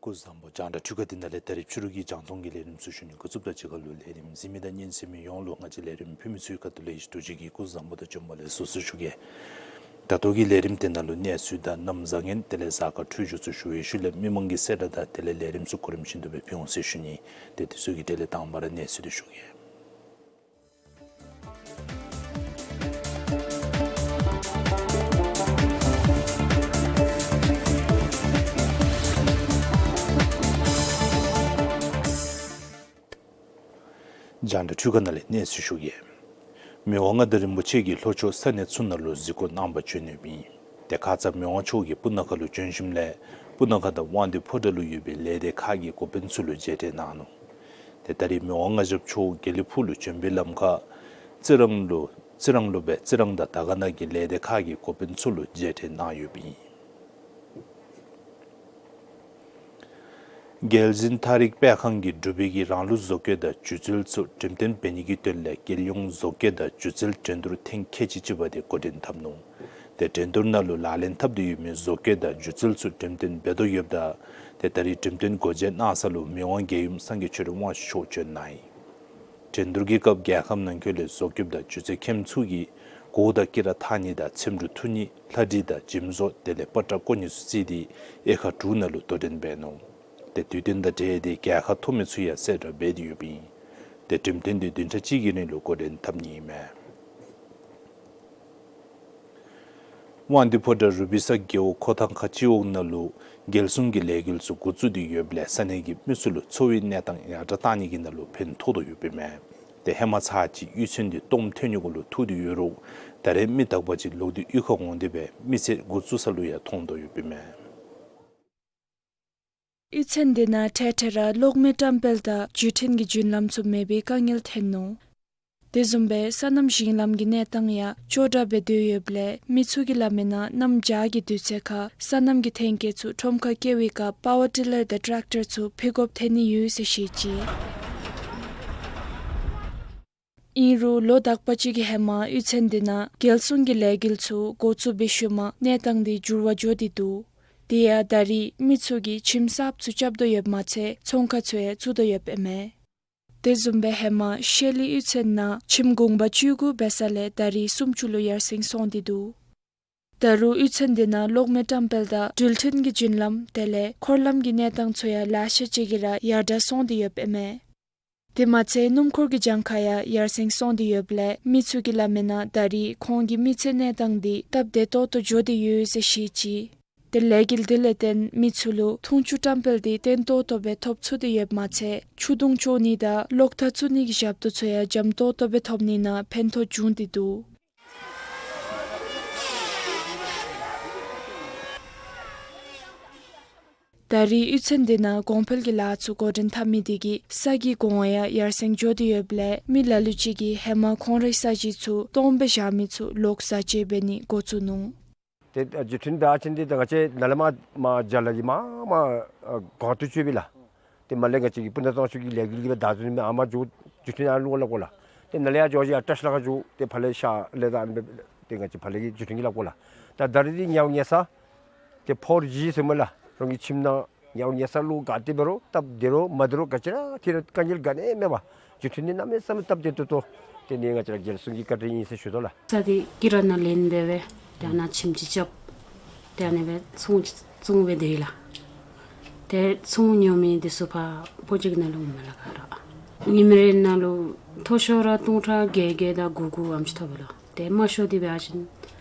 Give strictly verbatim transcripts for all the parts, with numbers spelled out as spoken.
སྐུ་གཟུགས་བཟང་པོ། རྒྱང་བསྒྲགས་འཕྲུལ་ཁང་འདི་ནང་ལས་ད་རིས་ཕྱི་རུ་གི་རྒྱང་མཐོང་གི་ལས་རིམ་ཚུ་ཞུ་ནི་འགོ་བཙུགསཔ་དང་གཅིག་ཁར་ལུ་ལས་རིམ་གཟིགས་མི་དང་ཉན་གསན་མི་ཡོངས་ལུ་ང་བཅས་ལས་རིམ་ཕུལ་མི་ཚུ་གི་ཁ་ཐུག་ལས་ཡེ་ཤེས་རྡོ་རྗེ་གིས་སྐུ་གཟུགས་བཟང་པོ་དང་བྱོན་པ་ལེགས་སོ་ཟེར་ཞུ་གེ། ད་ལྟོ་གི་ལས་རིམ་འདི་ནང་ལུ་གནས་ཚུལ་དང་གནམ་བཟང་ངན་དེ་ལས་གཟའ་སྐར་འཕྲོད་སྦྱོར་ཚུ་ཞུ་བའི་ཤུལ་ལས་མི་མང་གི་གསལ་བསྒྲགས་དང་དེ་ལས་ལས་རིམ་ཚུ་གོ་རིམ་བཞིན་དུ་སྦེ་ཕུལ་འོང་ཟེར་ཞུ་ནི། ཏེ་དེ་ཚུ་གི་གྲས་ལས་དང་པ་ར་གནས་ཚུལ་འདི་ཞུ་གེ། རྒྱང་བསྒྲགས་འཕྲུལ་ཁང་ནང་ལས་གནས་ཚུལ་ཞུ་གེ། མི་དབང་མངའ་བདག་རིན་པོ་ཆེ་གིས་ལྷོ་ཕྱོགས་ས་གནས་ཚུ་ནང་ལུ་གཟིགས་སྐོར་གནང་པར་བྱོན་ཡོདཔ་ཨིན། ཏེ་ཁ་ཙ་མི་དབང་མཆོག་གིས་སྤུ་ན་ཁ་ལུ་བྱོན་ཞིནམ་ལས་སྤུ་ན་ཁ་དང་དབང་འདུས་ཕོ་བྲང་ལུ་ཡོད་པའི་ལས་སྡེ་ཁག་གི་འགོ་དཔོན་ཚུ་ལུ་མཇལ་འཕྲད་གནང་ནུག། ཏེ་ད་རིས་མི་དབང་མངའ་ཞབས་མཆོག་དགེ་ལེགས་ཕུག་ལུ་བྱོན་པའི་ལམ་ཁར་རྩི་རང་ལུ་རྩི་རང་ལུ་སྦེ་རྩི་རང་དང་དར་དཀར་ན་གི་ལས་སྡེ་ཁག་གི་འགོ་དཔོན་ཚུ་ལུ་མཇལ་འཕྲད་གནང་ཡོདཔ་ཨིན། རྒྱལ་འཛིན་ཐ་རིག་དཔེ་ཁང་གིས་འབྲུག་པའི་གི་རང་ལུགས་བཟོ་བཀོད་དང་སྒྱུ་རྩལ་ཚུ་འགྲེམས་སྟོན་འབད་ནི་གི་དོན་ལས་རྒྱལ་ཡོངས་བཟོ་བཀོད་དང་སྒྱུ་རྩལ་འགྲན་བསྡུར་ཐེངས་ཁལ་གཅིག་གཅིག་པ་དེ་འགོ་འདྲེན་འཐབ་ནུག། ཏེ་འགྲན་བསྡུར་ནང་ལུ་ལག་ལེན་འཐབ་སྟེ་ཡོད་མི་བཟོ་བཀོད་དང་སྒྱུ་རྩལ་ཚུ་འགྲེམས་སྟོན་འབད་དོ་ཡོདཔ་ད་ཏེ་ད་རིས་འགྲེམས་སྟོན་སྒོ་འབྱེད་གནང་ས་ལུ་མི་དབང་རྒྱལ་ཡུམ་སངས་རྒྱས་ཆོས་སྒྲོན་དབང་ཕྱུག་མཆོག་བྱོན་གནང་ཡི། འགྲན་བསྡུར་གྱི་སྐབས་རྒྱལ་ཁབ་ནང་འཁོད་ལས་བཟོ་བཀོདཔ་དང་སྒྱུ་རྩལ་མཁནམ་ཚུ་གིས་གོ་བ་དང་སྐྱིད་ར་ཐང་ནི་དང་འཚེམ་དྲུབ་འཐུ་ནི་ལྷ་བྲིས་དང་འཇིམ་བཟོ་དེ་ལས་པ་ཏྲ་བརྐོ་ནི་ཚུ་བརྩིས་ཏེ་དབྱེ་ཁག་དྲུག་ནང་ལུ་དོ་འགྲན་འབད་ནུག། ཏེ་དུས་སྟོན་དང་འབྲེལ་ཏེ་རྒྱལ་ཁ་ཐོབ་མི་ཚུ་ཡང་གསལ་བསྒྲགས་འབད་དེ་ཡོདཔ་ཨིན། ཏེ་འགྲེམས་སྟོན་དེ་བདུན་ཕྲག་གཅིག་གི་རིང་ལུ་འགོ་འདྲེན་འཐབ་ནི་ཨིན་མས། དབང་འདུས་ཕོ་བྲང་རུ་སྦིས་ས་རྒེད་འོག་མཁོ་ཐང་ཁ་སྤྱི་འོག་ནང་ལུ་རྒྱལ་སྲུང་གི་ལས་འགུལ་ཚུ་འགོ་བཙུགས་ཏེ་ཡོདཔ་ལས་ས་གནས་ཀྱི་མི་ཚུ་ལུ་འཚོ་བའི་གནས་སྟངས་ཡར་དྲག་གཏང་ནི་གི་ནང་ལུ་ཕན་ཐོགས་དོ་ཡོདཔ་ཨིན་མས། ཏེ་ཧེ་མ་ཚར་གཅིག་གཡུས་ཚན་འདི་སྟོངམ་ཐོན་ནི་གུ་ལུ་ཐུག་སྟེ་ཡོད་རུང་ད་རེས་མི་དག་པ་ཅིག་ལོག་སྟེ་གཡུས་ཁར་འོང་སྟེ་སྦེ་མི་ཚེ་འགོ་བཙུགས་ས་ལུ་ཡང་ཐོན་དོ་ཡོདཔ་ཨིན་མས། གཡུས་ཚན་འདི་ནང་ཐད་ཐད་ར་གློག་མེ་བཀྲམ་སྤེལ་དང་བརྒྱུད་འཕྲིན་གྱི་བརྒྱུད་ལམ་ཚུ་མེད་པའི་དཀའ་ངལ་ཐོན་ནུག། དེ་བཟུམ་སྦེ་སོ་ནམ་ཞིང་ལམ་གྱི་གནས་སྟངས་ཡང་སྐྱོ་དྲགས་སྦེ་སྡོད་ཡོདཔ་ལས་མི་ཚུ་གིས་སླབ་མིའི་ནང་གནམ་བྱཱར་གྱི་དུས་ཚོད་ཁར་སོ་ནམ་གྱི་ཐོན་སྐྱེད་ཚུ་ཁྲོམ་ཁར་བསྐྱལ་བའི་སྐབས་པ་ཝར་ཊི་ལར་དང་ཊེཀ་ཊར་ཚུ་ཕུལ་དགོཔ་ཐོན་ནི་ཡོད་ཟེར་བཤད་ཅི། ཨིན་རུང་ལོ་དག་པ་ཅིག་གི་ཧེ་མ་གཡུས་ཚན་འདི་ནང་རྒྱལ་སྲུང་གི་ལས་འགུལ་ཚུ་འགོ་བཙུགས་པའི་ཤུལ་མ་གནས་སྟངས་འདི་འགྱུར་བ་འགྱོ་སྟེ་འདུག། དེ་ཡང་ད་རེས་མི་ཚུ་གིས་ཁྱིམ་གསརཔ་ཚུ་རྐྱབ་དོ་ཡོདཔ་མ་ཚད་ཚོང་ཁང་ཚུ་ཡང་བཙུགས་དོ་ཡོདཔ་ཨིན་མས། དེ་བཟུམ་སྦེ་ཧེ་མ་ཤེལ་གླིང་གཡུས་ཚན་ནང་ཁྱིམ་གུང་པ་བཅུ་དགུ་འབད་ས་ལས་ད་རེས་སུམ་ཅུ་ལུ་ཡར་སེང་སོང་སྟེ་འདུག། ད་རུང་གཡུས་ཚན་འདི་ནང་གློག་མེ་བཀྲམ་སྤེལ་དང་འགྲུལ་འཕྲིན་གྱི་བརྒྱུད་ལམ་དེ་ལས་འཁོར་ལམ་གྱི་གནས་སྟངས་ཚུ་ཡང་ལེ་ཤ་ཅིག་གིས་ར་ཡར་དྲག་སོང་སྟེ་ཡོདཔ་ཨིན་མས། དེ་མ་ཚད་སྣུམ་འཁོར་གྱི་གྱངས་ཁ་ཡང་ཡར་སེང་སོང་སྟེ་ཡོདཔ་ལས་མི་ཚུ་གིས་སླབ་མིའི་ནང་ད་རེས་ཁོང་གི་མི་ཚེའི་གནས་སྟངས་འདི་སྟབས་བདེ་ཏོག་ཏོ་འགྱོ་སྟེ་ཡོད་ཟེར་བཤད་ཅི། ཏེ་ལས་འགུལ་འདི་ལས་བརྟེན་མི་ཚུ་ལུ་འཐུང་ཆུ་བཀྲམ་སྤེལ་འདི་བརྟན་ཏོག་ཏོ་སྦེ་ཐོབ་ཚུགས་ཏེ་ཡོདཔ་མ་ཚད་ཆུ་དུང་བཙོ་ནི་དང་གློག་ཐག་བཙུགས་ནི་གི་ཞབས་ཏོག་ཚུ་ཡང་འཇམ་ཏོག་ཏོ་སྦེ་ཐོབ་ནི་ནང་ཕན་ཐོགས་བྱུང་སྟེ་འདུག། ད་རིས་གཡུས་ཚན་འདི་ནང་གོང་འཕེལ་གྱི་ལཱ་ཚུ་འགོ་འདྲེན་འཐབ་མི་དེ་གིས་ས་གི་གོང་ཡང་ཡར་སེང་འགྱོ་སྟེ་ཡོདཔ་ལས་མི་ལ་ལུ་ཅིག་གིས་ཧེ་མ་ཁོང་རའི་ས་གཞི་ཚུ་སྟོངམ་སྦེ་བཞག་མི་ཚུ་ལོག་བཟའ་བཅའ་འབད་ནི་འགོ་བཙུགས་ནུག། ཏེ་ཨ་བརྒྱུད་འཕྲིན་འབད་བ་ཅིན་ཏེ་ད་ང་བཅས་ནཱ་ལས་མར་མར་རྒྱ་ལ་གིས་མར་མར་ཨ་གོང་དུ་བཅུག་པས་ལགས། ཏེ་མར་ལས་ང་བཅས་ཀྱི་སྤུ་ན་གཙང་ཆུ་གི་ལས་འགུལ་གྱི་སྦེ་བདའ་འཛིན་མི་ཨ་མར་འགྱོ་བརྒྱུད་འཕྲིན་ཨ་ལུ་སླབ་དགོ་ལགས། ཏེ་ནཱ་ལས་ཡར་འགྱོ་ཞིནམ་ཨ་བཀྲིས་ལ་ཁ་འགྱོ་ཏེ་ཕར་ལས་ཤར་ལས་ད་ཨ་ནི་སྦེ་ཏེ་ང་བཅས་ཕར་ལས་ཀྱི་བརྒྱུད་འཕྲིན་གྱིས་སླབ་དགོ་ལགས། ད་ད་རིས་འདི་ཉའུ་ཉལ་ས་ཏེ་ཕོར་ཇི་ཟེར་སྨོ་ལགས། རང་གི་ཁྱིམ་ནང་ཉའུ་ཉལ་ས་ལུ་ག་ཏེ་འབད་རུང་སྟབས་བདེ་རུང་མ་བདེ་རུང་ག་ཅི་ར་ཐད་ར་དཀའ་ངལ་ག་ནི་མེད་པར་བརྒྱུད་འཕྲིན་འདི་གནམ་མེད་ས་མེད་སྟབས་བདེ་ཏོག་ཏོ། ཏེ་ནི་ང་བཅས་ར་རྒྱལ་སྲུང་གི་བཀའ་དྲིན་ཨིན་ཟེར་ཞུ་དོ་ལགས། ས་འདི་སྐྱིད་ར་ནང་ལེན་འབད་སྦེ་ཏེ་ཨ་ནཱ་ཁྱིམ་ཅིག་རྐྱབ། ཏེ་ཨ་ནི་སྦེ་ཚོང་ཅིག་བཙུགས་སྦེ་སྡོད་ཡི་ལགས། ཏེ་ཚོང་ཉོ་མི་འདི་ཚུ་ཕར་པོ་ཅིག་ནང་ལུ་འོངམ་མས་ལགས་ག་ར། ཉིནམ་རེ་ནང་ལུ་མཐོ་ཤོས་ར་སྟོང་ཕྲག་བརྒྱད་བརྒྱད་དང་དགུ་དགུ་ཨམ་ཅིག་ཐོབ་པས་ལགས། ཏེ་དམའ་ཤོས་འདི་འབད་བ་ཅིན་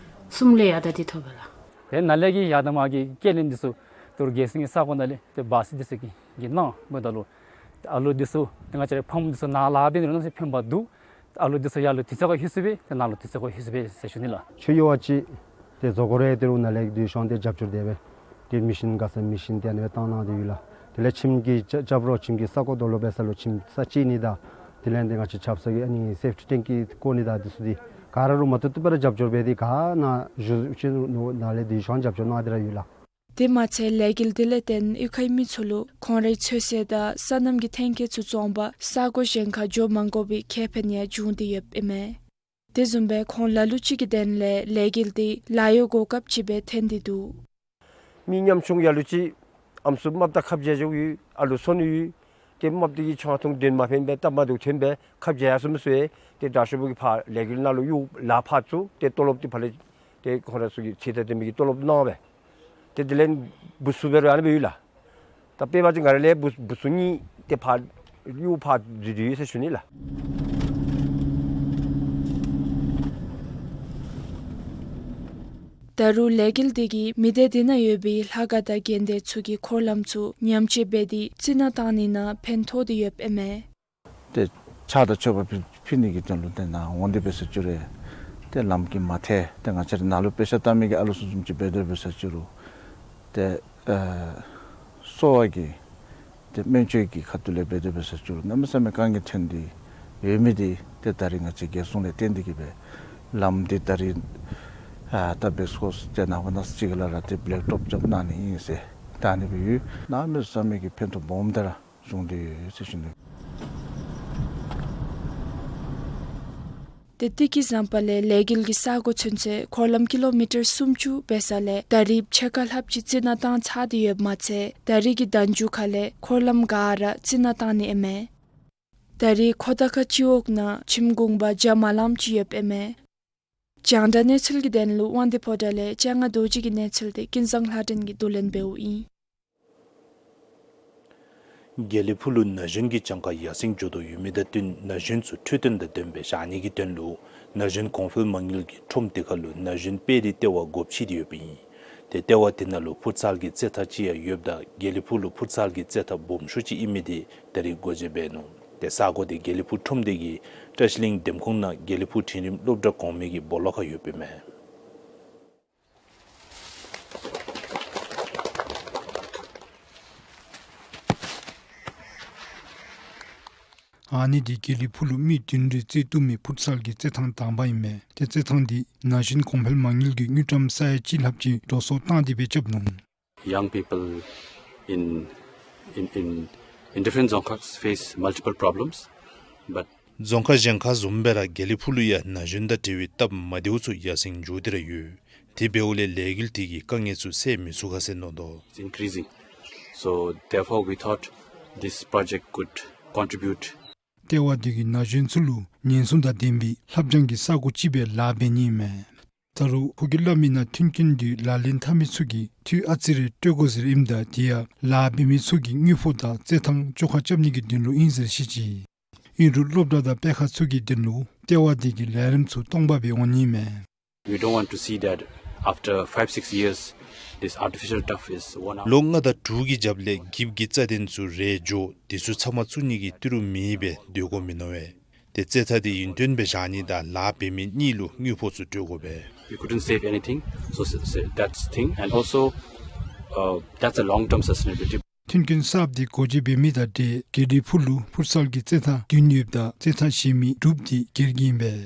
གསུམ་ལས་ཡར་ད་འདི་ཐོབ་པས་ལགས། ཏེ་ནཱ་ལས་ཀྱི་ཡར་དང་མར་གྱི་སྐྱེལ་འདྲེན་འདི་ཚུ་ཏེ་རྒྱལ་སྲུང་གི་ས་གོ་ནང་ལས་ཏེ་བཱས་འདི་ཚུ་གིས་གིས་གནང་འབདཝ་ད་ལུ་ཨ་ལུ་འདི་ཚུ་ཏེ་ང་བཅས་རའི་ཕམ་འདི་ཚུ་ནཱ་ལཱ་འབད་ནི་ལུ་གནམ་མེད་ས་མེད་ཕན་པ་འདུག། ཨ་ལུ་འདི་ཚུ་ཡར་ལུ་དུས་ཚོད་ཁར་ལྷོད་ཚུགས་པས། ཏེ་ནཱ་ལུ་དུས་ཚོད་ཁར་ལྷོད་ཚུགས་པས་ཟེར་ཞུ་ནི་ལགས། ཁྱོད་ཡོད་པ་ཅིན་ཏེ་བཟོ་དགོ་རུང་ཏེ་རུང་ནཱ་ལས་འདི་ཤོང་སྟེ་རྒྱབ་སྐྱོར་འདི་སྦེ་ཏེ་མེ་ཤིན་ག་ས་མེ་ཤིན་ཏེ་ཨ་ནི་སྦེ་བཏང་གནང་སྟེ་ཡོད་ལགས། དེ་ལས་ཁྱིམ་གྱི་རྐྱབ་རྐྱབ་རོགས་ཁྱིམ་གྱི་ས་གོ་རྡོ་སློག་འབད་ས་ལུ་ཁྱིམ་ས་བཅད་ནི་དང་དེ་ལས་ཏེ་ང་བཅས་ཆབ་གསང་གི་ཨ་ནི་སེཕ་ཊི་ཊེང་ཀི་བཀོ་ནི་དང་འདི་ཚུ་འདི་ག་ར་རུང་མ་བཏུབ་བཏུབ་སྦེ་ར་རྒྱབ་སྐྱོར་འབད་དེ་ག་ནཱ་བཞུགས་ཅི་ནཱ་ལས་འདི་ཤོང་རྒྱབ་སྐྱོར་གནང་སྟེ་ར་ཡོད་ལགས། དེ་མ་ཚད་ལས་འགུལ་འདི་ལས་བརྟེན་གཡུས་ཁའི་མི་ཚུ་ལུ་ཁོང་རའི་ཚོད་བསྲེ་དང་སོ་ནམ་གྱི་ཐོན་སྐྱེད་ཚུ་བཙོང་པར་ས་གོ་གཞན་ཁར་འགྱོ་མ་དགོ་པའི་ཁེ་ཕན་ཡང་བྱུང་སྟེ་ཡོདཔ་ཨིན་མས། དེ་བཟུམ་སྦེ་ཁོང་ལ་ལུ་ཅིག་གི་དོན་ལས་ལས་འགུལ་འདི་ལཱ་གཡོག་གོ་སྐབས་ཅིག་སྦེ་ཐོན་ཏེ་འདུག། མི་ཉམ་ཆུང་ལ་ལུ་ཅིག་ཨམ་སྲུ་རྨགཔ་དང་ཁབ་རྒྱག་འགྱོཝ་ཨ་ལུ་སོན་ཡོད། ཏེ་རྨགཔ་དེ་གིས་ཆང་འཐུང་དོན་མ་ཕན་པར་སྟབས་མ་བདེཝ་ཐོན་སྦེ་ཁབ་རྒྱག་ཡར་སོང་མི་ཚུ་ཡང་ཏེ་དྲག་ཤོས་པོ་གིས་ཕར་ལས་འགུལ་ནང་ལུ་གཡུག་ལཱ་ཕར་བཙུགས། ཏེ་ཏོ་ལོབ་འདི་ཕར་ལས་ཏེ་ཁོང་ར་ཚུ་གི་ཚད་དང་ལྡན་པའི་གི་ཏོ་ལོབ་གནང་སྦེ། ཏེ་དེ་ལས་བུ་ཚུ་འབད་རུང་ཨ་ནི་སྦེ་ཡོད་ལགས། ད་དཔེ་འབད་བ་ཅིན་ང་ར་ལས་བུ་བུ་ཚུ་གཉིས་ཏེ་ཕར་གཡུག་ཕར་འཛུལ་ཏེ་ཡོད་ཟེར་ཞུ་ནི་ལགས། ད་རུང་ལས་འགུལ་འདི་གིས་མི་སྡེ་འདི་ནང་ཡོད་པའི་ལྷ་ཁང་དང་དགོན་སྡེ་ཚུ་གི་འཁོར་ལམ་ཚུ་ཉམས་བཅོས་འབད་དེ་རྩི་ནག་བཏང་ནི་ནང་ཕན་ཐོགས་ཏེ་ཡོདཔ་ཨིན་མས། ཏེ་ཕྱག་དང་མཆོད་པ་ཕུལ་ཕུལ་ནི་གི་དོན་ལུ་ཏེ་ནཱ་འོང་སྟེ་འབད་ས་ཅིག་རུང་ཏེ་ལམ་གྱི་མ་མཐའ་ཏེ་ང་བཅས་ར་ནཱ་ལུ་དཔེ་ཆ་ལྟ་མི་གི་ཨ་ལུ་ཚུ་བཟུམ་ཅིག་འབད་དེ་འབད་ས་ཅིག་རུང་ཏེ་ཨ་གསོ་བ་གི་ཏེ་སྨན་བཅོས་ཀྱི་ཁ་ཐུག་ལས་འབད་དེ་འབད་ས་ཅིག་རུང་གནམ་མེད་ས་མེད་དཀའ་ངལ་ཐོན་ཏེ་ཡོད་མི་འདི་ཏེ་ད་རིས་ང་བཅས་རྒྱལ་སྲུང་ལས་བརྟེན་ཏེ་གིས་སྦེ་ལམ་འདི་ད་རིས་ཨ་ད་བེསི་ཀོརསི་ཏེ་ནངས་པ་གནངས་ཚེ་གཅིག་ལས་ར་ཏེ་བེ་ལེཀ་ཊོབ་རྐྱབ་གནང་ནི་ཨིན་ཟེར་ད་ཨ་ནི་སྦེ་ཡོད། གནམ་མེད་ས་མེད་ཀྱི་ཕན་ཐོགས་སྦོམ་ད་ར་བྱུང་སྟེ་ཡོད་ཟེར་ཞུ་ནི། ཏེ་ཏི་ཀི་ཟམ་པ་ལས་ལས་འགུལ་གྱི་ས་གོ་ཚུན་ཚོད་འཁོར་ལམ་ཀི་ལོ་མི་ཊར་སུམ་ཅུ་འབད་ས་ལས་ད་རིས་ཕྱེད་ཀ་ལྷགཔ་ཅིག་རྩི་ནག་བཏང་ཚར་ཏེ་ཡོདཔ་མ་ཚད་ད་རིས་ཀྱི་ཟླཝ་མཇུག་ཁ་ལས་འཁོར་ལམ་ག་ར་རྩི་ནག་བཏང་ནི་ཨིན་མས། ད་རིས་ཁོ་ཐང་ཁ་སྤྱི་འོག་ནང་ཁྱིམ་གུང་པ་བརྒྱ་མ་ལངམ་ཅིག་ཡོདཔ་ཨིན་མས། རྒྱང་བསྒྲགས་གནས་ཚུལ་གྱི་དོན་ལུ་དབང་འདུས་ཕོ་བྲང་ལས་ལྕང་ང་རྡོ་རྗེ་གི་གནས་ཚུལ་འདི་ཀུན་བཟང་ལྷ་སྒྲོན་གྱིས་བསྡུ་ལེན་འབདཝ་ཨིན། དགེ་ལེགས་ཕུག་ལུ་ན་གཞོན་གྱི་གྱངས་ཁ་ཡར་སེང་འགྱོ་དོ་ཡོད་མི་དང་བསྟུན་ན་གཞོན་ཚུ་འཕྲོད་བསྟེན་དང་ལྡནམ་སྦེ་བཞག་ནི་གི་དོན་ལུ་ན་གཞོན་གོང་འཕེལ་མ་དངུལ་གྱི་ཁྲོམ་དེ་ཁར་ལུ་ན་གཞོན་དཔལ་རི་ལྟེ་བ་སྒོ་ཕྱེ་སྟེ་ཡོདཔ་ཨིན། ཏེ་ལྟེ་བ་དེ་ནང་ལུ་ཕུར་ཚལ་གྱི་རྩེད་ཐང་ཅིག་ཡང་ཡོདཔ་ད་དགེ་ལེགས་ཕུག་ལུ་ཕུར་ཚལ་གྱི་རྩེད་ཐང་སྦོམ་ཤོས་ཅིག་ཨིན་མི་འདི་ད་རིས་སྒོ་འབྱེད་འབད་ནུག། ཏེ་ས་གོ་འདི་དགེ་ལེགས་ཕུག་ཁྲོམ་སྡེ་གི་བཀྲ་ཤིས་གླིང་འགྲེམས་ཁོངས་ནང་དགེ་ལེགས་ཕུག་འཕྲིན་རིམ་སློབ་གྲྭ་གོང་མའི་གི་སྦོ་ལོགས་ཁར་ཡོདཔ་ཨིན་མས། ཨ་ནི་འདི་དགེ་ལེགས་ཕུག་ལུ་མི་བདུན་རེ་རྩེ་བཏུབ་མི་ཕུར་ཚལ་གྱི་རྩེད་ཐང་དང་པ་ཨིན་མས། ཏེ་རྩེད་ཐང་འདི་ན་གཞོན་གོང་འཕེལ་མ་དངུལ་གྱིས་དངུལ་ཀྲམ་ས་ཡ་གཅིག་ལྷགཔ་ཅིག་འགྲོ་སོང་བཏང་སྟེ་སྦེ་རྐྱབ་ནུག། Young people in, in, in, in different Dzongkhas face multiple problems, but རྫོང་ཁག་གཞན་ཁག་བཟུམ་སྦེ་ར་དགེ་ལེགས་ཕུག་ལུ་ཡང་ན་གཞོན་དང་འབྲེལ་བའི་སྟབས་མ་བདེཝ་ཚུ་ཡར་སེང་འགྱོ་སྟེ་ར་ཡོད། དེ་འབདཝ་ལས་ལས་འགུལ་དེ་གིས་དཀའ་ངལ་ཚུ་སེལ་མི་ཚུགས་ག་ཟེར་མནོ་དོ། It's increasing. So therefore we thought this project could contribute. ལྟེ་བ་དེ་གིས་ན་གཞོན་ཚུ་ལུ་ཉེན་སྲུང་དང་ལྡན་པའི་ལྷབ་སྦྱང་གི་ས་གོ་ཅིག་སྦེ་ལཱ་འབད་ནི་ཨིན་མས། ད་རུང་ཕོ་རྒྱས་སླབ་མི་ནང་མཐུན་རྐྱེན་འདི་ལག་ལེན་འཐབ་མི་ཚུ་གིས་འཐུས་ཨ་ཙི་རེ་སྤྲོད་དགོ་ཟེར་ཨིནམ་ད་དེ་ཡང་ལཱ་འབད་མི་ཚུ་གིས་དངུལ་ཕོགས་དང་རྩེད་ཐང་བཅོ་ཁ་རྐྱབ་ནི་གི་དོན་ལུ་ཨིན་ཟེར་བཤད་ཅི། ཨིན་རུང་སློབ་གྲྭ་དང་སྤེལ་ཁང་ཚུ་གི་དོན་ལུ་ལྟེ་བ་དེ་གིས་ལས་རིམ་ཚུ་སྟོང་པ་སྦེ་འོང་ནི་མས། We don't want to see that after five, six years, this artificial turf is worn out. ལོ་ལྔ་དང་དྲུག་གི་རྒྱབ་ལས་འགྱིབ་ཀྱི་རྩྭ་གདན་ཚུ་རལ་འགྱོ། དེ་ཚུ་ཚབ་མ་བཙུགས་ནི་གི་ཏི་རུ་མེད་པས་སྡོད་དགོ་མི་མནོ་བས། ཏེ་རྩེད་ཐང་འདི་ཡུན་བརྟན་སྦེ་བཞག་ནི་དང་ལཱ་འབད་མི་གཉིས་ལུ་དངུལ་ཕོགས་ཚུ་སྤྲོད་དགོ་པས། We couldn't save anything, so s-, s-, that's thing, and also, uh, that's a long-term sustainability. མཐུན་རྐྱེན་གསརཔ་དེ་སྒོ་འབྱེད་འབད་མི་དང་འབྲེལ་རྒྱལ་ཌི་ཕུ་ལུ་ཕུར་སལ་གྱི་རྩེད་ཐང་བདུན་ཡོདཔ་ད་རྩེད་ཐང་གཞན་མི་དྲུག་དེ་སྒེར་གྱི་ཨིན་པས།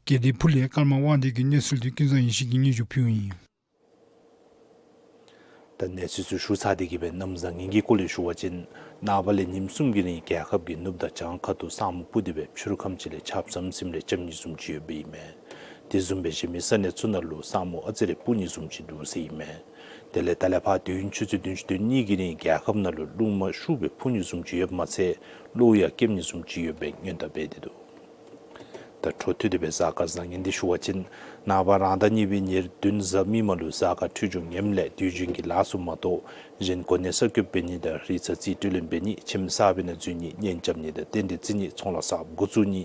རྒྱལ་ཌི་ཕུ་ལས་ཀརྨ་དབང་འདུས་ཀྱི་གནས་ཚུལ་དེ་ཀུན་བཟང་ཡེ་ཤེས་ཀྱིས་སྙན་ཞུ་ཕུལཝ་ཨིན། ད་གནས་ཚུལ་ཚུ་ཞུ་ཚར་ཏེ་གི་སྦེ་གནམ་བཟང་ངན་གྱི་སྐོར་ལས་ཞུ་བ་ཅིན་ནངས་པ་ལས་ཉིནམ་གསུམ་གྱི་རིང་རྒྱལ་ཁབ་ཀྱི་ནུབ་དང་བྱང་ཁ་ཐུག་ས་སྨུག་སྤུབས་ཏེ་སྦེ་ཕྱི་རུ་ཁམས་ཅིག་ལས་ཆརཔ་ཟམ་ཟིམ་རེ་རྐྱབ་ནི་བཟུམ་ཅིག་ཡོདཔ་ཨིན་མས། དེ་བཟུམ་སྦེ་གཞན་མི་ས་གནས་ཚུ་ནང་ལུ་ས་སྨུག་ཨ་ཙི་རེ་སྤུབ་ནི་བཟུམ་ཅིག་འདུག་ཟེར་ཨིན་མས། དེ་ལས་ད་ལས་ཕར་དུས་ཡུན་ཆུ་ཚོད་བདུན་ཅུ་དོན་གཉིས་ཀྱི་རིང་རྒྱལ་ཁབ་ནང་ལུ་རླུང་མ་ཤུགས་སྦེ་འཕུ་ནི་བཟུམ་ཅིག་ཡོདཔ་མ་ཚད་གློག་ཡང་ཀེམ་ནི་བཟུམ་ཅིག་ཡོདཔ་སྦེ་སྔོན་བརྡ་འབད་དེ་འདུག། ད་འཕྲོ་མཐུད་དེ་སྦེ་གཟའ་སྐར་བཟང་ངན་འདི་ཞུ་བ་ཅིན་ནངས་པ་རང་ཟླ་གཉིས་པའི་ཉེར་བདུན་གཟའ་མིག་དམར་ལུ་གཟའ་སྐར་འཕྲོད་སྦྱོར་ངནམ་ལས་དུས་རྒྱུན་གྱི་ལཱ་ཚུ་མ་གཏོགས་གཞན་གོ་གནས་གསར་བསྐོ་འབད་ནི་དང་རིག་རྩལ་རྩིས་སྤྲོད་ལེན་འབད་ནི་ཁྱིམ་གསར་པའི་ནང་འཛུལ་ནི་གཉེན་རྐྱབ་ནི་དང་རྟེན་འབྲེལ་བརྩི་ནི་ཚོང་ལཱ་གསརཔ་འགོ་བཙུགས་ནི་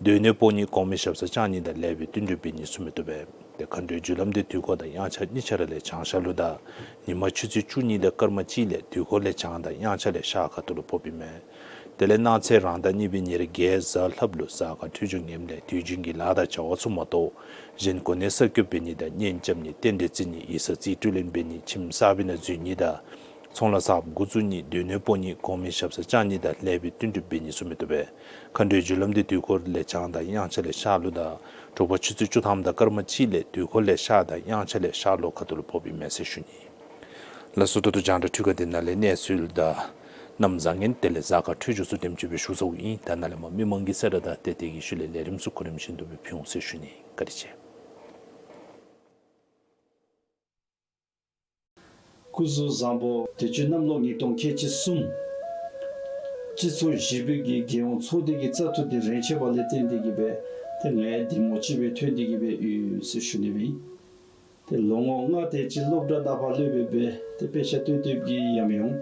སྡོད་གནས་སྤོ་ནི་གོང་མའི་ཞབས་སར་བཅར་ནི་དང་ལེགས་པའི་བསྟུན་གྲོས་འབད་ནི་ཚུ་མི་བཏུབ་པས། ཏེ་མཁའ་འགྲོའི་རྒྱུ་ལམ་འདི་དུས་འཁོར་དང་དབྱངས་འཆར་གཉིས་ཆ་ར་ལས་བྱང་ཤར་ལུ་དང་ཉིན་མ་ཆུ་ཚོད་བཅུ་གཉིས་དང་སྐར་མ་གཅིག་ལས་དུས་འཁོར་ལས་བྱང་དང་དབྱངས་འཆར་ལས་ཤར་ཁ་ཐུག་ལུ་ཕོགཔ་ཨིན་མས། དེ་ལས་གནངས་ཚེ་རང་ཟླ་གཉིས་པའི་ཉེར་བརྒྱད་གཟའ་ལྷགཔ་ལུ་གཟའ་སྐར་འཕྲོད་སྦྱོར་ངནམ་ལས་དུས་རྒྱུན་གྱི་ལཱ་དང་བྱ་བ་ཚུ་མ་གཏོགས་གཞན་གོ་གནས་གསར་བསྐོ་འབད་ནི་དང་གཉེན་རྐྱབ་ནི་རྟེན་འབྲེལ་བརྩི་ནི་ཡིག་ཚང་རྩིས་སྤྲོད་ལེན་འབད་ནི་ཁྱིམ་གསར་པའི་ནང་འཛུལ་ནི་དང་ཚོང་ལཱ་གསརཔ་འགོ་བཙུགས་ནི་སྡོད་གནས་སྤོ་ནི་གོང་མའི་ཞབས་སར་བཅར་ནི་དང་ལེགས་པའི་བསྟུན་གྲོས་འབད་ནི་ཚུ་མི་བཏུབ་པས། མཁའ་འགྲོའི་རྒྱུ་ལམ་འདི་དུས་འཁོར་ལས་བྱང་དང་དབྱངས་འཆར་ལས་ཤར་ལུ་དང་དྲོ་པ་ཆུ་ཚོད་བཅུ་ཐམ་དང་སྐར་མ་གཅིག་ལས་དུས་འཁོར་ལས་ཤར་དང་དབྱངས་འཆར་ལས་ཤར་ལྷོ་ཁ་ཐུག་ལུ་ཕོགཔ་ཨིན་མས་ཟེར་ཞུ་ནི། ལགས་སོ། ད་ལྟོ་རྒྱང་བསྒྲགས་འཕྲུལ་ཁང་འདི་ནང་ལས་གནས་ཚུལ་དང་གནམ་བཟང་ངན་དེ་ལས་གཟའ་སྐར་འཕྲོད་སྦྱོར་ཚུ་དེམ་ཅིག་སྦེ་ཞུ་ཚརཝ་ཨིན། ད་ནཱ་ལས་མར་མི་མང་གི་གསལ་བསྒྲགས་དང་ཏེ་དེ་གི་ཤུལ་ལས་ལས་རིམ་ཚུ་གོ་རིམ་བཞིན་དུ་སྦེ་ཕུལ་འོང་ཟེར་ཞུ་ནི། བཀའ་དྲིན་ཆེ། སྐུ་གཟུགས་བཟང་པོ། དུས་ཅི་གནམ་ལོ་ཉིས་སྟོང་ཁལ་གཅིག་གསུམ་སྤྱི་ཚོགས་བཞི་པའི་གི་རྒྱལ་ཡོངས་ཚོགས་སྡེ་གི་བཙག་འཐུ་འདི་རན་ཆད་པ་ལས་བརྟེན་ཏེ་གི་སྦེ་ཏེ་ང་ཡང་འདེམས་ངོ་ཅིག་སྦེ་ཐོན་ཏེ་གི་སྦེ་ཡོད་ཟེར་ཞུ་ནི་སྦེ་ཨིན། ཏེ་ལོ་ངོ་ལྔ་དེ་ཅིག་སློབ་གྲྭ་ནང་ཕར་སློབ་སྦེ་སྦེ་ཏེ་དཔེ་ཆ་སྟོན་སྟོནམ་གི་ཉམས་མྱོང་།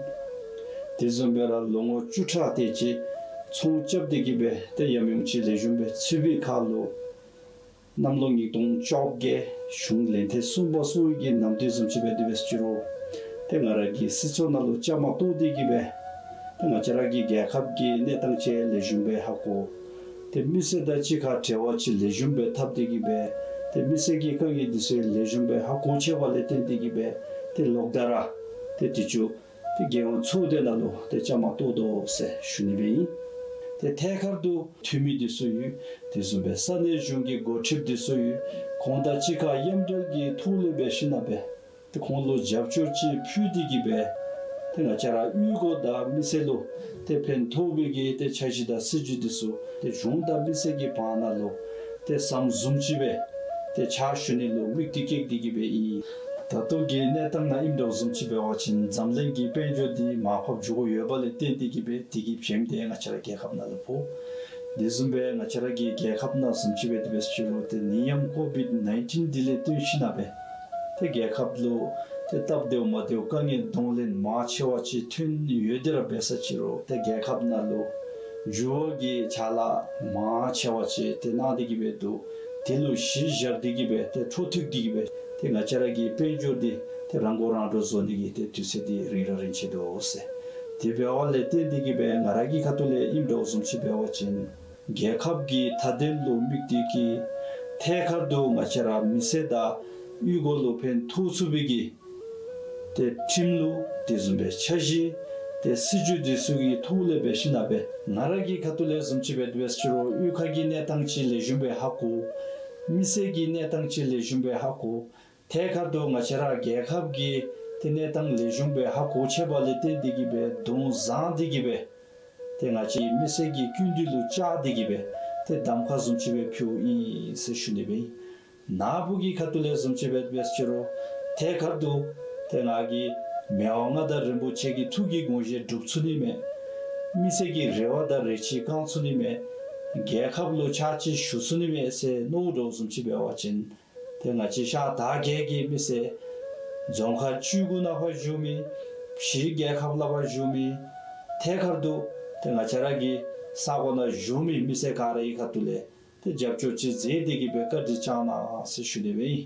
དེ་བཟུམ་སྦེ་ར་ལོ་ངོ་བཅུ་ཕྲག་དེ་ཅིག་ཚོང་རྐྱབ་སྟེ་གི་སྦེ་ཏེ་ཉམས་མྱོང་ཅིག་ལེགས་ཤོམ་སྦེ་ཚུད་པའི་ཁར་ལུ་གནམ་ལོ་ཉིས་སྟོང་བཅོ་བརྒྱད་གཞུང་ལས་ཐེངས་གསུམ་པ་སོང་བའི་གི་ནམ་དུས་བཟུམ་ཅིག་སྦེ་དེ་སྦེ་ཅིག་རུང་ཏེ་ང་ར་གི་སྲིད་ཚོགས་ནང་ལུ་བཅའ་མར་གཏོགས་ཏེ་གི་སྦེ་ཏེ་ང་བཅས་ར་གི་རྒྱལ་ཁབ་ཀྱི་གནས་སྟངས་ཅིག་ལེགས་ཤོམ་སྦེ་ཧ་གོ། ཏེ་མི་སེར་དང་གཅིག་ཁར་འབྲེལ་བ་ཅིག་ལེགས་ཤོམ་སྦེ་འཐབ་སྟེ་གི་སྦེ་ཏེ་མི་སེར་གྱི་དཀའ་ངལ་འདི་ཚུ་ལེགས་ཤོམ་སྦེ་ཧ་གོ་ཆེ་བ་ལས་བརྟེན་ཏེ་གི་སྦེ་ཏེ་ལོག་ད་ར་ཏེ་དུས་ཅི་ཏེ་རྒྱལ་ཡོངས་ཚོགས་སྡེ་ནང་ལུ་ཏེ་བཅའ་མར་གཏོགས་དོ་ཟེར་ཞུ་ནི་སྦེ་ཨིན། ཏེ་ཐད་ཀར་དུ་འཐུས་མི་འདི་ཚུ་ཡོད། དེ་བཟུམ་སྦེ་ས་གནས་གཞུང་གི་འགོ་ཁྲིདཔ་འདི་ཚུ་ཡོད། ཁོང་དང་གཅིག་ཁར་མཉམ་འབྲེལ་གྱི་ཐོག་ལས་འབད་ཞིནམ་ལས་ཏེ་ཁོང་ལུ་རྒྱབ་སྐྱོར་ཅིག་ཕུལ་ཏེ་གི་སྦེ་ཏེ་ང་བཅས་ར་གཡུས་སྒོ་དང་མི་སེར་ལུ་ཏེ་ཕན་ཐོགས་པའི་གི་ཏེ་འཆར་གཞི་དང་སྲིད་བྱུས་འདི་ཚུ་ཏེ་གཞུང་དང་མི་སེར་གྱི་བར་ན་ལུ་ཏེ་ཟམ་བཟུམ་ཅིག་སྦེ་ཏེ་ཕྱག་ཞུ་ནི་ལུ་དམིགས་གཏད་བསྐྱེད་དེ་གི་སྦེ་ཨིན། ད་ལྟོ་གི་གནས་སྟངས་ནང་ཨིནམ་འདྲཝ་བཟུམ་ཅིག་འབད་བ་ཅིན་འཛམ་གླིང་གི་དཔལ་འབྱོར་འདི་མར་ཕབ་འགྱོ་དགོ་ཡོདཔ་ལས་བརྟེན་ཏེ་གི་སྦེ་དེ་གི་བྱེམ་དེ་ང་བཅས་ར་རྒྱལ་ཁབ་ནང་ལུ་ཕོག། དེ་བཟུམ་སྦེ་ང་བཅས་ར་གི་རྒྱལ་ཁབ་ནང་བཟུམ་ཅིག་སྦེ་དེ་སྦེ་ཅིག་རུང་ཏེ་ནད་ཡམས་ཀོ་བིཌ་ནའིན་ཊིན་འདི་ལས་བརྟེན་ཞིནམ་ལས་ཏེ་རྒྱལ་ཁབ་ལུ་ཏེ་སྟབས་བདེཝ་མ་བདེཝ་དཀའ་ངལ་གདོང་ལེན་མང་ཆེ་བ་ཅིག་ཐོན་ཡོད་དེ་ར་འབད་ས་ཅིག་རུང་ཏེ་རྒྱལ་ཁབ་ནང་ལུ་འགྱུར་བ་གི་ཅ་ལ་མང་ཆེ་བ་ཅིག་ཏེ་གནང་སྟེ་གི་སྦེ་འདུག། དེ་ལུ་གཞི་བཞག་སྟེ་གི་སྦེ་ཏེ་འཕྲོ་མཐུད་དེ་གི་སྦེ་ཏེ་ང་བཅས་ར་གི་དཔལ་འབྱོར་འདི་ཏེ་རང་མགོ་རང་འདྲོངས་བཟོ་ནི་གི་ཏེ་དུས་ཚོད་འདི་རིང་ར་རིང་ཅི་འདུག་ཟེར། དེ་འབདཝ་ལས་བརྟེན་ཏེ་གི་སྦེ་ང་ར་གི་ཁ་ཐུག་ལས་ཨིནམ་འདྲཝ་བཟུམ་ཅིག་འབད་བ་ཅིན་རྒྱལ་ཁབ་ཀྱི་མཐའ་དོན་ལུ་དམིགས་ཏེ་གི་ཐད་ཀར་དུ་ང་བཅས་ར་མི་སེར་དང་གཡུས་སྒོ་ལུ་ཕན་ཐོགས་ཚུགས་པའི་གི་ཏེ་ཁྲིམས་ལུགས་དེ་བཟུམ་སྦེ་འཆར་གཞི་ཏེ་སྲིད་བྱུས་འདི་ཚུ་གི་ཐོག་ལས་འབད་ཞིནམ་ལས་ང་ར་གི་ཁ་ཐུག་ལས་བཟུམ་ཅིག་སྦེ་དེ་སྦེ་ཅིག་རུང་གཡུས་ཁ་གི་གནས་སྟངས་ཅིག་ལེགས་ཤོམ་སྦེ་ཧ་གོ། མི་སེར་གྱི་གནས་སྟངས་ཅིག་ལེགས་ཤོམ་སྦེ་ཧ་གོ། ཐད་ཀར་དུ་ང་བཅས་ར་རྒྱལ་ཁབ་ཀྱི་ཏེ་གནས་སྟངས་ལེགས་ཤོམ་སྦེ་ཧ་གོ་ཆེ་བ་ལས་བརྟེན་ཏེ་གི་སྦེ་གདོང་བཟང་སྟེ་གི་སྦེ་ཏེ་ང་བཅས་མི་སེར་གྱི་སྐྱིན་འགྲུལ་ལུ་བཅར་ཏེ་གི་སྦེ་ཏེ་གདམ་ཁ་བཟུམ་ཅིག་སྦེ་ཕུལཝ་ཨིན་ཟེར་ཞུ་ནི་སྦེ་ཨིན། ནཱ་བུ་གི་ཁ་ཐུག་ལས་བཟུམ་ཅིག་སྦེ་དེ་སྦེ་ཅིག་རུང་ཐད་ཀར་དུ་ཏེ་ང་གིས་མི་དབང་མངའ་བདག་རིན་པོ་ཆེ་གི་ཐུགས་ཀྱི་དགོངས་བཞེད་སྒྲུབ་ཚུགས་ནི་མས། མི་སེར་གྱི་རེ་བ་དང་རེ་ཆེ་བསྐང་ཚུགས་ནི་མས། རྒྱལ་ཁབ་ལུ་ཕྱག་ཕྱིད་ཞུ་ཚུགས་ནི་མས་ཟེར་མནོཝ་འདྲཝ་བཟུམ་ཅིག་འབད་བ་ཅིན་ཏེ་ང་བཅས་ཤར་དར་རྒྱས་ཀྱི་མི་སེར་རྫོང་ཁག་བཅུ་དགུ་ནང་ཕར་བཞུགས་མི་ཕྱི་རྒྱལ་ཁབ་ལུ་ཕར་བཞུགས་མི་ཐད་ཀར་དུ་ཏེ་ང་བཅས་ར་གི་ས་གོ་ནང་བཞུགས་མི་མི་སེར་ག་ར་གི་ཁ་ཐུག་ལས་ཏེ་རྒྱབ་སྐྱོར་ཅིག་མཛད་དེ་གི་སྦེ་བཀའ་དྲིན་བསྐྱང་གནང་ཟེར་ཞུ་ནི་སྦེ་ཨིན།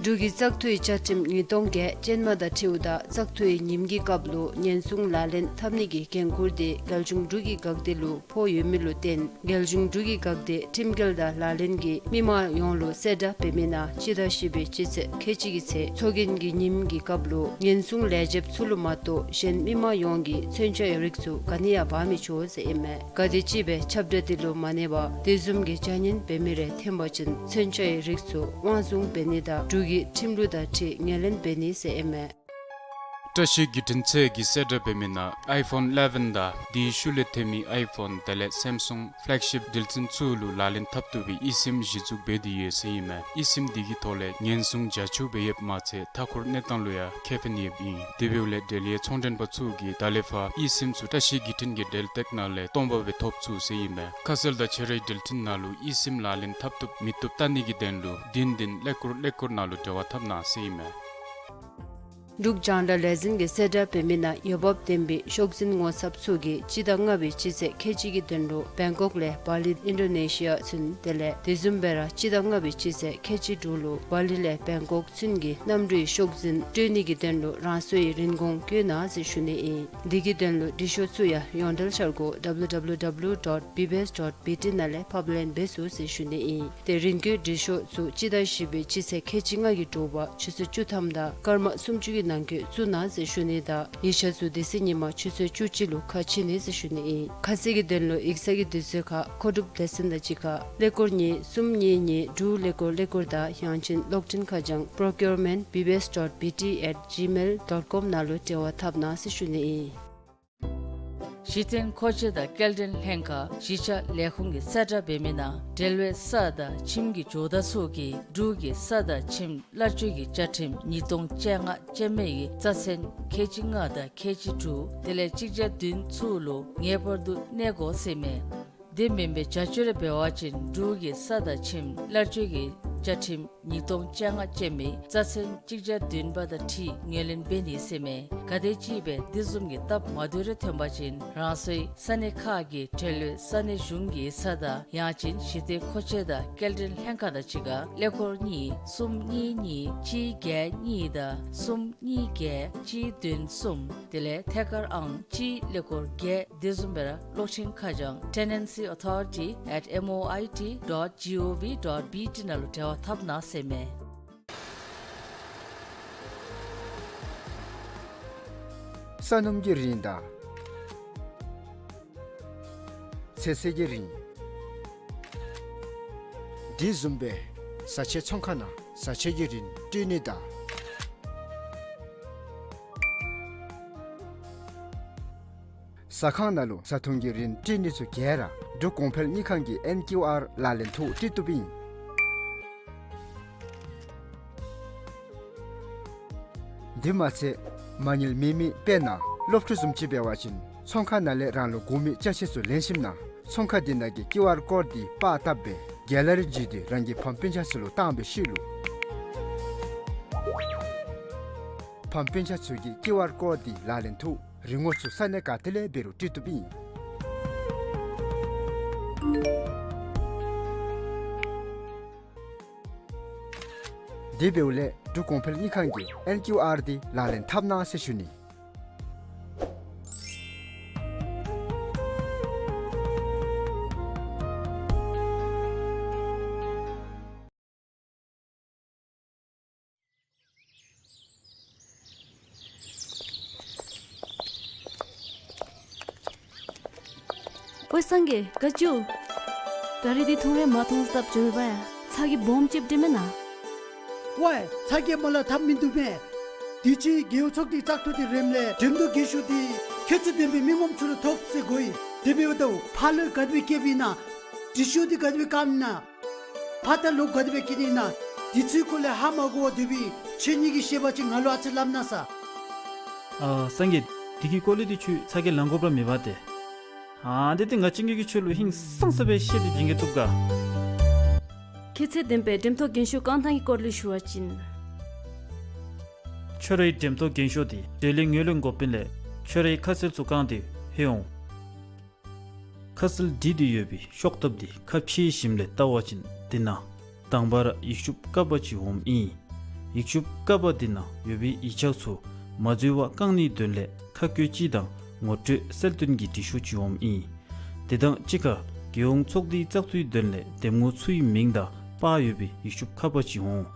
འབྲུག་གི་བཙག་འཐུའི་བཅའ་ཁྲིམས་ཉིས་སྟོང་བརྒྱད་ཅན་མ་དང་འཁྲིལཝ་ད་བཙག་འཐུའི་ཉིནམ་གྱི་སྐབས་ལུ་ཉེན་སྲུང་ལག་ལེན་འཐབ་ནི་གི་འགན་ཁུར་དེ་རྒྱལ་གཞུང་འབྲུག་གི་འགག་སྡེ་ལུ་ཕོག་ཡོད་མི་ལུ་བརྟེན་རྒྱལ་གཞུང་འབྲུག་གི་འགག་སྡེ་ཁྲིམས་འགལ་དང་ལག་ལེན་གྱིས་མི་མང་ཡོངས་ལུ་གསལ་བསྒྲགས་འབད་མི་ནང་སྤྱི་ཟླ་བཞི་པའི་སྤྱི་ཚེས་ཁལ་གཅིག་གི་ཚེ་ཚོགས་རྒྱན་གྱི་ཉིནམ་གྱི་སྐབས་ལུ་ཉེན་སྲུང་ལས་བྱེདཔ་ཚུ་ལུ་མ་གཏོགས་གཞན་མི་མང་ཡོངས་ཀྱིས་མཚོན་ཆའི་རིགས་ཚུ་ག་ནི་ཡང་འབག་མི་ཆོག་ཟེར་ཨིན་མས། གལ་ཏེ་ཅིག་སྦེ་ཁྱབ་བསྒྲགས་དེ་ལུ་མ་གནས་པར་དེ་བཟུམ་གྱི་བྱ་ངན་འབད་མི་རེ་ཐོན་པ་ཅིན་མཚོན་ཆའི་རིགས་ཚུ་དབང་བཟུང་འབད་ནི་དང་འབྲུག་གི་ཁྲིམས་ལུགས་དང་འཁྲིལ་ངོས་ལེན་འབད་ནི་ཟེར་ཨིན་མས། བཀྲ་ཤིས་བརྒྱུད་འཕྲིན་ཚད་ཀྱིས་གསལ་བསྒྲགས་འབད་མི་ནང་ཨའི་ཕོན་ཨི་ལེ་བཱན་དང་དེའི་ཤུལ་ལས་ཐོན་མི་ཨའི་ཕོན་དེ་ལས་སེམ་སུང་ཕེ་ལེག་ཤིཔ་འགྲུལ་འཕྲིན་ཚུ་ལུ་ལག་ལེན་འཐབ་བཏུབ་པའི་ཨི་སིམ་གཞི་བཙུགས་འབད་དེ་ཡོད་ཟེར་ཨིན་མས། ཨི་སིམ་འདི་གི་ཐོག་ལས་ཉེན་སྲུང་རྒྱ་ཆེཝ་སྦེ་ཡོདཔ་མ་ཚད་མཐའ་འཁོར་གནས་སྟངས་ལུ་ཡང་ཁེ་ཕན་ཡོདཔ་ཨིན། དེ་འབདཝ་ལས་འབྲེལ་ཡོད་ཚོང་མགྲོན་པ་ཚུ་གིས་ད་ལས་ཕར་ཨི་སིམ་ཚུ་བཀྲ་ཤིས་བརྒྱུད་འཕྲིན་གྱི་འབྲེལ་སྟེགས་ནང་ལས་སྟོང་པ་སྦེ་ཐོབ་ཚུགས་ཟེར་ཨིན་མས། ཁ་གསལ་དང་ཁྱོད་རའི་འགྲུལ་འཕྲིན་ནང་ལུ་ཨི་སིམ་ལག་ལེན་འཐབ་བཏུབ་མི་བཏུབ་བལྟ་ནི་གི་དོན་ལུ་བདུན་བདུན་ཀླད་ཀོར་ཀླད་ཀོར་ནང་ལུ་འབྲེལ་བ་འཐབ་གནང་ཟེར་ཨིན་མས། འབྲུག་རྒྱང་བསྒྲགས་ལས་འཛིན་གྱིས་གསལ་བསྒྲགས་འབད་མི་ནང་འོས་འབབ་ལྡན་པའི་ཤོག་འཛིན་ངོ་ཚབ་ཚུ་གིས་སྤྱི་ཟླ་ལྔ་པའི་སྤྱི་ཚེས་ཁལ་གཅིག་གི་དོན་ལུ་བེང་ཀོག་ལས་བ་ལི་ཨིན་ཌོ་ནེ་ཤི་ཡ་ཚུན་དེ་ལས་དེ་བཟུམ་སྦེ་ར་སྤྱི་ཟླ་ལྔ་པའི་སྤྱི་ཚེས་ཁལ་གཅིག་དྲུག་ལུ་བ་ལི་ལས་བེང་ཀོག་ཚུན་གྱི་གནམ་གྲུའི་ཤོག་འཛིན་སྤྲོད་ནི་གི་དོན་ལུ་རང་སོའི་རིན་གོང་བཀོད་གནང་ཟེར་ཞུ་ནི་ཨིན། འདི་གི་དོན་ལུ་འབྲི་ཤོག་ཚུ་ཡང་ཡོངས་འབྲེལ་འཆར་སྒོ་W W W dot B B S dot B T ནང་ལས་ཕབ་ལེན་འབད་ཚུགས་ཟེར་ཞུ་ནི་ཨིན། ཏེ་རིན་བཀོད་འབྲི་ཤོག་ཚུ་སྤྱི་ཟླ་བཞི་པའི་སྤྱི་ཚེས་ཁལ་གཅིག་ལྔ་གི་དྲོ་པ་ཆུ་ཚོད་བཅུ་ཐམ་དང་སྐར་མ་སུམ་ཅུ་གི་ནང་འཁོད་བཙུགས་གནང་ཟེར་ཞུ་ནི་དང་ཡིག་ཆ་ཚུ་དེ་ཚེ་ཉིན་མ་ཆུ་ཚོད་བཅུ་གཅིག་ལུ་ཁ་ཕྱེ་ནི་ཟེར་ཞུ་ནི་ཨིན། ཁ་གསལ་གྱི་དོན་ལུ་ཡིག་ཚང་གི་དུས་ཚོད་ཁར་མཁོ་སྒྲུབ་སྡེ་ཚན་དང་གཅིག་ཁར་ཀླད་ཀོར་གཉིས་གསུམ་གཉིས་གཉིས་དྲུག་ཀླད་ཀོར་ཀླད་ཀོར་དང་ཡང་ཅིན་གློག་འཕྲིན་ཁ་བྱང་procurement B B S dot B T at gmail dot com ནང་ལུ་འབྲེལ་བ་འཐབ་གནང་ཟེར་ཞུ་ནི་ཨིན། གཞི་རྟེན་མཁོ་ཆས་དང་སྐྱེལ་འདྲེན་ལྷན་ཁག་གཞིས་ཆགས་ལས་ཁུངས་ཀྱིས་གསལ་བསྒྲགས་འབད་མི་ནང་འབྲེལ་བའི་ས་དང་ཁྱིམ་གྱི་ཇོ་བདག་ཚུ་གིས་འབྲུག་གི་ས་དང་ཁྱིམ་གླར་སྤྱོད་ཀྱི་བཅའ་ཁྲིམས་ཉིས་སྟོང་བཅོ་ལྔ་ཅན་མའི་རྩ་ཚན་ཁལ་གཅིག་ལྔ་དང་ཁལ་གཅིག་དྲུག་དེ་ལས་གཅིག་བརྒྱ་བདུན་ཚུ་ལུ་ངེས་པར་དུ་གནས་དགོ་ཟེར་མས། དེ་མེན་པའི་བྱ་སྤྱོད་རེ་འབད་བ་ཅིན་འབྲུག་གི་ས་དང་ཁྱིམ་གླར་སྤྱོད་ཀྱི་བཅའ་ཁྲིམས་ཉིས་སྟོང་བཅོ་ལྔ་ཅན་མའི་རྩ་ཚན་གཅིག་བརྒྱ་བདུན་པ་དང་འཁྲིལ་ངོས་ལེན་འབད་ནི་ཟེར་མས། གལ་ཏེ་ཅིག་སྦེ་དེ་བཟུམ་གྱི་སྟབས་མ་བདེཝ་རེ་ཐོན་པ་ཅིན་རང་སོའི་ས་གནས་ཁག་གི་འབྲེལ་ཡོད་ས་གནས་གཞུང་གི་ས་དང་ཡང་ཅིན་གཞི་རྟེན་མཁོ་ཆས་དང་སྐྱེལ་འདྲེན་ལྷན་ཁག་དང་གཅིག་ཁར་ཀླད་ཀོར་གཉིས་གསུམ་གཉིས་གཉིས་གཅིག་བརྒྱད་གཉིས་དང་གསུམ་གཉིས་བརྒྱད་གཅིག་བདུན་གསུམ་དེ་ལས་ཐད་ཀར་ཨང་གཅིག་ཀླད་ཀོར་བརྒྱད། དེ་བཟུམ་སྦེ་ར་གློག་འཕྲིན་ཁ་བྱང་tenancy authority at M O I T dot G O V dot B T ནང་ལུ་འབྲེལ་བ་འཐབ་གནང་ཟེར་མས། ས་སྣུམ་གྱི་རིན་དང་ཚོད་བསྲེ་གི་རིན། དེ་བཟུམ་སྦེ་བཟའ་ཆས་ཚོང་ཁང་ནང་བཟའ་ཆས་ཀྱི་རིན་སྤྲོད་ནི་དང་། ཟ་ཁང་ནང་ལུ་བཟའ་འཐུང་གི་རིན་སྤྲོད་ནི་ཚུ་ག་ར་འབྲུག་གོང་འཕེལ་དངུལ་ཁང་གི་ཨེན་ཀིའུ་ཨར་ལག་ལེན་ཐོག་སྤྲོད་བཏུབ་ཨིན། དེ་མ་ཚད་མ་དངུལ་མེད་མི་དཔེར་ན་སློབ་ཕྲུག་བཟུམ་ཅིག་འབད་བ་ཅིན་ཚོང་ཁང་ནང་ལས་རང་ལུ་དགོ་མི་ཅ་ཆས་ཚུ་ལེན་ཞིནམ་ན་ཚོང་ཁང་དེ་ནང་གི་ཀིའུ་ཨར་ཀོཌ་དེ་པར་བཏབ་སྦེ་གེ་ལ་རི་བརྒྱུད་དེ་རང་གི་ཕམ་སྤུན་ཆ་ཚུ་ལུ་བཏང་བའི་ཤུལ་ལུ་ཕམ་སྤུན་ཆ་ཚུ་གིས་ཀིའུ་ཨར་ཀོཌ་དེ་ལག་ལེན་ཐོག་རིན་གོང་ཚུ་ས་གནས་ག་ཏེ་ལས་འབད་རུང་སྤྲོད་བཏུབ་ཨིན། དེ་འབདཝ་ལས་འབྲུག་གོང་འཕེལ་དངུལ་ཁང་གི་ཨེན་ཀིའུ་ཨར་དེ་ལག་ལེན་འཐབ་གནང་ཟེར་ཞུ་ནི། ཨོའི་སངས་རྒྱས་ག་ཅི་འོང་། ག་རི་དེ་མཐོང་རེ་མ་མཐོང་སྟབས་བྱོན་པ་ཡ། ཚ་གྱང་སྦོམ་ཅིག་སྤྲོད་མེན་ན། ཝའི་ཚ་གྱང་མ་ལ་ཐབས་མིན་འདུག་མས། དུས་ཅི་རྒེད་འོག་ཚོགས་སྡེ་བཙག་འཐུ་དེ་རནམ་ལས་འགྲེམས་སྟོན་རྒྱན་ཤོག་དེ་ཁྱད་ཚད་ལྡན་པའི་མི་ངོམ་ཚུ་ལུ་ཐོབ་ཟེར་གོ་ཡི། དེ་འབདཝ་ད་ཕར་ལུ་ག་དེ་སྦེ་བསྐྱལཝ་ཨིན་ན། འབྲི་ཤོག་དེ་ག་དེ་སྦེ་བཀབ་ཨིན་ན། ཕར་ད་ལོག་ག་དེ་སྦེ་བསྐྱལ་ནི་ཨིན་ན། དེ་ཚུའི་སྐོར་ལས་ཧ་མ་གོ་བར་སྡོད་པའི་ཁྱེད་གཉིས་ཀྱིས་ཤེས་པ་ཅིན་ང་ལུ་ཨ་ཙི་སླབ་གནང་ས། ཨ་སངས་རྒྱས། དེ་གི་སྐོར་ལས་དེ་ཁྱོད་ཚ་གྱང་ལང་དགོཔ་ར་མེད་པ་ཏེ། ཨ་དེ་དེ་ང་བཅས་ཀྱིས་ཁྱོད་ལུ་ཧིང་སངས་ས་སྦེ་བཤད་དེ་བྱིན་གེ་བཏུབ་ག། ཁྱད་ཚད་ལྡན་པའི་འགྲེམས་སྟོན་རྒྱན་ཤོག་བཀང་ཐངས་ཀྱི་སྐོར་ལས་ཞུ་བ་ཅིན། ཁྱོད་རའི་འགྲེམས་སྟོན་རྒྱན་ཤོག་དེ་འབྲེལ་ཡོད་ངོས་ལེན་འགོ་དཔོན་ལས་ཁྱོད་རའི་ཁ་གསལ་ཚུ་བཀང་སྟེ་ལྷོད་འོང་། ཁ་གསལ་བྲིས་ཏེ་ཡོད་པའི་ཤོག་ཐབ་དེ་ཁ་ཕྱེ་ཞིནམ་ལས་བལྟ་བ་ཅིན་དེ་ནང་དང་པ་ར་ཡིག་ཆུང་དཀརཔོ་ཅིག་འོངམ་ཨིན། ཡིག་ཤུབས་ཀ་པ་འདི་ནང་ཡོད་པའི་ཡིག་ཆ་ཚུ་མ་འཛོལ་བར་བཀང་ནིའི་དོན་ལས་ཁ་བཀོད་སྤྱི་དང་ངོ་སྤྲོད་གསལ་སྟོན་གྱི་འབྲི་ཤོག་ཅིག་འོངམ་ཨིན། དེ་དང་གཅིག་ཁར་རྒྱལ་ཡོངས་ཚོགས་སྡེའི་བཙག་འཐུའི་དོན་ལས་འདེམས་ངོ་ཚུའི་མིང་དང་པར་ཡོད་པའི་ཡིག་ཤུབས་ཁ་པ་ཅིག་འོང་།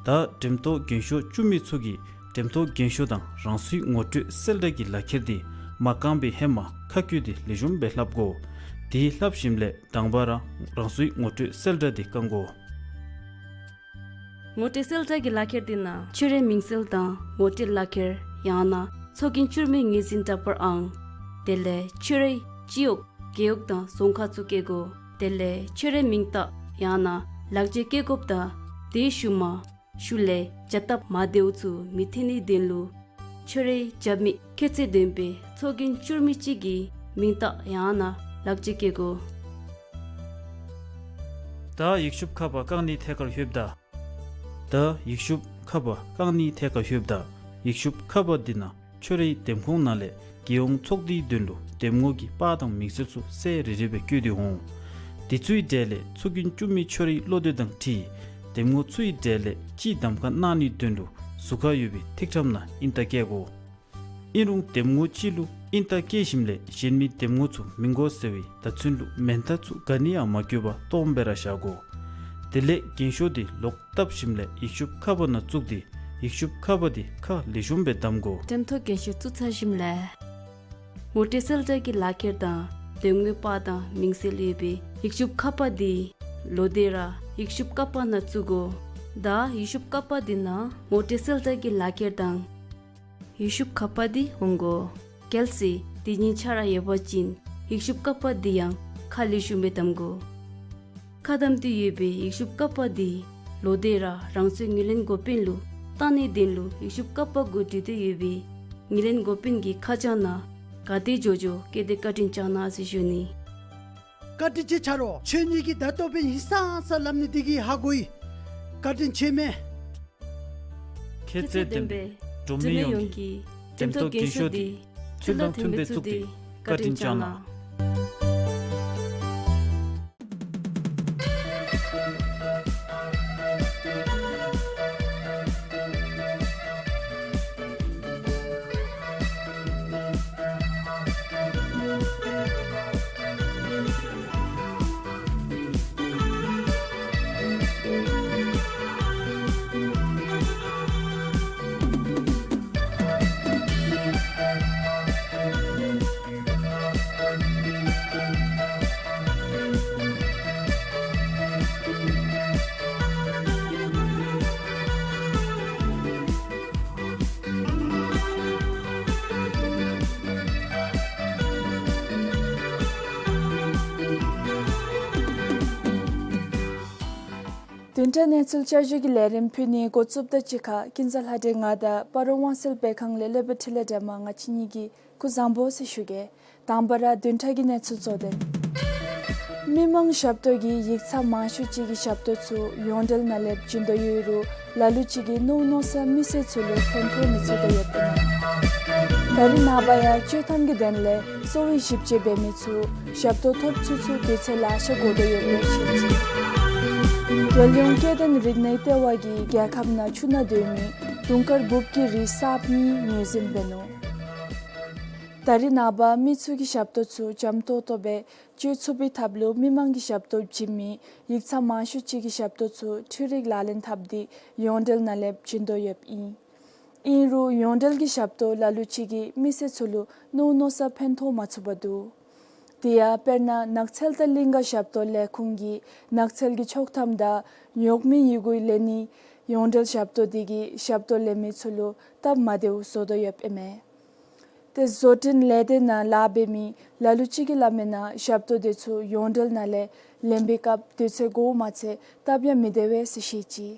ད་འགྲེམས་ཐོག་རྒན་ཤོས་བཅུ་མི་ཚུ་གིས་འགྲེམས་ཐོག་རྒན་ཤོས་དང་རང་སོའི་ངོ་སྤྲོད་གསལ་བསྒྲགས་ཀྱི་ལག་ཁྱེར་འདི་མ་བཀང་པའི་ཧེ་མ་ཁ་བཀོད་འདི་ལེགས་ཤོམ་སྦེ་ལྷབ་དགོ། དེ་ལྷབ་ཞིནམ་ལས་དང་པ་ར་རང་སོའི་ངོ་སྤྲོད་གསལ་བསྒྲགས་འདི་བཀང་དགོ། ངོ་སྤྲོད་གསལ་བསྒྲགས་ཀྱི་ལག་ཁྱེར་འདི་ནང་ཁྱོད་རའི་མིང་གསལ་དང་ངོ་སྤྲོད་ལག་ཁྱེར་ཡང་ན་ཚོགས་རྒྱན་བསྐྱུར་མིའི་ངོས་འཛིན་འདྲ་པར་ཨང་། དེ་ལས་ཁྱོད་རའི་སྤྱི་འོག་རྒེད་འོག་དང་རྫོང་ཁག་ཚུ་བཀོད་དགོ། དེ་ལས་ཁྱོད་རའི་མིང་རྟགས་ཡང་ན་ལག་འཇལ་བཀོད་དགོཔ་དང་དེའི་ཤུལ་མ་ཤུལ་ལས་བྱ་སྟབས་མ་བདེཝ་ཚུ་མི་འཐོན་ནིའི་དོན་ལུ་ཁྱོད་རའི་རྒྱབ་མི་ཁྱད་ཚད་ལྡན་པའི་ཚོགས་རྒྱན་བསྐྱུར་མི་ཅིག་གི་མིང་རྟགས་ཡང་ན་ལག་འཇལ་བཀོད་དགོ། ད་ཡིག་ཤུབས་ཁ་པ་བཀང་ནིའི་ཐད་ཁར་ལྷོདཔ་ད། ད་ཡིག་ཤུབས་ཁ་པ་བཀང་ནིའི་ཐད་ཁར་ལྷོདཔ་ད་ཡིག་ཤུབས་ཁ་པ་འདི་ནང་ཁྱོད་རའི་འདེམས་ཁོངས་ནང་ལས་རྒྱལ་ཡོངས་ཚོགས་སྡེའི་དོན་ལུ་འདེམས་ངོ་གི་པར་དང་མིང་གསལ་ཚུ་གསལ་རི་རི་སྦེ་བཀོད་དེ་འོང་། དེ་ཚུའི་གྲས་ལས་ཚོགས་རྒྱན་བསྐྱུར་མི་ཁྱོད་རའི་བློ་འདོད་དང་འཁྲིལ་འདེམས་ངོ་ཚུའི་གྲས་ལས་གཅིག་གདམ་ཁ་གནང་ནིའི་དོན་ལུ་ཟུར་ཁར་ཡོད་པའི་ཐིག་ཁྲམ་ནང་ཨིན་རྟགས་བཀལ་དགོ། ཨིན་རུང་འདེམས་ངོ་གཅིག་ལུ་ཨིན་རྟགས་བཀལ་ཞིནམ་ལས་གཞན་མི་འདེམས་ངོ་ཚུ་མི་དགོ་ཟེར་བའི་བརྡ་མཚོན་ལུ་མེན་རྟགས་ཚུ་ག་ནི་ཡང་མ་བཀོད་པར་སྟོངམ་སྦེ་ར་བཞག་དགོ། དེ་ལས་རྒན་ཤོས་འདི་ལོག་བཏབ་ཞིནམ་ལས་ཡིག་ཤུབས་ཁ་པ་ནང་བཙུགས་ཏེ་ཡིག་ཤུབས་ཁ་པ་འདི་ཁ་ལེགས་ཤོམ་སྦེ་བསྡམ་དགོ། འགྲེམས་ཐོག་རྒན་ཤོས་བཙུགས་ཚར་ཞིནམ་ལས་ངོ་སྤྲོད་གསལ་བསྒྲགས་ཀྱི་ལག་ཁྱེར་དང་འདེམས་ངོའི་པར་དང་མིང་གསལ་ཡོད་པའི་ཡིག་ཤུབས་ཁ་པ་འདི་ལོག་སྟེ་ར་ཡིག་ཤུབས་ཀ་པ་ནང་བཙུགས་དགོ། ད་ཡིག་ཤུབས་ཀ་པ་འདི་ནང་ངོ་སྤྲོད་གསལ་བསྒྲགས་ཀྱི་ལག་ཁྱེར་དང་ཡིག་ཤུབས་ཁ་པ་འདི་འོང་དགོ། གལ་སྲིད་དེ་གཉིས་ཆ་ར་ཡོད་པ་ཅིན་ཡིག་ཤུབས་ཀ་པ་འདི་ཡང་ཁ་ལེགས་ཤོམ་སྦེ་བསྡམ་དགོ། ཁ་བསྡམས་ཏེ་ཡོད་པའི་ཡིག་ཤུབས་ཀ་པ་འདི་ལོག་སྟེ་ར་རང་སོའི་ངོས་ལེན་འགོ་དཔོན་ལུ་བཏང་ནིའི་དོན་ལུ་ཡིག་ཤུབས་ཀ་པ་གུ་འབྲི་སྟེ་ཡོད་པའི་ངོས་ལེན་འགོ་དཔོན་གྱི་ཁ་བྱང་ནང་ག་དེ་མགྱོགས་མགྱོགས་བཀོད་དེ་བཀའ་དྲིན་བསྐྱང་གནང་ཟེར་ཞུ་ནི། བཀའ་དྲིན་ཆེ་ཆ་རོགས། ཁྱོད་གཉིས་ཀྱིས་ད་ལྟོ་འབད་ཧིང་སངས་ས་སླབ་ནི་འདི་གིས་ཧ་གོ་ཡི། བཀའ་དྲིན་ཆེ་མས། ཁྱད་ཚད་ལྡན་པའི་འབྲུག་མི་ཡོངས་ཀྱི་འགྲེམས་ཐོག་རྒན་ཤོས་འདི་ཚུལ་དང་མཐུན་པའི་བཙུགས་ཏེ་བཀའ་དྲིན་བསྐྱང་གནང་། བདུན་ཕྲག་གནས་ཚུལ་བསྐྱར་ཞུ་གི་ལས་རིམ་ཕུལ་ནི་འགོ་བཙུགསཔ་དང་གཅིག་ཁར་ཀུན་བཟང་ལྷ་སྒྲོན་ང་དང་སྤ་རོ་དབང་སེལ་བོད་ཁང་ལས་སློབ་དཔོན་འཕྲིན་ལས་སྒྲོལ་མ་ང་བཅས་གཉིས་ཀྱིས་སྐུ་གཟུགས་བཟང་པོ་ཟེར་ཞུ་གེ། དང་པ་ར་བདུན་ཕྲག་གི་གནས་ཚུལ་གཙོ་དོན། མི་མང་ཞབས་ཏོག་གིས་ཡིག་ཚང་མང་ཤོས་ཅིག་གི་ཞབས་ཏོག་ཚུ་ཡོངས་འབྲེལ་ནང་ལས་བྱིན་དོ་ཡོད་རུང་ལ་ལུ་ཅིག་གིས་མནོ་མནོ་ས་མི་སེར་ཚུ་ལུ་ཕན་ཐོགས་མི་ཚུགས་དོ་ཡོདཔ་ཨིན། ད་རེས་ནངས་པ་ཡང་སྤྱོད་ཐམ་གྱི་དོན་ལས་གསོ་བའི་ཞིབ་དཔྱད་འབད་མི་ཚུ་ཞབས་ཏོག་ཐོབ་ཚུགས་ཚུགས་དུས་ཚོད་ལེ་ཤ་འགོར་དོ་ཡོདཔ་ལས་བཤད་ཅི། རྒྱལ་ཡོངས་སྐྱེ་ལྡན་རིག་གནས་ལྟེ་བ་གིས་རྒྱལ་ཁབ་ནང་ཆུ་ནང་སྡོད་མི་དུང་དཀར་འབུབ་ཀྱི་རིགས་གསརཔ་གཉིས་ངོས་འཛིན་འབད་ནུག། ད་རེས་ནངས་པ་མི་ཚུ་གི་ཞབས་ཏོག་ཚུ་འཇམ་ཏོག་ཏོ་སྦེ་སྤྱོད་ཚུགས་པའི་ཐབས་ལུ་མི་མང་གི་ཞབས་ཏོག་བྱིན་མི་ཡིག་ཚང་མང་ཤོས་ཅིག་གི་ཞབས་ཏོག་ཚུ་འཕྲུལ་རིག་ལག་ལེན་འཐབ་སྟེ་ཡོངས་འབྲེལ་ནང་ལས་བྱིན་དོ་ཡོདཔ་ཨིན། ཨིན་རུང་ཡོངས་འབྲེལ་གྱི་ཞབས་ཏོག་ལ་ལུ་ཅིག་གིས་མི་སེར་ཚུ་ལུ་མནོ་མནོ་ས་ཕན་ཐོགས་མ་ཚུགས་པར་འདུག། དེ་ཡང་དཔེར་ན་ནགས་ཚལ་དང་གླིང་ག་ཞབས་ཏོག་ལས་ཁུངས་ཀྱིས་ནགས་ཚལ་གྱི་ཆོག་ཐམ་དང་ཉོག་མེད་ཡི་གུ་ལེན་ནི་ཡོངས་འབྲེལ་ཞབས་ཏོག་དེ་གིས་ཞབས་ཏོག་ལེན་མི་ཚུ་ལུ་སྟབས་མ་བདེཝ་བཟོ་དོ་ཡོདཔ་ཨིན་མས། ཏེ་བཟོ་སྐྲུན་ལས་སྡེ་ནང་ལཱ་འབད་མི་ལ་ལུ་ཅིག་གིས་སླབ་མིའི་ནང་ཞབས་ཏོག་དེ་ཚུ་ཡོངས་འབྲེལ་ནང་ལས་ལེན་པའི་སྐབས་དུས་ཚོད་འགོརཝ་མ་ཚད་སྟབས་ཡང་མི་བདེ་བས་ཟེར་བཤད་ཅི།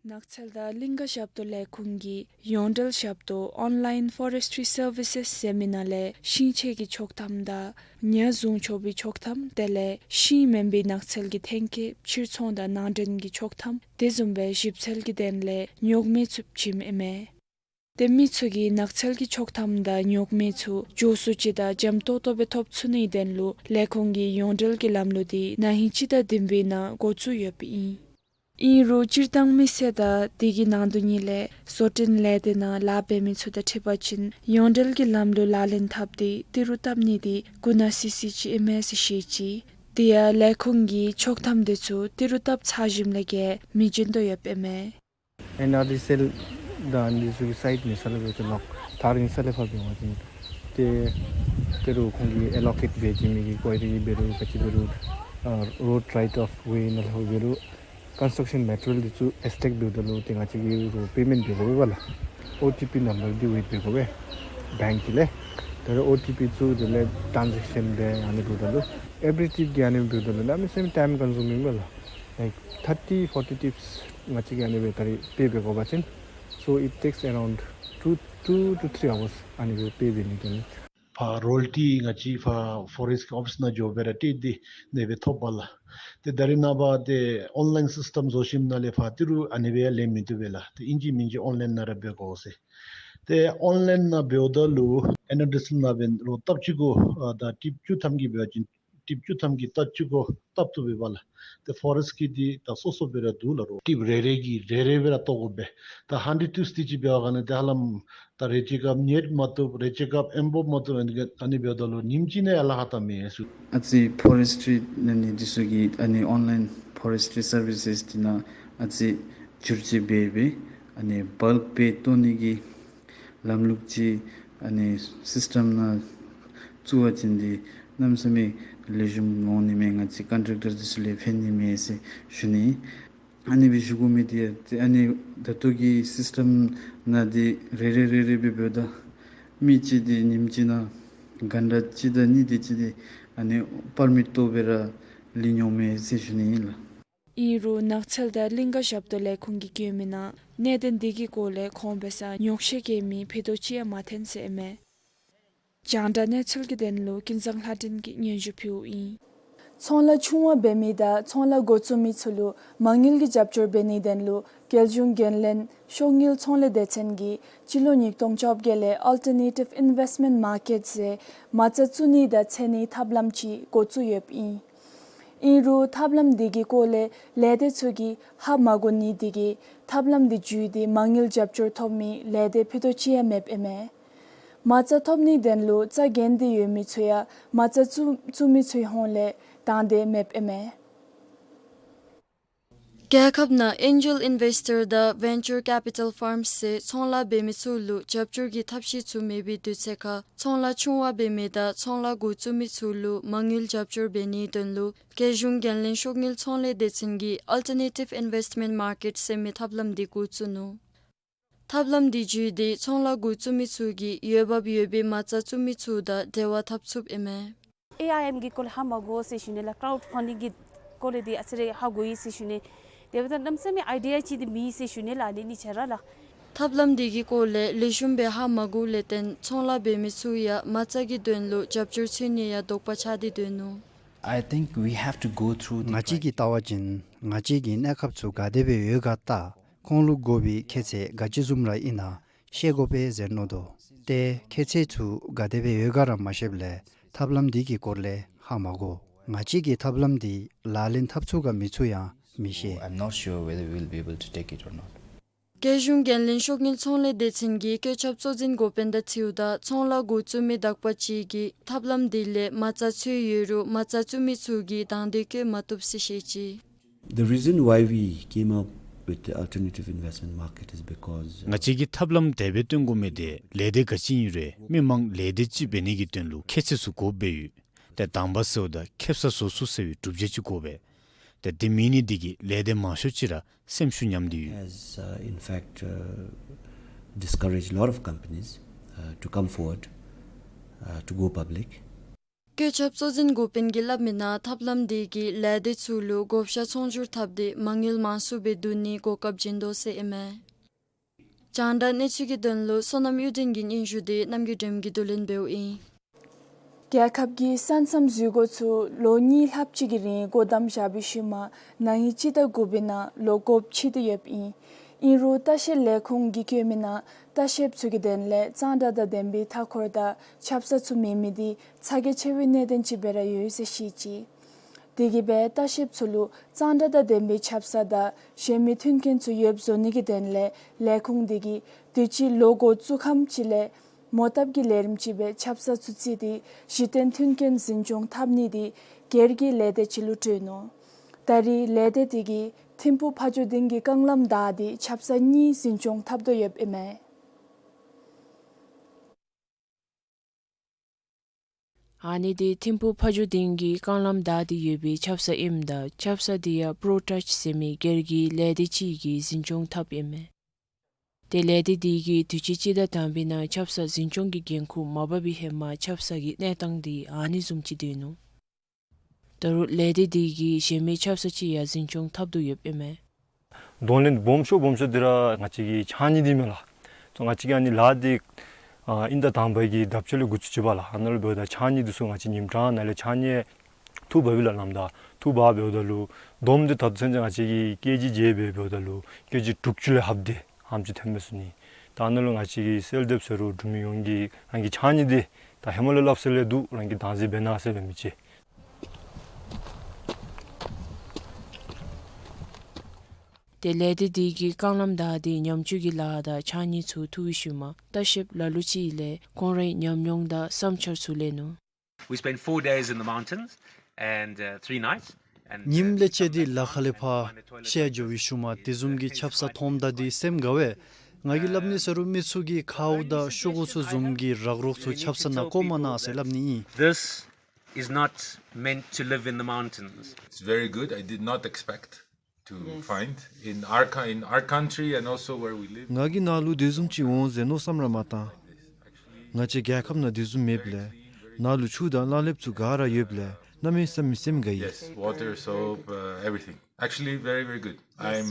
ནགས་ཚལ་དང་གླིང་ག་ཞབས་ཏོག་ལས་ཁུངས་ཀྱིས་ཡོངས་འབྲེལ་ཞབས་ཏོག་Online Forestry Services ཟེར་མི་ནང་ལས་ཤིང་ཆས་ཀྱི་ཆོག་ཐམ་དང་ཉ་བཟུང་ཆོག་པའི་ཆོག་ཐམ་དེ་ལས་ཤིང་མེན་པའི་ནགས་ཚལ་གྱི་ཐོན་སྐྱེད་ཕྱིར་ཚོང་དང་ནང་འདྲེན་གྱི་ཆོག་ཐམ་དེ་བཟུམ་སྦེ་ཞིབ་འཚོལ་གྱི་དོན་ལས་ཉོག་མེད་ཚུ་བྱིནམ་ཨིན་མས། ཏེ་མི་ཚུ་གིས་ནགས་ཚལ་གྱི་ཆོག་ཐམ་དང་ཉོག་མེད་ཚུ་མགྱོགས་སུ་ཅིག་དང་འཇམ་ཏོག་ཏོ་སྦེ་ཐོབ་ཚུགས་ནིའི་དོན་ལུ་ལས་ཁུངས་ཀྱིས་ཡོངས་འབྲེལ་གྱི་ལམ་ལུགས་དེ་ན་ཧིང་སྤྱི་ཟླ་བདུན་པའི་ནང་འགོ་བཙུགས་ཡོདཔ་ཨིན། ཨིན་རུང་སྤྱིར་བཏང་མི་སེར་དང་དེ་གི་ནང་དོན་ཉིད་ལས་བཟོ་སྐྲུན་ལས་སྡེ་ནང་ལཱ་འབད་མི་ཚུ་དང་འཁྲིལ་བ་ཅིན་ཡོངས་འབྲེལ་གྱི་ལམ་ལུགས་ལག་ལེན་འཐབ་སྟེ་ཏི་རུ་བཏབ་ནི་དེ་གུ་ན་སི་སི་ཅིག་ཨིན་མས་ཟེར་བཤད་ཅི། དེ་ཡང་ལས་ཁུངས་ཀྱིས་ཆོག་ཐམ་དེ་ཚུ་ཏི་རུ་བཏབ་ཚར་ཞིནམ་ལས་བརྒལ་མི་བྱིན་དོ་ཡོདཔ་ཨིན་མས། ཨེན་ཨར་ཌི་སི་ཨེལ་དང་འདི་ཚུ་གི་སའིཊ་ནི་ས་ལས་འབད་ཅི་ལོག་ཐག་རིང་ས་ལས་ཕར་འབད་བ་ཅིན་ཏེ་ཏི་རུ་ཁོང་གིས་ཨེ་ལོ་ཀེཊ་འབད་ཅི། མི་གི་ཀོ་ཡི་རི་འབད་རུང་ག་ཅི་འབད་རུང་ཨ་རོཌ་རའིཊ་ཨོཕ་ཝེ་ནང་ལྷོད་འབད་རུང་ཀོན་སི་ཊྲག་ཤཱན་མེ་ཊི་རི་ཡལ་འདི་ཚུ་ཨེགས་ཊེག་འབདཝ་ད་ལུ་ཏེ་ང་བཅས་ཀྱིས་རོགས་པེ་མེནཊ་འབད་དགོ་པས་ལགས། ཨོ་ཊི་པི་ནམ་བར་འདི་ཝེཊ་འབད་དགོ་པས་བེངཀ་གི་ལས། ད་རུང་ཨོ་ཊི་པི་བཙུགས་དེ་ལས་ཊཱན་ཛེག་ཤཱན་འབད་ཨ་ནི་འབདཝ་ད་ལུ་ཨེ་བི་རི་ཊིབ་ཀྱི་ཨ་ནི་འབདཝ་ད་ལུ་གནམ་མེད་ས་མེད་ཊའིམ་ཀོན་སིའུ་མིང་མས་ལགས། ལའིཀ་ཐར་ཊི་ཕོར་ཊི་ཊིབས་ང་བཅས་ཀྱིས་ཨ་ནི་སྦེ་ད་རིས་པེ་འབད་དགོ་པ་ཅིན། So it takes around two, two to three hours ཨ་ནི་སྦེ་པེ་འབད་ནི་དོན་ལུ། ཕར་རོ་ཡལ་ཊི་ང་བཅས་ཕར་ཕོ་རེསཊ་ཀྱི་ཨོ་ཕིསི་ནང་འགྱོ་སྦེ་ར་སྤྲོད་དེ་ཨ་ནི་སྦེ་ཐོབ་པས་ལགས། ཏེ་ད་རིས་ནངས་པ་ཏེ་ཨོན་ལའིན་སིསི་ཊམ་བཟོ་ཞིནམ་ལས་ཕར་ཏི་རུ་ཨ་ནི་སྦེ་ཡང་ལེན་མི་བཏུབ་པས་ལགས། ཏེ་ཨིན་ཅི་མིན་ཅི་ཨོན་ལའིན་ནང་ར་འབད་དགོ་ཟེར། ཏེ་ཨོན་ལའིན་ནང་འབདཝ་ད་ལུ་ཨེན་ཨར་ཌི་སི་ཨེལ་ནང་འབད་རུང་སྟབས་གཅིག་གུ་ཨ་ད་ཊིབ་བཅུ་ཐམ་གྱི་འབད་བ་ཅིན་ཊིབ་བཅུ་ཐམ་གྱི་སྟབས་གཅིག་གུ་བཏབ་བཏུབ་པས་ལགས། ཏེ་ཕོ་རེསཊ་ཀྱི་འདི་ད་སོ་སོ་སྦེ་ར་འདུག་ལགས། རོགས་ཊིབ་རེ་རེ་གིས་རེ་རེ་སྦེ་ར་བཏོག་དགོ་པས། ད་ཧན་ཌེཌ་ཊིབས་འདི་ཅིག་འབད་བ་ག་ནི་ཏེ་ཧ་ལམ་ད་རེ་ཅིག་སྐབས་ནེཊ་མ་བཏུབ། རེ་ཅིག་སྐབས་ཨེམ་བོབ་མ་བཏུབ། ཨ་ནི་སྦེ་ཨ་ནི་འབདཝ་ད་ལུ་ཉིནམ་གཅིག་ནང་ཡར་ལས་ཧ་ཏ་མེད་ཟེར། ཨ་ཙི་ཕོ་རེསི་ཊི་རི་ནང་ནི་འདི་ཚུ་གི་ཨ་ནི་ཨོན་ལའིན་ཕོ་རེསི་ཊི་རི་སར་བི་སེས་འདི་ནང་ཨ་ཙི་བསྒྱུར་བཅོས་འབད་སྦེ་ཨ་ནི་བཱལཀ་སྦེ་བཏོག་ནི་གི་ལམ་ལུགས་ཅིག་ཨ་ནི་སིསི་ཊམ་ནང་བཙུགས་པ་ཅིན་འདི་གནམ་མེད་ས་མེད་ལེགས་ཤོམ་འོང་ནི་མས། ང་བཅས་ཀོན་ཊེག་ཊར་འདི་ཚུ་ལུ་ཕན་ནི་མས་ཟེར་ཞུ་ནི། ཨ་ནི་སྦེ་ཞུ་དགོ་མི་འདི་ཡང་ཏེ་ཨ་ནི་ད་ལྟོ་གི་སིསི་ཊམ་ནང་འདི་རེ་རེ་རེ་རེ་སྦེ་འབདཝ་ད་མི་གཅིག་འདི་ཉིནམ་གཅིག་ནང་གྷན་ཊ་གཅིག་དང་གཉིས་དེ་ཅིག་འདི་ཨ་ནི་པར་མིཊ་བཏོག་སྦེ་ར་ལུས་འོང་མས་ཟེར་ཞུ་ནི་ཨིན་ལགས། ཨིན་རུང་ནགས་ཚལ་དང་གླིང་ཀ་ཞབས་ཏོག་ལས་ཁུངས་ཀྱིས་བཀོད་མི་ནང་གནད་དོན་འདི་གི་སྐོར་ལས་ཁོང་འབད་སར་ཉོགས་བཤད་བཀོད་མི་ཕུད་རྡོག་ཅིག་ཡང་མ་ཐོན་ཟེར་ཨིན་མས། རྒྱང་བསྒྲགས་གནས་ཚུལ་གྱི་དོན་ལུ་ཀུན་བཟང་ལྷ་སྒྲོན་གྱིས་སྙན་ཞུ་ཕུལཝ་ཨིན། ཚོང་ལཱ་ཆུང་བ་འབད་མི་དང་ཚོང་ལཱ་འགོ་བཙུགས་མི་ཚུ་ལུ་མ་དངུལ་གྱི་རྒྱབ་སྐྱོར་འབད་ནིའི་དོན་ལུ་རྒྱལ་གཞུང་འགན་ལེན་ཤོག་དངུལ་ཚོང་ལས་སྡེ་ཚན་གྱིས་སྤྱི་ལོ་ཉིས་སྟོང་བཅོ་བརྒྱད་ལས་ཨཱལ་ཊར་ནེ་ཊིབ་ཨིན་ཝེསི་མེནཊ་མར་ཀེཊ་ཟེར་མ་རྩ་བཙུགས་ནི་དང་འཚོལ་ནིའི་ཐབས་ལམ་ཅིག་འགོ་བཙུགས་ཡོདཔ་ཨིན། ཨིན་རུང་ཐབས་ལམ་འདི་གི་སྐོར་ལས་ལས་སྡེ་ཚུ་གིས་ཧ་མ་གོ་ནི་དེ་གིས་ཐབས་ལམ་འདི་བརྒྱུད་དེ་མ་དངུལ་རྒྱབ་སྐྱོར་ཐོབ་མི་ལས་སྡེ་ཕུད་རྡོག་ཅིག་ཡང་མེདཔ་ཨིན་མས། མ་རྩ་ཐོབ་ནིའི་དོན་ལུ་རྩ་འགེངས་ཏེ་ཡོད་མི་ཚུ་ཡང་མ་རྩ་བཙུགས་བཙུགས་མི་ཚུའི་ཧོངས་ལས་དང་འདོད་མེདཔ་ཨིན་མས། རྒྱལ་ཁབ་ནང་ཨེན་ཇེལ་ཨིན་ཝེསི་ཊར་དང་ཝེན་ཅར་ཀེ་པི་ཊལ་ཕཱརམསི་ཟེར་ཚོང་ལཱ་འབད་མི་ཚུ་ལུ་རྒྱབ་སྐྱོར་གྱི་ཐབས་ཤེས་ཚུ་མེད་པའི་དུས་ཚོད་ཁར་ཚོང་ལཱ་ཆུང་བ་འབད་མི་དང་ཚོང་ལཱ་འགོ་བཙུགས་མི་ཚུ་ལུ་མ་དངུལ་རྒྱབ་སྐྱོར་འབད་ནིའི་དོན་ལུ་རྒྱལ་གཞུང་འགན་ལེན་ཤོག་དངུལ་ཚོང་ལས་སྡེ་ཚན་གྱིས་ཨཱལ་ཊར་ནེ་ཊིབ་ཨིན་ཝེསི་མེནཊ་མར་ཀེཊ་ཟེར་མི་ཐབས་ལམ་འདི་འགོ་བཙུགས་ནུག། ཐབས་ལམ་འདི་བརྒྱུད་དེ་ཚོང་ལཱ་འགོ་བཙུགས་མི་ཚུ་གིས་འོས་འབབ་ཡོད་པའི་མ་རྩ་བཙུགས་མི་ཚུ་དང་འབྲེལ་བ་འཐབ་ཚུགསཔ་ཨིན་མས། ཨེ་ཨའི་ཨེམ་གྱི་སྐོར་ལས་ཧ་མ་གོ་ཟེར་ཞུ་ནི་ལགས། ཀྲའུཌ་ཕན་ཌིང་གི་སྐོར་ལས་འདི་ཨ་ཙི་རེ་ཧ་གོ་ཡི་ཟེར་ཞུ་ནི། དེ་འབདཝ་ད་གནམ་མེད་ས་མེད་ཨའི་ཌི་ཡ་ཅིག་འདི་མེད་ཟེར་ཞུ་ནི་ལགས། ཨ་ནི་གཉིས་ཆ་ར་ལགས། ཐབས་ལམ་འདི་གི་སྐོར་ལས་ལེགས་ཤོམ་སྦེ་ཧ་མ་གོཝ་ལས་བརྟེན་ཚོང་ལཱ་འབད་མི་ཚུ་ཡང་མ་རྩ་གི་དོན་ལུ་རྒྱབ་སྐྱོར་འཚོལ་ནི་ཡང་དོགས་པ་ཆགས་ཏེ་སྡོད་ནུག། I think we have to go through the ང་བཅས་ཀྱིས་ལྟ་བ་ཅིན་ང་བཅས་ཀྱི་གནས་སྐབས་ཚུ་ག་དེ་སྦེ་ཡོད་ག་ལྟ་ཁོང་ལུ་དགོ་པའི་ཁྱད་ཚད་ག་ཅི་བཟུམ་ར་ཨིན་ན་ཤེས་དགོ་པས་ཟེར་མནོ་དོ། ཏེ་ཁྱད་ཚད་ཚུ་ག་དེ་སྦེ་ཡོད་ག་ར་མ་ཤེསཔ་ལས་ཐབས་ལམ་འདི་གི་སྐོར་ལས་ཧ་མ་གོ། ང་བཅས་ཀྱིས་ཐབས་ལམ་འདི་ལག་ལེན་འཐབ་ཚུགས་ག་མི་ཚུགས་ཡང་མི་ཤེས། I'm not sure whether we'll be able to take it or not. རྒྱལ་གཞུང་འགན་ལེན་ཤོག་དངུལ་ཚོང་ལས་སྡེ་ཚན་གྱི་བཀོད་ཁྱབ་གཙོ་འཛིན་འགོ་དཔོན་དང་འཁྲིལཝ་ད་ཚོང་ལཱ་འགོ་བཙུགས་མི་དག་པ་ཅིག་གིས་ཐབས་ལམ་འདི་ལས་མ་རྩ་འཚོལ་ཡོད་རུང་མ་རྩ་བཙུགས་མི་ཚུ་གིས་དང་འདོད་བསྐྱེད་མ་བཏུབ་ཟེར་བཤད་ཅི། The reason why we came up with the alternative investment market is because, uh, ང་བཅས་ཀྱིས་ཐབས་ལམ་དེ་སྦེ་བཏོན་དགོ་མི་འདི་ལས་སྡེ་ག་ཅི་ཨིན་རུང་མི་མང་ལས་སྡེ་ཅིག་འབད་ནི་གི་དོན་ལུ་ཁྱད་ཚད་ཚུ་དགོཔ་སྦེ་ཡོད། ཏེ་དང་པ་ཟེརཝ་ད་ཁེ་སང་བཟོ་ཚུགས་ཟེར་བའི་གྲུབ་འབྲས་ཅིག་དགོ་པས། ཏེ་དེ་མེད་ནི་འདི་གིས་ལས་སྡེ་མང་ཤོས་ཅིག་ར་སེམས་ཤུགས་ཉམས་ཏེ་ཡོད། Has, uh, in fact, uh, discouraged a lot of companies, uh, to come forward, uh, to go public. བཀོད་ཁྱབ་གཙོ་འཛིན་འགོ་དཔོན་གྱིས་སླབ་མི་ནང་ཐབས་ལམ་འདི་གིས་ལས་སྡེ་ཚུ་ལུ་བགོ་བཤའ་ཚོང་སྒྱུར་འཐབ་སྟེ་མ་དངུལ་མང་སུ་སྦེ་བསྡུ་ནིའི་གོ་སྐབས་བྱིན་དོ་ཟེར་ཨིན་མས། རྒྱང་བསྒྲགས་གནས་ཚུལ་གྱི་དོན་ལུ་བསོད་ནམས་གཡུ་སྒྲོན་གྱི་སྙན་ཞུ་འདི་རྣམ་རྒྱལ་སྒྲོལ་མ་གིས་བསྡུ་ལེན་འབདཝ་ཨིན། རྒྱལ་ཁབ་ཀྱི་ས་མཚམས་འཛུལ་སྒོ་ཚུ་ལོ་གཉིས་ལྷགཔ་ཅིག་གི་རིང་སྒོ་བསྡམས་བཞག་པའི་ཤུལ་མ་ན་ཧིང་སྤྱི་ཟླ་དགུ་པའི་ནང་ལོག་དགོཔ་ཆགས་ཏེ་ཡོདཔ་ཨིན། ཨིན་རུང་ལྟ་བཤལ་ལས་ཁུངས་ཀྱིས་བཀོད་མི་ནང་ལྟ་བཤལཔ་ཚུ་གི་དོན་ལས་གཙང་སྦྲ་དང་ལྡན་པའི་མཐའ་འཁོར་དང་ཆབ་གསང་ཚུ་མེད་མི་འདི་ཚ་གྱང་ཆེ་བའི་གནད་དོན་ཅིག་སྦེ་ར་ཡོད་ཟེར་བཤད་ཅི། དེ་གིས་སྦེ་ལྟ་བཤལཔ་ཚུ་ལུ་གཙང་སྦྲ་དང་ལྡན་པའི་ཆབ་གསང་དང་གཞན་མི་མཐུན་རྐྱེན་ཚུ་ཡོདཔ་བཟོ་ནི་གི་དོན་ལས་ལས་ཁུངས་དེ་གིས་དུས་ཅི་ལོ་འགོ་བཙུགས་ཁམས་ཅིག་ལས་མོ་བཏབ་ཀྱི་ལས་རིམ་ཅིག་སྦེ་ཆབ་གསང་ཚུ་བརྩིས་ཏེ་གཞི་རྟེན་མཐུན་རྐྱེན་འཛིན་སྐྱོང་འཐབ་ནི་དེ་སྒེར་གྱི་ལས་སྡེ་ཅིག་ལུ་སྤྲོད་ནུག། ད་རེས་ལས་སྡེ་དེ་གིས་ཐིམ་ཕུག་ཕ་ཇོ་སྡིངས་ཀྱི་རྐང་ལམ་བདའ་སྟེ་ཆབ་གསང་གཉིས་འཛིན་སྐྱོང་འཐབ་དོ་ཡོདཔ་ཨིན་མས། ཨ་ནི་དེ་ཐིམ་ཕུག་ཕ་ཇོ་སྡིངས་ཀྱི་རྐང་ལམ་བདའ་སྟེ་ཡོད་པའི་ཆབ་གསང་ཨིནམ་ད་ཆབ་གསང་དེ་ཡང་པྲོ་ཊཱཆ་ཟེར་མི་སྒེར་གྱི་ལས་སྡེ་ཅིག་གིས་འཛིན་སྐྱོང་འཐབ་ཨིན་མས། དེ་ལས་སྡེ་དེ་གིས་དུས་ཅི་སྤྱི་ཟླ་དང་པའི་ནང་ཆབ་གསང་འཛིན་སྐྱོང་གི་འགན་ཁུར་མ་འབག་པའི་ཧེ་མ་ཆབ་གསང་གི་གནས་སྟངས་དེ་ཨ་ནི་བཟུམ་ཅིག་སྡོད་ནུག། ད་རུང་ལས་སྡེ་དེ་གིས་གཞན་མི་ཆབ་གསང་ཅིག་ཡང་འཛིན་སྐྱོང་འཐབ་དོ་ཡོདཔ་ཨིན་མས། གདོང་ལེན་སྦོམ་ཤོས་སྦོམ་ཤོས་འདི་ར་ང་བཅས་ཀྱི་ཕྱགས་སྙིགས་འདི་མས་ལགས། ང་བཅས་ཀྱིས་ཨ་ནི་ལཱ་འདི་ཨ་དབྱིན་ཟླ་དང་པ་གི་ཟླཝ་བཅུ་ལས་འགོ་བཙུགས་ཅི་པ་ལགས། ཨ་ནཱ་ལུ་འབདཝ་ད་ཕྱགས་སྙིགས་འདི་ཚུ་ང་བཅས་ཉིནམ་གྲངས་ནང་ལས་ཕྱགས་སྙིགས་འཐུ་འབག་པས་ལགས། ཨིནམ་ད་འཐུ་འབག་འབདཝ་ད་ལུ་བསྡོམས་ཏེ་ད་ལྟོ་ཚུན་ཚོད་ང་བཅས་ཀྱིས་ཀེ་ཇི་བརྒྱད་སྦེ་འབདཝ་ད་ལུ་ཀེ་ཇི་དྲུག་ཅུ་ལས་ལྷགཔ་དེ་ཨ་ནེམ་ཅིག་ཐོན་མས་ཟེར་ནི། ད་ཨ་ནཱ་ལུ་ང་བཅས་ཀྱིས་གསོལ་འདེབས་ཟེར་རུང་འབྲུག་མི་ཡོངས་ཀྱིས་རང་གི་ཕྱགས་སྙིགས་འདི་ད་ཧེ་མ་ལས་སླབ་ས་ལས་འདུག། རང་གིས་བདག་འཛིན་འབད་གནང་ཟེར་འབད་མི་ཅིག། དེ་ལས་སྡེ་དེ་གིས་རྐང་ལམ་བདའ་སྟེ་ཉམས་བཅོས་ཀྱི་ལཱ་དང་ཕྱགས་སྙིགས་ཚུ་འཐུ་བའི་ཤུལ་མ་ལྟ་བཤལཔ་ལ་ལུ་ཅིག་ལས་ཁོང་རའི་ཉམས་མྱོང་དང་བསམ་འཆར་ཚུ་ལེན་ནུག། We spent four days in the mountains and, uh, three nights. And, uh, ཉིནམ་ལེ་ཤ་དེ་ལ་ཁ་ལས་ཕར་ཤར་འགྱོ་བའི་ཤུལ་མ་དེ་བཟུམ་གྱི་ཆབ་གསང་མཐོངམ་ད་དེ་སེམས་དགའ་བས། ང་གིས་སླབ་ནི་ཟེར་རུང་མི་ཚུ་གིས་ཁཝ་དང་ཤོག་གུ་ཚུ་བཟུམ་གྱི་རག་རོག་ཚུ་ཆབ་གསང་ནང་བཀོ་མ་གནང་ཟེར་སླབ་ནི་ཨིན། This is not meant to live in the mountains. It's very good. I did not expect to find in our co-, in our country and also where we live. ང་གིས་ནཱ་ལུ་དེ་བཟུམ་ཅིག་འོང་ཟེར་མནོ་བསམ་ར་མ་བཏང་། ང་བཅས་རྒྱལ་ཁབ་ནང་དེ་བཟུམ་མེདཔ་ལས་ནཱ་ལུ་ཆུ་དང་གླང་ལེབ་ཚུ་ག་ར་ཡོདཔ་ལས་གནམ་མེད་ས་མེད་སེམས་དགའ་ཡི། Yes, water, soap, uh, everything. Actually, very, very good. Yes. I'm,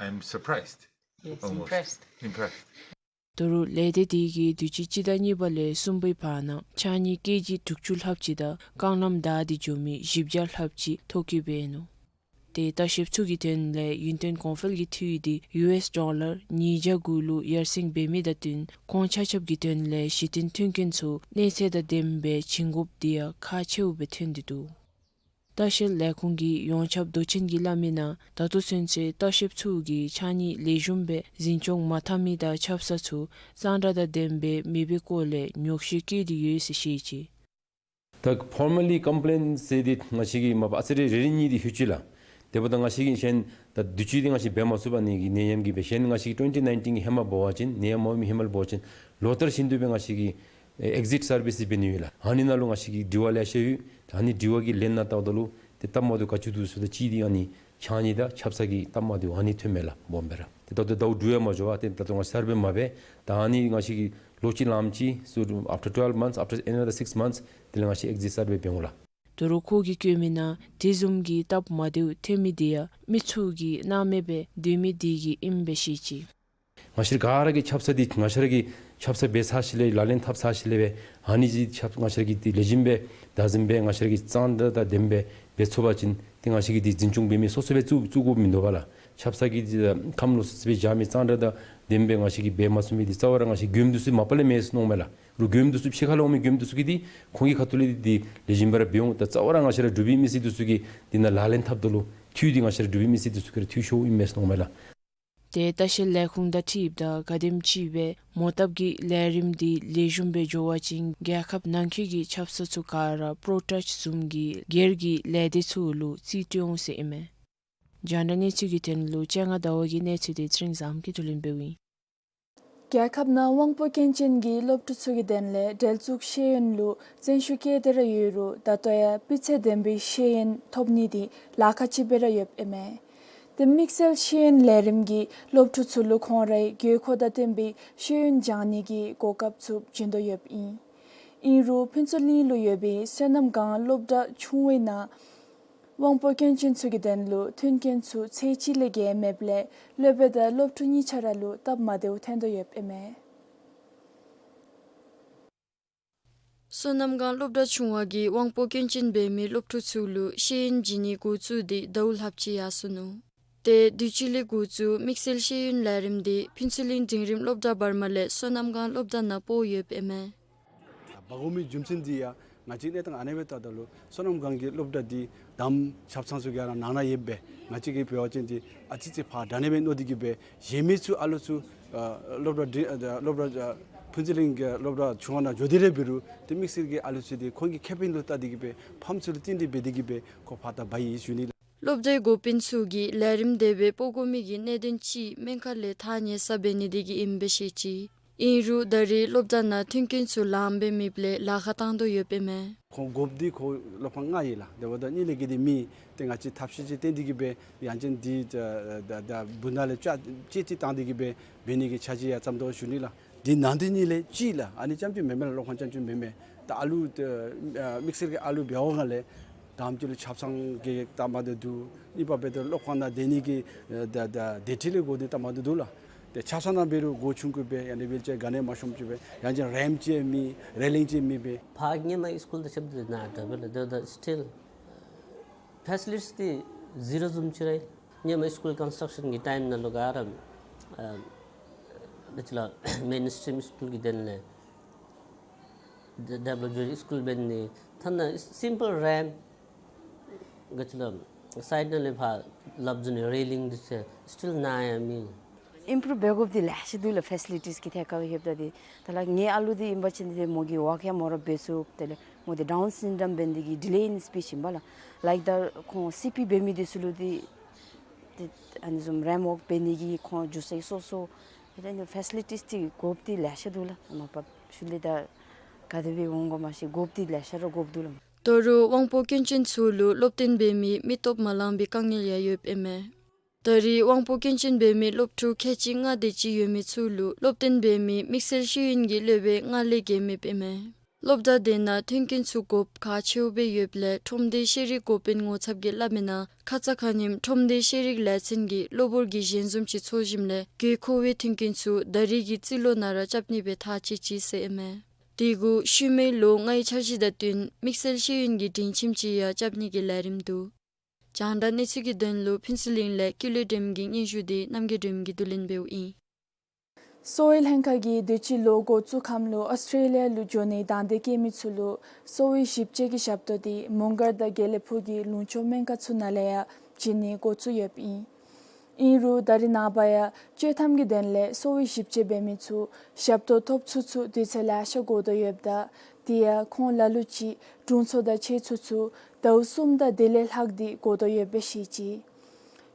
I'm surprised. Yes, almost. Impressed. Impressed. ད་རུང་ལས་སྡེ་དེ་གིས་དུས་ཅི་སྤྱི་ཟླ་གཉིས་པ་ལས་གསུམ་པའི་བར་ན་ཕྱགས་སྙིགས་ཀེ་ཇི་དྲུག་ཅུ་ལྷགཔ་ཅིག་དང་རྐང་ལམ་བདའ་སྟེ་འགྱོ་མི་བཞི་བརྒྱ་ལྷགཔ་ཅིག་ཐོ་བཀོད་འབད་ནུག། དེ་ལྟ་བཤལཔ་ཚུ་གི་དོན་ལས་ཡུན་བརྟན་གོང་འཕེལ་གྱི་འཐུས་དེ་ཡུ་ཨེསི་ཌོ་ལར་ཉིས་བརྒྱ་དགུ་ལུ་ཡར་སེང་འབད་མི་དང་བསྟུན་ཁོང་ཆ་ཁྱབ་ཀྱི་དོན་ལས་གཞི་རྟེན་མཐུན་རྐྱེན་ཚུ་གནས་ཚད་དང་ལྡནམ་སྦེ་བྱིན་དགོཔ་དེ་ཡང་ཁག་ཆེཝ་སྦེ་ཐོན་ཏེ་འདུག། ལྟ་བཤལ་ལས་ཁུངས་ཀྱི་ཡོངས་ཁྱབ་མདོ་ཆེན་གྱིས་སླབ་མི་ནང་ད་ལྟོ་ཚུན་ཚོད་ལྟ་བཤལཔ་ཚུ་གིས་ཕྱགས་སྙིགས་ལེགས་ཤོམ་སྦེ་འཛིན་སྐྱོང་མ་འཐབ་མི་དང་ཆབ་གསང་ཚུ་གཙང་སྦྲ་དང་ལྡནམ་སྦེ་མེད་པའི་སྐོར་ལས་ཉོགས་བཤད་བཀོད་དེ་ཡོད་ཟེར་བཤད་ཅི། ད་ཕོར་མ་ལི་ཀམ་པི་ལེན་ཟེར་འདི་ང་བཅས་ཀྱིས་མ་པ་ཨ་ཙི་རེ་རེ་རེ་གཉིས་འདི་ལྷོད་ཅི་ལགས། དེ་འབདཝ་ད་ང་བཅས་ཀྱིས་གཞན་ད་དུས་ཅི་འདི་ང་བཅས་འབད་མ་ཚུགས་པ་ནི་གི་ནད་ཡམས་ཀྱིས་སྦེ། གཞན་ང་བཅས་ཀྱིས་ཊུ་ཝེན་ཊི་ནའིན་ཊིན་གྱི་ཧེ་མ་འབད་བ་ཅིན་ནད་ཡམས་མ་འོང་མི་ཧེ་མ་ལུ་འབད་བ་ཅིན་ལོ་ལྟར་བཞིན་དུ་སྦེ་ང་བཅས་ཀྱིས་ཨེག་ཟིཊ་སར་བིསི་འབད་ནི་ཡོད་ལགས། ཨ་ནི་ནང་ལུ་ང་བཅས་ཀྱིས་དྲི་བ་ལེ་ཤ་ཡོད། ད་ཨ་ནི་དྲི་བ་གི་ལན་ནང་བལྟཝ་ད་ལུ་ཏེ་སྟབས་མ་བདེཝ་ག་ཅི་འདུག་ཟེརཝ་ད་གཅིག་འདི་ཨ་ནི་ཕྱགས་སྙིགས་དང་ཆབ་གསང་གི་སྟབས་མ་བདེཝ་ཨ་ནི་ཐོནམ་མས་ལགས། སྦོམ་སྦེ་ར། ཏེ་ད་ལྟོ་ཟླཝ་དྲུག་ཡང་མ་འགྱོ་བར་ཏེ་ད་ལྟོ་ང་བཅས་སར་བེ་མ་འབད། ད་ཨ་ནི་ང་བཅས་ཀྱིས་ལོ་གཅིག་ལངམ་ཅིག་སུ་after twelve months, after another six months དེ་ལས་ང་བཅས་ཨེག་ཟིཊ་སར་བེ་འབད་འོང་ལགས། ད་རུང་ཁོ་གིས་བཀོད་མི་ནང་དེ་བཟུམ་གྱི་སྟབས་མ་བདེཝ་ཐོན་མི་དེ་ཡང་མི་ཚུ་གིས་སྣང་མེད་སྦེ་སྡོད་མི་དེ་གིས་ཨིནམ་སྦེ་བཤད་ཅི། ང་བཅས་ག་ར་གིས་ཆབ་གསང་འདི་ང་བཅས་ར་གིས་ཆབ་གསང་འབད་ཚར་ཞིནམ་ལས་ལག་ལེན་འཐབ་ཚར་ཞིནམ་ལས་སྦེ་ཨ་ནི་ཅིག་ཆབ་ང་བཅས་ར་གིས་འདི་ལེགས་ཤོམ་སྦེ་བདག་འཛིན་འབད་ང་བཅས་ར་གིས་གཙང་སྦྲ་དང་ལྡནམ་སྦེ་འབད་ཚུགས་པ་ཅིན་ཏེ་ང་བཅས་ཀྱིས་འདི་འཛིན་སྐྱོང་འབད་མི་སོ་སོ་སྦེ་བཙུགས་བཙུགས་དགོཔ་མིན་འདུག་པ་ལགས། ཆབ་གསང་གི་ཁམས་ལུ་སོ་སོ་སྦེ་བཞག་མི་གཙང་སྦྲ་དང་ལྡནམ་སྦེ་ང་བཅས་ཀྱིས་འབད་མ་ཚུགས་མི་འདི་རྩ་བ་ར་ང་བཅས་མགྱོནམ་འདི་ཚུ་མ་པ་ལས་མེད་ཟེར་མནོཝ་མས་ལགས། རུང་མགྱོནམ་འདི་ཚུ་ཕྱི་ཁ་ལས་འོང་མི་མགྱོནམ་འདི་ཚུ་གིས་འདི་ཁོང་གི་ཁ་ཐུག་ལས་འདི་ལེགས་ཤོམ་སྦེ་ར་འབད་འོང་། ད་རྩ་བ་ར་ང་བཅས་ར་འབྲུག་པའི་མི་སེར་འདི་ཚུ་གིས་འདི་ནང་ལག་ལེན་འཐབ་ད་ལུ་འཐུས་འདི་ང་བཅས་ར་འབྲུག་པའི་མི་སེར་འདི་ཚུ་གིས་ར་འཐུས་ཤོརཝ་ཨིན་མས་ཟེར་མནོཝ་མས་ལགས། ཏེ་ལྟ་བཤལ་ལས་ཁུངས་དང་འཁྲིལཝ་ད་ག་དེམ་ཅིག་སྦེ་མོ་བཏབ་ཀྱི་ལས་རིམ་འདི་ལེགས་ཤོམ་སྦེ་འགྱོ་བ་ཅིན་རྒྱལ་ཁབ་ནང་འཁོད་ཀྱི་ཆབ་གསང་ཚུ་ག་ར་པྲོ་ཊཱཆ་བཟུམ་གྱི་སྒེར་གྱི་ལས་སྡེ་ཚུ་ལུ་རྩིས་སྤྲོད་འོང་ཟེར་ཨིན་མས། རྒྱང་བསྒྲགས་གནས་ཚུལ་གྱི་དོན་ལུ་སྤྱན་སྔ་ཟླ་བ་གི་གནས་ཚུལ་དེ་ཚེ་རིང་བཟངམོ་གིས་བསྡུ་ལེན་འབདཝ་ཨིན། རྒྱལ་ཁབ་ནང་དབང་པོ་སྐྱོན་ཅན་གྱི་སློབ་ཕྲུག་ཚུ་གི་དོན་ལས་འབྲེལ་གཏུག་ཤེས་ཡོན་ལུ་བརྩོན་ཤུགས་བསྐྱེད་དེ་ར་ཡོད་རུང་ད་ལྟོ་ཡང་སྤུས་ཚད་ལྡན་པའི་ཤེས་ཡོན་ཐོབ་ནི་དེ་ལཱ་ཁག་ཅིག་སྦེ་ར་ཡོདཔ་ཨིན་མས། ཏེ་དམིགས་བསལ་ཤེས་ཡོན་ལས་རིམ་གྱིས་སློབ་ཕྲུག་ཚུ་ལུ་ཁོང་རའི་དགོས་མཁོ་དང་བསྟུན་པའི་ཤེས་ཡོན་སྦྱང་ནི་གི་གོ་སྐབས་ཚུ་བྱིན་དོ་ཡོདཔ་ཨིན། ཨིན་རུང་ཕུན་ཚོགས་གླིང་ལུ་ཡོད་པའི་བསོད་ནམས་སྒང་སློབ་གྲྭ་ཆུང་བའི་ནང་དབང་པོ་སྐྱོན་ཅན་ཚུ་གི་དོན་ལུ་མཐུན་རྐྱེན་ཚུ་ཚད་གཅིག་ལས་བརྒལ་མེདཔ་ལས་སློབ་དཔོན་དང་སློབ་ཕྲུག་གཉིས་ཆ་ར་ལུ་སྟབས་མ་བདེཝ་ཐོན་དོ་ཡོདཔ་ཨིན་མས། བསོད་ནམས་སྒང་སློབ་གྲྭ་ཆུང་བ་གིས་དབང་པོ་སྐྱོན་ཅན་འབད་མི་སློབ་ཕྲུག་ཚུ་ལུ་ཤེས་ཡོན་བྱིན་ནི་འགོ་བཙུགས་ཏེ་ཟླཝ་ལྷགཔ་ཅིག་ཡར་སོ་ནུག། ཏེ་དུས་ཅི་ལས་འགོ་བཙུགས་དམིགས་བསལ་ཤེས་ཡོན་ལས་རིམ་འདི་ཕུན་ཚོགས་གླིང་འབྲིང་རིམ་སློབ་གྲྭ་བར་མ་ལས་བསོད་ནམས་སྒང་སློབ་གྲྭ་ནང་སྤོ་ཡོདཔ་ཨིན་མས། འབག་དགོ་མི་རྒྱུ་མཚན་འདི་ཡང་ ང་བཅས་གནས་སྟངས་ཨ་ནེ་སྦེ་བལྟཝ་ད་ལུ་སོ་ནམ་སྒང་གི་སློབ་གྲྭ་འདི་དམ་ཆབ་ཚང་ཚུ་གི་ཨ་ནཱ་ནང་ན་ཡོདཔ་སྦེ་ང་བཅས་ཀྱིས་འབད་བ་ཅིན་ཏེ་ཨ་ཙི་ཙི་ཕར་འདྲ་ནི་སྦེ་མནོ་སྟེ་གིས་སྦེ་གཞན་མི་ཚུ་ཨ་ལུ་ཚུ་ཨ་སློབ་གྲྭ་འདི་ཨ་སློབ་གྲྭ་ཨ་ཕུན་ཚོགས་གླིང་གི་སློབ་གྲྭ་ཆུང་བ་ནང་འགྱོ་སྟེ་ར་འབད་རུང་ཏེ་དམིགས་བསལ་གྱི་ཨ་ལུ་ཚུ་འདི་ཁོང་གི་ཁེ་ཕན་ལུ་བལྟ་སྟེ་གིས་སྦེ་ཕམ་ཚུ་ལུ་བརྟེན་ཏེ་འབད་དེ་གིས་སྦེ་ཁོ་ཕར་ད་འབག་ཡི་ཞུ་ནི་ལགས། སློབ་གྲྭའི་འགོ་དཔོན་ཚུ་གིས་ལས་རིམ་དེ་སྦེ་སྤོ་དགོ་མི་གི་གནད་དོན་ཅིག་སྨན་ཁང་ལས་ཐག་ཉེ་ས་འབད་ནི་དེ་གིས་ཨིནམ་སྦེ་བཤད་ཅི། ཨིན་རུང་ད་རེས་སློབ་གྲྭ་ནང་མཐུན་རྐྱེན་ཚུ་ལངམ་སྦེ་མེདཔ་ལས་ལཱ་ཁག་བཏང་དོ་ཡོདཔ་ཨིན་མས། ཁོང་དགོཔ་འདི་ཁོ་སློབ་ཁང་ལྔ་ཨིན་ལགས། དེ་འབདཝ་ད་གཉིས་ལས་བརྒལ་ཏེ་མེད། ཏེ་ང་བཅས་ཐབས་ཤེས་ཅིག་བཏོན་ཏེ་གིས་སྦེ་ཡང་ཅིན་འདི་ད་ད་ད་སྦུག་ནང་ལས་ཅ་ཅིག་ཅིག་བཏང་སྟེ་གིས་སྦེ་འབད་ནི་གི་འཆར་གཞི་ཡང་བརྩམ་དོ་ཞུ་ནི་ལགས། འདི་ནང་འདི་གཉིས་ལས་གཅིག་ལགས། ཨ་ནི་རྐྱངམ་ཅིག་མེན་མས་ལགས། སློབ་ཁང་རྐྱངམ་ཅིག་མེན་མས། ད་ཨ་ལུ་ཨ་དམིགས་བསལ་གྱི་ཨ་ལུ་འབདཝ་ལས་དང་པ་ཅིག་ལུ་ཆབ་གསང་གི་དམ་པ་འདི་འདུག། གཉིས་པ་འབདཝ་ད་སློབ་ཁང་ནང་སྡོད་ནི་གི་ཨ་ད་ད་སྡོད་ཁྲི་ལས་འགོ་འདི་དམ་པ་འདི་འདུག་ལགས། ཏེ་ཆབ་གསང་ནང་འབད་རུང་སྒོ་ཆུང་ཀུ་སྦེ་ཡང་ན་ཝིལ་ཅེར་ག་ནི་མ་ཤོངམ་ཅིག་སྦེ་ཡང་ཅིན་རེམཔ་ཅིག་མེད། རེ་ལིང་ཅིག་མེད་སྦེ། ཕར་སྔོན་མ་སི་ཀུལ་དང་ཕྱདཔ་ད་ནཱ་འདྲ་སྦེ་ལགས། ད་ད་སི་ཊིལ་ཕེ་སི་ལི་ཊིས་འདི་ཟི་རོ་བཟུམ་ཅིག་ར་ཨིན། སྔོན་མ་སི་ཀུལ་ཀོན་སི་ཊྲག་ཤཱན་གྱི་ཊའིམ་ནང་ལུ་ག་ར་ཨ་ད་ཅི་ལགས་མེན་སི་ཊིམ་སི་ཀུལ་གྱི་དོན་ལས་ཌི་ཌི་བེ་ལོབ་འགྱོ་སི་ཀུལ་འབད་ནི། ཐ་ན་སིམ་པཱལ་རེམཔ་ག་ཅི་ལགས་སའིཌ་ནང་ལས་ཕར་ལགཔ་འཛུལ་ནི་རེ་ལིང་འདི་ཚུ་སི་ཊིལ་ནཱ་ཡང་མེད། ཨིམ་པུ་རུབ་འབད་དགོཔ་འདི་ལེ་ཤ་འདུག་ལགས། ཕེ་སི་ལི་ཊིས་ཀྱི་ཐད་ཁར་ལྷོདཔ་ད་འདི་ད་ལགས་ངེའི་ཨ་ལུ་འདི་ཨིན་པ་ཅིན་འདི་མོ་གིས་ཝོག་ཡང་མོ་ར་འབད་ཚུགས། དེ་ལས་མོ་འདི་ཌའུན་སིན་ཌོམ་འབད་ནི་དེ་གིས་ཌི་ལེ་ཨིན་སི་པིཆ་ཨིན་པས་ལགས། ལའིཀ་ད་ཁོང་སི་པི་འབད་མི་འདི་ཚུ་ལུ་འདི་ཏེ་ཨ་ནི་བཟུམ་རེམཔ་ཝོག་འབད་ནི་གི་ཁོང་འགྱོ་སའི་སོ་སོ་ཨེ་ད་ཨ་ནི་ཕེ་སི་ལི་ཊིས་འདི་དགོཔ་འདི་ལེ་ཤ་འདུག་ལགས། མ་པ་ཤུལ་ལས་ད་ག་དེ་སྦེ་འོང་ག་མ་ཤེས། དགོཔ་འདི་ལེ་ཤ་ར་དགོཔ་འདུག་ལགས། ད་རུང་དབང་པོ་སྐྱོན་ཅན་ཚུ་ལུ་སློབ་སྟོན་འབད་མི་མི་སྟོབས་མ་ལང་པའི་དཀའ་ངལ་ཡང་ཡོདཔ་ཨིན་མས། ད་རེས་དབང་པོ་སྐྱོན་ཅན་འབད་མི་སློབ་ཕྲུག་ཁལ་གཅིག་ལྔ་དེ་ཅིག་ཡོད་མི་ཚུ་ལུ་སློབ་སྟོན་འབད་མི་དམིགས་བསལ་ཤེས་ཡོན་གྱི་སློབ་དཔོན་ལྔ་ལས་བརྒལ་མེདཔ་ཨིན་མས། སློབ་གྲྭ་དེ་ནང་མཐུན་རྐྱེན་ཚུ་དགོཔ་ཁག་ཆེཝ་སྦེ་ཡོདཔ་ལས་ཁྲོམ་སྡེའི་ཤེས་རིག་འགོ་དཔོན་ངོ་ཚབ་ཀྱིས་སླབ་མིའི་ནང་ཁ་ཙ་ཁ་ཉིནམ་ཁྲོམ་སྡེའི་ཤེས་རིག་ལས་ཚན་གྱིས་གློ་བུར་གྱི་ཞལ་འཛོམས་ཅིག་ཚོགས་ཞིནམ་ལས་དགོས་མཁོ་བའི་མཐུན་རྐྱེན་ཚུ་ད་རེས་ཀྱི་རྩིས་ལོ་ནང་ར་རྐྱབ་ནི་སྦེ་ཐག་བཅད་ཅི་ཟེར་ཨིན་མས། དེ་གུ་ཤུལ་མའི་ལོ་ལྔའི་འཆར་གཞི་དང་བསྟུན་དམིགས་བསལ་ཤེས་ཡོན་གྱི་སྒྲིང་ཁྱིམ་ཅིག་ཡང་རྐྱབ་ནི་གི་ལས་རིམ་འདུག། རྒྱང་བསྒྲགས་གནས་ཚུལ་གྱི་དོན་ལུ་ཕུན་ཚོགས་གླིང་ལས་ཀུན་ལེགས་སྒྲོལམ་གྱི་སྙན་ཞུ་དེ་རྣམ་རྒྱལ་སྒྲོལམ་གྱིས་བསྡུ་ལེན་འབདཝ་ཨིན། གསོ་བའི་ལྷན་ཁག་གིས་དུས་ཅི་ལོ་འགོ་བཙུགས་ཁམས་ལུ་ཨོསི་ཊེ་ལི་ཡ་ལུ་འགྱོ་ནིའི་དང་འདོད་བསྐྱེད་མི་ཚུ་ལུ་གསོ་བའི་ཞིབ་དཔྱད་ཀྱི་ཞབས་ཏོག་དེ་མོང་སྒར་དང་དགེ་ལེགས་ཕུག་གི་ལུང་ཕྱོགས་སྨན་ཁང་ཚུ་ནང་ལས་ཡང་བྱིན་ནི་འགོ་བཙུགས་ཡོདཔ་ཨིན། ཨིན་རུང་ད་རེས་ནངས་པ་ཡང་སྤྱོད་ཐམ་གྱི་དོན་ལས་གསོ་བའི་ཞིབ་དཔྱད་འབད་མི་ཚུ་ཞབས་ཏོག་ཐོབ་ཚུན་ཚོད་དུས་ཚོད་ལེ་ཤ་འགོར་དོ་ཡོདཔ་ད་དེ་ཡང་ཁོང་ལ་ལུ་ཅིག་དྲུང་འཚོ་དང་ཕྱད་ཚུན་ཚོད་ཟླཝ་གསུམ་དང་དེ་ལས་ལྷག་སྟེ་འགོར་དོ་ཡོདཔ་སྦེ་བཤད་ཅི།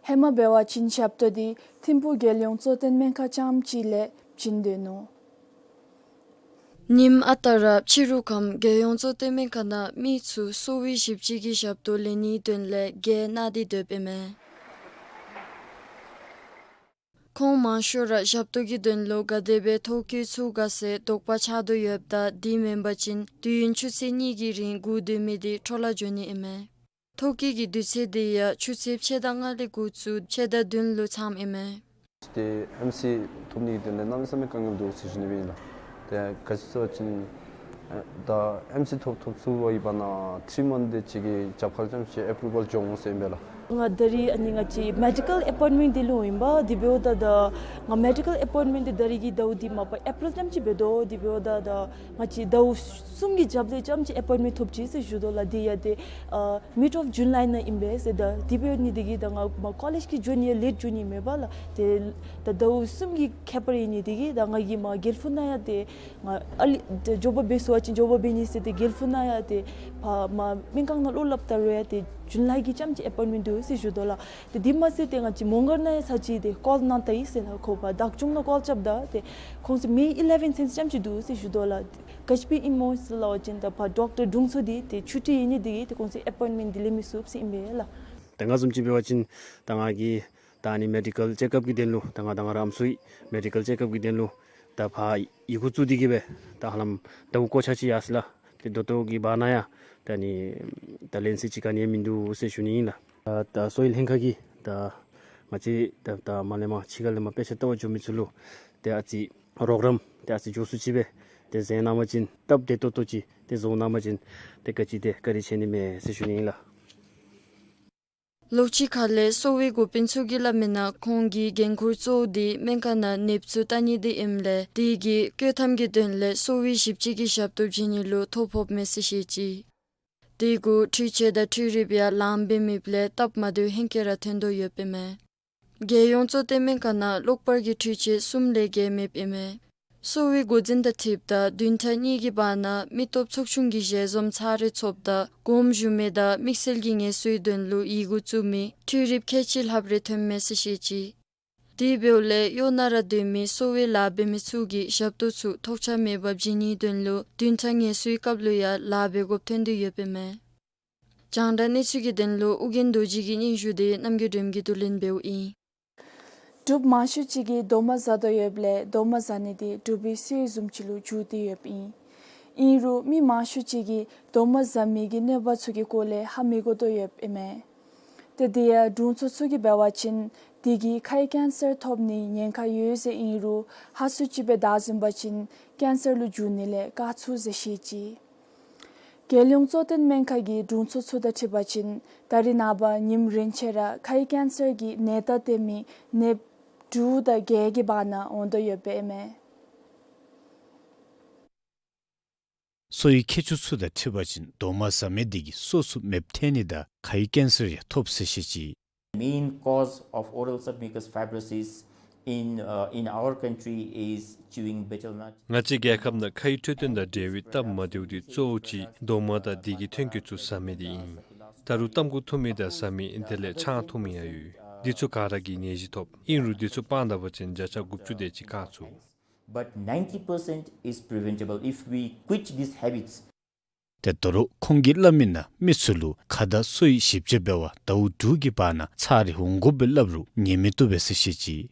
ཧེ་མ་འབད་བ་ཅིན་ཞབས་ཏོག་དེ་ཐིམ་ཕུག་རྒྱལ་ཡོངས་གཙོ་བསྟེན་སྨན་ཁང་རྐྱངམ་གཅིག་ལས་བྱིན་དོ་ནུག། ཉིནམ་ཨ་རྟག་ར་ཕྱི་རུ་ཁམས་རྒྱལ་ཡོངས་གཙོ་བསྟེན་སྨན་ཁང་ནང་མི་ཚུ་གསོ་བའི་ཞིབ་དཔྱད་ཀྱི་ཞབས་ཏོག་ལེན་ནིའི་དོན་ལས་བརྒལ་གནང་སྟེ་སྡོདཔ་ཨིན་མས། ཁོང་མང་ཤོས་ར་ཞབས་ཏོག་གི་དོན་ལུ་ག་དེ་སྦེ་ཐོ་བཀོད་ཚུ་ག་ཟེར་དོགས་པ་ཆགས་དོ་ཡོདཔ་ད་དེ་མེན་པ་ཅིན་དུས་ཡུན་ཆུ་ཚོད་གཉིས་ཀྱི་རིང་སྒུག་སྡོད་མི་དེ་འཕྲོ་བརླག་འགྱོ་ནི་ཨིན་མས། ཐོ་བཀོད་ཀྱི་དུས་ཚོད་དེ་ཡང་ཆུ་ཚོད་ཕྱེད་དང་ལྔ་ལས་འགོ་བཙུགས་ཕྱེད་དང་བདུན་ལུ་མཚམས་ཨིན་མས། ཏེ་ཨེམ་སི་ཐོབ་ནིའི་དོན་ལས་གནམ་མེད་ས་མེད་དཀའ་ངལ་འདུག་ཟེར་ཞུ་ནི་སྦེ་ཨིན་ལགས། ཏེ་ག་ཅི་ཟེར་བ་ཅིན་ཨེ་ད་ཨེམ་སི་ཐོབ་ཐོབ་ཚུགས་པའི་བར་ན་ཐིརི་མནཐ་དེ་ཅིག་གི་རྒྱབ་ཁར་ཙམ་ཅིག་ཨེ་པུ་རུ་བཱལ་འབྱུང་འོང་ཟེར་ཨིན་པས་ལགས། ང་ད་རིས་ཨ་ནི་ང་བཅས་མེ་ཌི་ཀཱལ་ཨེ་པོའིནཊ་མེནཊ་འདི་ལུ་ཨིན་པས། དེ་འབདཝ་ད་ད་ང་མེ་ཌི་ཀཱལ་ཨེ་པོའིནཊ་མེནཊ་འདི་ད་རིས་ཀྱི་ཟླཝ་འདི་མ་པ་ཨེ་པི་རིལ་ཙམ་ཅིག་འབད་དོ། དེ་འབདཝ་ད་ད་ང་བཅས་ཟླཝ་གསུམ་གྱི་རྒྱབ་ལས་ཙམ་ཅིག་ཨེ་པོའིནཊ་མེནཊ་ཐོབ་ཅི་ཟེར་ཞུ་དོ་ལགས། དེ་ཡང་ཏེ་ཨ་མིཌ་ཨོཕ་ཇུ་ལའི་ནང་ཨིན་པས་ཟེར། ད་དེ་འབད་ནི་དེ་གིས་ད་ང་མ་ཀོ་ལེཇ་གི་འགྱོ་ནི་ཡང་ལེཊ་འགྱོ་ནི་མེད་པས་ལགས། ཏེ་ད་ཟླཝ་གསུམ་གྱི་ཁྱད་པར་ཨིན་ནི་དེ་གིས་ད་ང་གིས་མ་དགེ་ལེགས་ཕུག་ནང་ཡང་ཏེ་ང་ཨ་ལི་ཏེ་མགྱོགས་པ་འབད་ཚུགས་པ་ཅིན་མགྱོགས་པ་འབད་ནི་ཟེར་ཏེ་དགེ་ལེགས་ཕུག་ནང་ཡང་ཏེ་ཕར་མ་སྨན་ཁང་ནང་ལོག་སླབ་ད་རུང་ཡང་ཏེ་ཇུན་ལའི་གི་ཙམ་ཅིག་ཨེ་པོའིནཊ་མེནཊ་འདུག་ཟེར་ཞུ་དོ་ལགས། ཏེ་དེ་མ་ཚད་ཏེ་ང་བཅས་མོང་སྒར་ནང་ཡང་ཚར་ཅིག་ཏེ་ཀོལ་གནང་ད་ཡི་ཟེར་ལགས། ཁོ་ཕར་བདག་སྐྱོང་ནང་ཀོལ་རྐྱབ་ད་ཏེ་ཁོང་ཚུ་མེ་ཨི་ལེ་ཝེན་ཚུན་ཙམ་ཅིག་འདུག་ཟེར་ཞུ་དོ་ལགས། ག་ཅི་སྦེ་ཨིན་མོ་ཟེར་སླབ་པ་ཅིན་ད་ཕར་ཌོག་ཊར་དྲུང་འཚོ་འདི་ཏེ་ཆུ་ཊི་ཨིན་ནི་དེ་གིས་ཏེ་ཁོང་ཚུ་ཨེ་པོའིནཊ་མེནཊ་འདི་ལེན་མི་ཚུགས་ཟེར་ཨིན་པས་ལགས། ད་ང་བཟུམ་ཅིག་འབད་བ་ཅིན་ད་ང་གིས་ད་ཨ་ནི་མེ་ཌི་ཀཱལ་ཅེཀ་ཨཔ་གི་དོན་ལུ་ད་ང་དང་ང་རའི་ཨམ་སྲུའི་མེ་ཌི་ཀཱལ་ཅེཀ་ཨཔ་གི་དོན་ལུ་ད་ཕར་ཡི་གུ་བཙུགས་ཏེ་གིས་སྦེ་ད་ཧ་ལམ་ཟླཝ་འགོ་ཆ་ཅིག་ཡར་སོ་ཡི་ལགས། ཏེ་ད་ལྟོ་གི་བར་ན་ཡང་ད་ཨ་ནི་ད་ལེན་ས་ཅིག་ག་ནི་ཡང་མིན་འདུག་ཟེར་ཞུ་ནི་ཨིན་ལགས། ད་གསོ་བའི་ལྷན་ཁག་གིས་ད་ང་བཅས་ད་ད་མར་ལས་མར་ཕྱི་ཁ་ལས་མར་དཔེ་ཆ་ལྟ་བར་འགྱོ་མི་ཚུ་ལུ་ཏེ་ཨ་ཙི་རོགས་རམ་ཏེ་ཨ་ཙི་མགྱོགས་སུ་ཅིག་སྦེ་ཏེ་མཛད་གནང་བ་ཅིན་སྟབས་བདེ་ཏོག་ཏོ་ཅིག་ཏེ་བཟོ་གནང་བ་ཅིན་ཏེ་ག་ཅི་ཏེ་བཀའ་དྲིན་ཆེ་ནི་མས་ཟེར་ཞུ་ནི་ཨིན་ལགས། ལོགས་གཅིག་ཁ་ལས་གསོ་བའི་འགོ་དཔོན་ཚུ་གིས་སླབ་མིའི་ནང་ཁོང་གི་འགན་ཁུར་གཙོ་བོ་འདི་སྨན་ཁང་ནང་ནདཔ་ཚུ་བལྟ་ནི་འདི་ཨིནམ་ལས་དེ་གིས་སྐྱོད་ཐམ་གྱི་དོན་ལས་གསོ་བའི་ཞིབ་དཔྱད་ཀྱི་ཞབས་ཏོག་བྱིན་ནི་ལུ་ཐོ་ཕོགཔ་མས་ཟེར་བཤད་ཅི། དེ་གུ་འཕྲུལ་ཆས་དང་འཕྲུལ་རིགཔ་ཡང་ལངམ་འབད་མེདཔ་ལས་སྟབས་མ་བདེཝ་ཧེང་སྐལ་ར་ཐོན་དོ་ཡོདཔ་ཨིན་མས། རྒྱལ་ཡོངས་གཙོ་བསྟེན་སྨན་ཁང་ནང་གློག་པར་གྱི་འཕྲུལ་ཆས་གསུམ་ལས་བརྒལ་མེདཔ་ཨིན་མས། གསོ་བའི་འགོ་འཛིན་དང་འཁྲིལཝ་ད་བདུན་ཕྲག་གཉིས་ཀྱི་བར་ན་མི་སྟོབས་ཚོགས་ཆུང་གི་ཞལ་འཛོམས་ཚར་རེ་ཚོགསཔ་ད་དགོངསམ་ཞུ་མི་དང་དམིགས་བསལ་གྱི་ངལ་གསོའི་དོན་ལུ་ཡི་གུ་བཙུགས་མི་འཕྲུལ་རིགཔ་ཁལ་གཅིག་ལྷགཔ་རེ་ཐོནམ་མས་ཟེར་བཤད་ཅི། དེ་འབདཝ་ལས་གཡོག་ནང་ར་སྡོད་མི་གསོ་བའི་ལཱ་འབད་མི་ཚུ་གིས་ཞབས་ཏོག་ཚུ་ཐོགས་ཆགས་མེད་པར་བྱིན་ནིའི་དོན་ལུ་བདུན་ཕྲག་ངལ་གསོའི་སྐབས་ལུ་ཡང་ལཱ་འབད་དགོཔ་ཐོན་དོ་ཡོདཔ་ཨིན་མས། རྒྱང་བསྒྲགས་གནས་ཚུལ་གྱི་དོན་ལུ་ཨོ་རྒྱན་རྡོ་རྗེ་གི་སྙན་ཞུ་འདི་རྣམ་རྒྱལ་སྒྲོལམ་གྱིས་བསྡུ་ལེན་འབདཝ་ཨིན། འབྲུགཔ་མང་ཤོས་ཅིག་གིས་རྡོག་མ་ཟ་དོ་ཡོདཔ་ལས་རྡོག་མ་ཟ་ནི་འདི་འབྲུག་པའི་སྲོལ་བཟུམ་ཅིག་ལུ་འགྱུར་ཏེ་ཡོདཔ་ཨིན། ཨིན་རུང་མི་མང་ཤོས་ཅིག་གིས་རྡོག་མ་ཟ་མི་གི་གནོད་པ་ཚུ་གི་སྐོར་ལས་ཧ་མི་གོ་དོ་ཡོདཔ་ཨིན་མས། ཏེ་དེ་ཡང་དྲུང་འཚོ་ཚུ་གིས་འབད་བ་ཅིན་དེ་གིས་ཁའི་ཀེན་སར་ཐོབ་ནིའི་ཉེན་ཁ་ཡོད་ཟེར་ཨིན་རུང་ཧ་སུ་ཅིག་སྦེ་བདའ་བཟུང་པ་ཅིན་ཀེན་སར་ལུ་འགྱུར་ནི་ལས་བཀག་ཚུགས་ཟེར་བཤད་ཅི། རྒྱལ་ཡོངས་གཙོ་བསྟེན་སྨན་ཁང་གི་དྲུང་འཚོ་ཚུ་དང་འཁྲིལ་བ་ཅིན་ད་རེས་ནངས་པ་ཉིནམ་རེ་ཆད་ར་ཁའི་ཀེན་སར་གྱི་ནད་རྟགས་སྟོན་མི་ནདཔ་དྲུག་དང་བརྒྱད་ཀྱི་བར་ན་འོང་དོ་ཡོདཔ་ཨིན་མས། གསོ་བའི་མཁས་མཆོག་ཚུ་དང་འཁྲིལ་བ་ཅིན་རྡོག་མ་ཟ་མི་དེ་གིས་སྲོག་ཚུ་མེདཔ་ཐལ་ནི་དང་ཁའི་ཀེན་སར་ཡང་ཐོབ་ཟེར་བཤད་ཅི། Main cause of oral submucous fibrosis in, uh, in our country is chewing betel nut. ང་བཅས་རྒྱལ་ཁབ་ནང་ཁའི་འཕྲོད་བསྟེན་དང་འབྲེལ་བའི་སྟབས་མ་བདེཝ་དེ་གཙོ་བོ་ཅིག་རྡོག་མ་དང་དེ་གི་ཐོན་སྐྱེད་ཚུ་ཟ་མི་དེ་ཨིན། ད་རུང་ཏམ་ཁུ་འཐུང་མི་དང་ཟ་མི་དེ་ལས་ཆང་འཐུང་མི་ཡང་ཡོད། འདི་ཚུ་ག་ར་གིས་ནད་གཞི་ཐོབ། ཨིན་རུང་འདི་ཚུ་སྤང་ད་པ་ཅིན་བརྒྱ་ཆ་དགུ་བཅུ་དེ་ཅིག་བཀག་ཚུགས། But ninety percent is preventable if we quit these habits. ཏེ་དོ་རུང་ཁོང་གིས་སླབ་མིའི་ནང་མི་ཚུ་ལུ་ཁ་དང་སོའི་ཞིབ་དཔྱད་འབད་བར་ཟླཝ་དྲུག་གི་བར་ན་ཚར་རེ་འོང་དགོ་པས་སླབ་རུང་ཉན་མི་བཏུབ་པས་ཟེར་བཤད་ཅི།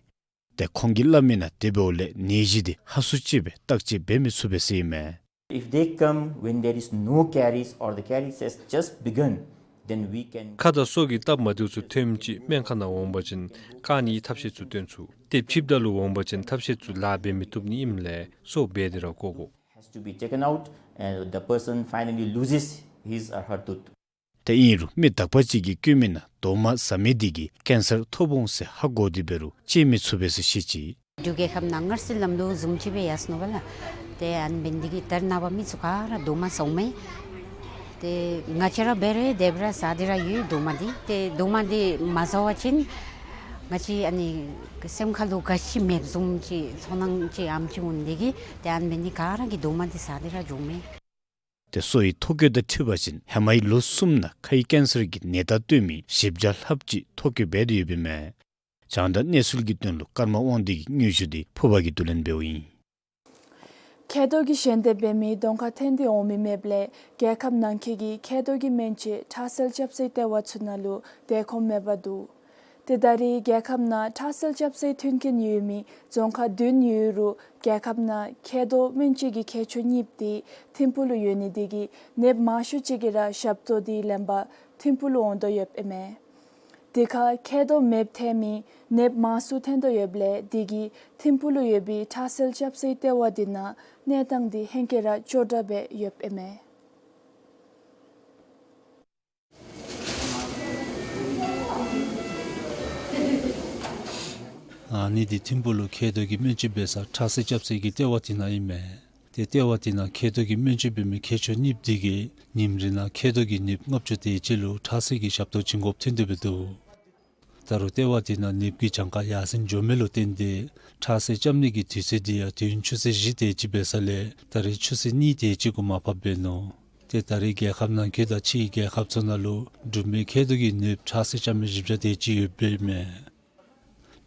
ཏེ་ཁོང་གིས་སླབ་མིའི་ནང་དེ་འབདཝ་ལས་ནད་གཞི་དེ་ཧ་སུ་ཅིག་སྦེ་བརྟག་དཔྱད་འབད་མི་ཚུགས་པས་ཟེར་ཨིན་མས། If they come when there is no caries or the caries has just begun, then we can. ཁ་དང་སོ་གི་སྟབས་མ་བདེཝ་ཚུ་ཐོནམ་ཅིག་སྨན་ཁང་ནང་འོང་པ་ཅིན་བཀག་ནིའི་ཐབས་ཤེས་ཚུ་སྟོན་ཚུགས། ཏེ་ཕྱིསཔ་ད་ལུ་འོང་པ་ཅིན་ཐབས་ཤེས་ཚུ་ལཱ་འབད་མི་བཏུབ་ནི་ཨིནམ་ལས་སོ་སྦེ་དེ་ར་བཀོག་དགོ། Has to be taken out and the person finally loses his or her tooth. ཏེ་ཨིན་རུང་མི་དག་པ་ཅིག་གིས་བཀོད་མིའི་ནང་རྡོག་མ་ཟ་མི་དེ་གིས་ཀེན་སར་ཐོབ་འོང་ཟེར་ཧ་གོ་སྟེ་འབད་རུང་བཅད་མི་ཚུགས་པས་ཟེར་བཤད་ཅི། འབྲུག་རྒྱལ་ཁབ་ནང་སྔར་སྲོལ་ལམ་ལུགས་བཟུམ་ཅིག་སྦེ་ཡར་སོ་ནུག་པ་ལགས། ཏེ་ཨ་ནི་འབད་ནི་དེ་གིས་ད་རེས་ནངས་པ་མི་ཚུ་ག་ར་རྡོག་མ་ཟཝ་མས། ཏེ་ང་བཅས་ར་འབད་རུང་དེ་སྦེ་ར་ཟ་སྟེ་ར་ཡོད་རྡོག་མ་དེ། ཏེ་རྡོག་མ་དེ་མ་ཟ་བ་ཅིན་ང་བཅས་ཨ་ནི་སེམས་ཁ་ལུ་ག་ཅི་མེདཔ་བཟུམ་ཅིག་ཚོར་སྣང་ཅིག་ཨ་ནེམ་ཅིག་འོང་ནི་དེ་གིས་ཏེ་ཨ་ནི་འབད་ནི་ག་ར་གིས་རྡོག་མ་དེ་ཟ་སྟེ་ར་འགྱོཝ་མས། ཏེ་གསོ་བའི་ཐོ་བཀོད་དང་འཁྲིལ་བ་ཅིན་ཧེ་མའི་ལོ་གསུམ་ནང་ཁའི་ཀེན་སར་གྱི་ནད་རྟགས་སྟོན་མི་བཞི་བརྒྱ་ལྷགཔ་ཅིག་ཐོ་བཀོད་འབད་དེ་ཡོདཔ་ཨིན་མས། རྒྱང་བསྒྲགས་གནས་ཚུལ་གྱི་དོན་ལུ་ཀརྨ་དབང་འདུས་ཀྱི་སྙན་ཞུ་འདི་ཕུར་པ་གིས་བསྡུ་ལེན་འབདཝ་ཨིན། མཁལ་རྡོག་གི་ཞན་ཏེ་འབད་མི་གདོང་ཁར་ཐོན་ཏེ་འོང་མི་མེདཔ་ལས་རྒྱལ་ཁབ་ནང་འཁོད་ཀྱི་མཁལ་རྡོག་གི་སྨན་བཅོས་ཁྲག་སེལ་ལྕབ་སའི་ལྟེ་བ་ཚུ་ནང་ལུ་སྡོད་ཁོམ་མེད་པར་འདུག། ཏེ་ད་རེས་རྒྱལ་ཁབ་ནང་ཁྲག་སེལ་ལྕབ་སའི་མཐུན་རྐྱེན་ཡོད་མི་རྫོང་ཁག་བདུན་ཡོད་རུང་རྒྱལ་ཁབ་ནང་མཁལ་རྡོག་སྨན་བཅོས་ཀྱི་མཁས་མཆོག་གཉིས་དེ་ཐིམ་ཕུག་ལུ་ཡོད་ནི་དེ་གིས་ནདཔ་མང་ཤོས་ཅིག་གིས་ར་ཞབས་ཏོག་དེ་ལེན་པར་ཐིམ་ཕུག་ལུ་འོང་དོ་ཡོདཔ་ཨིན་མས། དེ་ཁར་མཁལ་རྡོག་མེདཔ་ཐལ་མི་ནདཔ་མང་སུ་ཐོན་དོ་ཡོདཔ་ལས་དེ་གིས་ཐིམ་ཕུག་ལུ་ཡོད་པའི་ཁྲག་སེལ་ལྕབ་སའི་ལྟེ་བ་དེ་ནང་གནས་སྟངས་དེ་ཧེང་སྐལ་ར་སྐྱོ་དྲགས་སྦེ་ཡོདཔ་ཨིན་མས། ཨ་ནི་འདི་ཐིམ་ཕུག་ལུ་མཁལ་རྡོག་གི་སྨན་བཅོས་འབད་ས་ཁྲག་སེལ་ལྕབ་སའི་ལྟེ་བ་དེ་ནང་ཨིན་མས། ཏེ་ལྟེ་བ་དེ་ནང་མཁལ་རྡོག་གི་སྨན་བཅོས་འབད་མི་མཁས་མཆོག་གཉིས་དེ་གིས་ཉིནམ་རེ་ནང་མཁལ་རྡོག་གི་ནདཔ་ལྔ་བཅུ་དེ་ཅིག་ལུ་ཁྲག་སེལ་གྱི་ཞབས་ཏོག་བྱིན་དགོཔ་ཐོན་དོ་འབད་དོ། ད་རུང་ལྟེ་བ་དེ་ནང་ནདཔ་གི་གྱངས་ཁ་ཡར་སེང་འགྱོ་མི་ལུ་བརྟེན་ཏེ་ཁྲག་སེལ་ལྕབ་ནི་གི་དུས་ཚོད་དེ་ཡང་དུས་ཡུན་ཆུ་ཚོད་བཞི་དེ་ཅིག་འབད་ས་ལས་ད་རེས་ཆུ་ཚོད་གཉིས་དེ་ཅིག་གུ་མར་ཕབ་འབད་ནུག། ཏེ་ད་རེས་རྒྱལ་ཁབ་ནང་འཁོད་དང་ཕྱིའི་རྒྱལ་ཁབ་ཚུ་ནང་ལུ་འབྲུག་མི་མཁལ་རྡོག་གི་ནདཔ་ཁྲག་སེལ་རྐྱབ་མི་བཞི་བརྒྱ་དེ་ཅིག་ཡོདཔ་ཨིན་མས།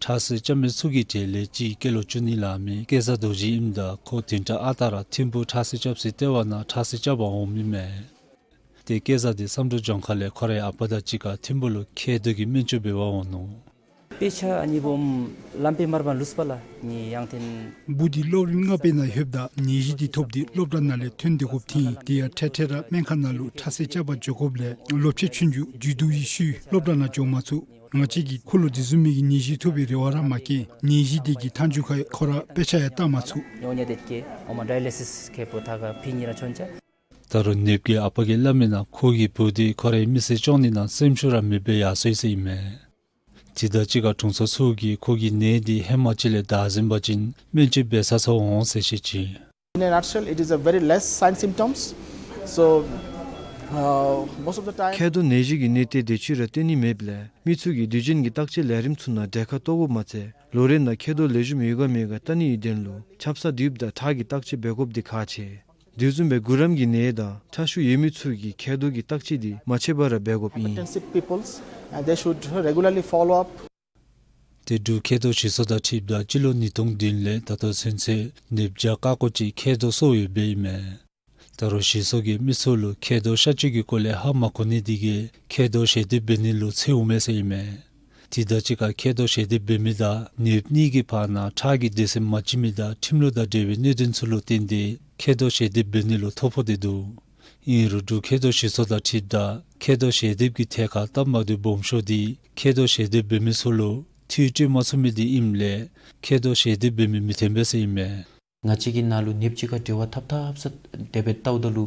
ཁྲག་སེལ་རྐྱབ་མི་ཚུ་གི་གྲས་ལས་གཅིག་སྐྱེས་ལོ་བཅུ་གཉིས་ལང་མི་སྐལ་བཟང་རྡོ་རྗེ་ཨིནམ་ད་ཁོ་བདུན་ཕྲག་ཨ་རྟག་ར་ཐིམ་ཕུག་ཁྲག་སེལ་རྐྱབ་སའི་ལྟེ་བ་ནང་ཁྲག་སེལ་རྐྱབ་པར་འོངམ་ཨིན་མས། ཏེ་སྐལ་བཟང་དེ་བསམ་གྲུབ་ལྗོངས་མཁར་ལས་ཁོ་རའི་ཨ་པ་དང་གཅིག་ཁར་ཐིམ་ཕུག་ལུ་མཁལ་རྡོག་གི་སྨན་བཅོས་འབད་བར་འོང་ནུག། དཔེ་ཆ་ཨ་ནི་སྦོམ་ལམ་པའི་མར་པ་ལུས་པ་ལ་ནི་ཡང་ཐེན། བུ་འདི་སློབ་རིམ་ལྔ་པའི་ནང་ལྷོདཔ་ད་ནད་གཞི་འདི་ཐོབ་སྟེ་སློབ་གྲྭ་ནང་ལས་ཐོན་ཏེ་དགོཔ་ཐོན་ཡི། དེ་ཡང་འཕྲལ་འཕྲལ་ར་སྨན་ཁང་ནང་ལུ་ཁྲག་སེལ་རྐྱབ་པར་འགྱོ་དགོཔ་ལས་སློབ་ཆེན་ཆུང་ཀུ་མཇུག་བསྡུ་བའི་ཤུལ་སློབ་གྲྭ་ནང་འགྱོ་མ་ཚུགས། ང་བཅས་ཀྱིས་ཁོ་ལུ་དེ་བཟུམ་མའི་གི་ནད་གཞི་ཐོབ་པའི་རེ་བ་ར་མ་བསྐྱེད། ནད་གཞི་དེ་གི་མཐའ་མཇུག་ཁར་ཁོ་ར་དཔེ་ཆ་ཡང་བལྟ་མ་ཚུགས། ཉོ་ཉེ་དེ་ཀེ་ཨོ་མ་ཌའི་ལི་སིས་ཁེ་པོ་ཐ་ག་ཕི་ཉི་ར་ཆོན་ཅ། ད་རུང་ནདཔ་གི་ཨ་པ་གིས་སླབ་མིའི་ནང་ཁོ་གི་བུ་འདི་ཁོ་རའི་མི་ཚེ་སྐྱོང་ནི་ནང་སེམས་ཤུགས་ར་མེདཔ་སྦེ་ཡར་སོ་ཡི་ཟེར་ཨིན་མས། དེ་དང་གཅིག་ཁར་དྲུང་འཚོ་ཚུ་གིས་ཁོ་གི་ནད་འདི་ཧེ་མ་ཅིག་ལས་དར་ཟིན་པ་ཅིན་སྨན་བཅོས་འབད་ཚར་ཚརཝ་འོང་ཟེར་བཤད་ཅི། In a nutshell, it is a very less sign symptoms. So, uh, most of the time མཁལ་རྡོག་ནད་གཞི་གི་གནས་སྟངས་དེ་ཅིག་ར་སྟོན་ནི་མེདཔ་ལས་མི་ཚུ་གིས་དུས་རྒྱུན་གྱི་བརྟག་དཔྱད་ལས་རིམ་ཚུ་ནང་གྲལ་ཁར་གཏོགས་དགོཔ་མ་ཚད་ལོ་རེ་ནང་མཁལ་རྡོག་ལེགས་ཤོམ་ཡོད་ག་མེད་ག་བལྟ་ནི་ཡོད་དོན་ལུ་ཆབ་གསང་དུས་དང་ཁྲག་གི་བརྟག་དཔྱད་འབད་དགོཔ་འདི་ཁག་ཆེ། དེ་བཟུམ་སྦེ་གུ་རམ་གྱི་ནད་དང་ཁྲག་ཤུགས་ཡོད་མི་ཚུ་གིས་མཁལ་རྡོག་གི་བརྟག་དཔྱད་འདི་མ་ཆད་པར་ར་འབད་དགོཔ་ཨིན། Hypertensive peoples, and they should regularly follow up. ཏེ་འབྲུག་མཁལ་རྡོག་ཞིག་གསོ་དང་འཁྲིལཝ་ད་སྤྱི་ལོ་ཉིས་སྟོང་བདུན་ལས་ད་ལྟོ་ཚུན་ཚོད་ནདཔ་བརྒྱ་ཀ་ཀོ་ཅིག་མཁལ་རྡོག་གསོ་ཡོདཔ་ཨིན་མས། ད་རུང་ཞིག་གསོ་གིས་མི་ཚུ་ལུ་མཁལ་རྡོག་གཤག་བཅོས་ཀྱི་སྐོར་ལས་ཧ་མ་གོ་ནི་དེ་གིས་མཁལ་རྡོག་ཞལ་འདེབས་འབད་ནི་ལུ་འཚེརཝ་མས་ཟེར་ཨིན་མས། དེ་དང་གཅིག་ཁར་མཁལ་རྡོག་ཞལ་འདེབས་འབད་མི་དང་ནདཔ་གཉིས་ཀྱི་བར་ན་ཁྲག་གི་སྡེ་ཚན་མ་གཅིག་མི་དང་ཁྲིམས་ལུགས་དང་འབྲེལ་བའི་གནད་དོན་ཚུ་ལུ་བརྟེན་ཏེ་མཁལ་རྡོག་ཞལ་འདེབས་འབད་ནི་ལུ་ཐོ་ཕོག་སྟེ་འདུག། ཨིན་རུང་འབྲུག་མཁལ་རྡོག་ཞིག་གསོ་དང་འཁྲིལཝ་ད་མཁལ་རྡོག་ཞལ་འདེབས་ཀྱི་ཐད་ཁར་སྟབས་མ་བདེཝ་སྦོམ་ཤོས་འདི་མཁལ་རྡོག་ཞལ་འདེབས་འབད་མི་ཚུ་ལུ་འཐུས་སྤྲོད་མ་ཚུགས་མི་འདི་ཨིནམ་ལས་མཁལ་རྡོག་ཞལ་འདེབས་འབད་མི་མི་ཐོན་པས་ཟེར་ཨིན་མས། ང་བཅས་ཀྱི་ནང་ལུ་ནདཔ་ཅིག་ཁར་འབྲེལ་བ་འཐབ་འཐབ་ས་དེ་སྦེ་བལྟཝ་ད་ལུ་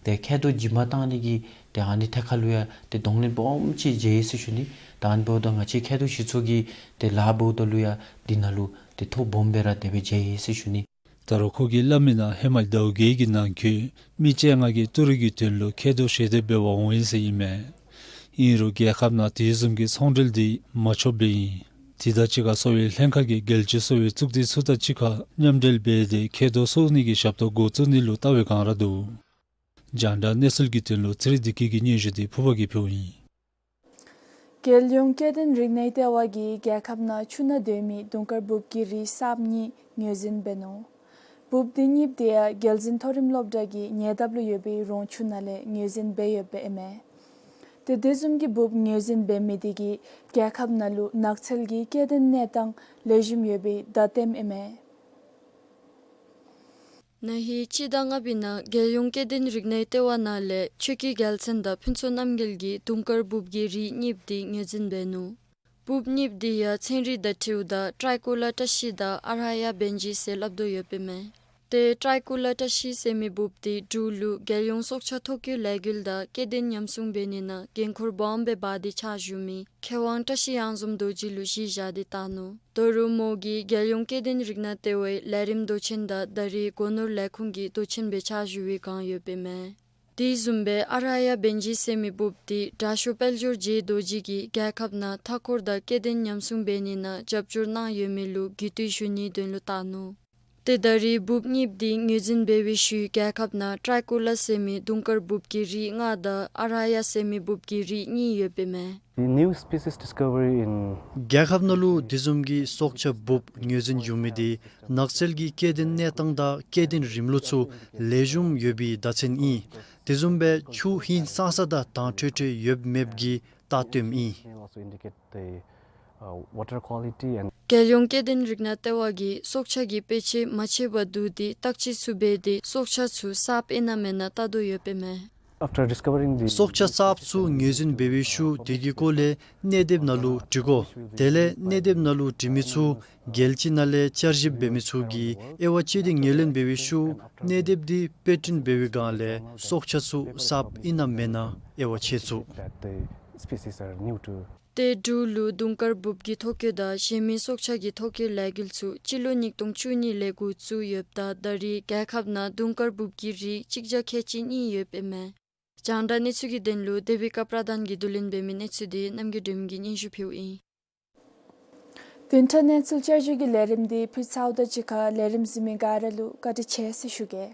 ཏེ་མཁལ་རྡོག་འཇིགས་མ་བཏང་ནི་གི་ཏེ་ཨ་ནི་ཐད་ཁར་ལུ་ཡང་ཏེ་གདོང་ལེན་སྦོམ་ཅིག་མཇལ་ཡི་ཟེར་ཞུ་ནི། ད་ཨ་ནི་འབདཝ་ད་ང་བཅས་མཁལ་རྡོག་ཞིག་གསོ་གི་ཏེ་ལཱ་འབདཝ་ད་ལུ་ཡང་འདི་ནང་ལུ་ཏེ་ཐོ་སྦོམ་སྦེ་ར་དེ་སྦེ་མཇལ་ཡི་ཟེར་ཞུ་ནི། ད་རུང་ཁོ་གིས་སླབ་མིའི་ནང་ཧེ་མ་ཟླཝ་བརྒྱད་ཀྱི་ནང་འཁོད་མི་བཅོ་ལྔ་གིས་ཏི་རུ་གི་དོན་ལུ་མཁལ་རྡོག་ཞལ་འདེབས་འབད་བར་འོང་ཡི་ཟེར་ཨིན་མས། ཨིན་རུང་རྒྱལ་ཁབ་ནང་དེ་བཟུམ་གྱི་ཚོང་འབྲེལ་འདི་མ་ཆོགཔ་སྦེ་ཨིན། དེ་དང་གཅིག་ཁར་གསོ་བའི་ལྷན་ཁག་གིས་རྒྱལ་སྤྱིའི་གསོ་བའི་གཙུག་སྡེ་ཚུ་དང་གཅིག་ཁར་མཉམ་འབྲེལ་འབད་དེ་མཁལ་རྡོག་གསོ་ནི་གི་ཞབས་ཏོག་འགོ་བཙུགས་ནི་ལུ་བལྟ་བའི་བསྒང་ར་འདུག། རྒྱང་བསྒྲགས་གནས་ཚུལ་གྱི་དོན་ལུ་ཚེ་རིང་བདེ་སྐྱིད་ཀྱི་སྙན་ཞུ་འདི་ཕུརཔ་གིས་ཕུལཝ་ཨིན། རྒྱལ་ཡོངས་སྐྱེ་ལྡན་རིག་གནས་ལྟེ་བ་གིས་རྒྱལ་ཁབ་ནང་ཆུ་ནང་སྡོད་མི་དུང་དཀར་འབུབ་ཀྱི་རིགས་གསརཔ་གཉིས་ངོས་འཛིན་འབད་ནུག། འབུབ་འདི་གཉིསཔོ་དེ་ཡང་རྒྱལ་འཛིན་མཐོ་རིམ་སློབ་གྲྭ་གི་ཉེ་འདབས་ལུ་ཡོད་པའི་རོང་ཆུ་ནང་ལས་ངོས་འཛིན་འབད་ཡོདཔ་ཨིན་མས། ཏེ་དེ་བཟུམ་གྱི་འབུབ་ངོས་འཛིན་འབད་མི་དེ་གིས་རྒྱལ་ཁབ་ནང་ལུ་ནགས་ཚལ་གྱི་སྐྱེ་ལྡན་གནས་སྟངས་ལེགས་ཤོམ་ཡོད་པའི་བརྡ་སྟོནམ་ཨིན་མས། ན་ཧིང་སྤྱི་ཟླ་ལྔ་པའི་ནང་རྒྱལ་ཡོངས་སྐྱེ་ལྡན་རིག་གནས་ལྟེ་བ་ནང་ལས་ཆོས་སྐྱིད་རྒྱལ་མཚན་དང་ཕུན་ཚོགས་རྣམ་རྒྱལ་གྱིས་དུང་དཀར་འབུབ་ཀྱི་རིགས་གཉིསཔོ་དེ་ངོས་འཛིན་འབད་ནུག། འབུབ་གཉིསཔོ་དེ་ཡང་ཚན་རིག་དང་འཁྲིལཝ་ད་ཏྲའི་ཀུ་ལ་བཀྲ་ཤིས་དང་ཨ་ར་ཡ་བེན་ཇི་ཟེར་སླབ་དོ་ཡོདཔ་ཨིན་མས། ཏེ་ཏྲའི་ཀུ་ལ་བཀྲ་ཤིས་ཟེར་མི་འབུབ་དེ་འབྲུག་ལུ་རྒྱལ་ཡོངས་སྲོག་ཆགས་ཐོ་བཀོད་ལས་འགུལ་དང་སྐྱེ་ལྡན་ཉམས་སྲུང་འབད་ནི་ནང་འགན་ཁུར་སྦོམ་སྦེ་འབག་སྟེ་ཕྱག་ཞུ་མི་མཁས་དབང་བཀྲ་ཤིས་གཡང་འཛོམས་རྡོ་རྗེ་ལུ་གཞི་བཞག་སྟེ་བཏང་ནུག། ད་རུང་མོ་གིས་རྒྱལ་ཡོངས་སྐྱེ་ལྡན་རིག་གནས་ལྟེ་བའི་ལས་རིམ་མདོ་ཆེན་དང་ད་རེས་སྒོ་ནོར་ལས་ཁུངས་ཀྱི་མདོ་ཆེན་སྦེ་ཕྱག་ཞུ་བའི་བསྒང་ཡོདཔ་ཨིན་མས། དེ་བཟུམ་སྦེ་ཨ་ར་ཡ་བེན་ཇི་ཟེར་མི་འབུབ་དེ་དྲག་ཤོས་དཔལ་འབྱོར་རྗེ་རྡོ་རྗེ་གིས་རྒྱལ་ཁབ་ནང་མཐའ་འཁོར་དང་སྐྱེ་ལྡན་ཉམས་སྲུང་འབད་ནི་ནང་རྒྱབ་སྐྱོར་གནང་ཡོད་མི་ལུ་གུས་བཏུད་ཞུ་ནིའི་དོན་ལུ་བཏང་ནུག། ཏེ་ད་རེས་འབུབ་གཉིསཔོ་དེ་ངོས་འཛིན་འབད་བའི་ཤུལ་རྒྱལ་ཁབ་ནང་ཏྲའི་ཀུ་ལ་ཟེར་མི་དུང་དཀར་འབུབ་ཀྱི་རིགས་ལྔ་དང་ཨ་ར་ཡ་ཟེར་མི་འབུབ་ཀྱི་རིགས་གཉིས་ཡོདཔ་ཨིན་མས། The new species discovery in རྒྱལ་ཁབ་ནང་ལུ་དེ་བཟུམ་གྱི་སྲོག་ཆགས་འབུབ་ངོས་འཛིན་འབྱུང་མི་དེ་ནགས་ཚལ་གྱི་སྐྱེ་ལྡན་གནས་སྟངས་དང་སྐྱེ་ལྡན་རིམ་ལུགས་ཚུ་ལེགས་ཤོམ་ཡོད་པའི་བརྡ་མཚོན་ཨིན། དེ་བཟུམ་སྦེ་ཆུ་ཧིང་སངས་ས་དང་དྭངས་འཕྲོས་འཕྲོས་ཡོདཔ་མེདཔ་གི་བརྡ་སྟོནམ་ཨིན། Also indicate the, uh, water quality and རྒྱལ་ཡོངས་སྐྱེ་ལྡན་རིག་གནས་ལྟེ་བ་གིས་སྲོག་ཆགས་ཀྱི་དཔེ་ཆ་མ་ཆད་པར་བསྡུ་སྟེ་བརྟག་དཔྱད་ཚུ་འབད་དེ་སྲོག་ཆགས་ཚུ་གསརཔ་ཨིན་ན་མེན་ན་བལྟ་དོ་ཡོདཔ་ཨིན་མས། After discovering the སྲོག་ཆགས་གསརཔ་ཚུ་ངོས་འཛིན་འབད་བའི་ཤུལ་དེ་གི་སྐོར་ལས་གནས་སྡེཔ་ནང་ལུ་དྲི་དགོ། དེ་ལས་གནས་སྡེཔ་ནང་ལུ་དྲི་མི་ཚུ་རྒྱལ་སྤྱི་ནང་ལས་བསྐྱར་ཞིབ་འབད་མི་ཚུ་གིས་དབྱེ་བ་དཔྱད་དེ་ངོས་ལེན་འབད་བའི་ཤུལ་གནས་སྡེཔ་དེ་དཔེ་སྐྲུན་འབད་བའི་བསྒང་ལས་སྲོག་ཆགས་ཚུ་གསརཔ་ཨིན་ན་མེན་ན་དབྱེ་བ་ཕྱེ་ཚུགས། That the species are new to ཏེ་འབྲུག་ལུ་དུང་དཀར་འབུབ་ཀྱི་ཐོ་བཀོད་དང་གཞན་མི་སྲོག་ཆགས་ཀྱི་ཐོ་བཀོད་ལས་འགུལ་ཚུ་སྤྱི་ལོ་ཉིས་སྟོང་བཅུ་གཉིས་ལས་འགོ་བཙུགས་ཡོདཔ་ད་ད་རེས་རྒྱལ་ཁབ་ནང་དུང་དཀར་འབུབ་ཀྱི་རིགས་གཅིག་བརྒྱ་ཁལ་གཅིག་གཉིས་ཡོདཔ་ཨིན་མས། རྒྱང་བསྒྲགས་གནས་ཚུལ་གྱི་དོན་ལུ་དེ་བི་ཀ་པྲ་དཱན་གྱིས་བསྡུ་ལེན་འབད་མི་གནས་ཚུལ་དེ་རྣམ་རྒྱལ་སྒྲོལ་མ་གིས་སྙན་ཞུ་ཕུལཝ་ཨིན། བདུན་ཕྲག་གནས་ཚུལ་བསྐྱར་ཞུ་གི་ལས་རིམ་དེ་ཕུལ་ཚརཝ་དང་གཅིག་ཁར་ལས་རིམ་གཟིགས་མི་ག་ར་ལུ་བཀའ་དྲིན་ཆེ་ཟེར་ཞུ་གེ།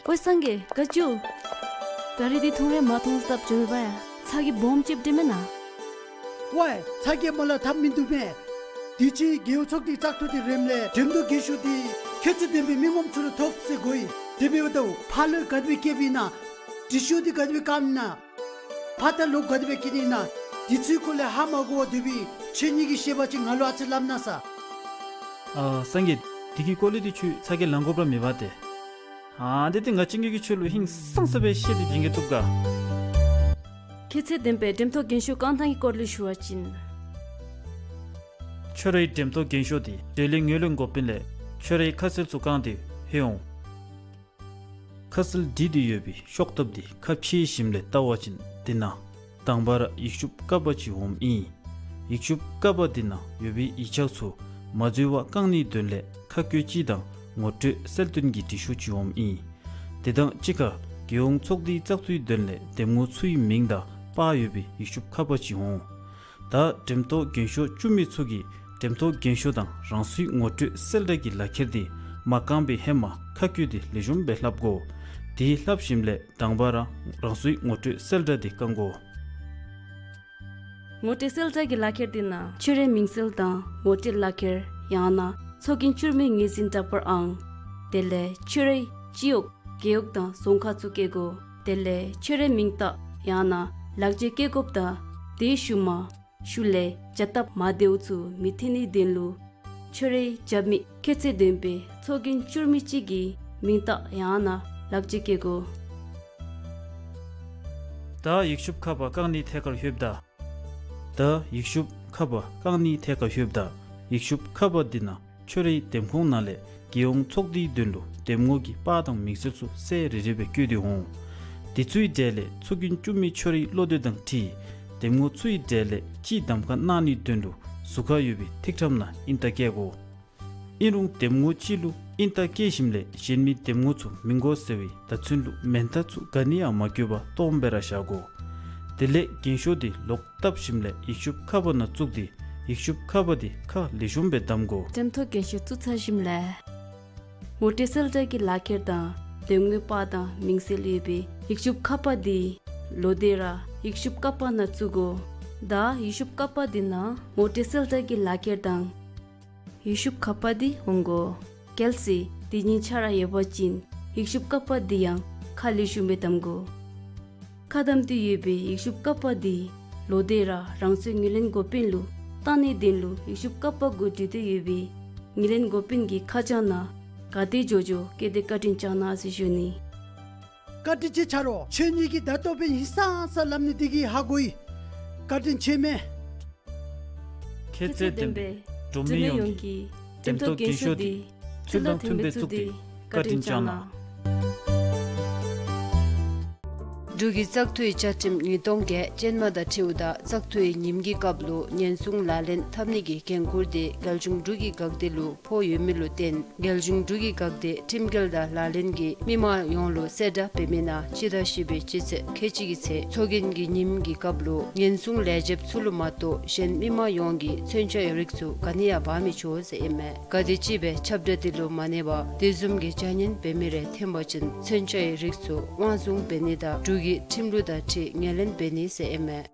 ཝའེ་སངས་རྒྱས་དགའ་ཅུ། ད་རིས་འདི་ཐུང་རེ་མ་ཐོང་སྟབས་བྱོན་པ་ཡ། ཚ་གྱང་སྦོམ་ཅིག་འདྲེན་མེན་ན། ཝའེ་ཚ་གྱང་མ་ལང་ཐབས་མིན་འདུག་མས། དུས་ཅི་རྒེད་འོག་ཚོགས་སྡེ་བཙག་འཐུ་འདི་རནམ་ལས་འགྲེམས་སྟོན་རྒྱན་ཤོག་འདི་ཁྱད་ཚུལ་ལྡན་པའི་མི་ངོམ་ཚུ་ལུ་ཐོབ་ཟེར་གོ་ཡི། དེ་འབདཝ་ད་ཕར་ལུ་ག་དེ་སྦེ་བསྐྱལཝ་ཨིན་ན། དྲི་ཤོག་འདི་ག་དེ་སྦེ་བཀབ་ཨིན་ན། ཕར་ད་ལོག་ག་དེ་སྦེ་བསྐྱལ་ནི་ཨིན་ན། དེ་ཚུའི་སྐོར་ལས་ཧ་མ་གོ་བར་སྡོད་པའི་ཁྱེད་གཉིས་ཀྱིས་ཤེས་པ་ཅིན་ང་ལུ་ཨ་ཙི་སླབ་གནང་ས། ཨ་སངས་རྒྱས། དེ་གི་སྐོར་ལས་འདི་ཁྱོད་ཚ་གྱང་ལང་དགོཔ་ར་མེད་པ་ཏེ། ཨ་འདི་ཏེ་ང་གཅིག་གིས་ཁྱོད་ལུ་ཧིང་སངས་ས་སྦེ་བཤད་དེ་བྱིན་གེ་བཏུབ་ག། ཁྱད་ཚད་ལྡན་པའི་འགྲེམས་སྟོན་རྒྱན་ཤོག་བཀང་ཐངས་ཀྱི་སྐོར་ལས་ཞུ་བ་ཅིན། ཁྱོད་རའི་འགྲེམས་སྟོན་རྒྱན་ཤོག་འདི་འབྲེལ་ཡོད་ངོས་ལེན་འགོ་དཔོན་ལས་ཁྱོད་རའི་ཁ་གསལ་ཚུ་བཀང་སྟེ་ལྷོད་འོང་། ཁ་གསལ་བྲིས་ཏེ་ཡོད་པའི་ཤོག་ཐབ་འདི་ཁ་ཕྱེ་ཞིནམ་ལས་བལྟ་བ་ཅིན་འདི་ནང་དང་པ་ར་ཡིག་ཤུབས་ཀ་པ་ཅིག་འོངམ་ཨིན། ཡིག་ཤུབས་ཀ་པ་འདི་ནང་ཡོད་པའི་ཡིག་ཆ་ཚུ་མ་འཛོལ་བར་བཀང་ནིའི་དོན་ལས་ཁ་བཀོད་ཅིག་དང་ངོ་སྤྲོད་གསལ་སྟོན་གྱི་འབྲི་ཤོག་ཅིག་འོངམ་ཨིན། དེ་དང་གཅིག་ཁར་རྒྱལ་ཡོངས་ཚོགས་སྡེའི་བཙག་འཐུའི་དོན་ལས་འདེམས་ངོ་ཚུའི་མིང་དང་པར་ཡོད་པའི་ཡིག་ཤུབས་ཁ་པ་ཅིག་འོང་། ད་འགྲེམས་སྟོན་རྒྱན་ཤོག་བཙུགས་མི་ཚུ་གིས་འགྲེམས་སྟོན་རྒྱན་ཤོག་དང་རང་སོའི་ངོ་སྤྲོད་གསལ་བསྒྲགས་ཀྱི་ལག་ཁྱེར་འདི་མ་བཀང་པའི་ཧེ་མ་ཁ་བཀོད་དེ་ལེགས་ཤོམ་སྦེ་ལྷབ་དགོ། དེ་ལྷབ་ཞིནམ་ལས་དང་པ་ར་རང་སོའི་ངོ་སྤྲོད་གསལ་བསྒྲགས་འདི་བཀང་དགོ། ངོ་སྤྲོད་གསལ་བསྒྲགས་ཀྱི་ལག་ཁྱེར་འདི་ནང་ཁྱོད་རའི་མིང་གསལ་དང་ངོ་སྤྲོད་ལག་ཁྱེར་ཡང་ན་ཚོགས་རྒྱན་བཙུགས་མི་ངོས་འཛིན་འདྲ་པར་ཨང་། དེ་ལས་ཁྱོད་རའི་སྤྱི་འོག་རྒེད་འོག་དང་རྫོང་ཁག་ཚུ་བཀོད་དགོ། དེ་ལས་ཁྱོད་རའི་མིང་རྟགས་ཡང་ན་ལག་འཁྱེར་བཀོད་དགོཔ་དང་དེའི་ཤུལ་མ་ཤུལ་ལས་བྱ་སྟབས་མ་བདེཝ་ཚུ་མི་ཐོན་ནིའི་དོན་ལུ་ཁྱོད་རའི་རྒྱབ་མི་ཁྱད་ཚད་ལྡན་པའི་ཚོགས་རྒྱན་བཙུགས་མི་ཅིག་གི་མིང་རྟགས་ཡང་ན་ལག་འཁྱེར་བཀོད་དགོ། ད་ཡིག་ཤུབས་ཁ་པ་བཀང་ནིའི་ཐད་ཁར་ལྷོདཔ་ད། ད་ཡིག་ཤུབས་ཁ་པ་བཀང་ནིའི་ཐད་ཁར་ལྷོདཔ་ད་ཡིག་ཤུབས་ཁ་པ་འདི་ནང་ཁྱོད་རའི་འདེམས་ཁོངས་ནང་ལས་རྒྱལ་ཡོངས་ཚོགས་སྡེའི་དོན་ལུ་འདེམས་ངོ་གི་པར་དང་མིང་གསལ་ཚུ་གསལ་རི་རི་སྦེ་བཀོད་དེ་འོང་། དེ་ཚུའི་གྲས་ལས་ཚོགས་རྒྱན་བཙུགས་མི་ཁྱོད་རའི་བློ་འདོད་དང་འཁྲིལ་འདེམས་ངོ་ཚུའི་གྲས་ལས་གཅིག་གདམ་ཁ་གནང་ནིའི་དོན་ལུ་ཟུར་ཁར་ཡོད་པའི་ཐིག་ཁྲམ་ནང་ཨིན་རྟགས་བཀལ་དགོ། ཨིན་རུང་འདེམས་ངོ་གཅིག་ལུ་ཨིན་རྟགས་བཀལ་ཞིནམ་ལས་གཞན་མི་འདེམས་ངོ་ཚུ་མི་དགོ་ཟེར་བའི་བརྡ་མཚོན་ལུ་མེན་མཐའ་ཚུ་ག་ནི་ཡང་མ་བཀོད་པར་སྟོངམ་སྦེ་ར་བཞག་དགོ། དེ་ལས་རྒྱན་ཤོག་འདི་ལོག་བཏབ་ཞིནམ་ལས་ཡིག་ཤུབས་ཁ་པ་ནང་བཙུགས་ཏེ་ཡིག་ཤུབས་ཁ་པ་འདི་ཁ་ལེགས་ཤོམ་སྦེ་བསྡམ་དགོ། འགྲེམས་སྟོན་རྒྱན་ཤོག་བཙུགས་ཚར་ཞིནམ་ལས་ངོ་སྤྲོད་གསལ་བསྒྲགས་ཀྱི་ལག་ཁྱེར་དང་འདེམས་ངོའི་པར་དང་མིང་གསལ་ཡོད་པའི་ཡིག་ཤུབས་ཁ་པ་འདི་ལོག་སྟེ་ར་ཡིག་ཤུབས་ཀ་པ་ནང་བཙུགས་དགོ། ད་ཡིག་ཤུབས་ཀ་པ་འདི་ནང་ངོ་སྤྲོད་གསལ་བསྒྲགས་ཀྱི་ལག་ཁྱེར་དང་ཡིག་ཤུབས་ཁ་པ་འདི་འོང་དགོ། གལ་སྲིད་དེ་གཉིས་ཆ་ར་ཡོད་པ་ཅིན་ཡིག་ཤུབས་ཀ་པ་འདི་ཡང་ཁ་ལེགས་ཤོམ་སྦེ་བསྡམ་དགོ། ཁ་བསྡམས་ཏེ་ཡོད་པའི་ཡིག་ཤུབས་ཀ་པ་འདི་ལོག་སྟེ་ར་རང་སོའི་ངོས་ལེན་འགོ་དཔོན་ལུ་བཏང་ནིའི་དོན་ལུ་ཡིག་ཤུབས་ཀ་པ་གུ་བྲིས་ཏེ་ཡོད་པའི་ངོས་ལེན་འགོ་དཔོན་གྱི་ཁ་བྱང་ནང་ག་དེ་མགྱོགས་མགྱོགས་བཀོད་དེ་བཀའ་དྲིན་བསྐྱང་གནང་ཟེར་ཞུ་ནི། བཀའ་དྲིན་ཆེ་ཆ་རོགས། ཁྱེད་གཉིས་ཀྱིས་ད་ལྟོ་འབདན་ཧིང་སངས་ས་སླབ་ནི་འདི་གིས་ཧ་གོ་ཡི། བཀའ་དྲིན་ཆེ་མས། ཁྱད་ཚད་ལྡན་པའི་འབྲུག་མི་ཡོངས་ཀྱིས་འགྲེམས་སྟོན་རྒྱན་ཤོག་འདི་ཚུལ་དང་མཐུན་པའི་བཙུགས་ཏེ་བཀའ་དྲིན་བསྐྱང་གནང་། འབྲུག་གི་བཙག་འཐུའི་བཅའ་ཁྲིམས་ཉིས་སྟོང་བརྒྱད་ཅན་མ་དང་འཁྲིལཝ་ད་བཙག་འཐུའི་ཉིནམ་གྱི་སྐབས་ལུ་ཉེན་སྲུང་ལག་ལེན་འཐབ་ནི་གི་འགན་ཁུར་དེ་རྒྱལ་གཞུང་འབྲུག་གི་འགག་སྡེ་ལུ་ཕོག་ཡོད་མི་ལུ་བརྟེན་རྒྱལ་གཞུང་འབྲུག་གི་འགག་སྡེ་ཁྲིམས་འགལ་དང་ལག་ལེན་གྱིས་མི་མང་ཡོངས་ལུ་གསལ་བསྒྲགས་འབད་མི་ནང་སྤྱི་ཟླ་བཞི་པའི་སྤྱི་ཚེས་ཁལ་གཅིག་གི་ཚེ་ཚོགས་རྒྱན་གྱི་ཉིནམ་གྱི་སྐབས་ལུ་ཉེན་སྲུང་ལས་བྱེདཔ་ཚུ་ལུ་མ་གཏོགས་གཞན་མི་མང་ཡོངས་ཀྱིས་མཚོན་ཆའི་རིགས་ཚུ་ག་ནི་ཡང་འབག་མི་ཆོག་ཟེར་ཨིན་མས། གལ་ཏེ་གཅིག་སྦེ་ཁྱབ་བསྒྲགས་དེ་ལུ་མ་གནས་པར་དེ་བཟུམ་གྱི་བྱ་ངན་འབད་མི་རེ་ཐོན་པ་ཅིན་མཚོན་ཆའི་རིགས་ཚུ་དབང་བཟུང་འབད་ནི་དང་འབྲུག་གི་ཁྲིམས་ལུགས་དང་འཁྲིལ་ངོས་ལེན་འབད་ནི་ཟེར་ཨིན་མས།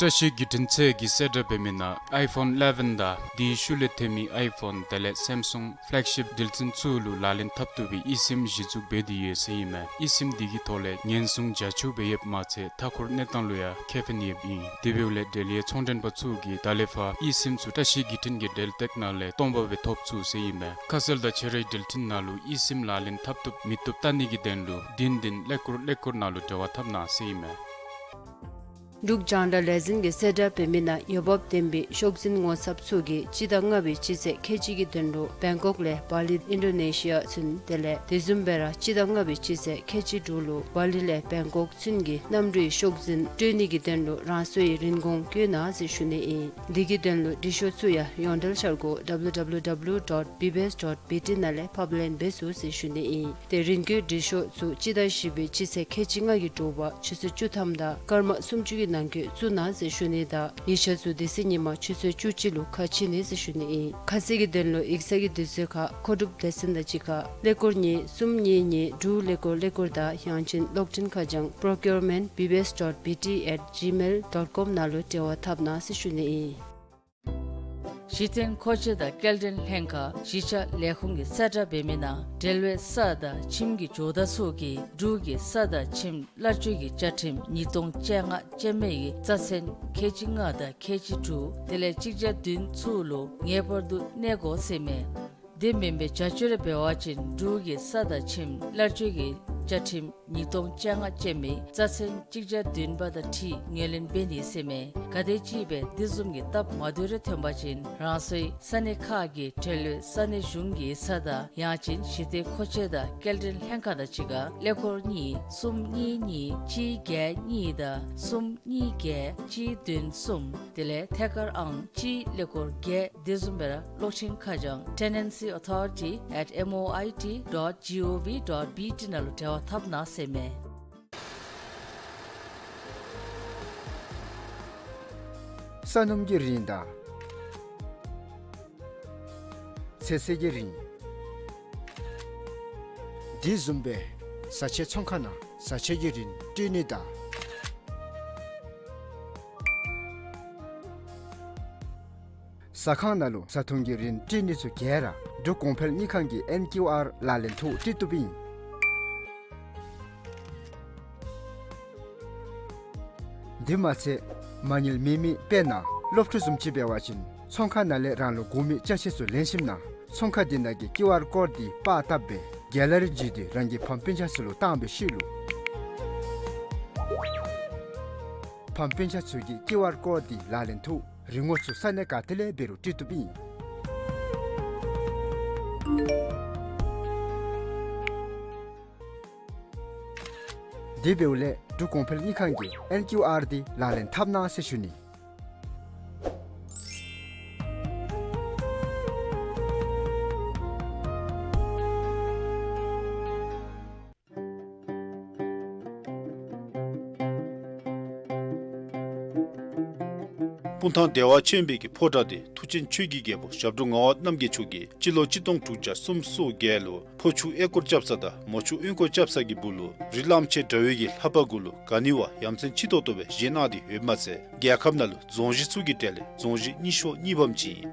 བཀྲ་ཤིས་བརྒྱུད་འཕྲིན་ཚད་ཀྱིས་གསལ་བསྒྲགས་འབད་མི་ནང་ཨའི་ཕོན་ཨི་ལེ་བཱན་དང་དེའི་ཤུལ་ལས་ཐོན་མི་ཨའི་ཕོན་དེ་ལས་སེམ་སུང་ཕེ་ལེག་ཤིཔ་འགྲུལ་འཕྲིན་ཚུ་ལུ་ལག་ལེན་འཐབ་བཏུབ་པའི་ཨི་སིམ་གཞི་བཙུགས་འབད་དེ་ཡོད་ཟེར་ཨིན་མས། ཨི་སིམ་འདི་གི་ཐོག་ལས་ཉེན་སྲུང་རྒྱ་ཆེཝ་སྦེ་ཡོདཔ་མ་ཚད་མཐའ་འཁོར་གནས་སྟངས་ལུ་ཡང་ཁེ་ཕན་ཡོདཔ་ཨིན། དེ་འབདཝ་ལས་འབྲེལ་ཡོད་ཚོང་མགྲོན་པ་ཚུ་གིས་ད་ལས་ཕར་ཨི་སིམ་ཚུ་བཀྲ་ཤིས་བརྒྱུད་འཕྲིན་གྱི་འབྲེལ་སྟེགས་ནང་ལས་སྟོང་པ་སྦེ་ཐོབ་ཚུགས་ཟེར་ཨིན་མས། ཁ་གསལ་དང་ཁྱོད་རའི་འགྲུལ་འཕྲིན་ནང་ལུ་ཨི་སིམ་ལག་ལེན་འཐབ་བཏུབ་མི་བཏུབ་བལྟ་ནི་གི་དོན་ལུ་བདུན་བདུན་ཀླད་ཀོར་ཀླད་ཀོར་ནང་ལུ་འབྲེལ་བ་འཐབ་གནང་ཟེར་ཨིན་མས། འབྲུག་རྒྱང་བསྒྲགས་ལས་འཛིན་གྱིས་གསལ་བསྒྲགས་འབད་མི་ནང་འོས་འབབ་ལྡན་པའི་ཤོག་འཛིན་ངོ་ཚབ་ཚུ་གིས་སྤྱི་ཟླ་ལྔ་པའི་སྤྱི་ཚེས་ཁལ་གཅིག་གི་དོན་ལུ་བེང་ཀོག་ལས་བ་ལི་ཨིན་ཌོ་ནེ་ཤི་ཡ་ཚུན་དེ་ལས་དེ་བཟུམ་སྦེ་ར་སྤྱི་ཟླ་ལྔ་པའི་སྤྱི་ཚེས་ཁལ་གཅིག་དྲུག་ལུ་བ་ལི་ལས་བེང་ཀོག་ཚུན་གྱི་གནམ་གྲུའི་ཤོག་འཛིན་སྤྲོད་ནི་གི་དོན་ལུ་རང་སོའི་རིན་གོང་བཀོད་གནང་ཟེར་ཞུ་ནི་ཨིན། འདི་གི་དོན་ལུ་འབྲི་ཤོག་ཚུ་ཡང་ཡོངས་འབྲེལ་འཆར་སྒོ་W W W dot B B S dot B T ནང་ལས་ཕབ་ལེན་འབད་ཚུགས་ཟེར་ཞུ་ནི་ཨིན། ཏེ་རིན་བཀོད་འབྲི་ཤོག་ཚུ་སྤྱི་ཟླ་བཞི་པའི་སྤྱི་ཚེས་ཁལ་གཅིག་ལྔ་གི་དྲོ་པ་ཆུ་ཚོད་བཅུ་ཐམ་དང་སྐར་མ་སུམ་ཅུ་གི་ ནང་འཁོད་བཙུགས་གནང་ཟེར་ཞུ་ནི་དང་ཡིག་ཆ་ཚུ་དེ་ཚེ་ཉིན་མ་ཆུ་ཚོད་བཅུ་གཅིག་ལུ་ཁ་ཕྱེ་ནི་ཟེར་ཞུ་ནི་ཨིན། ཁ་གསལ་གྱི་དོན་ལུ་ཡིག་ཚང་གི་དུས་ཚོད་ཁར་མཁོ་སྒྲུབ་སྡེ་ཚན་དང་གཅིག་ཁར་ཀླད་ཀོར་གཉིས་གསུམ་གཉིས་གཉིས་དྲུག་ཀླད་ཀོར་ཀླད་ཀོར་དང་ཡང་ཅིན་གློག་འཕྲིན་ཁ་བྱང་procurement B B S dot B T at gmail dot com ནང་ལུ་འབྲེལ་བ་འཐབ་གནང་ཟེར་ཞུ་ནི་ཨིན། གཞི་རྟེན་མཁོ་ཆས་དང་སྐྱེལ་འདྲེན་ལྷན་ཁག་གཞིས་ཆགས་ལས་ཁུངས་ཀྱིས་གསལ་བསྒྲགས་འབད་མི་ནང་འབྲེལ་བའི་ས་དང་ཁྱིམ་གྱི་ཇོ་བདག་ཚུ་གིས་འབྲུག་གི་ས་དང་ཁྱིམ་གླར་སྤྱོད་ཀྱི་བཅའ་ཁྲིམས་ཉིས་སྟོང་བཅོ་ལྔ་ཅན་མའི་རྩ་ཚན་ཁལ་གཅིག་ལྔ་དང་ཁལ་གཅིག་དྲུག་དེ་ལས་གཅིག་བརྒྱ་བདུན་ཚུ་ལུ་ངེས་པར་དུ་གནས་དགོ་ཟེར་མས། དེ་མེན་པའི་བྱ་སྤྱོད་རེ་འབད་བ་ཅིན་འབྲུག་གི་ས་དང་ཁྱིམ་གླར་སྤྱོད་ཀྱི་བཅའ་ཁྲིམས་ཉིས་སྟོང་བཅོ་ལྔ་ཅན་མའི་རྩ་ཚན་གཅིག་བརྒྱ་བདུན་པ་དང་འཁྲིལ་ངོས་ལེན་འབད་ནི་ཟེར་མས། གལ་ཏེ་ཅིག་སྦེ་དེ་བཟུམ་གྱི་སྟབས་མ་བདེཝ་རེ་ཐོན་པ་ཅིན་རང་སོའི་ས་གནས་ཁག་གི་འབྲེལ་ཡོད་ས་གནས་གཞུང་གི་ས་བདག་ཡང་ཅིན་གཞི་རྟེན་མཁོ་ཆས་དང་སྐྱེལ་འདྲེན་ལྷན་ཁག་དང་གཅིག་ཁར་ཀླད་ཀོར་གཉིས་གསུམ་གཉིས་གཉིས་གཅིག་བརྒྱད་གཉིས་དང་གསུམ་གཉིས་བརྒྱད་གཅིག་བདུན་གསུམ་དེ་ལས་ཐད་ཀར་ཨང་གཅིག་ཀླད་ཀོར་བརྒྱད། དེ་བཟུམ་སྦེ་ར་གློག་འཕྲིན་ཁ་བྱང་tenancy authority at M O I T dot G O V dot B T ནང་ལུ་འབྲེལ་བ་འཐབ་གནང་ཟེར་མས། ས་སྣུམ་གྱི་རིན་དང་ཚོད་བསྲེ་གི་རིན། དེ་བཟུམ་སྦེ་བཟའ་ཆས་ཚོང་ཁང་ནང་བཟའ་ཆས་ཀྱི་རིན་སྤྲོད་ནི་དང་ཟ་ཁང་ནང་ལུ་བཟའ་འཐུང་གི་རིན་སྤྲོད་ནི་ཚུ་ག་ར་འབྲུག་གོང་འཕེལ་དངུལ་ཁང་གི་ཨེན་ཀིའུ་ཨར་ལག་ལེན་ཐོག་སྤྲོད་བཏུབ་ཨིན། དེ་མ་ཚད་མ་དངུལ་མེད་མི་དཔེར་ན་སློབ་ཕྲུག་བཟུམ་ཅིག་འབད་བ་ཅིན་ཚོང་ཁང་ནང་ལས་རང་ལུ་དགོ་མི་ཅ་ཆས་ཚུ་ལེན་ཞིནམ་ན་ཚོང་ཁང་དེ་ནང་གི་ཀིའུ་ཨར་ཀོཌ་དེ་པར་བཏབ་སྦེ་གེ་ལ་རི་བརྒྱུད་དེ་རང་གི་ཕམ་སྤུན་ཆ་ཚུ་ལུ་བཏང་བའི་ཤུལ་ལུ་ཕམ་སྤུན་ཆ་ཚུ་གིས་ཀིའུ་ཨར་ཀོཌ་དེ་ལག་ལེན་ཐོག་རིན་གོང་ཚུ་ས་གནས་ག་ཏེ་ལས་འབད་རུང་སྤྲོད་བཏུབ་ཨིན། དེ་འབདཝ་ལས་འབྲུག་གོང་འཕེལ་དངུལ་ཁང་གི་ཨེན་ཀིའུ་ཨར་དེ་ལག་ལེན་འཐབ་གནང་ཟེར་ཞུ་ནི། སྤུངས་ཐང་བདེ་བ་ཆེན་པོའི་གི་ཕོ་བྲང་དེ་མཐུ་ཆེན་ཆོས་ཀྱི་རྒྱལ་པོ་ཞབས་དྲུང་ངག་དབང་རྣམ་རྒྱལ་མཆོག་གིས་སྤྱི་ལོ་གཅིག་སྟོང་དྲུག་བརྒྱ་སུམ་ཅུ་སོ་བརྒྱད་ལུ་ཕོ་ཆུ་ཨེ་སྐོར་རྐྱབ་ས་དང་མོ་ཆུ་གཡུས་སྐོར་རྐྱབ་ས་གི་སྦུག་ལུ་རི་གླངམོ་ཆེ་འདྲ་བའི་གི་ལྷ་པ་གུ་ལུ་ག་ནི་བ་ཡ་མཚན་ཆེ་ཏོག་ཏོ་སྦེ་བཞེངས་གནང་སྟེ་ཡོདཔ་མ་ཚད་རྒྱལ་ཁབ་ནང་ལུ་རྫོང་གཞི་ཚུ་གི་གྲས་ལས་རྫོང་གཞི་རྙིང་ཤོས་གཉིས་པམ་ཅིག་ཨིན།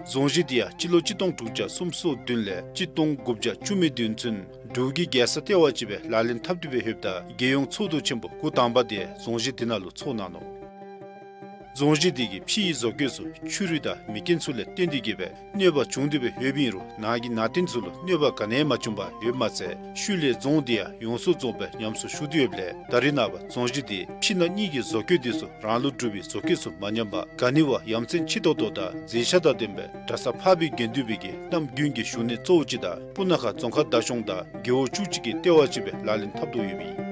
རྫོང་གཞི་དེ་ཡང་སྤྱི་ལོ་གཅིག་སྟོང་དྲུག་བརྒྱ་སུམ་ཅུ་སོ་བདུན་ལས་གཅིག་སྟོང་དགུ་བརྒྱ་བཅུ་མེད་བདུན་ཚུན་འབྲུག་གི་རྒྱལ་ས་ལྟེ་བ་ཅིག་སྦེ་ལག་ལེན་འཐབ་སྟེ་སྦེ་ཡོདཔ་ད་རྒྱལ་ཡོངས་ཚོགས་འདུ་ཆེན་པོ་འགོ་དང་པ་དེ་རྫོང་གཞི་དེ་ནང་ལུ་ཚོགས་གནང་ནུག། རྫོང་གཞི་དེ་གི་ཕྱི་ཡི་བཟོ་བཀོད་ཚུ་ཆུ་རུད་དང་མེ་རྐྱེན་ཚུ་ལས་བརྟེན་ཏེ་གི་སྦེ་གནོད་པ་བྱུང་སྟེ་སྦེ་ཡོདཔ་ཨིན་རུང་ནང་གི་ནང་རྟེན་ཚུ་ལུ་གནོད་པ་ག་ནི་ཡང་མ་བྱུང་པར་ཡོདཔ་མ་ཚད་ཤུལ་ལས་རྫོང་དེ་ཡང་ཡོངས་སུ་རྫོགས་སྦེ་ཉམས་གསོ་ཞུ་སྟེ་ཡོདཔ་ལས་ད་རེས་ནངས་པ་རྫོང་གཞི་དེ་ཕྱི་ནང་གཉིས་ཀྱི་བཟོ་བཀོད་དེ་ཚུ་རང་ལུ་གྲུབ་པའི་བཟོ་བཀོད་ཚུ་མ་ཉམས་པར་ག་ནི་བ་ཡ་མཚན་ཆེ་ཏོག་ཏོ་དང་མཛེས་ཆ་དང་ལྡན་པའི་གྲྭ་ས་འཕགས་པའི་དགེ་འདུན་པའི་གི་གནམ་དགུན་གྱི་བཞུགས་གནས་གཙོ་བོ་ཅིག་དང་སྤུ་ན་ཁ་རྫོང་ཁག་བདག་སྐྱོང་དང་རྒེད་འོག་བཅུ་གཅིག་གི་ལྟེ་བ་ཅིག་སྦེ་ལག་ལེན་འཐབ་དོ་ཡོདཔ་ཨིན།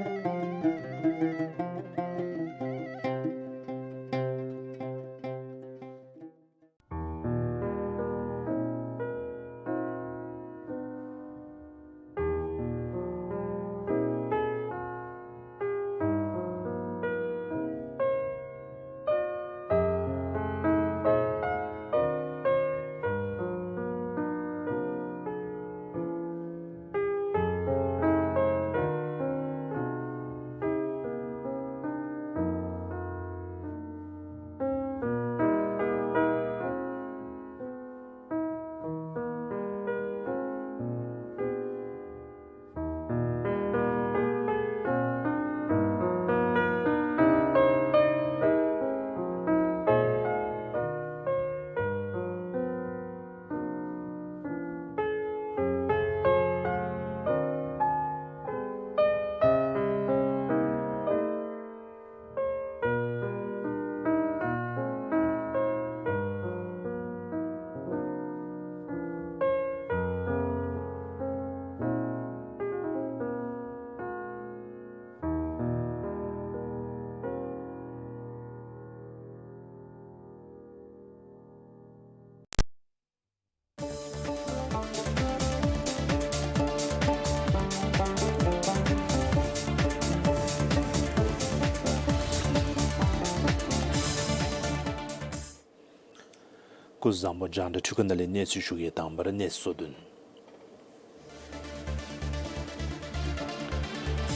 སྐུ་གཟུགས་བཟང་པོ། རྒྱང་བསྒྲགས་འཕྲུལ་ཁང་ནང་ལས་གནས་ཚུལ་ཞུ་གེ། དང་པ་ར་གནས་ཚུལ་བསྡུ་ནི།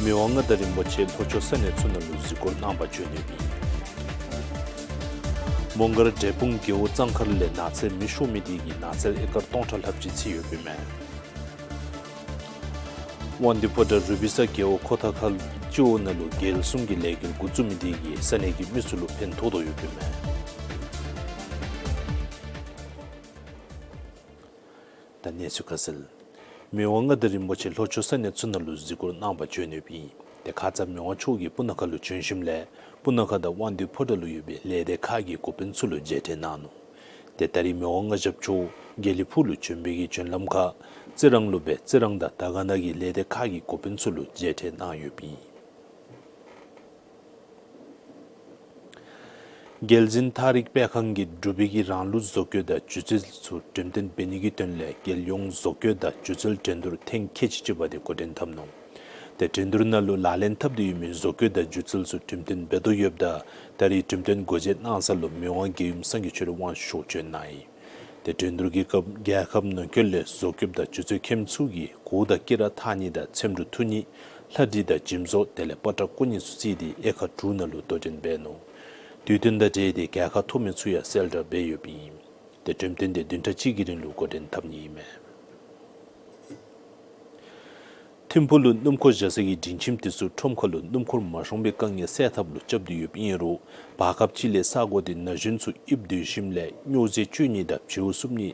མི་དབང་མངའ་བདག་རིན་པོ་ཆེ་ལྷོ་ཕྱོགས་ས་གནས་ཚུ་ནང་ལུ་གཟིགས་སྐོར་གནང་པར་བྱོན་ཡོདཔ་ཨིན། མོང་སྒར་འབྲས་སྤུངས་རྒེད་འོག་གཙང་མཁར་ལས་ནགས་ཚལ་མེ་ཤོར་མི་དེ་གིས་ནགས་ཚལ་ཨེ་ཀར་སྟོང་ཕྲག་ལྷགཔ་ཅིག་འཚིག་ཡོདཔ་ཨིན་མས། དབང་འདུས་ཕོ་བྲང་རུ་སྦིས་ས་རྒེད་འོག་ཁོ་ཐང་ཁ་སྤྱི་འོག་ནང་ལུ་རྒྱལ་སྲུང་གི་ལས་འགུལ་འགོ་བཙུགས་མི་དེ་གིས་ས་གནས་ཀྱི་མི་ཚུ་ལུ་ཕན་ཐོགས་དོ་ཡོདཔ་ཨིན་མས། ད་གནས་ཚུལ་ཁ་གསལ། མི་དབང་མངའ་བདག་རིན་པོ་ཆེ་ལྷོ་ཕྱོགས་ས་གནས་ཚུ་ནང་ལུ་གཟིགས་སྐོར་གནང་པར་བྱོན་ཡོདཔ་ཨིན། ཏེ་ཁ་ཙ་མི་དབང་མཆོག་གིས་སྤུ་ན་ཁ་ལུ་བྱོན་ཞིནམ་ལས་སྤུ་ན་ཁ་དང་དབང་འདུས་ཕོ་བྲང་ལུ་ཡོད་པའི་ལས་སྡེ་ཁག་གི་འགོ་དཔོན་ཚུ་ལུ་མཇལ་འཕྲད་གནང་ནུག། ཏེ་ད་རིས་མི་དབང་མངའ་ཞབས་མཆོག་དགེ་ལེགས་ཕུག་ལུ་བྱོན་པའི་གི་བྱོན་ལམ་ཁར་རྩི་རང་ལུ་སྦེ་རྩི་རང་དང་དར་དཀར་ན་གི་ལས་སྡེ་ཁག་གི་འགོ་དཔོན་ཚུ་ལུ་མཇལ་འཕྲད་གནང་ཡོདཔ་ཨིན། རྒྱལ་འཛིན་ཐག་རིག་པད་ཁང་གིས་འབྲུག་པའི་གི་རང་ལུགས་བཟོ་བཀོད་དང་སྒྱུ་རྩལ་ཚུ་འགྲེམས་སྟོན་འབད་ནི་གི་དོན་ལས་རྒྱལ་ཡོངས་བཟོ་བཀོད་དང་སྒྱུ་རྩལ་འགྲན་བསྡུར་ཐེངས་ཁལ་གཅིག་གཅིག་པ་དེ་འགོ་འདྲེན་འཐབ་ནུག། ཏེ་འགྲན་བསྡུར་ནང་ལུ་ལག་ལེན་འཐབ་སྟེ་ཡོད་མི་བཟོ་བཀོད་དང་སྒྱུ་རྩལ་ཚུ་འགྲེམས་སྟོན་འབད་དོ་ཡོདཔ་ད་ད་རིས་འགྲེམས་སྟོན་སྒོ་འབྱེད་གནང་ས་ལུ་མི་དབང་རྒྱལ་ཡུམ་སངས་རྒྱས་ཆོས་གྲགས་དབང་ཕྱུག་བྱོན་གནང་ཡི། ཏེ་འགྲན་བསྡུར་གྱི་སྐབས་རྒྱལ་ཁབ་ནང་འཁོད་ལས་བཟོ་བཀོད་དང་སྒྱུ་རྩལ་མཁནམ་ཚུ་གིས་གོ་བརྡ་སྐད་གྲགས་འཐག་ནི་དང་ཚེམ་དྲུབ་འཐུ་ནི་ལྷ་བྲིས་དང་འཇིམ་བཟོ་དེ་ལས་པ་ཏྲ་བརྐོ་ནི་ཚུ་བརྩིས་ཏེ་དབྱེ་ཁག་དྲུག་ནང་ལུ་དོ་འགྲན་འབད་ནུག། དུས་སྟོན་དང་འབྲེལ་ཏེ་རྒྱལ་ཁ་ཐོབ་མི་ཚུ་ཡང་གསལ་བསྒྲགས་འབད་ཡོདཔ་ཨིན། ཏེ་འགྲེམས་སྟོན་དེ་བདུན་ཕྲག་གཅིག་གི་རིང་ལུ་འགོ་འདྲེན་འཐབ་ནི་ཨིན་མས། ཐིམ་ཕུག་ལུ་སྣུམ་འཁོར་བཞག་ས་གི་སྒྲིང་ཁྱིམ་དེ་ཚུ་ཁྲོམ་ཁ་ལུ་སྣུམ་འཁོར་མ་ཤོང་པའི་དཀའ་ངལ་སེལ་ཐབས་ལུ་རྐྱབ་སྟེ་ཡོདཔ་ཨིན་རུང་བར་སྐབས་ཅིག་ལས་ས་གོ་དེ་ན་གཞོན་ཚུ་ཡིབ་སྡོད་ཞིནམ་ལས་སྨྱོ་རྫས་སྤྱོད་ནི་དང་བྱིའུ་བསུབ་ནི་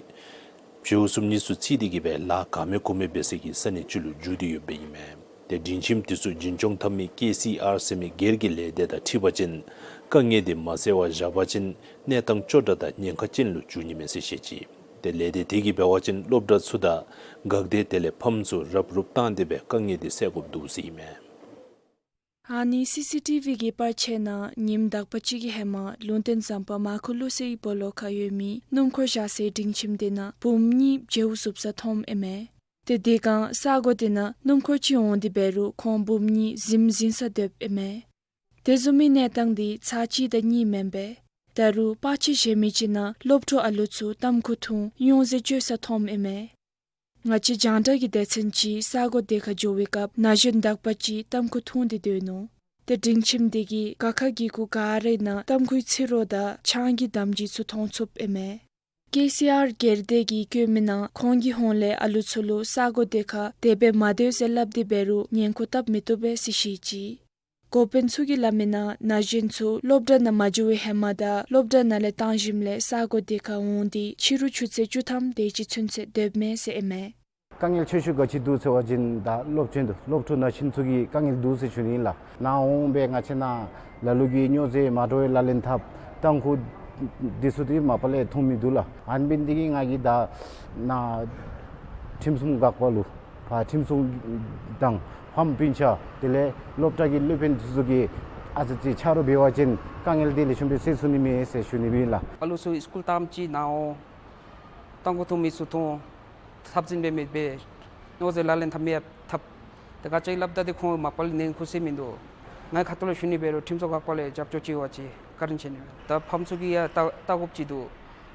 བྱིའུ་བསུབ་ནི་ཚུ་བརྩིས་ཏེ་གིས་སྦེ་ལཱ་ག་མེད་གོ་མེད་འབད་ས་གི་ས་གནས་ཅིག་ལུ་འགྱུར་ཏེ་ཡོདཔ་ཨིན་མས། ཏེ་སྒྲིང་ཁྱིམ་དེ་ཚུ་འཛིན་སྐྱོང་འཐབ་མི་ཀེ་སི་ཨར་ཟེར་མི་སྒེར་གྱི་ལས་སྡེ་དང་འཁྲིལ་བ་ཅིན་དཀའ་ངལ་དེ་མ་སེལ་བར་བཞག་པ་ཅིན་གནས་སྟངས་སྐྱོ་དྲགས་དང་ཉེན་ཁ་ཅན་ལུ་འགྱུར་ནི་མས་ཟེར་བཤད་ཅི། ཏེ་ལས་སྡེ་དེ་གིས་འབད་བ་ཅིན་སློབ་གྲྭ་ཚུ་དང་འགག་སྡེ་དེ་ལས་ཕམ་ཚུ་རུབ་རུབ་བཏང་སྟེ་སྦེ་དཀའ་ངལ་དེ་སེལ་དགོཔ་འདུག་ཟེར་ཨིན་མས། ཨ་ནི་སི་སི་ཊི་ཝི་གི་པར་ཆས་ནང་ཉིནམ་དག་པ་ཅིག་གི་ཧེ་མ་ལུང་བསྟན་ཟམ་པ་མར་ཁུ་ལུ་སི་སྦོ་ལོགས་ཁར་ཡོད་མི་སྣུམ་འཁོར་བཞག་སའི་སྒྲིང་ཁྱིམ་དེ་ནང་བུམོ་གཉིས་བྱིའུ་བསུབ་ས་མཐོངམ་ཨིན་མས། ཏེ་དེ་སྒང་ས་གོ་དེ་ནང་སྣུམ་འཁོར་ཅིག་འོང་སྟེ་འབད་རུང་ཁོང་བུམོ་གཉིས་གཟིམ་གཟིམ་ས་སྡོདཔ་ཨིན་མས། དེ་བཟུམ་མའི་གནས་སྟངས་དེ་ཚར་གཅིག་དང་གཉིས་མེན་པས། ད་རུང་པར་ཆས་གཞན་མི་ཅིག་ནང་སློབ་ཕྲུག་ཨ་ལུ་ཚུ་ཏམ་ཁུ་འཐུང་སྨྱོ་རྫས་སྤྱོད་ས་མཐོངམ་ཨིན་མས། ང་བཅས་རྒྱང་བསྒྲགས་ཀྱི་སྡེ་ཚན་ཅིག་ས་གོ་དེ་ཁར་འགྱོ་བའི་སྐབས་ན་གཞོན་དག་པ་ཅིག་ཏམ་ཁུ་འཐུང་སྟེ་སྡོད་ནུག། ཏེ་སྒྲིང་ཁྱིམ་དེ་གིས་ཀ་ཁ་གི་གུ་ག་རའི་ནང་ཏམ་ཁུའི་ཚིག་རོ་དང་ཆང་གི་དམ་རྫས་ཚུ་མཐོང་ཚུགསཔ་ཨིན་མས། ཀེ་སི་ཨར་སྒེར་སྡེ་གིས་བཀོད་མི་ནང་ཁོང་གི་ཧོངས་ལས་ཨ་ལུ་ཚུ་ལུ་ས་གོ་དེ་ཁར་དེ་སྦེ་མ་སྡོད་ཟེར་སླབ་སྟེ་འབད་རུང་ཉན་ཁུག་བཏབ་མི་བཏུབ་པས་ཟེར་བཤད་ཅི། འགོ་དཔོན་ཚུ་གིས་སླབ་མི་ནང་ན་གཞོན་ཚུ་སློབ་གྲྭ་ནང་མ་འགྱོ་བའི་ཧེ་མ་དང་སློབ་གྲྭ་ནང་ལས་བཏང་ཞིནམ་ལས་ས་གོ་དེ་ཁར་འོང་སྟེ་ཕྱི་རུ་ཆུ་ཚོད་བཅུ་ཐམ་དེ་ཅིག་ཚུན་ཚོད་སྡོདཔ་མས་ཟེར་ཨིན་མས། དཀའ་ངལ་ཆེ་ཤོས་ག་ཅི་འདུག་ཟེར་བ་ཅིན་ད་སློབ་ཆེན་དུ་སློབ་ཕྲུག་ན་གཞོན་ཚུ་གི་དཀའ་ངལ་འདུག་ཟེར་ཞུ་ནི་ཨིན་ལགས། ནཱ་འོང་སྦེ་ང་བཅས་ནཱ་ལ་ལུ་གིས་སྨྱོ་རྫས་མ་འདྲཝ་ལག་ལེན་འཐབ་ཏམ་ཁུ་དེ་ཚུ་དེ་མ་པ་ལས་མཐོང་མི་འདུག་ལགས། ཨ་ནི་འབད་ནི་དེ་གིས་ང་གིས་ད་ནཱ་ཁྲིམས་སྲུང་འགག་པ་ལུ་ཕར་ཁྲིམས་སྲུང་དང་ཕམ་སྤུན་ཆ་དེ་ལས་སློབ་གྲྭ་གི་སློབ་དཔོན་ཚུ་གིས་ཨ་ཙི་ཅིག་ཆ་རོགས་འབད་བ་ཅིན་དཀའ་ངལ་དེ་ལེགས་ཤོམ་སྦེ་སེལ་ཚུགས་ནི་མས་ཟེར་ཞུ་ནི་ཨིན་ལགས། ཨ་ལུ་ཚུ་སི་ཀུལ་བཏངམ་ཅིག་ནཱ་འོང་ཏམ་ཁུ་འཐུང་མི་ཚུ་འཐུང་། འཐབ་འཛིང་འབད་མི་འབད། སྨྱོ་རྫས་ལག་ལེན་འཐབ་མི་ཡང་འཐབ། ཏེ་ག་ཅི་སླབ་ད་དེ་ཁོང་མ་པ་ལས་ཉན་ཁུག་ས་མིན་འདུག། ངེའི་ཁ་ཐུག་ལས་ཞུ་ནི་འབད་རུང་ཁྲིམས་སྲུང་འགག་པ་ལས་རྒྱབ་སྐྱོར་ཅིག་འབད་བ་ཅིན་བཀའ་དྲིན་ཆེ་ནི། ད་ཕམ་ཚུ་གིས་ཡང་བལྟ་བལྟ་དགོཔ་ཅིག་འདུག།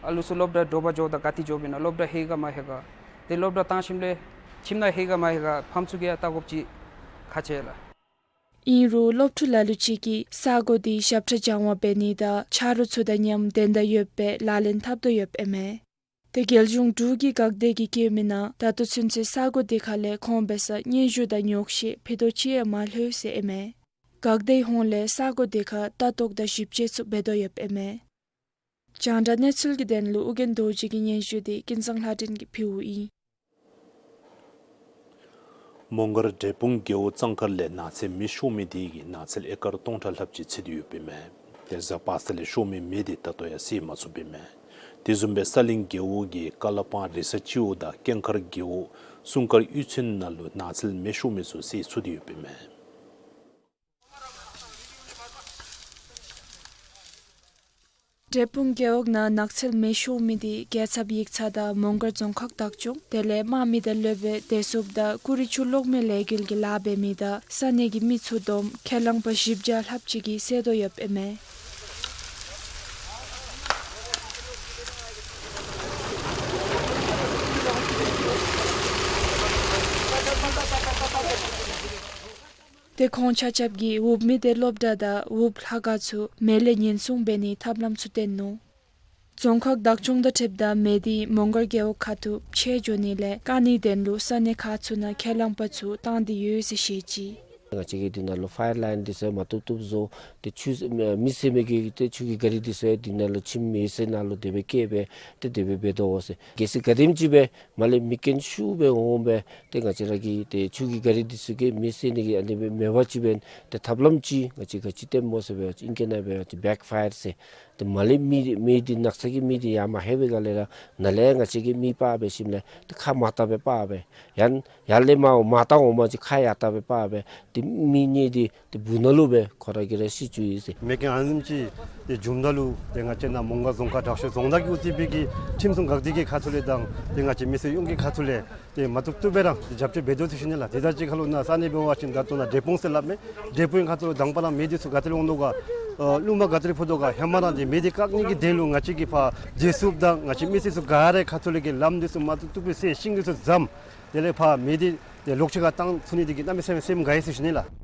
ཨ་ལུ་ཚུ་སློབ་གྲྭ་དྲོ་པ་འགྱོཝ་ད་ག་ཏེ་འགྱོཝ་ཨིན་ན་སློབ་གྲྭ་ལྷོད་ག་མ་ལྷོད་ག། ཏེ་སློབ་གྲྭ་བཏང་ཞིནམ་ལས་ཁྱིམ་ནང་ལྷོད་ག་མ་ལྷོད་ག་ཕམ་ཚུ་གིས་ཡང་བལྟ་དགོཔ་ཅིག་ཁག་ཆེ་ལགས། ཨིན་རུང་སློབ་ཕྲུག་ལ་ལུ་ཅིག་གིས་ས་གོ་དེ་ཞབས་ཁྲ་སྦྱང་བ་འབད་ནི་དང་ཆ་རོགས་ཚུ་དང་མཉམ་དོན་དག་ཡོདཔ་སྦེ་ལག་ལེན་འཐབ་དོ་ཡོདཔ་ཨིན་མས། ཏེ་རྒྱལ་གཞུང་འབྲུག་གི་འགག་སྡེ་གིས་བཀོད་མི་ནང་ད་ལྟོ་ཚུན་ཚོད་ས་གོ་དེ་ཁ་ལས་ཁོང་འབད་སར་སྙན་ཞུ་དང་ཉོགས་བཤད་ཕུད་རྡོག་ཅིག་ཡང་མ་ལྷོད་ཟེར་ཨིན་མས། འགག་སྡེའི་ཧོངས་ལས་ས་གོ་དེ་ཁར་ལྟ་རྟོག་དང་ཞིབ་དཔྱད་ཚུ་འབད་དོ་ཡོདཔ་ཨིན་མས། རྒྱང་བསྒྲགས་གནས་ཚུལ་གྱི་དོན་ལུ་ཨོ་རྒྱན་རྡོ་རྗེ་གི་སྙན་ཞུ་དེ་ཀུན་བཟང་ལྷ་སྒྲོན་གྱིས་ཕུལཝ་ཨིན། མོང་སྒར་འབྲས་སྤུངས་རྒེད་འོག་གཙང་མཁར་ལས་ནགས་ཚལ་མེ་ཤོར་མི་དེ་གིས་ནགས་ཚལ་ཨེ་ཀར་སྟོང་ཕྲག་ལྷགཔ་ཅིག་འཚིག་སྟེ་ཡོདཔ་ཨིན་མས། དེ་གཟའ་པ་སངས་ལས་ཤོར་མི་མེ་དེ་ད་ལྟོ་ཡང་སེལ་མ་ཚུགསཔ་ཨིན་མས། དེ་བཟུམ་སྦེ་ས་གླིང་རྒེད་འོག་གི་ཀ་ལ་པང་རི་ས་སྤྱི་འོག་དང་སྐྱེངས་མཁར་རྒེད་འོག་སྲུང་མཁར་གཡུས་ཚན་ནང་ལུ་ནགས་ཚལ་མེ་ཤོར་མི་ཚུ་སེལ་ཚུགས་ཏེ་ཡོདཔ་ཨིན་མས། འབྲས་སྤུངས་རྒེད་འོག་ནང་ནགས་ཚལ་མེ་ཤོར་མི་དེ་རྒྱལ་ཚབ་ཡིག་ཚང་དང་མོང་སྒར་རྫོང་ཁག་བདག་སྐྱོང་དེ་ལས་དམག་མི་དང་སློབ་དཔོན་བདེ་སྲུངཔ་དང་ཀུ་རེ་ཆུ་གློག་མེ་ལས་འགུལ་གྱི་ལཱ་འབད་མི་དང་ས་གནས་ཀྱི་མི་ཚུ་བསྡོམས་ཁས་བླངས་པ་བཞི་བརྒྱ་ལྷགཔ་ཅིག་གིས་སེལ་དོ་ཡོདཔ་ཨིན་མས། ཏེ་ཁོང་ཆ་ཁྱབ་ཀྱིས་འོག་མི་སྡེ་སློབ་གྲྭ་དང་འོག་ལྷ་ཁང་ཚུ་མེ་ལས་ཉེན་སྲུང་འབད་ནིའི་ཐབས་ལམ་ཚུ་སྟོན་ནུག། རྫོང་ཁག་བདག་སྐྱོང་དང་འཁྲིལཝ་ད་མེ་འདི་མོང་སྒར་རྒེད་འོག་ཁ་ཐུག་མཆེད་འགྱོ་ནི་ལས་བཀག་ནིའི་དོན་ལུ་ས་གནས་ཁག་ཚུ་ནང་ཁས་བླངས་པ་ཚུ་བཏང་སྟེ་ཡོད་ཟེར་བཤད་ཅི། ང་བཅས་ཀྱིས་འདི་ནང་ལུ་ཕ་ཡར་ལའིན་འདི་ཚུ་མ་བཏུབ་བཏུབ་བཟོ། ཏེ་ཆུ་མེ་བསད་མི་གི་ཏེ་ཆུ་གི་ག་རི་འདི་ཚུ་འདི་ནང་ལུ་ཁྱིམ་མེ་བསད་ནང་ལུ་དེ་སྦེ་བསྐྱལ་སྦེ་ཏེ་དེ་སྦེ་འབད་དོ་ཟེར། གལ་སྲིད་ག་དེམ་ཅིག་སྦེ་མ་ལས་མེ་རྐྱེན་ཤུགས་སྦེ་འོང་སྦེ་ཏེ་ང་བཅས་ར་གི་ཏེ་ཆུ་གི་ག་རི་འདི་ཚུ་གིས་མེ་བསད་ནི་གི་ཨ་ནི་སྦེ་མེད་པ་ཅིག་འབད་ཏེ་ཐབས་ལམ་ཅིག་ང་བཅས་ག་ཅི་སྟོནམ་སྨོ་ཟེར་སྦེ་ཨིང་སྐད་ནང་འབད་བ་ཅིན་བེཀ་ཕ་ཡར་ཟེར། ཏེ་མ་ལས་མེ་མེ་འདི་ནགས་ཚལ་གྱི་མེ་འདི་ཡར་མ་ལྷོད་པའི་སྒང་ལས་ར་ནཱ་ལས་ང་བཅས་ཀྱིས་མེ་སྤར་འབད་ཞིནམ་ལས་ཏེ་ཁ་མར་བལྟ་སྦེ་སྤར་སྦེ་ཡར་ཡར་ལས་མར་མར་བལྟ་འོང་པ་ཅིན་ཁ་ཡར་བལྟ་སྦེ་སྤར་སྦེ་ཏེ་མེ་ནི་འདི་ཏེ་སྦུག་ནང་ལུ་སྦེ་ཁོ་ར་གིས་ར་ཤི་བཅུག་ཡི་ཟེར། མེ་རྐྱེན་ཨ་ནེམ་ཅིག་ཏེ་བྱུངམ་ད་ལུ་ཏེ་ང་བཅས་ནཱ་མོང་སྒར་རྫོང་ཁག་དྲག་ཤོས་རྫོང་བདག་གིས་དབུ་བརྩི་བའི་གི་ཁྲིམས་སྲུང་འགག་སྡེ་གི་ཁ་ཐུག་ལས་དང་ཏེ་ང་བཅས་མི་སེར་ཡོངས་ཀྱི་ཁ་ཐུག་ལས་ཏེ་མ་བཏུབ་བཏུབ་སྦེ་ར་ཏེ་རྒྱབ་སྐྱོར་འབད་དོ་ཟེར་ཞུ་ནི་ལགས། ཏེ་ད་ཅི་ཁ་ལུ་ནཱ་ས་གནས་འབད་བ་ཅིན་ད་ལྟོ་ནཱ་འབྲས་སྤུངས་ཟེར་སླབ་མས། འབྲས་སྤུངས་ཁ་ཐུག་ལུ་དང་པ་ར་མེ་འདི་ཚུ་ག་ཏེ་ལས་འོང་དོ་ག་ཨ་རླུང་མ་ག་ཏེ་ལས་འཕུ་དོ་ག། ཧེ་མ་ར་ཏེ་མེ་འདི་བཀག་ནི་གི་དོན་ལུ་ང་བཅས་ཀྱིས་ཕར་རྗེས་སུ་དང་ང་བཅས་མི་སེར་ཚུ་ག་ར་ཁ་ཐུག་ལས་ཀྱི་ལམ་འདི་ཚུ་མ་བཏུབ་བཏུབ་སྦེ་བསད། ཤིང་འདི་ཚུ་བསྡམས། དེ་ལས་ཕར་མེ་འདི་ཏེ་ལོག་ཅི་ག་བཏང་ཚུགས་ནི་འདི་གིས་གནམ་མེད་ས་མེད་སེམས་དགའ་ཡི་ཟེར་ཞུ་ནི་ལགས།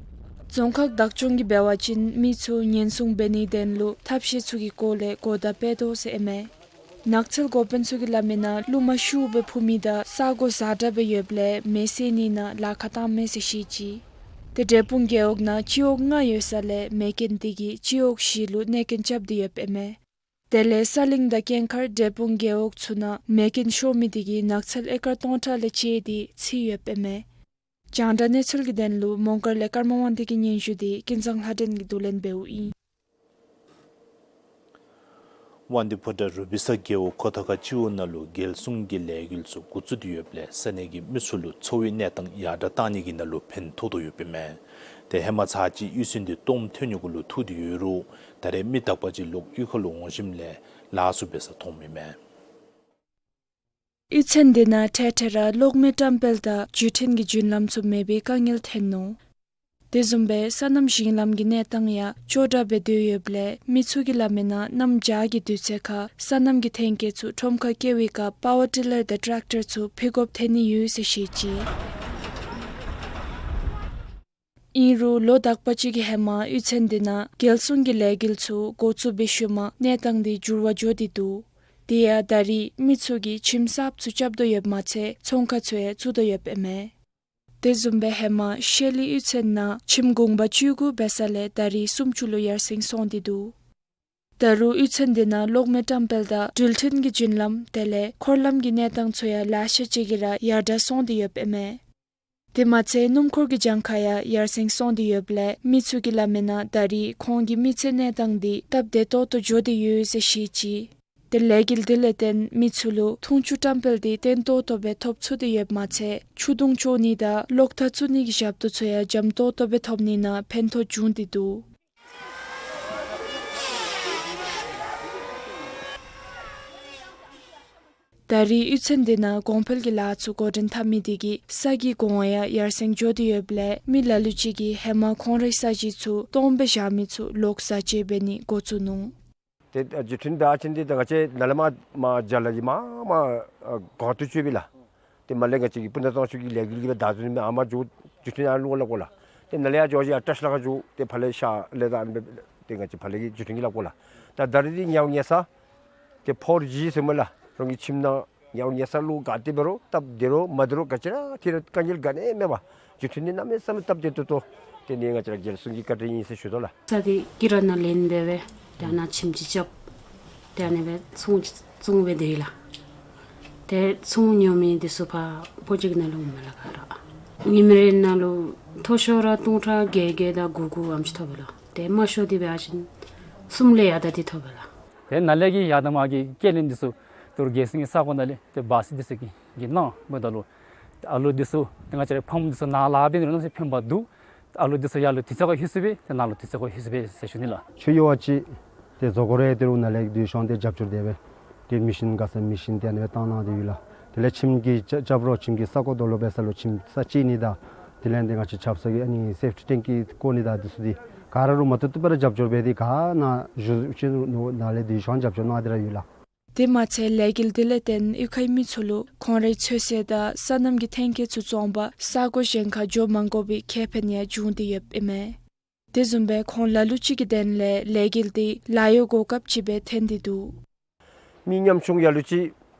རྫོང་ཁག་བདག་སྐྱོང་གིས་འབད་བ་ཅིན་མི་ཚུ་ཉེན་སྲུང་འབད་ནིའི་དོན་ལུ་ཐབས་ཤེས་ཚུ་གི་སྐོར་ལས་གོ་བརྡ་སྤེལ་དོ་ཟེར་ཨིན་མས། ནགས་ཚལ་འགོ་དཔོན་ཚུ་གིས་སླབ་མི་ནང་རླུང་མ་ཤུགས་སྦེ་འཕུ་མི་དང་ས་གོ་ཛ་དྲག་སྦེ་ཡོདཔ་ལས་མེ་བསད་ནི་ནང་ལཱ་ཁག་བཏངམ་མས་ཟེར་བཤད་ཅི། ཏེ་འབྲས་སྤུངས་རྒེད་འོག་ནང་སྤྱི་འོག་ལྔ་ཡོད་ས་ལས་མེ་རྐྱེན་འདི་གིས་སྤྱི་འོག་བཞི་ལུ་གནོད་རྐྱེན་རྐྱབ་སྟེ་ཡོདཔ་ཨིན་མས། དེ་ལས་ས་གླིང་དང་དཀྱིལ་མཁར་འབྲས་སྤུངས་རྒེད་འོག་ཚུ་ནང་མེ་རྐྱེན་ཤོར་མི་འདི་གིས་ནགས་ཚལ་ཨེ་ཀར་སྟོང་ཕྲག་ལས་བཅད་དེ་ཚུད་ཡོདཔ་ཨིན་མས། རྒྱང་བསྒྲགས་གནས་ཚུལ་གྱི་དོན་ལུ་མོང་སྒར་ལས་ཀརྨ་དབང་འདུས་ཀྱི་སྙན་ཞུ་འདི་ཀུན་བཟང་ལྷ་སྒྲོན་གྱིས་བསྡུ་ལེན་འབདཝ་ཨིན། དབང་འདུས་ཕོ་བྲང་རུ་སྦིས་ས་རྒེད་འོག་ཁོ་ཐང་ཁ་སྤྱི་འོག་ནང་ལུ་རྒྱལ་སྲུང་གི་ལས་འགུལ་ཚུ་འགོ་བཙུགས་ཏེ་ཡོདཔ་ལས་ས་གནས་ཀྱི་མི་ཚུ་ལུ་འཚོ་བའི་གནས་སྟངས་ཡར་དྲག་བཏང་ནི་གི་ནང་ལུ་ཕན་ཐོགས་དོ་ཡོདཔ་ཨིན་མས། ཏེ་ཧེ་མ་ཚར་གཅིག་གཡུས་ཚན་འདི་སྟོངམ་ཐོན་ནི་གུ་ལུ་ཐུག་སྟེ་ཡོད་རུང་ད་རེས་མི་དག་པ་ཅིག་ལོག་གཡུས་ཁ་ལུ་འོང་ཞིནམ་ལས་ལཱ་ཚུ་འབད་ས་མཐོངམ་ཨིན་མས། གཡུས་ཚན་འདི་ནང་ཐད་ཐད་ར་གློག་མེ་བཀྲམ་སྤེལ་དང་བརྒྱུད་འཕྲིན་གྱི་རྒྱུན་ལམ་ཚུ་མེད་པའི་དཀའ་ངལ་ཐོན་ནུག། དེ་བཟུམ་སྦེ་སོ་ནམ་ཞིང་ལམ་གྱི་གནས་སྟངས་ཡང་སྐྱོ་དྲགས་སྦེ་སྡོད་ཡོདཔ་ལས་མི་ཚུ་གིས་སླབ་མི་ནང་གནམ་བྱཱར་གྱི་དུས་ཚོད་ཁར་སོ་ནམ་གྱི་ཐོན་སྐྱེད་ཚུ་ཁྲོམ་ཁར་བསྐྱལ་བའི་སྐབས་པ་ཝར་ཊི་ལར་དང་ཊེཀ་ཊར་ཚུ་ཕུད་དགོཔ་ཐོན་ནི་ཡོད་ཟེར་བཤད་ཅི། ཨིན་རུང་ལོ་དག་པ་ཅིག་གི་ཧེ་མ་གཡུས་ཚན་འདི་ནང་རྒྱལ་སྲུང་གི་ལས་འགུལ་ཚུ་འགོ་བཙུགས་པའི་ཤུལ་མ་གནས་སྟངས་འདི་འགྱུར་བ་འགྱོ་སྟེ་འདུག། དེ་ཡང་ད་རེས་མི་ཚུ་གིས་ཁྱིམ་གསརཔ་ཚུ་རྐྱབ་དོ་ཡོདཔ་མ་ཚད་ཚོང་ཁང་ཚུ་ཡང་བཙུགས་དོ་ཡོདཔ་ཨིན་མས། དེ་བཟུམ་སྦེ་ཧེ་མ་ཤེལ་གླིང་གཡུས་ཚན་ནང་ཁྱིམ་གུང་པ་བཅུ་དགུ་འབད་ས་ལས་ད་རེས་སུམ་ཅུ་ལུ་ཡར་སེང་སོང་སྟེ་འདུག། ད་རུང་གཡུས་ཚན་འདི་ནང་གློག་མེ་བཀྲམ་སྤེལ་དང་འགྲུལ་འཕྲིན་གྱི་རྒྱུན་ལམ་དེ་ལས་འཁོར་ལམ་གྱི་གནས་སྟངས་ཚུ་ཡང་ལེ་ཤ་ཅིག་གིས་ར་ཡར་དྲག་སོང་སྟེ་ཡོདཔ་ཨིན་མས། དེ་མ་ཚད་སྣུམ་འཁོར་གྱི་གྱངས་ཁ་ཡང་ཡར་སེང་སོང་སྟེ་ཡོདཔ་ལས་མི་ཚུ་གིས་སླབ་མི་ནང་ད་རེས་ཁོང་གི་མི་ཚེ་གནས་སྟངས་འདི་སྟབས་བདེ་ཏོག་ཏོ་འགྱོ་སྟེ་ཡོད་ཟེར་བཤད་ཅི། ཏེ་ལས་འགུལ་འདི་ལས་བརྟེན་མི་ཚུ་ལུ་འཐུང་ཆུ་བཀྲམ་སྤེལ་འདི་བརྟན་ཏོག་ཏོ་སྦེ་ཐོབ་ཚུགས་ཏེ་ཡོདཔ་མ་ཚད་ཆུ་དུང་བཙོ་ནི་དང་གློག་ཐག་བཙུགས་ནི་གི་ཞབས་ཏོག་ཚུ་ཡང་འཇམ་ཏོག་ཏོ་སྦེ་ཐོབ་ནི་ནང་ཕན་ཐོགས་བྱུང་སྟེ་འདུག། ད་རེས་གཡུས་ཚན་འདི་ནང་གོང་འཕེལ་གྱི་ལཱ་ཚུ་འགོ་འདྲེན་འཐབ་མི་དེ་གིས་ས་གི་གོང་ཡང་ཡར་སེང་འགྱོ་སྟེ་ཡོདཔ་ལས་མི་ལ་ལུ་ཅིག་གིས་ཧེ་མ་ཁོང་རའི་ས་གཞི་ཚུ་སྟོངམ་སྦེ་བཞག་མི་ཚུ་ལོག་བཟའ་སྤྱོད་འབད་ནི་འགོ་བཙུགས་ནུག། ཏེ་བརྒྱུད་འཕྲིན་འབད་བ་ཅིན་འདི་ད་ང་བཅས་ནཱ་ལས་མར་མར་རྒྱ་ལ་གི་མར་མར་ཨ་གོང་དུ་བཅུག་པས་ལགས། ཏེ་མར་ལས་ང་བཅས་ཀྱི་སྤུ་ན་གཙང་ཆུ་གི་ལས་འགུལ་གྱིས་སྦེ་བདའ་འཛིན་མི་ཨ་མར་འགྱོ་བརྒྱུད་འཕྲིན་ཨ་ལུ་ལག་ཁོ་ལགས། ཏེ་ནཱ་ལས་ཡར་འགྱོ་ཞིནམ་ཡར་བཀྲ་ཤིས་ལ་ཁ་འགྱོ་ཏེ་ཕར་ལས་ཤར་ལས་ད་ཨ་ནི་སྦེ་ཏེ་ང་བཅས་ཕར་ལས་ཀྱི་བརྒྱུད་འཕྲིན་གྱིས་ལག་ཁོ་ལགས། ད་ད་རེས་འདི་ཉལཝ་ཉལ་ས་ཏེ་ཕོར་ཇི་ཟེར་སྨོ་ལགས། རང་གི་ཁྱིམ་ནང་ཉལཝ་ཉལ་ས་ལུ་ག་ཏེ་འབད་རུང་སྟབས་བདེ་རུང་མ་བདེ་རུང་ག་ཅི་ར་ཏེ་ར་དཀའ་ངལ་ག་ནི་མེད་པར་བརྒྱུད་འཕྲིན་འདི་གནམ་མེད་ས་མེད་སྟབས་བདེ་ཏོག་ཏོ་ཏེ་ནི་ང་བཅས་ར་རྒྱལ་སྲུང་གི་བཀའ་དྲིན་ཨིན་ཟེར་ཞུ་དོ་ལགས། ས་འདི་ཀི་ར་ནང་ལེན་འབད་སྦེ་ཏེ་ཨ་ནཱ་ཁྱིམ་ཅིག་རྐྱབ། ཏེ་ཨ་ནི་སྦེ་ཚོང་ཅིག་བཙུགས་སྦེ་སྡོད་ཡི་ལགས། ཏེ་ཚོང་ཉོ་མི་འདི་ཚུ་ཕར་ཕོ་ཇེཀཊ་ནང་ལུ་འོང་མས་ལགས་ག་ར། ཉིནམ་རེ་ནང་ལུ་མཐོ་ཤོས་ར་སྟོང་ཕྲག་བརྒྱད་བརྒྱད་དང་དགུ་དགུ་ཨ་ནེམ་ཅིག་ཐོབ་པས་ལགས། ཏེ་དམའ་ཤོས་འདི་འབད་བ་ཅིན་གསུམ་ལས་ཡར་ད་འདི་ཐོབ་པས་ལགས། ཏེ་ནཱ་ལས་ཀྱི་ཡར་དང་མར་གྱི་སྐྱེལ་ལེན་འདི་ཚུ་ཏེ་རྒྱལ་སྲུང་གི་ས་གོ་ནང་ལས་ཏེ་བཱསི་འདི་ཚུ་གིས་གིས་གནང་འབདཝ་ད་ལུ་ཨ་ལུ་འདི་ཚུ་ཏེ་ང་བཅས་ར་ཕམ་འདི་ཚུ་ནཱ་ལཱ་འབད་ནི་ལུ་གནམ་མེད་ས་མེད་ཕན་པ་འདུག། ཨ་ལུ་འདི་ཚུ་ཡར་ལུ་དུས་ཚོད་ཁར་ལྷོད་ཚུགས་པས། ཏེ་ནཱ་ལུ་དུས་ཚོད་ཁར་ལྷོད་ཚུགས་པས་ཟེར་ཞུ་ནི་ལགས། ཆུ་ཡོད་པ་ཅིན་ཏེ་བཟོ་དགོ་རུང་ཏེ་རུང་ནཱ་ལས་ཀྱི་འདི་ཤོང་ཏེ་རྒྱབ་སྐྱོར་འབད་སྦེ་ཏེ་མེ་ཤིན་ག་ས་མེ་ཤིན་ཏེ་ཨ་ནི་སྦེ་བཏང་གནང་སྟེ་ཡོད་ལགས། དེ་ལས་ཁྱིམ་གྱི་རྐྱབ་རྐྱབ་རོགས་ཁྱིམ་གྱི་ས་གོ་རྡོ་སློག་འབད་ས་ལུ་ཁྱིམ་ས་བཅད་ནི་དང་དེ་ལས་ཏེ་ང་བཅས་ཆབ་གསང་གི་ཨ་ནི་སེཕ་ཊི་ཊེང་ཀི་བཀོ་ནི་དང་འདི་ཚུ་འདི་ག་ར་རུང་མ་བཏུབ་བཏུབ་སྦེ་ར་རྒྱབ་སྐྱོར་འབད་དེ་ག་ནཱ་བཞུགས་ཅི་ནཱ་ལས་འདི་ཤོང་རྒྱབ་སྐྱོར་གནང་སྟེ་ར་ཡོད་ལགས། དེ་མ་ཚད་ལས་འགུལ་དེ་ལས་བརྟེན་གཡུས་ཁའི་མི་ཚུ་ལུ་ཁོང་རའི་ཚོད་བསྲེ་དང་སོ་ནམ་གྱི་ཐོན་སྐྱེད་ཚུ་བཙོང་པར་ས་གོ་གཞན་ཁར་འགྱོ་མ་དགོ་པའི་ཁེ་ཕན་ཡང་བྱུང་སྟེ་ཡོདཔ་ཨིན་མས། དེ་བཟུམ་སྦེ་ཁོང་ལ་ལུ་ཅིག་གི་དོན་ལས་ལས་འགུལ་དེ་ལཱ་གཡོག་གོ་སྐབས་ཅིག་སྦེ་ཐོན་ཏེ་འདུག། མི་ཉམ་ཆུང་ལ་ལུ་ཅིག་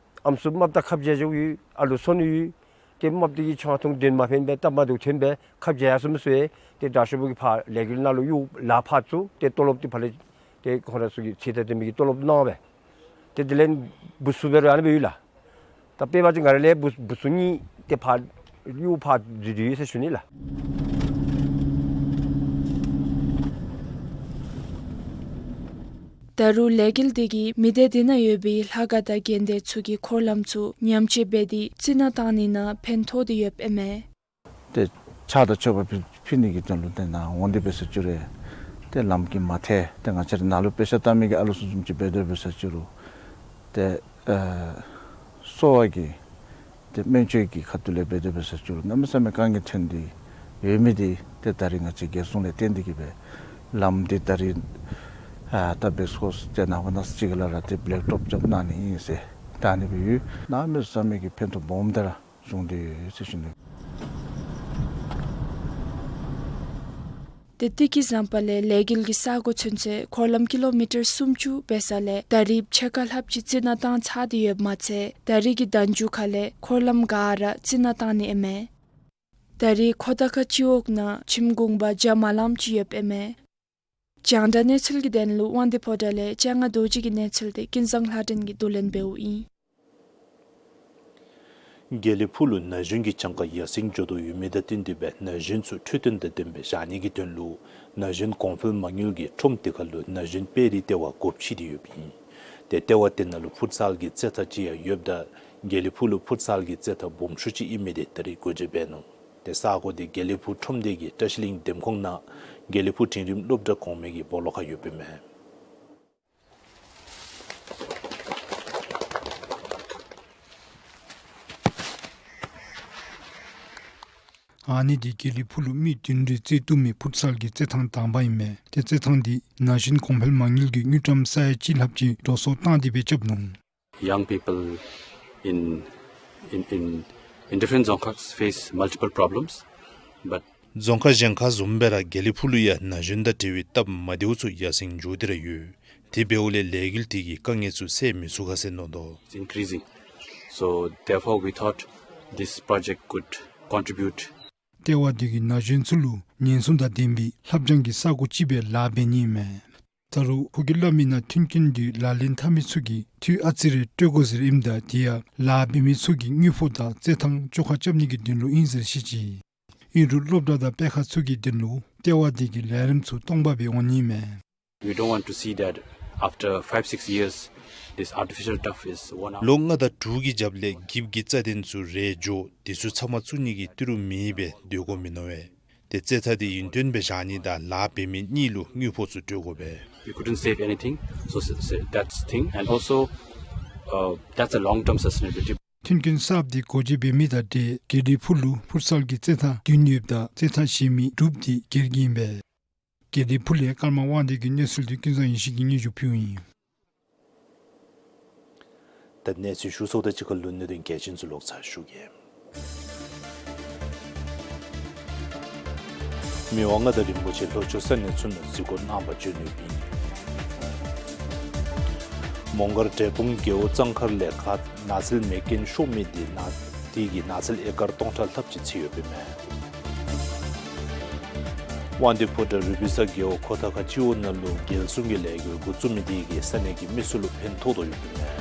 ཨམ་སྲུ་རྨགཔ་དང་ཁབ་རྒྱག་འགྱོཝ་ཨིན། ཨ་ལུ་སོ་ནུ་ཡོད། ཏེ་རྨགཔ་དེ་གིས་ཆང་འཐུང་དོན་མ་ཕན་པས་སྟབས་མ་བདེཝ་ཐོན་པས་ཁབ་རྒྱག་ཡར་སོངམ་ཚུ་ཡང་ཏེ་དྲག་ཤོས་པོ་གིས་ཕར་ལས་འགུལ་ནང་ལུ་གཡུག་ལཱ་ཕར་བཙུགས། ཏེ་ཏོ་ལོབ་དེ་ཕར་ལས་ཏེ་ཁོང་ར་ཚུ་གི་ཚད་དང་ལྡན་མི་གི་ཏོ་ལོབ་གནང་སྦེ། ཏེ་དེ་ལས་བུ་ཚུ་སྦེ་ར་ཨ་ནི་སྦེ་ཡོད་ལགས། ད་དཔེ་འབད་བ་ཅིན་ང་ར་ལས་བུ་བུ་ཚུ་གཉིས་ཏེ་ཕར་གཡུག་ཕར་འཛུལ་ཏེ་ཡོད་ཟེར་ཞུ་ནི་ལགས། ད་རུང་ལས་འགུལ་དེ་གིས་མི་སྡེ་དེ་ནང་ཡོད་པའི་ལྷ་ཁང་དང་དགོན་སྡེ་ཚུ་གི་འཁོར་ལམ་ཚུ་ཉམས་བཅོས་འབད་དེ་རྩི་ནག་བཏང་ནི་ནང་ཕན་ཐོགས་ཏེ་ཡོདཔ་ཨིན་མས། ཏེ་ཕྱག་དང་མཆོད་པ་ཕུལ་ཕུལ་ནི་གི་དོན་ལུ་ཏེ་ནཱ་འོང་སྟེ་འབད་ས་བཅུག་རུང་ཏེ་ལམ་གྱིས་མ་ཐལ། ཏེ་ང་བཅས་ར་ནཱ་ལུ་དཔེ་ཆ་ལྟ་མི་གི་ཨ་ལུ་ཚུ་བཟུམ་ཅིག་འབད་དེ་འབད་ས་བཅུག་རུང་ཏེ་ཨ་གསོ་བ་གི་ཏེ་སྨན་བཅོས་ཀྱི་ཁ་ཐུག་ལས་འབད་དེ་འབད་ས་བཅུག་རུང་གནམ་མེད་ས་མེད་དཀའ་ངལ་འཕྱད་དེ་ཡོད་མི་དེ་ཏེ་ད་རིས་ང་བཅས་རྒྱལ་སྲུང་ལས་བརྟེན་ཏེ་གིས་སྦེ་ལམ་དེ་ད་རིས་ཨ་ད་བེསི་ཀོརསི་ཏེ་ནངས་པ་གནངས་ཚེ་ཅིག་ལས་ར་ཏེ་བེ་ལེཀ་ཊོབ་རྐྱབ་གནང་ནི་ཨིན་ཟེར་ད་ཨ་ནི་སྦེ་ཡོད། གནམ་མེད་ས་མེད་ཀྱི་ཕན་ཐོགས་སྦོམ་ད་ར་བྱུང་སྟེ་ཡོད་ཟེར་ཞུ་ནི། ཏེ་ཏི་ཀི་ཟམ་པ་ལས་ལས་འགུལ་གྱི་ས་གོ་ཚུན་ཚོད་འཁོར་ལམ་ཀི་ལོ་མི་ཊར་སུམ་ཅུ་འབད་ས་ལས་ད་རིས་ཕྱེད་ཀ་ལྷགཔ་ཅིག་རྩི་ནག་བཏང་ཚར་ཏེ་ཡོདཔ་མ་ཚད་ད་རིས་ཀྱི་ཟླཝ་མཇུག་ཁ་ལས་འཁོར་ལམ་ག་ར་རྩི་ནག་བཏང་ནི་ཨིན་མས། ད་རིས་ཁོ་ཐང་ཁ་སྤྱི་འོག་ནང་ཁྱིམ་གུང་པ་བརྒྱ་མ་ལངམ་ཅིག་ཡོདཔ་ཨིན་མས། རྒྱང་བསྒྲགས་གནས་ཚུལ་གྱི་དོན་ལུ་དབང་འདུས་ཕོ་བྲང་ལས་ལྕང་ང་རྡོ་རྗེ་གི་གནས་ཚུལ་དེ་ཀུན་བཟང་ལྷ་སྒྲོན་གྱིས་བསྡུ་ལེན་འབདཝ་ཨིན། དགེ་ལེགས་ཕུག་ལུ་ན་གཞོན་གྱི་གྱངས་ཁ་ཡར་སེང་འགྱོ་དོ་ཡོད་མི་དང་བསྟུན་ཏེ་སྦེ་ན་གཞོན་ཚུ་འཕྲོད་བསྟེན་དང་ལྡནམ་སྦེ་བཞག་ནི་གི་དོན་ལུ་ན་གཞོན་གོང་འཕེལ་མ་དངུལ་གྱི་ཁྲོམ་དེ་ཁར་ལུ་ན་གཞོན་དཔེ་རིས་ལྟེ་བ་སྒོ་ཕྱེ་སྟེ་ཡོདཔ་ཨིན། ཏེ་ལྟེ་བ་དེ་ནང་ལུ་ཕུཊ་སཱལ་གྱི་རྩེད་ཐང་ཅིག་ཡང་ཡོདཔ་ད་དགེ་ལེགས་ཕུག་ལུ་ཕུཊ་སཱལ་གྱི་རྩེད་ཐང་སྦོམ་ཤོས་ཅིག་ཨིན་མི་དེ་ད་རིས་འགོ་འབྱེད་འབད་ནུག། ཏེ་ས་གོ་དེ་དགེ་ལེགས་ཕུག་ཁྲོམ་སྡེ་གི་བཀྲ་ཤིས་གླིང་འདེམས་ཁོངས་ནང་དགེ་ལེགས་ཕུག་འབྲིང་རིམ་སློབ་གྲྭ་གོང་མའི་གི་སྦོ་ལོགས་ཁར་ཡོདཔ་ཨིན་མས། ཨ་ནི་འདི་དགེ་ལེགས་ཕུག་ལུ་མི་བདུན་རེ་རྩེད་བཏུབ་མི་ཕུཊ་སཱལ་གྱི་རྩེད་ཐང་དང་པ་ཨིན་མས། ཏེ་རྩེད་ཐང་འདི་ན་གཞོན་གོང་འཕེལ་མ་དངུལ་གྱིས་དངུལ་ཀྲམ་ས་ཡ་གཅིག་ལྷགཔ་ཅིག་འགྲོ་སོང་བཏང་སྟེ་སྦེ་རྐྱབ་ནུག། Young people in, in, in, in different Dzongkhas face multiple problems, but རྫོང་ཁག་གཞན་ཁག་བཟུམ་སྦེ་ར་དགེ་ལེགས་ཕུག་ལུ་ཡང་ན་གཞོན་དང་འབྲེལ་བའི་སྟབས་མ་བདེཝ་ཚུ་ཡར་སེང་འགྱོ་སྟེ་ར་ཡོད། དེ་འབདཝ་ལས་ལས་འགུལ་དེ་གིས་དཀའ་ངལ་ཚུ་སེལ་མི་ཚུགས་ག་ཟེར་མནོ་དོ། It's increasing. So therefore we thought this project could contribute. ལྟེ་བ་དེ་གིས་ན་གཞོན་ཚུ་ལུ་ཉེན་སྲུང་དང་ལྡན་པའི་ལྷབ་སྦྱང་གི་ས་གོ་ཅིག་སྦེ་ལཱ་འབད་ནི་ཨིན་མས། ད་རུང་ཁོ་གིས་སླབ་མི་ནང་མཐུན་རྐྱེན་འདི་ལག་ལེན་འཐབ་མི་ཚུ་གིས་འཐུས་ཨ་ཙི་རེ་སྤྲོད་དགོ་ཟེར་ཨིནམ་ད་དེ་ཡང་ལཱ་འབད་མི་ཚུ་གིས་དངུལ་ཕོགས་དང་རྩེད་ཐང་བཅོ་ཁ་རྐྱབ་ནི་གི་དོན་ལུ་ཨིན་ཟེར་བཤད་ཅི། ཨིན་རུང་སློབ་གྲྭ་དང་སྤེལ་ཁང་ཚུ་གི་དོན་ལུ་ལྟེ་བ་དེ་གིས་ལས་རིམ་ཚུ་སྟོང་པ་སྦེ་འོང་ནི་མས། We don't want to see that after five, six years, this artificial turf is worn out. ལོ་ལྔ་དང་དྲུག་གི་རྒྱབ་ལས་འགྱིབ་ཀྱི་རྩྭ་གདན་ཚུ་རལ་འགྱོ། དེ་ཚུ་ཚབ་མ་བཙུགས་ནི་གི་ཏི་རུ་མེད་པས་སྡོད་དགོ་མི་མནོ་བས། ཏེ་རྩེད་ཐང་དེ་ཡུན་བརྟན་སྦེ་བཞག་ནི་དང་ལཱ་འབད་མི་གཉིས་ལུ་དངུལ་ཕོགས་ཚུ་སྤྲོད་དགོ་པས། We couldn't save anything, so s- s- that's thing, and also, uh, that's a long-term sustainability. མཐུན་རྐྱེན་གསརཔ་དེ་སྒོ་འབྱེད་འབད་མི་དང་འབྲེལ་དགེ་ལེགས་ཕུག་ལུ་ཕུཊ་སཱལ་གྱི་རྩེད་ཐང་བདུན་ཡོདཔ་ད་རྩེད་ཐང་གཞན་མི་དྲུག་དེ་སྒེར་གྱི་ཨིན་པས། དགེ་ལེགས་ཕུག་ལས་ཀརྨ་དབང་འདུས་ཀྱི་གནས་ཚུལ་དེ་ཀུན་བཟང་ཡེ་ཤེས་ཀྱིས་སྙན་ཞུ་ཕུལཝ་ཨིན། ད་གནས་ཚུལ་ཞུ་ཚརཝ་དང་གཅིག་ཁར་ལུ་གནད་དོན་གལ་ཆེན་ཚུ་ལོག་ཚར་ཞུ་གེ། མི་དབང་མངའ་བདག་རིན་པོ་ཆེ་ལྷོ་ཕྱོགས་ས་གནས་ཚུ་ནང་གཟིགས་སྐོར་གནང་བར་བྱོན་ནུག་པས། མོང་སྒར་འབྲས་སྤུངས་རྒེད་འོག་གཙང་མཁར་ལས་ཁར་ནགས་ཚལ་མེ་རྐྱེན་ཤོར་མི་དེ་ནང་དེ་གིས་ནགས་ཚལ་ཨེ་ཀར་སྟོང་ཕྲག་ལྷགཔ་ཅིག་ཚིག་ཡོདཔ་ཨིན་མས། དབང་འདུས་ཕོ་བྲང་རུ་སྦིས་ས་རྒེད་འོག་ཁོ་ཐང་ཁ་སྤྱི་འོག་ནང་ལུ་རྒྱལ་སྲུང་གི་ལས་འགུལ་འགོ་བཙུགས་མི་དེ་གིས་ས་གནས་ཀྱི་མི་ཚུ་ལུ་ཕན་ཐོགས་དོ་ཡོདཔ་ཨིན་མས།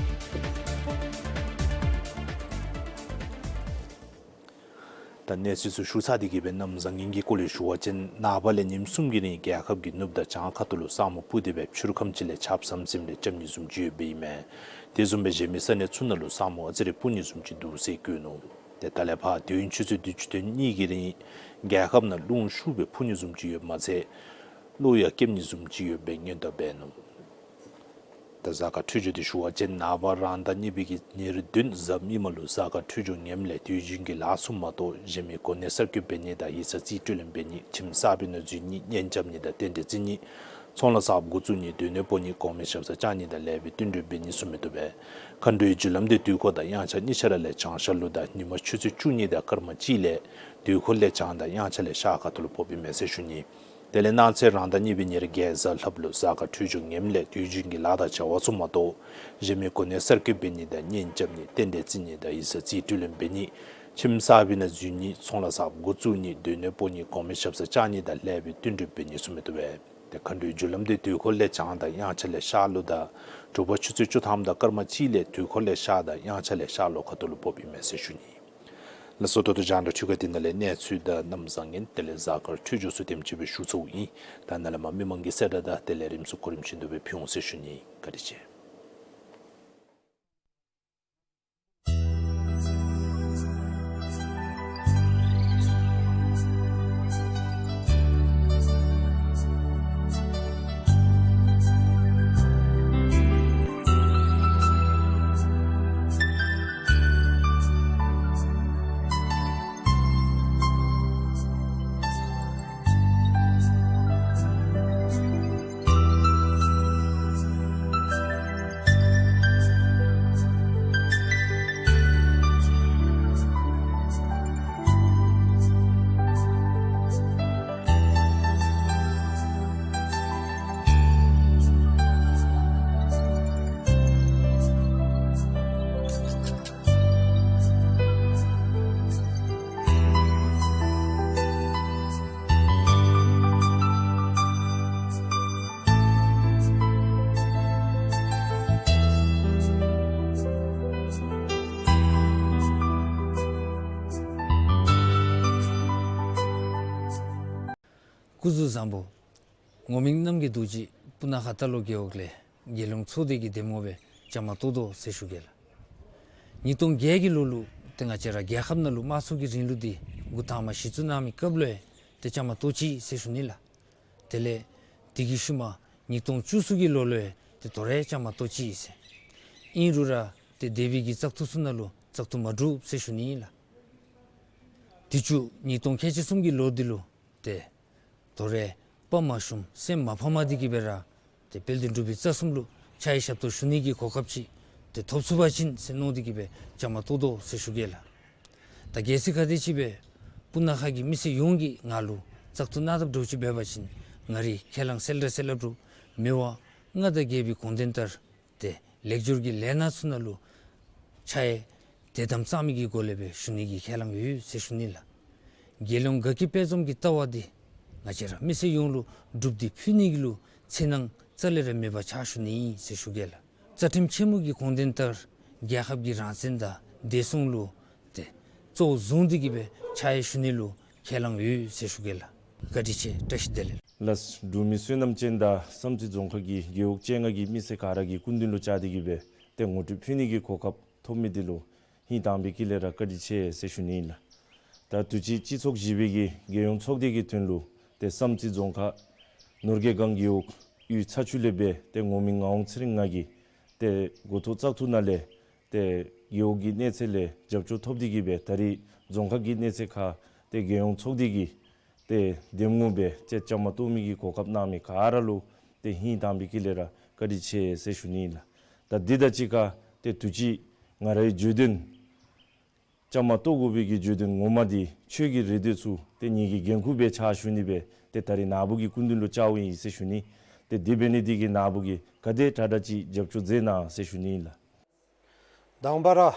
ད་གནས་ཚུལ་ཚུ་ཞུ་ཚར་ཏེ་གིས་སྦེ་གནམ་བཟང་ངན་གྱི་སྐོར་ལས་ཞུ་བ་ཅིན་ནངས་པ་ལས་ཉིནམ་གསུམ་གྱི་རིང་རྒྱལ་ཁབ་ཀྱི་ནུབ་དང་བྱང་ཁ་ཐུག་ལུ་ས་སྨུག་སྤུབས་ཏེ་སྦེ་ཕྱི་རུ་ཁམས་ཅིག་ལས་ཆརཔ་ཟམ་ཟིམ་རེ་རྐྱབ་ནི་བཟུམ་ཅིག་ཡོདཔ་ཨིན་མས། དེ་བཟུམ་སྦེ་གཞན་མི་ས་གནས་ཚུ་ནང་ལུ་ས་སྨུག་ཨ་ཙི་རེ་སྤུབས་ནི་བཟུམ་ཅིག་འདུག་ཟེར་བཀོད་ནུག། ཏེ་ད་ལས་ཕར་དུས་ཡུན་ཆུ་ཚོད་དྲུག་ཅུ་དོན་གཉིས་ཀྱི་རིང་རྒྱལ་ཁབ་ནང་རླུང་ཤུགས་སྦེ་འཕུ་ནི་བཟུམ་ཅིག་ཡོདཔ་མ་ཚད་གློག་ཡང་འཁྱུག་ནི་བཟུམ་ཅིག་ཡོདཔ་སྦེ་སྔོན་བརྡ་འབད་ནུག། ད་གཟའ་སྐར་འཕྲོད་སྦྱོར་དེ་ཞུ་བ་ཅིན་ནངས་པ་རང་ཟླ་གཉིས་པའི་གི་ཉེར་བདུན་གཟའ་མིག་དམར་ལུ་གཟའ་སྐར་འཕྲོད་སྦྱོར་ངནམ་ལས་དུས་རྒྱུན་གྱི་ལཱ་ཚུ་མ་གཏོགས་གཞན་མི་གོ་གནས་གསར་བསྐོ་འབད་ནི་དང་ཡིག་ཚང་རྩིས་སྤྲོད་ལེན་འབད་ནི་ཁྱིམ་གསར་པའི་ནང་འཛུལ་ནི་གཉེན་རྐྱབ་ནི་དང་རྟེན་འབྲེལ་བརྩི་ནི་ཚོང་ལཱ་གསརཔ་འགོ་བཙུགས་ནི་སྡོད་གནས་སྤོ་ནི་གོང་མའི་ཞབས་སར་བཅར་ནི་དང་ལེགས་པའི་བསྟུན་གྲོས་འབད་ནི་ཚུ་མི་བཏུབ་པས། མཁའ་འགྲོའི་རྒྱུ་ལམ་འདི་དུས་འཁོར་དང་དབྱངས་འཆར་གཉིས་ཆ་ར་ལས་བྱང་ཤར་ལུ་དང་ཉིན་མ་ཆུ་ཚོད་བཅུ་གཉིས་དང་སྐར་མ་གཅིག་ལས་དུས་འཁོར་ལས་བྱང་དང་དབྱངས་འཆར་ལས་ཤར་ཁ་ཐུག་ལུ་ཕོགཔ་ཨིན་མས་ཟེར་ཞུ་ནི། དེ་ལས་གནངས་ཚེ་རང་ཟླ་གཉིས་པའི་ཉེར་བརྒྱད་གཟའ་ལྷགཔ་ལུ་གཟའ་སྐར་འཕྲོད་སྦྱོར་ངནམ་ལས་དུས་རྒྱུན་གྱི་ལཱ་དང་བྱ་བ་ཚུ་མ་གཏོགས་གཞན་མི་གོ་གནས་གསར་བསྐོ་འབད་ནི་དང་གཉེན་རྐྱབ་ནི་རྟེན་འབྲེལ་བརྩི་ནི་དང་ཡིག་ཚང་རྩིས་སྤྲོད་ལེན་འབད་ནི་ཁྱིམ་གསར་པའི་ནང་འཛུལ་ནི་ཚོང་ལཱ་གསརཔ་འགོ་བཙུགས་ནི་སྡོད་གནས་སྤོ་ནི་གོང་མའི་ཞབས་སར་བཅར་ནི་དང་ལེགས་པའི་བསྟུན་གྲོས་འབད་ནི་ཚུ་མི་བཏུབ་པས། ཏེ་མཁའ་འགྲོའི་རྒྱུ་ལམ་འདི་དུས་འཁོར་ལས་བྱང་དང་དབྱངས་འཆར་ལས་ཤར་ལུ་དང་དྲོ་པ་ཆུ་ཚོད་བཅུ་ཐམ་དང་སྐར་མ་གཅིག་ལས་དུས་འཁོར་ལས་ཤར་དང་དབྱངས་འཆར་ལས་ཤར་ལུ་ཁ་ཐུག་ལུ་ཕོགཔ་ཨིན་མས་ཟེར་ཞུ་ནི། ལགས་སོ། ད་ལྟོ་རྒྱང་བསྒྲགས་འཕྲུལ་ཁང་འདི་ནང་ལས་གནས་ཚུལ་དང་གནམ་བཟང་ངན་དེ་ལས་གཟའ་སྐར་འཕྲོད་སྦྱོར་ཚུ་དེམ་ཅིག་སྦེ་ཞུ་ཚརཝ་ཨིན། ད་ནཱ་ལས་མར་མི་མང་གི་གསལ་བསྒྲགས་དང་དེ་ལས་རིམ་གསུམ་གོ་རིམ་བཞིན་དུ་སྦེ་ཕུལ་འོང་ཟེར་ཞུ་ནི། བཀའ་དྲིན་ཆེ། སྐུ་གཟུགས་བཟང་པོ། ངོ་མིང་རྣམ་རྒྱལ་རྡོ་རྗེ། སྤུ་ན་ཁ་རྟ་ལོག་རྒེད་འོག་ལས་རྒྱལ་ཡོངས་ཚོགས་སྡེ་གི་འདེམས་ངོ་སྦེ་བཅའ་མར་གཏོགས་དོ་ཟེར་ཞུ་གེ་ལགས། ཉིས་སྟོང་བརྒྱད་ཀྱི་ལོ་ལུ་ཏེ་ང་བཅས་ར་རྒྱལ་ཁབ་ནང་ལུ་དམངས་གཙོ་གི་རིང་ལུགས་འདི་འགོ་དང་པ་གཞི་བཙུགས་གནང་མི་སྐབས་ལུ་ཡང་ཏེ་བཅའ་མར་གཏོགས་ཅི་ཟེར་ཞུ་ནི་ལགས། དེ་ལས་དེ་གི་ཤུལ་མ་ཉིས་སྟོང་བཅུ་གསུམ་གྱི་ལོ་ལུ་ཡང་ཏེ་དོ་རུང་བཅའ་མར་གཏོགས་ཅི་ཟེར། ཨིན་རུང་ར་ཏེ་འདས་པའི་གི་བཙག་འཐུ་ཚུ་ནང་ལུ་བཙག་འཐུ་མ་གྲུབ་ཟེར་ཞུ་ནི་ལགས། དུས་ཅི་ཉིས་སྟོང་ཁལ་གཅིག་གསུམ་གྱི་ལོ་འདི་ལུ་ཏེ་དོ་རུང་དཔའ་མ་ཞུམ་སེམས་མ་ཕམ་འདི་གིས་སྦེ་ར་ཏེ་དཔལ་ལྡན་འབྲུག་པའི་རྩ་གསུམ་ལུ་ཕྱག་ཞབས་ཏོག་ཞུ་ནི་གི་གོ་སྐབས་ཅིག་ཏེ་ཐོབ་ཚུགས་པ་ཅིན་ཟེར་མནོ་སྟེ་གིས་སྦེ་བཅའ་མར་གཏོགས་དོ་ཟེར་ཞུ་གེ་ལགས། ད་གལ་སྲིད་ག་དེམ་ཅིག་སྦེ་སྤུ་ན་ཁ་གི་མི་སེར་ཡོངས་ཀྱིས་ང་ལུ་བཙག་འཐུ་གནང་དཔ་འདྲཝ་ཅིག་འབད་བ་ཅིན་ང་རའི་ཁས་བླངས་གསལ་ར་གསལ་ར་འབད་རུང་མི་དབང་མངའ་བདག་རྒྱལ་པོའི་དགོངས་དོན་ལྟར་ཏེ་ལེགས་སྒྱུར་གྱི་ལས་སྣ་ཚུ་ནང་ལུ་ཕྱག་ཡང་དད་དམ་གཙང་མའི་གི་སྒོ་ལས་སྦེ་ཞུ་ནི་གི་ཁས་བླངས་ཡོད་ཟེར་ཞུ་ནི་ལགས། རྒྱལ་ཡོངས་དགའ་སྐྱིད་དཔལ་འཛོམས་ཀྱི་ལྟ་བ་འདི་ང་བཅས་ར་མི་སེར་ཡོངས་ལུ་སྒྲུབ་སྟེ་ཕུལ་ནི་གི་ལུ་འཚེར་སྣང་རྩ་ལས་ར་མེད་པར་ཕྱག་ཞུ་ནི་ཨིན་ཟེར་ཞུ་གེ་ལགས། རྩ་ཁྲིམས་ཆེན་མོ་གི་དགོངས་དོན་ལྟར་རྒྱལ་ཁབ་ཀྱི་རང་བཙན་དང་བདེ་སྲུང་ལུ་ཏེ་གཙོ་བོ་བཟུང་སྟེ་གིས་སྦེ་ཕྱག་ཡང་ཞུ་ནི་ལུ་ཁས་བླངས་ཡོད་ཟེར་ཞུ་གེ་ལགས། བཀའ་དྲིན་ཆེ། བཀྲ་ཤིས་བདེ་ལེགས། ལགས། འབྲུག་མི་བསོད་ནམས་ཅན་དང་བསམ་རྩེ་རྫོང་ཁག་གི་རྒེད་འོག་བཅོ་ལྔ་གི་མི་སེར་ག་ར་གི་སྐུ་མདུན་ལུ་བཅར་ཏེ་གིས་སྦེ་ཏེ་ངོ་སྤྲོད་ཕུལ་ནི་གི་གོ་སྐབས་ཐོབ་མི་འདི་ལུ་ཧིང་དྭངས་པའི་དཀྱིལ་ལས་ར་བཀའ་དྲིན་ཆེ་ཟེར་ཞུ་ནི་ཨིན་ལགས། ད་དུས་ཅི་སྤྱི་ཚོགས་བཞི་པའི་གི་རྒྱལ་ཡོངས་ཚོགས་སྡེ་གི་དོན་ལུ་ཏེ་བསམ་རྩེ་རྫོང་ཁག་ནོར་རྒྱས་སྒང་རྒེད་འོག་གཡུས་ཚ་ཆུ་ལས་སྦེ་ཏེ་ངོ་མི་ངག་དབང་ཚེ་རིང་ང་གིས་ཏེ་འགོ་ཐོག་བཙག་འཐུ་ནང་ལས་ཏེ་རྒེད་འོག་གི་གནས་ཚད་ལས་རྒྱབ་སྐྱོར་ཐོབ་སྟེ་གིས་སྦེ་ད་རིས་རྫོང་ཁག་གི་གནས་ཚད་ཁར་ཏེ་རྒྱལ་ཡོངས་ཚོགས་སྡེ་གི་ཏེ་འདེམས་ངོ་སྦེ་ཏེ་བཅའ་མར་གཏོགས་མི་གི་གོ་སྐབས་གནང་མི་ག་ར་ལུ་ཏེ་ཧིང་དྭངས་པའི་དཀྱིལ་ལས་ར་བཀའ་དྲིན་ཆེ་ཟེར་ཞུ་ནི་ཨིན་ལགས། ད་འདི་དང་གཅིག་ཁར་ཏེ་དུས་ཅི་ང་རའི་བརྗོད་དོན་བཅའ་མར་གཏོགས་དགོ་པའི་གི་བརྗོད་དོན་ངོ་མ་འདི་ཆོས་ཀྱི་རེ་འདོད་ཚུ་ཏེ་ངེ་གི་འགན་ཁུར་སྦེ་ཕྱག་ཞུ་ནི་སྦེ་ཏེ་ད་རིས་ནཱ་བུ་གི་སྐུ་མདུན་ལུ་བཅརཝ་ཨིན་ཟེར་ཞུ་ནི། ཏེ་དེ་འབད་ནི་འདི་གིས་ནཱ་བུ་གིས་ག་དེ་དྲག་དྲག་ཅིག་རྒྱབ་སྐྱོར་མཛད་གནང་ཟེར་ཞུ་ནི་ཨིན་ལགས། དང་པ་ར་ཨ་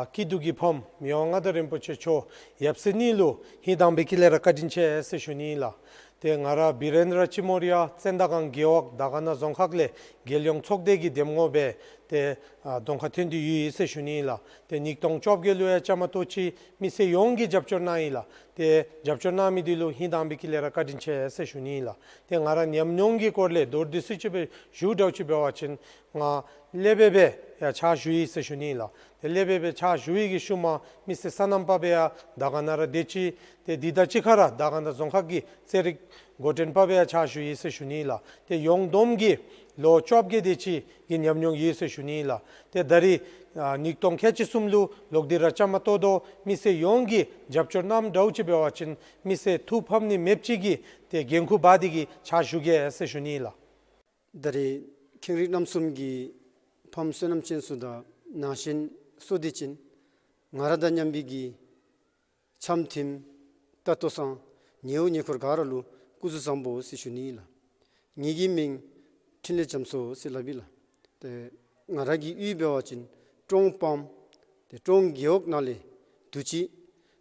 སྐྱིད་སྡུག་གི་ཕམ་མི་དབང་མངའ་བདག་རིན་པོ་ཆེ་མཆོག་ཡབ་སྲས་གཉིས་ལུ་ཧིང་དྭངས་པའི་དཀྱིལ་ལས་ར་བཀའ་དྲིན་ཆེ་ཟེར་ཞུ་ནི་ཨིན་ལགས། ཏེ་ང་ར་བི་རེན་དྲ་ཅི་མོ་རི་ཡ་ཙན་དན་སྒང་རྒེད་འོག་དར་དཀར་ན་རྫོང་ཁག་ལས་རྒྱལ་ཡོངས་ཚོགས་སྡེ་གི་འདེམས་ངོ་སྦེ་ཏེ་ཨ་གདོང་ཁར་ཐོན་ཏེ་ཡོད་ཟེར་ཞུ་ནི་ཨིན་ལགས། ཏེ་ཉིས་སྟོང་བཅོ་བརྒྱད་ལུ་ཡང་བཅའ་མར་གཏོགས་ཅི། མི་སེར་ཡོངས་ཀྱིས་རྒྱབ་སྐྱོར་གནང་ཡི་ལགས། ཏེ་རྒྱབ་སྐྱོར་གནང་མི་འདི་ལུ་ཧིང་དྭངས་པའི་དཀྱིལ་ལས་ར་བཀའ་དྲིན་ཆེ་ཟེར་ཞུ་ནི་ཨིན་ལགས། ཏེ་ང་ར་ཉམས་མྱོང་གི་སྐོར་ལས་མདོར་བསྡུས་ཅིག་སྦེ་ཞུ་འདྲཝ་ཅིག་འབད་བ་ཅིན་ང་སློབ་དཔོན་སྦེ་ཡང་ཕྱག་ཞུ་ཡི་ཟེར་ཞུ་ནི་ཨིན་ལགས། ཏེ་སློབ་དཔོན་སྦེ་ཕྱག་ཞུ་བའི་གི་ཤུལ་མ་མི་སེར་སོ་ནམ་པ་སྦེ་ཡང་དར་དཀར་ན་ར་སྡོད་ཅི། ཏེ་འདི་དང་གཅིག་ཁར་ར་དར་དཀར་ན་རྫོང་ཁག་གི་རྩེད་རིགས་འགོ་འདྲེན་པ་སྦེ་ཡང་ཕྱག་ཞུ་ཡི་ཟེར་ཞུ་ནི་ཨིན་ལགས། ཏེ་ཡོངས་བསྡོམས་ཀྱིས་ལོ་བཅོ་བརྒྱད་དེ་ཅིག་གི་ཉམས་མྱོང་ཡོད་ཟེར་ཞུ་ནི་ཨིན་ལགས། ཏེ་ད་རིས་ཨ་ཉིས་སྟོང་ཁལ་གཅིག་གསུམ་ལུ་ལོག་སྟེ་ར་བཅའ་མར་གཏོགས་དོ། མི་སེར་ཡོངས་ཀྱིས་རྒྱབ་སྐྱོར་གནངམ་འདྲཝ་ཅིག་འབད་བ་ཅིན་མི་སེར་ཐུགས་ཕམ་ནི་མེདཔ་ཅིག་གི་ཏེ་འགན་ཁུར་འབག་སྟེ་གིས་ཕྱག་ཞུ་གེ་ཟེར་ཞུ་ནི་ཨིན་ལགས། ད་རིས་ཁེངས་རིགས་རྣམ་གསུམ་གྱི་ཕམ་བསོད་ནམས་ཅན་ཚུ་དང་ ནང་ཞིང་གསོ་སྟེ་བྱིན། ང་ར་དང་མཉམ་པའི་གི་འཆམ་མཐུན་ད་ལྟོ་སང་ཉེ་བོ་ཉེ་འཁོར་ག་ར་ལུ་སྐུ་གཟུགས་བཟང་པོ་ཟེར་ཞུ་ནི་ལགས། ངེ་གི་མིང་འཕྲིན་ལས་རྒྱ་མཚོ་ཟེར་སླབ་ཨིན་ལགས། ཏེ་ང་ར་གི་གཡུས་འབད་བ་ཅིན་ཀྲོང་སྤང་ཏེ་ཀྲོང་རྒེད་འོག་ནང་ལས་དུས་ཅི་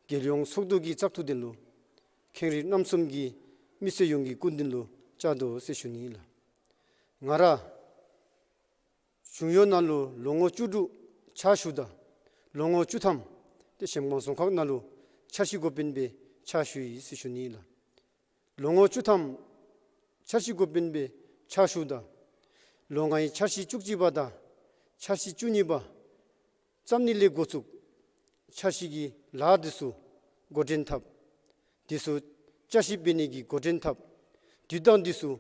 རྒྱལ་ཡོངས་ཚོགས་འདུ་གི་བཙག་འཐུ་དོན་ལུ་ཁེངས་རིགས་རྣམ་གསུམ་གྱི་མི་སེར་ཡོངས་ཀྱི་སྐུ་མདུན་ལུ་བཅར་དོ་ཟེར་ཞུ་ནི་ལགས། ང་ར་བྱུང་ཡོད་ནང་ལུ་ལོ་ངོ་བཅུ་དྲུག་ཕྱག་ཞུཝ་ད་ལོ་ངོ་བཅུ་ཐམ་ཏེ་གཞལམ་སྒང་རྫོང་ཁག་ནང་ལུ་འཆར་གཞི་འགོ་དཔོན་སྦེ་ཕྱག་ཞུ་ཡི་ཟེར་ཞུ་ནི་ལགས། ལོ་ངོ་བཅུ་ཐམ་འཆར་གཞི་འགོ་དཔོན་སྦེ་ཕྱག་ཞུཝ་ད་ལོ་ལྔའི་འཆར་གཞི་བཅུ་གཅིག་པ་དང་འཆར་གཞི་བཅུ་གཉིས་པ་བརྩམ་ནི་ལས་འགོ་བཙུགས་འཆར་གཞི་གི་ལཱ་འདི་ཚུ་འགོ་འདྲེན་འཐབ། འདི་ཚུ་བསྐྱར་ཞིབ་འབད་ནི་གི་འགོ་འདྲེན་འཐབ། དུས་དང་འདི་ཚུ་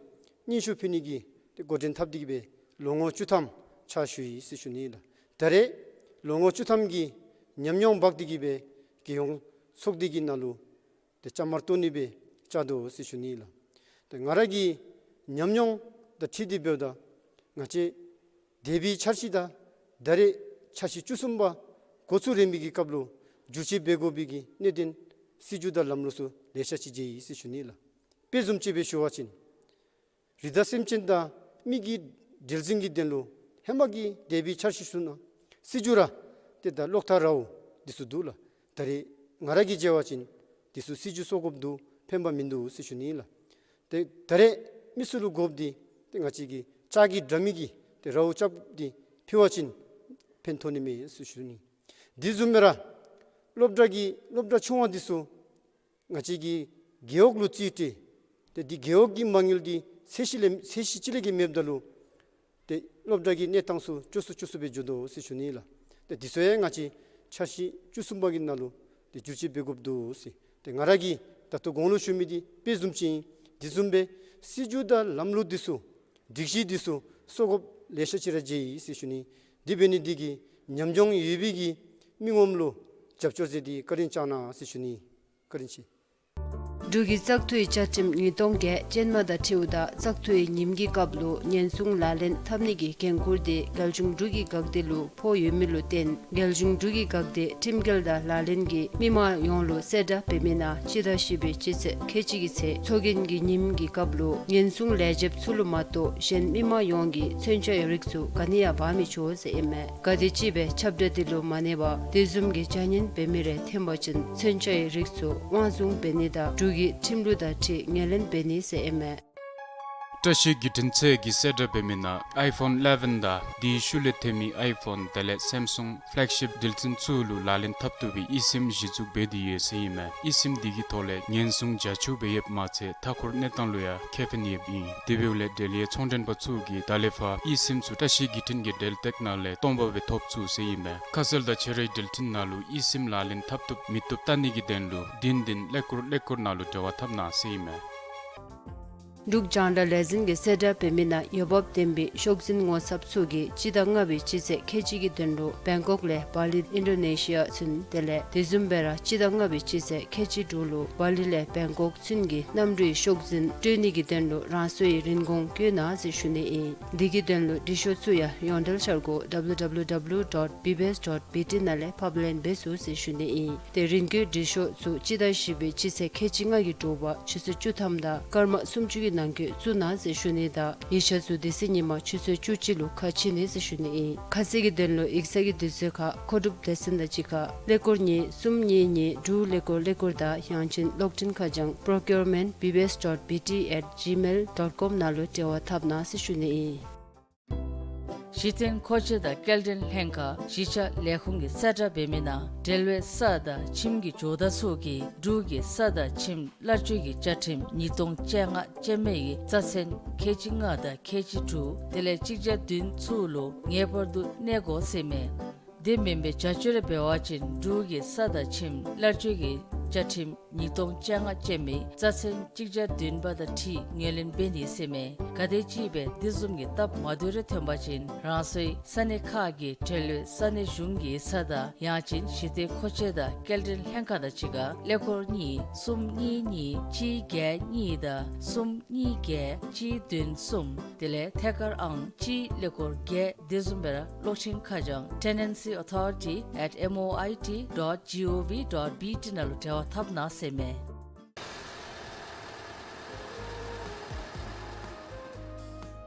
སྙན་ཞུ་ཕུལ་ནི་གི་འགོ་འདྲེན་འཐབ་སྟེ་གི་སྦེ་ལོ་ངོ་བཅུ་ཐམ་ཕྱག་ཞུ་ཡི་ཟེར་ཞུ་ནི་ལགས། ད་རེས་ལོ་ངོ་བཅུ་ཐམ་གྱི་ཉམས་མྱོང་འབག་སྟེ་གི་སྦེ་རྒྱལ་ཡོངས་ཚོགས་སྡེ་གི་ནང་ལུ་ཏེ་བཅའ་མར་གཏོགས་ནི་སྦེ་བཅར་དོ་ཟེར་ཞུ་ནི་ལགས། ཏེ་ང་ར་གི་ཉམས་མྱོང་དང་འཁྲིལ་ཏེ་འབདཝ་ད་ང་བཅས་འདས་པའི་འཆར་གཞི་དང་ད་རེས་འཆར་གཞི་བཅུ་གསུམ་པ་འགོ་བཙུགས་རན་མི་གི་སྐབས་ལུ་བསྒྱུར་བཅོས་འབད་དགོ་པའི་གི་གནད་དོན་སྲིད་བྱུས་དང་ལམ་ལུགས་ཚུ་ལེ་ཤ་ཅིག་མཇལ་ཡི་ཟེར་ཞུ་ནི་ལགས། དཔེ་བཟུམ་ཅིག་སྦེ་ཞུ་བ་ཅིན་རི་དྭགས་སེམས་ཅན་དང་མི་གི་འབྲེལ་འཛིང་གི་དོན་ལུ་ཧེ་མ་གི་འདས་པའི་འཆར་གཞི་ཚུ་ནང་སྲིད་བྱུས་ར་ཏེ་ད་གློག་ཐག་རཝ་འདི་ཚུ་འདུག་ལགས། ད་རེས་ང་ར་གིས་མཇལ་བ་ཅིན་འདི་ཚུ་སྲིད་བྱུས་བཟོ་དགོཔ་འདུག། ཕན་པ་མིན་འདུག་ཟེར་ཞུ་ནི་ལགས། ཏེ་ད་རེས་མི་ཚུ་ལུ་དགོཔ་འདི་ཏེ་ང་བཅས་ཀྱི་ལྕགས་ཀྱི་དྲ་མིག་གི་ཏེ་རཝ་རྐྱབ་སྟེ་ཕུལ་བ་ཅིན་ཕན་ཐོགས་ནི་མས་ཟེར་ཞུ་ནི། འདི་བཟུམ་སྦེ་ར་སློབ་གྲྭ་གི་སློབ་གྲྭ་ཆུང་བ་འདི་ཚུ་ང་བཅས་ཀྱི་རྒེད་འོག་ལུ་རྩིས་སྤྲོད། ཏེ་འདི་རྒེད་འོག་གི་མ་དངུལ་འདི་ཚད་གཞི་ལས་ཚད་གཞི་ཅིག་ལས་བརྒལ་མེདཔ་ད་ལུ་ཏེ་སློབ་གྲྭ་གི་གནས་སྟངས་ཚུ་སྐྱོ་སུ་སྐྱོ་སུ་སྦེ་འགྱོ་དོ་ཟེར་ཞུ་ནི་ལགས། ཏེ་འདི་ཚུ་ཡང་ང་བཅས་འཆར་གཞི་བཅུ་གསུམ་པ་གི་ནང་ལུ་ཏེ་བསྒྱུར་བཅོས་འབད་དགོཔ་འདུག་ཟེར། ཏེ་ང་ར་གིས་ད་ལྟོ་གོང་ལུ་ཞུ་མི་འདི་དཔེ་བཟུམ་ཅིག་ཨིན། འདི་བཟུམ་སྦེ་སྲིད་བྱུས་དང་ལམ་ལུགས་འདི་ཚུ་སྒྲིག་གཞི་འདི་ཚུ་བཟོ་དགོཔ་ལེ་ཤ་ཅིག་ར་མཇལ་ཡི་ཟེར་ཞུ་ནི། འདི་འབད་ནི་འདི་གིས་ཉམས་མྱོང་ཡོད་པའི་གི་མི་ངོམ་ལུ་རྒྱབ་སྐྱོར་མཛད་དེ་བཀའ་དྲིན་བསྐྱང་གནང་ཟེར་ཞུ་ནི། བཀའ་དྲིན་ཆེ། འབྲུག་གི་བཙག་འཐུའི་བཅའ་ཁྲིམས་ཉིས་སྟོང་བརྒྱད་ཅན་མ་དང་འཁྲིལཝ་ད་བཙག་འཐུའི་ཉིནམ་གྱི་སྐབས་ལུ་ཉེན་སྲུང་ལག་ལེན་འཐབ་ནི་གི་འགན་ཁུར་དེ་རྒྱལ་གཞུང་འབྲུག་གི་འགག་སྡེ་ལུ་ཕོག་ཡོད་མི་ལུ་བརྟེན་རྒྱལ་གཞུང་འབྲུག་གི་འགག་སྡེ་ཁྲིམས་འགལ་དང་ལག་ལེན་གྱི་མི་མང་ཡོངས་ལུ་གསལ་བསྒྲགས་འབད་མི་ནང་སྤྱི་ཟླ་བཞི་པའི་སྤྱི་ཚེས་ཁལ་གཅིག་གི་ཚེ་ཚོགས་རྒྱན་གྱི་ཉིནམ་གྱི་སྐབས་ལུ་ཉེན་སྲུང་ལས་བྱེདཔ་ཚུ་ལུ་མ་གཏོགས་གཞན་མི་མང་ཡོངས་ཀྱིས་མཚོན་ཆའི་རིགས་ཚུ་ག་ནི་ཡང་འབག་མི་ཆོག་ཟེར་ཨིན་མས། ག་དེམ་ཅིག་སྦེ་ཁྱབ་བསྒྲགས་དེ་ལུ་མ་གནས་པར་དེ་བཟུམ་གྱི་བྱ་ངན་འབད་མི་རེ་ཐོན་པ་ཅིན་མཚོན་ཆའི་རིགས་ཚུ་དབང་བཟུང་འབད་ནི་དང་འབྲུག་གི་ཁྲིམས་ལུགས་དང་འཁྲིལ་ངོས་ལེན་འབད་ནི་ཟེར་ཨིན་མས། བཀྲ་ཤིས་བརྒྱུད་འཕྲིན་ཚད་ཀྱིས་གསལ་བསྒྲགས་འབད་མི་ནང་ཨའི་ཕོན་ཨི་ལེ་བཱན་དང་དེའི་ཤུལ་ལས་ཐོན་མི་ཨའི་ཕོན་དེ་ལས་སེམ་སུང་ཕེ་ལེག་ཤིཔ་འབྲེལ་འཕྲིན་ཚུ་ལུ་ལག་ལེན་འཐབ་བཏུབ་པའི་ཨི་སིམ་གཞི་བཙུགས་འབད་དེ་ཡོད་ཟེར་ཨིན་མས། ཨི་སིམ་འདི་གི་ཐོག་ལས་ཉེན་སྲུང་རྒྱ་ཆེཝ་སྦེ་ཡོདཔ་མ་ཚད་མཐའ་འཁོར་གནས་སྟངས་ལུ་ཡང་ཁེ་ཕན་ཡོདཔ་ཨིན། དེ་འབདཝ་ལས་འབྲེལ་ཡོད་ཚོང་མགྲོན་པ་ཚུ་གིས་ད་ལས་ཕར་ཨི་སིམ་ཚུ་བཀྲ་ཤིས་བརྒྱུད་འཕྲིན་གྱི་འབྲེལ་སྟེགས་ནང་ལས་སྟོང་པ་སྦེ་ཐོབ་ཚུགས་ཟེར་ཨིན་མས། ཁ་གསལ་དང་ཁྱད་རིག་འབྲེལ་འཕྲིན་ནང་ལུ་ཨི་སིམ་ལག་ལེན་འཐབ་བཏུབ་མི་བཏུབ་བལྟ་ནི་གི་དོན་ལུ་བདུན་བདུན་ཀླད་ཀོར་ཀླད་ཀོར་ནང་ལུ་འབྲེལ་བ་འཐབ་གནང་ཟེར་ཨིན་མས། འབྲུག་རྒྱང་བསྒྲགས་ལས་འཛིན་གྱིས་གསལ་བསྒྲགས་འབད་མི་ནང་འོས་འབབ་ལྡན་པའི་ཤོག་འཛིན་ངོ་ཚབ་ཚུ་གིས་སྤྱི་ཟླ་ལྔ་པའི་སྤྱི་ཚེས་ཁལ་གཅིག་གི་དོན་ལུ་བེང་ཀོག་ལས་བ་ལི་ཨིན་ཌོ་ནེ་ཤི་ཡ་ཚུན་དེ་ལས་དེ་བཟུམ་སྦེ་ར་སྤྱི་ཟླ་ལྔ་པའི་སྤྱི་ཚེས་ཁལ་གཅིག་དྲུག་ལུ་བ་ལི་ལས་བེང་ཀོག་ཚུན་གྱི་གནམ་གྲུའི་ཤོག་འཛིན་སྤྲོད་ནི་གི་དོན་ལུ་རང་སོའི་རིན་གོང་བཀོད་གནང་ཟེར་ཞུ་ནི་ཨིན། འདི་གི་དོན་ལུ་འབྲི་ཤོག་ཚུ་ཡང་ཡོངས་འབྲེལ་འཆར་སྒོ་W W W dot B B S dot B T ནང་ལས་ཕབ་ལེན་འབད་ཚུགས་ཟེར་ཞུ་ནི་ཨིན། ཏེ་རིན་བཀོད་འབྲི་ཤོག་ཚུ་སྤྱི་ཟླ་བཞི་པའི་སྤྱི་ཚེས་ཁལ་གཅིག་ལྔ་གི་དྲོ་པ་ཆུ་ཚོད་བཅུ་ཐམ་དང་སྐར་མ་སུམ་ཅུ་གི་ནང་འཁོད་བཙུགས་གནང་ཟེར་ཞུ་ནི་དང་ཡིག་ཆ་ཚུ་དེ་ཚེ་ཉིན་མ་ཆུ་ཚོད་བཅུ་གཅིག་ལུ་ཁ་ཕྱེ་ནི་ཟེར་ཞུ་ནི་ཨིན། ཁ་གསལ་གྱི་དོན་ལུ་ཡིག་ཚང་གི་དུས་ཚོད་ཁར་མཁོ་སྒྲུབ་སྡེ་ཚན་དང་གཅིག་ཁར་ཀླད་ཀོར་གཉིས་གསུམ་གཉིས་གཉིས་དྲུག་ཀླད་ཀོར་ཀླད་ཀོར་དང་ཡང་ཅིན་གློག་འཕྲིན་ཁ་བྱང་procurement B B S dot B T at gmail dot com ནང་ལུ་འབྲེལ་བ་འཐབ་གནང་ཟེར་ཞུ་ནི་ཨིན། གཞི་རྟེན་མཁོ་ཆས་དང་སྐྱེལ་འདྲེན་ལྷན་ཁག་གཞིས་ཆགས་ལས་ཁུངས་ཀྱིས་གསལ་བསྒྲགས་འབད་མི་ནང་འབྲེལ་བའི་ས་དང་ཁྱིམ་གྱི་ཇོ་བདག་ཚུ་གིས་འབྲུག་གི་ས་དང་ཁྱིམ་གླར་སྤྱོད་ཀྱི་བཅའ་ཁྲིམས་ཉིས་སྟོང་བཅོ་ལྔ་ཅན་མའི་རྩ་ཚན་ཁལ་གཅིག་ལྔ་དང་ཁལ་གཅིག་དྲུག་དེ་ལས་གཅིག་བརྒྱ་བདུན་ཚུ་ལུ་ངེས་པར་དུ་གནས་དགོ་ཟེར་མས། དེ་མེན་པའི་བྱ་སྤྱོད་རེ་འབད་བ་ཅིན་འབྲུག་གི་ས་དང་ཁྱིམ་གླར་སྤྱོད་ཀྱི་ བཅའ་ཁྲིམས་ཉིས་སྟོང་བཅོ་ལྔ་ཅན་མའི་རྩ་ཚན་གཅིག་བརྒྱ་བདུན་པ་དང་འཁྲིལ་ངོས་ལེན་འབད་ནི་ཟེར་མས། ག་དེམ་ཅིག་སྦེ་དེ་བཟུམ་གྱི་སྟབས་མ་བདེཝ་རེ་ཐོན་པ་ཅིན་རང་སོའི་ས་གནས་ཁག་གི་འབྲེལ་ཡོད་ས་གནས་གཞུང་གི་ས་དང་ཡང་ཅིན་ཞི་བདེ་མཁོ་ཆས་དང་སྐྱེལ་འདྲེན་ལྷན་ཁག་དང་གཅིག་ཁར་ཀླད་ཀོར་གཉིས་གསུམ་གཉིས་གཉིས་གཅིག་བརྒྱད་གཉིས་དང་གསུམ་གཉིས་བརྒྱད་གཅིག་བདུན་གསུམ། དེ་ལས་ཐད་ཀར་ཨང་གཅིག་ཀླད་ཀོར་བརྒྱད། དེ་བཟུམ་སྦེ་ར་གློག་འཕྲིན་ཁ་བྱང་tenancy authority at M O I T dot G O V dot B T ནང་ལུ་འབྲེལ་བ་འཐབ་གནང་ཟེར་མས།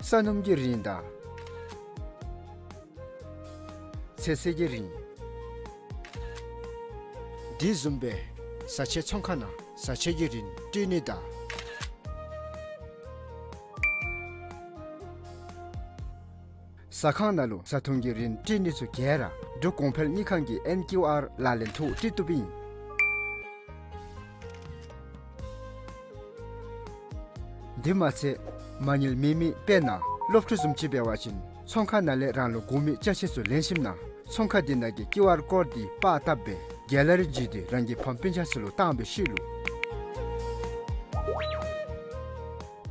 ས་སྣུམ་གྱི་རིན་དང་ཚོད་བསྲེ་གི་རིན། དེ་བཟུམ་སྦེ་བཟའ་ཆས་ཚོང་ཁང་ནང་བཟའ་ཆས་ཀྱི་རིན་སྤྲོད་ནི་དང་ཟ་ཁང་ནང་ལུ་བཟའ་འཐུང་གི་རིན་སྤྲོད་ནི་ཚུ་ག་ར་འབྲུག་གོང་འཕེལ་དངུལ་ཁང་གི་ཨེན་ཀིའུ་ཨར་ལག་ལེན་ཐོག་སྤྲོད་བཏུབ་ཨིན། དེ་མ་ཚད་མ་དངུལ་མེད་མི་དཔེར་ན་སློབ་ཕྲུག་བཟུམ་ཅིག་འབད་བ་ཅིན་ཚོང་ཁང་ནང་ལས་རང་ལུ་དགོ་མི་ཅ་ཆས་ཚུ་ལེན་ཞིནམ་ན་ཚོང་ཁང་དེ་ནང་གི་ཀིའུ་ཨར་ཀོཌ་དེ་པར་བཏབ་སྦེ་གེ་ལ་རི་བརྒྱུད་དེ་རང་གི་ཕམ་སྤུན་ཆ་ཚུ་ལུ་བཏང་བའི་ཤུལ་ལུ་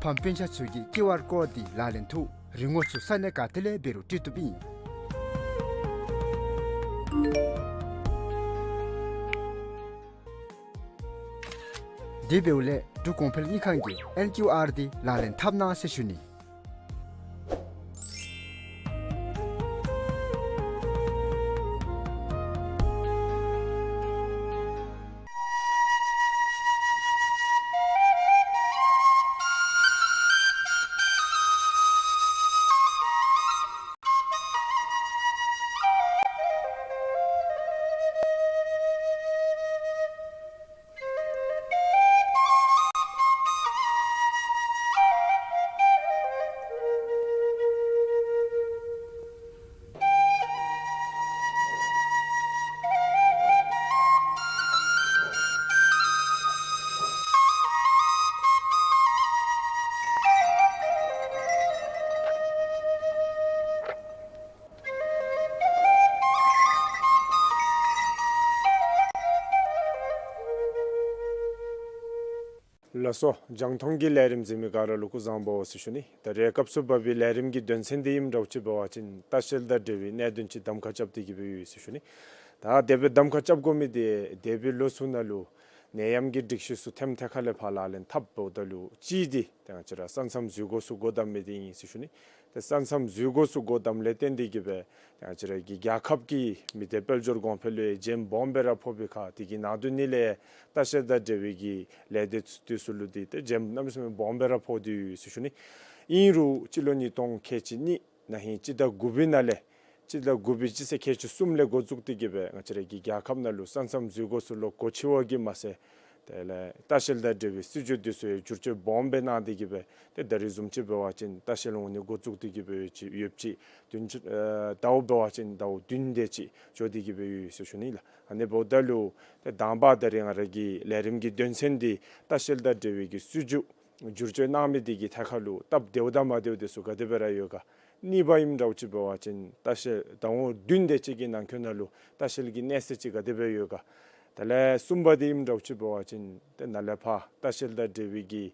ཕམ་སྤུན་ཆ་ཚུ་གིས་ཀིའུ་ཨར་ཀོཌ་དེ་ལག་ལེན་ཐོག་རིན་གོང་ཚུ་ས་གནས་ག་ཏེ་ལས་འབད་རུང་སྤྲོད་བཏུབ་ཨིན། དེ་འབདཝ་ལས་འབྲུག་གོང་འཕེལ་དངུལ་ཁང་གི་ཨེན་ཀིའུ་ཨར་དེ་ལག་ལེན་འཐབ་གནང་ཟེར་ཞུ་ནི། ལགས་སོ། རྒྱང་མཐོང་གི་ལས་རིམ་གཟིགས་མི་ག་ར་ལུ་སྐུ་གཟུགས་བཟང་པོ་ཟེར་ཞུ་ནི། ད་རེས་སྐབས་སུ་བབས་པའི་ལས་རིམ་གྱི་དོན་ཚན་འདི་ཨིནམ་འདྲཝ་ཅིག་འབད་བ་ཅིན་ལྟ་བཤལ་དང་འབྲེལ་བའི་གནད་དོན་ཅིག་གདམ་ཁ་རྐྱབ་སྟེ་གི་སྦེ་ཡོད་ཟེར་ཞུ་ནི། ད་དེ་སྦེ་གདམ་ཁ་རྐྱབ་དགོ་མི་འདི་འདས་པའི་ལོ་ཚུ་ནང་ལུ་ནད་ཡམས་ཀྱི་སྒྲིག་གཞི་ཚུ་ཐེམ་ཐེ་ཁ་ལས་ཕར་ལག་ལེན་འཐབ་འབདཝ་ད་ལུ་གཅིག་འདི་ཏེ་ང་བཅས་ར་ས་མཚམས་འཛུལ་སྒོ་ཚུ་སྒོ་བསྡམ་མི་འདི་ཨིན་ཟེར་ཞུ་ནི། ཏེ་ས་མཚམས་འཛུལ་སྒོ་ཚུ་སྒོ་བསྡམ་ལས་བརྟེན་ཏེ་གི་སྦེ་ང་བཅས་ར་གི་རྒྱལ་ཁབ་ཀྱི་མི་སྡེ་དཔལ་འབྱོར་གོང་འཕེལ་ལུ་ཡང་རྒྱན་སྦོམ་སྦེ་ར་ཕོག་པའི་ཁར་དེ་གི་ནང་དོན་ནི་ལས་ལྟ་བཤལ་དང་འབྲེལ་བའི་གི་ལས་སྡེ་ཚུ་དེ་ཚུ་ལུ་འདི་ཏེ་རྒྱན་གནམ་མེད་ས་མེད་སྦོམ་སྦེ་ར་ཕོག་སྟེ་ཡོད་ཟེར་ཞུ་ནི། ཨིན་རུང་སྤྱི་ལོ་ཉིས་སྟོང་ཁལ་གཅིག་གཉིས་ན་ཧིང་སྤྱི་ཟླ་དགུ་པའི་ནང་ལས་སྤྱི་ཟླ་དགུ་པའི་སྤྱི་ཚེས་ཁལ་གཅིག་གསུམ་ལས་འགོ་བཙུགས་ཏེ་གི་སྦེ་ང་བཅས་ར་གི་རྒྱལ་ཁབ་ནང་ལུ་ས་མཚམས་འཛུལ་སྒོ་ཚུ་ལོག་སྒོ་ཕྱེ་བ་གིས་མ་ཚད་དེ་ལས་ལྟ་བཤལ་དང་འབྲེལ་བའི་སྲིད་བྱུས་འདི་ཚུ་ཡང་བསྒྱུར་བཅོས་སྦོམ་སྦེ་གནང་སྟེ་གི་སྦེ་ཏེ་ད་རིས་བཟུམ་ཅིག་འབད་བ་ཅིན་ལྟ་བཤལ་འོང་ནི་འགོ་བཙུགས་ཏེ་གི་སྦེ་ཡོདཔ་ཅིག་ཡོདཔ་ཅིག་བདུན་ཅུ་ཨེ་ཟླཝ་འབད་བ་ཅིན་ཟླཝ་བདུན་དེ་ཅིག་འགྱོ་སྟེ་གི་སྦེ་ཡོད་ཟེར་ཞུ་ནི་ལགས། ཨ་ནི་འབདཝ་ད་ལུ་ཏེ་དང་པ་ད་རིས་ང་ར་གི་ལས་རིམ་གྱི་དོན་ཚན་འདི་ལྟ་བཤལ་དང་འབྲེལ་བའི་གི་སྲིད་བྱུས་བསྒྱུར་བཅོས་གནང་མི་འདི་གི་ཐད་ཁར་ལུ་སྟབས་བདེཝ་དང་མ་བདེཝ་དེ་ཚུ་ག་དེ་སྦེ་ར་ཡོད་ག། གཉིས་པ་ཨིནམ་འདྲཝ་ཅིག་འབད་བ་ཅིན་ལྟ་བཤལ་ཟླཝ་བདུན་དེ་ཅིག་གི་ནང་འཁོད་ནང་ལུ་ལྟ་བཤལ་གྱི་གནས་སྟངས་ཅིག་ག་དེ་སྦེ་ཡོད་ག། དེ་ལས་གསུམ་པ་འདི་ཨིནམ་འདྲཝ་ཅིག་འབད་བ་ཅིན་ཏེ་ནཱ་ལས་ཕར་ལྟ་བཤལ་དང་འབྲེལ་བའི་གི་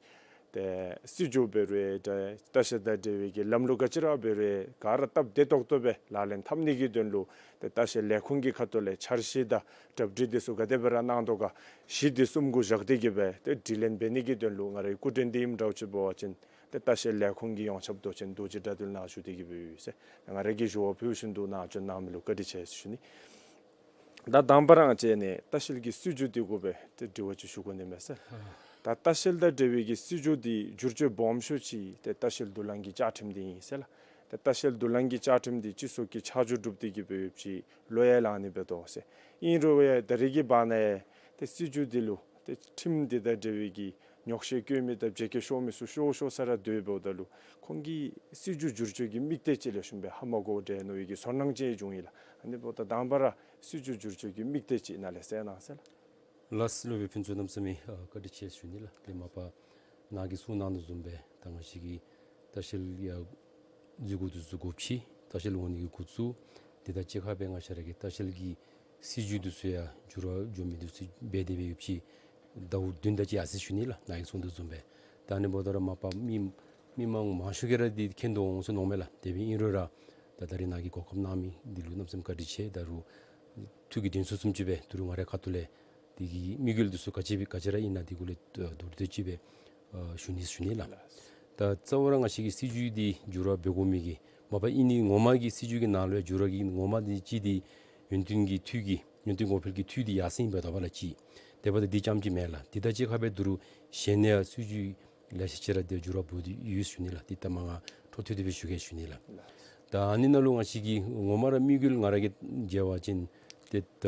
ཏེ་སྲིད་བྱུས་འབད་རུང་ཏེ་ལྟ་བཤལ་དང་འབྲེལ་བའི་གི་ལམ་ལུགས་ག་ཅི་ར་འབད་རུང་ག་ར་སྟབས་བདེ་ཏོག་ཏོ་སྦེ་ལག་ལེན་འཐབ་ནི་གི་དོན་ལུ་ཏེ་ལྟ་བཤལ་ལས་ཁུངས་ཀྱི་ཁ་ཐུག་ལས་འཆར་གཞི་དང་གྲ་སྒྲིག་འདི་ཚུ་ག་དེ་སྦེ་ར་གནང་དོ་ག། གཞི་འདི་བཟུམ་གུ་བཞག་སྟེ་གི་སྦེ་ཏེ་དྲི་ལན་འབད་ནི་གི་དོན་ལུ་ང་རའི་སྐུ་མགྲོན་འདི་ཨིནམ་འདྲཝ་ཅིག་འབད་བ་ཅིན་ཏེ་ལྟ་བཤལ་ལས་ཁུངས་ཀྱི་ཡོངས་ཁྱབ་མདོ་ཆེན་རྡོ་རྗེ་དགྲ་འདུལ་ནཱ་བཞུགས་ཏེ་གི་སྦེ་ཡོད་ཟེར། ང་ར་གིས་ཞུ་བ་ཕུལ་བཞིན་དུ་ནཱ་བྱོན་གནང་མི་ལུ་བཀའ་དྲིན་ཆེ་ཟེར་ཞུ་ནི། ད་དང་པ་ར་ང་བཅས་ནི་ལྟ་བཤལ་གྱི་སྲིད་བྱུས་འདི་གུ་སྦེ་ཏེ་དྲི་བ་ཅིག་ཞུ་དགོ་ནི་མས་ཟེར། ད་ལྟ་བཤལ་དང་འབྲེལ་བའི་གི་སྲིད་བྱུས་འདི་བསྒྱུར་བཅོས་སྦོམ་ཤོས་ཅིག་ཏེ་ལྟ་བཤལ་དུག་རླངས་ཀྱི་བཅའ་ཁྲིམས་འདི་ཨིན་ཟེར་ལགས། ཏེ་ལྟ་བཤལ་དུག་རླངས་ཀྱི་བཅའ་ཁྲིམས་འདི་སྤྱི་ཚོགས་ཀྱི་ཆ་འཇོག་གྲུབ་སྟེ་གི་སྦེ་ཡོདཔ་ཅིག་ལོ་ཡང་ལང་ནི་འབད་དོ་ཟེར། ཨིན་རུང་ཡང་ད་རིས་ཀྱི་བར་ན་ཡང་ཏེ་སྲིད་བྱུས་འདི་ལུ་ཏེ་ཁྲིམས་འདི་དང་འབྲེལ་བའི་གི་ཉོགས་བཤད་བཀོད་མི་དང་བརྗེད་སྐྱོན་ཤོར་མི་ཚུ་ཤོར་ཤོར་ས་ར་སྡོད་འབདཝ་ད་ལུ་ཁོང་གིས་སྲིད་བྱུས་བསྒྱུར་བཅོས་ཀྱི་དམིགས་གཏད་ཅིག་ལེགས་ཤོམ་སྦེ་ཧ་མ་གོ་འདྲས་མནོ་བའི་གི་ཚོར་སྣང་ཅིག་བྱུང་ཡི་ལགས། ཨ་ནི་འབདཝ་ད་དང་པ་ར་སྲིད་བྱུས་བསྒྱུར་བཅོས་ཀྱི་དམིགས་གཏད་ཅིག་ནཱ་ལས་གསལ་གནང་ཟེར་ལགས། ལགས་སོ། སློབ་དཔོན་ཕུན་ཚོགས་རྣམ་གསུམ་མི་ཨ་བཀའ་དྲིན་ཆེ་ཞུ་ནི་ལགས། ཏེ་མ་པ་ནཱ་གིས་གསུངས་གནང་དོ་བཟུམ་སྦེ་ད་ང་བཅས་ཀྱི་ལྟ་བཤལ་ཡར་འཛུལ་སྒོ་འདི་ཚུ་སྒོ་ཕྱེ་ལྟ་བཤལ་འོང་ནི་གི་འགོ་བཙུགས། དེ་དང་གཅིག་ཁར་སྦེ་ང་བཅས་ར་གི་ལྟ་བཤལ་གྱི་སྲིད་བྱུས་འདི་ཚུ་ཡང་འགྱུར་བ་འགྱོ་མི་འདི་ཚུ་འབད་དེ་སྦེ་ཡོདཔ་ཅིག་ ཟླཝ་བདུན་དེ་ཅིག་ཡར་སོ་ཞུ་ནི་ལགས། ནཱ་གིས་གསུངས་དོ་བཟུམ་སྦེ། ད་ཨ་ནི་འབདཝ་ད་ར་མ་པ་མི་མི་མང་མང་ཤོས་ཀྱིས་ར་འདི་མཁྱེན་དོ་འོང་ཟེར་མནོཝ་མས་ལགས། དེ་སྦེ་ཨིན་རུང་ར་ད་ད་རིས་ནཱ་གིས་གོ་སྐབས་གནང་མི་འདི་ལུ་གནམ་མེད་ས་མེད་བཀའ་དྲིན་ཆེ། ད་རུང་ཐུགས་ཀྱི་དྲན་གསོ་བཟུམ་ཅིག་སྦེ་ད་རུང་ང་རའི་ཁ་ཐུག་ལས་འདི་གི་དམིགས་ཡུལ་འདི་ཚུ་ག་ཅི་སྦེ་ག་ཅི་ར་ཨིན་ན་འདི་གུ་ལས་ཨ་མདོར་བསྡུས་ཅིག་སྦེ་ཨ་ཞུ་ནི་ཞུ་ནི་ལགས། ད་རྩ་བ་ར་ང་བཅས་ཀྱི་སྲིད་བྱུས་འདི་འགྱུར་བ་འབད་དགོ་མི་གི་མ་པ་ཨིན་ནི་ངོ་མ་གི་སྲིད་བྱུས་ཀྱི་ནང་ལུ་ཡང་འགྱུར་བ་གི་ངོ་མ་འདི་ཅིག་འདི་ཡོན་ཏན་གྱི་འཐུས་ཀྱི་ཡོན་ཏན་གོང་འཕེལ་གྱི་འཐུས་འདི་ཡར་སེང་འབད་དོ་བ་ལགས་ཅིག། དེ་འབདཝ་ད་འདི་རྐྱངམ་ཅིག་མེན་ལགས། འདི་དང་གཅིག་ཁར་སྦེ་ད་རུང་གཞན་ཡང་སྲིད་བྱུས་ལེ་ཤ་ཅིག་ར་འདི་འགྱུར་བ་འབད་དེ་ཡོད་ཞུ་ནི་ལགས། འདི་ད་མ་ང་འཕྲོ་མཐུད་དེ་སྦེ་ཞུ་གེ་ཞུ་ནི་ལགས། ད་ཨ་ནི་ནང་ལུ་ང་བཅས་ཀྱི་ངོ་མ་ར་དམིགས་ཡུལ་ང་ར་གིས་མཇལ་བ་ཅིན་ཏེ་ད་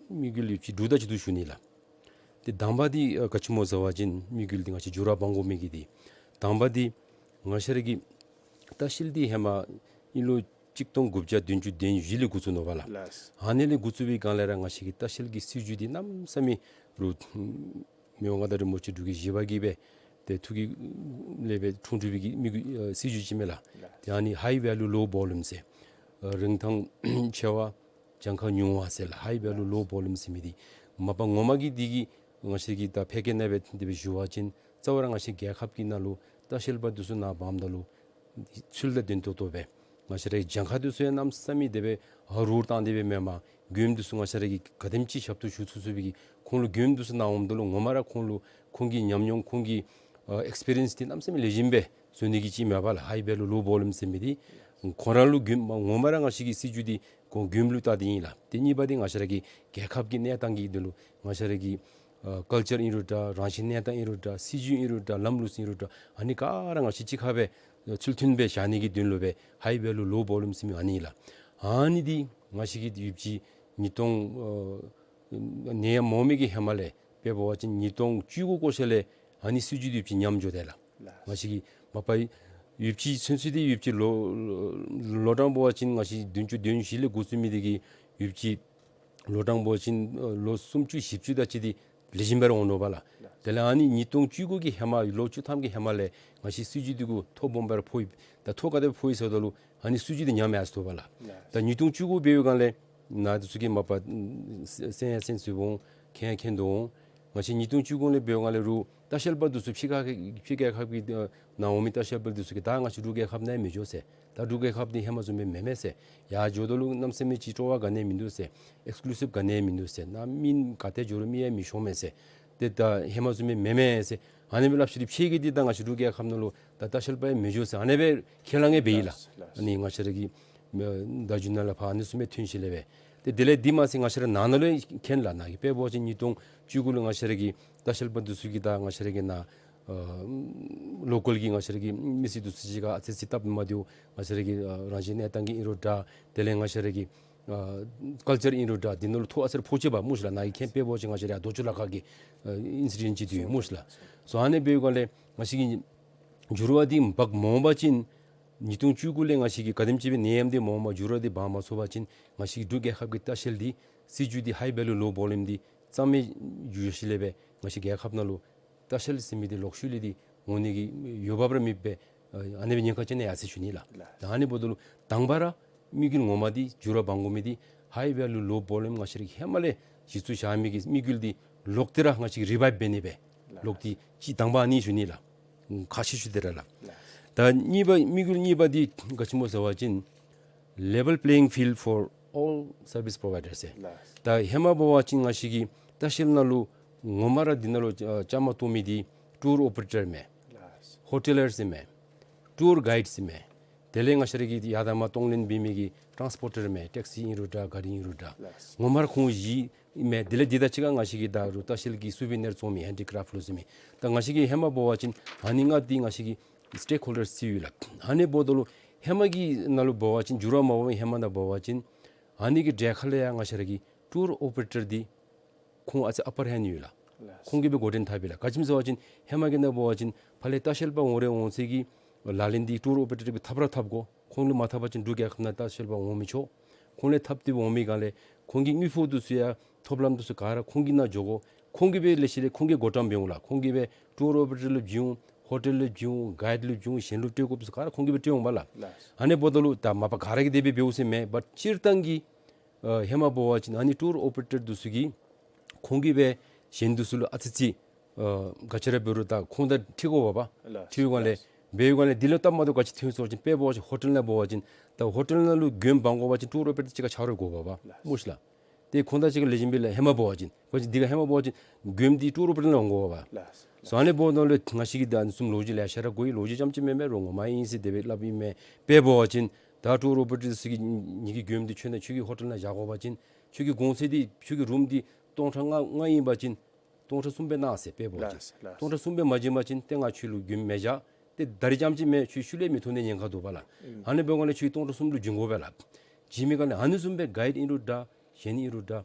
དམིགས་ཡུལ་ཡོད་ཅིག་དྲུག་དང་གཅིག་འདུག་ཞུ་ནི་ལགས། ཏེ་དང་པ་འདི་ཨ་ག་ཅི་སྨོ་ཟེར་བ་ཅིན་དམིགས་ཡུལ་འདི་ང་བཅས་འགྱུར་བ་འབག་དགོ་མི་གི་འདི་དང་པ་འདི་ང་བཅས་ར་གི་ལྟ་བཤལ་འདི་ཧེ་མ་ཨིན་ལོ་གཅིག་སྟོང་དགུ་བརྒྱ་བདུན་ཅུ་དོན་བཞི་ལས་འགོ་བཙུགས་ནུག་པ་ལགས། ལགས། ཨ་ནི་ལས་འགོ་བཙུགས་པའི་སྒང་ལས་ར་ང་བཅས་ཀྱི་ལྟ་བཤལ་གྱི་སྲིད་བྱུས་འདི་གནམ་མེད་ས་མེད་རུང་མི་དབང་མངའ་བདག་རིན་པོ་ཆེ་འབྲུག་རྒྱལ་བཞི་པ་གིས་སྦེ་ཏེ་ཐུགས་ཀྱི་ལས་སྦེ་འཁྲུངས་འཁྲུངས་པའི་གི་དམིགས་ཡུལ་ཨ་སྲིད་བྱུས་ཅིག་མས་ལགས། ལགས། ཏེ་ཨ་ནི་high value low volume ཟེར་ཨ་རིན་ཐང་ཆེ་བ་གྱངས་ཁ་ཉུང་བ་ཟེར་ལགས། high value low volume ཟེར་མི་འདི་མ་པ་ངོ་མ་གི་འདི་གིས་ང་བཅས་ཀྱིས་ད་ཕལ་སྐད་ནང་སྦེ་དེ་སྦེ་ཞུ་བ་ཅིན་རྩ་བ་ར་ང་བཅས་རྒྱལ་ཁབ་ཀྱི་ནང་ལུ་ལྟ་བཤལ་པ་འདི་ཚུ་ནཱ་འབགཔ་ད་ལུ་ཚུལ་དང་ལྡན་ཏོག་ཏོ་སྦེ་ང་བཅས་རའི་གྱངས་ཁ་འདི་ཚུ་ཡང་གནམ་མེད་ས་མེད་དེ་སྦེ་ཨ་རུང་བཏང་སྟེ་སྦེ་མེན་པར་མགྱོནམ་འདི་ཚུ་ང་བཅས་ར་གིས་ག་དེམ་ཅིག་ཞབས་ཏོག་ཞུ་ཚུགས་ཚུགས་པའི་གི་ཁོང་ལུ་མགྱོནམ་འདི་ཚུ་ནཱ་འོངམ་ད་ལུ་ངོ་མ་ར་ཁོང་ལུ་ཁོང་གི་ཉམས་མྱོང་ཁོང་གི་ཨ་ཨེགསི་པི་རི་ཡེནསི་འདི་གནམ་མེད་ས་མེད་ལེགས་ཤོམ་སྦེ་བཟོ་ནི་གི་ཅིག་མས་པ་ལགས། high value low volume ཟེར་མི་འདི་ཁོང་ར་ལུ་མགྱོནམ་ངོ་མ་ར་ང་བཅས་ཀྱི་སྲིད་བྱུས་འདི་ཁོང་མགྱོནམ་ལུ་བལྟ་སྟེ་ཨིན་ལགས། ཏེ་གཉིས་པ་འདི་ང་བཅས་ར་གི་རྒྱལ་ཁབ་ཀྱི་གནས་སྟངས་ཀྱི་དོན་ལུ་ང་བཅས་ར་གི་ཨ་ཀལ་ཅར་ཨིན་རུང་འདྲ་རང་བཞིན་གནས་སྟངས་ཨིན་རུང་འདྲ་སྲིད་བྱུས་ཨིན་རུང་འདྲ་ལམ་ལུགས་ཨིན་རུང་འདྲ་ཨ་ནི་ག་ར་ང་བཅས་གཅིག་ཁར་སྦེ་ཚུལ་མཐུན་སྦེ་བཞག་ནི་གི་དོན་ལུ་སྦེ་high value low volume ཟེར་མི་ཨ་ནི་ཨིན་ལགས། ཨ་ནི་འདི་ང་བཅས་ཀྱིས་ཡོདཔ་ཅིག་ཉིས་སྟོང་ཨ་ནད་ཡམས་མ་འོང་མི་གི་ཧེ་མ་ལས་དཔེ་འབད་བ་ཅིན་ཉིས་སྟོང་བཅུ་དགུ་གོ་ཤ་ལས་ཨ་ནི་སྲིད་བྱུས་འདི་ཡོདཔ་ཅིག་ཉམས་འགྱོ་དེས་ལགས། ལགས། ང་བཅས་ཀྱི་མ་པ་ཡོདཔ་ཅིག་ཚུན་ཚོད་འདི་ཡོདཔ་ཅིག་ལོ་ལོ་གྲངས་འབད་བ་ཅིན་ང་བཅས་བདུན་ཅུ་དོན་བཞི་ལས་འགོ་བཙུགས་མི་འདི་གིས་ཡོདཔ་ཅིག་ལོ་གྲངས་འབད་བ་ཅིན་ཨ་ལོ་སུམ་ཅུ་བཞི་བཅུ་དེ་ཅིག་འདི་ལེགས་ཤོམ་སྦེ་ར་འོང་ནུག་པ་ལགས། དེ་ལས་ཨ་ནི་ཉིས་སྟོང་བཅུ་དགུ་གི་ཧེ་མ་ལོ་བཅུ་ཐམ་གྱི་ཧེ་མ་ལས་ང་བཅས་སྲིད་བྱུས་འདི་གུ་ཐོ་སྦོམ་སྦེ་ར་ཕོག་ཡི། ད་ཐོ་ག་དེ་ཕོག་ཡི་ཟེརཝ་ད་ལུ་ཨ་ནི་སྲིད་བྱུས་འདི་ཉམས་ཡར་སོ་ནུག་པ་ལགས། ད་ཉིས་སྟོང་བཅུ་དགུ་འབད་བའི་སྒང་ལས་ནཱ་འདི་ཚུ་གིས་མ་པ་གསན་ཡང་གསན་ཚུགས་འོང་མཁྱེན་ཡང་མཁྱེན་དོ་འོང་། ང་བཅས་ཉིས་སྟོང་བཅུ་དགུ་ལས་འབད་བའི་སྒང་ལས་རུང་ལྟ་བཤལ་པ་འདི་ཚུ་ཕྱི་ཁ་ཕྱི་རྒྱལ་ཁབ་ཀྱི་ཨ་ནཱ་འོང་མི་ལྟ་བཤལ་པ་འདི་ཚུ་གིས་ད་ང་བཅས་འབྲུག་རྒྱལ་ཁབ་ནང་མི་འགྱོ་ཟེར། ད་འབྲུག་རྒྱལ་ཁབ་འདི་ཧེ་མ་བཟུམ་སྦེ་མེན་མས་ཟེར། ཡར་འགྱོཝ་ད་ལུ་གནམ་མེད་ས་མེད་ཅིག་སྤྲོ་བ་ག་ནི་ཡང་མིན་འདུག་ཟེར། ཨེགསི་ཀུ་ལུ་སིབ་ག་ནི་ཡང་མིན་འདུག་ཟེར། ནཱ་མི་ག་ཏེ་འགྱོ་རུང་མི་ཡང་མི་ཤོང་མས་ཟེར། ཏེ་ད་ཧེ་མ་བཟུམ་སྦེ་མེན་མས་ཟེར། ཨ་ནི་སྦེ་སླབ་ཞིནམ་ལས་ཕྱི་རྒྱལ་འདི་ད་ང་བཅས་འབྲུག་རྒྱལ་ཁབ་ནང་ལུ་ད་ལྟ་བཤལ་པ་ཡང་མི་འགྱོ་ཟེར་ཨ་ནི་སྦེ་ཁས་བླངས་ཡང་འབད་ཡི་ལགས། ལགས། ཨ་ནི་ང་བཅས་ར་གི་ཨ་ད་རྒྱུན་ནང་ལས་ཕར་ཨ་ནི་བཟུམ་སྦེ་ཐོན་ཞིནམ་ལས་སྦེ། ཏེ་དེ་ལས་འདི་མ་ཚད་ང་བཅས་ར་ནང་ན་ལུ་ཡང་མཁྱེན་ལགས། ནཱ་གིས་དཔེ་འབད་བ་ཅིན་ཉིས་སྟོང་བཅུ་དགུ་ལུ་ང་བཅས་ར་གི་ལྟ་བཤལ་པ་འདི་ཚུ་གིས་ད་ང་བཅས་ར་གི་ནཱ་ཨ་ལོ་ཀཱལ་གྱི་ང་བཅས་ར་གི་མི་སེར་འདི་ཚུ་གཅིག་ཁར་ཨ་ཙི་ཙི་སྟབས་མ་བདེཝ་ང་བཅས་ར་གི་ཨ་རང་བཞིན་གནས་སྟངས་ཀྱི་ཨིན་རུང་འདྲ་དེ་ལས་ང་བཅས་ར་གི་ཨ་ཀལ་ཅར་ཨིན་རུང་འདྲ་འདི་ནང་ལུ་ཐོ་ཨ་ཙི་རེ་ཕོག་ཅི་པ་སྨོ་ཤིག་ལགས། ནཱ་གིས་མཁྱེན་དཔེ་འབད་བ་ཅིན་ང་བཅས་ར་ཡར་རྡོ་སྐྱོང་ལ་ཁ་གི་ཨ་ཨིན་སི་ཌེནཊ་ཅིག་འདུག་སྨོ་ཤིག་ལགས། སོ་ཨ་ནི་འབད་བའི་སྒང་ལས་ང་བཅས་ཀྱིས་འགྱུར་བ་འདི་འབག་མ་འོང་པ་ཅིན་ཉིས་སྟོང་བཅུ་དགུ་ལས་ང་བཅས་ཀྱིས་ག་དེམ་ཅིག་སྦེ་ནད་ཡམས་འདི་མ་འོངམ་འགྱུར་བ་འདི་འབག་མ་ཚུགས་པ་ཅིན་ང་བཅས་ཀྱི་འབྲུག་རྒྱལ་ཁབ་ཀྱི་ལྟ་བཤལ་འདི་སྲིད་བྱུས་འདི་high value low volume འདི་གཙང་མ་འགྱུར་ཞིནམ་ལས་སྦེ་ང་བཅས་རྒྱལ་ཁབ་ནང་ལུ་ལྟ་བཤལ་ཟེར་མི་འདི་ལོག་ཤུལ་ལས་འདི་འོང་ནི་གི་འོས་འབབ་ར་མེདཔ་སྦེ་ཨ་ཨ་ནི་སྦེ་ཉེན་ཁ་ཅིག་ནང་ཡར་སོ་ཞུ་ནི་ལགས། ལགས། ད་ཨ་ནི་འབདཝ་ད་ལུ་དང་པ་ར་དམིགས་ཡུལ་ངོ་མ་འདི་འགྱུར་བ་འབག་དགོ་མི་འདི་high value low volume ང་བཅས་ར་གིས་ཧེ་མ་ལས་གཞི་བཙུགས་བཞག་མི་གི་དམིགས་ཡུལ་འདི་ལོག་སྟེ་ར་ང་བཅས་ཀྱིས་རི་བའིབ་འབད་ནི་སྦེ་ལགས། ལོག་སྟེ་ཅིག་དང་པ་ཨ་ནི་ཞུ་ནི་ལགས། ཁ་ཤས་ཞུ་སྟེ་ར་ལགས། ལགས། ད་གཉིས་པ་དམིགས་ཡུལ་གཉིས་པ་འདི་ག་ཅི་སྨོ་ཟེར་བ་ཅིན་level playing field for all service providers ཟེར། ལགས། ད་ཧེ་མ་འབད་བ་ཅིན་ང་བཅས་ཀྱི་ལྟ་བཤལ་ནང་ལུ་ངོ་མ་ར་འདི་ནང་ལུ་ཨ་བཅའ་མར་གཏོགས་མི་འདི་ཊུར་ཨོ་པ་རེ་ཊར་མས། ལགས། ཧོ་ཊེ་ལར་ཟེར་མས། ཊུར་གའིཌ་ཟེར་མས། དེ་ལས་ང་བཅས་ར་གི་ཡར་དང་མར་གཏོང་ལེན་འབད་མི་གི་ཊཱནསི་པོར་ཊར་མས། ཊེག་སི་ཨིན་རུང་འདྲ་ག་རི་ཨིན་རུང་འདྲ། ལགས། ངོ་མ་ར་ཁོང་བཞི་མས། དེ་ལས་འདི་དང་གཅིག་ཁར་ང་བཅས་ཀྱི་ད་རུང་ལྟ་བཤལ་གྱི་སུ་བི་ནིར་བཙོང་མི་ཧེན་ཌི་ཀྲེཕཊ་ལུ་ཟེར་མི། ད་ང་བཅས་ཀྱི་ཧེ་མ་འབད་བ་ཅིན་ཨ་ནི་ལྔ་འདི་ང་བཅས་ཀྱི་སི་ཊེག་ཧོལ་ཌརསི་ཅིག་ཡོད་ལགས། ཨ་ནི་འབདཝ་ད་ལུ་ཧེ་མ་གི་ནང་ལུ་འབད་བ་ཅིན་འགྱུར་བ་མ་འོངམ་ཧེ་མ་ནང་འབད་བ་ཅིན་ཨ་ནི་གི་གྲལ་ཁར་ལས་ཡང་ང་བཅས་ར་གི་ཊུར་ཨོ་པ་རེ་ཊར་འདི་ཁོང་ཨ་ཙི་ཨ་པར་ཧེནཌ་ཡོད་ལགས། ལགས། ཁོང་གིས་སྦེ་འགོ་འདྲེན་འཐབ་ཡི་ལགས། ག་ཅི་སྨོ་ཟེར་བ་ཅིན་ཧེ་མ་གི་ནང་འབད་བ་ཅིན་ཕར་ལས་ལྟ་བཤལ་པ་འོང་རན་འོང་ཚད་ཀྱི་ལག་ལེན་འདི་ཊུར་ཨོ་པ་རེ་ཊར་གྱིས་འཐབ་ར་འཐབ་དགོ། ཁོང་ལུ་མ་འཐབ་པ་ཅིན་འབྲུག་རྒྱལ་ཁབ་ནང་ལྟ་བཤལ་པ་འོང་མི་ཆོག། ཁོང་ལུ་འཐབ་སྟེ་འོང་མི་སྒང་ལས་ཁོང་གི་དངུལ་ཕོགས་འདི་ཚུ་ཡང་ཐོབ་ལམ་འདི་ཚུ་ག་ར་ཁོང་གི་ནང་འགྱོ་དགོ། ཁོང་གིས་སྦེ་ལེགས་ཤོམ་སྦེ་ཁོང་གིས་བགོ་བཀྲམ་འབད་འོང་ལགས། ཁོང་གིས་སྦེ་ཊུར་ཨོ་པ་རེ་ཊར་ལུ་བྱིན་འོང་། ཧོ་ཊེལ་ལུ་བྱིན་འོང་། གའིཌ་ལུ་བྱིན་འོང་། གཞན་ལུ་སྤྲོད་དགོཔ་འདི་ཚུ་ག་ར་ཁོང་གིས་སྦེ་སྤྲོད་འོང་པ་ལགས། ལགས། ཨ་ནི་འབདཝ་ད་ལུ་ད་མ་པ་ག་ར་གིས་དེ་སྦེ་འབདཝ་ཟེར་མེན། བཊ་སྤྱིར་བཏང་གི་ཨ་ཧེ་མ་འབད་བ་ཅིན་ཨ་ནི་ཊུར་ཨོ་པ་རེ་ཊར་འདི་ཚུ་གིས་ཁོང་གིས་སྦེ་ གཞན་འདི་ཚུ་ལུ་ཨ་ཙི་ཅིག་ཨ་ག་ཅི་ར་འབད་རུང་ད་ཁོང་དང་འཁྲིལ་དགོ་པས་པ། ལགས། འཁྲིལ་དགོཔ་ལས་ལགས། འབད་དགོཔ་ལས་འདི་ལུ་སྟབས་མ་བདེཝ་ག་ཅི་ཐོན་སོང་པ་ཅིན་དཔེ་འབད་བ་ཅིན་ཧོ་ཊེལ་ནང་འབད་བ་ཅིན་ད་ཧོ་ཊེལ་ནང་ལུ་མགྱོནམ་འབག་དགོ་པ་ཅིན་ཊུར་ཨོ་པ་རེ་ཊར་གཅིག་ཁར་ཆ་རོགས་དགོ་པས་པ། ལགས། མོ་ཤིག་ལགས། ཏེ་ཁོང་དང་གཅིག་ཁར་ལེགས་ཤོམ་སྦེ་ལགས་ཧེ་མ་འབད་བ་ཅིན་འབད་བ་ཅིན་འདི་ཁར་ཧེ་མ་འབད་བ་ཅིན་མགྱོནམ་འདི་ཊུར་ཨོ་པ་རེ་ཊར་ནང་འོང་དགོ་པས་པ། ལགས། སོ་ཨ་ནི་འབདཝ་ད་ལུ་ང་བཅས་ཀྱིས་ད་ཨ་ནི་བཟུམ་ལོ་རྒྱུས་ལེ་ཤ་ར་གོ་ཡི། ལོ་རྒྱུས་རྐྱངམ་ཅིག་མེན་མས། རོགས་ངོ་མ་ཨིན་ཟེར་དེ་སྦེ་སླབ་ཨིན་མས། དཔེ་འབད་བ་ཅིན་ད་ཊུར་ཨོ་པ་རེ་ཊར་ཚུ་གིས་ངེ་གི་མགྱོནམ་འདི་ཁྱོད་ནཱ་ཁྱོད་ཀྱི་ཧོ་ཊེལ་ནང་བཞག་དགོ་པ་ཅིན་ཁྱོད་ཀྱི་གོང་ཚད་འདི་ཁྱོད་ཀྱི་རུམ་འདི་སྟོང་ཕྲག་ལྔ་ལྔ་ཨིན་པ་ཅིན་སྟོང་ཕྲག་གསུམ་སྦེ་གནང་ཟེར་དཔེ་འབད་བ་ཅིན། ལགས་ལགས། སྟོང་ཕྲག་གསུམ་སྦེ་མ་བྱིན་པ་ཅིན་ཏེ་ང་ཁྱོད་ལུ་མགྱོནམ་མི་བཞག། ཏེ་ད་རིས་རྐྱངམ་ཅིག་མེན་ཁྱོད་ཤུལ་ལས་མི་ཐོན་ནིའི་ཉེན་ཁ་འདུག་པ་ལགས། ཨ་ནི་འབད་དགོཔ་ལས་ཁྱོད་ཀྱིས་སྟོང་ཕྲག་གསུམ་ལུ་བྱིན་དགོ་པས་ལགས། བྱིན་མི་སྒང་ལས་ཨ་ནི་བཟུམ་སྦེ་གའིཌ་ཨིན་རུང་འདྲ་གཞན་ཨིན་རུང་འདྲ་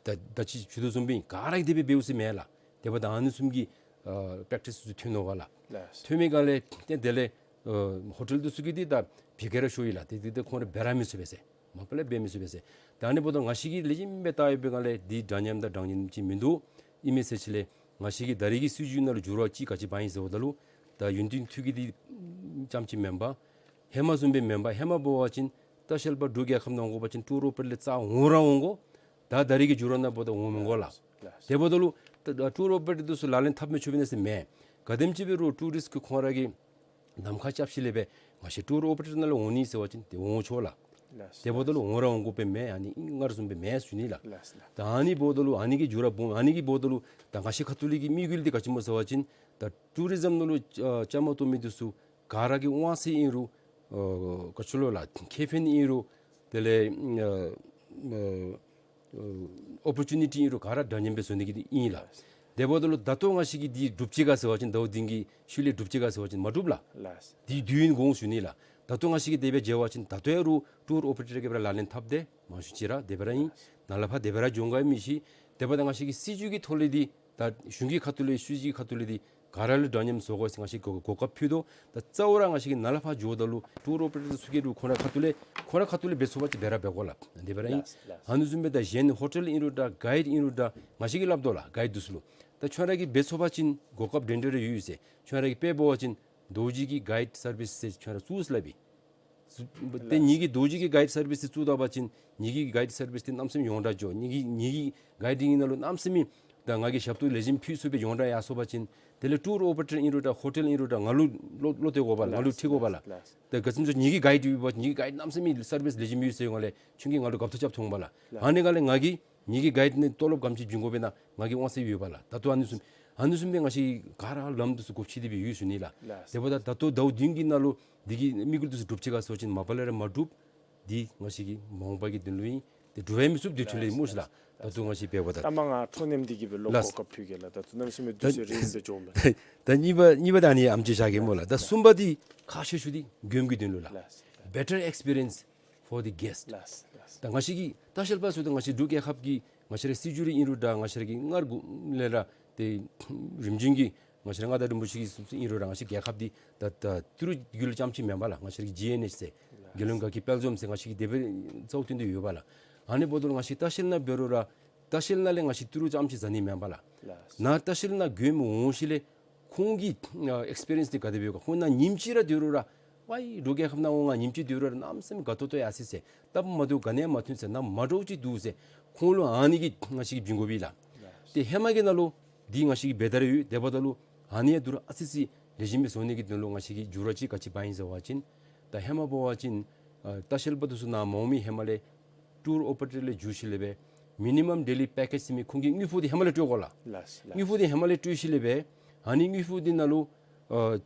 ད་ད་ཅི་ཞུ་དོ་བཟུམ་སྦེ་ག་ར་གིས་དེ་སྦེ་འབདཝ་ཟེར་མེན་ལགས། དེ་འབདཝ་ད་ཨ་ནི་བཟུམ་གྱི་ཨ་པེཀ་ཊིསི་ཚུ་ཐོན་ནུག་པ་ལགས། ལགས། ཐོན་མི་སྒང་ལས་ཏེ་དེ་ལས་ཨ་ཧོ་ཊེལ་འདི་ཚུ་གིས་འདི་ད་བི་ཀེ་ར་ཤོར་ཡི་ལགས། ཏེ་འདི་ད་ཁོང་ར་འབད་ར་མི་ཚུགས་པས་ཟེར། མ་པ་ལས་འབད་མི་ཚུགས་པས་ཟེར། ད་ཨ་ནི་འབདཝ་ད་ང་བཅས་ཀྱིས་ལེགས་ཤོམ་སྦེ་བལྟ་བའི་སྒང་ལས་འདི་འདྲ་མཉམ་དང་འདྲ་མཉམ་ཅིག་མིན་འདུག། ཨིན་མས་ཟེར་ཅི་ལས་ང་བཅས་ཀྱི་ད་རིས་ཀྱི་སྲིད་བྱུས་ནང་ལུ་འགྱུར་བ་ཅིག་ག་ཅི་འབག་ཡི་ཟེརཝ་ད་ལུ་ད་ཡུན་བརྟན་འཐུས་ཀྱི་འདི་རྐྱངམ་ཅིག་མེན་པར་ཧེ་མ་བཟུམ་སྦེ་མེན་པར་ཧེ་མ་འབད་བ་ཅིན་ལྟ་བཤལ་པ་འབྲུག་རྒྱལ་ཁབ་ནང་འོང་དགོ་པ་ཅིན་ཊུར་ཨོ་པ་རེ་ཊར་ལས་རྩ་འོང་ར་འོང་དགོ། ད་ད་རིས་ཀྱི་འགྱུར་བ་ནང་འབདཝ་ད་འོང་མི་དགོ་ལགས། ལགས། དེ་འབདཝ་ད་ལུ་ད་ད་ཊུར་ཨོ་པ་རེ་ཊར་འདི་ཚུ་ལག་ལེན་འཐབ་མི་ཆོག་པས་ན་ཟེར་མེན། ག་དེམ་ཅིག་འབད་རུང་ཊུ་རིསཊ་ཁོང་ར་གིས་གནམ་ཁ་རྐྱབ་ཞིནམ་ལས་སྦེ་ང་བཅས་ཊུར་ཨོ་པ་རེ་ཊར་ནང་ལུ་འོང་ནི་ཟེར་བ་ཅིན་ཏེ་འོང་ཆོག་ལགས། ལགས། དེ་འབདཝ་ད་ལུ་འོང་ར་འོང་དགོཔ་མེན། ཨ་ནི་སྔར་བཟུམ་སྦེ་མེན་ཞུ་ནི་ལགས། ལགས། ད་ཨ་ནི་འབདཝ་ད་ལུ་ཨ་ནི་གི་འགྱུར་བ་འབུམ་ཨ་ནི་གིས་འབདཝ་ད་ལུ་ད་ང་བཅས་ཁ་ཐུག་ལས་ཀྱི་དམིགས་ཡུལ་འདི་ག་ཅི་སྨོ་ཟེར་བ་ཅིན་ད་ཊུ་རི་ཛམ་ནང་ལུ་ཨ་བཅའ་མར་གཏོགས་མི་འདི་ཚུ་ག་ར་གི་དབང་ཚད་ཨིན་རུང་ཨ་ག་ཅི་ལོ་ལགས་ཁེ་ཕན་ཨིན་རུང་དེ་ལས་ཨ་ཨ་ཨོ་པོར་ཅུ་ནི་ཊི་ཨིན་རུང་ག་ར་འདྲ་མཉམ་སྦེ་བཟོ་ནི་གི་ཨིན་ལགས། དེ་འབདཝ་ད་ལུ་ད་ལྟོ་ང་བཅས་ཀྱིས་འདི་སྒྲུབ་ཅི་ག་ཟེར་བ་ཅིན་ཟླཝ་བདུན་གྱི་ཤུལ་ལས་སྒྲུབ་ཅི་ག་ཟེར་བ་ཅིན་མ་འགྲུབ་ལགས། ལགས། འདི་དུས་ཡུན་འགོར་འོང་ཞུ་ནི་ལགས། ད་ལྟོ་ང་བཅས་ཀྱིས་དེ་སྦེ་མཇལ་བ་ཅིན་ད་ལྟོ་ཡང་རུང་ཊུར་ཨོ་པ་རེ་ཊར་གིས་སྦེ་ར་ལག་ལེན་འཐབ་སྟེ་མང་ཤོས་ཅིག་ར་དེ་སྦེ་ར་ཨིན། ནཱ་ལས་ཕར་དེ་སྦེ་ར་འགྱོ་ག་མི་ཤེས། དེ་འབདཝ་ད་ང་བཅས་ཀྱི་སྲིད་བྱུས་ཀྱི་ཐོག་ལས་འདི་ད་གཞུང་གི་ཁ་ཐུག་ལས་སྲིད་བྱུས་ཀྱི་ཁ་ཐུག་ལས་འདི་ག་ར་ལུ་འདྲ་མཉམ་བཟོ་དགོ་ཟེར་ང་བཅས་ཀྱིས་གོ་གོ་སྐབས་ཕུལ་དོ། ད་རྩ་བ་ར་ང་བཅས་ཀྱིས་ནཱ་ལས་ཕར་འགྱོཝ་ད་ལུ་ཊུར་ཨོ་པ་རེ་ཊར་ཚུ་གིས་རུང་ཁོང་ར་ཁ་ཐུག་ལས་ཁོང་ར་ཁ་ཐུག་ལས་འབད་ཚུགས་པ་ཅིན་འབད་ར་འབད་དགོ་ལགས། དེ་སྦེ་ར་ཨིན། ལགས་ལགས། ཨ་ནི་བཟུམ་སྦེ་ད་གཞན་ཧོ་ཊེལ་ཨིན་རུང་འདྲ་གའིཌ་ཨིན་རུང་འདྲ་ང་བཅས་ཀྱིས་སླབ་དོ་ལགས། གའིཌ་འདི་ཚུ་ལུ་ད་ཁྱོད་ར་གིས་འབད་ཚུགས་པ་ཅིན་གོ་སྐབས་འདྲན་འདྲ་རེ་ཡོད་ཟེར། ཁྱོད་ར་གིས་དཔེ་འབད་བ་ཅིན་རྡོ་རྗེ་གི་གའིཌ་སར་བིསི་ཟེར་ཁྱོད་ར་བཙུགས་སླབ་ཨིན། ཏེ་ངེ་གི་རྡོ་རྗེ་གི་གའིཌ་སར་བིསི་འདི་བཙུགས་ད་པ་ཅིན་ངེ་གི་གའིཌ་སར་བིསི་འདི་གནམ་མེད་ས་མེད་ཡོངས་གྲགས་འགྱོ། ངེ་གི་ངེ་གི་གའིཌ་འདི་ནང་ལུ་གནམ་མེད་ས་མེད་ད་ང་གིས་ཞབས་ཏོག་ལེགས་ཤོམ་ཕུལ་ཚུགས་པའི་ཡོངས་གྲགས་ཡར་སོང་པ་ཅིན་དེ་ལས་ཊུར་ཨོ་པ་རེ་ཊར་ཨིན་རུང་འདྲ་ཧོ་ཊེལ་ཨིན་རུང་འདྲ་ང་ལུ་བློ་བློ་གཏད་དགོ་པས་ལགས། ང་ལུ་འཁྲིལ་དགོ་པས་ལགས། ལགས། ད་ག་ཅི་སྨོ་ཟེར་ངེ་གི་གའིཌ་ཡོད་པ་ངེ་གི་གའིཌ་གནམ་མེད་ས་མེད་སར་བིསི་ལེགས་ཤོམ་ཡོད་ཟེར་ཡོད་པ་ལས་ཁྱོད་ཀྱིས་ང་ལུ་རྒཔོ་ཐོབ་རྐྱབ་འཐོན་པས་ལགས། ལགས། ཨ་ནི་སྒང་ལས་ང་གིས་ངེ་གི་གའིཌ་ནི་ཏོ་ལོབ་ག་དེམ་ཅིག་བྱིན་དགོ་པས་ན་ང་གིས་དབང་ཚད་ཡོད་པས་ལགས། ད་ལྟོ་ཨ་ནི་བཟུམ་ཨ་ནི་བཟུམ་སྦེ་ང་བཅས་ག་ར་ལམ་འདི་ཚུ་སྒོ་ཕྱེ་སྟེ་སྦེ་ཡོད་ཞུ་ནི་ལགས། ལགས། དེ་འབདཝ་ད་ད་ལྟོ་ཟླཝ་བདུན་གྱི་ནང་ལུ་འདི་གི་དམིགས་ཡུལ་འདི་ཚུ་སྒྲུབ་ཅི་ག་ཟེར་བ་ཅིན་མ་པ་ལས་ར་མ་འགྲུབ། འདི་ང་བཅས་ཀྱི་མ་འོངས་པ་གི་དོན་ལུ་ཨིན། ཏེ་སྒྲུབ་ཡང་མི་ཚུགས། དུས་ཚོད་ལས་མོ་ཤིག་ལགས། ད་ལྟོ་ང་བཅས་འབདཝ་ད་ལྟ་མ་ང་ཁྲོ་ནེམ་འདི་གིས་སྦེ་ལོག་ལགས། གོ་སྐབས་ཕུལ་གེ་ལགས། ད་ལྟོ་གནམ་མེད་ས་མེད་དུས་ཚོད་རིངམོ་སྦེ་འགྱོཝ་མས། ད་གཉིས་པ་གཉིས་པ་ད་ཨ་ནི་ཨེམ་ཆི་བཞག་གེ་སྨོ་ལགས། ད་གསུམ་པ་འདི་ཁག་ཆེ་ཤོས་འདི་མགྱོནམ་གྱི་དོན་ལུ་ལགས། ལགས། Better experience for the guest། ལགས། ད་ང་བཅས་ཀྱི་ལྟ་བཤལ་པ་ཚུ་དང་ང་བཅས་འབྲུག་རྒྱལ་ཁབ་ཀྱི་ང་བཅས་རའི་སྲིད་བྱུས་རེ་ཨིན་རུང་འདྲ་ང་བཅས་ར་གི་སྔར་གུ་ལས་ར་ཏེ་རིམ་བྱོན་གྱི་ང་བཅས་ར་མངའ་བདག་རིན་པོ་ཆེ་གི་ཚུ་ཚུ་ཨིན་རུང་ར་ང་བཅས་རྒྱལ་ཁབ་འདི་ད་ད་ཏི་རུ་རྒྱུད་ལུ་རྐྱངམ་ཅིག་མེན་པས་ལགས། ང་བཅས་ར་གི་ཇི་ཨེན་ཨེཆ་ཟེར་རྒྱལ་ཡོངས་དགའ་སྐྱིད་དཔལ་འཛོམས་ཟེར་ང་བཅས་ཀྱི་དེ་སྦེ་རྩ་བ་བཏོན་ཏེ་ཡོད་པས་ལགས། ཨ་ནི་འབདཝ་ད་ལུ་ང་བཅས་ལྟ་བཤལ་ནང་འབད་རུང་ར་ལྟ་བཤལ་ནང་ལས་ང་བཅས་ཏི་རུ་རྐྱངམ་ཅིག་ཟ་ནི་མེན་པས་ལགས། ལགས། ནཱ་ལྟ་བཤལ་ནང་མགྱོནམ་འོང་ཞིནམ་ལས་ཁོང་གི་ཨ་ཨེགསི་པི་རི་ཡེནསི་འདི་ག་དེ་སྦེ་ཡོད་ག། ཁོང་ནཱ་ཉིནམ་གཅིག་ར་སྡོད་རུང་ར་ཝའི་འབྲུག་རྒྱལ་ཁབ་ནང་འོང་ང་ཉིནམ་གཅིག་སྡོད་རུང་ར་གནམ་མེད་ས་མེད་དགའ་ཏོག་ཏོ་ཡར་སོ་ཡི་ཟེར། སྟབས་མ་བདེཝ་ག་ནི་ཡང་མ་ཐོན་ཟེར། ནཱ་མ་འདྲཝ་ཅིག་འདུག་ཟེར་ཁོང་ལུ་ཨ་ནི་གི་ང་བཅས་ཀྱིས་བྱིན་དགོ་པས་ལགས། ཏེ་ཧེ་མ་གི་ནང་ལུ་འདི་ང་བཅས་ཀྱིས་འབད་ད་ར་ཡོད། དེ་འབདཝ་ད་ལུ་ཨ་ནི་ཡང་དོ་རུང་ཨ་ཙི་ཙི་ལེགས་ཤོམ་སྦེ་བཟོ་ནི་གི་དོན་ལུ་ང་བཅས་ཀྱིས་འགྱུར་བ་ཅིག་ག་ཅི་འབག་ཡི་ཟེར་བ་ཅིན་ད་ཧེ་མ་འབད་བ་ཅིན་ཨ་ལྟ་བཤལ་པ་འདི་ཚུ་ནཱ་མ་འོང་མི་ཧེ་མ་ལས་ཊུར་ཨོ་པ་རེ་ཊར་ལས་འགྱུར་ཞིནམ་ལས་སྦེ་མི་ནི་མམ་ཌེ་ལི་པེ་ཀེཇ་ཟེར་མི་ཁོང་གི་དངུལ་ཕོགས་འདི་ཧེ་མ་ལས་སྤྲོད་དགོ་ལགས། ལགས། ལགས། དངུལ་ཕོགས་འདི་ཧེ་མ་ལས་སྤྲོད་ཞིནམ་ལས་སྦེ་ཨ་ནི་དངུལ་ཕོགས་འདི་ནང་ལུ་ཨ་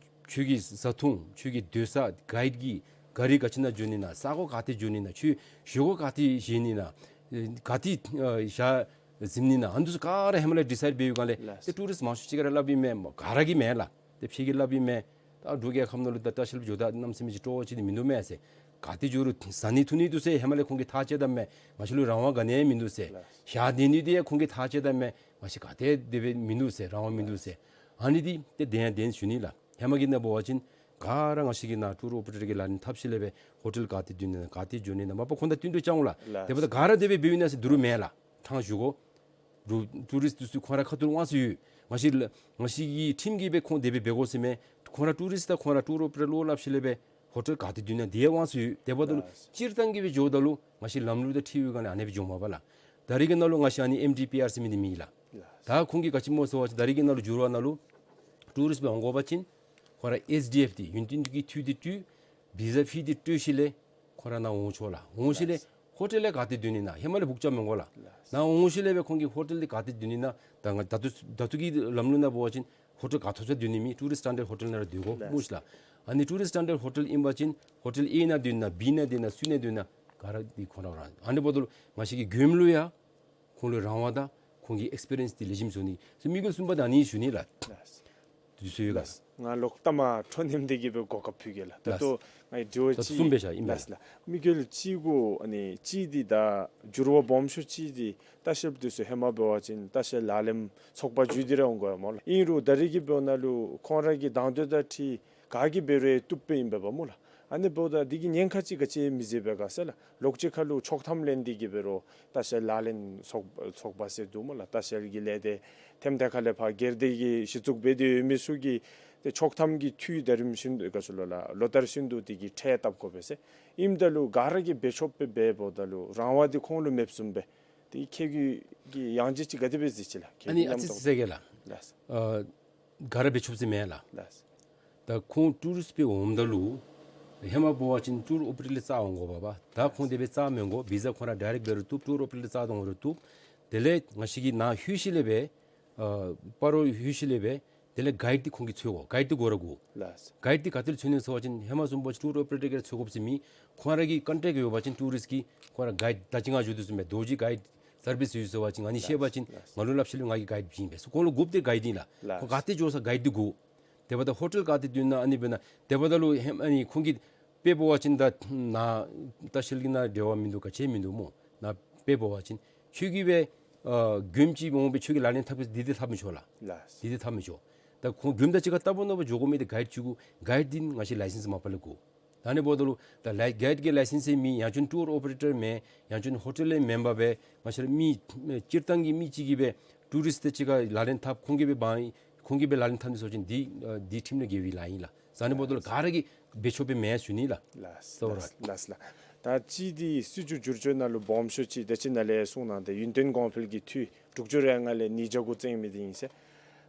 ཁྱོད་ཀྱི་བཟའ་འཐུང་ཁྱོད་ཀྱི་སྡོད་ས་གའིཌ་ཀྱི་ག་རི་ག་ཅི་ནང་འགྱོ་ནི་ན་ས་གོ་ག་ཏེ་འགྱོ་ནི་ན་ཁྱོད་བཞེས་སྒོ་ག་ཏེ་བཞེས་ནི་ན་ཨེ་ག་ཏེ་ཨ་ཞག་གཟིམ་ནི་ན་ཨ་ནི་འདི་ཚུ་ག་ར་ཧེ་མ་ལས་ཌི་སའིཌ་འབད་བའི་སྒང་ལས། ལགས། ཏེ་ཊུ་རིསཊ་མང་ཤོས་ཅིག་གིས་ར་སླབ་ཨིན་མས། ག་ར་གིས་མེན་ལགས། ཏེ་ཕྱི་གི་སླབ་ཨིན་མས། ད་འབྲུག་རྒྱལ་ཁབ་ནང་ལུ་ད་ལྟ་བཤལ་པ་འགྱོཝ་ད་གནམ་མེད་ས་མེད་ཅིག་སྤྲོ་བ་ཅིག་འདི་མིན་འདུག་མས་ཟེར། ག་ཏེ་འགྱོ་རུང་བཟའ་ནི་འཐུང་ནི་འདུག་ཟེར་ཧེ་མ་ལས་ཁོང་གིས་ཐག་བཅད་དཝ་མས། ང་བཅས་ལུ་རང་དབང་ག་ནི་ཡང་མིན་འདུག་ཟེར། ལགས། ཞག་སྡོད་ནི་འདི་ཡང་ཁོང་གིས་ཐག་བཅད་དཝ་མས། ང་བཅས་ག་ཏེ་དེ་སྦེ་མིན་འདུག་ཟེར་རང་དབང་མིན་འདུག་ཟེར། ཨ་ནི་འདི་ཏེ་བདེན་ཡང་བདེན་ཞུ་ནི་ལགས། ཧེ་མ་གི་ནང་འབད་བ་ཅིན་ག་ར་ང་བཅས་ཀྱིས་ནཱ་ཊུར་ཨོ་པ་རེ་ཊར་གྱིས་ལག་ལེན་འཐབ་ཞིནམ་ལས་སྦེ་ཧོ་ཊེལ་ག་ཏེ་སྡོད་ནི་ན་ག་ཏེ་འགྱོ་ནི་ན་མ་པ་ཁོང་དང་བསྟུན་ཏེ་བཅར་འོང་ལགས། ལགས། དེ་འབདཝ་ད་ག་ར་དེ་སྦེ་འབདཝ་ཨིན་ན་ཟེར་དོ་རུང་མེན་ལགས། ཕྲང་ཞུ་དགོ། ཊུ་ཊུ་རིསཊ་འདི་ཚུ་ཁོང་ར་ཁ་ཐུག་དབང་ཚད་ཡོད། ང་བཅས་ལ་ང་བཅས་ཀྱི་ཁྲིམས་ཀྱིས་སྦེ་ཁོང་དེ་སྦེ་འབད་དགོ་ཟེར་མེན། ཁོང་ར་ཊུ་རིསཊ་དང་ཁོང་ར་ཊུར་ཨོ་པ་རེ་ཊར་བློ་སླབ་ཞིནམ་ལས་སྦེ་ཧོ་ཊེལ་ག་ཏེ་སྡོད་ནི་ན་དེ་ཡང་དབང་ཚད་ཡོད། དེ་འབདཝ་ད་ལུ་ལགས། སྤྱིར་བཏང་གི་སྦེ་འགྱོཝ་ད་ལུ་ང་བཅས་ལམ་ལུགས་དང་འཁྲིལ་བའི་སྒང་ལས་ཨ་ནེ་སྦེ་འགྱོཝ་མས་པ་ལགས། ད་རིས་ཀྱི་ནང་ལུ་ང་བཅས་ཨ་ནི་ཨེམ་ཌི་པི་ཨར་ཟེར་མི་འདི་མེད་ལགས། ལགས། ད་ཁོང་གིས་ག་ཅི་སྨོ་ཟེར་བ་ཅིན་ད་རིས་ཀྱི་ནང་ལུ་འགྱུར་བ་ནང་ལུ་ཊུ་རིསཊ་སྦེ་འོང་དགོ་པ་ཅིན་ཁོང་ར་ཨེས་ཌི་ཨེཕ་འདི་ཡུན་བརྟན་གྱི་འཐུས་འདི་སྤྲོད། བི་ཟ་ཕི་འདི་སྤྲོད་ཞིནམ་ལས་ཁོང་ར་ནཱ་འོང་ཆོག་ལགས། འོང་ཞིནམ་ལས་ལགས། ཧོ་ཊེལ་ལས་ག་ཏེ་སྡོད་ནི་ན་ཧེ་མ་ལས་བུཀ་རྐྱབ་མི་དགོ་ལགས། ལགས། ནཱ་འོང་ཞིནམ་ལས་སྦེ་ཁོང་གིས་ཧོ་ཊེལ་འདི་ག་ཏེ་སྡོད་ནི་ན་ད་ང་ད་ལྟོ་ད་ལྟོ་གི་ལམ་ལུགས་ནང་འབད་བ་ཅིན་ཧོ་ཊེལ་ག་ཐོབ་ས་སྡོད་ནི་མེད། ཊུ་རིསཊ་སི་ཊེན་ཌརཌ་ཧོ་ཊེལ་ནང་ར་སྡོད་དགོ་ལགས། སྨོ་ཤིག་ལགས། ཨ་ནི་ཊུ་རིསཊ་སི་ཊེན་ཌརཌ་ཧོ་ཊེལ་ཨིན་པ་ཅིན་ཧོ་ཊེལ་ཨེ་ནང་སྡོད་ནི་ན་བི་ནང་སྡོད་ནི་ན་སུ་ནང་སྡོད་ནི་ན་ག་ར་འདི་ཁོང་ར་ར། ཨ་ནི་འབདཝ་ད་ལུ་ང་བཅས་ཀྱི་མགྱོནམ་ལུ་ཡང་ཁོང་ལུ་རང་དབང་དང་ཁོང་གི་ཨེགསི་པི་རི་ཡནསི་འདི་ལེགས་ཤོམ་བཟོ་ནི། ཟེར་དམིགས་ཡུལ་གསུམ་པ་ད་ཨ་ནི་ཞུ་ནི་ལགས། ལགས། དུས་ཚོད་ཡོད་ག། ལགས། ང་ལོག་ལྟ་མ་འཕྲོ་མཉམ་འདི་གིས་སྦེ་གོ་སྐབས་ཕུལ་གེ་ལགས། ད་ལགས། ལྟོ་ང་བདེ་བ་ད་ཅིག་གསུམ་སྦེ་བཞག་ཨིན་པས། ལགས་ལགས། དམིགས་ཡུལ་གཅིག་གུ་ཨ་ནི་གཅིག་འདི་ད་འགྱུར་བ་སྦོམ་ཤོས་གཅིག་འདི་ལྟ་བཤལཔ་འདི་ཚུ་ཧེ་མ་འབད་བ་ཅིན་ལྟ་བཤལ་ལག་ལེན་ཚོགས་པ་བརྒྱུད་དེ་ར་འོང་དགོ་ཡ་སྨོ་ལགས། ཨིན་རུང་ད་རིས་ཀྱི་འབདཝ་ད་ལུ་ཁོང་ར་གི་དང་འདོད་དང་འཁྲིལ་ག་གིས་འབད་རུང་བཏུབ་པས་ཨིན་པས་སྨོ་ལགས། ཨ་ནི་འབདཝ་ད་འདི་གི་ཉེན་ཁ་ཅིག་ག་ཅི་མི་བཟོད་པས་ག་ཟེར་ལགས། ལོགས་གཅིག་ཁར་ལུ་ཆོག་ཐམ་ལེན་འདི་གིས་འབད་རུང་ལྟ་བཤལ་ལག་ལེན་ཚོགས་ཚོགས་པ་ཟེར་འདུག་སྨོ་ལགས། ལྟ་བཤལ་གྱི་ལས་སྡེ་ཐེམ་སྡེ་ཁ་ལས་ཕར་སྒེར་སྡེ་གི་གཞི་བཙུགས་འབད་དེ་ཡོད་མི་ཚུ་གིས་ཏེ་ཆོག་ཐམ་གྱི་འཐུས་ད་རིམ་བཞིན་དུ་ག་ཅི་ལོ་ལགས་ལོ་ལྟར་བཞིན་དུ་འདི་གི་ཁྲལ་བཏབ་དགོ་པས་ཟེར། ཨིནམ་ད་ལུ་ག་ར་གིས་འབད་ཆོག་པས་འབདཝ་ད་ལུ་རང་དབང་འདི་ཁོང་ལུ་མེདཔ་བཟུམ་སྦེ་ཏེ་ཁྱོད་ཀྱིས་ཀྱི་ཡང་ཅིན་ཅིག་ག་དེ་སྦེ་གཟིགས་ཅི་ལགས། ཨ་ནི་ཨ་ཙི་ཙི་ཟེར་གེ་ལགས། ལགས། ཨ་ག་ར་འབད་ཆོགཔ་ཟེར་མེན་ལགས། ལགས། ད་ཁོང་ཊུ་རིསཊ་སྦེ་འོངམ་ད་ལུ་ཧེ་མ་འབད་བ་ཅིན་ཊུར་ཨོ་པ་རེ་ཊར་ལས་རྩ་འོང་དགོ་པས། ད་ཁོང་དེ་སྦེ་རྩ་མི་འོང་། བི་ཟ་ཁོང་ར་ཌའི་རེཀཊ་འབད་རུང་བཏུབ། ཊུར་ཨོ་པ་རེ་ཊར་རྩ་འོང་རུང་བཏུབ། དེ་ལས་ང་བཅས་ཀྱིས་ནཱ་ལྷོད་ཞིནམ་ལས་སྦེ་ཨ་སྤ་རོ་ལྷོད་ཞིནམ་ལས་སྦེ་དེ་ལས་གའིཌ་འདི་ཁོང་གིས་འཚོལ་དགོ། གའིཌ་འདི་དགོ་ར་དགོ། ལགས། གའིཌ་འདི་ག་ཏེ་ལས་འཚོལ་ནི་ཟེར་བ་ཅིན་ཧེ་མ་བཟུམ་འབད་བ་ཅིན་ཊུར་ཨོ་པ་རེ་ཊར་གིས་ར་འཚོལ་དགོཔ་ཟེར་མེད། ཁོང་ར་གི་ཀོན་ཊེཀཊ་ཡོད་པ་ཅིན་ཊུ་རིསཊ་ཀྱི་ཁོང་ར་གའིཌ་ད་ཅི་ང་བརྗོད་དོ་བཟུམ་སྦེ་རྡོ་རྗེ་གའིཌ་སར་བིསི་ཡོད་ཟེར་བ་ཅིན་ཨ་ནི་ཤེས་པ་ཅིན་ལགས། ང་ལུ་སླབ་ཞིནམ་ལས་ང་གིས་གའིཌ་བྱིན་པས་ཟེར་ཁོང་ལུ་དགོཔ་འདི་གའིཌ་ཨིན་ལགས། ལགས། ཁོང་ག་ཏེ་འགྱོ་ས་གའིཌ་འདི་དགོ། དེ་འབདཝ་ད་ཧོ་ཊེལ་ག་ཏེ་སྡོད་ནི་ན་ཨ་ནི་འབད་ན་དེ་འབདཝ་ད་ལུ་ཧེ་མ་ཨ་ནི་ཁོང་གིས་དཔེ་འབད་བ་ཅིན་ད་ནཱ་ལྟ་བཤལ་གྱི་ནང་འབྲེལ་བ་མིན་འདུག་ག་ཅི་མིན་འདུག་སྨོ། ནཱ་དཔེ་འབད་བ་ཅིན་ཁྱོད་ཀྱིས་སྦེ་ཨ་མགྱོནམ་ཅིག་འོང་སྦེ་ཁྱོད་ཀྱིས་ལག་ལེན་འཐབ་གེ་ཟེར་འདི་འདི་འཐབ་མི་ཆོག་ལགས། ལགས། འདི་འདི་འཐབ་མི་ཆོག། ད་ཁོང་མགྱོནམ་དང་གཅིག་ཁར་ལྟ་བུ་ནོར་བུ་འགྱོ་དགོ་མི་འདི་གའིཌ་ཅིག་གུ་གའིཌ་འདི་ང་བཅས་ལའི་སེནསི་མ་པ་ལས་དགོ། ད་ཨ་ནི་འབདཝ་ད་ལུ་ད་ལའི་གའིཌ་ཀྱི་ལའི་སེནསི་མེད། ཡང་ཅིན་ཊུར་ཨོ་པ་རེ་ཊར་མེད། ཡང་ཅིན་ཧོ་ཊེལ་ལས་མེན་པར་སྦེ་ང་བཅས་ར་མི་སྤྱིར་བཏང་གི་མི་གཅིག་གིས་སྦེ་ཊུ་རིསཊ་དང་གཅིག་ཁར་ལག་ལེན་འཐབ་ཁོང་གིས་སྦེ་འབག་ཁོང་གིས་སྦེ་ལག་ལེན་འཐབ་ནི་ཟེར་བ་ཅིན་འདི་ཨ་འདི་ཁྲིམས་ལས་འགལ་བའི་ལཱ་ཨིན་ལགས། ཟེར་ཨ་ནི་འབདཝ་ད་ལུ་ག་ར་གིས་འབད་ཆོག་པས་མེན་ཞུ་ནི་ལགས། ལགས། སོ་ར། ལགས་ལགས་ལགས། ད་གཅིག་འདི་སྲིད་བྱུས་བསྒྱུར་བཅོས་ནང་ལུ་སྦོམ་ཤོས་ཅིག་ད་ཅི་ནཱ་ལས་གསུངས་གནང་སྟེ་ཡུན་བརྟན་གོང་འཕེལ་གྱི་འཐུས་དྲུག་ཅུ་རེ་ལྔ་ལས་ཉིས་བརྒྱ་གུ་བཙུགས་མི་འདི་ཨིན་ཟེར།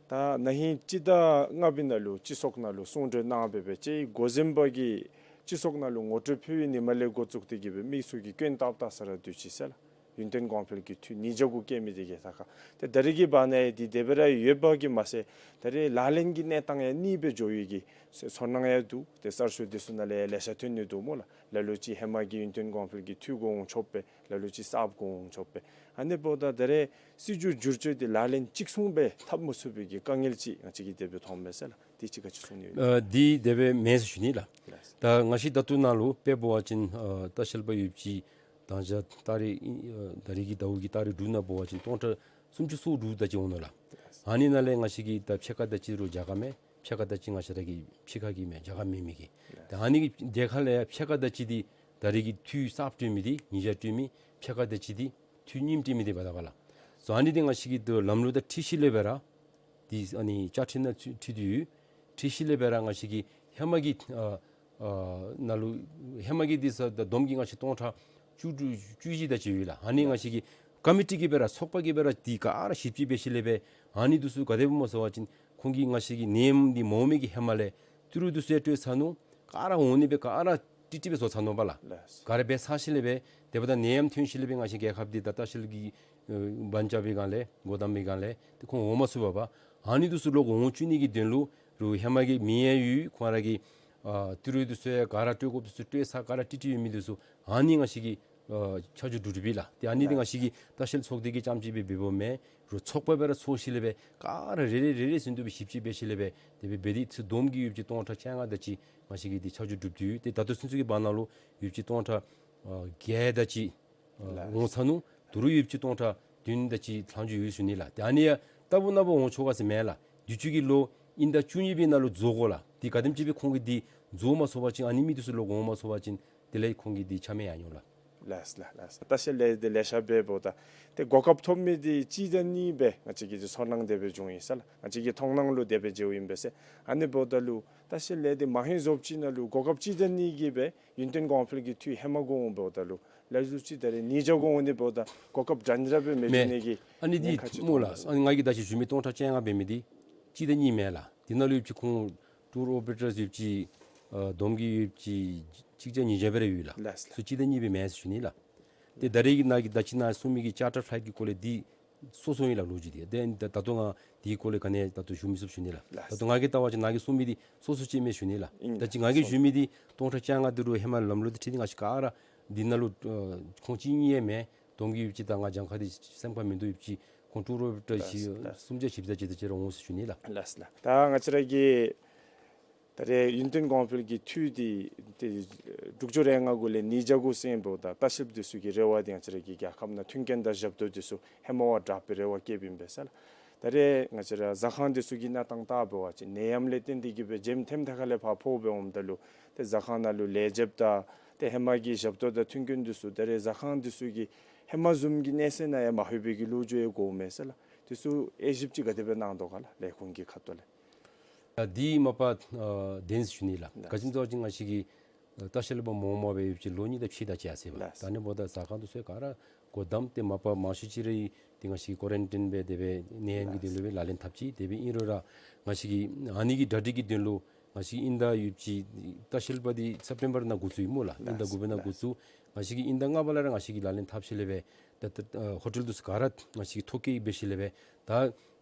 ད་ན་ཧིང་སྤྱི་ཟླ་ལྔ་པའི་ནང་ལུ་སྤྱི་ཚོགས་ནང་ལུ་གསུང་གྲོས་གནང་སྦེ་སྦེ་ཅིག་འགོ་འཛིན་པ་གིས་སྤྱི་ཚོགས་ནང་ལུ་ངོ་སྤྲོད་ཕུལ་བའི་ཉིནམ་ལས་འགོ་བཙུགས་ཏེ་གིས་སྦེ་མི་ཚུ་གིས་སྐྱོན་བཏབ་བཏབ་ས་ར་སྡོད་ཅི་ཟེར་ལགས། ཡུན་བརྟན་གོང་འཕེལ་གྱི་འཐུས་ཉིས་བརྒྱ་གུ་བཀལ་མི་འདི་གི་ད་ཁ་ཏེ་ད་རིས་ཀྱི་བར་ན་ཡང་འདི་དེ་སྦེ་ར་ཡོད་པ་གིས་མ་ཚད་ད་རིས་ལག་ལེན་གྱི་གནས་སྟངས་ཡང་གཉིས་སྦེ་འགྱོ་ཡོད་གི་ཚོར་སྣང་ཡང་འདུག། ཏེ་གསར་ཤོག་འདི་ཚུ་ནང་ལས་ལེ་ཤ་ཐོན་ནི་འདུག་སྨོ་ལགས། ལ་ལུ་ཅིག་ཧེ་མ་གི་ཡུན་བརྟན་གོང་འཕེལ་གྱི་འཐུས་གུ་འོང་ཆོག་པས། ལ་ལུ་ཅིག་གསརཔ་གུ་འོང་ཆོག་པས། ཨ་ནི་འབདཝ་ད་ད་རིས་སྲིད་བྱུས་བསྒྱུར་བཅོས་འདི་ལག་ལེན་གཅིག་མཚུངས་སྦེ་འཐབ་མ་ཚུགས་པའི་གི་དཀའ་ངལ་ཅིག་ང་བཅས་ཀྱིས་དེ་སྦེ་མཐོངམ་མས་ཟེར་ལགས། འདི་ཅིག་ག་ཅི་གསུང་ནི་ཡོད། ཨ་འདི་དེ་སྦེ་མེན་ཟེར་ཞུ་ནི་ལགས། ལགས། ད་ང་བཅས་ད་ལྟོ་ནཱ་ལུ་དཔེ་འབད་བ་ཅིན་ཨ་ལྟ་བཤལ་པ་ཡོདཔ་ཅིག་དང་ཅ་ཏ་རིག་ཨ་ད་རིས་ཀྱི་ཟླཝ་གི་ཏ་རིག་དྲུག་ནང་འབད་བ་ཅིན་སྟོང་ཕྲག་སུམ་ཅུ་སོ་དྲུག་དེ་ཅིག་འོང་ནུག་ལགས། ལགས། ཨ་ནི་ནང་ལས་ང་བཅས་ཀྱི་ད་ཕྱེད་ཀ་དེ་ཅིག་ར་རྒྱ་གར་མས། ཕྱེད་ཀ་དེ་ཅིག་ང་བཅས་ར་གི་ཕྱི་ཁ་གི་མས། རྒྱ་གར་མེན་མི་གི། ལགས། ད་ཨ་ནི་གི་དེ་ཁ་ལས་ཕྱེད་ཀ་དེ་ཅིག་འདི་ད་རིས་ཀྱི་འཐུས་གསརཔ་སྤྲོད་མི་འདི་ཉིས་བརྒྱ་སྤྲོད་མི་ཕྱེད་ཀ་དེ་ཅིག་འདི་འཐུས་རྙིངམ་སྤྲོད་མི་འདི་འབདཝ་ད་པ་ལགས། སོ་ཨ་ནི་འདི་ང་བཅས་ཀྱིས་ད་ལམ་ལུགས་དང་འཁྲིལ་ཞིནམ་ལས་སྦེ་ར་འདི་ཨ་ནི་བཅའ་ཁྲིམས་ནང་འཁྲིལ་ཏེ་ཡོད། འཁྲིལ་ཞིནམ་ལས་སྦེ་ར་ང་བཅས་ཀྱིས་ཧེ་མ་གི་ཨ་ཨ་ནང་ལུ་ཧེ་མ་གི་འདི་ས་ད་བསྡོམས་ཀྱིས་ང་བཅས་སྟོང་ཕྲག་བཅུ་དྲུག་བཅུ་བཞི་དེ་ཅིག་ཡོད་ལགས། ཨ་ནི་ང་བཅས་ཀྱི་ཀོ་མི་ཊི་གིས་སྦེ་ར་ཚོགས་པ་གིས་སྦེ་ར་འདི་ག་ར་ཞིབ་དཔྱད་འབད་ཞིནམ་ལས་སྦེ་ཨ་ནི་འདི་ཚུ་ག་དེ་སྦེ་སྨོ་ཟེར་བ་ཅིན་ཁོང་གིས་ང་བཅས་ཀྱི་ནད་ཡམས་འདི་མ་འོང་མི་གི་ཧེ་མ་ལས་ཏི་རུ་འདི་ཚུ་ཡང་སྤྲོད་ཚར་ནུག། ག་ར་འོང་ནི་སྦེ་ག་ར་ཀྲིག་ཀྲི་སྦེ་བཟོ་ཚར་ནུག་པ་ལགས། ལགས། ག་ར་འབད་ཚར་ཞིནམ་ལས་སྦེ་དེ་འབདཝ་ད་ནད་ཡམས་ཐོན་ཞིནམ་ལས་སྦེ་ང་བཅས་རྒྱལ་ཁབ་འདི་ད་ལྟ་ཤུལ་གྱི་ཨ་བན་རྐྱབ་པའི་སྒང་ལས་སྒོ་བསྡམས་པའི་སྒང་ལས་ཏེ་ཁོང་འོང་མ་ཚུགས་པས་པ། ཨ་ནི་འདི་ཚུ་ལོག་འོང་བཅུག་ནི་གི་དོན་ལུ་རུང་ཧེ་མ་གི་མི་ཡང་ཡོད། ཁོང་ར་གི་ཨ་ཏི་རུ་འདི་ཚུ་ཡང་ག་ར་སྤྲོད་དགོཔ་འདི་ཚུ་སྤྲོད་ཚར། ག་ར་ཀྲིག་ཀྲི་ཡོད་མི་འདི་ཚུ་ཨ་ནི་ང་བཅས་ཀྱིས་ཨ་ཆ་འཇོག་གྲུབ་གྲུབ་ཨིན་ལགས། ཏེ་ཨ་ནི་འདི་ང་བཅས་ཀྱི་ལྟ་བཤལ་ཚོགས་སྡེ་གིས་རྐྱངམ་གཅིག་སྦེ་འབདཝ་མེན། རུང་ཚོགས་པ་སྦེ་ར་ཚོགས་ཞིནམ་ལས་སྦེ་ག་ར་རེ་རེ་རེ་རེ་བཞིན་དུ་སྦེ་ཞིབ་དཔྱད་འབད་ཞིནམ་ལས་སྦེ་དེ་སྦེ་འབད་དེ་ཚུར་བསྡོམས་ཀྱིས་ཡོདཔ་ཅིག་སྟོང་ཕྲག་བཅོ་ལྔ་དེ་ཅིག་ང་བཅས་ཀྱིས་འདི་ཆ་འཇོག་གྲུབ་སྟེ་ཡོད། ཏེ་ད་ལྟོ་ཚུན་ཚོད་ཀྱི་བར་ན་ལུ་ཡོདཔ་ཅིག་སྟོང་ཕྲག་ཨ་བརྒྱད་དེ་ཅིག་ཨ་ལགས། འོང་ཚར་ནུག། ད་རུང་ཡོདཔ་ཅིག་སྟོང་ཕྲག་བདུན་དེ་ཅིག་ལྷག་འགྱོ་ཡོད་ཟེར་ཞུ་ནི་ལགས། ཏེ་ཨ་ནི་ཡང་ལྟ་བུ་ནོར་བུ་འོང་ཆོག་ག་ཟེར་མེན་ལགས། དུས་ཅི་གི་ལོ་དབྱིན་ཟླ་བཅུ་གཉིས་པའི་ནང་ལུ་རྫོགས་དགོ་ལགས། འདི་ག་དེམ་ཅིག་སྦེ་ཁོང་གིས་འདི་རྫོགས་མ་ཚུགས་པ་ཅིན་ཨ་ནི་མི་འདི་ཚུ་ལོག་འོང་མ་ཚུགས་པ་ཅིན་དེ་ལས་ཁོང་གིས་འདི་ཆ་མེད་ཡར་འགྱོཝ་ལགས། ལགས་ལགས་ལགས། ལྟ་བཤལ་ལས་འདི་ལེ་ཤ་འབདཝ་ད་ཏེ་གོ་སྐབས་ཐོབ་མི་འདི་གཅིག་དང་གཉིས་སྦེ་ང་བཅས་ཀྱི་འདི་ཚོར་སྣང་དེ་སྦེ་བྱུང་ཡི་ཟེར་ལགས། ང་བཅས་ཀྱི་མཐོང་སྣང་ལུ་དེ་སྦེ་མཇལཝ་ཨིན་པས་ཟེར། ཨ་ནི་འབདཝ་ད་ལུ་ལྟ་བཤལ་ལས་འདི་མ་ཧེང་རྫོགསཔ་ཅིག་ནང་ལུ་གོ་སྐབས་གཅིག་དང་གཉིས་ཀྱིས་སྦེ་ཡུན་བརྟན་གོང་འཕེལ་གྱི་འཐུས་ཧེ་མ་གུ་འོང་འབདཝ་ད་ལུ་ ལས་ལུ་ཅིག་ད་རེས་ཉིས་བརྒྱ་གུ་འོང་ནི་འབདཝ་ད་གོ་སྐབས་འདྲན་ར་སྦེ་མི་འབྱུང་ནི་གི་ཨ་ནི་འདི་ཉེན་ཁ་ཅིག་སྨོ་ལགས། མཐོང་ནི་ཨ་ནི་ང་གིས་ད་ཅི་ཞུ་མི་སྟོང་ཕྲག་བཅོ་ལྔ་འབད་མི་འདི་གཅིག་དང་གཉིས་མེན་ལགས། འདི་ནང་ལུ་ཡོད་པ་ཅིན་ཁོང་ཊུར་ཨོ་པ་རེ་ཊརསི་ཡོད་པ་ཅིན་ཨ་བསྡོམས་ཀྱིས་ཡོད་པ་ཅིན་གཅིག་བརྒྱ་ཉིས་བརྒྱ་སྦེ་ར་ཡོད་ལགས། ལགས་ལགས། སོ་གཅིག་དང་གཉིས་སྦེ་མེན་ཟེར་ཞུ་ནི་ལགས། ཏེ་ད་རེས་ཀྱི་ནཱ་གིས་ད་ཅི་ནཱ་གསུངས་མི་གི་ཅར་ཊར་ཕི་ལའིཊ་ཀྱི་སྐོར་ལས་འདི་སོ་སོ་ཨིན་ལགས་ལོ་རྒྱུས་འདི། ཏེ་ད་ད་ལྟོ་ང་འདི་སྐོར་ལས་ག་ནི་ད་ལྟོ་ཞུ་མི་ཚུགས་ཞུ་ནི་ལགས། ལགས། ད་ལྟོ་ང་གིས་བལྟ་བ་ཅིན་ནཱ་གིས་གསུངས་མི་འདི་སོ་སོ་ཅིག་མས་ཞུ་ནི་ལགས། ཨིན། ད་ཅི་ང་གིས་ཞུ་མི་འདི་སྟོང་ཕྲག་བཅོ་ལྔ་འདི་རུང་ཧེ་མ་ལམ་ལུགས་འདི་ཁྲིད་དེ་ང་བཅས་ག་ར་འདི་ནང་ལུ་ཨ་ཁོང་གཅིག་གཉིས་ཡང་མེན། བསྡོམས་ཀྱིས་ཡོད་པ་ཅིན་ད་ང་གྱངས་ཁ་འདི་སེམས་ཁར་མིན་འདུག། ཡོད་པ་ཅིན་ཁོང་ཊུར་ཨོ་པ་རེ་ཊར་ལགས་ཅིག་ལགས། སུམ་བརྒྱ་བཞི་བརྒྱ་ཅིག་དེ་ཅིག་ར་འོང་ཟེར་ཞུ་ནི་ལགས། ལགས་ལགས། ད་ང་བཅས་ར་གི་ད་རེས་ཡུན་བརྟན་གོང་འཕེལ་གྱི་འཐུས་འདི་ཏེ་དྲུག་ཅུ་རེ་ལྔ་གུ་ལས་ཉིས་བརྒྱ་གུ་སོང་འབདཝ་ད་ལྟ་བཤལཔ་འདི་ཚུ་གི་རེ་བ་འདི་ང་བཅས་ར་གི་རྒྱལ་ཁབ་ནང་མཐུན་རྐྱེན་དང་ཞབས་ཏོག་འདི་ཚུ་ཧེ་མ་བ་དྲག་པའི་རེ་བ་བསྐྱེདཔ་ཨིན་པས་ཟེར་ལགས། ད་རེས་ང་བཅས་ར་ཟ་ཁང་འདི་ཚུ་གི་གནས་སྟངས་བལྟ་བ་ཅིན་ནད་ཡམས་ལས་བརྟེན་ཏེ་གིས་སྦེ་འཇམ་ཐེམ་ཐེ་ཁ་ལས་ཕར་ཕོག་སྦེ་འོངམ་ད་ལུ་ཏེ་ཟ་ཁང་ནང་ལུ་ལས་བྱེདཔ་དང་ཏེ་ཧེ་མ་གི་ཞབས་ཏོག་དང་མཐུན་རྐྱེན་འདི་ཚུ་ད་རེས་ཟ་ཁང་འདི་ཚུ་གི་ཧེ་མ་བཟུམ་གྱི་གནས་ཚད་ནང་ཡང་མ་ལྷོད་པའི་གི་ལོ་རྒྱུས་ཡང་གོཝ་མས་ཟེར་ལགས། འདི་ཚུ་དབྱེ་ཞིབ་ཅིག་ག་དེ་སྦེ་གནང་དོ་ག་ལགས་ལས་ཁུངས་ཀྱི་ཁ་ཐུག་ལས། ཨ་འདི་མ་པ་ཨ་བདེན་ཟེར་ཞུ་ནི་ལགས། ལགས། ག་ཅི་སྨོ་ཟེར་བ་ཅིན་ང་བཅས་ཀྱི་ལྟ་བཤལ་པ་མོ་མ་སྦེ་ཡོད་པ་ཅིན་ལོ་གཉིས་དང་ཕྱེད་དེ་ཅིག་ཡར་སོ་ཡི་པ། ལགས། ད་ཨ་ནི་འབདཝ་ད་ཟ་ཁང་འདི་ཚུ་ག་ར་སྒོ་བསྡམས་ཏེ་མ་པ་མང་ཤོས་ཅིག་ར་ཏེ་ང་བཅས་ཀྱི་ཀོ་རན་ཊིན་སྦེ་དེ་སྦེ་ནད་ཡམས་ཀྱི་དོན་ལུ་སྦེ་ལག་ལེན་འཐབ་ཅི། དེ་སྦེ་ཨིན་རུང་ར་ང་བཅས་ཀྱི་ཨ་ནི་གི་གྲ་སྒྲིག་གི་དོན་ལུ་ང་བཅས་ཀྱི་དབྱིན་ཟླ་ཡོད་པ་ཅིན་ལྟ་བཤལ་པ་འདི་སེབ་ཊེམ་བར་ནང་འགོ་བཙུགས་ཡི་སྨོ་ལགས། དབྱིན་ཟླ་དགུ་པའི་ནང་འགོ་བཙུགས། ང་བཅས་ཀྱིས་དབྱིན་ཟླ་ལྔ་པ་ལས་ར་ང་བཅས་ཀྱིས་ལག་ལེན་འཐབ་ཞིནམ་ལས་སྦེ་ད་ད་ཨ་ཧོ་ཊེལ་འདི་ཚུ་ག་ར་ང་བཅས་ཀྱིས་ཐོ་བཀོད་འབད་ཞིནམ་ལས་སྦེ་ད་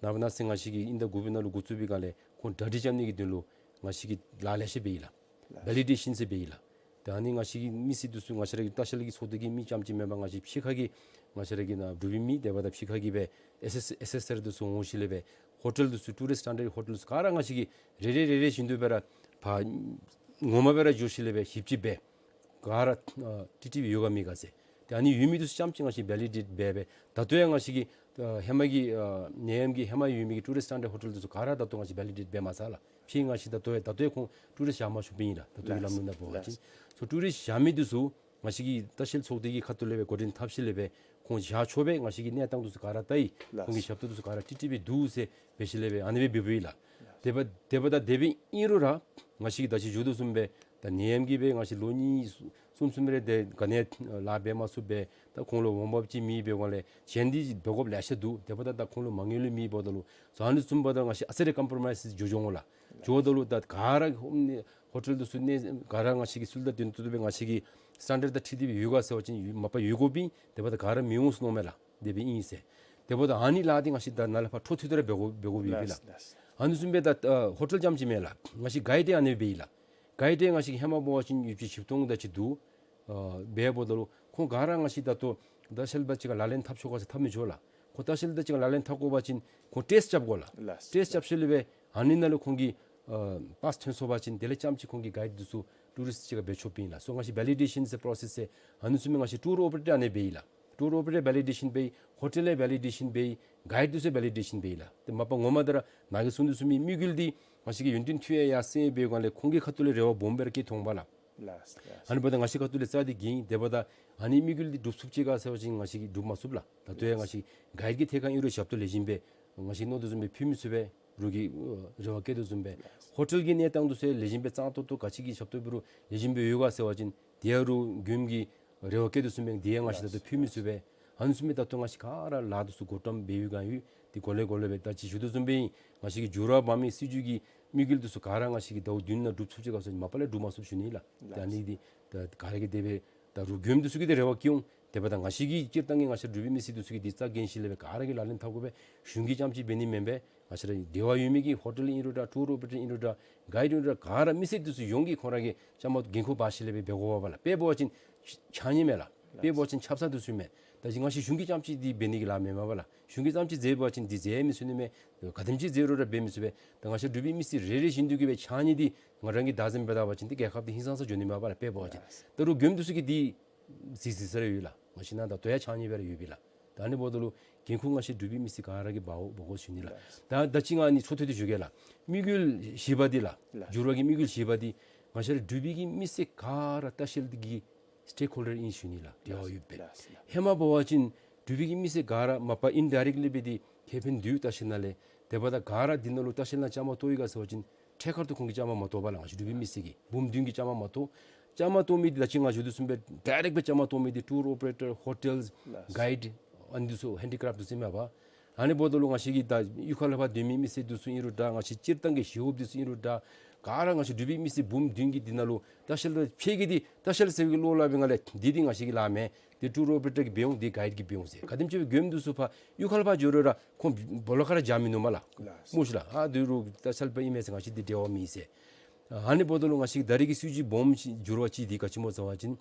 ནངས་པ་གནངས་ཚེ་ང་བཅས་ཀྱིས་དབྱིན་ཟླ་དགུ་པའི་ནང་ལུ་འགོ་བཙུགས་པའི་སྒང་ལས་ཁོང་གྲ་སྒྲིག་རྐྱབ་ནི་གི་དོན་ལུ་ང་བཅས་ཀྱིས་ལཱ་ལེ་ཤ་འབད་ཡི་ལགས། བེ་ལི་ཌེ་ཤཱན་ཟེར་འབད་ཡི་ལགས། ད་ཨ་ནི་ང་བཅས་ཀྱི་མི་སེར་འདི་ཚུ་ང་བཅས་ར་གི་ལྟ་བཤལ་གྱི་ཚོགས་སྡེ་གི་མི་རྐྱངམ་ཅིག་མེན་པར་ང་བཅས་ཕྱི་ཁ་གི་ང་བཅས་ར་གི་ནཱ་འབྲུག་པའི་མི་དེ་འབདཝ་ད་ཕྱི་ཁ་གི་སྦེ་ཨེས་ཨེས་ཨེས་ཨེས་ཨར་འདི་ཚུ་འོང་ཞིནམ་ལས་སྦེ་ཧོ་ཊེལ་འདི་ཚུ་ཊུ་རིསཊ་སི་ཊེན་ཌརཌ་ཧོ་ཊེལ་འདི་ཚུ་ག་ར་ང་བཅས་ཀྱིས་རེ་རེ་རེ་རེ་བཞིན་དུ་སྦེ་ར་ཕར་ངོ་མ་སྦེ་ར་འགྱོ་ཞིནམ་ལས་སྦེ་ཞིབ་དཔྱད་འབད། ག་ར་ཨ་ཀྲིག་ཀྲི་སྦེ་ཡོད་ག་མེད་ག་ཟེར། ཏེ་ཨ་ནི་ཡོད་མི་འདི་ཚུ་རྐྱངམ་ཅིག་ང་བཅས་བེ་ལི་ཌེཊ་འབད་སྦེ་ད་ལྟོ་ཡང་ང་བཅས་ཀྱི་ཨ་ཧེ་མ་གི་ཨ་ནད་ཡམས་ཀྱི་ཧེ་མ་ཡོད་མི་གི་ཊུ་རིསཊ་སི་ཊེན་ཌརཌ་ཧོ་ཊེལ་འདི་ཚུ་ག་ར་ད་ལྟོ་ང་བཅས་བེ་ལི་ཌེཊ་འབད་མ་ཚར་ལགས། ཕྱིས་ང་བཅས་ད་ལྟོ་ཡང་ད་ལྟོ་ཡང་ཁོང་ཊུ་རིསཊ་བཞག་མ་ཆོགཔ་ཨིན་ལགས། ད་ལྟོ་གི་ལམ་ལུགས་ནང་འབད་བ་ཅིན། སོ་ཊུ་རིསཊ་བཞག་མི་འདི་ཚུ་ང་བཅས་ཀྱི་ལྟ་བཤལ་ཚོགས་སྡེ་གི་ཁ་ཐུག་ལས་སྦེ་འགོ་འདྲེན་འཐབ་ཞིནམ་ལས་སྦེ་ཁོང་བཞག་ཆོག་པའི་ང་བཅས་ཀྱིས་གནས་སྟངས་འདི་ཚུ་ག་ར་བལྟ་ཡི། ལགས། ཁོང་གི་ཞབས་ཏོག་འདི་ཚུ་ག་ར་ཀྲིག་ཀྲི་སྦེ་འདུག་ཟེར་འབད་ཞིནམ་ལས་སྦེ་ཨ་ནི་སྦེ་འབདཝ་ཨིན་ལགས། དེ་འབདཝ་དེ་འབདཝ་ད་དེ་སྦེ་ཨིན་རུང་ར་ང་བཅས་ཀྱིས་ད་ཅི་ཞུ་དོ་བཟུམ་སྦེ་ད་ནད་ཡམས་ཀྱིས་སྦེ་ང་བཅས་ལོ་གཉིས་གསུམ་གསུམ་རེ་དེ་ག་ནི་ལཱ་འབད་མ་ཚུགས་པས། ད་ཁོང་ལུ་འོང་འབབ་ཅིག་མེད་པའི་སྒང་ལས་གཞན་འདི་འབད་དགོཔ་ལེ་ཤ་འདུག། དེ་འབདཝ་ད་ད་ཁོང་ལུ་མ་དངུལ་ལུ་མེད་འབདཝ་ད་ལུ་ཟེར་ཨ་ནི་བཟུམ་འབདཝ་ད་ང་བཅས་ཨ་ཙི་རེ་ཀམ་པོརོ་མའིསི་འགྱོ་འགྱོཝ་འོང་ལགས། འགྱོཝ་ད་ལུ་ད་ག་ར་ཧོ་ཊེལ་འདི་ཚུ་ནང་ག་ར་ང་བཅས་ཀྱི་ཚུལ་དང་ལྡན་ཏོག་ཏོ་སྦེ་ང་བཅས་ཀྱི་སི་ཊེན་ཌརཌ་དང་འཁྲིལ་ཏེ་སྦེ་ཡོད་ག་ཟེར་བ་ཅིན་ཡོད་མ་པ་ཡོད་དགོཔ་ཨིན། དེ་འབདཝ་ད་ག་ར་མི་འོང་ཟེར་མནོཝ་མས་ལགས། དེ་སྦེ་ཨིན་ཟེར། དེ་འབདཝ་ད་ཨ་ནི་ལཱ་འདི་ང་བཅས་ད་ནཱ་ལས་ཕར་འཕྲོ་མཐུད་དེ་ར་འབད་དགོ་འབད་དགོཔ་ཡོད་པས་ལགས། ལགས་ལགས། ཨ་ནི་བཟུམ་སྦེ་ད་ཨ་ཧོ་ཊེལ་རྐྱངམ་ཅིག་མེན་ལགས། ང་བཅས་གའིཌ་ཡང་ཨ་ནི་སྦེ་ཨིན་ལགས། གའིཌ་ཡང་ང་བཅས་ཧེ་མ་འབད་བ་ཅིན་ཡོད་པ་ཅིན་བཞི་སྟོང་དེ་ཅིག་འདུག། ཨ་འབདཝ་ད་ལུ་ཁོང་ག་ར་ང་བཅས་ད་ལྟོ་ལྟ་བཤལ་པ་ཅིག་ཁར་ལག་ལེན་འཐབ་ཆོག་ག་ཟེར་འཐབ་མི་ཆོག་ལགས། ཁོང་ལྟ་བཤལ་པ་ཅིག་ཁར་ལག་ལེན་འཐབ་དགོ་པ་ཅིན་ཁོང་ཊེསཊ་རྐྱབ་དགོ་ལགས། ལགས། ཊེསཊ་རྐྱབ་ཞིནམ་ལས་སྦེ་ཨ་ནི་ནང་ལུ་ཁོང་གིས་ཨ་པཱསི་ཐོན་སོང་པ་ཅིན་དེ་ལས་རྐྱངམ་ཅིག་ཁོང་གིས་གའིཌ་འདི་ཚུ་ཊུ་རིསཊ་ཅིག་ཁར་འབད་ཆོགཔ་ཨིན་ལགས། སོ་ང་བཅས་བེ་ལི་ཌེ་ཤཱན་ཟེར་པོ་རོ་སེསི་ཟེར་ཨ་ནི་བཟུམ་སྦེ་ང་བཅས་ཊུར་ཨོ་པ་རེ་ཊར་ཨ་ནི་སྦེ་ཨིན་ལགས། ཊུར་ཨོ་པ་རེ་ཊར་བེ་ལི་ཌེ་ཤཱན་འབད་ཡི། ཧོ་ཊེལ་ལས་བེ་ལི་ཌེ་ཤཱན་འབད་ཡི། གའིཌ་འདི་ཚུ་བེ་ལི་ཌེ་ཤཱན་འབད་ཡི་ལགས། ཏེ་མ་པ་ངོ་མ་ད་ར་ནཱ་གིས་གསུངས་དོ་བཟུམ་སྦེ་དམིགས་ཡུལ་འདི་ང་བཅས་ཀྱི་ཡུན་བརྟན་འཐུས་ཡང་ཡར་སེང་བའི་སྒང་ལས་ཁོང་གི་ཁ་ཐུག་ལས་རེ་བ་སྦོམ་སྦེ་ར་བསྐྱེད་འོང་པས་ལགས། ལགས་ལགས། ཨ་ནི་འབདཝ་ད་ང་བཅས་ཁ་ཐུག་ལས་རྩ་འདི་འགེངས། དེ་འབདཝ་ད་ཨ་ནི་དམིགས་ཡུལ་འདི་སྒྲུབ་ཚུགས་ཅི་ག་ཟེར་བ་ཅིན་ང་བཅས་ཀྱིས་སྒྲུབ་མ་ཚུགས་ལགས། ད་ལྟོ་ཡང་ང་བཅས་གའིཌ་ཀྱི་ཐད་ཁར་ཨིན་རུང་ཞབས་ཏོག་ལེགས་ཤོམ་སྦེ་ང་བཅས་མནོ་དོ་བཟུམ་སྦེ་ཕུལ་མི་ཚུགས་པས། རོགས་ཀྱིས་རེ་བ་བསྐྱེད་དོ་བཟུམ་སྦེ། ཧོ་ཊེལ་གྱི་གནས་སྟངས་འདི་ཚུ་ལེགས་ཤོམ་སྦེ་གཙང་ཏོག་ཏོ་ག་ཅི་གི་ཞབས་ཏོག་འབད་རུང་ལེགས་ཤོམ་སྦེ་ཡོད་ག་ཟེར་བ་ཅིན་དེ་ཡང་རོགས་མགྱོནམ་གྱིས་རེ་བ་བསྐྱེད་དོ་བཟུམ་སྦེ་དེ་ཡང་ང་བཅས་ད་ལྟོ་ཕུལ་མི་ཚུགས་པས། ཨ་ནི་བཟུམ་སྦེ་ད་ལྟོ་ང་བཅས་ག་ར་ལཱ་འདི་ཚུ་འགོ་དཔོན་འབད་ཡོད་ག་ཡོད། དེ་གོ་ལེ་གོ་ལེ་སྦེ་ད་ཅི་ཞུ་དོ་བཟུམ་སྦེ་ཨིན། ང་བཅས་ཀྱི་འགྱུར་བ་འབག་མི་སྲིད་བྱུས་ཀྱི་དམིགས་ཡུལ་འདི་ཚུ་ག་ར་ང་བཅས་ཀྱིས་ཟླཝ་བདུན་ནང་སྒྲུབ་ཚུགས་ཅི་ག་ཟེར་མ་པ་ལས་སྒྲུབ་མ་ཚུགས་ཞུ་ནི་ལགས། ད་ཨ་ནི་འདི་ད་ག་ར་གིས་དེ་སྦེ་ད་རོགས་མགྱོནམ་འདི་ཚུ་གིས་དེ་རེ་བ་བསྐྱེད་འོང་། དེ་འབདཝ་ད་ང་བཅས་ཀྱིས་སྤྱིར་བཏང་གི་ང་བཅས་འབྲུག་པའི་མི་སེར་འདི་ཚུ་གིས་འདི་རྩ་འགེངས་ཞིནམ་ལས་སྦེ་ག་ར་གིས་ལག་ལེན་འཐབ་དགོ་པས། གཞུང་གིས་རྐྱངམ་ཅིག་འབད་ནི་མེན་པས། ང་བཅས་ར་འབྲེལ་བ་ཡོད་མི་གི་ཧོ་ཊེལ་ཨིན་རུང་འདྲ་ཊུར་ཨོ་པ་རེ་ཊར་ཨིན་རུང་འདྲ་གའིཌ་ཨིན་རུང་འདྲ་ག་ར་མི་སེར་འདི་ཚུ་ཡོངས་ཀྱིས་ཁོང་ར་གིས་བཅའ་མར་འགན་ཁུར་འབག་ཞིནམ་ལས་སྦེ་འབད་དགོ་པས་ལགས། དཔེ་འབད་བ་ཅིན་ཕྱགས་སྙིགས་མས་ལགས། དཔེ་འབད་བ་ཅིན་ཆབ་གསང་འདི་ཚུ་མས། ད་ཅི་ང་བཅས་གཞུང་གིས་རྐྱངམ་ཅིག་འདི་འབད་ནི་གི་ལཱ་མེན་མས་པ་ལགས། གཞུང་གིས་རྐྱངམ་ཅིག་མཛད་པ་ཅིན་འདི་མཛད་མི་ཚུགས་ནི་མས། ག་དེམ་ཅིག་མཛད་རུང་ར་འབད་མི་ཚུགས་པས། ད་ང་བཅས་འབྲུག་པའི་མི་སེར་རེ་རེ་བཞིན་དུ་གིས་སྦེ་ཕྱགས་སྙིགས་འདི་ང་རང་གིས་བདག་འཛིན་འབད་ད་པ་ཅིན་འདི་རྒྱལ་ཁབ་འདི་ཧིང་སངས་ས་འགྱོ་ནི་མས་པ་ལགས། དཔེ་འབད་བ་ཅིན། ད་རོགས་མགྱོནམ་འདི་ཚུ་གིས་འདི་གཟིགས་གཟིགས་ས་ར་ཡོད་ལགས། མ་གཞི་ནཱ་ད་ལྟོ་ཡང་ཕྱགས་སྙིགས་སྦེ་ར་ཡོད་པས་ལགས། ད་ཨ་ནི་འབདཝ་ད་ལུ་འགན་ཁུར་ང་བཅས་འབྲུག་པའི་མི་སེར་ག་ར་གིས་འབག་འབག་དགོ་ཞུ་ནི་ལགས། ལགས། ད་ད་ཅི་ང་ཨ་ནི་འཕྲོ་མཐུད་དེ་ཞུ་གེ་ལགས། དམིགས་ཡུལ་བཞི་པ་འདི་ལགས། ལགས། འགྱུར་བ་གི་དམིགས་ཡུལ་བཞི་པ་འདི་ང་བཅས་ར་འབྲུག་པའི་གི་མི་སེར་ག་ར་ལྟ་བཤལ་འདི་གི་སི་ཊེག་ཧོལ་ཌར་ཨིན་ཞུ་ནི་ལགས། འབྲེལ་བ་ཡོད་པས། ལགས་ལགས། ཧེ་མ་འབད་བ་ཅིན་འབྲུག་པའི་གི་མི་སེར་ག་ར་མ་པ་ཨིན་ཌའི་རེཀཊ་ལི་སྦེ་འདི་ཁེ་ཕན་འདུག་ལྟ་བཤལ་ནང་ལས། དེ་འབདཝ་ད་ག་ར་འདི་ནང་ལུ་ལྟ་བཤལ་ནང་བཅའ་མར་གཏོགས་ཡི་ག་ཟེར་བ་ཅིན་ཐད་ཀར་དུ་ཁོང་གིས་བཅའ་མར་མ་གཏོགས་པས་ལགས། ང་བཅས་འབྲུག་པའི་མི་སེར་གྱིས་འབུམ་བདུན་གྱིས་བཅའ་མར་མ་གཏོགས། བཅའ་མར་གཏོགས་མི་འདི་ད་ཅི་ང་ཞུ་དོ་བཟུམ་སྦེ་ཌའི་རེཀཊ་སྦེ་བཅའ་མར་གཏོགས་མི་འདི་ཊུར་ཨོ་པ་རེ་ཊར་ཧོ་ཊེལ་ལགས། གའིཌ་ཨ་ནི་འདི་ཚུ་ཧེན་ཌི་ཀ་རེཕཊ་འདི་ཚུ་ཨིན་མས་པ། ཨ་ནི་འབདཝ་ད་ལུ་ང་བཅས་ཀྱི་ད་གཡུས་ཁ་ལས་ཕར་སྡོད་མི་མི་སེར་འདི་ཚུ་ཨིན་རུང་འདྲ། ང་བཅས་སྤྱིར་བཏང་གི་ཞི་གཡོགཔ་འདི་ཚུ་ཨིན་རུང་འདྲ། ག་ར་ང་བཅས་འབྲུག་པའི་མི་སེར་འབུམ་བདུན་གྱིས་འདི་ནང་ལུ་ལྟ་བཤལ་ཕར་ཕྱེ་གི་འདི་ལྟ་བཤལ་ཟེར་བའི་བློ་སླབ་པའི་ངང་ལས་འདི་འདི་ང་བཅས་ཀྱིས་ལཱ་མེན། འདི་ཊུར་ཨོ་པ་རེ་ཊར་གྱིས་འབད་འོང་། འདི་གའིཌ་ཀྱིས་འབད་འོང་ཟེར། ག་དེམ་ཅིག་སྦེ་མགྱོནམ་འདི་ཚུ་ཕར་གཡུས་ཁ་ལས་ཕར་འགྱོ་རུང་ར་ཁོང་སྦོ་ལོགས་ཁར་ར་འགྱོ་མི་ནུམ་མས་ལགས། ལགས། སྨོ་ཤེ་ལགས། ཨ་འདི་རུང་ལྟ་བཤལ་པ་ཨིན་མས་ཟེར་ང་བཅས་འདི་འབྲེལ་བ་མེད་ཟེར། ཨ་ནི་འབདཝ་ད་ལུ་ང་བཅས་ཀྱི་ད་རེས་ཀྱི་སྲིད་བྱུས་སྦོམ་ཅིག་འགྱུར་བ་ཅིག་འདི་ག་ཅི་སྨོ་ཟེར་བ་ཅིན་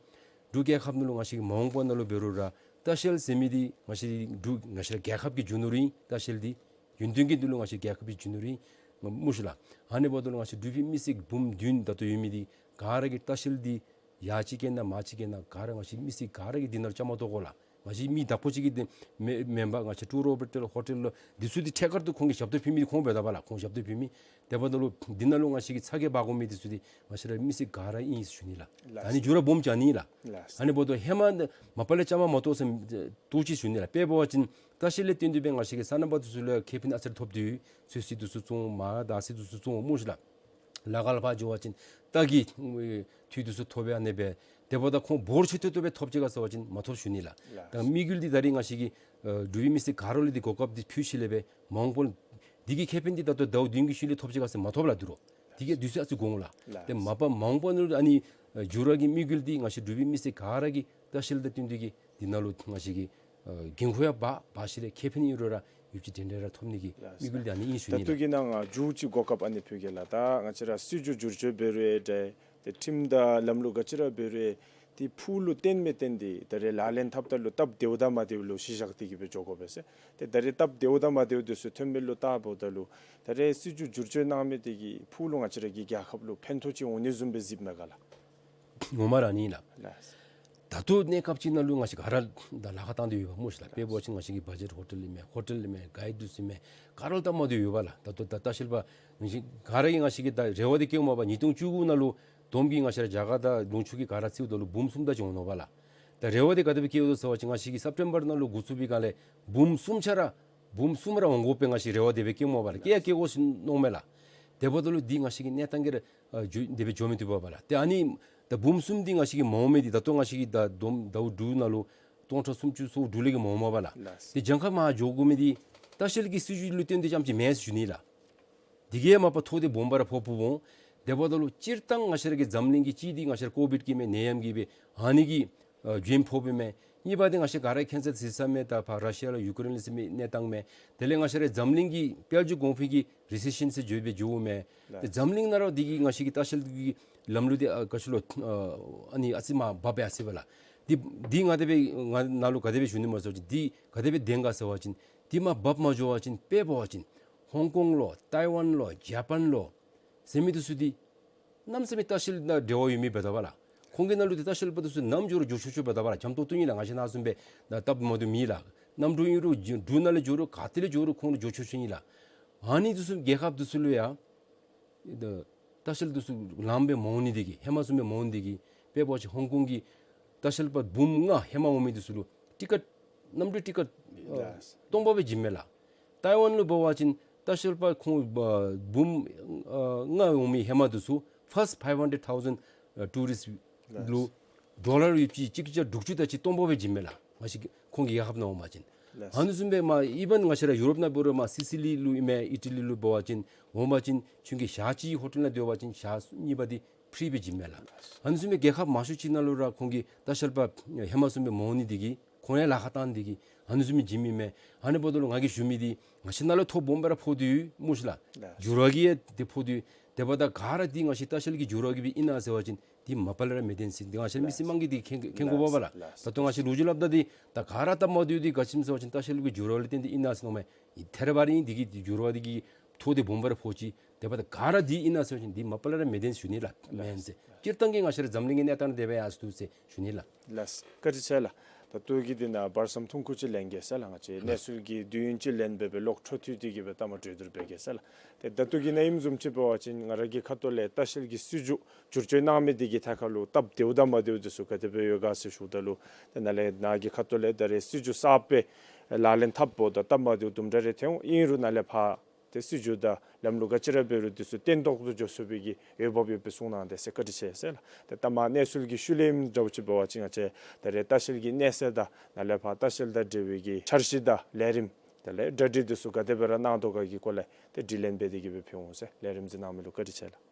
འབྲུག་རྒྱལ་ཁབ་ནང་ལུ་ང་བཅས་ཀྱི་མ་འོངས་པ་ནང་ལུ་འབད་རུང་ར་ལྟ་བཤལ་ཟེར་མི་འདི་ང་བཅས་འབྲུག་ང་བཅས་ར་རྒྱལ་ཁབ་ཀྱི་རྒྱུ་ནོར་ཨིན། ལྟ་བཤལ་འདི་ཡུན་བརྟན་གྱི་དོན་ལུ་ང་བཅས་རྒྱལ་ཁབ་ཀྱི་རྒྱུ་ནོར་ཨིན་སྨོ་ཤེ་ལགས། ཨ་ནི་འབདཝ་ད་ལུ་ང་བཅས་འབྲུག་པའི་མི་སེར་འབུམ་བདུན་ད་ལྟོ་ཡོད་མི་འདི་ག་ར་གིས་ལྟ་བཤལ་འདི་ཡར་ཅིག་བཀལ་ན་མར་ཅིག་བཀལ་ན་ག་ར་ང་བཅས་མི་སེར་ག་ར་གིས་འདི་ནང་ལུ་བཅའ་མར་གཏོགས་དགོ་ལགས། ང་བཅས་མི་བདག་པོ་ཅིག་གི་འདི་མེན་མེན་པར་ང་བཅས་ཊུར་ཨོ་པ་རེ་ཊར་ཧོ་ཊེལ་ལུ་འདི་ཚུ་འདི་ཐད་ཀར་དུ་ཁོང་གིས་ཞབས་ཏོག་ཕུལ་མི་ཁོང་འབདཝ་ད་པ་ལགས། ཁོང་ཞབས་ཏོག་ཕུལ་མི། དེ་འབདཝ་ད་ལུ་འདི་ནང་ལུ་ང་བཅས་ཀྱི་ཚ་གྱང་འབག་དགོ་མི་འདི་ཚུ་འདི་ང་བཅས་ར་མི་སེར་ག་ར་ཨིན་ཟེར་ཞུ་ནི་ལགས། ལགས། ད་ཨ་ནི་འགྱུར་བ་སྦོམ་ཅིག་ཨ་ནི་ལགས། ལགས། ཨ་ནི་འབདཝ་ད་ཧེ་མ་མ་པ་ལས་བཅའ་མར་མ་གཏོགས་ཟེར་ཏོག་ཅིག་ཞུ་ནི་ལགས། དཔེ་འབད་བ་ཅིན་ལྟ་བཤལ་ལས་བརྟེན་ཏེ་སྦེ་ང་བཅས་ཀྱི་སོ་ནམ་པ་འདི་ཚུ་ལུ་ཡང་ཁེ་ཕན་ཨ་ཙི་རེ་ཐོབ་སྟེ་ཡོད། ཚོད་བསྲེ་འདི་ཚུ་བཙོང་འོང་། མར་དར་ཚི་འདི་ཚུ་བཙོང་འོང་སྨོ་ཤེ་ལགས། ལ་ཁ་ལས་ཕར་འགྱོ་བ་ཅིན་རྟ་གི་འཐུལ་འདི་ཚུ་ཐོབ་པས། ཨ་ནི་སྦེ་དེ་འབདཝ་ད་ཁོང་འབོར་ཆེ་ཏོག་ཏོ་སྦེ་ཐོབ་ཅི་ག་ཟེར་བ་ཅིན་མ་ཐོབ་ཞུ་ནི་ལགས། ལགས། ད་དམིགས་ཡུལ་འདི་ད་རེས་ང་བཅས་ཀྱི་ཨ་འབྲུག་པའི་མི་སེར་ག་ར་ལུ་འདི་གོ་སྐབས་འདི་ཕུལ་ཞིནམ་ལས་སྦེ་མ་འོངས་པ་འདི་གི་ཁེ་ཕན་འདི་ད་ལྟོ་ཟླཝ་བདུན་གྱི་ཤུལ་ལས་ཐོབ་ཅི་ག་ཟེར་མ་ཐོབ་ལགས། འདི་རུང་འདི་གིས་དུས་ཚོད་ཨ་ཙི་འགོར་འོང་ལགས། ལགས། ཏེ་མ་པ་མ་འོངས་པ་ནང་ལུ་ཨ་ནི་ཨ་འགྱུར་བ་གི་དམིགས་ཡུལ་འདི་ང་བཅས་འབྲུག་པའི་མི་སེར་ག་ར་གིས་ལྟ་བཤལ་དང་བསྟུན་ཏེ་གིས་འདི་ནང་ལུ་ང་བཅས་ཀྱིས་ཨ་འགན་ཁུར་ཡང་འབག་འབག་ཞིནམ་ལས་ཁེ་ཕན་ཨིན་རུང་ར་ཡོདཔ་ཅིག་འདྲན་འདྲ་ར་ཐོབ་ནི་གི་དམིགས་ཡུལ་འདི་ཨ་ནི་ཨིན་ཞུ་ནི་ལགས། ད་ལྟོ་གི་ནང་ང་མཇུག་ཅིག་གོ་སྐབས་ཨ་ནི་ཕུལ་གེ་ལགས། ད་ང་བཅས་ར་སྲིད་བྱུས་བསྒྱུར་བཅོས་འབད་རུང་ཡང་འདྲ། ཏེ་ཁྲིམས་དང་ལམ་ལུགས་ག་ཅི་ར་འབད་རུང་ཡང་འདི་ཕུགས་ལུ་བརྟེན་མི་བརྟེན་འདི་ད་རེས་ལག་ལེན་འཐབ་ད་ལུ་སྟབས་བདེཝ་དང་མ་བདེཝ་ལུ་གཞི་བཞག་སྟེ་གིས་སྦེ་འགྱོ་དགོ་པས་ཟེར། ཏེ་ད་རེས་སྟབས་བདེཝ་དང་མ་བདེཝ་འདི་ཚུ་ཐོན་མི་ལུ་ལྟཝ་ད་ལུ་ད་རེས་སྲིད་བྱུས་བསྒྱུར་བཅོས་གནང་མི་འདི་གིས་ཕུགས་ལུ་ང་བཅས་ར་གི་རྒྱལ་ཁབ་ལུ་ཕན་ཐོགས་ཅིག་འོང་ནི་བཟུམ་སྦེ་གཟིགསཔ་མས་ག་ལགས། ངོ་མ་ར་ཨ་ནི་ལགས། ལགས། ད་ལྟོ་གནས་སྐབས་ཅིག་ནང་ལུ་ང་བཅས་ག་ར་ད་ལཱ་ཁག་བཏང་སྟེ་ཡོད་པ་སྨོ་ཤེ་ལགས། དཔེ་འབད་བ་ཅིན་ང་བཅས་ཀྱི་བ་ཇེཊ་ཧོ་ཊེལ་ཨིན་མས། ཧོ་ཊེལ་ཨིན་མས། གའིཌ་འདི་ཚུ་ཨིན་མས། ག་ར་ལྟ་མ་བདེཝ་ཡོད་པ་ལགས། ད་ལྟོ་ད་ལྟ་བཤལ་པ་ང་བཅས་ག་ར་གིས་ང་བཅས་ཀྱིས་ད་རེ་བ་འདི་བསྐྱེདཔ་མས་པ། ཉིས་སྟོང་བཅུ་དགུ་ནང་ལུ་བསྡོམས་ཀྱིས་ང་བཅས་ར་རྒྱ་གར་དང་ལུང་ཕྱོགས་ཀྱི་ག་ར་བརྩིཝ་ད་ལུ་འབུམ་གསུམ་དེ་ཅིག་འོང་ནུག་པ་ལགས། ད་རེ་བ་འདི་ག་དེ་སྦེ་བསྐྱེདཔ་ཟེར་བ་ཅིན་ང་བཅས་ཀྱིས་སེབ་ཊེམ་བར་ནང་ལུ་འགོ་བཙུགས་པའི་སྒང་ལས་འབུམ་གསུམ་ཆ་ར་འབུམ་གསུམ་ར་འོང་དགོ་པས་ང་བཅས་རེ་བ་དེ་སྦེ་བསྐྱེདཔ་མས་པ་ལགས། བསྐྱེད་ཡང་བསྐྱེད་དགོ་ཟེར་མནོཝ་མས་ལགས། དེ་འབདཝ་ད་ལུ་འདི་ང་བཅས་ཀྱི་གནས་སྟངས་ཀྱི་ར་ཨ་འགྱོ་དེ་སྦེ་འགྱོ་མི་བཏུབ་པས་པ་ལགས། ཏེ་ཨ་ནི་ད་འབུམ་གསུམ་འདི་ང་བཅས་ཀྱིས་མ་འོང་མི་འདི་ད་ལྟོ་ང་བཅས་ཀྱིས་ད་བསྡོམས་ཟླཝ་དྲུག་ནང་ལུ་སྟོང་ཕྲག་སུམ་ཅུ་སོ་དྲུག་ལས་བརྒལ་མ་འོངམ་མས་པ་ལགས། ལགས། ཏེ་གྱངས་ཁ་མར་འགྱོ་དགོ་མི་འདི་ལྟ་བཤལ་གྱི་སྲིད་བྱུས་ལུ་བརྟེན་ཏེ་རྐྱངམ་ཅིག་མེན་ཟེར་ཞུ་ནི་ལགས། དེ་གིས་མ་པ་ཐོག་འདི་སྦོམ་སྦེ་ར་ཕོག་ཕོགཔ་འོང་། དེ་འབདཝ་ད་ལུ་སྤྱིར་བཏང་ང་བཅས་ར་གི་འཛམ་གླིང་གི་གཅིག་འདི་ང་བཅས་ར་ཀོ་བིཌ་གིས་མས། ནད་ཡམས་ཀྱིས་སྦེ་ཨ་ནི་གིས་ཨ་འགྱོ་ཕོགཔ་ཨིན་མས། གཉིས་པ་འདི་ང་བཅས་ག་ར་མཁྱེན་གསལ་གཟིགས་ས་མས། ད་ཕར་ར་ཤི་ཡ་ལུ་ཡུ་ཀེ་རེན་ལུ་ཟེར་མི་གནས་སྟངས་མས། དེ་ལས་ང་བཅས་ར་འཛམ་གླིང་གི་དཔལ་འབྱོར་གོང་འཕེལ་གྱི་རི་སེ་ཤཱན་ཟེར་བརྗོད་པའི་འགྱོཝ་མས། ལགས། ཏེ་འཛམ་གླིང་ནང་ར་འདི་གིས་ང་བཅས་ཀྱི་ལྟ་བཤལ་གྱི་ལམ་ལུགས་འདི་ཨ་ག་ཅི་ལོ་ཨ་ཨ་ནི་ཨ་ཙི་མར་བབས་ཡར་སོ་ཡི་པ་ལགས། འདི་འདི་ང་དེ་སྦེ་ང་ནཱ་ལུ་ག་དེ་སྦེ་ཞུ་ནི་སྨོ་ཟེར་བ་ཅིན་འདི་ག་དེ་སྦེ་བདེན་ག་ཟེར་བ་ཅིན་འདི་མར་བབས་མ་འགྱོ་བ་ཅིན་དཔེ་འབད་བ་ཅིན་ཧོང་ཀོང་ལོ་ཏའི་ཝན་ལོ་ཇ་པཱན་ལོ་ཟེར་མི་འདི་ཚུ་འདི་གནམ་མེད་ས་མེད་ལྟ་བཤལ་ནང་འབྲེལ་བ་ཡོད་མི་འབདཝ་ད་པ་ལགས། ཁོང་གི་ནང་ལུ་འདི་ལྟ་བཤལ་པ་འདི་ཚུ་ནམ་འགྱོ་རུང་འགྱོ་ཆོག་ཆོག་འབདཝ་ད་པ་ལགས། འཇམ་ཏོང་ཏོ་ཨིན་ལགས། ང་བཅས་ནཱ་བཟུམ་སྦེ་ད་སྟབས་མ་བདེཝ་མེད་ལགས། གནམ་གྲུ་ཨིན་རུང་འབྲུག་ནང་ལས་འགྱོ་རུང་ག་ཏེ་ལས་འགྱོ་རུང་ཁོང་ར་འགྱོ་ཆོག་ཆོག་ཨིན་ལགས། ཨ་ནི་འདི་ཚུ་རྒྱལ་ཁབ་འདི་ཚུ་ལུ་ཡང་ད་ལྟ་བཤལ་འདི་ཚུ་ལངམ་སྦེ་མ་འོང་ནི་འདི་གིས་ཧེ་མ་བཟུམ་སྦེ་མ་འོང་ནི་འདི་གིས་དཔེ་འབད་བ་ཅིན་ཧོང་ཀོང་གི་ལྟ་བཤལ་པ་འབུམ་ལྔ་ཧེ་མ་འོང་མི་འདི་ཚུ་ལུ་ཊི་ཀེཊ་གནམ་གྲུ་ཊི་ཀེཊ་ཨ་ལགས། སྟོང་པ་སྦེ་བྱིནམ་མས་ལགས། ཏའི་ཝན་ལུ་འབད་བ་ཅིན་ལྟ་བཤལ་པ་ཁོང་ཨ་འབུམ་ཨ་ལྔ་འོང་མི་ཧེ་མ་འདི་ཚུ་ཕརསཊ་ཕའིབ་ཧན་ཌེཌ་ཐའུ་ཟེནཌ་ཨ་ཊུ་རིསཊ་ལུ་ཌོ་ལར་ཡོདཔ་ཅིག་གཅིག་བརྒྱ་དྲུག་ཅུ་དེ་ཅིག་སྟོང་པ་སྦེ་བྱིནམ་མས་ལགས། ང་བཅས་ཁོང་གི་རྒྱལ་ཁབ་ནང་འོང་པ་ཅིན། ལགས། ཨ་ནི་བཟུམ་སྦེ་མར་ཨི་བཱན་ང་བཅས་ར་ཡུ་རོབ་ནང་འབད་རུང་མར་སི་སི་ལི་ལུ་ཨིན་མས། ཨི་ཊ་ལི་ལུ་འབད་བ་ཅིན་འོང་པ་ཅིན་ཁྱོད་ཀྱིས་ཞག་གཅིག་ཧོ་ཊེལ་ནང་སྡོད་པ་ཅིན་ཞག་གཉིས་པ་འདི་ཕི་རི་སྦེ་བྱིནམ་མས་ལགས། ཨ་ནི་བཟུམ་སྦེ་རྒྱལ་ཁབ་མང་ཤོས་ཅིག་ནང་ལུ་ར་ཁོང་གིས་ལྟ་བཤལ་པ་ཧེ་མ་བཟུམ་སྦེ་མ་འོང་ནི་འདི་གིས་ཁོང་ཡང་ལཱ་ཁག་བཏང་ནི་འདི་གིས་ཨ་ནི་བཟུམ་སྦེ་བྱིནམ་ཨིན་མས། ཨ་ནི་འབདཝ་ད་ལུ་ང་གིས་ཞུ་མི་འདི་ང་བཅས་ནཱ་ལུ་ཐོ་སྦོམ་སྦེ་ར་ཕོག་སྟེ་ཡོད་སྨོ་ཤེ་ལགས། ལགས། འགྱུར་བ་གི་ཡང་འདི་ཕོག་སྟེ་ཡོད། དེ་འབདཝ་ད་ག་ར་འདི་ང་བཅས་ལྟ་བཤལ་གྱི་འགྱུར་བ་གིས་སྦེ་ཨིན་ན་ཟེར་བ་ཅིན་འདི་མ་པ་ལས་ར་མི་བདེན་ཟེར། འདི་ང་བཅས་མི་སེར་དམངས་ཀྱིས་འདི་མཁྱེན་མཁྱེན་དགོ་པས་པ་ལགས། ལགས། ད་ལྟོ་ང་བཅས་ལོ་རྒྱུས་སླབ་ད་འདི་ད་ག་ར་སྟབས་མ་བདེཝ་འདི་ག་ཅི་སྨོ་ཟེར་བ་ཅིན་ལྟ་བཤལ་གྱི་འགྱུར་བ་ལུ་བརྟེན་ཏེ་ཨིན་ན་ཟེར་མནོཝ་མས། ཐད་རི་བ་རི་ཨིན། འདི་གིས་འདི་འགྱུར་བ་འདི་གིས་ཐོ་འདི་སྦོམ་སྦེ་ར་ཕོག་ཅི། དེ་འབདཝ་ད་ག་ར་འདི་ཨིན་ན་ཟེར་བ་ཅིན་འདི་མ་པ་ལས་ར་མི་བདེན་ཟེར་ཞུ་ནི་ལགས། མེན་ཟེར། སྤྱིར་བཏང་གི་ང་བཅས་ར་འཛམ་གླིང་གི་གནས་སྟངས་དེ་སྦེ་ཡར་སོང་འདུག་ཟེར་ཞུ་ནི་ལགས། ལགས། བཀའ་དྲིན་ཆེ་ལགས། ད་ལྟོ་གི་འདི་ནང་བར་མཚམས་ཐུང་ཀུ་ཅིག་ལེན་གེ་ཟེར་ལགས། ང་བཅས་གནས་ཚུལ་གྱི་དུས་ཡུན་ཅིག་ལེན་སྦེ་སྦེ་ལོག་འཕྲོ་མཐུད་དེ་གིས་སྦེ་ལྟ་མ་གྲོས་བསྡུར་འབད་གེ་ཟེར་ལགས། ཏེ་ད་ལྟོ་གི་ནང་ཨིནམ་བཟུམ་ཅིག་འབད་བ་ཅིན་ང་ར་གི་ཁ་ཐུག་ལས་ལྟ་བཤལ་གྱི་སྲིད་བྱུས་བསྒྱུར་བཅོས་གནང་མི་འདི་གི་ཐད་ཁར་ལུ་སྟབས་བདེཝ་དང་མ་བདེཝ་འདི་ཚུ་ག་དེ་སྦེ་ཡོད་ག་ཟེར་ཞུཝ་ད་ལུ་ཏེ་ནཱ་ལས་ནཱ་གི་ཁ་ཐུག་ལས་ད་རེས་སྲིད་བྱུས་གསརཔ་སྦེ་ལག་ལེན་འཐབ་འབདཝ་ད་སྟབས་མ་བདེཝ་དུམ་གྲ་རེ་ཐོན་འོང་། ཨིན་རུང་ནཱ་ལས་ཕར་ ཏེ་སྲིད་བྱུས་དང་ལམ་ལུགས་ག་ཅི་ར་འབད་རུང་དེ་ཚུ་བརྟན་ཏོག་ཏོ་འགྱོ་ཚུགས་པའི་གི་འོས་འབབ་ཡོདཔ་སྦེ་གསུངས་གནང་དེས་ཟེར། བཀའ་དྲིན་ཆེ་ཟེར་ལགས། ཏེ་ལྟ་མ་གནས་ཚུལ་གྱི་ཤུལ་ལས་ཨིནམ་འདྲཝ་ཅིག་འབད་བ་ཅིན་ང་བཅས་ད་རེས་ལྟ་བཤལ་གྱི་གནས་ཚད་དང་ནཱ་ལས་ཕར་ལྟ་བཤལ་དང་འབྲེལ་བའི་གི་འཆར་གཞི་དང་ལས་རིམ་དེ་ལས་གྲ་སྒྲིག་དེ་ཚུ་ག་དེ་སྦེ་ར་གནང་དོ་ག་གི་སྐོར་ལས་ཏེ་དྲི་ལན་འབད་དེ་གི་སྦེ་ཕུལ་འོང་ཟེར། ལས་རིམ་གཟིགས་གནང་མི་ལུ་བཀའ་དྲིན་ཆེ་ལགས།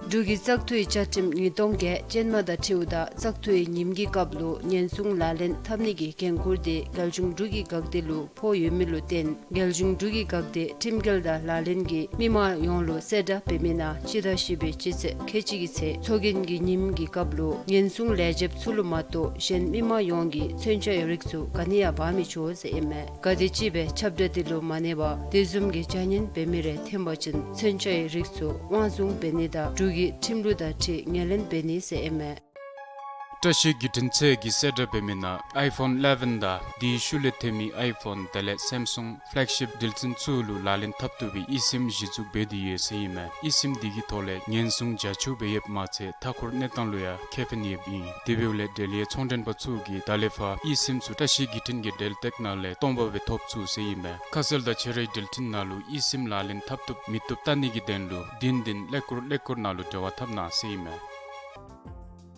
འབྲུག་གི་བཙག་འཐུའི་བཅའ་ཁྲིམས་ཉིས་སྟོང་བརྒྱད་ཅན་མ་དང་འཁྲིལཝ་ད་བཙག་འཐུའི་ཉིནམ་གྱི་སྐབས་ལུ་ཉེན་སྲུང་ལག་ལེན་འཐབ་ནི་གི་འགན་ཁུར་དེ་རྒྱལ་གཞུང་འབྲུག་གི་འགག་སྡེ་ལུ་ཕོག་ཡོད་མི་ལུ་བརྟེན་རྒྱལ་གཞུང་འབྲུག་གི་འགག་སྡེ་ཁྲིམས་འགལ་དང་ལག་ལེན་གྱིས་མི་མང་ཡོངས་ལུ་གསལ་བསྒྲགས་འབད་མི་ནང་སྤྱི་ཟླ་བཞི་པའི་སྤྱི་ཚེས་ཁལ་གཅིག་གི་ཚེ་ཚོགས་རྒྱན་གྱི་ཉིནམ་གྱི་སྐབས་ལུ་ཉེན་སྲུང་ལས་བྱེདཔ་ཚུ་ལུ་མ་གཏོགས་གཞན་མི་མང་ཡོངས་ཀྱིས་མཚོན་ཆའི་རིགས་ཚུ་ག་ནི་ཡང་འབག་མི་ཆོག་ཟེར་ཨིན་མས། ག་དེམ་ཅིག་སྦེ་ཁྱབ་བསྒྲགས་དེ་ལུ་མ་གནས་པར་དེ་བཟུམ་གྱི་བྱ་ངན་འབད་མི་རེ་ཐོན་པ་ཅིན་མཚོན་ཆའི་རིགས་ཚུ་དབང་བཟུང་འབད་ནི་དང་འབྲུག་གི་ཁྲིམས་ལུགས་དང་འཁྲིལ་ངོས་ལེན་འབད་ནི་ཟེར་ཨིན་མས། བཀྲ་ཤིས་བརྒྱུད་འཕྲིན་ཚད་ཀྱིས་གསལ་བསྒྲགས་འབད་མི་ནང་ཨའི་ཕོན་ཨི་ལེ་བཱན་དང་དེའི་ཤུལ་ལས་ཐོན་མི་ཨའི་ཕོན་དེ་ལས་སེམ་སུང་ཕེ་ལེག་ཤིཔ་འགྲུལ་འཕྲིན་ཚུ་ལུ་ལག་ལེན་འཐབ་བཏུབ་པའི་ཨི་སིམ་གཞི་བཙུགས་འབད་དེ་ཡོད་ཟེར་ཨིན་མས། ཨི་སིམ་དེ་གི་ཐོག་ལས་ཉེན་སྲུང་རྒྱ་ཆེཝ་སྦེ་ཡོདཔ་མ་ཚད་མཐའ་འཁོར་གནས་སྟངས་ལུ་ཡང་ཁེ་ཕན་ཡོདཔ་ཨིན། དེ་འབདཝ་ལས་འབྲེལ་ཡོད་ཚོང་མགྲོན་པ་ཚུ་གིས་ད་ལས་ཕར་ཨི་སིམ་ཚུ་བཀྲ་ཤིས་བརྒྱུད་འཕྲིན་གྱི་འབྲེལ་སྟེགས་ནང་ལས་སྟོང་པ་སྦེ་ཐོབ་ཚུགས་ཟེར་ཨིན་མས། ཁ་གསལ་དང་བྱ་རིགས་འགྲུལ་འཕྲིན་ནང་ལུ་ཨི་སིམ་ལག་ལེན་འཐབ་བཏུབ་མི་བཏུབ་བལྟ་ནི་གི་དོན་ལུ་བདུན་བདུན་ཀླད་ཀོར་ཀླད་ཀོར་ནང་ལུ་འབྲེལ་བ་འཐབ་གནང་ཟེར་ཨིན་མས།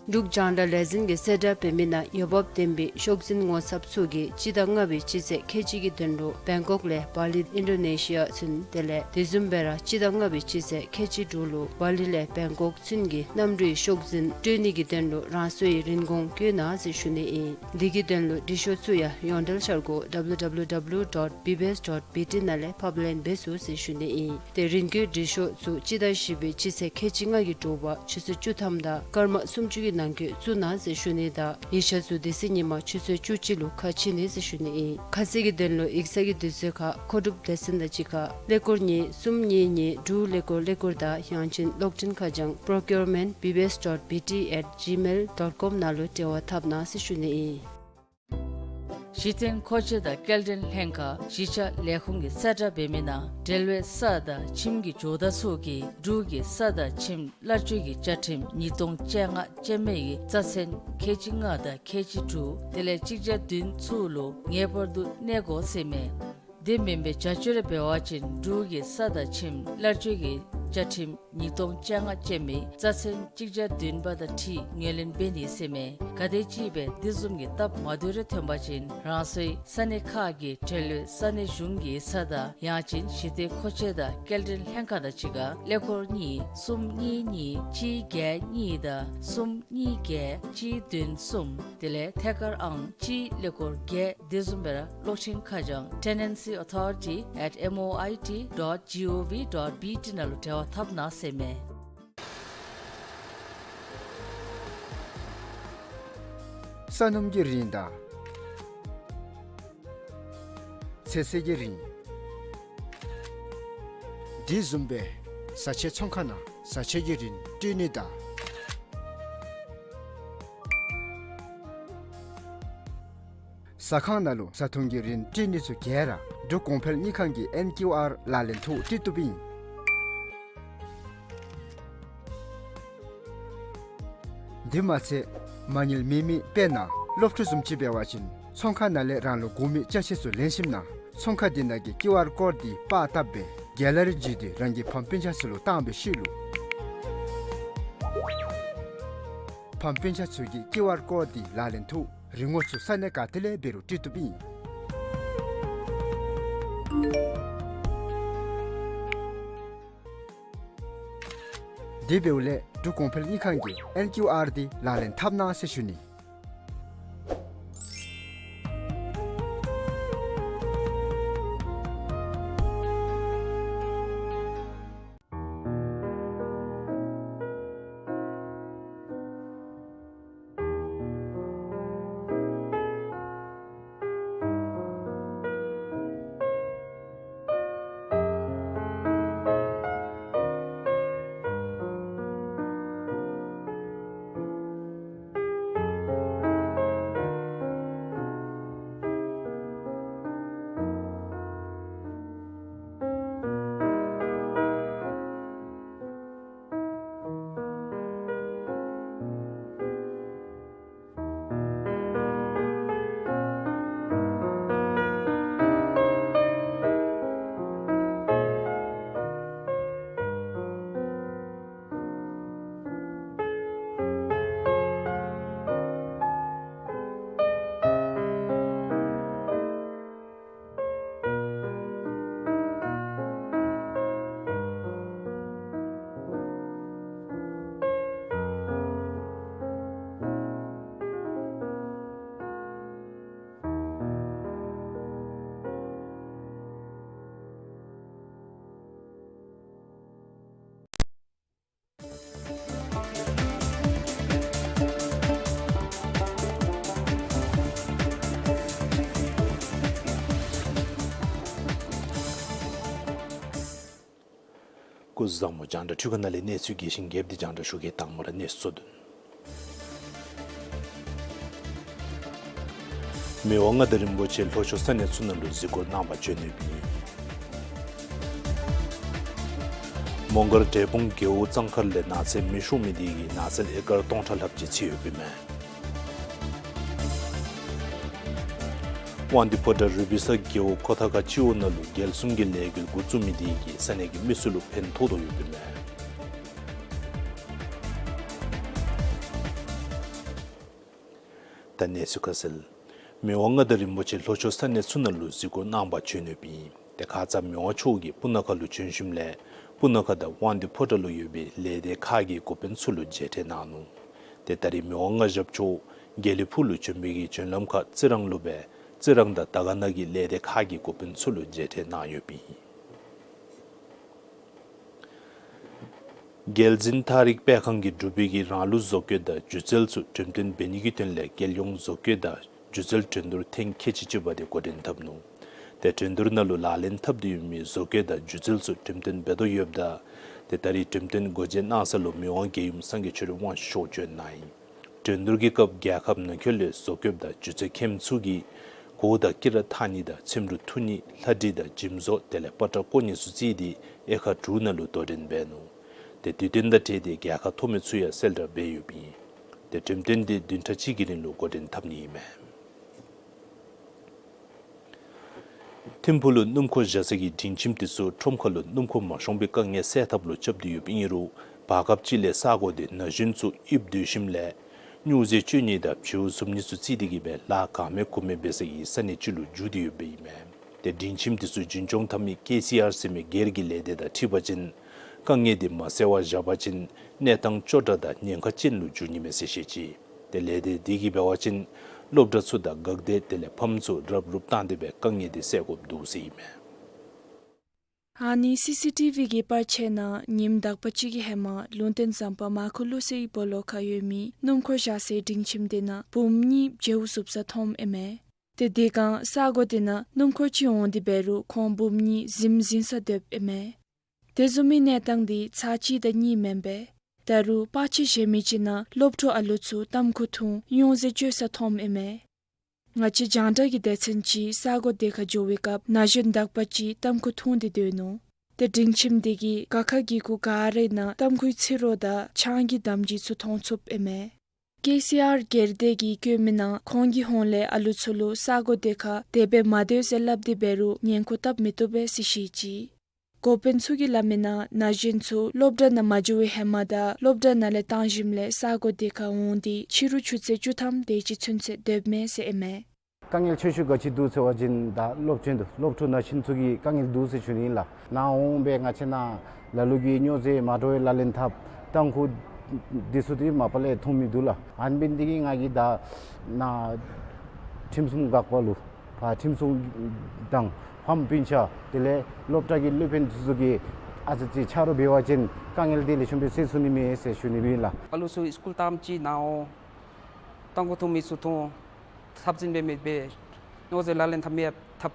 འབྲུག་རྒྱང་བསྒྲགས་ལས་འཛིན་གྱིས་གསལ་བསྒྲགས་འབད་མི་ནང་འོས་འབབ་ལྡན་པའི་ཤོག་འཛིན་ངོ་ཚབ་ཚུ་གིས་སྤྱི་ཟླ་ལྔ་པའི་སྤྱི་ཚེས་ཁལ་གཅིག་གི་དོན་ལུ་བེང་ཀོག་ལས་བ་ལི་ཨིན་ཌོ་ནེ་ཤི་ཡ་ཚུན་དེ་ལས་དེ་བཟུམ་སྦེ་ར་སྤྱི་ཟླ་ལྔ་པའི་སྤྱི་ཚེས་ཁལ་གཅིག་དྲུག་ལུ་བ་ལི་ལས་བེང་ཀོག་ཚུན་གྱི་གནམ་གྲུའི་ཤོག་འཛིན་སྤྲོད་ནི་གི་དོན་ལུ་རང་སོའི་རིན་གོང་བཀོད་གནང་ཟེར་ཞུ་ནི་ཨིན། དེ་གི་དོན་ལུ་འབྲི་ཤོག་ཚུ་ཡང་ཡོངས་འབྲེལ་འཆར་སྒོ་W W W dot B B S dot B T ནང་ལས་ཕབ་ལེན་འབད་ཚུགས་ཟེར་ཞུ་ནི་ཨིན། ཏེ་རིན་བཀོད་འབྲི་ཤོག་ཚུ་སྤྱི་ཟླ་བཞི་པའི་སྤྱི་ཚེས་ཁལ་གཅིག་ལྔ་གི་དྲོ་པ་ཆུ་ཚོད་བཅུ་ཐམ་དང་སྐར་མ་སུམ་ཅུ་གི་ནང་འཁོད་བཙུགས་གནང་ཟེར་ཞུ་ནི་དང་ཡིག་ཆ་ཚུ་དེ་ཚེ་ཉིན་མ་ཆུ་ཚོད་བཅུ་གཅིག་ལུ་ཁ་ཕྱེ་ནི་ཟེར་ཞུ་ནི་ཨིན། ཁ་གསལ་གྱི་དོན་ལུ་ཡིག་ཚང་གི་དུས་ཚོད་ཁར་མཁོ་སྒྲུབ་སྡེ་ཚན་དང་གཅིག་ཁར་ཀླད་ཀོར་གཉིས་གསུམ་གཉིས་གཉིས་དྲུག་ཀླད་ཀོར་ཀླད་ཀོར་དང་ཡང་ཅིན་གློག་འཕྲིན་ཁ་བྱང་procurement B B S dot B T at gmail dot com ནང་ལུ་འབྲེལ་བ་འཐབ་གནང་ཟེར་ཞུ་ནི་ཨིན། གཞི་རྟེན་མཁོ་ཆས་དང་སྐྱེལ་འདྲེན་ལྷན་ཁག་གཞིས་ཆགས་ལས་ཁུངས་ཀྱིས་གསལ་བསྒྲགས་འབད་མི་ནང་འབྲེལ་བའི་ས་དང་ཁྱིམ་གྱི་ཇོ་བདག་ཚུ་གིས་འབྲུག་གི་ས་དང་ཁྱིམ་གླར་སྤྱོད་ཀྱི་བཅའ་ཁྲིམས་ཉིས་སྟོང་བཅོ་ལྔ་ཅན་མའི་རྩ་ཚན་ཁལ་གཅིག་ལྔ་དང་ཁལ་གཅིག་དྲུག་དེ་ལས་གཅིག་བརྒྱ་བདུན་ཚུ་ལུ་ངེས་པར་དུ་གནས་དགོ་ཟེར་མས། དེ་མེན་པའི་བྱ་སྤྱོད་རེ་འབད་བ་ཅིན་འབྲུག་གི་ས་དང་ཁྱིམ་གླར་སྤྱོད་ཀྱི་བཅའ་ཁྲིམས་ཉིས་སྟོང་བཅོ་ལྔ་ཅན་མའི་རྩ་ཚན་གཅིག་བརྒྱ་བདུན་པ་དང་འཁྲིལ་ངོས་ལེན་འབད་ནི་ཟེར་མས། ག་དེམ་ཅིག་སྦེ་དེ་བཟུམ་གྱི་སྟབས་མ་བདེཝ་རེ་ཐོན་པ་ཅིན་རང་སོའི་ས་གནས་ཁག་གི་འབྲེལ་ཡོད་ས་གནས་གཞུང་གི་ས་བདག་ཡང་ཅིན་གཞི་རྟེན་མཁོ་ཆས་དང་སྐྱེལ་འདྲེན་ལྷན་ཁག་དང་གཅིག་ཁར་ཀླད་ཀོར་གཉིས་གསུམ་གཉིས་གཉིས་གཅིག་བརྒྱད་གཉིས་དང་གསུམ་གཉིས་བརྒྱད་གཅིག་བདུན་གསུམ་དེ་ལས་ཐད་ཀར་ཨང་གཅིག་ཀླད་ཀོར་བརྒྱད། དེ་བཟུམ་སྦེ་ར་གློག་འཕྲིན་ཁ་བྱང་tenancy authority at M O I T dot G O V dot B T ནང་ལུ་འབྲེལ་བ་འཐབ་གནང་ཟེར་མས། ས་སྣུམ་གྱི་རིན་དང་ཚོད་བསྲེ་གི་རིན། དེ་བཟུམ་སྦེ་བཟའ་ཆས་ཚོང་ཁང་ནང་བཟའ་ཆས་ཀྱི་རིན་སྤྲོད་ནི་དང་ཟ་ཁང་ནང་ལུ་བཟའ་འཐུང་གི་རིན་སྤྲོད་ནི་ཚུ་ག་ར་འབྲུག་གོང་འཕེལ་དངུལ་ཁང་གི་ཨེན་ཀིའུ་ཨར་ལག་ལེན་ཐོག་སྤྲོད་བཏུབ་ཨིན། དེ་མ་ཚད་མ་དངུལ་མེད་མི་དཔེར་ན་སློབ་ཕྲུག་བཟུམ་ཅིག་འབད་བ་ཅིན་ཚོང་ཁང་ནང་ལས་རང་ལུ་དགོ་མི་ཅ་ཆས་ཚུ་ལེན་ཞིནམ་ན་ཚོང་ཁང་དེ་ནང་གི་ཀིའུ་ཨར་ཀོཌ་དེ་པར་བཏབ་སྦེ་གེ་ལ་རི་བརྒྱུད་དེ་རང་གི་ཕམ་སྤུན་ཆ་ཚུ་ལུ་བཏང་བའི་ཤུལ་ལུ་ཕམ་སྤུན་ཆ་ཚུ་གིས་ཀིའུ་ཨར་ཀོཌ་དེ་ལག་ལེན་ཐོག་རིན་གོང་ཚུ་ས་གནས་ག་ཏེ་ལས་འབད་རུང་སྤྲོད་བཏུབ་ཨིན། དེ་འབདཝ་ལས་འབྲུག་གོང་འཕེལ་དངུལ་ཁང་གི་ཨེན་ཀིའུ་ཨར་དེ་ལག་ལེན་འཐབ་གནང་ཟེར་ཞུ་ནི། སྐུ་གཟུགས་བཟང་པོ། རྒྱང་བསྒྲགས་འཕྲུལ་ཁང་ནང་ལས་གནས་ཚུལ་རྒྱས་ཤིང་རྒྱསཔ་འདི་རྒྱང་བསྒྲགས་ཞུ་གེ། དང་པ་ར་གནས་ཚུལ་གཙོ་དོན། མི་དབང་མངའ་བདག་རིན་པོ་ཆེ་ལྷོ་ཕྱོགས་ས་གནས་ཚུ་ནང་ལུ་གཟིགས་སྐོར་གནང་པར་བྱོན་ཡོདཔ་ཨིན། མོང་སྒར་འབྲས་སྤུངས་རྒེད་འོག་གཙང་མཁར་ལས་ནགས་ཚལ་མེ་ཤོར་མི་དེ་གིས་ནགས་ཚལ་ཨེ་ཀར་སྟོང་ཕྲག་ལྷགཔ་ཅིག་འཚིག་ཡོདཔ་ཨིན་མས། དབང་འདུས་ཕོ་བྲང་རུ་སྦིས་ས་རྒེད་འོག་ཁོ་ཐང་ཁ་སྤྱི་འོག་ནང་ལུ་རྒྱལ་གསུམ་གྱི་ལས་འགུལ་འགོ་བཙུགས་མི་དེ་གིས་ས་གནས་ཀྱི་མི་ཚུ་ལུ་ཕན་ཐོགས་དོ་ཡོདཔ་ཨིན་མས། ད་གནས་ཚུལ་ཁ་གསལ། མི་དབང་མངའ་བདག་རིན་པོ་ཆེ་ལྷོ་ཕྱོགས་ས་གནས་ཚུ་ནང་ལུ་གཟིགས་སྐོར་གནང་པར་བྱོན་ཡོདཔ་ཨིན། ཏེ་ཁ་ཙ་མི་དབང་མཆོག་གིས་སྤུ་ན་ཁ་ལུ་བྱོན་ཞིནམ་ལས་སྤུ་ན་ཁ་དང་དབང་འདུས་ཕོ་བྲང་ལུ་ཡོད་པའི་ལས་སྡེ་ཁག་གི་འགོ་དཔོན་ཚུ་ལུ་མཇལ་འཕྲད་གནང་ནུག། ཏེ་ད་རེས་མི་དབང་མངའ་ཞབས་མཆོག་དགེ་ལེགས་ཕུག་ལུ་བྱོན་པའི་གི་བྱོན་ལམ་ཁར་རྩི་རང་ལུ་སྦེ་རྩི་རང་དང་དར་དཀར་ན་གི་ལས་སྡེ་ཁག་གི་འགོ་དཔོན་ཚུ་ལུ་མཇལ་འཕྲད་གནང་ཡོདཔ་ཨིན། རྒྱལ་འཛིན་ཐག་རིག་སྤེལ་ཁང་གིས་འབྲུག་པའི་གི་རང་ལུགས་བཟོ་བཀོད་དང་སྒྱུ་རྩལ་ཚུ་འགྲེམས་སྟོན་འབད་ནི་གི་དོན་ལས་རྒྱལ་ཡོངས་བཟོ་བཀོད་དང་སྒྱུ་རྩལ་འགྲན་བསྡུར་ཐེངས་ཁལ་གཅིག་གཅིག་པ་དེ་འགོ་འདྲེན་འཐབ་ནུག། ཏེ་འགྲན་བསྡུར་ནང་ལུ་ལག་ལེན་འཐབ་སྟེ་ཡོད་མི་བཟོ་བཀོད་དང་སྒྱུ་རྩལ་ཚུ་འགྲེམས་སྟོན་འབད་དོ་ཡོདཔ་ད། ཏེ་ད་རེས་འགྲེམས་སྟོན་སྒོ་འབྱེད་གནང་ས་ལུ་མི་དབང་རྒྱལ་ཡུམ་སངས་རྒྱས་ཆོས་རབ་དབང་ཕྱུག་མཆོག་བྱོན་གནང་ཡི། འགྲན་བསྡུར་གྱི་སྐབས་རྒྱལ་ཁབ་ནང་འཁོད་ལས་བཟོ་བཀོད་དང་སྒྱུ་རྩལ་མཁནམ་ཚུ་གིས་གོ་བ་དང་དཀྱི་ར་འཐག་ནི་དང་ཚེམ་དྲུབ་འཐུ་ནི་ལྷ་བྲིས་དང་འཇིམ་བཟོ་དེ་ལས་པ་ཏྲ་བརྐོ་ནི་ཚུ་བརྩིས་ཏེ་དབྱེ་ཁག་དྲུག་ནང་ལུ་དོ་འགྲན་འབད་ནུག། ཏེ་དུས་སྟོན་དང་འཁྲིལ་ཏེ་རྒྱལ་ཁ་ཐོབ་མི་ཚུ་ཡང་གསལ་བསྒྲགས་འབད་ཡོདཔ་ཨིན། ཏེ་འགྲེམས་སྟོན་དེ་བདུན་ཕྲག་གཅིག་གི་རིང་ལུ་འགོ་འདྲེན་འཐབ་ནི་ཨིན་མས། ཐིམ་ཕུག་ལུ་སྣུམ་འཁོར་བཞག་ས་གི་སྒྲིང་ཁྱིམ་དེ་ཚུ་ཁྲོམ་ཁ་ལུ་སྣུམ་འཁོར་མ་ཤོང་པའི་དཀའ་ངལ་སེལ་ཐབས་ལུ་རྐྱབ་སྟེ་ཡོདཔ་ཨིན་རུང་བར་སྐབས་ཅིག་ལས་ས་གོ་དེ་ན་གཞོན་ཚུ་ཡིབ་སྡོད་ཞིནམ་ལས་སྨྱོ་རྫས་སྤྱོད་ནི་དང་བྱིའུ་བཟུམ་ནི་ཚུ་བརྩིས་ཏེ་གིས་སྦེ་ལཱ་གང་མེད་གུ་མེད་འབད་ས་གི་ས་གནས་ཅིག་ལུ་འགྱུར་ཏེ་ཡོདཔ་ཨིན་མས། ཏེ་སྒྲིང་ཁྱིམ་དེ་ཚུ་རྒྱུན་སྐྱོང་འཐབ་མི་ཀེ་སི་ཨར་ཟེར་མི་སྒེར་གྱི་ལས་སྡེ་དང་འཁྲིལ་བ་ཅིན་དཀའ་ངལ་དེ་མ་སེལ་བར་བཞག་པ་ཅིན་གནས་སྟངས་སྐྱོ་དྲགས་དང་ཉེན་ཁ་ཅན་ལུ་འགྱུར་ནི་མས་ཟེར་བཤད་ཅི། ཏེ་ལས་སྡེ་དེ་གིས་འབད་བ་ཅིན་སློབ་གྲྭ་ཚུ་དང་འགག་སྡེ་དེ་ལས་ཕམ་ཚུ་རབ་རུབ་བཏང་སྟེ་སྦེ་དཀའ་ངལ་དེ་སེལ་དགོཔ་འདུག་ཟེར་ཨིན་མས། ཨ་ནི་སི་སི་ཊི་བི་གི་པར་ཆས་ནང་ཉིནམ་དག་པ་ཅིག་གི་ཧེ་མ་ལུང་བསྟན་ཟམ་པ་མར་ཁུ་ལུ་སེ་ཡི་སྦོ་ལོགས་ཁར་ཡོད་མི་སྣུམ་འཁོར་བཞག་སའི་སྒྲིང་ཁྱིམ་དེ་ནང་བུམོ་གཉིས་བྱིའུ་བཙུགས་ས་མཐོངམ་ཨིན་མས། ཏེ་དེ་སྒང་ས་གོ་དེ་ནང་སྣུམ་འཁོར་ཅིག་འོང་སྟེ་འབད་རུང་ཁོང་བུམོ་གཉིས་གཟིམ་གཟིམ་ས་སྡོདཔ་ཨིན་མས། དེ་བཟུམ་མའི་གནས་སྟངས་དེ་ཚར་གཅིག་དང་གཉིས་མེན་པས། ད་རུང་པར་ཆས་གཞན་མི་ཅིག་ནང་སློབ་ཕྲུག་ཨ་ལུ་ཚུ་ཏམ་ཁུ་འཐུང་སྨྱོ་རྫས་སྤྱོད་ས་མཐོངམ་ཨིན་མས། ང་བཅས་རྒྱང་བསྒྲགས་ཀྱི་སྡེ་ཚན་ཅིག་ས་གོ་དེ་ཁར་འགྱོ་བའི་སྐབས་ན་གཞོན་དག་པ་ཅིག་ཏམ་ཁུ་འཐུང་སྟེ་སྡོད་ནུག། ཏེ་སྒྲིང་ཁྱིམ་དེ་གི་ཀ་ཁ་གི་གུ་ག་རའི་ནང་ཏམ་ཁུའི་ཚིག་རོ་དང་ཆང་གི་དམ་སྦྱིས་ཚུ་མཐོང་ཚུགསཔ་ཨིན་མས། ཀེ་སི་ཨར་སྒེར་སྡེ་གིས་བཀོད་མི་ནང་ཁོང་གི་ཧོངས་ལས་ཨ་ལུ་ཚུ་ལུ་ས་གོ་དེ་ཁར་དེ་སྦེ་མ་སྡོད་ཟེར་སླབ་སྟེ་འབད་རུང་ཉན་ཁུག་བཏབ་མི་བཏུབ་པས་ཟེར་བཤད་ཅི། འགོ་དཔོན་ཚུ་གིས་སླབ་མི་ནང་ན་གཞོན་ཚུ་སློབ་གྲྭ་ནང་མ་འགྱོ་བའི་ཧེ་མ་དང་སློབ་གྲྭ་ནང་ལས་བཏང་ཞིནམ་ལས་ས་གོ་དེ་ཁར་འོང་སྟེ་ཕྱི་རུ་ཆུ་ཚོད་བཅུ་ཐམ་དེ་ཅིག་ཚུན་ཚོད་སྡོདཔ་མས་ཟེར་ཨིན་མས། དཀའ་ངལ་ཆེ་ཤོས་ག་ཅི་འདུག་ཟེར་བ་ཅིན་ད་སློབ་ཆེན་དུ་སློབ་ཕྲུག་ན་གཞོན་ཚུ་གི་དཀའ་ངལ་འདུག་ཟེར་ཞུ་ནི་ཨིན་ལགས། ནཱ་འོང་སྦེ་ང་བཅས་ནཱ་ལ་ལུ་གིས་སྨྱོ་རྫས་མ་འདྲཝ་ལག་ལེན་འཐབ་ཏམ་ཁུ་འདི་ཚུ་འདི་མ་པ་ལས་འཐུང་མི་འདུག་ལགས། ཨ་ནི་འབད་ནི་དེ་གིས་ང་གིས་ད་ནཱ་ཁྲིམས་སྲུང་འགག་པ་ལུ་ཕར་ཁྲིམས་སྲུང་དང་ཕམ་སྤུན་ཆ་དེ་ལས་སློབ་གྲྭ་གི་སློབ་དཔོན་ཚུ་གིས་ཨ་ཙི་ཅིག་ཆ་རོགས་འབད་བ་ཅིན་དཀའ་ངལ་འདི་ལེགས་ཤོམ་སྦེ་སེལ་ཚུགས་ནི་མས་ཟེར་ཞུ་ནི་ཨིན་ལགས། ཨ་ལུ་ཚུ་སི་ཀུལ་བཏངམ་ཅིག་ནཱ་འོང་ཏམ་ཁུ་འཐུང་མི་ཚུ་འཐུང་། འཐབ་འཛིང་འབད་མི་འབད། སྨྱོ་རྫས་ལག་ལེན་འཐབ་མི་ཡང་འཐབ།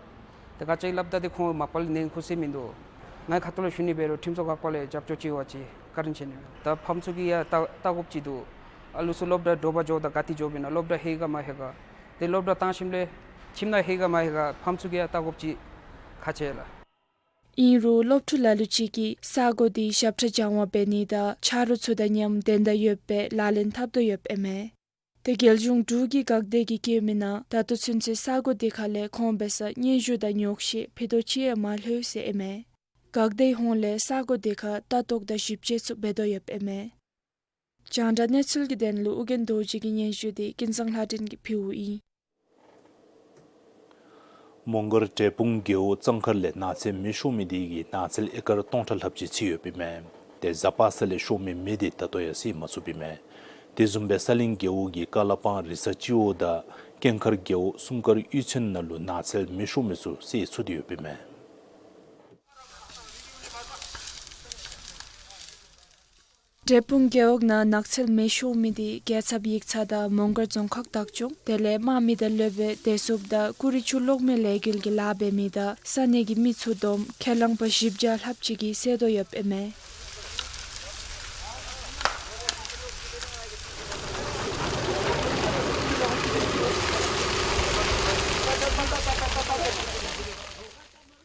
ཏེ་ག་ཅི་སླབ་ད་འདི་ཁོང་མ་པ་ལས་ཉན་ཁུག་སེ་མིན་འདུག། ངེའི་ཁ་ཐུག་ལས་ཞུ་ནི་འབད་རུང་ཁྲིམས་སྲུང་འགག་པ་ལས་རྒྱབ་སྐྱོར་ཅིག་འབད་བ་ཅིན་བཀའ་དྲིན་ཆེ་ནི། ད་ཕམ་ཚུ་གིས་ཡང་བལྟ་བལྟ་དགོཔ་ཅིག་འདུག། ཨ་ལུ་ཚུ་སློབ་གྲྭ་དྲོ་པ་འགྱོཝ་ད་ག་ཏེ་འགྱོཝ་ཨིན་ན་སློབ་གྲྭ་ལྷོད་ག་མ་ལྷོད་ག། ཏེ་སློབ་གྲྭ་བཏང་ཞིནམ་ལས་ཁྱིམ་ནང་ལྷོད་ག་མ་ལྷོད་ག་ཕམ་ཚུ་གིས་ཡང་བལྟ་དགོཔ་ཅིག་ཁག་ཆེ་ལགས། ཨིན་རུང་སློབ་ཕྲུག་ལ་ལུ་ཅིག་གིས་ས་གོ་དེ་ཞབས་ཁྲ་སྦྱང་བ་འབད་ནི་དང་ཆ་རོགས་ཚུ་དང་མཉམ་དོན་དག་ཡོདཔ་སྦེ་ལག་ལེན་འཐབ་དོ་ཡོདཔ་ཨིན་མས། ཏེ་རྒྱལ་གཞུང་འབྲུག་གི་འགག་སྡེ་གིས་བཀོད་མི་ནང་ད་ལྟོ་ཚུན་ཚོད་ས་གོ་དེ་ཁ་ལས་ཁོང་འབད་སར་སྙན་ཞུ་དང་ཉོགས་བཤད་ཕུད་རྡོག་ཅིག་ཡང་མ་ལྷོད་ཟེར་ཨིན་མས། འགག་སྡེའི་ཧོངས་ལས་ས་གོ་དེ་ཁར་ལྟ་རྟོག་དང་ཞིབ་དཔྱད་ཚུ་འབད་དོ་ཡོདཔ་ཨིན་མས། རྒྱང་བསྒྲགས་གནས་ཚུལ་གྱི་དོན་ལུ་ཨོ་རྒྱན་རྡོ་རྗེ་གི་སྙན་ཞུ་དེ་ཀུན་བཟང་ལྷ་སྒྲོན་གྱིས་ཕུལཝ་ཨིན། མོང་སྒར་འབྲས་སྤུངས་རྒེད་འོག་གཙང་མཁར་ལས་ནགས་ཚལ་མེ་ཤོར་མི་དེ་གིས་ནགས་ཚལ་ཨེ་ཀར་སྟོང་ཕྲག་ལྷགཔ་ཅིག་འཚིག་ཡོདཔ་ཨིན་མས། ཏེ་གཟའ་པ་སངས་ལས་ཤོར་མི་མེ་དེ་ད་ལྟོ་ཡང་བསད་མ་ཚུགསཔ་ཨིན་མས། དེ་བཟུམ་སྦེ་ས་གླིང་རྒེད་འོག་གི་ཀ་ལ་པང་རི་ས་སྤྱི་འོག་དང་ཀེང་མཁར་རྒེད་འོག་སུམ་མཁར་གཡུས་ཚན་ནང་ལུ་ནགས་ཚལ་མེ་ཤོར་མི་ཚུ་བསད་ཚུགས་ཏེ་ཡོདཔ་ཨིན་མས། འབྲས་སྤུངས་རྒེད་འོག་ནང་ནགས་ཚལ་མེ་ཤོར་མི་དེ་རྒྱལ་ཚབ་ཡིག་ཚང་དང་མོང་སྒར་རྫོང་ཁག་བདག་སྐྱོང་དེ་ལས་དམག་མི་དང་སློབ་དཔོན་བདེ་སྲུངཔ་དང་ཀུ་རི་ཆུ་གློག་མེ་ལས་འགུལ་གྱི་ལཱ་འབད་མི་དང་ས་གནས་ཀྱི་མི་ཚུ་བསྡོམས་ཁས་བླངས་པ་བཞི་བརྒྱ་ལྷགཔ་ཅིག་གིས་བསད་དོ་ཡོདཔ་ཨིན་མས།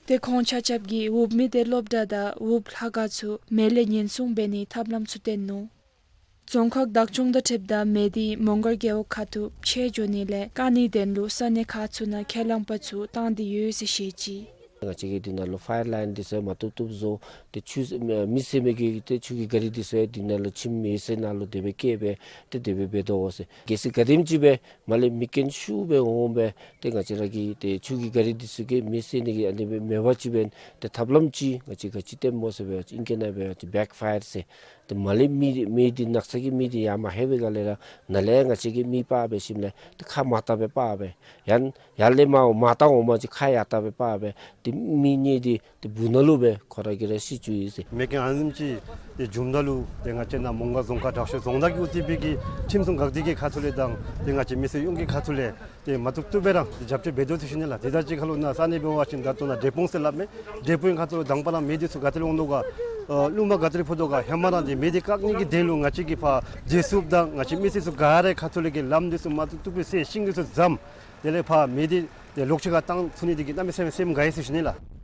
ཏེ་ཁོང་ཆ་ཁྱབ་ཀྱིས་འོག་མི་སྡེ་སློབ་གྲྭ་དང་འོག་ལྷ་ཁང་ཚུ་མེ་ལས་ཉེན་སྲུང་འབད་ནིའི་ཐབས་ལམ་ཚུ་བསྟན་ནུག། རྫོང་ཁག་བདག་སྐྱོང་དང་འཁྲིལཝ་ད་མེ་འདི་མོང་སྒར་རྒེད་འོག་ཁ་ཐུག་ཕྱེ་འགྱོ་ནི་ལས་བཀག་ནིའི་དོན་ལུ་ས་གནས་ཁག་ཚུ་ནང་ཁས་བླངས་པ་ཚུ་བཏང་སྟེ་ཡོད་ཟེར་བཤད་ཅི། ང་བཅས་ཀྱིས་འདི་ནང་ལུ་ཕ་ཡར་ལའིན་འདི་ཚུ་མ་བཏུབ་བཏུབ་བཟོ། ཏེ་ཆུ་མེ་བསད་མི་གི་ཏེ་ཆུ་གི་ག་རི་འདི་ཚུ་འདི་ནང་ལུ་ཁྱིམ་ཡོད་སའི་ནང་ལུ་དེ་སྦེ་བསྐྱལ་སྦེ་ཏེ་དེ་སྦེ་འབད་དོ་འོང་ཟེར། གལ་སྲིད་ག་དེམ་ཅིག་སྦེ་མ་ལས་མེ་རྐྱེན་ཤུགས་སྦེ་འོང་སྦེ་ཏེ་ང་བཅས་ར་གི་ཏེ་ཆུ་གི་ག་རི་འདི་ཚུ་གིས་མེ་བསད་ནི་གི་ཨ་ནི་སྦེ་མེད་པ་ཅིག་འབད་ཏེ་ཐབས་ལམ་ཅིག་ང་བཅས་ག་ཅི་སྟོནམ་སྨོ་ཟེར་སྦེ་ཨིང་སྐད་ནང་འབད་བ་ཅིན་བེཀ་ཕ་ཡར་ཟེར། ཏེ་མ་ལས་མེ་མེ་འདི་ནགས་ཚལ་གྱི་མེ་འདི་ཡར་མ་ལྷོད་པའི་སྒང་ལས་ར་ནཱ་ལས་ང་བཅས་ཀྱིས་མེ་སྤར་འབད་ཞིནམ་ལས་ཏེ་ཁ་མར་བལྟ་སྦེ་སྤར་སྦེ་ཡང་ཡར་ལས་མར་མར་བལྟ་འོང་པ་ཅིན་ཁ་ཡར་བལྟ་སྦེ་སྤར་སྦེ་ཏེ་མེ་ནི་འདི་ཏེ་སྦུག་ནང་ལུ་སྦེ་ཁོ་ར་གིས་ར་ཤི་བཅུག་ཡི་ཟེར། མེ་རྐྱེན་ཨ་ནེམ་ཅིག་ཏེ་བྱུངམ་ད་ལུ་ཏེ་ང་བཅས་ནཱ་མོང་སྒར་རྫོང་ཁག་དྲག་ཤོས་རྫོང་བདག་གིས་དབུ་བརྩི་བའི་གི་ཁྲིམས་སྲུང་འགག་སྡེ་གི་ཁ་ཐུག་ལས་དང་ཏེ་ང་བཅས་མི་སེར་ཡོངས་ཀྱི་ཁ་ཐུག་ལས་ཏེ་མ་བཏུབ་བཏུབ་སྦེ་ར་ཏེ་རྒྱབ་སྐྱོར་འབད་དོ་ཟེར་ཞུ་ནི་ལགས། དེ་དང་གཅིག་ཁར་ལུ་ནཱ་ས་གནས་འབད་བ་ཅིན་ད་ལྟོ་ནཱ་འབྲས་སྤུངས་ཟེར་སླབ་མས། འབྲས་སྤུངས་ཁ་ཐུག་ལུ་དང་པ་ར་མེ་འདི་ཚུ་ག་ཏེ་ལས་འོང་དོ་ག་ཨ་རླུང་མ་ག་ཏེ་ལས་འཕུ་དོ་ག་ཧེ་མ་ར་འདི་མེ་འདི་བཀག་ནི་གི་དོན་ལུ་ང་བཅས་ཀྱིས་ཕར་རྗེས་སུ་དང་ང་བཅས་མི་སེར་ཚུ་ག་ར་ཁ་ཐུག་ལས་ཀྱི་ལམ་འདི་ཚུ་མ་བཏུབ་བཏུབ་སྦེ་བསད་ཤིང་འདི་ཚུ་བསྡམས། དེ་ལས་ཕར་མེ་འདི་ཏེ་ལོག་ཅི་ག་བཏང་ཚུགས་ནི་འདི་གིས་གནམ་མེད་ས་མེད་སེམས་དགའ་ཡི་ཟེར་ཞུ་ནི་ལགས།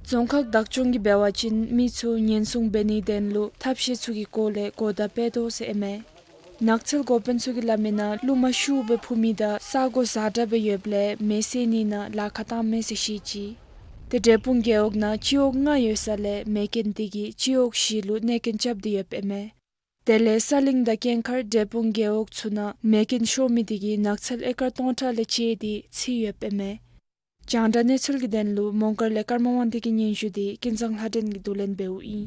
རྫོང་ཁག་བདག་སྐྱོང་གིས་འབད་བ་ཅིན་མི་ཚུ་ཉེན་སྲུང་འབད་ནིའི་དོན་ལུ་ཐབས་ཤེས་ཚུ་གི་སྐོར་ལས་གོ་བརྡ་སྤེལ་དོ་ཟེར་ཨིན་མས། ནགས་ཚལ་འགོ་དཔོན་ཚུ་གིས་སླབ་མི་ནང་རླུང་མ་ཤུགས་སྦེ་འཕུ་མི་དང་ས་གོ་ཛ་དྲག་སྦེ་ཡོདཔ་ལས་མེ་བསད་ནི་ནང་ལཱ་ཁག་བཏངམ་མས་ཟེར་བཤད་ཅི། ཏེ་འབྲས་སྤུངས་རྒེད་འོག་ནང་སྤྱི་འོག་ལྔ་ཡོད་ས་ལས་མེ་རྐྱེན་འདི་གིས་སྤྱི་འོག་བཞི་ལུ་གནོད་རྐྱེན་རྐྱབ་སྟེ་ཡོདཔ་ཨིན་མས། དེ་ལས་ས་གླིང་དང་དཀྱིལ་མཁར་འབྲས་སྤུངས་རྒེད་འོག་ཚུ་ནང་མེ་རྐྱེན་ཤོར་མི་འདི་གིས་ནགས་ཚལ་ཨེ་ཀར་སྟོང་ཕྲག་ལས་བཅད་དེ་ཚུད་ཡོདཔ་ཨིན་མས། རྒྱང་བསྒྲགས་གནས་ཚུལ་གྱི་དོན་ལུ་མོང་སྒར་ལས་ཀརྨ་དབང་འདུས་ཀྱི་སྙན་ཞུ་འདི་ཀུན་བཟང་ལྷ་སྒྲོན་གྱིས་བསྡུ་ལེན་འབདཝ་ཨིན།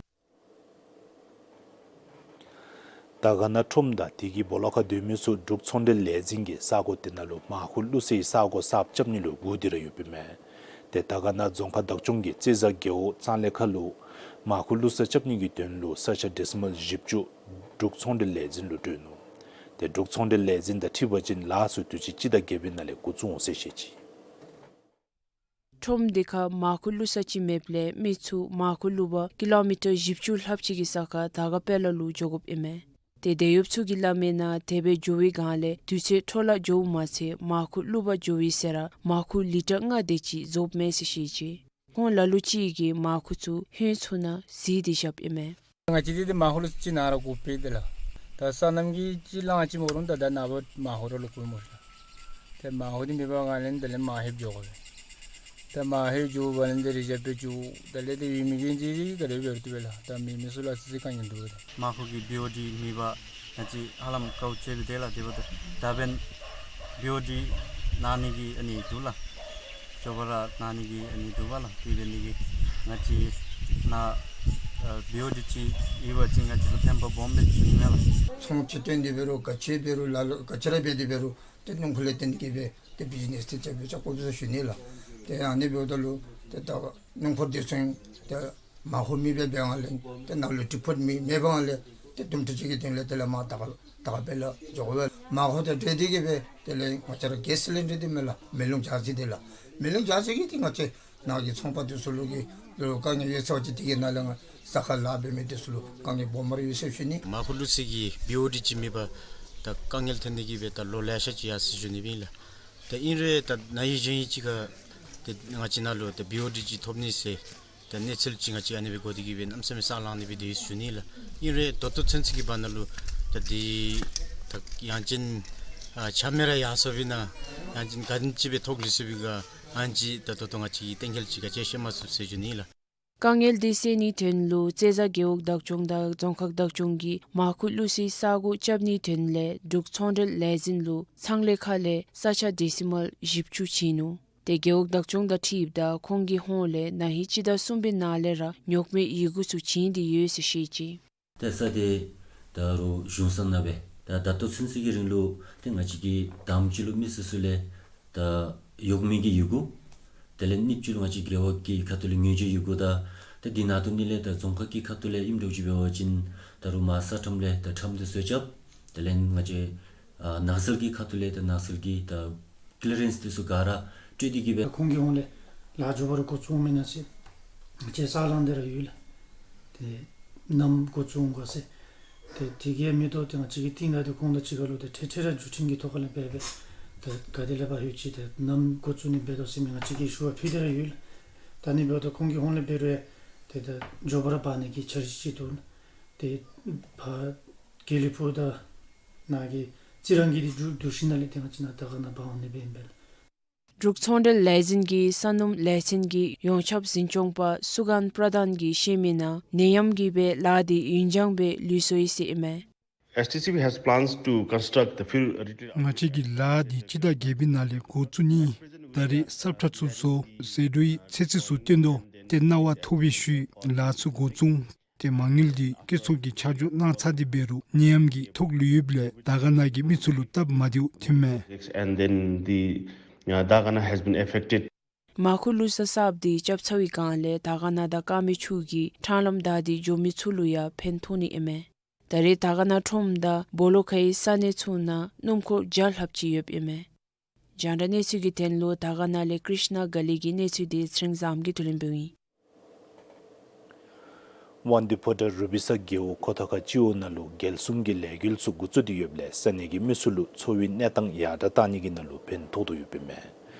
དར་དཀར་ན་ཁྲོམ་དང་དེ་གི་སྦོ་ལོགས་ཁར་སྡོད་མི་ཚུ་འབྲུག་ཚོང་འབྲེལ་ལས་འཛིན་གྱི་ས་གོ་དེ་ནང་ལུ་མར་ཁུ་བླུག་སའི་ས་གོ་གསརཔ་རྐྱབ་ནི་ལུ་སྒུག་སྟེ་ར་ཡོདཔ་ཨིན་མས། ཏེ་དར་དཀར་ན་རྫོང་ཁག་བདག་སྐྱོང་གིས་རྩེ་བཟའ་རྒེད་འོག་གཙང་ལེ་ཁ་ལུ་མར་ཁུ་བླུག་ས་རྐྱབ་ནི་གི་དོན་ལུ་ས་ཆ་ཌེ་སི་མལ་བཞི་བཅུ་འབྲུག་ཚོང་འབྲེལ་ལས་འཛིན་ལུ་སྤྲོད་ནུག། ཏེ་འབྲུག་ཚོང་འབྲེལ་ལས་འཛིན་དང་འཁྲིལ་བ་ཅིན་ལཱ་ཚུ་དུས་ཅི་སྤྱི་ཟླ་བརྒྱད་པའི་ནང་ལས་འགོ་བཙུགས་འོང་ཟེར་བཤད་ཅི། ཁྲོམ་དེ་ཁར་མར་ཁུ་བླུག་ས་ཅིག་མེདཔ་ལས་མི་ཚུ་མར་ཁུ་བླུག་པར་ཀི་ལོ་མི་ཊར་བཞི་བཅུ་ལྷགཔ་ཅིག་གི་ས་ཁར་དར་དཀར་དཔོན་སློབ་ལུ་འགྱོ་དགོཔ་ཨིན་མས། ཏེ་དེད་གཡོགཔ་ཚུ་གིས་སླབ་མི་ནང་དེ་སྦེ་འགྱོ་བའི་སྒང་ལས་དུས་ཚོད་འཕྲོ་བརླག་འགྱོཝ་མ་ཚད་མར་ཁུ་བླུག་པར་འགྱོ་བའི་ཚེ་ར་མར་ཁུ་ལི་ཊར་ལྔ་དེ་ཅིག་རྫོགསཔ་མས་ཟེར་བཤད་ཅི། ཁོང་ལ་ལུ་ཅིག་གིས་མར་ཁུ་ཚུ་ཧོད་ཚུ་ནང་བཟི་སྟེ་བཞགཔ་ཨིན་མས། ང་བཅས་འདི་འདི་མར་ཁུ་ལུ་ཅིག་ནང་ར་བཀོ་སྦེ་དེ་ལགས། ད་སོ་ནམ་གྱི་ཅིག་ལང་ཅིག་མོ་རུང་ད་ད་ནངས་པ་མར་ཁུ་ར་ལུ་བཀོ་མོ་རུང་། ཏེ་མར་ཁུ་འདི་མེད་པའི་སྒང་ལས་དེ་ལས་མར་ཧོད་འགྱོ་དགོ་པས། ཏེ་མར་ཧོད་འགྱོ་བ་ལས་དེ་རི་བྱ་བེ་ཅུ་དེ་ལས་ཏེ་ཡོད་མི་གི་འདི་ག་ར་འབད་རུང་བཏུབ་པས་ལགས། ད་མེད་མི་ཚུ་ལུ་ཨ་ཙི་ཅིག་དཀའ་ངལ་འདུག། མར་ཁུ་གི་བི་ཨོ་ཌི་མེད་པར་ང་བཅས་ཧ་ལམ་དཀའཝ་སྤྱད་དེ་ལགས། དེ་འབདཝ་ད་ད་འབདན་བི་ཨོ་ཌི་གནང་ནི་གི་ཨ་ནི་འདུག་ལགས། མགྱོགས་པ་ར་གནང་ནི་གི་ཨ་ནི་འདུག་པ་ལགས། དེ་འབད་ནི་གི་ང་བཅས་ནཱ་ཨ་བི་ཨོ་ཌི་ཅིག་ཡོད་པ་ཅིན་ང་བཅས་ལུ་ཕན་པ་སྦོམ་སྦེ་བྱུང་ནི་མས་ལགས། ཚོང་ཅིག་བཏོན་ཏེ་འབད་རུང་ག་ཅི་འབད་རུང་ལ་ལུ་ག་ཅི་ར་འབད་དེ་འབད་རུང་ཏེ་སྣུམ་འཁོར་ལས་བརྟེན་ཏེ་གིས་སྦེ་ཏེ་བི་ཛི་ནེསི་འདི་རྐྱབ་སྦེ་རྐྱབ་དགོཔ་བཟུམ་ཞུ་ནི་ལགས། ཏེ་ཨ་ནི་འབདཝ་ད་ལུ་ཏེ་ད་སྣུམ་འཁོར་འདི་ཚུ་ཏེ་མར་ཁུ་མེད་པའི་སྒང་ལས་ཏེ་ནཱ་ལུ་ཌི་པོ་མེད་མེད་པའི་སྒང་ལས་ཏེ་དུམ་གྲ་ཅིག་གི་དོན་ལས་དེ་ལས་མར་དར་དཀར་དར་དཀར་དཔོན་སློབ་ལུ་འགྱོ་དགོ་པས། མར་ཁུ་དང་འབྲེལ་ཏེ་གིས་སྦེ་དེ་ལས་ང་བཅས་ར་གེསི་སི་ལིན་ཌར་འདི་མས་ལགས། མེ་རླུང་འཇགས་ས་འདི་ལགས། མེ་རླུང་འཇགས་ས་གི་འདི་ང་བཅས་ནཱ་གི་ཚོང་པ་འདི་ཚུ་ལུ་གི་ལུ་དཀའ་ངལ་ཡོད་ཟེར་བ་ཅིན་དེ་གི་ནང་ལས་ང་ས་ཁར་ལཱ་འབད་མི་འདི་ཚུ་ལུ་དཀའ་ངལ་སྦོམ་ར་ཡོད་ཟེར་ཞུ་ནི། མར་ཁུ་བླུག་ས་གི་བི་ཨོ་ཌི་ཅིག་མེད་པར་ད་དཀའ་ངལ་ཐོན་ཏེ་གིས་སྦེ་ད་ལོ་ལེ་ཤ་ཅིག་ཡར་སོ་ཡི་ཟེར་ཞུ་ནི་ཨིན་ལགས། ད་ཨིན་རུང་ད་ན་ཧིང་གཞེས་ཧིང་ཅིག་ཁར་ད་ང་བཅས་ནཱ་ལུ་ད་བི་ཨོ་ཌི་ཅིག་ཐོབ་ནི་ཟེར་ད་གནས་ཚུལ་ཅིག་ང་བཅས་ཨ་ནི་སྦེ་གོ་སྟེ་གིས་སྦེ་གནམ་མེད་ས་མེད་སེམས་ལང་ནི་སྦེ་སྡོད་ཡི་ཟེར་ཞུ་ནི་ལགས། ཨིན་རུང་ད་ལྟོ་ཚུན་ཚོད་ཀྱི་བར་ན་ལུ་ད་འདི་ད་ཡང་ཅིན་ཨ་ཆ་མེད་ར་ཡར་སོ་བའི་ནང་ཡང་ཅིན་ག་དེམ་ཅིག་སྦེ་ཐོག་ལུས་སོ་བའི་ག་ཨ་ནི་ཅིག་ད་ལྟོ་ལྟོ་ང་བཅས་ཀྱིས་གཏན་འཁེལ་ཅིག་ག་ཅི་ཤེས་མ་ཚུགས་ཟེར་ཞུ་ནི་ལགས། དཀའ་ངལ་འདི་སེལ་ནིའི་དོན་ལུ་རྩེ་བཟའ་རྒེད་འོག་བདག་སྐྱོང་དང་རྫོང་ཁག་བདག་སྐྱོང་གིས་མར་ཁུ་བླུག་སའི་ས་གོ་རྐྱབ་ནིའི་དོན་ལས་འབྲུག་ཚོང་འབྲེལ་ལས་འཛིན་ལུ་ཚང་ལེ་ཁ་ལས་ས་ཆ་ཌེ་སི་མལ་བཞི་བཅུ་བྱིན་ནུག། ཏེ་རྒེད་འོག་བདག་སྐྱོང་དང་འཁྲིལཝ་ད་ཁོང་གི་ཧོངས་ལས་ན་ཧིང་སྤྱི་ཟླ་གསུམ་པའི་ནང་ལས་ར་ཉོག་མེད་ཡི་གུ་ཚུ་བྱིན་ཏེ་ཡོད་ཟེར་བཤད་ཅི། ཏེ་ས་འདི་ད་རུང་གཞུང་ས་ནང་སྦེ་ད་ད་ལྟོ་ཚུན་ཚོད་ཀྱི་རིང་ལུ་ཏེ་ང་བཅས་ཀྱིས་དང་པ་ཅིག་ལུ་མི་སོ་སོ་ལས་ད་ཡོག་མི་གི་ཡི་གུ་དེ་ལས་གཉིས་པ་ཅིག་ལུ་ང་བཅས་རྒེད་འོག་གི་ཁ་ཐུག་ལས་ངོས་བརྗོད་ཡི་གུ་དང་ཏེ་འདི་ནང་དོག་ནི་ལས་ད་རྫོང་ཁག་གི་ཁ་ཐུག་ལས་ཨིནམ་འདྲཝ་ཅིག་འབད་བ་ཅིན་ད་རུང་མར་ས་ཁྲོམ་ལས་ད་ཁྲོམ་འདི་ཚུ་རྐྱབ། དེ་ལས་ང་བཅས་ཨ་ནགས་ཚལ་གྱི་ཁ་ཐུག་ལས་ད་ནགས་ཚལ་གྱི་ད་ཀི་ལི་རེནསི་འདི་ཚུ་ག་ར་སྤྲོད་དེ་གིས་སྦེ། ཁོང་གི་ཧོངས་ལས་ལཱ་མགྱོགས་པ་ར་འགོ་བཙུགས་མེན་ན་ཟེར་ང་བཅས་ས་ལང་སྟེ་ར་ཡོད་ལགས། ཏེ་ནམ་འགོ་བཙུགས་འོང་ག་ཟེར། ཏེ་དེ་གིས་མི་དོ་ཏེ་ང་བཅས་ཀྱིས་རྟིང་བདའ་སྟེ་ཁོང་དང་གཅིག་ཁར་ལུ་ཏེ་འཕྲལ་འཕྲལ་ར་མཇུག་སྒྲིལ་གྱི་ཐོག་ཁ་ལས་འབད་སྦེ་ཏེ་ག་དེ་ལས་ཕར་ལྷོད་ཅི་ཏེ་ནམ་འགོ་བཙུགས་ནི་འབད་དོ་ཟེར་མི་ང་བཅས་ཀྱིས་ཞུ་བ་ཕུལ་ཏེ་ར་ཡོད་ལགས། ད་ཨ་ནི་འབདཝ་ད་ཁོང་གི་ཧོངས་ལས་འབད་རུང་ཏེ་ད་མགྱོགས་པ་ར་འབག་ནི་གི་འཆར་གཞི་ཅིག་འདུག། ཏེ་ཕར་དགེ་ལེགས་ཕུག་དང་ནཱ་གི་རྩི་རང་གི་འདི་འདུ་འདུ་ཤེས་ནང་ལས་ཏེ་ང་བཅས་ནཱ་དར་དཀར་ནང་འབག་འོང་ནི་འབད་ཨིན་པས་ལགས། འབྲུག་ཚོང་འབྲེལ་ལས་འཛིན་གྱི་ས་སྣུམ་ལས་ཚན་གྱི་ཡོངས་ཁྱབ་འཛིན་སྐྱོང་པ་སུ་གཱན་པྲ་དཱན་གྱིས་བཤད་མི་ནང་ནད་ཡམས་ཀྱིས་སྦེ་ལཱ་འདི་ཡུན་འགྱངས་སྦེ་ལུས་སོ་ཡི་ཟེར་ཨིན་མས། S T C B has plans to construct the fuel retail ང་བཅས་ཀྱིས་ལཱ་འདི་སྤྱི་ཟླ་བརྒྱད་པའི་ནང་ལས་འགོ་བཙུགས་ནི། ད་རེས་ས་ཁྲ་ཚུ་བཟོ་ཟད་འགྲོའི་ཚོད་རྩིས་ཚུ་བཏོན་དོ། ཏེ་གནང་བ་ཐོབ་པའི་ཤུལ་ལཱ་ཚུ་འགོ་བཙུགས། ཏེ་མ་དངུལ་འདི་སྐྱེད་ཚོང་གི་ཆ་འཇོག་གནང་ཚར་ཏེ་འབད་རུང་ནད་ཡམས་ཀྱིས་ཐོགས་ལུས་ཡོདཔ་ལས་དར་དཀར་ནང་གི་མི་ཚུ་ལུ་སྟབས་མ་བདེཝ་ཐོན་མས། And then the, uh, Dagana has been affected. མར་ཁུ་བླུག་ས་གསརཔ་འདི་རྐྱབ་ཚར་བའི་སྒང་ལས་དར་དཀར་ནང་དང་དཀར་མེ་ཆུ་གི་འཕྲང་ལམ་བདའ་སྟེ་འགྱོ་མི་ཚུ་ལུ་ཡང་ཕན་ཐོགས་ནི་ཨིན་མས། ད་རེས་དར་དཀར་ནང་ཁྲོམ་དང་སྦོ་ལོགས་ཁའི་ས་གནས་ཚུ་ནང་སྣུམ་འཁོར་བརྒྱ་ལྷགཔ་ཅིག་ཡོདཔ་ཨིན་མས། རྒྱང་བསྒྲགས་གནས་ཚུལ་གྱི་དོན་ལུ་དར་དཀར་ནང་ལས་ཀྲིཤ་ན་ག་ལི་གི་གནས་ཚུལ་འདི་ཚེ་རིང་བཟངམོ་གིས་བསྡུ་ལེན་འབདཝ་ཨིན། ཝན་ཌི་ཕོ་ཊར་རུ་པི་ས་རྒེད་འོག་ཁོ་ཐང་ཁ་སྤྱི་འོག་ནང་ལུ་རྒྱལ་སྲུང་གི་ལས་འགུལ་ཚུ་འགོ་བཙུགས་ཏེ་ཡོདཔ་ལས་ས་གནས་ཀྱི་མི་ཚུ་ལུ་འཚོ་བའི་གནས་སྟངས་ཡར་དྲག་གཏང་ནི་གི་ནང་ལུ་ཕན་ཐོགས་དོ་ཡོདཔ་ཨིན་མས།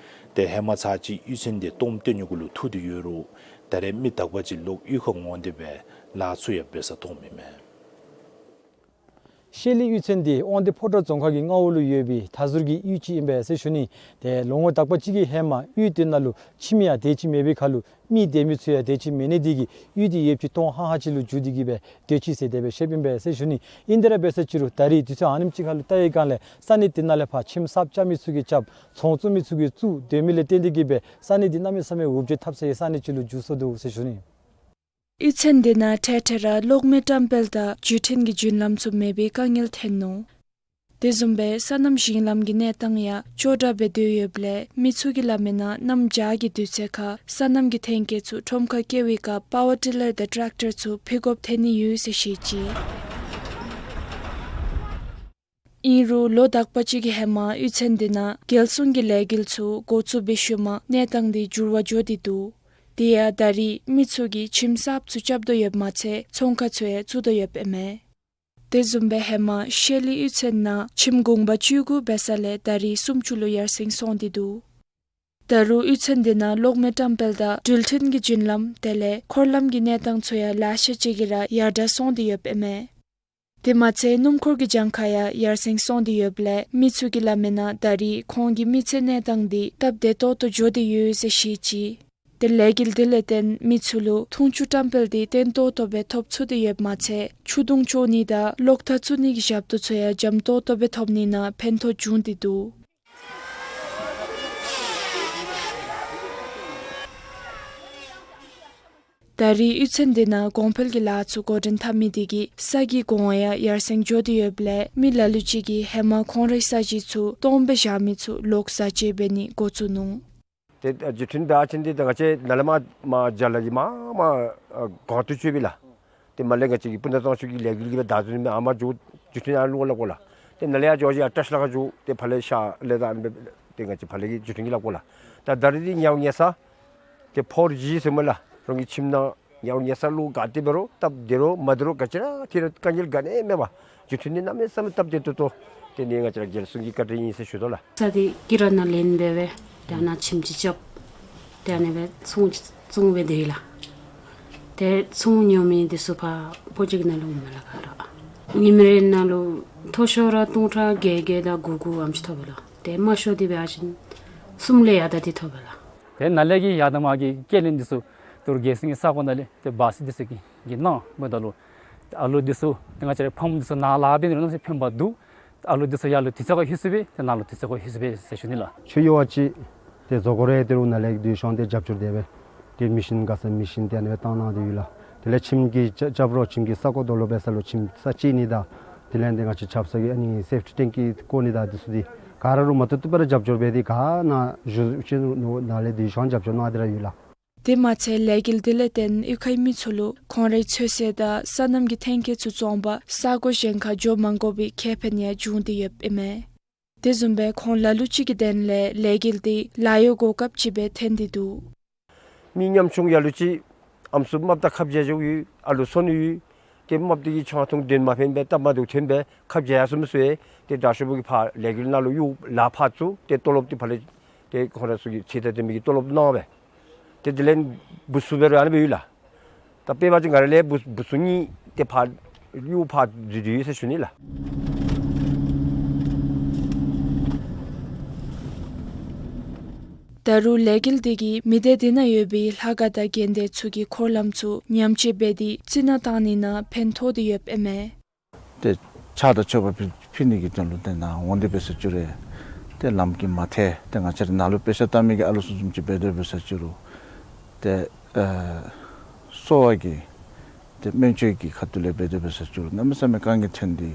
ཏེ་ཧེ་མ་ཚར་གཅིག་གཡུས་ཚན་འདི་སྟོངམ་སྟོན་ནི་གུ་ལུ་ཐུག་སྟེ་ཡོད་རུང་ད་རེས་མི་དག་པ་ཅིག་ལོག་གཡུས་ཁར་འོང་སྟེ་སྦེ་ལཱ་ཚུ་ཡང་འབད་ས་མཐོངམ་ཨིན་མས། ཤེལ་གླིང་གཡུས་ཚན་འདི་དབང་འདུས་ཕོ་བྲང་རྫོང་ཁག་གི་མངའ་འོག་ལུ་ཡོད་པའི་མཐའ་ཟུར་གྱི་གཡུས་ཅིག་ཨིན་པས་ཟེར་ཞུ་ནི། ཏེ་ལོ་ངོ་དག་པ་ཅིག་གི་ཧེ་མ་གཡུས་དེ་ནང་ལུ་ཁྱིམ་ཡང་དེ་ཅིག་མེད་པའི་ཁར་ལུ་མི་སྡོད་མི་ཚུ་ཡང་དེ་ཅིག་མེད་ནི་དེ་གིས་གཡུས་འདི་ཡོདཔ་ཅིག་སྟོང་ཧང་ཧ་ཅིག་ལུ་འགྱུར་ཏེ་གི་སྦེ་སྡོད་ཅི་ཟེར་དེ་སྦེ་བཤདཔ་ཨིན་པས་ཟེར་ཞུ་ནི། ཨིན་ཏེ་ར་འབད་ས་ཅིག་རུང་ད་རེས་དུས་ཚོད་ཨ་ནེམ་ཅིག་ཁར་ལུ་བལྟ་བའི་སྒང་ལས་ས་གནས་དེ་ནང་ལས་ཕར་ཁྱིམ་གསརཔ་རྐྱབ་མི་ཚུ་གིས་རྐྱབ་ཚོང་བཙུགས་མི་ཚུ་གིས་བཙུགས་སྡོད་མི་ལས་བརྟེན་ཏེ་གི་སྦེ་ས་གནས་འདི་གནམ་མེད་ས་མེད་འུབ་བརྗིད་འཐབ་སའི་ས་གནས་ཅིག་ལུ་འགྱུར་སོ་ནུག་ཟེར་ཞུ་ནི། གཡུས་ཚན་འདི་ནང་འཕྲལ་འཕྲལ་ར་གློག་མེ་བཀྲམ་སྤེལ་དང་བརྒྱུད་འཕྲིན་གྱི་རྒྱུན་ལམ་ཚུ་མེད་པའི་དཀའ་ངལ་ཐོན་ནུག། དེ་བཟུམ་སྦེ་སོ་ནམ་ཞིང་ལམ་གྱི་གནས་སྟངས་ཡང་སྐྱོ་དྲགས་སྦེ་སྡོད་ཡོདཔ་ལས་མི་ཚུ་གིས་སླབ་མི་ནང་གནམ་བྱཱར་གྱི་དུས་ཚོད་ཁར་སོ་ནམ་གྱི་ཐོན་སྐྱེད་ཚུ་ཁྲོམ་ཁར་བསྐྱལ་བའི་སྐབས་པ་ཝར་ཊི་ལར་དང་ཊེཀ་ཊར་ཚུ་ཕུལ་དགོཔ་ཐོན་ནི་ཡོད་ཟེར་བཤད་ཅི། ཨིན་རུང་ལོ་དག་པ་ཅིག་གི་ཧེ་མ་གཡུས་ཚན་འདི་ནང་རྒྱལ་སྲུང་གི་ལས་འགུལ་ཚུ་འགོ་བཙུགས་པའི་ཤུལ་མ་གནས་སྟངས་འདི་འགྱུར་བ་འགྱོ་སྟེ་འདུག། དེ་ཡང་ད་རེས་མི་ཚུ་གིས་ཁྱིམ་གསརཔ་ཚུ་རྐྱབ་དོ་ཡོདཔ་མ་ཚད་ཚོང་ཁང་ཚུ་ཡང་བཙུགས་དོ་ཡོདཔ་ཨིན་མས། དེ་བཟུམ་སྦེ་ཧེ་མ་ཤེལ་གླིང་གཡུས་ཚན་ནང་ཁྱིམ་གུང་པ་བཅུ་དགུ་འབད་ས་ལས་ད་རེས་སུམ་ཅུ་ལུ་ཡར་སེང་སོང་སྟེ་འདུག། ད་རུང་གཡུས་ཚན་འདི་ནང་གློག་མེ་བཀྲམ་སྤེལ་དང་འགྲུལ་འཕྲིན་གྱི་རྒྱུན་ལམ་དེ་ལས་འཁོར་ལམ་གྱི་གནས་སྟངས་ཚུ་ཡང་ལེ་ཤ་ཅིག་གིས་ར་ཡར་དྲག་སོང་སྟེ་ཡོདཔ་ཨིན་མས། དེ་མ་ཚད་སྣུམ་འཁོར་གྱི་གྱངས་ཁ་ཡང་ཡར་སེང་སོང་སྟེ་ཡོདཔ་ལས་མི་ཚུ་གིས་སླབ་མི་ནང་ད་རེས་ཁོང་གི་མི་ཚེ་གནས་སྟངས་འདི་སྟབས་བདེ་ཏོག་ཏོ་འགྱོ་སྟེ་ཡོད་ཟེར་བཤད་ཅི། ཏེ་ལས་འགུལ་འདི་ལས་བརྟེན་མི་ཚུ་ལུ་འཐུང་ཆུ་བཀྲམ་སྤེལ་འདི་བརྟན་ཏོག་ཏོ་སྦེ་ཐོབ་ཚུགས་ཏེ་ཡོདཔ་མ་ཚད་ཆུ་དུང་བཙོ་ནི་དང་གློག་ཐག་བཙུགས་ནི་གི་ཞབས་ཏོག་ཚུ་ཡང་འཇམ་ཏོག་ཏོ་སྦེ་ཐོབ་ནི་ནང་ཕན་ཐོགས་བྱུང་སྟེ་འདུག། ད་རེས་གཡུས་ཚན་འདི་ནང་གོང་འཕེལ་གྱི་ལཱ་ཚུ་འགོ་འདྲེན་འཐབ་མི་དེ་གིས་ས་གི་གོང་ཡང་ཡར་སེང་འགྱོ་སྟེ་ཡོདཔ་ལས་མི་ལ་ལུ་ཅིག་གིས་ཧེ་མ་ཁོང་རའི་ས་གཞི་ཚུ་སྟོངམ་སྦེ་བཞག་མི་ཚུ་ལོག་བཟའ་བཅའ་འབད་ནི་འགོ་བཙུགས་ནུག། ཏེ་བརྒྱུད་འཕྲིན་འབད་བ་ཅིན་འདི་ད་ང་བཅས་ནཱ་ལས་མར་མར་རྒྱ་ལ་གིས་མར་མར་གོང་དུ་བཅུག་པས་ལགས། ཏེ་མར་ལས་ང་བཅས་ཀྱི་སྤུ་ན་གཙང་ཆུ་གི་ལས་འགུལ་གྱིས་སྦེ་བདའ་འཛུལ་མི་ཨ་མར་འགྱོ་བརྒྱུད་འཕྲིན་ཨ་ལུ་སླབ་དགོ་ལགས། ཏེ་ནཱ་ལས་ཡར་འགྱོ་ཞིནམ་ཡར་བཀྲིས་ལ་ཁར་འགྱོ་ཏེ་ཕར་ལས་ཤར་ལས་ད་ཨ་ནི་སྦེ་ཏེ་ང་བཅས་ཕར་ལས་ཀྱི་བརྒྱུད་འཕྲིན་གྱིས་སླབ་དགོ་ལགས། ད་ད་རེས་འདི་ཉལཝ་ཉལ་ས་ཏེ་ཕོར་ཇི་ཟེར་སྨོ་ལགས། རང་གི་ཁྱིམ་ནང་ཉལཝ་ཉལ་ས་ལུ་ག་ཏེ་འབད་རུང་སྟབས་བདེ་རུང་མ་བདེ་རུང་ག་ཅི་ར་ཐད་རི་དཀའ་ངལ་ག་ནི་མེད་པར་བརྒྱུད་འཕྲིན་འདི་གནམ་མེད་ས་མེད་སྟབས་བདེ་ཏོག་ཏོ། ཏེ་ནི་ང་བཅས་ར་རྒྱལ་སྲུང་གི་བཀའ་དྲིན་ཨིན་ཟེར་ཞུ་དོ་ལགས། ས་འདི་ཀི་ར་ནང་ལེན་འབད་སྦེ་ཏེ་ཨ་ནཱ་ཁྱིམ་ཅིག་རྐྱབ། ཏེ་ཨ་ནི་སྦེ་ཚོང་ཅིག་བཙུགས་སྦེ་སྡོད་ཡི་ལགས། ཏེ་ཚོང་ཉོ་མི་འདི་ཚུ་ཕར་ཕོ་ཇི་གི་ནང་ལུ་འོང་མས་ལགས་ག་ར། ཉིནམ་རེ་ནང་ལུ་མཐོ་ཤོས་ར་སྟོང་ཕྲག་བརྒྱད་བརྒྱད་དང་དགུ་དགུ་ཨ་ནེམ་ཅིག་ཐོབ་པས་ལགས། ཏེ་དམའ་ཤོས་འདི་འབད་བ་ཅིན་གསུམ་ལས་ཡར་ད་འདི་ཐོབ་པས་ལགས། ཏེ་ནཱ་ལས་ཀྱི་ཡར་དང་མར་གྱི་སྐྱེལ་ལེན་འདི་ཚུ་ཏེ་རྒྱལ་སྲུང་གི་ས་གོ་ནང་ལས་ཏེ་བཱས་འདི་ཚུ་གིས་གིས་གནང་འབདཝ་ད་ལུ་ཨ་ལུ་འདི་ཚུ་ཏེ་ང་བཅས་རའི་ཕམ་འདི་ཚུ་ནཱ་ལཱ་འབད་ནི་ལུ་གནམ་མེད་ས་མེད་ཕན་པ་འདུག། ཨ་ལུ་འདི་ཚུ་ཡར་ལུ་དུས་ཚོད་ཁར་ལྷོད་ཚུགས་པས། ཏེ་ནཱ་ལུ་དུས་ཚོད་ཁར་ལྷོད་ཚུགས་པས་ཟེར་ཞུ་ནི་ལགས། ཆུ་ཡོད་པ་ཅིན་ཏེ་བཟོ་དགོ་རུང་ཏེ་རུང་ནཱ་ལས་འདི་ཤོང་སྟེ་རྒྱབ་སྐྱོར་འདི་འབད་ཏེ་མི་ཤིན་ག་ས་མི་ཤིན་ཏེ་ཨ་ནི་སྦེ་བཏང་གནང་སྟེ་ཡོད་ལགས། དེ་ལས་ཁྱིམ་གྱི་རྐྱབ་རྐྱབ་རུང་ཁྱིམ་གྱི་ས་གོ་རྡོ་སློག་འབད་ས་ལུ་ཁྱིམ་ས་བཅད་ནི་དང་དེ་ལས་ཏེ་ང་བཅས་ཆབ་གསང་གི་ཨ་ནི་སེཕ་ཊི་ཊེང་ཀི་བཀོ་ནི་དང་འདི་ཚུ་འདི་ག་ར་རུང་མ་བཏུབ་བཏུབ་སྦེ་ར་རྒྱབ་སྐྱོར་འབད་དེ་ག་ནཱ་བཞུགས་ཅི་རུང་ནཱ་ལས་འདི་ཤོང་རྒྱབ་སྐྱོར་གནང་སྟེ་ར་ཡོད་ལགས། དེ་མ་ཚད་ལས་འགུལ་འདི་ལས་བརྟེན་གཡུས་ཁའི་མི་ཚུ་ལུ་ཁོང་རའི་ཚོད་བསྲེ་དང་སོ་ནམ་གྱི་ཐོན་སྐྱེད་ཚུ་བཙོང་པར་ས་གོ་གཞན་ཁར་འགྱོ་མ་དགོ་པའི་ཁེ་ཕན་ཡང་བྱུང་སྟེ་ཡོདཔ་ཨིན་མས། དེ་བཟུམ་སྦེ་ཁོང་ལ་ལུ་ཅིག་གི་དོན་ལས་ལས་འགུལ་འདི་ལཱ་གཡོག་གོ་སྐབས་ཅིག་སྦེ་ཐོན་ཏེ་འདུག། མི་ཉམ་ཆུང་ལ་ལུ་ཅིག་ཨམ་སྲུ་རྨགཔ་དང་ཁབ་རྒྱག་འགྱོཝ་ཡོད། ཨ་ལུ་སོ་ནུ་ཡོད། ཏེ་རྨགཔ་འདི་གིས་ཆང་འཐུང་དོན་མ་ཕན་པས་སྟབས་མ་བདེཝ་ཐོན་པས་ཁབ་རྒྱག་ཡར་སོང་མི་ཚུ་ཡང་ཏེ་དྲག་ཤོས་པོ་གིས་ཕར་ལས་འགུལ་ནང་ལུ་གཡུག་ལཱ་ཕར་བཙུགས། ཏེ་ཏོ་ལོབ་འདི་ཕར་ལས་ཏེ་ཁོང་ར་ཚུ་གི་ཚེ་ཐར་འདི་མི་གི་ཏོ་ལོབ་གནང་སྦེ། ཏེ་དེ་ལས་བུ་ཚུ་འབད་རུང་ཨ་ནི་སྦེ་ཡོད་ལགས། ད་དཔེ་འབད་བ་ཅིན་ང་ར་ལས་བུ་བུ་ཚུ་གཉིས་ཏེ་ཕར་གཡུས་ཕར་འཛུལ་ཏེ་ཡོད་ཟེར་ཞུ་ནི་ལགས། ད་རུང་ལས་འགུལ་འདི་གིས་མི་སྡེ་འདི་ནང་ཡོད་པའི་ལྷ་ཁང་དང་དགོན་སྡེ་ཚུ་གི་འཁོར་ལམ་ཚུ་ཉམས་བཅོས་འབད་དེ་རྩི་ནག་བཏང་ནི་ནང་ཕན་ཐོགས་ཏེ་ཡོདཔ་ཨིན་མས། ཏེ་ཕྱག་དང་མཆོད་པ་ཕུལ་ཕུལ་ནི་གི་དོན་ལུ་ཏེ་ནཱ་འོང་སྟེ་འབད་ས་ཅིག་རུང་ཏེ་ལམ་གྱིས་མ་ཐལ། ཏེ་ང་བཅས་ར་ནཱ་ལུ་དཔེ་ཆ་ལྟ་མི་གིས་ཨ་ལོ་ཚུ་བཟུམ་ཅིག་འབད་དེ་འབད་ས་ཅིག་རུང་ཏེ་ཨ་གསོ་བ་གི་ཏེ་སྨན་བཅོས་ཀྱི་ཁ་ཐུག་ལས་འབད་དེ་འབད་ས་ཅིག་རུང་གནམ་མེད་ས་མེད་དཀའ་ངལ་ཐོན་ཏེ་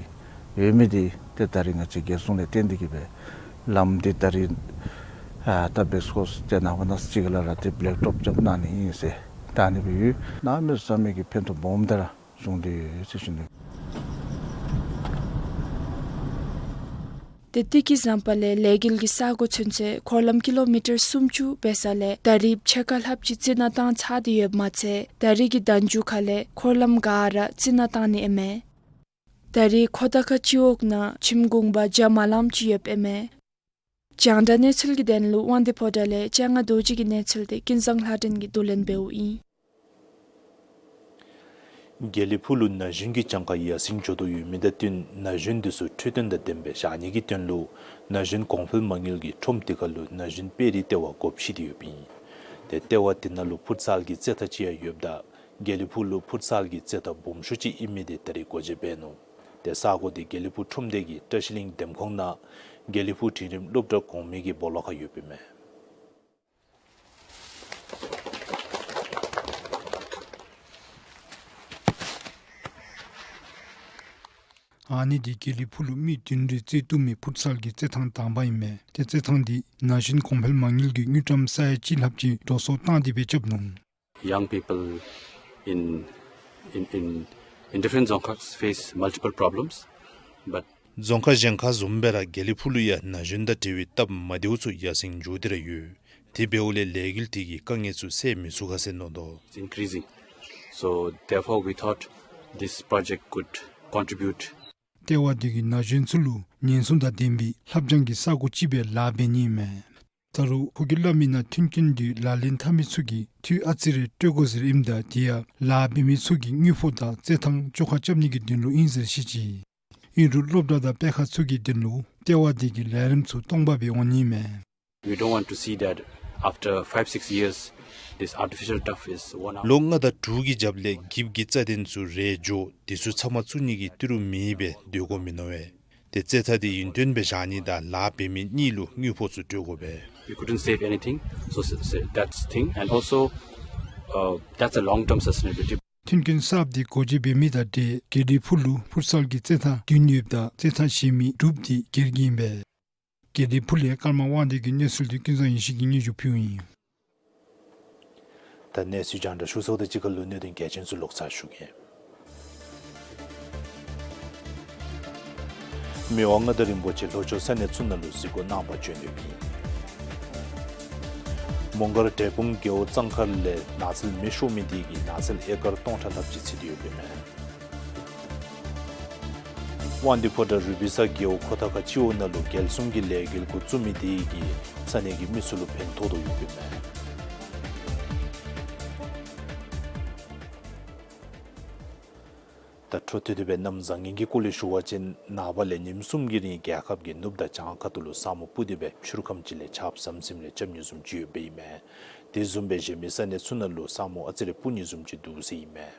ཡོད་མི་འདི་ཏེ་ད་རིས་ང་བཅས་རྒྱལ་སྲུང་ལས་བརྟེན་ཏེ་གིས་སྦེ་ལམ་འདི་ད་རིས་ཨ་ད་འབད་སོང་། ཏེ་ནངས་པ་གནངས་ཚེ་ཅིག་ལས་ར་ཏེ་བེལེག་ཊོབ་རྐྱབ་གནང་ནི་ཨིན་ཟེར་ད་ཨ་ནི་སྦེ་ཡོད། གནམ་མེད་ས་མེད་ཀྱི་ཕན་ཐོགས་སྦོམ་ད་ར་བྱུང་སྟེ་ཡོད་ཟེར་ཞུ་ནི། ཏེ་ཏི་ཀི་ཟམ་པ་ལས་ལས་འགུལ་གྱི་ས་གོ་ཚུན་ཚོད་འཁོར་ལམ་ཀི་ལོ་མི་ཊར་སུམ་ཅུ་འབད་ས་ལས་ད་རིས་ཕྱེད་ཀ་ལྷགཔ་ཅིག་རྩི་ནག་བཏང་ཚར་ཏེ་ཡོདཔ་མ་ཚད་ད་རིས་ཀྱི་ཟླཝ་མཇུག་ཁ་ལས་འཁོར་ལམ་ག་ར་རྩི་ནག་བཏང་ནི་ཨིན་མས། ད་རིས་ཁོ་ཐང་ཁ་སྤྱི་འོག་ནང་ཁྱིམ་གུང་པ་བརྒྱ་མ་ལངམ་ཅིག་ཡོདཔ་ཨིན་མས། རྒྱང་བསྒྲགས་གནས་ཚུལ་གྱི་དོན་ལུ་དབང་འདུས་ཕོ་བྲང་ལས་ལྕང་ང་རྡོ་རྗེ་གི་གནས་ཚུལ་དེ་ཀུན་བཟང་ལྷ་སྒྲོན་གྱིས་བསྡུ་ལེན་འབདཝ་ཨིན། དགེ་ལེགས་ཕུག་ལུ་ན་གཞོན་གྱི་གྱངས་ཁ་ཡར་སེང་འགྱོ་དོ་ཡོད་མི་དང་བསྟུན་ན་གཞོན་འདི་ཚུ་འཕྲོད་བསྟེན་དང་ལྡནམ་སྦེ་བཞག་ནི་གི་དོན་ལུ་ན་གཞོན་གོང་འཕེལ་མ་དངུལ་གྱི་ཁྲོམ་དེ་ཁར་ལུ་ན་གཞོན་དཔེ་རིས་ལྟེ་བ་སྒོ་ཕྱེ་སྟེ་ཡོདཔ་ཨིན། ཏེ་ལྟེ་བ་དེ་ནང་ལུ་ཕུཊ་སཱལ་གྱི་རྩེད་ཐང་ཅིག་ཡང་ཡོདཔ་ད་དགེ་ལེགས་ཕུག་ལུ་ཕུཊ་སཱལ་གྱི་རྩེད་ཐང་སྦོམ་ཤོས་ཅིག་ཨིན་མི་དེ་ད་རིས་སྒོ་འབྱེད་འབད་ནུག། ཏེ་ས་གོ་དེ་དགེ་ལེགས་ཕུག་ཁྲོམ་སྡེ་གི་བཀྲ་ཤིས་གླིང་འདེམས་ཁོངས་ནང་དགེ་ལེགས་ཕུག་འབྲིང་རིམ་སློབ་གྲྭ་གོང་མའི་གི་སྦོ་ལོགས་ཁར་ཡོདཔ་ཨིན་མས། ཨ་ནི་འདི་དགེ་ལེགས་ཕུག་ལུ་མི་བདུན་རེ་རྩེད་བཏུབ་མི་ཕུཊ་སཱལ་གྱི་རྩེད་ཐང་དང་པ་ཨིན་མས། ཏེ་རྩེད་ཐང་འདི་ན་གཞོན་གོང་འཕེལ་མ་དངུལ་གྱིས་དངུལ་ཀྲམ་ས་ཡ་གཅིག་ལྷགཔ་ཅིག་འགྲོ་སོང་བཏང་སྟེ་སྦེ་རྐྱབ་ནུག། Young people in, in, in, in different Dzongkhas face multiple problems, but རྫོང་ཁག་གཞན་ཁག་བཟུམ་སྦེ་ར་དགེ་ལེགས་ཕུག་ལུ་ཡང་ན་གཞོན་དང་འབྲེལ་བའི་སྟབས་མ་བདེཝ་ཚུ་ཡར་སེང་འགྱོ་སྟེ་ར་ཡོད། དེ་འབདཝ་ལས་ལས་འགུལ་དེ་གིས་དཀའ་ངལ་ཚུ་སེལ་མི་ཚུགས་ག་ཟེར་མནོ་དོ། It's increasing. So therefore we thought this project could contribute. ལྟེ་བ་དེ་གིས་ན་གཞོན་ཚུ་ལུ་ཉེན་སྲུང་དང་ལྡན་པའི་ལྷབ་སྦྱང་གི་ས་གོ་ཅིག་སྦེ་ལཱ་འབད་ནི་ཨིན་མས། ད་རུང་ཁོ་གིས་སླབ་མི་ནང་མཐུན་རྐྱེན་འདི་ལག་ལེན་འཐབ་མི་ཚུ་གིས་འཐུས་ཨ་ཙི་རེ་སྤྲོད་དགོ་ཟེར་ཨིནམ་ད་དེ་ཡང་ལཱ་འབད་མི་ཚུ་གིས་དངུལ་ཕོགས་དང་རྩེད་ཐང་བཅོ་ཁ་རྐྱབ་ནི་གི་དོན་ལུ་ཨིན་ཟེར་བཤད་ཅི། ཨིན་རུང་སློབ་གྲྭ་དང་སྤེལ་ཁང་ཚུ་གི་དོན་ལུ་ལྟེ་བ་དེ་གིས་ལས་རིམ་ཚུ་སྟོང་པ་སྦེ་འོང་ནི་མས། We don't want to see that after five, six years, this artificial turf is worn out. ལོ་ལྔ་དང་དྲུག་གི་རྒྱབ་ལས་འགྱིབ་ཀྱི་རྩྭ་གདན་ཚུ་རལ་འགྱོ་དེ་ཚུ་ཚབ་མ་བཙུགས་ནི་གི་ཏི་རུ་མེད་པས་སྡོད་དགོ་མི་མནོ་བས། ཏེ་རྩེད་ཐང་དེ་ཡུན་བརྟན་སྦེ་བཞག་ནི་དང་ལཱ་འབད་མི་གཉིས་ལུ་དངུལ་ཕོགས་ཚུ་སྤྲོད་དགོ་པས། We couldn't save anything, so s-, s-, that's thing, and also, uh, that's a long-term sustainability. མཐུན་རྐྱེན་གསརཔ་དེ་སྒོ་འབྱེད་འབད་མི་དང་འབྲེལ་དགེ་ལེགས་ཕུག་ལུ་ཕུཊ་སཱལ་གྱི་རྩེད་ཐང་བདུན་ཡོདཔ་ད་རྩེད་ཐང་གཞན་མི་དྲུག་དེ་སྒེར་གྱི་ཨིན་པས། དགེ་ལེགས་ཕུག་ལས་ཀརྨ་དབང་འདུས་ཀྱི་གནས་ཚུལ་དེ་ཀུན་བཟང་ཡེ་ཤེས་ཀྱིས་སྙན་ཞུ་ཕུལཝ་ཨིན། ད་གནས་ཚུལ་རྒྱང་བསྒྲགས་ཞུ་ཚརཝ་དང་གཅིག་ཁར་ལུ་གནད་དོན་གལ་ཆེན་ཚུ་ལོག་ཚར་ཞུ་གེ། མི་དབང་མངའ་བདག་རིན་པོ་ཆེ་ལྷོ་ཕྱོགས་ས་གནས་ཚུ་ནང་ལུ་གཟིགས་སྐོར་གནང་བར་བྱོན་ཡོདཔ་ཨིན། མོང་སྒར་འབྲས་སྤུངས་རྒེད་འོག་གཙང་མཁར་ལས་ནགས་ཚལ་མེ་ཤོར་མི་དེ་གིས་ནགས་ཚལ་ཨེ་ཀར་སྟོང་ཕྲག་ལྷགཔ་ཅིག་འཚིག་སྟེ་ཡོདཔ་ཨིན་མས། དབང་འདུས་ཕོ་བྲང་རུ་སྦིས་ས་རྒེད་འོག་ཁོ་ཐང་ཁ་སྤྱི་འོག་ནང་ལུ་རྒྱལ་སྲུང་གི་ལས་འགུལ་འགོ་བཙུགས་མི་དེ་གིས་ས་གནས་ཀྱི་མི་ཚུ་ལུ་ཕན་ཐོགས་དོ་ཡོདཔ་ཨིན་མས། ད་འཕྲོ་མཐུད་དེ་སྦེ་གནམ་བཟང་ངན་གྱི་སྐོར་ལས་ཞུ་བ་ཅིན་ནངས་པ་ལས་ཉིནམ་གསུམ་གྱི་རིང་རྒྱལ་ཁབ་ཀྱི་ནུབ་དང་བྱང་ཁ་ཐུག་ལུ་ས་སྨུག་སྤུབས་ཏེ་སྦེ་ཕྱི་རུ་ཁམས་ཅིག་ལས་ཆརཔ་ཟམ་ཟིམ་རེ་རྐྱབ་ནི་བཟུམ་ཅིག་ཡོདཔ་ཨིན་མས། དེ་བཟུམ་སྦེ་གཞན་མི་ས་གནས་ཚུ་ནང་ལུ་ས་སྨུག་ཨ་ཙི་རེ་སྤུབས་ནི་བཟུམ་ཅིག་འདུག་ཟེར་ཨིན་མས།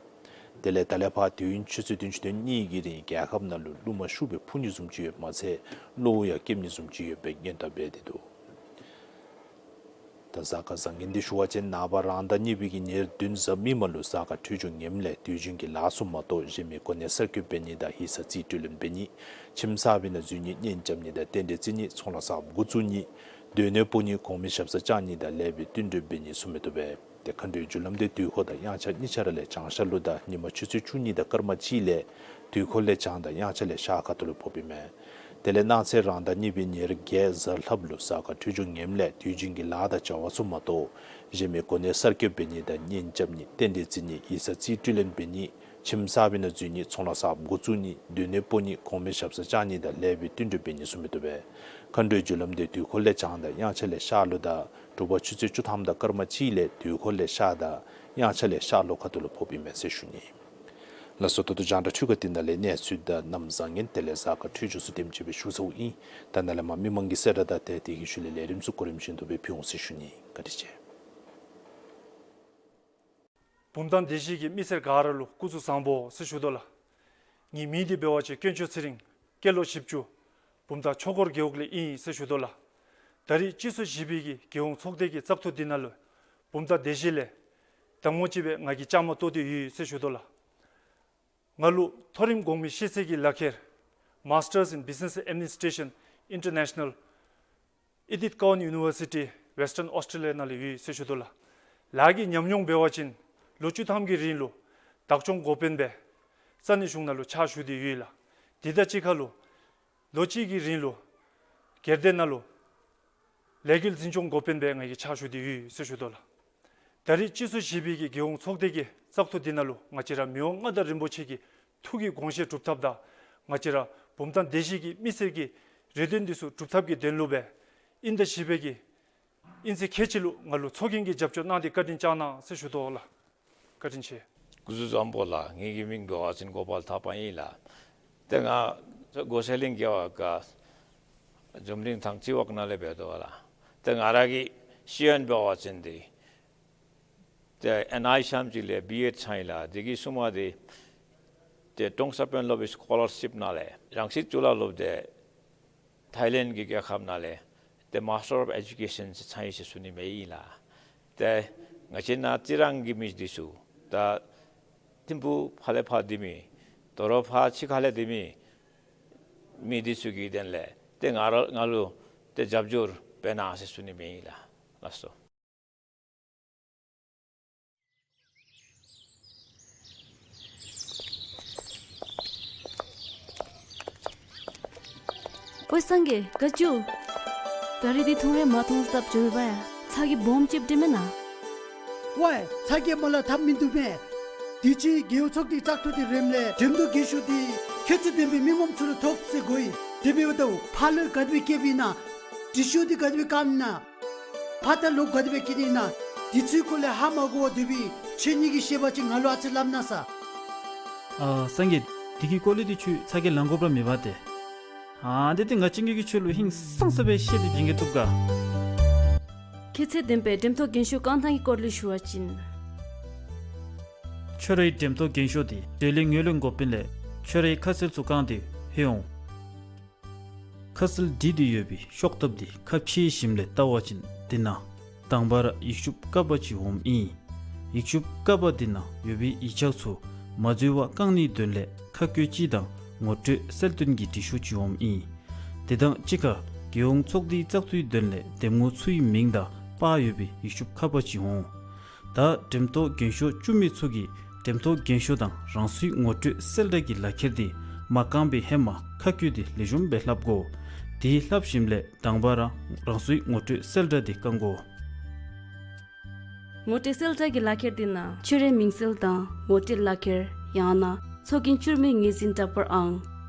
དེ་ལས་ད་ལས་ཕར་དུས་ཡུན་ཆུ་ཚོད་བདུན་ཅུ་དོན་གཉིས་ཀྱི་རིང་རྒྱལ་ཁབ་ནང་ལུ་རླུང་མ་ཤུགས་སྦེ་འཕུ་ནི་བཟུམ་ཅིག་ཡོདཔ་མ་ཚད་གློ་བོ་ཡང་རྐྱབ་ནི་བཟུམ་ཅིག་ཡོདཔ་སྦེ་སྔོན་བརྡ་འབད་དེ་འདུག། ད་གཟའ་སྐར་བཟང་ངན་འདི་ཞུ་བ་ཅིན་ནངས་པ་རང་ཟླ་གཉིས་པའི་གི་ཉེར་བདུན་གཟའ་མིག་དམར་ལུ་གཟའ་སྐར་འཕྲོད་སྦྱོར་ངནམ་ལས་དུས་རྒྱུན་གྱི་ལཱ་ཚུ་མ་གཏོགས་གཞན་མི་གོ་གནས་གསར་བསྐོ་འབད་ནི་དང་ཡིག་ཚང་རྩིས་སྤྲོད་ལེན་འབད་ནི། ཁྱིམ་གསར་པའི་ནང་འཛུལ་ནི། གཉེན་རྐྱབ་ནི་དང་རྟེན་འབྲེལ་བརྩི་ནི། ཚོང་ལཱ་གསརཔ་འགོ་བཙུགས་ནི། སྡོད་གནས་སྤོ་ནི། གོང་མའི་ཞབས་སར་བཅར་ནི་དང་ལེགས་པའི་བསྟུན་གྲོས་འབད་ནི་ཚུ་མི་བཏུབ་པས། ཏེ་མཁའ་འགྲོའི་རྒྱུ་ལམ་དེ་དུས་འཁོར་དང་དབྱངས་འཆར་གཉིས་ཆ་ར་ལས་བྱང་ཤར་ལུ་དང་ཉིན་མ་ཆུ་ཚོད་བཅུ་གཉིས་དང་སྐར་མ་གཅིག་ལས་དུས་འཁོར་ལས་བྱང་དང་དབྱངས་འཆར་ལས་ཤར་ཁ་ཐུག་ལུ་ཕོགཔ་ཨིན་མས། དེ་ལས་གནངས་ཚེ་རང་ཟླ་གཉིས་པའི་ཉེར་བརྒྱད་གཟའ་ལྷགཔ་ལུ་གཟའ་སྐར་འཕྲོད་སྦྱོར་ངནམ་ལས་དུས་རྒྱུན་གྱི་ལཱ་དང་བྱ་བ་ཚུ་མ་གཏོགས་གཞན་མི་གོ་གནས་གསར་བསྐོ་འབད་ནི་དང་གཉེན་རྐྱབ་ནི། རྟེན་འབྲེལ་བརྩི་ནི། ཡིག་ཚང་རྩིས་སྤྲོད་ལེན་འབད་ནི། ཁྱིམ་གསར་པའི་ནང་འཛུལ་ནི། ཚོང་ལཱ་གསརཔ་འགོ་བཙུགས་ནི། སྡོད་གནས་སྤོ་ནི། གོང་མའི་ཞབས་སར་བཅར་ནི་དང་ལེགས་པའི་བསྟུན་གྲོས་འབད་ནི་ཚུ་མི་བཏུབ་པས། མཁའ་འགྲོའི་རྒྱུ་ལམ་དེ་དུས་འཁོར་ལས་བྱང་དང་དབྱངས་འཆར་ལས་ཤར་ལུ་དང་ དྲོ་པ་ཆུ་ཚོད་བཅུ་ཐམ་དང་སྐར་མ་གཅིག་ལས་དུས་འཁོར་ལས་ཤར་དང་དབྱངས་འཆར་ལས་ཤར་ལྷོ་ཁ་ཐུག་ལུ་ཕོགཔ་ཨིན་མས་ཟེར་ཞུ་ནི། ལགས་སོ། ད་ལྟོ་རྒྱང་བསྒྲགས་འཕྲུལ་ཁང་འདི་ནང་ལས་གནས་ཚུལ་དང་གནམ་བཟང་ངན་དེ་ལས་གཟའ་སྐར་འཕྲོད་སྦྱོར་ཚུ་དེམ་ཅིག་སྦེ་ཞུ་ཚརཝ་ཨིན། ད་ནཱ་ལས་མར་མི་མང་གི་གསལ་བསྒྲགས་དང་ཏེ་དེ་གི་ཤུལ་ལས་ལས་རིམ་ཚུ་གོ་རིམ་བཞིན་དུ་སྦེ་ཕུལ་འོང་ཟེར་ཞུ་ནི། བཀའ་དྲིན་ཆེ། བུམ་ཐང་སྡེ་བཞི་གི་མི་སེར་ག་ར་ལུ་སྐུ་གཟུགས་བཟང་པོ་ཟེར་ཞུ་དོ་ལགས། ངེའི་མིང་འདི་འབད་བ་ཅིན་དཀོན་མཆོག་ཚེ་རིང་། སྐྱེས་ལོ་བཞི་བཅུ། བུམ་ཐང་ཆོས་འཁོར་རྒེད་འོག་ལས་ཨིན་ཟེར་ཞུ་དོ་ལགས། ད་རིས་སྤྱི་ཚོགས་བཞི་པའི་གི་རྒྱལ་ཡོངས་ཚོགས་སྡེ་གི་བཙག་འཐུ་འདི་ནང་ལུ་བུམ་ཐང་སྡེ་བཞི་ལས་གདམ་ངོ་ཅིག་སྦེ་ང་གིས་བཅའ་མར་གཏོགས་ཏེ་ཡོད་ཟེར་ཞུ་དོ་ལགས། ང་ལུ་མཐོ་རིམ་གོང་མའི་ཤེས་ཚད་ཀྱི་ལག་ཁྱེར་Masters in Business Administration, International, Edith Cowan University, Western Australia ནང་ལས་ཡོད་ཟེར་ཞུ་དོ་ལགས། ལཱ་གི་ཉམས་མྱོང་འབད་བ་ཅིན་ལོ་བཅུ་ཐམ་གྱི་རིང་ལུ་བདག་སྐྱོང་འགོ་དཔོན་སྦེ་ས་གནས་གཞུང་ནང་ལུ་ཕྱག་ཞུ་སྟེ་ཡོད་ལགས། དེ་དང་གཅིག་ཁར་ལུ་ལོ་གཅིག་གི་རིང་ལུ་སྒེར་སྡེ་ནང་ལུ་ལས་འགུལ་འཛིན་སྐྱོང་འགོ་དཔོན་སྦེ་ང་གིས་ཕྱག་ཞུ་སྟེ་ཡོད་ཟེར་ཞུ་དོ་ལགས། ད་རིས་སྤྱི་ཚོགས་བཞི་པའི་གི་རྒྱལ་ཡོངས་ཚོགས་སྡེ་གི་བཙག་འཐུ་འདི་ནང་ལུ་ང་བཅས་ར་མི་དབང་མངའ་བདག་རིན་པོ་ཆེ་གི་ཐུགས་ཀྱི་དགོངས་བཞེད་སྒྲུབ་ཐབས་དང་ང་བཅས་ར་བུམ་ཐང་སྡེ་བཞི་གི་མི་སེར་གྱི་རེ་འདུན་འདི་ཚུ་སྒྲུབ་ཐབས་ཀྱི་དོན་ལུ་སྦེ་དབྱིན་ཟླ་བཞི་པའི་གི་དབྱིན་ཚེས་ཁལ་གཅིག་ལུ་ང་ལུ་ཚོགས་རྒྱན་གྱི་རྒྱབ་སྐྱོར་གནང་སྟེ་བཀའ་དྲིན་བསྐྱངས་གནང་ཟེར་ཞུ་དོ་ལགས། བཀའ་དྲིན་ཆེ། སྐུ་གཟུགས་བཟང་པོ་ལགས། ངེའི་གི་མིང་འབད་བ་ཅིན་གོ་པལ་ཐར་པ་ཨིན་ལགས། ཏེ་ང་སྒོ་ཤ་ལིང་རྒེད་འོག་ཀ་འཛམ་གླིང་ཐང་སྤྱི་འོག་ནང་ལས་འབད་དོ་ལགས། ཏེ་ང་ར་གི་ཤེས་ཡོན་འབད་བ་ཅིན་འདི་ཏེ་ཨེན་ཨའི་ཤམ་ཅིག་ལས་བི་ཨེཌ་ཚང་ཡི་ལགས། དེ་གི་ཤུལ་མ་འདི་ཏེ་ཀྲོང་གསར་དཔོན་སློབ་པའི་སི་ཀོ་ལར་ཤིཔ་ནང་ལས་རང་སྲིད་ཅུ་ལ་ལོབ་སྟེ་ཐའི་ལེནཌ་གི་རྒྱལ་ཁབ་ནང་ལས་ཏེ་Master of Education ཚང་ཡི་ཟེར་ཞུ་ནི་མས་ལགས། ཏེ་ང་བཅས་ནཱ་རྩི་རང་གི་མི་འདི་ཚུ་ད་ཐིམ་ཕུག་ཕར་ལས་ཕར་སྡོད་མི་དོ་རུང་ཕར་ཕྱི་ཁ་ལས་སྡོད་མི་མི་འདི་ཚུ་གི་དོན་ལས་ཏེ་ང་ར་ང་ལུ་ཏེ་རྒྱབ་སྐྱོར་འབད་གནང་ཟེར་ཞུ་ནི་མས་ལགས། ལགས་སོ། ཝའེ་སངས་རྒྱས་ག་ཅི། ད་རིས་འདི་ཐུང་རེ་མ་ཐོངས་སྟབས་བྱོན་པ་ཡ། ཚ་གྱང་སྦོམ་ཅིག་འདྲེས་མེན་ན། ཝའེ་ཚ་གྱང་མ་ལ་ཐབས་མིན་འདུག་མས། དུས་ཅི་རྒེད་འོག་ཚོགས་སྡེ་བཙག་འཐུ་འདི་རནམ་ལས་འགྲེམས་སྟོན་རྒྱན་ཤོག་འདི་ཁྱད་ཚད་ལྡན་པའི་མི་ངོམ་ཚུ་ལུ་ཐོབ་ཟེར་གོ་ཡི། དེ་འབདཝ་ད་ཕར་ལུ་ག་དེ་སྦེ་བཀལཝ་ཨིན་ན། འབྲི་ཤོག་འདི་ག་དེ་སྦེ་བཀལཝ་ཨིན་ན། ཕར་དང་ལོག་ག་དེ་སྦེ་བཀལ་ནི་ཨིན་ན། འདི་ཚུའི་སྐོར་ལས་ཧ་མ་གོ་བར་སྡོད་པའི་ཁྱེད་གཉིས་ཀྱིས་ཤེས་པ་ཅིན་ང་ལུ་ཨ་ཙི་སླབ་གནང་ས། ཨ་སངས་རྒྱས། དེ་གི་སྐོར་ལས་འདི་ཁྱོད་ཚ་གྱང་ལང་དགོཔ་ར་མེད་པ་ཏེ། ཨ་འདི་ཏེ་ང་བཅས་ཀྱིས་ཁྱོད་ལུ་ཧིང་སངས་ས་སྦེ་བཤད་དེ་བྱིན་གེ་བཏུབ་ག། ཁྱད་ཚད་ལྡན་པའི་འགྲེམས་སྟོན་རྒྱན་ཤོག་བཀང་ཐངས་ཀྱི་སྐོར་ལས་ཞུ་བ་ཅིན། ཁྱོད་རའི་འགྲེམས་སྟོན་རྒྱན་ཤོག་འདི་འབྲེལ་ཡོད་ངོས་ལེན་འགོ་དཔོན་ལས་ཁྱོད་རའི་ཁ་གསལ་ཚུ་བཀང་སྟེ་ཕུལ་འོང་། ཁ་གསལ་བྲིས་ཏེ་ཡོད་པའི་ཤོག་ཐབ་འདི་ཁ་ཕྱེ་ཞིནམ་ལས་བལྟ་བ་ཅིན་འདི་ནང་དང་པ་ར་ཡིག་ཤུབས་ཀ་པ་ཅིག་འོངམ་ཨིན། ཡིག་ཤུབས་ཀ་པ་འདི་ནང་ཡོད་པའི་ཡིག་ཆ་ཚུ་མ་འཛོལ་བར་བཀང་ནིའི་དོན་ལས་ཁ་བཀོད་ཅིག་དང་ངོ་སྤྲོད་གསལ་སྟོན་གྱི་འབྲི་ཤོག་ཅིག་འོངམ་ཨིན། དེ་དང་གཅིག་ཁར་རྒྱལ་ཡོངས་ཚོགས་སྡེའི་བཙག་འཐུའི་དོན་ལས་འདེམས་ངོ་ཚུའི་མིང་དང་པར་ཡོད་པའི་ཡིག་ཤུབས་ཀ་པ་ཅིག་འོང་། ད་འགྲེམས་སྟོན་རྒྱན་ཤོག་བཙུགས་མི་ཚུ་གིས་འགྲེམས་སྟོན་རྒྱན་ཤོག་དང་རང་སོའི་ངོ་སྤྲོད་གསལ་བསྒྲགས་ཀྱི་ལག་ཁྱེར་འདི་མ་བཀང་པའི་ཧེ་མ་ཁ་བཀོད་འདི་ལེགས་ཤོམ་སྦེ་ལྷབ་དགོ། དེ་ལྷབ་ཞིནམ་ལས་དང་པ་ར་རང་སོའི་ངོ་སྤྲོད་གསལ་བསྒྲགས་འདི་བཀང་དགོ། ངོ་སྤྲོད་གསལ་བསྒྲགས་ཀྱི་ལག་ཁྱེར་འདི་ནང་ཁྱོད་རའི་མིང་གསལ་དང་ངོ་སྤྲོད་ལག་ཁྱེར་ཡང་ན་ཚོགས་རྒྱན་བཙུགས་མིའི་ངོས་འཛིན་འདྲ་པར་ཨང་།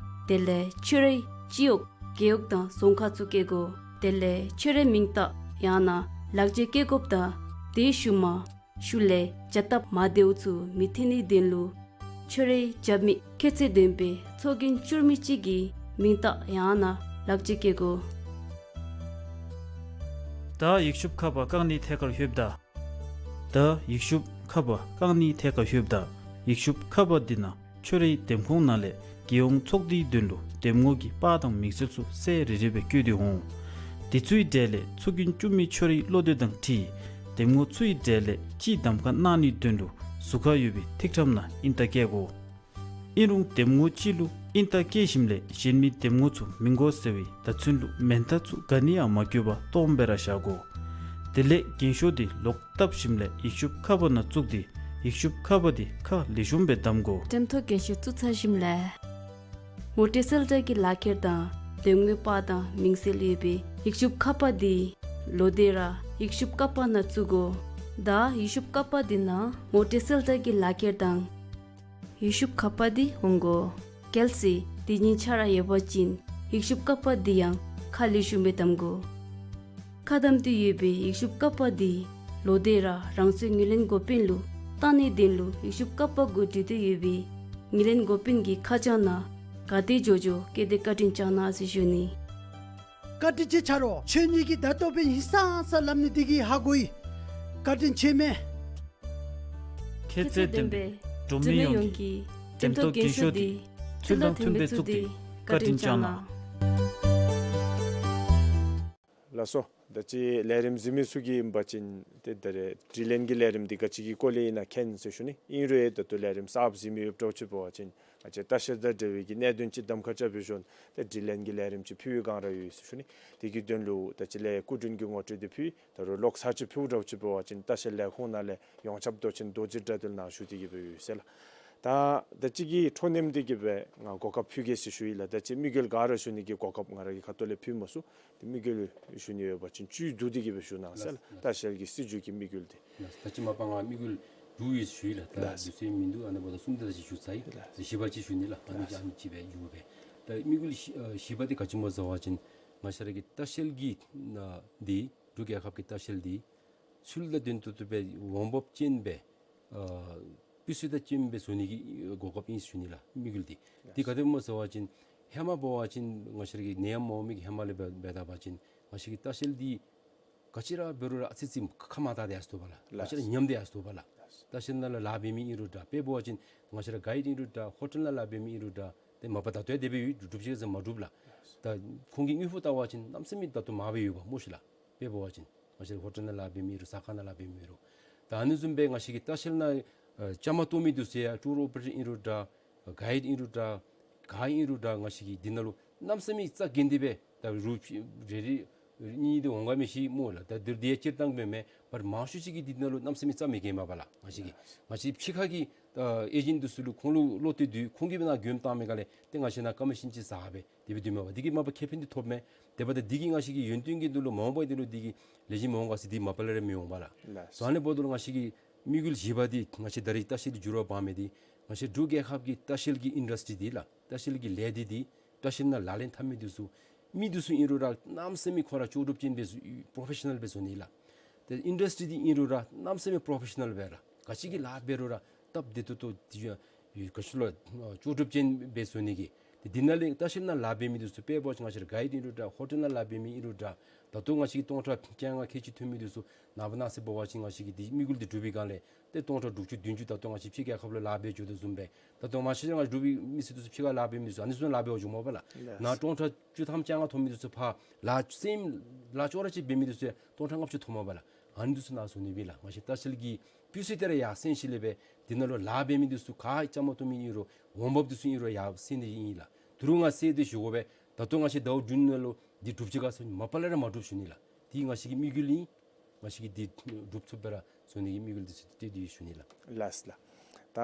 དེ་ལས་ཁྱོད་རའི་སྤྱི་འོག་རྒེད་འོག་དང་རྫོང་ཁག་ཚུ་བཀོད་དགོ། དེ་ལས་ཁྱོད་རའི་མིང་རྟགས་ཡང་ན་ལག་འཁྱེར་བཀོད་དགོཔ་དང་དེའི་ཤུལ་མ་ཤུལ་ལས་བྱ་སྟབས་མ་བདེཝ་ཚུ་མི་ཐོན་ནིའི་དོན་ལུ་ཁྱོད་རའི་རྒྱབ་མི་ཁྱད་ཚད་ལྡན་པའི་ཚོགས་རྒྱན་བཙུགས་མི་གཅིག་གི་མིང་རྟགས་ཡང་ན་ལག་འཁྱེར་བཀོད་དགོ། ད་ཡིག་ཤུབས་ཁ་པ་བཀང་ནིའི་ཐད་ཁར་ལྷོདཔ་ད། ད་ཡིག་ཤུབས་ཁ་པ་བཀང་ནིའི་ཐད་ཁར་ལྷོདཔ་ད་ཡིག་ཤུབས་ཁ་པ་འདི་ནང་ཁྱོད་རའི་འདེམས་ཁོངས་ནང་ལས་རྒྱལ་ཡོངས་ཚོགས་སྡེའི་དོན་ལུ་འདེམས་ངོ་གི་པར་དང་མིང་གསལ་ཚུ་གསལ་རི་རི་སྦེ་བཀོད་དེ་འོང་། དེ་ཚུའི་གྲས་ལས་ཚོགས་རྒྱན་བཙུགས་མི་ཁྱོད་རའི་བློ་འདོད་དང་འཁྲིལ་འདེམས་ངོ་ཚུའི་གྲས་ལས་གཅིག་གདམ་ཁ་གནང་ནིའི་དོན་ལུ་ཟུར་ཁར་ཡོད་པའི་ཐིག་ཁྲམ་ནང་ཨིན་རྟགས་བཀལ་དགོ། ཨིན་རུང་འདེམས་ངོ་གཅིག་ལུ་ཨིན་རྟགས་བཀལ་ཞིནམ་ལས་གཞན་མི་འདེམས་ངོ་ཚུ་མི་དགོ་ཟེར་བའི་བརྡ་མཚོན་ལུ་མེན་རྟགས་ཚུ་ག་ནི་ཡང་མ་བཀོད་པར་སྟོངམ་སྦེ་ར་བཞག་དགོ། དེ་ལས་རྒྱན་ཤོག་འདི་ལོག་བཏབ་ཞིནམ་ལས་ཡིག་ཤུབས་ཁ་པ་ནང་བཙུགས་ཏེ་ཡིག་ཤུབས་ཁ་པ་འདི་ཁ་ལེགས་ཤོམ་སྦེ་བསྡམ་དགོ། འགྲེམས་སྟོན་རྒྱན་ཤོག་བཙུགས་ཚར་ཞིནམ་ལས་ངོ་སྤྲོད་གསལ་བསྒྲགས་ཀྱི་ལག་ཁྱེར་དང་འདེམས་ངོའི་པར་དང་མིང་གསལ་ཡོད་པའི་ཡིག་ཤུབས་ཁ་པ་འདི་ལོག་སྟེ་ར་ཡིག་ཤུབས་ཀ་པ་ནང་བཙུགས་དགོ། ད་ཡིག་ཤུབས་ཀ་པ་འདི་ནང་ངོ་སྤྲོད་གསལ་བསྒྲགས་ཀྱི་ལག་ཁྱེར་དང་ཡིག་ཤུབས་ཁ་པ་འདི་འོང་དགོ། གལ་སྲིད་འདི་གཉིས་ཆ་ར་ཡོད་པ་ཅིན་ཡིག་ཤུབས་ཀ་པ་འདི་ཡང་ཁ་ལེགས་ཤོམ་སྦེ་བསྡམ་དགོ། ཁ་བསྡམས་ཏེ་ཡོད་པའི་ཡིག་ཤུབས་ཀ་པ་འདི་ལོག་སྟེ་ར་རང་སོའི་ངོས་ལེན་འགོ་དཔོན་ལུ་བཏང་ནིའི་དོན་ལུ་ཡིག་ཤུབས་ཀ་པ་གུ་བྲིས་ཏེ་ཡོད་པའི་ངོས་ལེན་འགོ་དཔོན་གྱི་ཁ་བྱང་ནང་ག་དེ་མགྱོགས་མགྱོགས་བསྐྱལ་ཏེ་བཀའ་དྲིན་བསྐྱང་གནང་ཟེར་ཞུ་ནི། བཀའ་དྲིན་ཆེ་ཆ་རོགས། ཁྱོད་གཉིས་ཀྱིས་ད་ལྟོ་འབད་ཧིང་སངས་ས་སླབ་ནི་འདི་གིས་ཧ་གོ་ཡི། བཀའ་དྲིན་ཆེ་མས། ཁྱད་ཚད་ལྡན་པའི་འབྲུག་མི་ཡོངས་ཀྱི་འགྲེམས་སྟོན་རྒྱན་ཤོག་འདི་ཚུལ་དང་མཐུན་པའི་བཙུགས་ཏེ་བཀའ་དྲིན་བསྐྱང་གནང་། ལགས་སོ། ད་ཅི་ལས་རིམ་གཟིགས་མི་ཚུ་གིས་ཨིན་པ་ཅིན་ཏེ་ད་རེས་དྲི་ལན་གྱི་ལས་རིམ་འདི་ག་ཅི་གི་སྐོར་ལས་ཨིན་ན་མཁྱེན་ཟེར་ཞུ་ནི། ཨིན་རུང་ད་ལྟོ་ལས་རིམ་གསརཔ་གཟིགས་མི་ཡོདཔ་འདྲཝ་ཅིག་འབད་བ་ཅིན་ང་བཅས་ལྟ་བཤལ་དང་འབྲེལ་བའི་གི་གནད་དོན་ཅིག་གདམ་ཁ་རྐྱབ་སྦེ་ཞིནམ་ཏེ་དྲི་ལན་གྱི་ལས་རིམ་ཅིག་ཕུལ་བའི་བསྒང་ར་ཡོད་ཟེར་ཞུ་ནི། དེ་གི་དོན་ལུ་ད་ཅི་ལས་སྐུ་མགྲོན་གྱི་ངོ་སྤྲོད་འདི་ཕུལ། ད་རུང་ལོག་ཚར་ཅིག་ཕུལཝ་འདྲཝ་ཅིག་འབད་བ་ཅིན་ལྟ་བཤལ་ལས་ཁུངས་ནང་ལས་ཡོངས་ཁྱབ་མདོ་ཆེན་རྡོ་རྗེ་གྲྭ་ཚུ་ནང་ཞུ་སྟེ་གི་སྦེ་ཡོད་ཟེར་ལགས། ད་ད་ཅི་གི་འཕྲོ་མཉམ་འདི་གི་སྦེ་ང་གོ་སྐབས་ཕུལ་གེ་ཟེར་ཞུ་ཡི་ལགས། ད་ཅི་དམིགས་ཡུལ་ག་ར་ཞུ་ནི་གི་གོ་སྐབས་ང་ར་གི་ཁ་ཐུག་ལས་ཕུལ་མ་ཚུགས། ཏེ་དམིགས་ཡུལ་ཞུ་ནི་ཡོད་པ་ཅིན་བཅུད་བསྡུ་སྟེ་གི་སྦེ་ཞུ་གནང་ཟེར་ལགས། ལགས། ལྟ་བཤལ་གྱི་སྲིད་བྱུས་ཀྱི་དམིགས་ཡུལ་འདི། ལགས། ད་ཅི་མ་པ་ང་དམིགས་ཡུལ་དྲུག་ཡོད་ཞུ་ཡི་ལགས། ད་ལགས། དུས་ཚོད་མིན་འདུག། ཨ་ནི་འབདཝ་ད་གསུམ་དེ་ད་ཅི་ཞུ་ཚར་ཡི། ལགས། ད་བཞི་པ་ཅིག་ཞུ་ནི་ལགས། ཨ་ནི་ལགས། ཅིག་ཨ་ནི་ཅིག་སྦེ་ཞུ་སྦེ། ད་དམིགས་ཡུལ་བཞི་ཨ་བཞི་པ་འདི་ག་ཅི་སྨོ་ཟེར་བ་ཅིན་ང་བཅས་ར་གི་ལྟ་བཤལ་གྱི་ཨ་འདི་འབྲུག་རྒྱལ་ཁབ་ཀྱི་ལྟ་བཤལ་འདི་ཚུལ་དང་ལྡན་ཏོག་ཏོ་སྦེ་འོང་འབབ་ཅན་སྦེ་ཨ་སྤུས་ཚད་དང་ལྡནམ་སྦེ་བཟོ་ནི་གི་གོ་སྐབས་ཨིན་ཞུ་ནི་ལགས། དམིགས་ཡུལ་འདི། འདི་ག་དེ་སྨོ་ཟེར་བ་ཅིན་ཧེ་མ་འབད་བ་ཅིན་ང་བཅས་ར་གི་ནད་ཡམས་མ་འོང་མི་གི་ཧེ་མ་ལས་འབད་འབད་ད་པ་ཅིན་ང་བཅས་ཀྱི་ལྟ་བཤལ་འདི་ག་ཅི་ར་འབད་རུང་ར་ཨ་ཙི་ཙི་ཁ་མ་བཏགས་ཏེ་ཡར་སོང་དོ་བ་ལགས། ལགས། ག་ཅི་ར་ཉམས་ཏེ་ཡར་སོང་དོ་བ་ལགས། ལགས། ལྟ་བཤལ་ནང་ལཱ་འབད་མི་ཨིན་རུང་འདྲ། དཔེ་འབད་བ་ཅིན་ང་བཅས་ར་གའིཌ་ཨིན་རུང་འདྲ། ཧོ་ཊེལ་ནང་ལཱ་འབད་མི་ཨིན་རུང་འདྲ། ཏེ་མ་པ་ད་ལྟོ་ཡང་དེ་སྦེ་ཡོད། སྒྲུབ་བྱེད་ཟེར་མ་གྲུབ་ལགས། ད་ཁོང་གི་དངུལ་ཕོགས་བལྟ་བ་ཅིན་གནམ་མེད་ས་མེད་ད་ལྟོ་མར་སྦེ་ཡོདཔ་སྨོ་ཤིག་ལགས། དཔེ་འབད་བ་ཅིན་ང་བཅས་ར་ཧོ་ཊེལ་ནང་ལཱ་འབད་མི་ཨིན་རུང་ཟ་ཁང་ནང་ལཱ་འབད་མི་ཨིན་རུང་། ད་ཨ་ནི་བཟུམ་སྦེ་ང་བཅས་ཀྱི་ལྟ་བཤལ་ནང་ཨ་བཅའ་མར་གཏོགས་མི་འདི་ཚུ་ཡང་ཊུར་ཨོ་པ་རེ་ཊར་ཨིན་རུང་འདྲ། གའིཌ་ཨིན་རུང་འདྲ། ག་ཨིན་རུང་འདྲ། ང་བཅས་ཀྱིས་འདི་ནང་ལུ་གནམ་མེད་ས་མེད་རྩ་འགེངས་ཏེ་སྦེ་ད་རུང་རེ་རེ་གཉིས་འདི་འོང་ག་མི་ཤེས་སྨོ་ལགས། ད་འདི་འདི་ཡང་སྤྱིར་བཏང་སྦེ་མེན་པར་མང་ཤོས་ཅིག་གིས་འདི་ནང་ལུ་གནམ་མེད་ས་མེད་རྩ་མི་འགེངས་པས་ལགས། ང་བཅས་ཀྱིས་ང་བཅས་ཕྱི་ཁ་གི་ཨ་ཨེ་ཇེནཊ་འདི་ཚུ་ལུ་ཁོང་ལུ་བློ་གཏད་དེ་ཁོང་གིས་སྦེ་ནཱ་མགྱོནམ་བཏང་མི་ག་ལས་ཏེ་ང་བཅས་ནཱ་ཀོ་མི་ཤཱན་ཅིག་ཟ་སྦེ་དེ་སྦེ་སྡོད་མས་པ། འདི་གིས་མ་པ་ཁེ་ཕན་འདི་ཐོབ་མས། དེ་འབདཝ་ད་འདི་གིས་ང་བཅས་ཀྱི་ཡོན་ཏན་གྱི་དོན་ལུ་མ་འོངས་པ་འདི་ལུ་འདི་གིས་ལེགས་ཤོམ་འོང་ག་ཟེར་འདི་མ་པ་ལས་ར་མི་འོང་པས་ལགས། ལགས། ད་ཨ་ནི་འབདཝ་ད་ལུ་ང་བཅས་ཀྱི་དམིགས་ཡུལ་བཞི་པ་འདི་ང་བཅས་ད་རིས་ལྟ་བཤལ་འདི་འགྱུར་བ་འབག་མི་འདི་ང་བཅས་འབྲུག་རྒྱལ་ཁབ་ཀྱི་ལྟ་བཤལ་གྱི་ཨིན་ཌསི་ཊི་རི་འདི་ལགས། ལྟ་བཤལ་གྱི་ལས་སྡེ་འདི་ལྟ་བཤལ་ནང་ལག་ལེན་འཐབ་མི་འདི་ཚུ་མི་འདི་ཚུ་ཨིན་རུང་ར་གནམ་མེད་ས་མེད་ཁོང་ར་ལྕོགས་གྲུབ་ཅན་སྦེ་བཟོ་པོ་རོ་ཕེ་ཤ་ནཱལ་སྦེ་བཟོ་ནི་ལགས། ཏེ་ཨིན་ཌསི་ཊི་རི་འདི་ཨིན་རུང་ར་གནམ་མེད་ས་མེད་པོ་རོ་ཕེ་ཤ་ནཱལ་སྦེ་ར་ག་ཅི་གི་ལཱ་འབད་རུང་ར་སྟབས་བདེ་ཏོག་ཏོ་འདི་ཡོད་ག་ཅི་ལོ་ལྕོགས་གྲུབ་ཅན་སྦེ་བཟོ་ནི་གི། ཏེ་འདི་ནང་ལས་ལྟ་བཤལ་ནང་ལཱ་འབད་མི་འདི་ཚུ་དཔེ་འབད་བ་ཅིན་ང་བཅས་ར་གའིཌ་ཨིན་རུང་འདྲ། ཧོ་ཊེལ་ནང་ལཱ་འབད་མི་ཨིན་རུང་འདྲ། ད་ལྟོ་ང་བཅས་ཀྱིས་སྟོང་ཕྲག་བཅོ་ལྔ་ཁལ་གཅིག་ཐོན་མི་འདི་ཚུ་ནངས་པ་གནངས་ཚེ་འབད་བ་ཅིན་ང་བཅས་ཀྱིས་འདི་དམིགས་ཡུལ་འདི་འགྲུབ་པའི་སྒང་ལས་ཏེ་སྟོང་ཕྲག་དྲུག་ཅུ་བདུན་ཅུ་ད་ལྟོ་ང་བཅས་ཕྱི་རྒྱལ་ཁབ་ལུ་ལཱ་འབད་འགྱོ་དོ་བཟུམ་སྦེ་ད་ལྟོ་མ་གཞི་ང་བཅས་འབྲུག་པའི་མི་སེར་འདི་ཚུ་ཕྱི་ཁར་ལཱ་འབད་མི་འདི་ཚུ་ཨ་ནི་བཟུམ་ལཱ་འབད་བར་འགྱོཝ་མས་པ་ལགས། ལགས། ནཱ་སྟོང་ཕྲག་བཅུ་ཐམ་བཅོ་ལྔ་ཐོན་མི་འདི་ཚུ་ཕར་ལཱ་སེམས་ལཱ་ཅོག་ར་ཅིག་འབད་མི་འདི་ཚུ་ཡང་སྟོང་ཕྲག་ལྔ་བཅུ་ཐོནམ་མས་པ་ལགས། ཨ་ནི་འདི་ཚུ་ནཱ་བཟོ་ནི་སྦེ་ལགས། ང་བཅས་ལྟ་བཤལ་གྱི་སྤུས་ཚད་དེ་ར་ཡར་སེང་ཞིནམ་ལས་སྦེ་འདི་ནང་ལུ་ལཱ་འབད་མི་འདི་ཚུ་ག་བཅའ་མར་གཏོགས་མི་ཨིན་རུང་འོང་འབབ་འདི་ཚུ་ཨིན་རུང་ཡར་སེང་ནི་ཨིན་ལགས། ད་རུང་ང་ཟེར་ཏེ་ཞུ་དགོ་པས། ད་ལྟོ་ང་བཅས་ཟླཝ་བདུན་ནང་ལུ་འདི་འགྲུབ་ཅི་ག་ཟེར་མ་པ་ལས་ར་མ་འགྲུབ་ཞུ་ནི་ལགས། འདི་ང་བཅས་ཀྱི་དམིགས་ཡུལ་ཨིན། ང་བཅས་ཀྱིས་འདི་འགྲུབ་ཚུགསཔ་སྦེ་ར་བཟོ་ནི་གི་དམིགས་ཡུལ་འདི་ཚུ་ཏེ་འདི་ཞུ་ནི་ལགས། ལགས་ལགས། ད་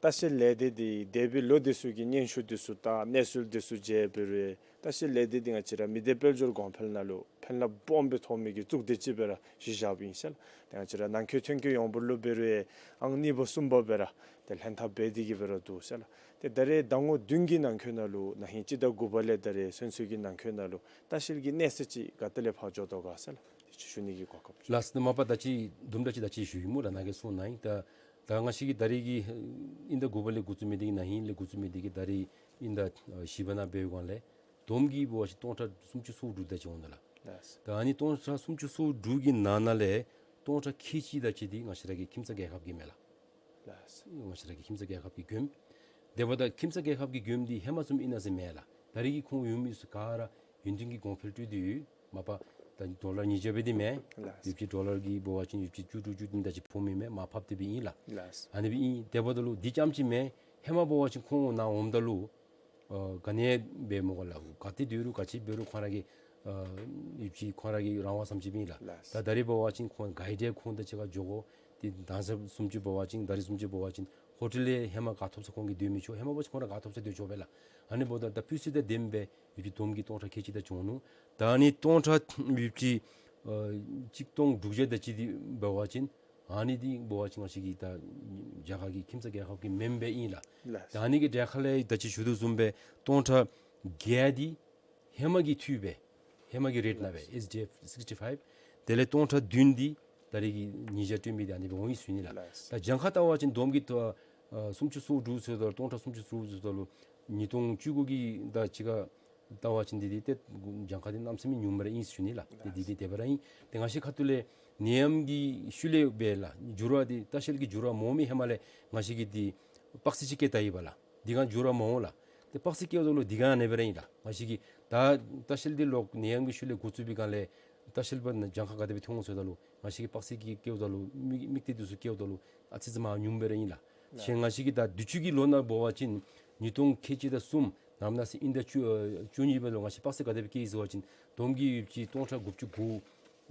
ལྟ་བཤལ་ལས་སྡེ་འདི་འདས་པའི་ལོ་འདི་ཚུ་གི་སྙན་ཞུ་འདི་ཚུ་དང་གནས་ཚུལ་འདི་ཚུ་མཇལ་འབད་རུང་ལྟ་བཤལ་ལས་སྡེ་འདི་ང་བཅས་ར་མི་སྡེ་དཔལ་འབྱོར་གོང་འཕེལ་ནང་ལུ་ཕན་རླབས་སྦོམ་སྦེ་ཐོབ་མི་གི་གཙུག་སྡེ་ཅིག་སྦེ་ར་གཞི་བཞགཔ་ཨིན་ཟེར་ལགས། ཏེ་ང་བཅས་ར་ནང་འཁོད་ཐོན་སྐྱེད་ཡོངས་འབོར་ལུ་འབད་རུང་ཨང་གཉིས་པ་གསུམ་པ་སྦེ་ར་ཏེ་ལྷན་ཐབས་འབད་དེ་གི་སྦེ་ར་འདུག་ཟེར་ལགས། ཏེ་ད་རེས་ཟླ་ངོ་བདུན་གྱི་ནང་འཁོད་ནང་ལུ་ན་ཧིང་སྤྱི་ཟླ་དགུ་པ་ལས་ད་རེས་ཚུན་ཚོད་ཀྱི་ནང་འཁོད་ནང་ལུ་ལྟ་བཤལ་གྱི་གནས་ཚད་ཅིག་ག་ཏེ་ལས་ཕར་འགྱོ་དོ་ག་ཟེར་ལགས། དེ་ཅིག་ཞུ་ནི་གི་གོ་སྐབས། ལགས་སོ། མ་པ་ད་ཅི་དུམ་གྲ་ཅིག་ད་ཅི་ཞུ་ཡི་སྨོ་ལགས། ནཱ་གིས་གསུངས་གནང་ཡི། ད་ད་ང་བཅས་ཀྱིས་ད་རེས་ཀྱི་དབྱིན་ཟླ་དགུ་པ་ལས་འགོ་བཙུགས་མི་འདི་གིས་ན་ཧིང་ལས་འགོ་བཙུགས་མི་འདི་གིས་ད་རེས་དབྱིན་ཟླ་བཞི་པ་ནང་འབད་བའི་སྒང་ལས་བསྡོམས་ཀྱིས་འབད་བ་ཅིན་སྟོང་ཕྲག་སུམ་ཅུ་སོ་དྲུག་ད་ཅིག་འོང་དོ་ལགས། ལགས་སོ། ད་ཨ་ནི་སྟོང་ཕྲག་སུམ་ཅུ་སོ་དྲུག་གི་ནང་ན་ལས་སྟོང་ཕྲག་ཁལ་གཅིག་ད་ཅིག་འདི་ང་བཅས་ར་གི་ཁྱིམ་ཚང་རྒྱལ་ཁབ་ཀྱི་མས་ལགས། ལགས་སོ། ང་བཅས་ར་གི་ཁྱིམ་ཚང་རྒྱལ་ཁབ་ཀྱི་མགྱོནམ། དེ་འབདཝ་ད་ཁྱིམ་ཚང་རྒྱལ་ཁབ་ཀྱི་མགྱོནམ་འདི་ཧེ་མ་བཟུམ་ཨིན་ན་ཟེར་མེན་ལགས། ད་རེས་ཀྱི་ཁོང་ཡོད་མི་ཚུ་ག་ར་ཡོན་ཏན་གྱི་གོང་འཕེལ་སྤྲོད་དེ་ཡོད། མ་པ་ད་ཌོ་ལར་ཉིས་བརྒྱ་སྦེ་འདི་མས། ལགས་སོ། ཡོད་ཅིག་ཌོ་ལར་གྱི་འབད་བ་ཅིན་ཡོད་ཅིག་བཅུ་དྲུག་བཅུ་བདུན་ད་ཅིག་ཕོག་མི་མས། མར་ཕབ་སྟེ་སྦེ་ཨིན་ལགས། ལགས་སོ། ཨ་ནི་སྦེ་ཨིན། དེ་འབདཝ་ད་ལུ་འདི་རྐྱངམ་ཅིག་མེན། ཧེ་མ་འབད་བ་ཅིན་ཁོང་ནཱ་འོངམ་ད་ལུ་ཨ་ག་ནི་འབད་མི་དགོ་ལགས། ག་ཏེ་སྡོད་རུང་ག་ཅི་འབད་རུང་ཁོང་ར་གི་ཨ་ཡོད་ཅིག་ཁོང་ར་གི་རང་དབང་བཟུམ་ཅིག་ཨིན་ལགས། ལགས། ད་ད་རེས་འབད་བ་ཅིན་ཁོང་གའིཌ་ཁོང་དང་གཅིག་ཁར་འགྱོ་དགོ། ཏེ་ད་ལྟོ་བཟུམ་ཅིག་འབད་བ་ཅིན་ད་རེས་བཟུམ་ཅིག་འབད་བ་ཅིན་ཧོ་ཊེལ་ལས་ཧེ་མ་ག་ཐོབ་ས་ཁོང་གིས་སྡོད་མི་ཆོག། ཧེ་མ་འབད་བ་ཅིན་ཁོང་ར་ག་ཐོབ་ས་སྡོད་ཆོག་པས་ལགས། ཨ་ནི་འབདཝ་ད་ད་སྤུས་ཚད་དང་ལྡནམ་སྦེ་ཡོད་ཅིག་བསྡོམས་ཀྱིས་སྟོང་ཕྲག་ཁལ་གཅིག་ད་ཅིག་འོང་ནུག། ད་ཨ་ནི་སྟོང་ཕྲག་ཡོད་ཅིག་ཨ་གཅིག་སྟོང་དྲུག་བརྒྱ་ད་ཅིག་འདི་འབད་བ་ཅིན་ཨ་ནི་འདི་འབད་བ་ཅིན་ང་བཅས་ཀྱི་ད་རྒྱ་གར་གྱི་ཁྱིམ་ཚང་རྒྱལ་ཁབ་ཀྱི་མེན་པས་ཨིན་ལགས། ལགས། ད་ཨ་ནི་གི་གྲས་ཁ་ལས་ད་ཅི་ཞུ་དོ་བཟུམ་སྦེ་སྟོང་ཕྲག་བརྒྱད་འདི་ཧེ་མ་གི་འཐུས་སྦེ་ ཧེ་མ་གི་རེཊ་ནང་སྦེ་ཨེས་ཌི་ཨེཕ་སིགསི་ཊི་ཕའིབ། དེ་ལས་སྟོང་ཕྲག་བདུན་འདི་ད་རེས་ཀྱི་ཉིས་བརྒྱ་བཏོན་མི་འདི་ཨ་ནི་སྦེ་འོང་ཡི་ཟེར་ཞུ་ནི་ལགས། ལགས། ད་གྱངས་ཁ་བལྟ་བ་ཅིན་བསྡོམས་ཀྱིས་ད་ཨ་སུམ་ཅུ་སོ་དྲུག་ཟེརཝ་ད་ལུ་སྟོང་ཕྲག་སུམ་ཅུ་སོ་དྲུག་ཟེརཝ་ད་ལུ་ཉིས་སྟོང་བཅུ་དགུ་གི་ད་ཕྱི་ཁར་བལྟ་བ་ཅིན་འདི་འདི་ཏེ་གྱངས་ཁ་འདི་གནམ་མེད་ས་མེད་ཉུངམ་ར་ཨིན་ཟེར་ཞུ་ནི་ལགས། ཏེ་འདི་འདི་དེ་སྦེ་ར་ཨིན། ཏེ་ང་བཅས་ཁ་ཐུག་ལས་ནད་ཡམས་ཀྱི་ཤུལ་ལས་སྦེ་ལགས་འགྱུར་བ་འདི་ལྟ་བཤལ་གྱི་འགྱུར་བ་མ་འོང་མི་ཧེ་མ་ལས་ང་བཅས་ཀྱིས་འདི་དཔག་ཚད་ཅིག་བཀལ་བལྟ་ཡི་པ་ལགས། འདི་ག་འགྱུར་བ་མ་འོང་ལགས། ཏེ་དཔག་ཚད་བཀལཝ་ད་ལུ་འདི་ག་ཨ་ནེ་སྦེ་ར་ཨིན་ལགས། ང་བཅས་ཀྱིས་ད་ལྟ་བཤལ་འདི་ལོག་ནད་ཡམས་ཀྱི་ཤུལ་ལས་འགོ་བཙུགས་པའི་སྒང་ལས་ལྟ་བཤལ་པ་ནང་གྱངས་ཁ་ག་དེ་སྦེ་ཐོན་འོང་ཟེརཝ་ད་ལུ་ང་བཅས་ཀྱིས་དཔག་ཚད་ཀྱིས་བཀལཝ་ད་ལུ་དམིགས་དམིགས་གཏད་འདི་ཚུ་བཀལཝ་ད་ལུ་ཨ་ཙི་ཙི་མར་ཉུངམ་སྦེ་ར་ཨིན་ལགས། ལགས། གཞན་ང་བཅས་ཀྱིས་ད་དུས་ཅི་གི་ལོ་ནང་འབད་བ་ཅིན་ཉིས་སྟོང་ཁལ་གཅིག་དང་གསུམ་ནམ་ནང་ཟེར་ཨིན་ཟླ་བཅུ་ཨ་བཅུ་གཉིས་པ་ལུ་ང་བཅས་དཔག་ཚད་ག་དེ་སྦེ་བཀལ་ཡི་ཟེར་བ་ཅིན་བསྡོམས་ཀྱིས་ཡོད་ཅིག་སྟོང་ཕྲག་དགུ་བཅུ་གོ་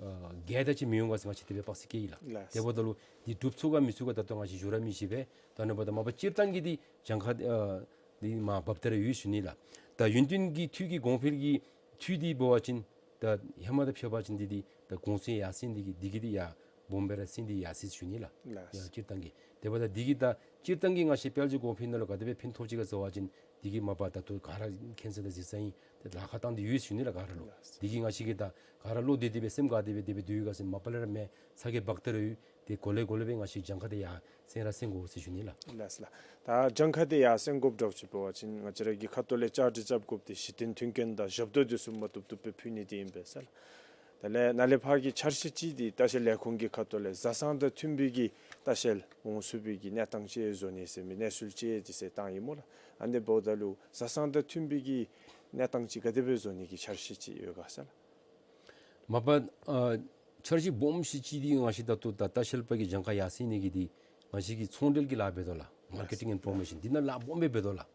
ཨ་བརྒྱད་དེ་ཅིག་མི་ཡོང་ག་ཟེར་ང་བཅས་དེ་སྦེ་དཔག་ཚད་བཀལ་ཡི་ལགས། ལགས། དེ་འབདཝ་ད་ལུ་འདི་འགྲུབ་ཚུགས་ག་མི་ཚུགས་ག་ད་ལྟོ་ང་བཅས་ཞུ་ར་མི་ཤེས་པས། ད་ནཱ་འབདཝ་ད་མ་པ་སྤྱིར་བཏང་གི་འདི་གྱངས་ཁ་ཨ་འདི་མར་བབས་ཏེ་ར་ཡོད་ཟེར་ཞུ་ནི་ལགས། ད་ཡུན་བརྟན་གྱི་འཐུས་ཀྱི་གོང་འཕེལ་གྱི་འཐུས་འདི་འབད་བ་ཅིན་ད་ཧེ་མ་དང་ཕྱད་པ་ཅིན་འདི་འདི་ད་གོང་ཚད་ཡར་སེང་འདི་གིས་འདི་གིས་འདི་ཡར་སྦོམ་སྦེ་ར་སེང་འདི་ཡར་སོང་ཡི་ཟེར་ཞུ་ནི་ལགས། ལགས། ཡ་སྤྱིར་བཏང་གི། དེ་འབདཝ་ད་འདི་གིས་ད་སྤྱིར་བཏང་གི་ང་བཅས་དཔལ་འབྱོར་གོང་འཕེལ་ནང་ལུ་ག་དེ་སྦེ་ཕན་ཐོགས་ཅི་ག་ཟེར་བ་ཅིན་འདི་གིས་མ་པ་ད་ལྟོ་ག་ར་མཁྱེན་གསལ་དང་གཟིགས་གསལ་ཨིན། ཏེ་ལཱ་ཁག་བཏང་སྟེ་ཡོད་ཟེར་ཞུ་ནི་ལགས་ག་ར་ལུ། ལགས། འདི་གིས་ང་བཅས་ཀྱིས་ད་ག་ར་བློ་བདེ་སྟེ་སྦེ་སེམས་དགའ་སྟེ་སྦེ་དེ་སྦེ་སྡོད་ཡོད་ག་ཟེར་མ་པ་ལས་ར་མེན། ཚ་གྱང་འབག་སྟེ་ར་ཡོད། ཏེ་གོ་ལེ་གོ་ལེ་སྦེ་ང་བཅས་གྱངས་ཁ་འདི་ཡར་སེང་ར་སེང་དགོ་ཟེར་ཞུ་ནི་ལགས། ལགས་ལགས། ད་གྱངས་ཁ་འདི་ཡར་སེང་དགོཔ་འདྲཝ་ཅིག་འབད་བ་ཅིན་ང་བཅས་ར་གི་ཁ་ཐུག་ལས་བཅའ་སྒྲིག་རྐྱབ་དགོཔ་འདི་གཞི་རྟེན་མཐུན་རྐྱེན་དང་ཞབས་ཏོག་འདི་ཚུ་མ་བཏུབ་བཏུབ་སྦེ་ཕུལ་ནི་འདི་ཨིན་པས་ཟེར་ལགས། དེ་ལས་ནཱ་ལས་ཕར་གྱི་འཆར་གཞི་ཅིག་འདི་ལྟ་བཤལ་ལས་ཁུངས་ཀྱི་ཁ་ཐུག་ལས་བཟའ་ཚང་དང་མཐུན་པའི་གི་ལྟ་བཤལ་འོང་ཚུགས་པའི་གི་གནས་སྟངས་ཅིག་བཟོ་ནི་ཟེར་མི་གནས་ཚུལ་ཅིག་འདི་ཟེར་བཏང་ཡི་སྨོ་ལགས། ཨ་ནི་འབདཝ་ད་ལུ་བཟའ་ཚང་དང་མཐུན་པའི་གི་གནས་སྟངས་ཅིག་ག་དེ་སྦེ་བཟོ་ནི་གི་འཆར་གཞི་ཅིག་ཡོད་ག་ཟེར་ལགས། མ་པ་ཨ་འཆར་གཞི་སྦོམ་ཤོས་ཅིག་འདི་ང་བཅས་ད་ལྟོ་ད་ལྟ་བཤལ་པ་གི་གྱངས་ཁ་ཡར་སེང་ནི་གི་འདི་ང་བཅས་ཀྱིས་ཚོང་འབྲེལ་གྱི་ལཱ་འབད་དོ་ལགས། མར་ཀེ་ཊིང་ཨེནཌ་པྲོ་མོ་ཤཱན་འདི་ནང་ལཱ་སྦོམ་སྦེ་འབད་དོ་ལགས།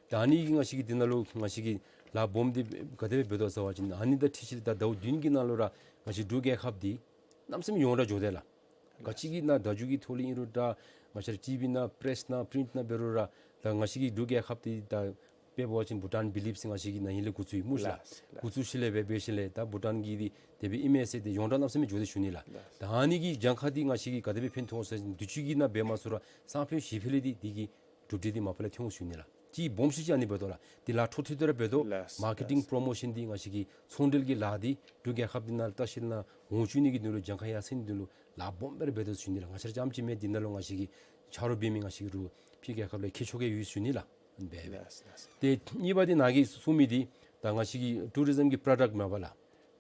ད་ཨ་ནི་གིས་ང་བཅས་ཀྱིས་འདི་ནང་ལུ་ང་བཅས་ཀྱིས་ལཱ་སྦོམ་འདི་ག་དེ་སྦེ་འབད་དོ་ཟེར་བ་ཅིན་ཨ་ནི་དང་འཁྲིལ་ཞིནམ་ད་ཟླཝ་བདུན་གྱི་ནང་ལུ་ར་ང་བཅས་འབྲུག་རྒྱལ་ཁབ་འདི་གནམ་མེད་ས་མེད་ཡོངས་གྲགས་འགྱོ་དེས་ལགས། ག་ཅི་གི་ནང་བརྡ་བརྒྱུད་ཀྱི་ཐོག་ལས་ཨིན་རུང་འདྲ་ང་བཅས་ར་ཊི་བི་ནང་པྲེསི་ནང་པིརིནཊ་ནང་འབད་རུང་ར་ད་ང་བཅས་ཀྱི་འབྲུག་རྒྱལ་ཁབ་འདི་ད་དཔེ་འབད་བ་ཅིན་བྷུ་ཊཱན་བི་ལིབ་ཟེར་ང་བཅས་ཀྱིས་ན་ཧིང་ལས་འགོ་བཙུགས་ཡི་སྨོ་ཤ་ལགས། ལགས་ལགས། འགོ་བཙུགས་ཞིནམ་ལས་འབད་འབད་ཞིནམ་ལས་ད་བྷུ་ཊཱན་གྱི་འདི་དེ་སྦེ་ཨིན་མས་ཟེར་ཏེ་ཡོངས་གྲགས་གནམ་མེད་ས་མེད་འགྱོ་དེས་ཞུ་ནི་ལགས། ལགས། ད་ཨ་ནི་གི་གྱངས་ཁ་འདི་ང་བཅས་ཀྱིས་ག་དེ་སྦེ་ཕན་ཐོགས་ཟེར་བ་ཅིན་དུས་ཅི་གི་ནང་འབད་མ་ཚུགས་རུང་སང་ཕོད་གཞེས་ཕོད་ལས་འདི་འདི་གི་གྲུབ་འབྲས་འདི་མ་པ་ལས་ཐོན་འོང་ཞུ་ནི་ལགས། ཅིག་སྦོམ་ཤོས་ཅིག་ཨ་ནི་འབད་དོ་ལགས། མར་ཀེ་ཊིང་པྲོ་མོ་ཤཱན་འདི་ང་བཅས་ཀྱི་ཚོང་འབྲེལ་གྱི་ལཱ་འདི་འབྲུག་རྒྱལ་ཁབ་འདི་ནང་ལྟ་བཤལ་ནང་འོང་བཅུག་ནི་གི་དོན་ལུ་གྱངས་ཁ་ཡར་སེང་ནི་དོན་ལུ་ལཱ་སྦོམ་སྦེ་ར་འབད་དོ་ཞུ་ནི་ལགས། ང་བཅས་ར་རྐྱངམ་ཅིག་མེན། འདི་ནང་ལུ་ང་བཅས་ཀྱི་ཆ་རོགས་འབད་མི་ང་བཅས་ཀྱི་རུ་ཕྱི་རྒྱལ་ཁབ་ལས་མཁས་མཆོག་ག་ཡོད་ཞུ་ནི་ལགས། འབད་འབད། ལགས་ལགས། ཏེ་གཉིས་པ་འདི་ནཱ་གིས་གསུངས་མི་འདི་ད་ང་བཅས་ཀྱི་ཊུ་རི་ཛིམ་གྱི་པྲོ་ཌཀཊ་མ་པ་ལགས།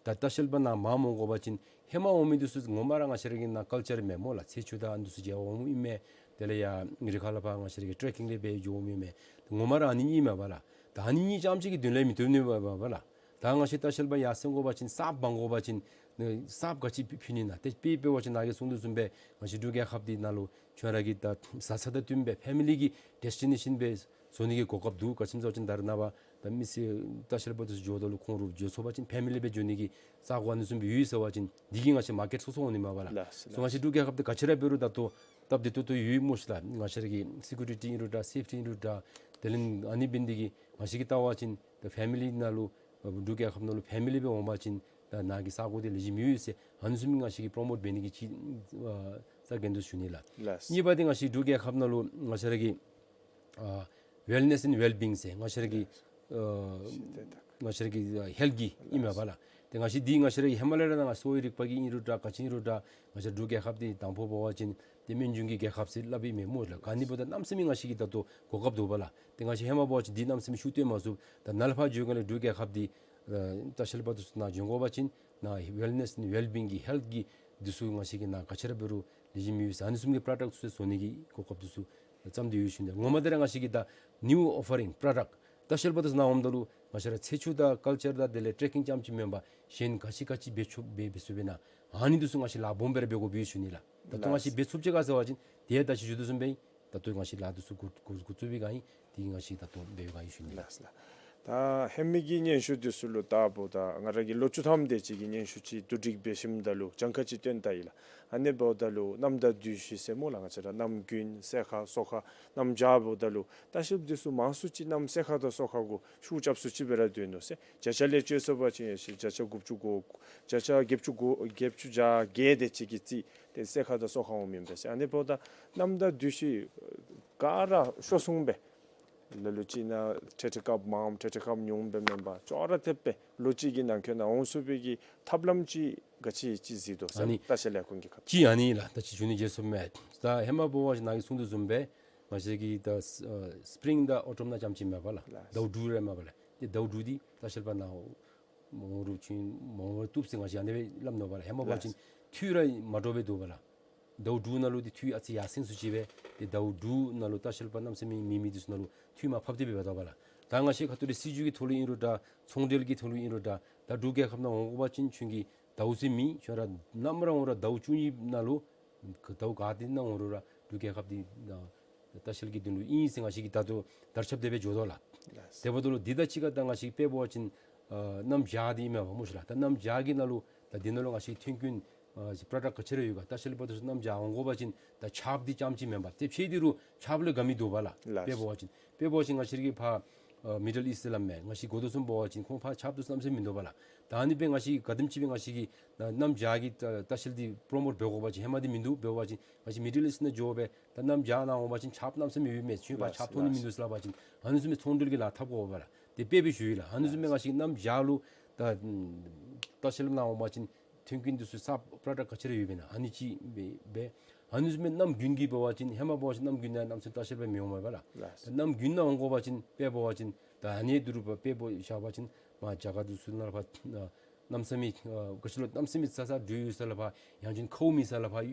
ད་ལྟ་བཤལ་པ་ནཱ་མར་འོང་དགོ་པ་ཅིན་ཧེ་མ་འོང་མི་འདི་ཚུ་ངོ་མ་ར་ང་བཅས་ར་གི་ནཱ་ཀཱལ་ཅར་མས་སྨོ་ལགས། ཚེ་ཆུ་དང་ཨ་ནི་འདི་ཚུ་མཇལ་བར་འོངམ་ཨིན་མས། དེ་ལས་ཡར་རི་ཁ་ལས་ཕར་ང་བཅས་ར་གི་ཊེ་རེ་ཀིང་ལས་འབད་འགྱོ་འོངམ་ཨིན་མས། ངོ་མ་ར་ཨ་ནི་གཉིས་མས་པ་ལགས། ད་ཨ་ནི་གཉིས་རྐྱངམ་ཅིག་གི་དོན་ལས་མི་བཏུབ་ནི་མས་པ་ལགས། ད་ང་བཅས་ལྟ་བཤལ་པ་ཡར་སེང་དགོ་པ་ཅིན་གསརཔ་འབག་དགོ་པ་ཅིན་གསརཔ་ག་ཅི་ཕུལ་ནི་ན། ཏེ་དཔེ་འབད་བ་ཅིན་ནཱ་གིས་གསུངས་དོ་བཟུམ་སྦེ་ང་བཅས་འབྲུག་རྒྱལ་ཁབ་འདི་ནང་ལུ་ཁྱོད་ར་གི་ད་བཟའ་ཚང་དང་བསྟུན་སྦེ་ཕེ་མི་ལི་གི་ཌེསི་ཊི་ནེ་ཤཱན་སྦེ་བཟོ་ནི་གི་གོ་སྐབས་འདུག། ག་ཅི་སྨོ་ཟེར་བ་ཅིན་ད་རེས་ནངས་པ་ད་མི་སེར་ལྟ་བཤལ་པ་འདི་ཚུ་འགྱོཝ་ད་ལུ་ཁོང་རུ་འགྱོ་ཚུགས་པ་ཅིན་ཕེ་མི་ལི་སྦེ་འགྱོ་ནི་གི་ས་གོ་ཨ་ནི་བཟུམ་སྦེ་ཡོད་ཟེར་བ་ཅིན་འདི་གིས་ང་བཅས་མར་ཀེཊ་སོ་སོ་འོང་ནི་མས་པ་ལགས། ལགས་སོ་ལགས། ང་བཅས་འབྲུག་རྒྱལ་ཁབ་འདི་ག་ཅི་ར་འབད་རུང་ད་ལྟོ་སྟབས་བདེ་ཏོག་ཏོ་ཡོད་སྨོ་ཤ་ལགས། ང་བཅས་ར་གི་སི་ཀུ་རི་ཊི་ཨིན་རུང་འདྲ་སེཕ་ཊི་ཨིན་རུང་འདྲ་དེ་ལས་ཨ་ནི་འབད་ནི་འདི་གིས་ང་བཅས་ཀྱིས་བལྟ་བ་ཅིན་ད་ཕེ་མི་ལི་ནང་ལུ་འབྲུག་རྒྱལ་ཁབ་ནང་ལུ་ཕེ་མི་ལི་སྦེ་འོང་པ་ཅིན་ད་ནཱ་གི་ས་གོ་འདི་ལེགས་ཤོམ་ཡོད་ཟེར་ཨ་ནི་བཟུམ་ང་བཅས་ཀྱིས་པྲོ་མོཊ་འབད་ནི་གི་ཅིག་ཨ་རྩ་འགེངས་དོ་ཞུ་ནི་ལགས། ལགས། གཉིས་པ་འདི་ང་བཅས་འབྲུག་རྒྱལ་ཁབ་ནང་ལུ་ང་བཅས་ར་གི་ཨ་ཝེལ་ནེསི་ཨེནཌ་ཝེལ་བིའིང་ཟེར་ང་བཅས་ར་གི་ཨ་ང་བཅས་ར་གི་ཨ་ཧེལཐ་གི་ཨིན་མས་པ་ལགས། ཏེ་ང་བཅས་འདི་ང་བཅས་ར་གི་ཧེ་མ་ལས་ར་ནཱ་གསོ་བའི་རིག་པ་གི་ཨིན་རུང་འདྲ་ག་ཅི་ཨིན་རུང་འདྲ་ང་བཅས་འབྲུག་རྒྱལ་ཁབ་འདི་དང་ཕུ་འབད་བ་ཅིན་ཏེ་སྨན་བཅོས་ཀྱི་རྒྱལ་ཁབ་ཟེར་སླབ་ཨིན་མས་སྨོ་ལགས། ག་ནི་འབདཝ་ད་གནམ་མེད་ས་མེད་ང་བཅས་ཀྱིས་ད་ལྟོ་གོ་སྐབས་འདུག་པ་ལགས། ཏེ་ང་བཅས་ཧེ་མ་འབད་བ་ཅིན་འདི་གནམ་མེད་ས་མེད་ཤུགས་བཏོན་མ་ཚུགས། ད་ནཱ་ལས་ཕར་འགྱོ་སྒང་ལས་འབྲུག་རྒྱལ་ཁབ་འདི་ཨ་ལྟ་བཤལ་པ་འདི་ཚུ་ནཱ་འགྱོ་དགོ་པ་ཅིན་ནཱ་ཝེལ་ནེསི་ཨེནཌ་ཝེལ་བིའིང་གི་ཧེལཐ་གི་འདི་ཚུ་ང་བཅས་ཀྱིས་ནཱ་ག་ཅི་ར་འབད་རུང་ལེགས་ཤོམ་ཡོད་ཟེར་ཨ་ནི་བཟུམ་གྱི་པྲོ་ཌཀཊ་ཚུ་བཟོ་ནི་གི་གོ་སྐབས་འདི་ཚུ་བརྩམས་ཏེ་ཡོད་ཞུ་ནི། ངོ་མ་འདི་ར་ང་བཅས་ཀྱི་ད་ནིའུ་ཨོ་ཕར་རིང་པྲོ་ཌཀཊ་ལྟ་བཤལ་པ་འདི་ཚུ་ནཱ་འོངམ་ད་ལུ་ང་བཅས་ར་ཚེ་ཆུ་དང་ཀཱལ་ཅར་དང་དེ་ལས་ཊེ་རེ་ཀིང་རྐྱངམ་ཅིག་མེན་པར་གཞན་ག་ཅི་ག་ཅི་འབད་ཚུགས་འབད་འབད་ཚུགས་པས་ན་ཨ་ནི་འདི་ཚུ་ང་བཅས་ལཱ་སྦོམ་སྦེ་ར་འབད་དགོཔ་ཡོད་ཞུ་ནི་ལགས། ད་ལྟོ་ང་བཅས་འབད་ཚུགས་ཅི་ག་ཟེར་བ་ཅིན་དེ་ད་ཅི་ཞུ་དོ་བཟུམ་སྦེ་ད་ལྟོ་ང་བཅས་ལཱ་འདི་ཚུ་འགོ་འགོ་འགོ་བཙུགས་པའི་སྒང་ཨིན། དེ་ང་བཅས་ད་ལྟོ་འབད་བའི་སྒང་ཨིན་ཞུ་ནི་ལགས། ལགས་ལགས། ད་ཧེ་མའི་གི་སྙན་ཞུ་འདི་ཚུ་ལུ་ལྟཝ་ད་ང་ར་གིས་ལོ་བཅུ་ཐམ་དེ་ཅིག་གི་སྙན་ཞུ་ཅིག་བསྡུ་སྒྲིག་འབད་ཞིནམ་ད་ལུ་གྱངས་ཁ་ཅིག་བཏོན་ད་ཡི་ལགས། ཨ་ནི་འབདཝ་ད་ལུ་གནམ་དང་དུས་བཞི་ཟེར་སྨོ་ལགས། ང་བཅས་ར་གནམ་དགུན་སེར་ཁ་སོ་ཁ་གནམ་བྱཱར་འབདཝ་ད་ལུ་ལྟ་བཤལཔ་འདི་ཚུ་མང་སུ་ཅིག་གནམ་སེར་ཁ་དང་སོ་ཁ་གུ་ཤུགས་རྐྱབ་སུ་ཅིག་སྦེ་ར་སྡོད་ནུག་ཟེར། བརྒྱ་ཆ་ལས་བཅད་ཚུགས་པ་ཅིན་ཡ་ཤི་བརྒྱ་ཆ་དགུ་བཅུ་གོ་བརྒྱ་ཆ་བརྒྱད་ཅུ་གོ་བརྒྱད་ཅུ་གྱ་བརྒྱད་དེ་ཅིག་གི་རྩིས་ཏེ་སེར་ཁ་དང་སོ་ཁ་འོངམ་ཨིན་པས་ཟེར། ཨ་ནི་འབདཝ་ད་གནམ་དང་དུས་བཞི་ག་ར་ཤོར་སོང་པས། ལ་ལུ་ཅིག་ནང་ཁྲལ་ཁྲལ་རྐྱབ་མང་ཁྲལ་ཁྲལ་རྐྱབ་ཉུང་སྦེ་མེན་པར་ཅོག་ར་འཐདཔ་སྦེ་ལོ་གཅིག་གི་ནང་འཁོད་ནང་འོང་ཚུགས་པའི་གི་ཐབས་ལམ་ཅིག་ག་ཅི་ཅིག་གཟིགས་དོ་ཟེར། ཨ་ནི་ལྟ་བཤལ་ལས་ཁུངས་ཀྱི་ཁ་ཐུག་ཅིག་ཨ་ནི་ལགས། ད་ཅི་ཞུ་ནི་བརྗེད་སོངམ་མས། ད་ཧེ་མ་འབད་བ་ཅིན་ནཱ་གིས་གསུངས་དོ་བཟུམ་སྦེ་ང་བཅས་ཀྱི་ད་ཨ་སི་པི་རིང་དང་ཨོ་ཊམ་ནང་རྐྱངམ་ཅིག་མེན་པ་ལགས། ལགས། ཟླཝ་དྲུག་རེ་མེན་པ་ལགས། ཏེ་ཟླཝ་དྲུག་འདི་ལྟ་བཤལ་པ་ནཱ་འོང་རུང་ཅིག་མ་འོང་རུང་བཏུབ་ཟེར་ང་བཅས་ཨ་ནི་སྦེ་སླབ་ནུག་པ་ལགས། ཧེ་མ་འབད་བ་ཅིན་ལགས། འཐུས་ར་མ་འདྲཝ་སྦེ་འདུག་པ་ལགས། ཟླཝ་དྲུག་ནང་ལུ་འདི་འཐུས་ཨ་ཙི་ཡར་སེང་སུ་ཅིག་སྦེ་ཏེ་ཟླཝ་དྲུག་ནང་ལུ་ལྟ་བཤལ་པ་གནམ་མེད་ས་མེད་མེད་མི་འདི་ཚུ་ནང་ལུ་འཐུས་མར་ཕབ་སྟེ་སྦེ་འབད་དོ་པ་ལགས། ད་ང་བཅས་ཁ་ཐུག་ལས་སྲིད་བྱུས་ཀྱི་ཐོག་ལུ་ཨིན་རུང་འདྲ་ཚོང་འབྲེལ་གྱི་ཐོག་ལུ་ཨིན་རུང་འདྲ་ད་འབྲུག་རྒྱལ་ཁབ་ནང་འོང་དགོ་པ་ཅིན་ཁྱོད་ཀྱིས་ཟླཝ་ཅིག་མེན་ཁྱོད་ར་ནམ་ར་འོང་ར་ཟླཝ་བཅུ་གཉིས་ནང་ལུ་ཟླཝ་ག་ཏེ་ནང་འོང་རུང་ར་འབྲུག་རྒྱལ་ཁབ་འདི་ལྟ་བཤལ་གྱི་དོན་ལུ་ཨིན་ཟེར་ང་བཅས་ཀྱིས་ད་ལྟོ་དར་ཁྱབ་སྟེ་སྦེ་འགྱོ་དོ་ལགས། ལགས། དེ་འབདཝ་ད་ལུ་འདི་དང་གཅིག་ཁར་ད་ང་བཅས་དཔེ་འབད་བ་ཅིན་ཨ་གནམ་བྱཱར་འདི་ཨིན་མས་པ་སྨོ་ཤིག་ལགས། ད་གནམ་བྱཱར་གྱི་ནང་ལུ་ད་འདི་ནང་ལུ་ང་བཅས་ཐོན་ཁུངས་ཨ་པྲོ་ཌཀཊ་ག་ཅི་ར་ཡོད་ག། ལྟ་བཤལ་པ་འདི་ཚུ་གནམ་བྱཱར་འོང་དགོ་པ་ཅིན་ད་ཆརཔ་འདི་རྐྱངམ་ཅིག་མེན་པ་ཏེ་ཕྱེད་འདི་རུང་ཆརཔ་ལས་དགའ་མི་འདུག་པ་ལགས། ལགས། དཔེ་འབད་བ་ཅིན་དཔེ་འབད་བ་ཅིན་ང་བཅས་ར་གི་ཕར་ཨ་མི་ཌལ་ཨིསཊ་ཟེར་སླབ་མས། ང་བཅས་གོ་དོ་བཟུམ་འབད་བ་ཅིན་ཁོང་ཕར་ཆརཔ་འདི་ཚུ་གནམ་མེད་ས་མེད་མིན་འདུག་པ་ལགས། ད་ཨ་ནི་སྦེ་ང་བཅས་ག་དེམ་ཅིག་སྦེ་ང་བཅས་ཀྱིས་ཨ་གནམ་བྱཱར་གྱི་ལྟ་ལྟ་བཤལ་འདི་པྲོ་མོཊ་འབད་དགོ་པ་ཅིན་ཧེ་མ་འདི་མིན་འདུག། འབད་བ་ཅིན་ང་བཅས་མི་ཌལ་ཨིསཊ་ནང་འགྱོ་སྦེ་ད་གནམ་བྱཱར་ནང་འོང་པ་ཅིན་ཆརཔ་གནམ་མེད་ས་མེད་ཡོད་མས། ཁྱོད་ཕར་ལགས། ཆརཔ་ཐོན་ནི་ལགས། མིན་འདུག་ཟེར་སླབ་པ་ཅིན་ཨ་ནི་བཟུམ་སྦེ་ཚོང་འབྲེལ་གྱི་ལཱ་འཐབ་དགོ་པ་ལགས། ཏེ་དཔེ་སྦེ་ཞུ་ཡི་ལགས། ཨ་ནི་བཟུམ་སྦེ་ལགས། ང་བཅས་གནམ་བྱཱར་ལུ་ད་ལྟ་བཤལ་ནང་འོང་པ་ཅིན་ཐོན་ཁུངས་འདི་ཚུ་ས་པྲོ་ཌཀཊ་ག་ཅི་ར་ཡོདཔ་ཨིན་ན་ཨ་ནི་ཅིག་སྦེ་སྦེ། ཨ་ནི་བཟུམ་སྦེ་གནམ་དགུན་གྱི་འབད་བ་ཅིན་ཧེ་མ་འབད་བ་ཅིན་གནམ་དགུན་ནང་གནམ་མེད་ས་མེད་ལྟ་བཤལ་པ་མི་འོང་མས་པ་ལགས། ལགས། གནམ་དགུན་ནང་འོང་དགོ་པ་ཅིན་དཔེ་འབད་བ་ཅིན་ད་ཨ་ནི་འདི་རུ་དཔེ་འབད་བཞག་པ་ཅིན་མར་རྒྱ་གར་འདི་ཚུ་ནང་ལུ་ཕར་གནམ་མེད་ས་མེད་ཨ་ག་ཅི་ལོ་གནམ་མེད་ས་མེད་ས་ས་དྲོད་ཡོད་ས་ལུ་ཕར་ཡང་ཅིན་ཁཝ་མེད་ས་ལུ་ཕར་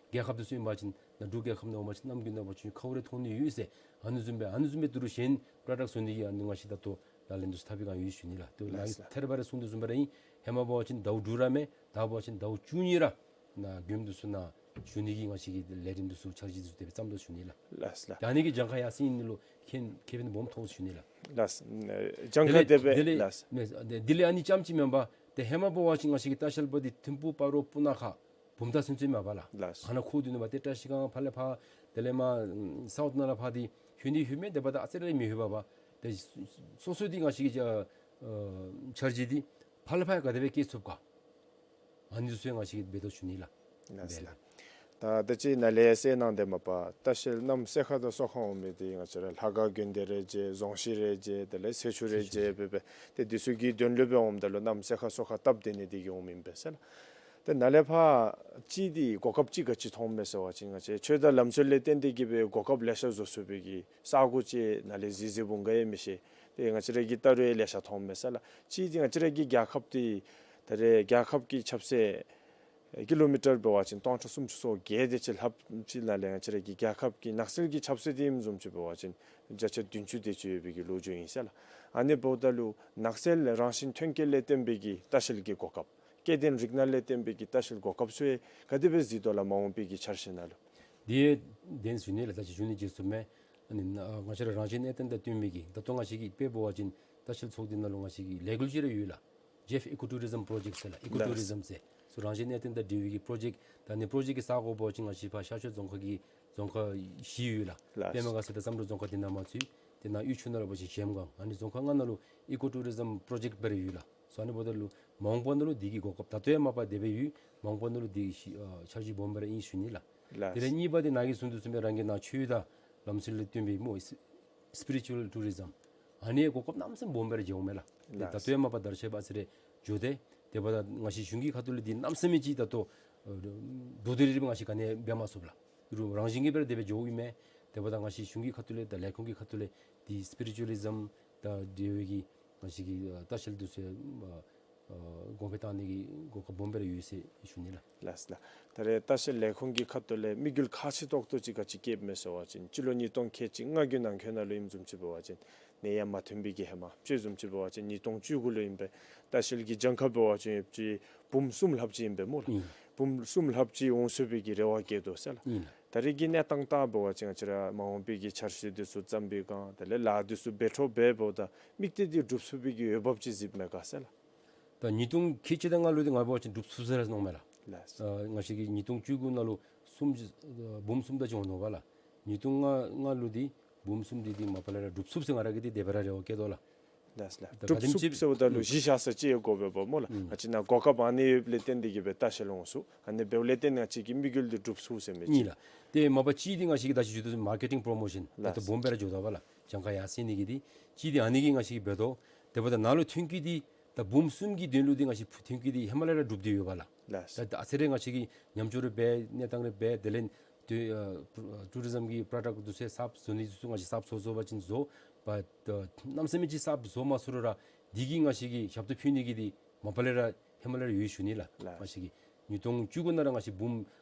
རྒྱལ་ཁབ་འདི་ཚུ་ཨིན་པ་ཅིན་ནཱ་འབྲུག་རྒྱལ་ཁབ་ནང་འོང་པ་ཅིན་གནམ་དགུན་ནང་འབད་བ་ཅིན་ཁཝ་རེ་ཐོན་ནི་ཡོད་ཟེར། ཨ་ནི་བཟུམ་སྦེ་ཨ་ནི་བཟུམ་སྦེ་འདི་རུ་གཞན་པྲོ་ཌཀཊ་བཟོ་ནི་གི་ཨ་ནི་ང་བཅས་ད་ལྟོ་ད་ལན་འདི་ཚུ་འཐབ་པའི་སྒང་ཡོད་ཞུ་ནི་ལགས། ཏེ་ལགས་སོ། ཐད་རི་བ་ར་གསུངས་དོ་བཟུམ་སྦེ་ར་ཨིན། ཧེ་མ་འབད་བ་ཅིན་ཟླཝ་དྲུག་ར་མེན། ད་འབད་བ་ཅིན་ཟླཝ་བཅུ་གཉིས་ར་ནཱ་མགྱོནམ་འདི་ཚུ་ནཱ་ཞུ་ནི་གི་ང་བཅས་ཀྱི་ལས་རིམ་འདི་ཚུ་འཆར་གཞི་འདི་ཚུ་དེ་སྦེ་བརྩམ་དོ་ཞུ་ནི་ལགས། ལགས་ལགས། ད་ཨ་ནི་གི་གྱངས་ཁ་ཡར་སེང་ནི་ལུ་ཁེ་ཁེ་ཕན་སྦོམ་ཐོབ་ཞུ་ནི་ལགས། ལགས། གྱངས་ཁ་དེ་སྦེ་དེ་ལས་ལགས། དེ་ལས་ཨ་ནི་ཙམ་ཅིག་མེན་པར་ཏེ་ཧེ་མ་འབད་བ་ཅིན་ང་བཅས་ཀྱི་ལྟ་བཤལ་པ་འདི་ཐིམ་ཕུག་སྤ་རོ་སྤུ་ན་ཁ་བུམ་ཐང་ཚུན་ཚོད་མས་པ་ལགས། ལགས། ཨ་ནཱ་ཁོ་འདི་ནང་འབད་ཏེ་བཀྲ་ཤིས་སྒང་ཕར་ལས་ཕར་དེ་ལས་མར་ཨམ་སའུཐ་ནང་ལས་ཕར་འདི་ལྷོད་ནི་ལྷོདཔ་མས། དེ་འབདཝ་ད་ཨ་ཙི་རེ་མི་ལྷོད་པས་པ། ཏེ་སོ་སོ་འདི་ང་བཅས་ཀྱི་ཨ་འཆར་གཞི་འདི་ཕར་ལས་ཕར་ག་དེ་སྦེ་བསྐྱལ་ཚུགས་ག། ཨ་ནི་ཚུ་ང་བཅས་ཀྱིས་འབད་དོ་ཞུ་ནི་ལགས། ལགས་ལགས། ད་ད་ཅི་ནཱ་ལས་གསལ་གནང་སྟེ་མ་པ་ལྟ་བཤལ་གནམ་ས་ཁ་དང་སོ་ཁ་འོང་མི་འདི་ང་བཅས་ར་ལྷ་ཁང་དགོན་སྡེ་རེ་མཇལ་རྫོང་གཞིས་རེ་མཇལ་དེ་ལས་ས་ཆུ་རེ་མཇལ་སྦེ་སྦེ་ཏེ་འདི་ཚུ་གི་དོན་ལུ་སྦེ་འོངམ་ད་ལུ་གནམ་ས་ཁ་སོ་ཁ་སྟབས་བདེ་ནི་འདི་གིས་འོངམ་ཨིན་པས་ཟེར་ལགས། ཏེ་ནཱ་ལས་ཕར་ཅིག་འདི་གོ་སྐབས་ཅིག་ག་ཅི་མཐོངམ་མས་ཟེར་བ་ཅིན་ང་བཅས་ཆོས་དང་ལམ་སྲོལ་ལས་བརྟེན་ཏེ་གིས་སྦེ་གོ་སྐབས་ལེ་ཤ་བཟོ་ཚུགས་པའི་གི་ས་གོ་ཅིག་ནཱ་ལས་གཟིགས་གཟིགསཔ་འོང་ག་ཡང་མི་ཤེས། ཏེ་ང་བཅས་ར་གི་ལྟ་རུང་ལེ་ཤ་མཐོངམ་མས་ཟེར་ལགས། ཅིག་འདི་ང་བཅས་ར་གི་རྒྱལ་ཁབ་འདི་ད་རེས་རྒྱལ་ཁབ་ཀྱི་ཁྱབ་ཚད་ཀི་ལོ་མི་ཊར་འབད་བ་ཅིན་སྟོང་ཕྲག་སུམ་ཅུ་སོ་བརྒྱད་དེ་ཅིག་ལྷགཔ་ཅིག་ནང་ལས་ང་བཅས་ར་གི་རྒྱལ་ཁབ་ཀྱི་ནགས་ཚལ་གྱི་ཁྱབ་ཚད་འདི་ཨིནམ་བཟུམ་ཅིག་འབད་བ་ཅིན་བརྒྱ་ཆ་བདུན་ཅུ་དེ་ཅིག་ཡོད་པའི་གི་ལོ་རྒྱུས་ཨིན་ཟེར་ལགས། ཨ་ནི་འབདཝ་ད་ལུ་ནགས་ཚལ་རང་བཞིན་ཐོན་སྐྱེད་ལས་བརྟེན་པའི་གི་ལྟ་བཤལ་གྱི་གོ་སྐབས་སྐྱེ་ལྡན་རིགས་སྣ་ལས་བརྟེན་པའི་གི་ལྟ་བཤལ་གོ་སྐབས་ཚུ་ཡང་ག་དེ་སྦེ་གཟིགས་དོ་ལགས་མ་འོངས་པའི་གི་འཆར་གཞི་ནང་ལུ། དེ་བདེན་ཞུ་ནི་ལགས། ད་ཅི་ཞུ་ནི་བརྗེད་སོངམ་མས། ཨ་ནི་ང་བཅས་ར་རང་བཞིན་གནས་སྟངས་དང་བསྟུན་པའི་གི་ད་ལྟོ་ང་བཅས་ཀྱི་དཔེ་འབད་བ་ཅིན་ལྟ་བཤལ་ཚོགས་སྡེ་ནང་ལུ་ང་བཅས་ཀྱི་ལས་འགུལ་ཅིག་ར་ཡོད་ལགས། ཇེཕ་ཨི་ཀོ་ཊུ་རི་ཛམ་པྲོ་ཇེཀཊ་ཟེར་ལགས། ཨི་ཀོ་ཊུ་རི་ཛམ་ཟེར་སོ་རང་བཞིན་གནས་སྟངས་དང་འབྲེལ་བའི་གི་པྲོ་ཇེཀཊ། ད་ཨ་ནི་པྲོ་ཇེཀཊ་ཀྱི་ས་གོ་འབད་བ་ཅིན་ང་བཅས་ཕར་ཤར་ཕྱོགས་རྫོང་ཁག་གི་རྫོང་ཁག་བཞི་ཡོད་ལགས། ལགས། པདྨ་དགའ་ཚལ་དང་བསམ་གྲུབ་རྫོང་ཁག་འདི་ནང་མ་ཚུད། དེ་ནང་དབུས་ཕྱོགས་ནང་ལུ་འབད་བ་ཅིན་གཞལམ་སྒང་ཨ་ནི་རྫོང་ཁག་ལྔ་ནང་ལུ་ཨི་ཀོ་ཊུ་རི་ཛམ་པྲོ་ཇེཀཊ་སྦེ་ར་ཡོད་ལགས། སོ་ཨ་ནི་འབདཝ་ད་ལུ་མ་འོངས་པ་ནང་ལུ་འདི་གི་གོ་སྐབས་ད་ལྟོ་ཡང་མ་པ་དེ་སྦེ་ཡོད། མ་འོངས་པ་ནང་ལུ་འདི་གི་ཤི་ཨ་འཆར་གཞི་སྦོམ་སྦེ་ར་ཨིན་ཞུ་ནི་ལགས། ལགས། དེ་ལས་གཉིས་པ་འདི་ནཱ་གིས་གསུངས་དོ་བཟུམ་སྦེ་རང་གི་ནཱ་ཆོས་དང་ལམ་སྲོལ་ལས་བརྟེན་པའི་སྨོ་སི་སི་པི་རི་ཅུ་ཨལ་ཊུ་རི་ཛམ། ཨ་ནི་གོ་སྐབས་གནམ་མེད་ས་མེད་སྦོམ་སྦེ་ར་མཇལཝ་མས་ལགས། ལགས། ད་ལྟོ་ཡང་མ་པ་དར་ཁྱབ་ཨ་ཙི་རེ་འགྱོ་སྟེ་དེ་འབདཝ་ད་ང་བཅས་གཞུང་གི་ཁ་ཐུག་ལས་འདི་གནམ་མེད་ས་མེད་ཅིག་ད་ལྟོ་ཨ་དོ་དོ་རི་རི་སྦེ་ང་བཅས་ག་ནི་འབད་མ་ཚུགས་ལགས། རུང་རང་བཞིན་གྱིས་སྦེ་ར་དེ་སྦེ་འགྱོཝ་ཨིན་མས། དེ་འབདཝ་ད་ང་བཅས་གཞུང་གི་ཁ་ཐུག་ལས་དང་ལས་ཁུངས་ཀྱི་ཁ་ཐུག་ལས་འདི་སི་པི་རི་ཅུ་ཨ་ལི་ཛམ་དང་འབྲེལ་བའི་གི་ང་བཅས་ཀྱི་ཨ་ལྟ་བཤལ་འདི་ཚུ་ཨ་ཨ་གོང་འཕེལ་བཏང་ནི་གི་གོ་སྐབས་སྦོམ་སྦེ་ར་ཡོད་ཟེར་ཞུ་ནི་ལགས། ལགས་ལགས། ད་རེས་ལྟ་བཤལ་ལས་ཁུངས་ཀྱི་ཁ་ཐུག་ལས་དམིགས་ཡུལ་ཁག་ཆེ་ཏོག་ཏོ་ཅིག་ག་ཅི་བསྐྱེདཔ་མས་ཟེར་བ་ཅིན་སྤྱི་ལོ་ཉིས་སྟོང་ཁལ་གཅིག་ལྔ་བཅུ་ནང་འཁོད་ནང་ལུ་ཨིནམ་བཟུམ་ཅིག་འབད་བ་ཅིན་ནད་ཡམས་མ་ཐོན་པའི་གི་ཧེ་མ་དཔྱེ་བཟུམ་ཅིག་འབད་བ་ཅིན་ཉིས་སྟོང་བཅུ་དགུ་ལུ་ཨིན་པས། ལྟ་བཤལ་གྱི་གྱངས་ཁ་འབད་བ་ཅིན་ཡོདཔ་ཅིག་འབུམ་གསུམ་ལྷགཔ་ཅིག་ཨིན་པས་སྨོ་ལགས། ཨིན། འབུམ་གསུམ་ལྷགཔ་ཅིག་འོང་ཚུགས་པའི་གི་རེ་བ་བསྐྱེད་དོ་ཟེར་ལགས། ཨིན་ལགས། ད་རེས་ཀྱི་གནས་སྟངས་ལྟ་འབད་བ་ཅིན་ང་བཅས་ར་མ་འོངས་པའི་གི་འཆར་གཞི་འདི་ཚུ་བརྩམས་པའི་སྒང་དེ་ལས་ལཱ་འདི་ཚུ་འབད་འཕྲོ་འབད་འབདཝ་ད་དམིགས་གཏད་འདི་འགྲུབ་ཚུགས་པའི་གི་འོས་འབབ་ཅིག་གཟིགསཔ་མས་ག་ཟེར་ལགས། ད་ཉིས་སྟོང་ཁལ་གཅིག་དང་ལྔ་ལུ་འདི་ང་འབད་བ་ཅིན་འགྲུབ་ཚུགས་ཟེར་ར་མནོཝ་མས་ལགས། ལགས། ཨ་ང་བཅས་ཀྱིས་ཉིས་སྟོང་བཅུ་དགུ་ནང་ལུ་གསུམ་ཨ་འབུམ་གསུམ་དེ་ཅིག་འོང་ནུག་པ་ལགས། ཉིས་སྟོང་ལྔ་ལྔ་ལུ་འདི་འབུམ་གསུམ་འདི་འདི་མ་པ་ལས་ར་འགྲུབ་ཚུགས་ཟེར་ང་ར་གིས་འདི་དེ་སྦེ་ར་རེ་བ་བསྐྱེད་དོ་ལགས། ལགས་ལགས། ད་འགྲུབ་ཚུགས་ཟེརཝ་ད་ལུ་གཞི་བཞག་ས་ཅིག་ཡང་དགོ་པས་པ་སྨོ་ལགས། ཨིན། ང་བཅས་ནཱ་གོ་སྐབས་ཨ་ནི་ཡོདཔ་ལས་བརྟེན་ཏེ་གིས་སྦེ་ལྟ་བཤལ་འོང་ཚུགས། ཨ་ནི་འབདཝ་ལས་བརྟེན་ང་བཅས་ཀྱི་དམིགས་ཡུལ་འདི་འགྲུབ་ཚུགས་ཟེར་མི་ཅིག། ཨིན་ལགས། ཏེ་མ་པ་གཅིག་འདི་ང་བཅས་ཀྱིས་ད་ཅི་ཞུ་དོ་བཟུམ་མར་ཀེ་ཊིང་པྲོ་མོ་ཤཱན་ད་ལྟོ་ལགས། སྦོམ་སྦེ་ར་འགྱོ་དོ་པ་ལགས། གྱངས་ཁ་ཡར་སེང་ནི་གི་འདི་ཅིག་འདི་ཨ་ནི་གིས་ང་བཅས་ཀྱིས་འབད་དོ། དེ་འབདཝ་ད་ནཱ་ལུ་ཐོན་སྐྱེད་འདི་ད་འབུམ་གསུམ་གྱི་དོན་ལུ་འདི་ང་བཅས་ཐོན་སྐྱེད་འདི་ཧེ་མ་ལས་ར་གྲུབ་སྟེ་ཡོད་པ་ལགས། ལགས། ད་ད་ཨ་ཙི་རེ་ང་བཅས་ཀྱིས་ཉམས་ཆོག་རེ་འབད་གནས་སྟངས་རེ་འབད་དེ་ལས་ཏེ་ཨ་ཊུ་རི་ཛམ་གྱི་པྲོ་ཌཀཊ་འདི་ཚུ་གསརཔ་བཟོ་ནི་འདི་ཚུ་ང་བཅས་གསརཔ་བཟོ་བཟོ་བ་ཅིན་བཟོ་བ་ད་གནམ་མེད་ས་མེད་ཅིག་གསརཔ་བཟོ་མ་ཚུགས་རུང་ར་འདི་གིས་ང་བཅས་ཀྱིས་ཞབས་ཏོག་ཕུལ་ནི་གི་འདི་མ་པ་ལས་ར་ཧེ་མ་ལས་ར་ཡོད་ཞུ་ནི་ལགས། ལགས། ང་བཅས་ཀྱིས་ཉིས་སྟོང་བཅུ་དགུ་ནང་ར་ང་བཅས་འབུམ་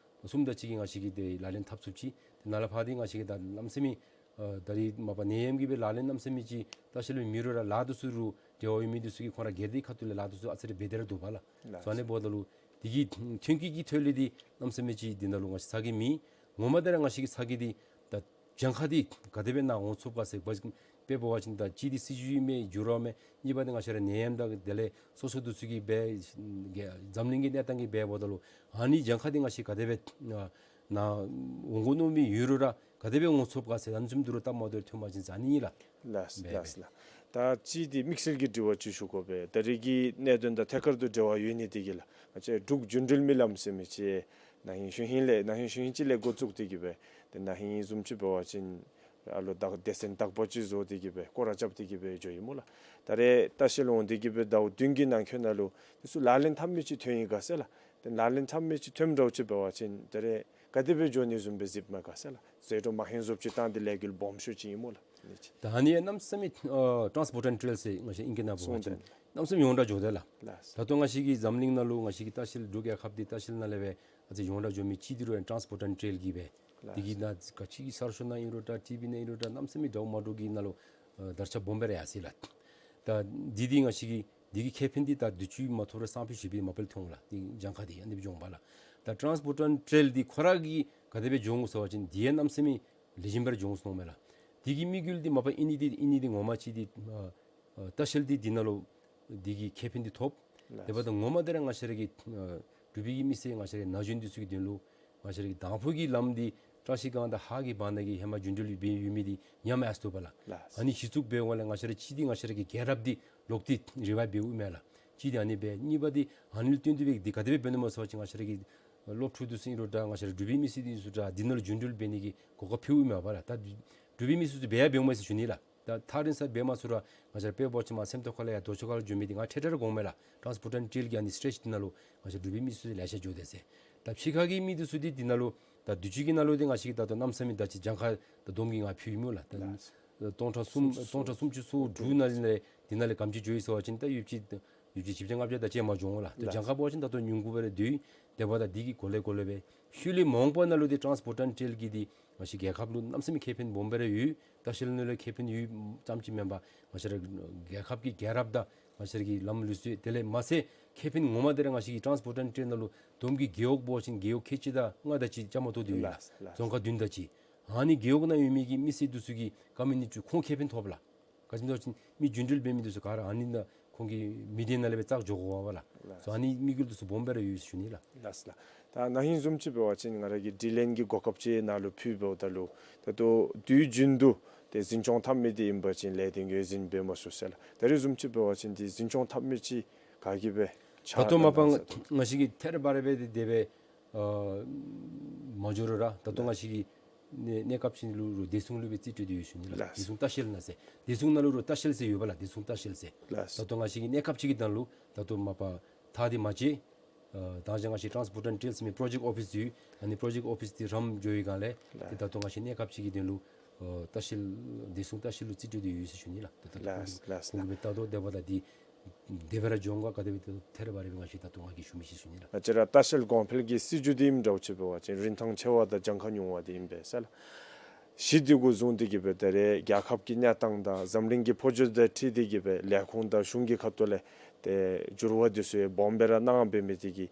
གསུམ་དེ་ཅིག་གི་ང་བཅས་ཀྱིས་ཏེ་ལག་ལེན་འཐབ་ཚུགས་ཅི། ཏེ་ནཱ་ལས་ཕར་འདི་ང་བཅས་ཀྱིས་ད་གནམ་མེད་ས་མེད་ཨ་ད་རིས་མ་པ་ནད་ཡམས་ཀྱིས་སྦེ་ལག་ལེན་གནམ་མེད་ས་མེད་ཅིག་ལྟ་བཤལ་མི་རུང་ར་ལཱ་འདི་ཚུ་ལུ་འབྲེལ་བ་ཡོད་མི་འདི་ཚུ་གིས་ཁོང་ར་སྒེར་སྡེ་ཁ་ཐུག་ལས་ལཱ་འདི་ཚུ་ཨ་ཙི་རེ་འབད་དེ་ར་འདུག་པ་ལགས། ལགས། སོ་ཨ་ནི་འབདཝ་ད་ལུ་འདི་གི་ཐོན་སྐྱེད་ཀྱི་ཐོག་ལས་འདི་གནམ་མེད་ས་མེད་ཅིག་འདི་ནང་ལུ་ང་བཅས་ཚ་གྱང་མེད། ངོ་མ་འདི་ར་ང་བཅས་ཀྱི་ཚ་གྱང་འདི་ད་གྱངས་ཁ་འདི་ག་དེ་སྦེ་ནཱ་འོང་ཚུགས་ག་ཟེར་བ་ཅིན་དཔེ་འབད་བ་ཅིན་ད་གཅིག་འདི་སྲིད་བྱུས་མེད་འགྱུར་བ་མེད། གཉིས་པ་འདི་ང་བཅས་ར་ནད་ཡམས་དང་དེ་ལས་སོ་སོ་འདི་ཚུ་གིས་འབད་འཛམ་གླིང་གི་གནས་སྟངས་ཀྱིས་འབད་འབདཝ་ད་ལུ་ཨ་ནི་གྱངས་ཁ་འདི་ང་བཅས་ག་དེ་སྦེ་ནཱ་འོང་དགོ་མནོ་མི་ཡོད་རུང་ར་ག་དེ་སྦེ་འོང་ཚུགས་ག་ཟེར་ཨ་ནི་བཟུམ་འདི་རུང་སྟབས་མ་བདེཝ་ཐོན་པ་ཅིན་ཟེར་ཨ་ནི་ཨིན་ལགས། ལགས་ལགས་ལགས། ད་གཅིག་འདི་དམིགས་བསལ་གྱི་དྲི་བ་ཅིག་ཞུ་དགོ་པས། ད་རིས་ཀྱི་གནད་དོན་དང་ཐད་ཀར་དུ་འབྲེལ་བ་ཡོད་ནི་འདི་གིས་ལགས། ང་བཅས་འབྲུག་རྒྱུན་འགྲུལ་མི་ལམ་ཟེར་མི་ཅིག་ན་ཧིང་གཞེས་ཧིང་ལས་ན་ཧིང་གཞེས་ཧིང་ཅིག་ལས་འགོ་བཙུགས་ཏེ་གིས་སྦེ་ཏེ་ན་ཧིང་བཟུམ་ཅིག་འབད་བ་ཅིན་ཨ་ལོ་ད་སྡེ་ཚན་དག་པ་ཅིག་བཟོ་སྟེ་གིས་སྦེ་སྐོར་ར་རྐྱབ་སྟེ་གིས་སྦེ་འགྱོ་ཡི་སྨོ་ལགས། ད་རེས་ལྟ་བཤལ་འོང་སྟེ་གིས་སྦེ་ཟླཝ་བདུན་གྱི་ནང་འཁོད་ནང་ལུ་འདི་ཚུ་ལག་ལེན་འཐབ་མི་ཅིག་ཐོན་ཡི་ག་ཟེར་ལགས། ཏེ་ལག་ལེན་འཐབ་མི་ཅིག་ཐོནམ་འདྲཝ་ཅིག་འབད་བ་ཅིན་ད་རེས་ག་དེ་སྦེ་འགྱོ་ནི་བཟུམ་སྦེ་གཟིགསཔ་མས་ག་ཟེར་ལགས། ཟད་འགྲོ་མ་ཧེང་བཟོཝ་ཅིག་བཏང་སྟེ་ལས་འགུལ་སྦོམ་ཤོས་ཅིག་ཨིན་སྨོ་ལགས། ཨ་ནི་ཅིག་ད་ཨ་ནི་གནམ་མེད་ས་མེད་ཨ་ཊཱནསི་པོརཊ་ཨེནཌ་ཊེ་རེལ་ཟེར་ང་བཅས་ཨིང་སྐད་ནང་འབད་བ་ཅིན་གསུངས་ཏེ་གནམ་མེད་ས་མེད་ཡོངས་གྲགས་འགྱོ་དེས་ལགས། ལགས། ད་ལྟོ་ང་བཅས་ཀྱི་འཛམ་གླིང་ནང་ལུ་ང་བཅས་ཀྱི་ལྟ་བཤལ་འབྲུག་རྒྱལ་ཁབ་འདི་ལྟ་བཤལ་ནང་ལས་སྦེ་ཨ་ཙི་ཡོངས་གྲགས་འགྱོ་མི་ཅིག་འདི་རུང་ཊཱནསི་པོརཊ་ཨེནཌ་ཊེ་རེལ་གྱིས་སྦེ། ལགས། འདི་གིས་ནཱ་ག་ཅི་གསར་ཤོག་ནང་ཨིན་རུང་འདྲ་ཊི་བི་ནང་ཨིན་རུང་འདྲ་གནམ་མེད་ས་མེད་འདྲཝ་མ་འདྲཝ་གི་ནང་ལུ་ཨ་དར་ཁྱབ་སྦོམ་སྦེ་ར་ཡར་སོ་ཡི་ལགས། ད་འདི་འདི་ང་བཅས་ཀྱི་འདི་གི་ཁེ་ཕན་འདི་ད་དུས་ཅི་མ་ཐོབ་རུང་སང་ཕོད་གཞེས་ཕོད་མ་པ་ལས་ཐོན་འོང་ལགས། འདི་གྱངས་ཁ་འདི་ཨ་ནི་སྦེ་འགྱོ་འོང་པས་ལགས། ད་ཊཱནསི་པོརཊ་ཨེནཌ་ཊེ་རེལ་འདི་ཁོ་ར་གིས་ག་དེ་སྦེ་འགྱོ་འོང་ཟེར་བ་ཅིན་འདི་ཡང་གནམ་མེད་ས་མེད་ལེགས་ཤོམ་སྦེ་ར་འགྱོ་འོང་ཟེར་མནོཝ་མས་ལགས། འདི་གི་དམིགས་ཡུལ་འདི་མ་པ་ཨིན་ནི་འདི་ཨིན་ནི་འདི་ངོ་མ་ཅིག་འདི་ཨ་ཨ་ལྟ་བཤལ་འདི་འདི་ནང་ལུ་འདི་གི་ཁེ་ཕན་འདི་ཐོབ། ལགས། དེ་འབདཝ་ད་ངོ་མ་འདི་ར་ང་བཅས་ར་གི་ཨ་འབྲུག་པའི་གི་མི་སེར་ང་བཅས་ར་གི་ན་གཞོན་འདི་ཚུ་གི་དོན་ལུ་ང་བཅས་ར་གི་དང་ཕུ་གི་ལམ་འདི་བཀྲ་ཤིས་སྒང་དང་ཧཱ་གི་བར་ན་གི་ཧེ་མ་རྒྱུན་འགྲུལ་འབད་ཡོད་མི་འདི་ཉམས་ཡར་སོ་ཡི་པ་ལགས། ལགས། ཨ་ནི་གཞི་བཙུགས་འབད་འོང་ལས་ང་བཅས་ར་གཅིག་འདི་ང་བཅས་ར་གི་རྒྱལ་རབས་འདི་ལོག་སྟེ་རི་བའིབ་འབདཝ་མས་ལགས། གཅིག་འདི་ཨ་ནི་སྦེ་གཉིས་པ་འདི་ཨ་ནི་ལུ་བརྟེན་ཏེ་སྦེ་འདི་ག་དེ་སྦེ་འབད་ནི་སྨོ་ཟེར་བ་ཅིན་ང་བཅས་ར་གི་སློབ་ཕྲུག་འདི་ཚུ་ཨིན་རུང་འདྲ་ང་བཅས་ར་འབྲུག་པའི་མི་སེར་འདི་ཚུ་འདྲ་འདི་ནང་ལུ་རྒྱུན་འགྲུལ་འབད་ནི་གི་གོ་སྐབས་ཕུལཝ་མས་པ་ལགས། ད་འབྲུག་པའི་མི་སེར་ཚུ་འབད་ཡང་འབདཝ་མས་ཟེར་ཞུ་ནི་ལགས། ད་ཐག་རིང་ས་འབད་མ་ཚུགས་རུང་ང་བཅས་ར་དཔེ་འབད་བ་ཅིན་མར་སེམས་རྟོགས་ཁ་ལས་ཡར་རྡོ་ཆོས་སྒར་ལུ་འགྱོ་མི་འདི་ང་འཕྲལ་འཕྲལ་ར་དགོངསམ་མས་ལགས། ཊཱནསི་པོརཊ་ཨེནཌ་ཊེ་རེལ་གྱི་ཨ་ནི་སི་ཊེ་ཊི་འདི་ནང་ལུ་ང་བཅས་འབྲུག་པའི་མི་སེར་ཚུ་ལེ་ཤ་འགྱོ་དེས་ཟེར། ད་ཕྱི་ཁ་གི་མི་འདི་ཚུ་འདི་འདི་ནང་ལུ་ད་དུས་ཅི་གི་ནང་ལུ་འདི་ང་བཅས་ཀྱིས་ད་ལྟོ་གནམ་མེད་ས་མེད་ད་ཅི་གྱངས་ཁ་ད་བསྡོམས་ཀྱིས་ང་ཕུལ་ཡི་སྨོ་ལགས། ད་ལགས། སྟོང་ཕྲག་གསུམ་སུམ་ཅུ་སོ་སྟོང་ཕྲག་སུམ་ཅུ་སོ་དྲུག་ནང་ལས་འདི་ནང་ལས་ག་དེམ་ཅིག་འགྱོ་ཡི་ཟེར་བ་ཅིན་ད་ཡོདཔ་ཅིག་ཡོདཔ་ཅིག་བཞི་བརྒྱ་ལྔ་བརྒྱ་དེ་ཅིག་མ་འགྱོ་འོང་ལགས། ད་ལགས། གྱངས་ཁ་འབད་བ་ཅིན་ད་ལྟོ་ཉུང་ཀུ་སྦེ་ར་སྡོད་ཡི། དེ་འབདཝ་ད་འདི་གི་གོང་ལས་གོང་ལས་སྦེ་ཤུལ་ལས་མ་འོངས་པ་ནང་ལུ་འདི་ཊཱནསི་པོརཊ་ཨེནཌ་ཊེ་རེལ་གྱིས་འདི་ང་བཅས་རྒྱལ་ཁབ་ལུ་གནམ་མེད་ས་མེད་ཁེ་ཕན་སྦོམ་སྦེ་ར་ཡོད། ལྟ་བཤལ་ནང་ལུ་ཁེ་ཕན་ཡོད་ཙམ་ཅིག་མེན་པར་ང་བཅས་ར་རྒྱལ་ཁབ་ཀྱི་རྒྱལ་རབས་དང་ང་བཅས་ར་གི་ལམ་ལུགས་སྲོལ་དེ་ལས་མ་ཚད་ཁེ་ཕན་ངོ་མ་འདི་ར་ང་བཅས་ཀྱི་ཊཱནསི་པོརཊ་ཨེནཌ་ཊེ་རེལ་ནང་ལུ་བསྡོམས་ཀྱིས་རྒེད་འོག་འབད་བ་ཅིན་རྒེད་འོག་ཁལ་གཅིག་དང་ལྔ་དེ་ཅིག་བཅའ་མར་གཏོགས་ཏེ་ཡོད་ལགས། ལགས། རྫོང་ཁག་བདུན་དེ་ཅིག། ཨ་ནི་རྒེད་འོག་ནང་ཡོད་མི་གི་མི་སེར་འདི་ཚུ་གི་ཀོ་མིའུ་ནི་ཊི་ཁོང་ཁེ་ཕན་ཐོབ་ལགས། ག་ཅི་སྨོ་ཟེར་བ་ཅིན་མི་རྒྱུན་འགྲུལ་འབད་མི་འདི་ཚུ་ག་ར་ཨ་ནི་ནང་ཁོང་གི་མི་སྡེ་ནང་ལས་སྦེ་བཙག་འགྱོ་དགོ་པས་ལགས། ལགས། སོ་ཨ་ནི་དམིགས་ཡུལ་འདི་ཚུ་སྦོམ་སྦེ་ར་ཡོད་ཟེར་ཞུ་ནི་ལགས། ལགས་ལགས། ད་ན་ཧིང་བཟུམ་ཅིག་འབད་བ་ཅིན་ང་ར་གིས་དྲི་ལན་གྱི་གོ་སྐབས་ཅིག་ནཱ་ལུ་ཕུལ་འབདཝ་ད་ལུ་ད་ལྟོ་དུས་རྒྱུན་དུ་ཏེ་འཛིན་སྐྱོང་འཐབ་མི་འདི་ཨིན་པ་ཅིན་ལས་དོན་གྱི་འོས་འཛིན་འབད་མ་ཚུགས་ཟེར་ལགས། ད་རིས་བཟུམ་ཅིག་འབད་བ་ཅིན་ཏེ་འཛིན་སྐྱོང་འཐབ་མི་ཅིག་ག་གིས་སྦེ་ད་ལྟོ་མ་པ་ང་བཅས་ཀྱིས་ཐད་རི་བ་རི་སྦེ་དེ་སྦེ་ཨ་མ་འགྱོ་རུང་ར་ད་ལྟོ་ང་བཅས་ཀྱི་གནས་གནས་སྐབས་ཅིག་ལུ་རུང་བདེ་སྲུང་ལུ་སྦེ་རྩིས་སྤྲོད་དེ་ཡོད་ཟེར་ཞུ་ནི་ལགས། ལགས། བདེ་སྲུང་ལྟ་བཤལ་ནང་ཟེར་བདེ་སྲུང་ནང་ལུ་རུང་ལྟ་བཤལ་ཟེར་ཡོད་པས་ལགས། བདེ་སྲུང་ལྟ་བཤལ་ཟེར། ལགས། ད་ལྟོ་ང་བཅས་ཀྱི་གནས་སྐབས་ཅིག་གི་ནང་ལུ་ད་ལྟོ་མ་པ་ཐག་འདི་མ་བཅད། ཨ་ད་ཅི་ང་བཅས་ཊཱནསི་པོརཊ་ཨེནཌ་ཊེ་རེལ་ཟེར་མི་པྲོ་ཇེཀཊ་ཨོ་ཕིསི་ཡོད། ཨ་ནི་པྲོ་ཇེཀཊ་ཨོ་ཕིསི་འདི་རམ་འགྱོ་བའི་སྒང་ལས་ལགས། ཏེ་ད་ལྟོ་ང་བཅས་གནས་སྐབས་ཅིག་གི་དོན་ལུ་ཨ་ལྟ་བཤལ་བདེ་སྲུང་ལྟ་བཤལ་ལུ་རྩིས་སྤྲོད་དེ་ཡོད་ཟེར་ཞུ་ནི་ལགས། ད་ལྟོ་ལགས་ལགས། ཁོང་གིས་སྦེ་ལྟ་དོ། དེ་འབདཝ་ད་འདི་དེ་སྦེ་ར་འགྱོ་འོང་ག་ག་དེ་སྦེ་ཐད་རི་བ་རི་སྦེ་ང་བཅས་ད་ལྟོ་ང་གིས་ཞུ་མི་ཤེས་ཟེར་ཞུ་ནི་ལགས། ང་བཅས་ར་ལྟ་བཤལ་གོང་འཕེལ་གྱི་སྲིད་བྱུས་འདི་ཨིནམ་འདྲཝ་ཅིག་འབད་བ་ཅིན་རིན་ཐང་ཆེ་བ་དང་གྱངས་ཁ་ཉུང་བ་འདི་ཨིན་པས་ཟེར་ལགས། གཞི་འདི་གུ་བཟུང་སྟེ་གིས་སྦེ་ད་རེས་རྒྱལ་ཁབ་ཀྱི་གནས་སྟངས་དང་འཛམ་གླིང་གི་འཕོ་འགྱུར་དང་འཁྲིལ་ཏེ་གིས་སྦེ་ལས་ཁུངས་དང་གཞུང་གི་ཁ་ཐུག་ལས་ཏེ་འགྱུར་བ་འདི་ཚུ་ཡང་སྦོམ་སྦེ་ར་གནང་འབད་མི་འདི་གིས་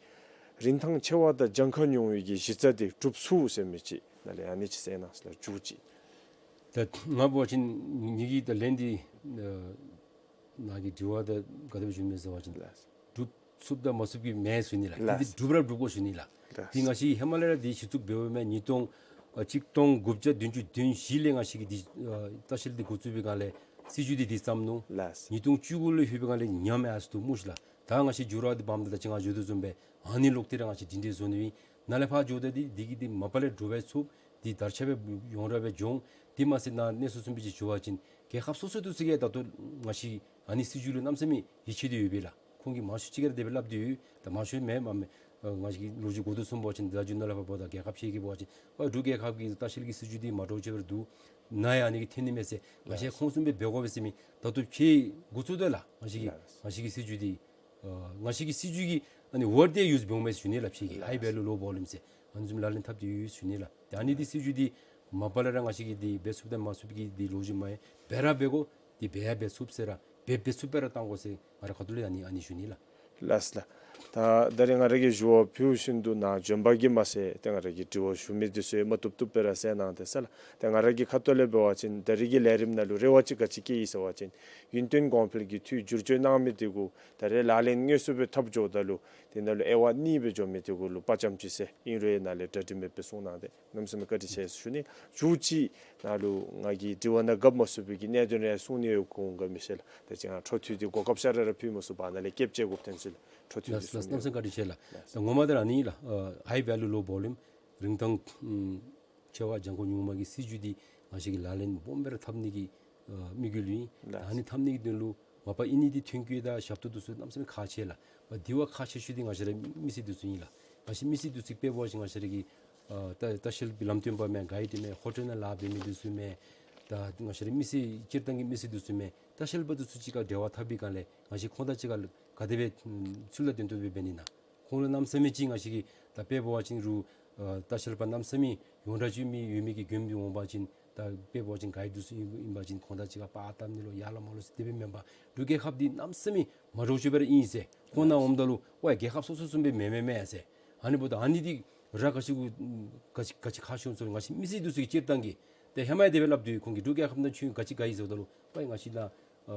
རིན་ཐང་ཆེ་བ་དང་གྱངས་ཁ་ཉུང་བའི་གི་གཞི་རྩ་འདི་གྲུབ་ཚུགས་ཟེར་མི་ཅིག་ནཱ་ལས་ཨ་ནི་ཅིག་གསལ་གནང་ཟེར་ལགས་མཇུག་ཅིག། ད་ང་འབད་བ་ཅིན་ངེ་གི་ད་ལན་འདི་ཨ་ནཱ་གི་དྲི་བ་ད་ག་དེ་སྦེ་ཞུ་མི་ཟེར་བ་ཅིན་ལགས། གྲུབ་ཚུགསཔ་དང་མ་ཚུགསཔ་ཀྱི་མེན་ཟེར་ཞུ་ནི་ལགས། འདི་ལགས། འདི་གྲུབ་ར་གྲུབ་དགོ་ཞུ་ནི་ལགས། ལགས། འདི་ང་བཅས་ཧེ་མ་ལས་ར་འདི་གཞི་བཙུགས་འབདཝ་མས། ཉིས་སྟོང་ཨ་གཅིག་སྟོང་དགུ་བརྒྱ་བདུན་ཅུ་དོན་བཞི་ལས་ང་བཅས་ཀྱིས་འདི་ཨ་ལྟ་བཤལ་འདི་འགོ་བཙུགས་པའི་སྒང་ལས་སྲིད་བྱུས་འདི་འདི་བརྩམས་ནུག། ལགས། ཉིས་སྟོང་བཅུ་དགུ་ལུ་ལྷོད་པའི་སྒང་ལས་ཉམས་ཡར་སོ་ནུག་སྨོ་ཤིག་ལགས། ད་ང་བཅས་འགྱུར་བ་འདི་བམ་ད་ད་ཅི་ང་བརྗོད་དོ་བཟུམ་སྦེ་ཨ་ནི་ལོག་སྟེ་ར་ང་བཅས་འདི་འདྲས་བཟོ་ནི་ཨིན། ནཱ་ལས་ཕར་འགྱོཝ་ད་འདི་འདི་གིས་འདི་མ་པ་ལས་འགྱུར་བ་ཚུགས། འདི་དར་ཁྱབ་སྦེ་ཡོངས་གྲགས་སྦེ་འགྱོ་འོང་། འདི་མ་ཚད་ནཱ་གནས་ཚུལ་གསུམ་པ་ཅིག་ཞུ་བ་ཅིན་ རྒྱལ་ཁབ་སོ་སོ་འདི་ཚུ་གིས་ད་ལྟོ་ང་བཅས་ཨ་ནི་སྲིད་བྱུས་ལུ་གནམ་མེད་ས་མེད་ཡིད་ཆེས་ཏེ་ཡོད་པས་ལགས། ཁོང་གིས་མང་ཤོས་ཅིག་གིས་ར་དེ་སྦེ་སླབ་སྟེ་ཡོད། ད་མང་ཤོས་མེན་མ་མེན། ཨ་ང་བཅས་ཀྱི་ལོ་རྒྱུས་གོ་དོ་བཟུམ་འབད་བ་ཅིན་ད་རྒྱུན་ནང་ལས་ཕར་འབདཝ་ད་རྒྱལ་ཁབ་ཆེ་གི་འབད་བ་ཅིན་ཨ་འབྲུག་རྒྱལ་ཁབ་ཀྱི་ལྟ་བཤལ་གྱི་སྲིད་བྱུས་འདི་མ་འདྲཝ་ཅིག་སྦེ་ར་འདུག། ནཱ་ཡང་ཨ་ནི་གི་འཐེན་ནི་མས་ཟེར་ང་བཅས་ཁོང་བཟུམ་སྦེ་འབད་དགོ་པས་ཟེར་མི་ད་ལྟོ་ཕྱེད་འགོ་བཙུགས་དོ་ལགས། ང་བཅས་ཀྱི་ང་བཅས་ཀྱི་སྲིད་བྱུས་འདི་ཨ་ང་བཅས་ཀྱི་སྲིད་བྱུས་ཀྱི་ཨ་ནི་ཝརཌ་དེ་ཡུསི་འབདཝ་མས་ཟེར་ཞུ་ནི་ལགས། ཕྱེད་ཀྱི་high value low volume ཟེར་ཨ་ནི་བཟུམ་ལག་ལེན་འཐབ་སྟེ་ཡོད་ཟེར་ཞུ་ནི་ལགས། ཏེ་ཨ་ནི་འདི་སྲིད་བྱུས་འདི་མ་པ་ལས་ར་ང་བཅས་ཀྱིས་འདི་འབད་ཚུགསཔ་དང་མ་ཚུགསཔ་ཀྱི་འདི་ལོ་རྒྱུས་མེན། འབད་ར་འབད་དགོ། འདི་འབད་ཡང་འབད་ཚུགས་ཟེར་ར་འབད་འབད་ཚུགསཔ་སྦེ་ར་བཏང་དགོ་ཟེར་ང་རའི་ཁ་ཐུག་ལས་ཨ་ནི་ཨ་ནི་ཞུ་ནི་ལགས། ལགས་ལགས། ད་ད་རེས་ང་ར་གིས་ཞུ་བ་ཕུལ་བཞིན་དུ་ནཱ་བྱོན་པ་གིས་མ་ཚད་ཏེ་ང་ར་གིས་དྲི་བ་ཞུ་མི་འདི་ཚུ་ཡང་མ་བཏུབ་བཏུབ་སྦེ་ར་གསན་གནང་སྟེ་ཟེར་ལགས། ཏེ་ང་ར་གི་ཁ་ཐུག་ལས་འབད་བ་ཅིན་ད་རེས་ཀྱི་ལས་རིམ་ནང་ལུ་རེ་བ་ཅིག་ག་ཅི་བསྐྱེད་ཡི་ཟེར་བ་ཅིན་ཡུན་བརྟན་གོང་འཕེལ་གྱི་འཐུས་བསྒྱུར་བཅོས་གནང་མི་འདི་གུ་ད་རེས་ལག་ལེན་དངོས་སུ་སྦེ་འཐབ་འགྱོཝ་ད་ལུ་དེ་ནང་ལུ་དབྱེ་བ་གཉིས་སྦེ་འགྱོ་མི་འདི་གུ་ལུ་དཔའ་བཅམ་ཅིག་ཟེར་ཨིན་རུང་ཡང་ནཱ་ལས་གྲ་སྒྲིག་མེད་པའི་གསུང་གནང་སྟེ་གནམ་མེད་ས་མེད་བཀའ་དྲིན་ཆེ་ཟེར་ཞུ་ནི། མཇུག་ཅིག་ནཱ་ལུ་ང་གིས་དྲི་བ་ནང་བཀབ་མ་ཚུགས་པའི་གི་གནད་དོན་རེ་གསུང་ནི་ཡོད་གོ་འོང་ག་མི་ཤེས་ལགས། ད་ཅི་ང་འཕྲོ་མཐུད་དེ་གོ་སྐབས་ཤར་ར་ར་ཕུལ་མ་ཚུགས་པར་ནཱ་ལས་སྐྱབས་བཅོལ་དགོཔ་ཐོན་ཅི་ལགས། འཕྲོ་མཐུད་དེ་ལགས་གསུང་ནི་ལགས། གནམ་མེད་ས་མེད་བཀའ་དྲིན་ཆེ་ལགས། ལགས། ད་ངོ་མ་འདི་ར་ཨ་ནི་ལགས། ཨ་high value low volume རིན་ཐང་ཨམ་ཆེ་བ་ལྗང་ཁུ་ཉུང་མ་གི་སྲིད་བྱུས་འདི་ང་བཅས་ཀྱིས་ལག་ལེན་སྦོམ་སྦེ་ར་འཐབ་ནི་གི་ཨ་དམིགས་ཡུལ་ཨིན། ལགས། ད་ཨ་ནི་འཐབ་ནི་གི་དོན་ལུ་མ་པ་ཨིན་ནི་འདི་ཐོན་སྐྱེད་དང་ཞབས་ཏོག་འདི་ཚུ་གནམ་མེད་ས་མེད་ཁག་ཆེ་ལགས། མ་དེ་བ་ཁག་ཆེ་ཤོས་འདི་ང་བཅས་ར་མི་སེར་འདི་ཚུ་ཨིན་ལགས། ང་བཅས་མི་སེར་འདི་ཚུ་དཔེ་འབད་བ་ཅིན་ང་བཅས་ར་གི་ཨ་ལྟ་ལྟ་བཤལ་པའི་ལམ་སྟོན་པ་མས། གའིཌ་མས། ཧོ་ཊེལ་ནང་ལཱ་འབད་མི་འདི་ཚུ་མས། ད་ང་བཅས་ར་མི་སེར་སྤྱིར་བཏང་གི་མི་སེར་འདི་ཚུ་མས། ལྟ་བཤལ་པ་འདི་ཚུ་གཅིག་ཁར་འབྲེལ་བ་འཐབ་པའི་སྒང་ལས་ང་བཅས་ཁོང་དང་གཅིག་ཁར་ག་དེ་སྦེ་ཚུལ་དང་ལྡན་ཏོག་ཏོ་སྦེ་འབད་ནི་ན། ཁོང་ལུ་གནམ་མེད་ས་མེད་ཅིག་ང་བཅས་ཀྱིས་ད་དཔེ་འབད་བ་ཅིན་རུང་ཨ་ལྟ་བཤལ་པ་གནམ་མེད་ས་མེད་ཡོངས་གྲགས་ཅིག་མི་ཡོད་མི་གི་མགྱོནམ་འདི་འོང་པ་ཅིན་ད་དཔེ་འབད་བ་ཅིན་གའིཌ་འདི་ཚུ་ཨིན་པ་ཅིན་ཁོང་དང་གཅིག་ཁར་པར་བཏབ་ནི་ལོ་ཡར་ལོ་མར་ལོ་ཟེར་དེ་སྦེ་མེན་པར་འབྲུག་རྒྱལ་ཁབ་འདི་གནམ་མེད་ས་མེད་མ་འདྲཝ་ཅིག་སྦེ་ར་ཨིན་ཟེར། ཁོང་ནཱ་འོངམ་ད་ལུ་ཝའི་རྒྱལ་ཁབ་སོ་སོ་བཟུམ་སྦེ་མེན་མེན་མེན་ཟེར། ཨ་ནི་འབདཝ་ད་ཨ་ནི་འདི་ར་ག་ཅི་གུ་ག་ཅི་ག་ཅི་ཁག་ཆེ་འོང་ཟེར་ང་བཅས་མི་སེར་འདི་ཚུ་གིས་སྤྱིར་བཏང་གི་ཏེ་ཧེ་མ་ཡང་དེ་སྦེ་སླབ་དོ། ཁོང་གིས་འབྲུག་རྒྱལ་ཁབ་ནང་ཁྱོད་ག་ཅི་ག་ཡི་ཟེརཝ་ད་ལུ་ཝའི་ང་བཅས་ནཱ་ཨ་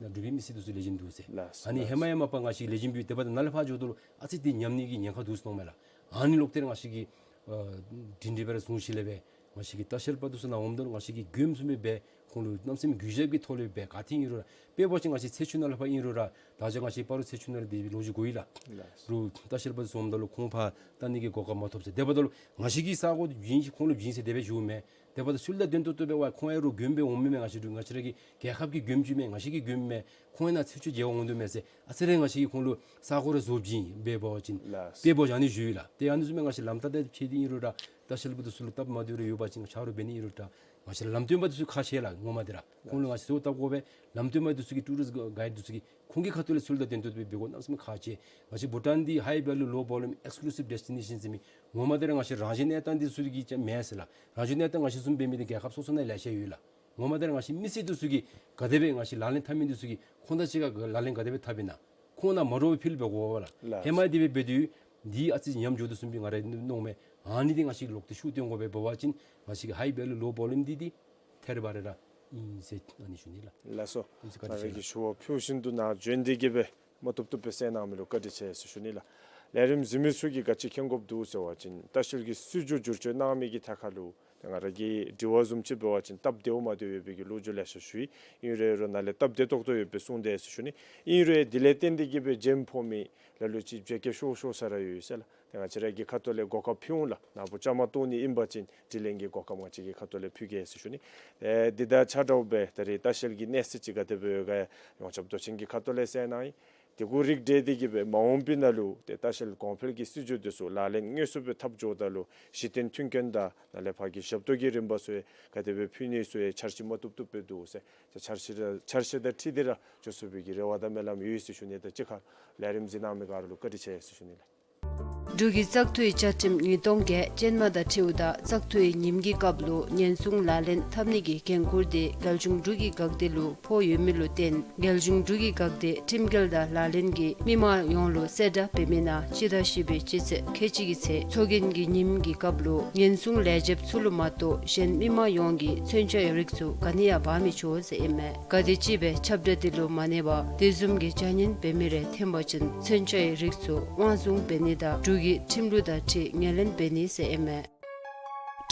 ནཱ་འབྲུག་པའི་མི་སེར་འདི་ཚུ་ལེགས་ཤོམ་འདུག་ཟེར། ལགས་སོ། ཨ་ནི་ལགས་སོ། ཧེ་མ་ཡང་མ་པ་ང་བཅས་ལེགས་ཤོམ་འབད་དེ་འབདཝ་ད་ནཱ་ལས་ཕར་འགྱོཝ་ད་ལུ་ཨ་ཙི་འདི་ཉམས་ནི་གི་ཉེན་ཁ་འདུག་ཟེར་མནོཝ་མས་ལགས། ཨ་ནི་ལོག་སྟེ་ར་ང་བཅས་ཀྱིས་ཨ་སྒྲིང་སྒྲི་སྦེ་ར་བཟུང་ཞིནམ་ལས་སྦེ་ང་བཅས་ཀྱི་ལྟ་བཤལ་པ་འདི་ཚུ་ནཱ་འོངམ་ད་ལུ་ང་བཅས་ཀྱིས་མགྱོནམ་བཟུམ་སྦེ་སྦེ་ཁོང་ལུ་གནམ་མེད་ས་མེད་གུས་ཞབས་ཀྱི་ཐོག་ལས་སྦེ་ག་ཏེ་ཨིན་རུང་ར་དཔེ་འབད་བ་ཅིན་ང་བཅས་ཚེ་ཆུ་ནང་ལས་ཕར་ཨིན་རུང་ར་ད་ཅི་ང་བཅས་སྤ་རོ་ཚེ་ཆུ་ནང་ལས་དེ་སྦེ་ལོ་རྒྱུས་གོ་ཡི་ལགས། ལགས། རུང་ལྟ་བཤལ་པ་འདི་ཚུ་འོངམ་ད་ལུ་ཁོང་ཕར་བལྟ་ནི་གི་གོ་སྐབས་མ་ཐོབ་ཟེར། དེ་འབདཝ་ད་ལུ་ང་བཅས་ཀྱིས་ས་གོ་བྱིན་ཅི་ཁོང་ལུ་བྱིན་ཟེར་དེ་སྦེ་ཞུཝ་མེན། དེ་འབདཝ་ད་ཚུལ་དང་ལྡན་ཏོག་ཏོ་སྦེ་ཝའི་ཁོང་ཨིན་རུང་མགྱོནམ་སྦེ་འོང་མི་མས། ང་བཅས་འབྲུག་ང་བཅས་ར་གི་རྒྱལ་ཁབ་ཀྱི་མགྱོནམ་ཅིག་མས། ང་བཅས་ཀྱི་མགྱོནམ་མས། ཁོང་ཨིན་ན་ཚེ་ཆུ་མཇལ་བར་འོང་དོ་མས་ཟེར་ཨ་ཙི་རེ་ང་བཅས་ཀྱིས་ཁོང་ལུ་ས་གོ་ར་བཟོ་བྱིན་འབད་བ་ཅིན། ལགས། དཔེ་འབད་བ་ཅིན་ཨ་ནི་ཞུ་ཡི་ལགས། ཏེ་ཨ་ནི་བཟུམ་སྦེ་ང་བཅས་ལམ་ཐག་དང་ཕྱད་དེ་ཨིན་རུང་ར་ལྟ་བཤལ་པ་འདི་ཚུ་ལུ་སྟབས་མ་བདེཝ་རེ་ཡོད་པ་ཅིན་ཆ་རོགས་འབད་ནི་ཨིན་རུང་ར་ང་བཅས་ལམ་སྟོན་པ་འདི་ཚུ་ཁག་ཆེ་ལགས། ངོ་མ་འདི་ར་ཁོང་ལུ་ང་བཅས་གསོལཝ་བཏབ་དགོ་པས། ལམ་སྟོན་པ་འདི་ཚུ་གིས་ཊུ་རིསཊ་གའིཌ་འདི་ཚུ་གིས་ཁོང་གི་ཁ་ཐུག་ལས་ཚུལ་དང་ལྡན་ཏོག་ཏོ་སྦེ་འབད་དགོ། གནམ་མེད་ས་མེད་ཁག་ཆེ། ང་བཅས་བྷུ་ཊཱན་འདི་high value low volume exclusive destination ཟེར་མི་ངོ་མ་འདི་ར་ང་བཅས་རང་བཞིན་གནས་སྟངས་འདི་ཚུ་གིས་ཅིག་མེན་ཟེར་ལགས། རང་བཞིན་གནས་སྟངས་ང་བཅས་བཟུམ་འབད་མི་འདི་རྒྱལ་ཁབ་སོ་སོ་ནང་ལེ་ཤ་ཡོད་ལགས། ངོ་མ་འདི་ར་ང་བཅས་མི་སེར་འདི་ཚུ་གིས་ག་དེ་སྦེ་ང་བཅས་ལག་ལེན་འཐབ་མི་འདི་ཚུ་གིས་ཁོང་དང་གཅིག་ཁར་ལག་ལེན་ག་དེ་སྦེ་འཐབ་ཨིན་ན། ཁོང་ནཱ་མ་འདྲཝ་ཕུལ་འབད་དགོ་པས་ལགས། ལགས། ཧེ་མ་དེ་སྦེ་འབད་དེ་འདི་ཨ་ཙི་ཉམས་འགྱོ་དོ་བཟུམ་སྦེ་ང་ར་མནོཝ་མས། ཨ་ནི་འདི་ང་བཅས་ལོག་སྟེ་ཤུགས་བཏོན་དགོ་པས། འབད་བ་ཅིན་ང་བཅས་ཀྱི་high value low volume འདི་འདི་ཐད་རི་བ་རི་ར་ཨིན་ཟེར་ཨ་ནི་ཞུ་ནི་ལགས། ལགས་སོ། ཨ་ཙི་བཀའ་དྲིན་ཆེ་ལགས། ང་ར་གིས་ཞུ་བ་ཕུལ་བཞིན་དུ་ནཱ་བྱོན་ཏེ་གིས་སྦེ་མ་བཏུབ་བཏུབ་སྦེ་གསན་གནང་མི་ལུ་བཀའ་དྲིན་ཆེ་ཟེར་ཞུ་ནི་ལགས། ལས་རིམ་གཟིགས་མི་ཚུ་གིས་ག་ཅི་མཁྱེན་དགོཔ་འདུག་ཟེར་བ་ཅིན་ལྟ་བཤལ་གྱི་སྲིད་བྱུས་བསྒྱུར་བཅོས་གནང་མི་གི་ཐད་ཁར་ལུ་ཏེ་ང་ར་གི་དྲི་བ་བཟུམ་ཅིག་འབད་བ་ཅིན་སྟབས་བདེཝ་མ་བདེཝ་ཡོད་པའི་གི་ལོ་རྒྱུས་ལེ་ཤ་ཞུ་ཡི། ཨིན་རུང་རུང་ནཱ་ལས་སྟབས་བདེ་ཏོག་ཏོ་ཡོད་པའི་གསུང་དེ་ཟེར་ཞུ་ནི། ཨིན་རུང་དེ་ལས་བརྟེན་ཏེ་གིས་སྦེ་རྒྱན་ཕོག་མི་ལ་ལུ་ཅིག་བརྗེད་སྐྱེས་ཤོར་ཤོར་ས་ར་ཡོད་ཟེར་ལགས། ཏེ་ང་བཅས་ར་གི་ཁ་ཐུག་ལས་གོ་སྐབས་ཕུལ་འོང་ལགས། ནཱ་བུ་བཅའ་མར་གཏོགས་ནི་ཨིན་པ་ཅིན་དྲི་ལན་གྱི་གོ་སྐབས་ང་བཅས་ཀྱི་ཁ་ཐུག་ལས་ཕུལ་གེ་ཟེར་ཞུ་ནི། ཨེ་འདི་དང་ཆ་འདྲཝ་སྦེ་ད་རེས་ལྟ་བཤལ་གྱི་གནས་སྟངས་ཅིག་ག་དེ་སྦེ་ཡོད་ག་ཡང་ཡོངས་ཁྱབ་མདོ་ཆེན་གྱི་ཁ་ཐུག་ལས་གསན་གནང་ཡི། དེ་གུ་རིགས་བསྒྲེས་ཏེ་གིས་སྦེ་མ་འོངས་པའི་ནང་ལུ་ཏེ་ལྟ་བཤལ་གོང་འཕེལ་གྱི་སྲིད་བྱུས་འདི་ཚུ་ལག་ལེན་དངོས་སུ་སྦེ་འཐབ་འགྱོཝ་ད་ལུ་གཞི་རྟེན་མཐུན་རྐྱེན་དང་ནཱ་ལས་ཕར་གྱི་ཞབས་ཏོག་གི་རིམ་པ་ཚུ་ཡང་ག་དེ་སྦེ་ཕུལ་ནི་ཚུ་ཡང་འཆར་གཞི་མ་བཏུབ་བཏུབ་སྦེ་འདུག་ཟེར། ཏེ་འཆར་གཞི་དང་འཆར་གཞི་དང་འཁྲིལ་ཏེ་ར་འགྱོ་ཚུགས་པའི་གི་རེ་བ་དང་སྨོན་ལམ་ཡོད་ཟེར་ཞུ་ནི། ད་གཅིག་ཁར་ལས་རིམ་གཟིགས་གནང་མི་ག་ར་ལུ་བཀའ་དྲིན་ཆེ་ཟེར་ཞུ་ནི་ལགས། འབྲུག་གི་བཙག་འཐུའི་བཅའ་ཁྲིམས་ཉིས་སྟོང་བརྒྱད་ཅན་མ་དང་འཁྲིལཝ་ད་བཙག་འཐུའི་ཉིནམ་གྱི་སྐབས་ལུ་ཉེན་སྲུང་ལག་ལེན་འཐབ་ནི་གི་འགན་ཁུར་དེ་རྒྱལ་གཞུང་འབྲུག་གི་འགག་སྡེ་ལུ་ཕོག་ཡོད་མི་ལུ་བརྟེན་རྒྱལ་གཞུང་འབྲུག་གི་འགག་སྡེ་ཁྲིམས་འགལ་དང་ལག་ལེན་གྱིས་མི་མང་ཡོངས་ལུ་གསལ་བསྒྲགས་འབད་མི་ནང་སྤྱི་ཟླ་བཞི་པའི་སྤྱི་ཚེས་ཁལ་གཅིག་གི་ཚེ་ཚོགས་རྒྱན་གྱི་ཉིནམ་གྱི་སྐབས་ལུ་ཉེན་སྲུང་ལས་བྱེདཔ་ཚུ་ལུ་མ་གཏོགས་གཞན་མི་མང་ཡོངས་ཀྱིས་མཚོན་ཆའི་རིགས་ཚུ་ག་ནི་ཡང་འབག་མི་ཆོག་ཟེར་ཨིན་མས། ག་དེམ་ཅིག་སྦེ་ཁྱབ་བསྒྲགས་དེ་ལུ་མ་གནས་པར་དེ་བཟུམ་གྱི་བྱ་ངན་འབད་མི་རེ་ཐོན་པ་ཅིན་མཚོན་ཆའི་རིགས་ཚུ་དབང་བཟུང་འབད་ནི་དང་འབྲུག་གི་ཁྲིམས་ལུགས་དང་འཁྲིལ་ངོས་ལེན་འབད་ནི་ཟེར་ཨིན་མས།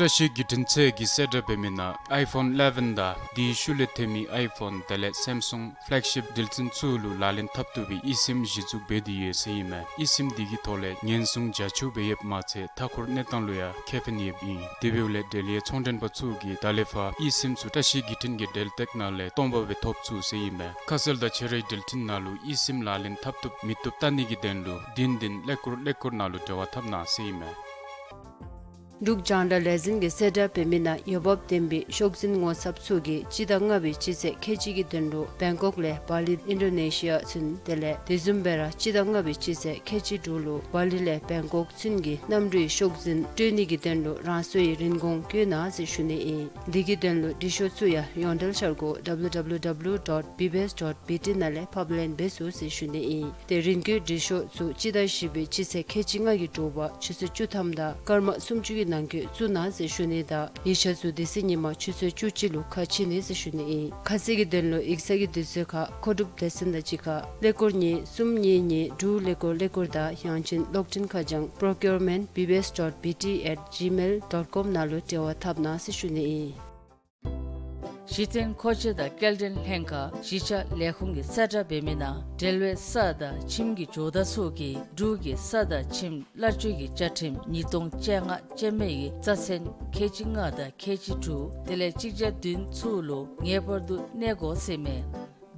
བཀྲ་ཤིས་བརྒྱུད་འཕྲིན་ཚད་ཀྱིས་གསལ་བསྒྲགས་འབད་མི་ནང་ཨའི་ཕོན་ཨི་ལེ་བཱན་དང་དེའི་ཤུལ་ལས་ཐོན་མི་ཨའི་ཕོན་དེ་ལས་སེམ་སུང་ཕེ་ལེག་ཤིཔ་འགྲུལ་འཕྲིན་ཚུ་ལུ་ལག་ལེན་འཐབ་བཏུབ་པའི་ཨི་སིམ་གཞི་བཙུགས་འབད་དེ་ཡོད་ཟེར་ཨིན་མས། ཨི་སིམ་འདི་གི་ཐོག་ལས་ཉེན་སྲུང་རྒྱ་ཆེཝ་སྦེ་ཡོདཔ་མ་ཚད་མཐའ་འཁོར་གནས་སྟངས་ལུ་ཡང་ཁེ་ཕན་ཡོདཔ་ཨིན། དེ་འབདཝ་ལས་འབྲེལ་ཡོད་ཚོང་མགྲོན་པ་ཚུ་གིས་ད་ལས་ཕར་ཨི་སིམ་ཚུ་བཀྲ་ཤིས་བརྒྱུད་འཕྲིན་གྱི་འབྲེལ་སྟེགས་ནང་ལས་སྟོང་པ་སྦེ་ཐོབ་ཚུགས་ཟེར་ཨིན་མས། ཁ་གསལ་དང་ཁྱོད་རའི་འགྲུལ་འཕྲིན་ནང་ལུ་ཨི་སིམ་ལག་ལེན་འཐབ་བཏུབ་མི་བཏུབ་བལྟ་ནི་གི་དོན་ལུ་བདུན་བདུན་ཀླད་ཀོར་ཀླད་ཀོར་ནང་ལུ་འབྲེལ་བ་འཐབ་གནང་ཟེར་ཨིན་མས། འབྲུག་རྒྱང་བསྒྲགས་ལས་འཛིན་གྱིས་གསལ་བསྒྲགས་འབད་མི་ནང་འོས་འབབ་ལྡན་པའི་ཤོག་འཛིན་ངོ་ཚབ་ཚུ་གིས་སྤྱི་ཟླ་ལྔ་པའི་སྤྱི་ཚེས་ཁལ་གཅིག་གི་དོན་ལུ་བེང་ཀོག་ལས་བ་ལི་ཨིན་ཌོ་ནེ་ཤི་ཡ་ཚུན་དེ་ལས་དེ་བཟུམ་སྦེ་ར་སྤྱི་ཟླ་ལྔ་པའི་སྤྱི་ཚེས་ཁལ་གཅིག་དྲུག་ལུ་བ་ལི་ལས་བེང་ཀོག་ཚུན་གྱི་གནམ་གྲུའི་ཤོག་འཛིན་སྤྲོད་ནི་གི་དོན་ལུ་རང་སོའི་རིན་གོང་བཀོད་གནང་ཟེར་ཞུ་ནི་ཨིན། འདི་གི་དོན་ལུ་འབྲི་ཤོག་ཚུ་ཡང་ཡོངས་འབྲེལ་འཆར་སྒོ་ཌབ་ལུ་ཌབ་ལུ་ཌབ་ལུ་ཌོཊ་བི་བི་ཨེསི་ཌོཊ་བི་ཊི་ནང་ལས་ཕབ་ལེན་འབད་ཚུགས་ཟེར་ཞུ་ནི་ཨིན། ཏེ་རིན་བཀོད་འབྲི་ཤོག་ཚུ་སྤྱི་ཟླ་བཞི་པའི་སྤྱི་ཚེས་ཁལ་གཅིག་ལྔ་གི་དྲོ་པ་ཆུ་ཚོད་བཅུ་ཐམ་དང་སྐར་མ་སུམ་ཅུ་གི་ནང་འཁོད་བཙུགས་གནང་ཟེར་ཞུ་ནི་དང་ཡིག་ཆ་ཚུ་དེ་ཚེ་ཉིན་མ་ཆུ་ཚོད་བཅུ་གཅིག་ལུ་ཁ་ཕྱེ་ནི་ཟེར་ཞུ་ནི་ཨིན། ཁ་གསལ་གྱི་དོན་ལུ་ཡིག་ཚང་གི་དུས་ཚོད་ཁར་མཁོ་སྒྲུབ་སྡེ་ཚན་དང་གཅིག་ཁར་ཀླད་ཀོར་གཉིས་གསུམ་གཉིས་གཉིས་དྲུག་ཀླད་ཀོར་ཀླད་ཀོར་དང་ཡང་ཅིན་གློག་འཕྲིན་ཁ་བྱང་པྲོ་ཀིའུར་མེནཊ་བི་བི་ཨེསི་ཌོཊ་བི་ཊི་ཨེཊ་ཇི་མེལ་ཌོཊ་ཀོམ་ནང་ལུ་འབྲེལ་བ་འཐབ་གནང་ཟེར་ཞུ་ནི་ཨིན། གཞི་རྟེན་མཁོ་ཆས་དང་སྐྱེལ་འདྲེན་ལྷན་ཁག་གཞིས་ཆགས་ལས་ཁུངས་ཀྱིས་གསལ་བསྒྲགས་འབད་མི་ནང་འབྲེལ་བའི་ས་དང་ཁྱིམ་གྱི་ཇོ་བདག་ཚུ་གིས་འབྲུག་གི་ས་དང་ཁྱིམ་གླར་སྤྱོད་ཀྱི་བཅའ་ཁྲིམས་ཉིས་སྟོང་བཅོ་ལྔ་ཅན་མའི་རྩ་ཚན་ཁལ་གཅིག་ལྔ་དང་ཁལ་གཅིག་དྲུག་དེ་ལས་གཅིག་བརྒྱ་བདུན་ཚུ་ལུ་ངེས་པར་དུ་གནས་དགོ་ཟེར་མས།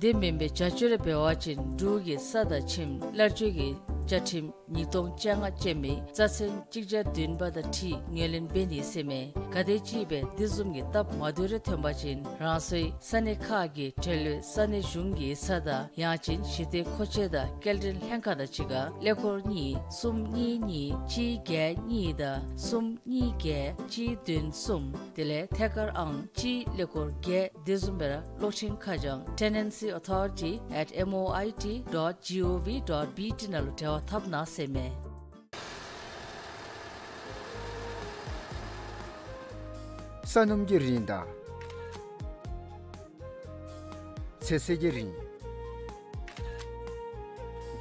དེ་མེན་པའི་བྱ་སྤྱོད་རེ་འབད་བ་ཅིན་འབྲུག་གི་ས་དང་ཁྱིམ་གླར་སྤྱོད་ཀྱི་བཅའ་ཁྲིམས་ཉིས་སྟོང་བཅོ་ལྔ་ཅན་མའི་རྩ་ཚན་གཅིག་བརྒྱ་བདུན་པ་དང་འཁྲིལ་ངོས་ལེན་འབད་ནི་ཟེར་མས། གལ་ཏེ་ཅིག་སྦེ་དེ་བཟུམ་གྱི་སྟབས་མ་བདེཝ་རེ་ཐོན་པ་ཅིན་རང་སོའི་ས་གནས་ཁག་གི་འབྲེལ་ཡོད་ས་གནས་གཞུང་གི་ས་བདག་ཡང་ཅིན་གཞི་རྟེན་མཁོ་ཆས་དང་སྐྱེལ་འདྲེན་ལྷན་ཁག་དང་གཅིག་ཁར་ཀླད་ཀོར་གཉིས་གསུམ་གཉིས་གཉིས་གཅིག་བརྒྱད་གཉིས་དང་གསུམ་གཉིས་བརྒྱད་གཅིག་བདུན་གསུམ་དེ་ལས་ཐད་ཀར་ཨང་གཅིག་ཀླད་ཀོར་བརྒྱད། དེ་བཟུམ་སྦེ་ར་གློག་འཕྲིན་ཁ་བྱང་tenancy authority at M O I T dot G O V dot B T ནང་ལུ་འབྲེལ་བ་འཐབ་གནང་ཟེར་མས། ས་སྣུམ་གྱི་རིན་དང་ཚོད་བསྲེ་གི་རིན།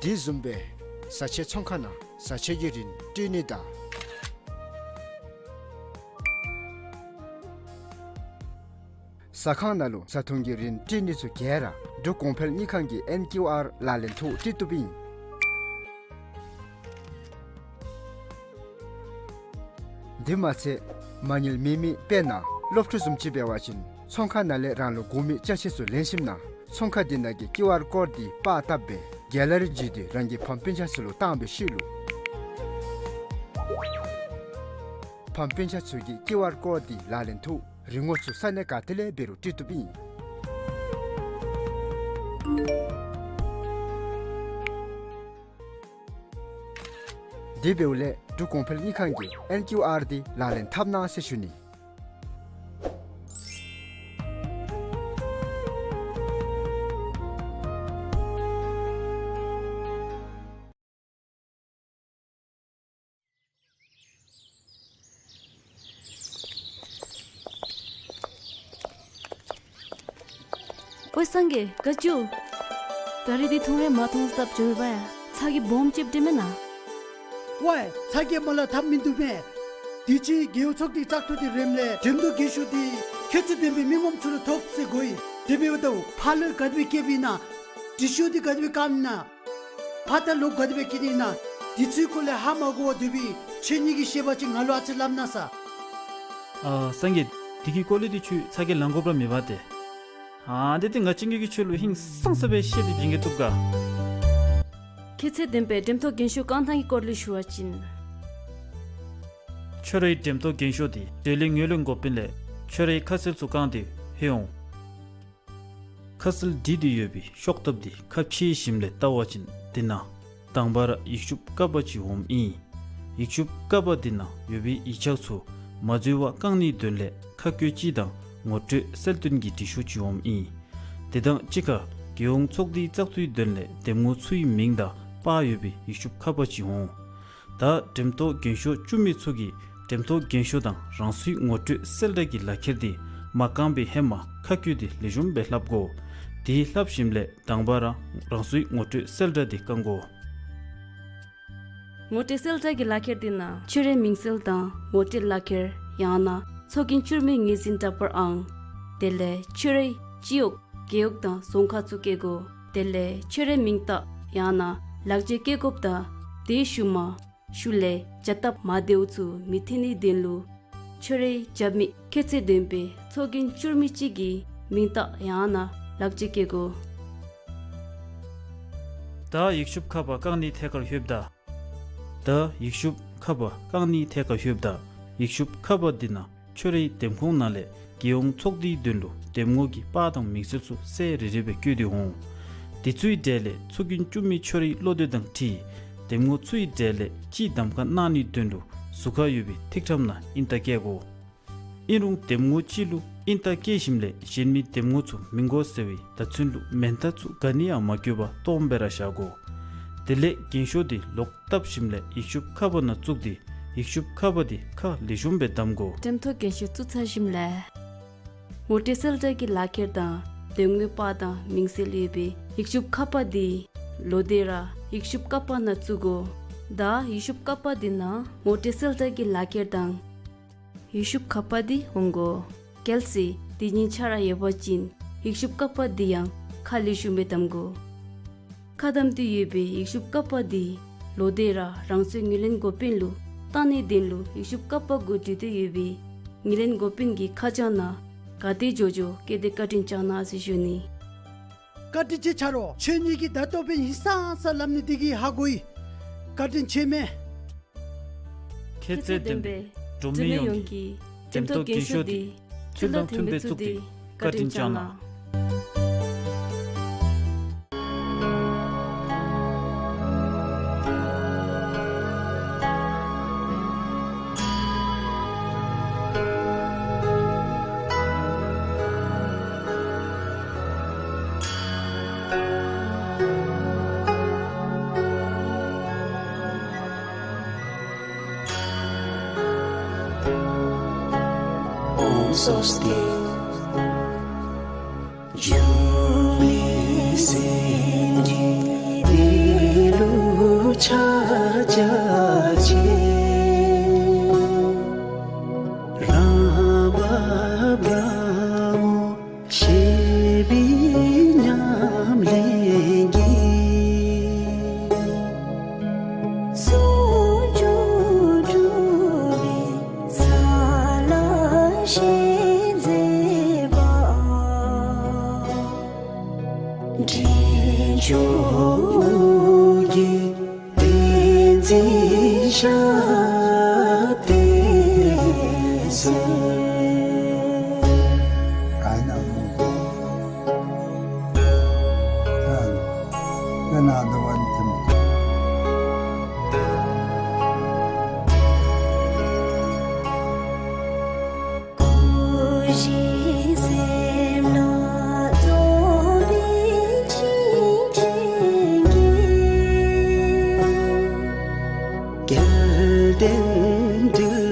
དེ་བཟུམ་སྦེ་བཟའ་ཆས་ཚོང་ཁང་ནང་བཟའ་ཆས་ཀྱི་རིན་སྤྲོད་ནི་དང་ཟ་ཁང་ནང་ལུ་བཟའ་འཐུང་གི་རིན་སྤྲོད་ནི་ཚུ་ག་ར་འབྲུག་གོང་འཕེལ་དངུལ་ཁང་གི་ཨེན་ཀིའུ་ཨར་ལག་ལེན་ཐོག་སྤྲོད་བཏུབ་ཨིན། དེ་མ་ཚད་མ་དངུལ་མེད་མི་དཔེར་ན་སློབ་ཕྲུག་བཟུམ་ཅིག་འབད་བ་ཅིན་ཚོང་ཁང་ནང་ལས་རང་ལུ་དགོ་མི་ཅ་ཆས་ཚུ་ལེན་ཞིནམ་ན་ཚོང་ཁང་དེ་ནང་གི་ཀིའུ་ཨར་ཀོཌ་དེ་པར་བཏབ་སྦེ་གེ་ལ་རི་བརྒྱུད་དེ་རང་གི་ཕམ་སྤུན་ཆ་ཚུ་ལུ་བཏང་བའི་ཤུལ་ལུ་ཕམ་སྤུན་ཆ་ཚུ་གིས་ཀིའུ་ཨར་ཀོཌ་དེ་ལག་ལེན་ཐོག་རིན་གོང་ཚུ་ས་གནས་ག་ཏེ་ལས་འབད་རུང་སྤྲོད་བཏུབ་ཨིན། དེ་འབདཝ་ལས་འབྲུག་གོང་འཕེལ་དངུལ་ཁང་གི་ཨེན་ཀིའུ་ཨར་དེ་ལག་ལེན་འཐབ་གནང་ཟེར་ཞུ་ནི། ཝའེ་སངས་རྒྱས་དགའ་སྐྱིད། ད་རིས་འདི་ཐུང་རེ་མ་ཐུང་སྟབས་འགྱོ་བ་ཡ། ཚ་གྱང་སྦོམ་ཅིག་སྟེ་མེན་ན། ཝའེ་ཚ་གྱང་མ་ལང་ཐབས་མིན་འདུག་མས། དུས་ཅི་རྒེད་འོག་ཚོགས་སྡེའི་བཙག་འཐུ་དེ་རནམ་ལས་འགྲེམས་སྟོན་རྒྱན་ཤོག་དེ་ཁྱད་ཚད་ལྡན་པའི་མི་ངོམ་ཚུ་ལུ་ཐོབ་ཟེར་གོ་ཡི། དེ་འབདཝ་ད་ཕར་ལུ་ག་དེ་སྦེ་བསྐྱལཝ་ཨིན་ན། འབྲི་ཤོག་དེ་ག་དེ་སྦེ་བཀབ་ཨིན་ན། ཕར་ད་ལོག་ག་དེ་སྦེ་བསྐྱལ་ནི་ཨིན་ན། དེ་ཚུའི་སྐོར་ལས་ཧ་མ་གོ་བར་སྡོད་པའི་ཁྱེད་གཉིས་ཀྱིས་ཤེས་པ་ཅིན་ང་ལུ་ཨ་ཙི་སླབ་གནང་ས། ཨ་སངས་རྒྱས། དེ་གི་སྐོར་ལས་འདི་ཁྱོད་ཚ་གྱང་ལང་དགོཔ་ར་མེད་པ་ཏེ། ཨ་དེ་འདི་ང་བཅས་ཀྱིས་ཁྱོད་ལུ་ཧིང་སངས་ས་སྦེ་བཤད་དེ་བྱིན་གེ་བཏུབ་ག། ཁྱད་ཚད་ལྡན་པའི་འགྲེམས་སྟོན་རྒྱན་ཤོག་བཀང་ཐངས་ཀྱི་སྐོར་ལས་ཞུ་བ་ཅིན། ཁྱོད་རའི་འགྲེམས་སྟོན་རྒྱན་ཤོག་དེ་འབྲེལ་ཡོད་ངོས་ལེན་དགོཔ་ཨིན་ལས་ཁྱོད་རའི་ཁ་གསལ་ཚུ་བཀང་སྟེ་ལྷོད་འོང་། ཁ་གསལ་བྲིས་ཏེ་ཡོད་པའི་ཤོག་ཐབ་དེ་ཁ་ཕྱེ་ཞིནམ་ལས་བལྟ་བ་ཅིན་དེ་ནང་དང་པ་ར་ཡིག་ཆུང་ཀ་པ་ཅིག་འོངམ་ཨིན། ཡིག་ཆུང་ཀ་པ་དེ་ནང་ཡོད་པའི་ཡིག་ཆ་ཚུ་མ་འཛོལ་བར་བཀང་ནིའི་དོན་ལས་ཁ་བཀོད་ཅིག་དང་ངོ་སྤྲོད་གསལ་སྟོན་གྱི་འབྲི་ཤོག་ཅིག་འོངམ་ཨིན། དེ་དང་གཅིག་ཁར་རྒེད་འོག་ཚོགས་སྡེའི་བཙག་འཐུའི་དོན་ལས་འདེམས་ངོ་ཚུའི་མིང་དང་པར་ཡོད་པའི་ཡིག་ཆུང་ཀ་པ་ཅིག་འོང་། ད་འགྲེམས་སྟོན་རྒྱན་ཤོག་བཙུགས་མི་ཚུ་གིས་འགྲེམས་སྟོན་རྒྱན་ཤོག་དང་རང་སོའི་ངོ་སྤྲོད་གསལ་བསྒྲགས་ཀྱི་ལག་ཁྱེར་དེ་མ་བཀང་པའི་ཧེ་མ་ཁ་བཀོད་དེ་ལེགས་ཤོམ་སྦེ་ལྷབ་དགོ། དེ་ལྷབ་ཞིནམ་ལས་དང་པ་ར་རང་སོའི་ངོ་སྤྲོད་གསལ་བསྒྲགས་དེ་བཀང་དགོ། ངོ་སྤྲོད་གསལ་བསྒྲགས་ཀྱི་ལག་ཁྱེར་དེ་ནང་ཁྱོད་རའི་མིང་གསལ་དང་ངོ་སྤྲོད་ལག་ཁྱེར་ཡང་ན་ ཚོགས་རྒྱན་བཅུར་མའི་ངོས་འཛིན་དྲག་པོར་ཨང་། དེ་ལས་ཁྱོད་རའི་སྤྱི་འོག་རྒེད་འོག་དང་རྫོང་ཁག་ཚུ་བཀལ་དགོ། དེ་ལས་ཁྱོད་རའི་མིང་རྟགས་ཡང་ན་ལག་འཁྱེར་བཀལ་དགོཔ་དང་དེའི་ཤུལ་མ་ཤུལ་ལས་བྱ་སྟབས་མ་བདེཝ་ཚུ་མི་འཐོན་ནིའི་དོན་ལུ་ཁྱོད་རའི་རྒྱབ་མི་ཁྱད་ཚད་ལྡན་པའི་ཚོགས་རྒྱན་བཅུར་མའི་གཅིག་གི་མིང་རྟགས་ཡང་ན་ལག་འཁྱེར་བཀལ་དགོ། ད་ཡིག་ཤུབས་ཁ་པར་རྐང་གཉིས་ཐད་ཀར་ལྷོདཔ་ད། ད་ཡིག་ཤུབས་ཁ་པར་རྐང་གཉིས་ཐད་ཀར་ལྷོདཔ་ད། ཡིག་ཤུབས་ཁ་པར་འདི་ནང་ཁྱོད་རའི་འདེམས་ཁོངས་ནང་ལས་རྒྱལ་ཡོངས་ཚོགས་སྡེའི་དོན་ལུ་འདེམས་ངོ་གི་པར་དང་མིང་གསལ་ཚུ་གསལ་རི་རི་སྦེ་བཀོད་དེ་འོང་། དེ་ཚུའི་གྲས་ལས་ཚོགས་རྒྱན་བཅུ་མའི་ཁྱོད་རའི་བློ་འདོད་དང་འཁྲིལ་འདེམས་ངོ་ཚུའི་གྲས་ལས་གཅིག་གདམ་ཁ་གནང་ནིའི་དོན་ལུ་ཟུར་ཁར་ཡོད་པའི་ཐིག་ཁྲམ་ནང་ཨིན་རྟགས་བཀལ་དགོ། ཨིན་རུང་འདེམས་ངོ་གཅིག་ལུ་ཨིན་རྟགས་བཀལ་ཞིནམ་ལས་གཞན་མི་འདེམས་ངོ་ཚུ་མི་དགོ་ཟེར་བའི་བརྡ་མཚོན་ལུ་མེན་རྟགས་ཚུ་ག་ནི་ཡང་མ་བཀོད་པར་སྟོངམ་སྦེ་ར་བཞག་དགོ། དེ་ལས་རྒྱན་ཤོག་འདི་ལོག་བཏབ་ཞིནམ་ལས་ཡིག་ཤུབས་ཁ་པར་ནང་བཙུགས་ཏེ་ཡིག་ཤུབས་ཁ་པར་འདི་ཁ་ལེགས་ཤོམ་སྦེ་བསྡམ་དགོ། འགྲེམས་ཐོག་རྒྱན་ཤོག་བཙུགས་ཚར་ཞིནམ་ལས་མོ་ཊའི་གསལ་བསྒྲགས་ཀྱི་ལག་འཁྱེར་དང་འདེམས་ངོའི་པར་དང་མིང་གསལ་ཡོད་པའི་ཡིག་ཤུབས་ཁ་པར་འདི་ལོག་སྟེ་ར་ཡིག་ཤུབས་ཀ་པར་ནང་བཙུགས་དགོ། ད་ཡིག་ཤུབས་ཀ་པར་འདི་ནང་མོ་ཊའི་གསལ་བསྒྲགས་ཀྱི་ལག་འཁྱེར་དང་ཡིག་ཤུབས་ཁ་པར་འདི་འོང་དགོ། གལ་སྲིད་དེ་གཉིས་ཆ་ར་ཡོད་པ་ཅིན་ཡིག་ཤུབས་ཀ་པར་འདི་ཡང་ཁ་ལེགས་ཤོམ་སྦེ་བསྡམ་དགོ། ཁ་བསྡམས་ཏེ་ཡོད་པའི་ཡིག་ཤུབས་ཀ་པར་འདི་ལོག་སྟེ་ར་རང་སོའི་ངོས་ལེན་འགོ་དཔོན་ལུ་བཏང་ནིའི་དོན་ལུ་ཡིག་ཤུབས་ཀ་པར་གུ་བྲིས་ཏེ་ཡོད་པའི་ངོས་ལེན་འགོ་དཔོན་གྱི་ཁ་བྱང་ནང་ག་དེ་མགྱོགས་མགྱོགས་བསྐྱལ་ཏེ་བཀའ་དྲིན་བསྐྱང་གནང་ཟེར་ཞུ་ནི། བཀའ་དྲིན་ཆེ་ཆ་རོགས། ཁྱོད་གཉིས་ཀྱིས་ད་ལྟོ་འབདན་ཧིང་སངས་ས་ལམ་ནི་འདི་གིས་ཧ་གོ་ཡི། བཀའ་དྲིན་ཆེ་མས། ཁྱད་ཚད་ལྡན་པའི་འབྲུག་མི་ཡོངས་ཀྱི་འགྲེམས་ཐོག་རྒྱན་ཤོག་འདི་ཚུལ་དང་མཐུན་པའི་བཙུགས་ཏེ་བཀའ་དྲིན་བསྐྱང་གནང་། ཨོཾ་སྭ་སྟི། འབྱུང་གནས་སེམས་ཀྱི་གནས་ལུགས་ཕྱག་རྒྱ་ཆེ། རང་བབས་རང་ངོ་ཤེས་པའི་ཉམས་ལེན་གྱིས། ཟུང་འཇུག་གྲུབ་པའི་ས་ལ་ཞེན་མཛད་པ། འདྲེན་མཆོག་གི་བསྟན་འཛིན་ཞབས་བརྟན་གསོལ། སྐུ་བཞི་སེམས་ལ་རྫོགས་པའི་ཆིངས་ཀྱི་རྒྱན། རྒྱལ་བསྟན་གདུལ་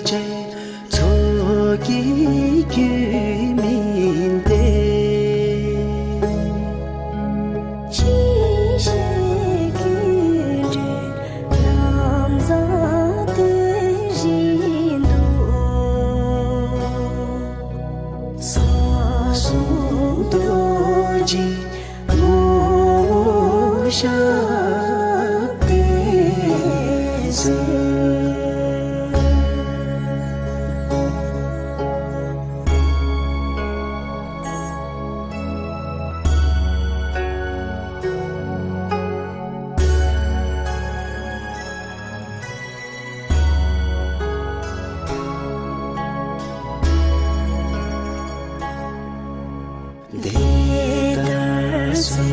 བྱའི་ཚོགས་ཀྱི་རྒྱུད་སྨིན་ཏེ། ཅི་ཕྱིར་ཀུན་འགྲོའི་ལམ་བཟང་སྟོན་བཞིན་དུ། ས་གསུམ་རྡོ་རྗེ་ངོ་བོ་ཞབས་བརྟན་གསོལ། དེ་ལྟར་གསོལ་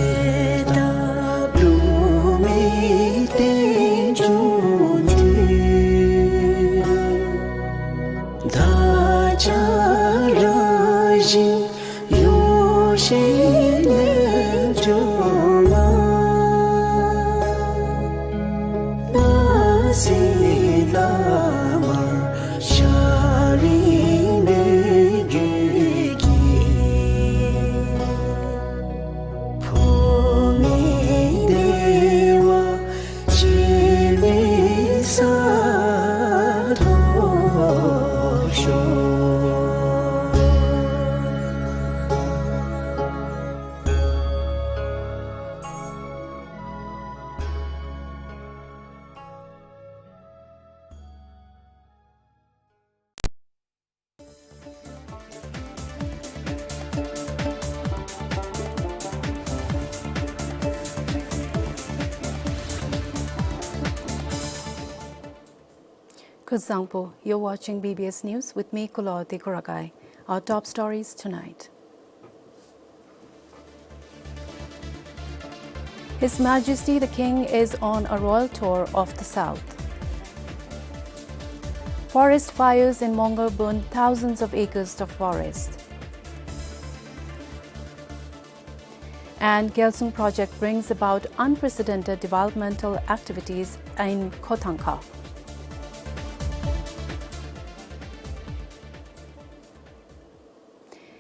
བཏབ་འབྲུག་མི་རྟེན་འབྱུང་མཐུ། བདག་ཅག་རང་བཞིན་ཡོ་བྱད་རྣལ་འབྱོར་མ། སྣང་སྲིད་ལྷ་མོ་ཤཱཀྱའི་མོས་གུས་ཀྱིས། འཕོ་མེད་བདེ་བ་སྤྱད་པའི་ས་ཐོབ་ཤོག། Kuzuzangpo, you're watching B B S News with me, Kuloti Kuragai. Our top stories tonight. His Majesty the King is on a royal tour of the South. Forest fires in Mongar burn thousands of acres of forest. And Gyalsung project brings about unprecedented developmental activities in Khotangkha.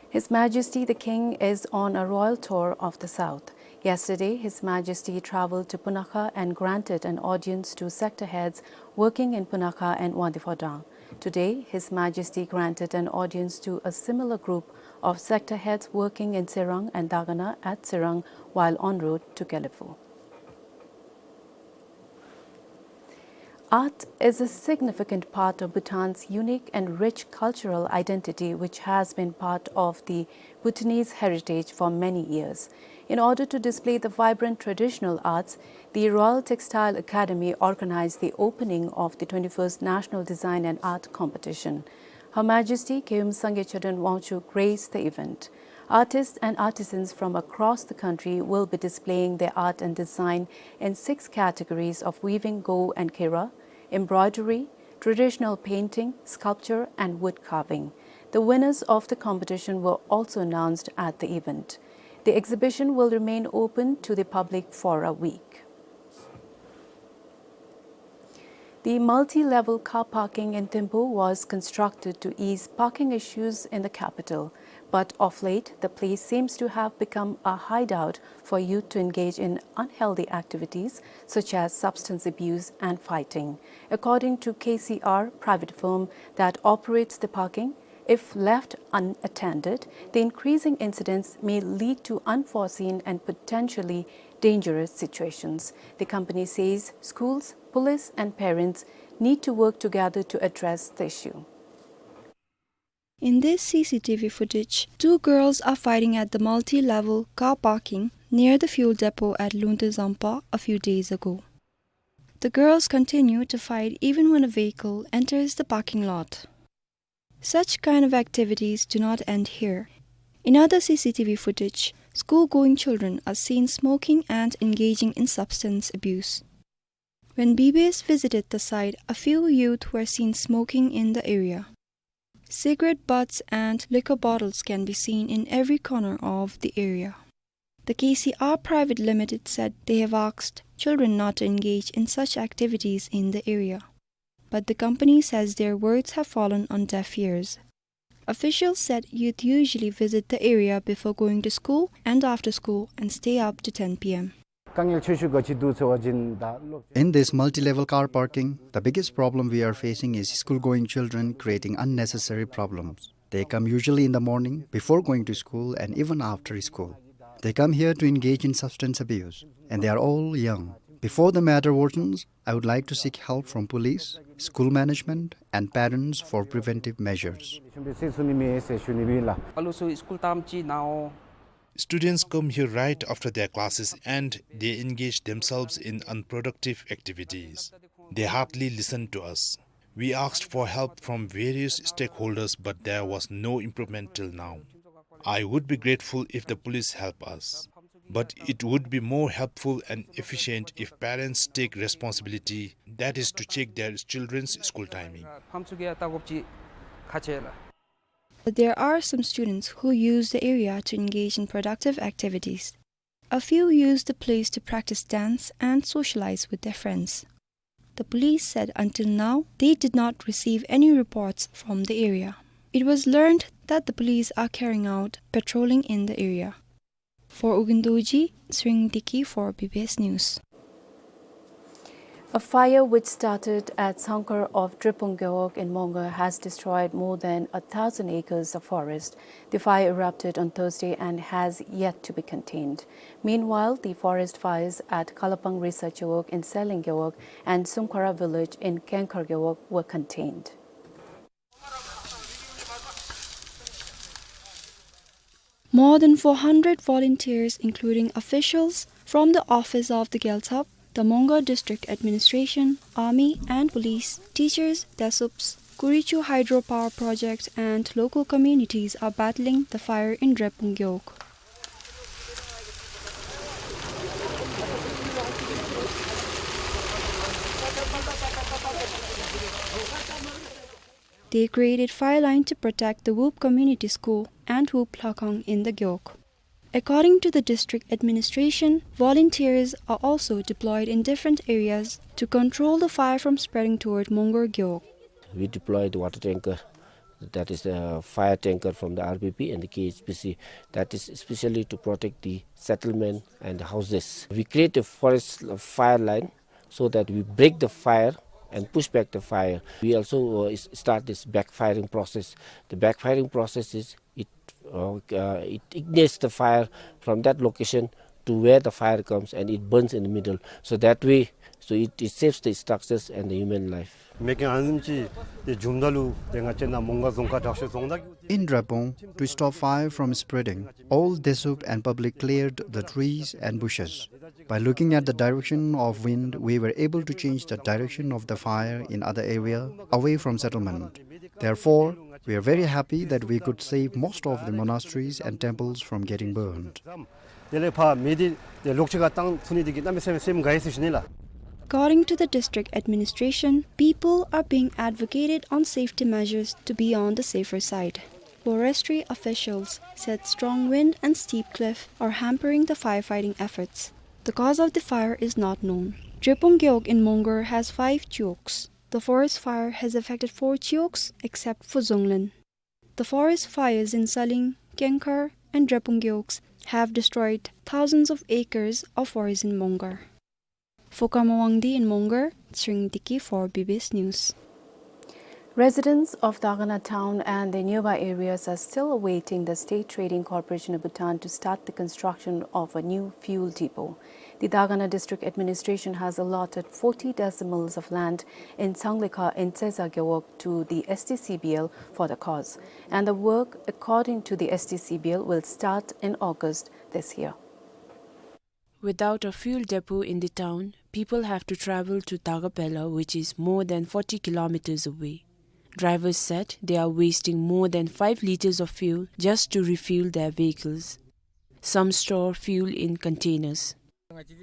His Majesty the King is on a royal tour of the South. Yesterday, His Majesty travelled to Punakha and granted an audience to sector heads working in Punakha and Wangdue Phodrang. Today, His Majesty granted an audience to a similar group of sector heads working in Tshirang and Dagana at Tshirang while en route to Gelephu. Art is a significant part of Bhutan's unique and rich cultural identity, which has been part of the Bhutanese heritage for many years. In order to display the vibrant traditional arts, the Royal Textile Academy organized the opening of the twenty-first National Design and Art Competition. Her Majesty Kheum Sangay Chöden Wangchuck graced the event. Artists and artisans from across the country will be displaying their art and design in six categories of weaving go and kheira, embroidery, traditional painting, sculpture, and wood carving. The winners of the competition were also announced at the event. The exhibition will remain open to the public for a week. The multi-level car parking in Thimphu was constructed to ease parking issues in the capital, but of late, the place seems to have become a hideout for youth to engage in unhealthy activities such as substance abuse and fighting. According to K C R, private firm that operates the parking, if left unattended, the increasing incidents may lead to unforeseen and potentially dangerous situations. The company says schools, police, and parents need to work together to address the issue. In this C C T V footage, two girls are fighting at the multi-level car parking near the fuel depot at Lungte Zampa a few days ago. The girls continue to fight even when a vehicle enters the parking lot. Such kind of activities do not end here. In other C C T V footage, school-going children are seen smoking and engaging in substance abuse. When B B S visited the site, a few youth were seen smoking in the area. Cigarette butts and liquor bottles can be seen in every corner of the area. The K C R Private Limited said they have asked children not to engage in such activities in the area. But the company says their words have fallen on deaf ears. Officials said youth usually visit the area before going to school and after school and stay up to ten P M. དཀའ་ངལ་ཆེ་ཤོས་ག་ཅི་འདུག་ཟེར་བ་ཅིན་ད་སློབ་In this multi-level car parking, the biggest problem we are facing is school-going children creating unnecessary problems. They come usually in the morning before going to school and even after school. They come here to engage in substance abuse, and they are all young. Before the matter worsens, I would like to seek help from police, school management, and parents for preventive measures. ཨ་ལུ་ཚུ་སི་ཀུལ་ཐམས་ཅད་ནང་། Students come here right after their classes and they engage themselves in unproductive activities. They hardly listen to us. We asked for help from various stakeholders, but there was no improvement till now. I would be grateful if the police help us. But it would be more helpful and efficient if parents take responsibility, that is to check their children's school timing. But there are some students who use the area to engage in productive activities. A few use the place to practice dance and socialize with their friends. The police said until now they did not receive any reports from the area. It was learned that the police are carrying out patrolling in the area. For Ugyen Dorji, Tshering Deki for B B S News. A fire which started at Sangkhar of Drepung Gewog in Mongar has destroyed more than a thousand acres of forest. The fire erupted on Thursday and has yet to be contained. Meanwhile, the forest fires at Kalapang Risa Gewog in Seleng Gewog and Sungkhara village in Kengkhar Gewog were contained. More than four hundred volunteers, including officials from the office of the Gyaltsab, The Mongar District Administration, Army and Police, teachers, DASUPs, Kurichu Hydropower Project and local communities are battling the fire in Drepung Gewog. They created fire line to protect the Wup Community School and Wup Lhakhang in the Gewog. According to the district administration, volunteers are also deployed in different areas to control the fire from spreading toward Mongar Gewog. We deployed water tanker, that is the fire tanker from the R B P and the K H P C, that is specially to protect the settlement and the houses. We create a forest fire line so that we break the fire and push back the fire. We also, uh, is-, start this backfiring process. The backfiring process is it, uh, uh, it ignites the fire from that location to where the fire comes and it burns in the middle. So that way, so it, it saves the structures and the human life. མེ་རྐྱེན་ཨ་ནེམ་ཅིག་འདི་བྱུངམ་ད་ལུ་ཏེ་ང་བཅས་ནཱ་མོང་སྒར་རྫོང་ཁག་དྲག་ཤོས་རྫོང་བདག In Drepung, to stop fire from spreading, all DASUP and public cleared the trees and bushes. By looking at the direction of wind, we were able to change the direction of the fire in other area, away from settlement. Therefore, we are very happy that we could save most of the monasteries and temples from getting burned. དེ་ལས་ཕར་མེ་འདི་ཏེ་ལོགས་ཅིག་ཁར་བཏང་ཚུགས་ནི་འདི་གིས་གནམ་མེད་ས་མེད་སེམས་དགའ་ཡི་ཟེར་ཞུ་ནི་ལགས། According to the district administration, people are being advocated on safety measures to be on the safer side. Forestry officials said strong wind and steep cliff are hampering the firefighting efforts. The cause of the fire is not known. Drepung Gewog in Mongar has five chiwogs. The forest fire has affected four chiwogs except for Zonglen. The forest fires in Saling, Kengkhar, and Drepung Gewogs have destroyed thousands of acres of forest in Mongar. For Karma Wangdi in Mongar, Tshering Deki for B B S News. Residents of Dagana town and the nearby areas are still awaiting the State Trading Corporation of Bhutan to start the construction of a new fuel depot. The Dagana District Administration has allotted forty decimals of land in Tsanglekha in Tseza Gewog to the S T C B L for the cause, and the work, according to the S T C B L, will start in August this year. Without a fuel depot in the town, people have to travel to Dagapela, which is more than forty kilometers away. Drivers said they are wasting more than five liters of fuel just to refuel their vehicles. Some store fuel in containers.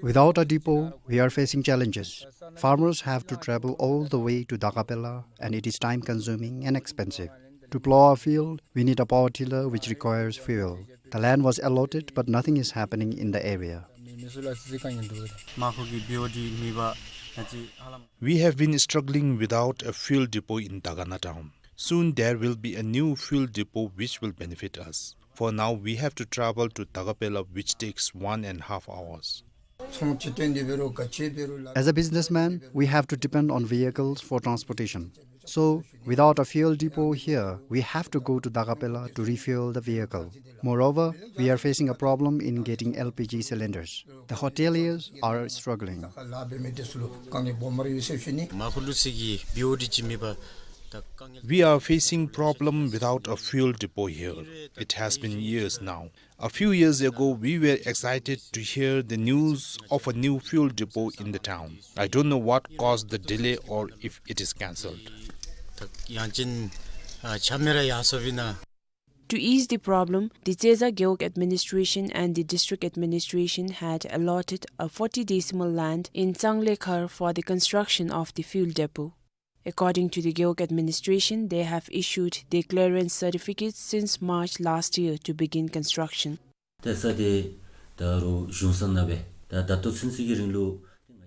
Without a depot, we are facing challenges. Farmers have to travel all the way to Dagapela, and it is time-consuming and expensive. To plow a field, we need a power tiller which requires fuel. The land was allotted, but nothing is happening in the area. We have been struggling without a fuel depot in Dagana town. Soon there will be a new fuel depot which will benefit us. For now, we have to travel to Dagapela, which takes one and a half hours. As a businessman, we have to depend on vehicles for transportation. So, without a fuel depot here, we have to go to Dagapela to refuel the vehicle. Moreover, we are facing a problem in getting L P G cylinders. The hoteliers are struggling. We are facing problem without a fuel depot here. It has been years now. A few years ago, we were excited to hear the news of a new fuel depot in the town. I don't know what caused the delay or if it is cancelled. To ease the problem, the Tseza Gewog administration and the district administration had allotted a forty decimal land in Tsanglekhar for the construction of the fuel depot. According to the Gewog administration, they have issued their clearance certificates since March last year to begin construction. ཏེ་ས་དེ་ད་རུང་གཞུང་ས་ནང་སྦེ་ད་ད་ལྟོ་ཚུན་ཚོད་ཀྱི་རིང་ལུ།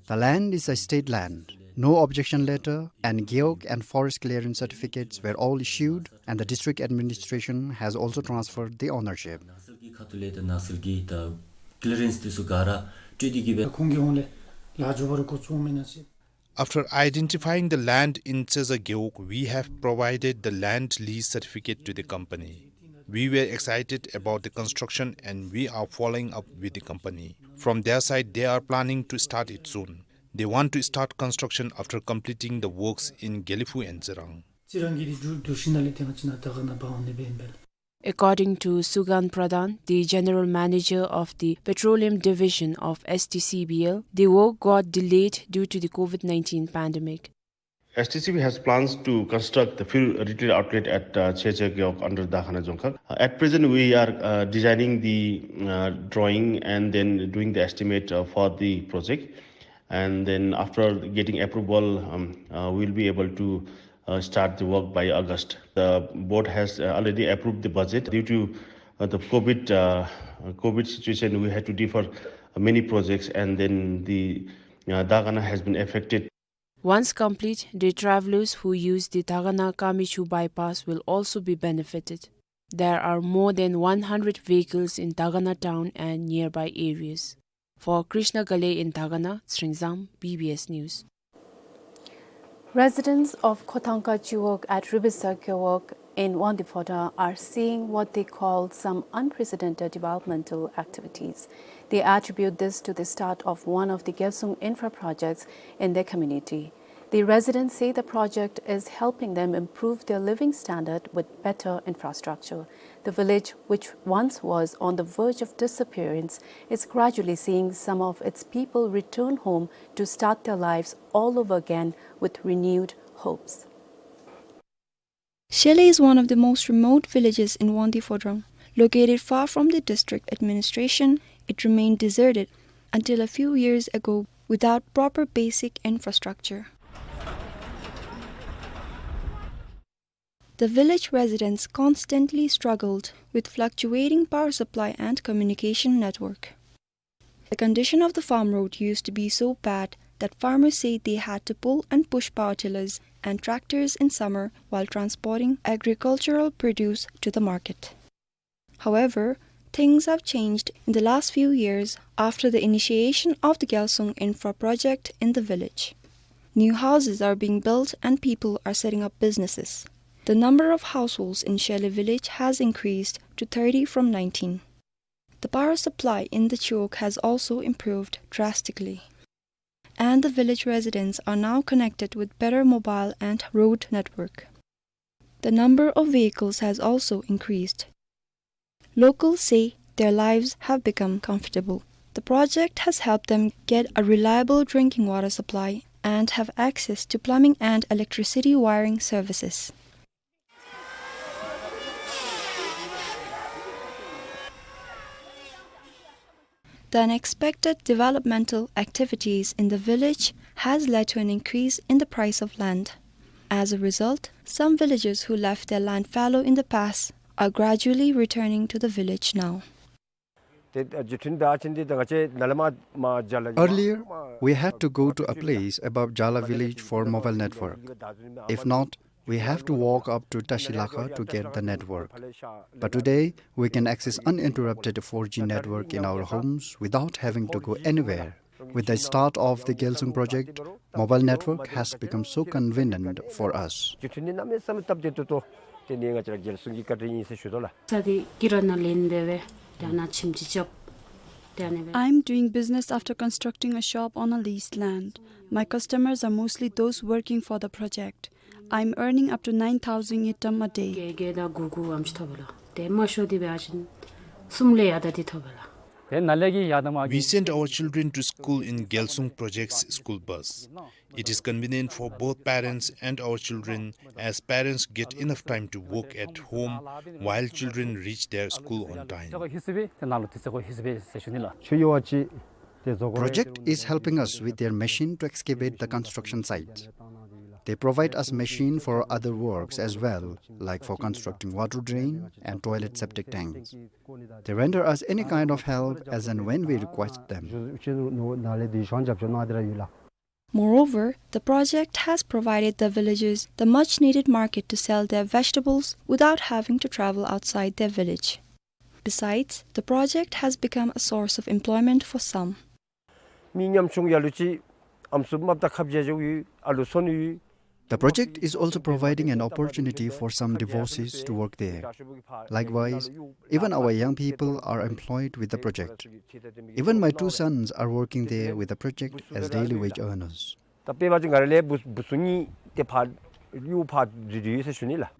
The land is a state land. No objection letter and Gewog and forest clearance certificates were all issued, and the district administration has also transferred the ownership. ནགས་ཚལ་གྱི་ཁ་ཐུག་ལས་ད་ནགས་ཚལ་གྱི་ད་ཀི་ལི་རེནསི་དེ་ཚུ་ག་ར་སྤྲོད་དེ་གི་སྦེ། ཁོང་གི་ཧོངས་ལས་ལཱ་འགྱོ་བར་འགོ་བཙུགས་མེན་ན་ཟེར། After identifying the land in Tseza Gewog, we have provided the land lease certificate to the company. We were excited about the construction and we are following up with the company. From their side, they are planning to start it soon. They want to start construction after completing the works in Gelephu and Tsirang. ཙི་རང་གི་རི་རྒྱུད་དུ་ཤིང་ནང་ལས་ཏེ་ང་བཅས་ནཱ་ད་ག་ནཱ་འབག་འོང་ནི་སྦེ་ཨིན་པས་ལགས། According to Sugan Pradhan, the general manager of the Petroleum Division of S T C B L, the work got delayed due to the COVID nineteen pandemic. S T C B has plans to construct the fuel retail outlet at, uh, Cheche Gewog under Dagana Dzongkhag. Uh, at present, we are, uh, designing the, uh, drawing and then doing the estimate, uh, for the project. And then after getting approval, um, uh, we'll be able to, uh, start the work by August. The board has, uh, already approved the budget. Due to, uh, the COVID, uh, COVID situation, we had to defer many projects, and then the, uh, Dagana has been affected. Once complete, the travelers who use the Dagana Kamichu bypass will also be benefited. There are more than one hundred vehicles in Dagana town and nearby areas. For Krishna Ghale in Dagana, Tsringzam, B B S News. Residents of Khotangka Chiwog at Ribisa Gewog in Wangdue Phodrang are seeing what they call some unprecedented developmental activities. They attribute this to the start of one of the Gyalsung infra projects in their community. The residents say the project is helping them improve their living standard with better infrastructure. The village, which once was on the verge of disappearance, is gradually seeing some of its people return home to start their lives all over again with renewed hopes. Shele is one of the most remote villages in Wangdue Phodrang. Located far from the district administration, it remained deserted until a few years ago without proper basic infrastructure. The village residents constantly struggled with fluctuating power supply and communication network. The condition of the farm road used to be so bad that farmers say they had to pull and push power tillers and tractors in summer while transporting agricultural produce to the market. However, things have changed in the last few years after the initiation of the Gyalsung Infra project in the village. New houses are being built and people are setting up businesses. The number of households in Shele village has increased to thirty from nineteen. The power supply in the Chiwog has also improved drastically. And the village residents are now connected with better mobile and road network. The number of vehicles has also increased. Locals say their lives have become comfortable. The project has helped them get a reliable drinking water supply and have access to plumbing and electricity wiring services. The unexpected developmental activities in the village has led to an increase in the price of land. As a result, some villagers who left their land fallow in the past are gradually returning to the village now. Earlier, we had to go to a place above Jala village for mobile network. If not, we have to walk up to Tashilakha to get the network. But today, we can access uninterrupted four G network in our homes without having to go anywhere. With the start of the Gyalsung project, mobile network has become so convenient for us. I'm doing business after constructing a shop on a leased land. My customers are mostly those working for the project. I'm earning up to nine thousand ngultrum a day. We send our children to school in Gyalsung Project's school bus. It is convenient for both parents and our children, as parents get enough time to work at home while children reach their school on time. Project is helping us with their machine to excavate the construction site. They provide us machine for other works as well, like for constructing water drain and toilet septic tanks. They render us any kind of help as and when we request them. Moreover, the project has provided the villagers the much needed market to sell their vegetables without having to travel outside their village. Besides, the project has become a source of employment for some. The project is also providing an opportunity for some divorcees to work there. Likewise, even our young people are employed with the project. Even my two sons are working there with the project as daily wage earners. ད་དཔེ་འབད་བ་ཅིན་ང་ར་ལས་བུ་བུ་ཚུ་གཉིས་ཏེ་ཕར་གཡུས་ཕར་འཛུལ་ཏེ་ཡོད་ཟེར་ཞུ་ནི་ལགས།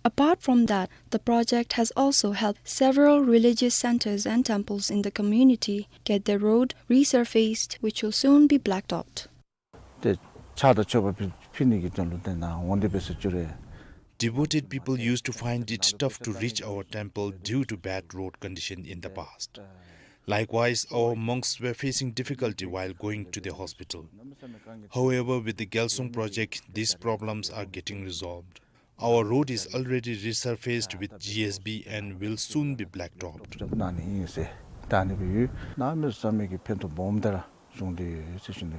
Apart from that, the project has also helped several religious centers and temples in the community get their road resurfaced, which will soon be blacktopped. ཏེ་ཕྱག་དང་མཆོད་པ་ཕུལ་ཕུལ་ནི་གི་དོན་ལུ་ཏེ་ནཱ་འོང་སྟེ་འབད་སར་འགྱོ་རུང་། Devoted people used to find it tough to reach our temple due to bad road condition in the past. Likewise, our monks were facing difficulty while going to the hospital. However, with the Gyalsung project, these problems are getting resolved. Our road is already resurfaced with G S B and will soon be blacktopped. གནང་ནི་ཨིན་ཟེར་ད་ཨ་ནི་སྦེ་ཡོད། ནཱ་མི་ཚང་མས་ཀྱི་ཕན་ཐོགས་སྦོམ་ཏེ་ར་བྱུང་སྟེ་ཡོད་ཟེར་ཞུ་ནི།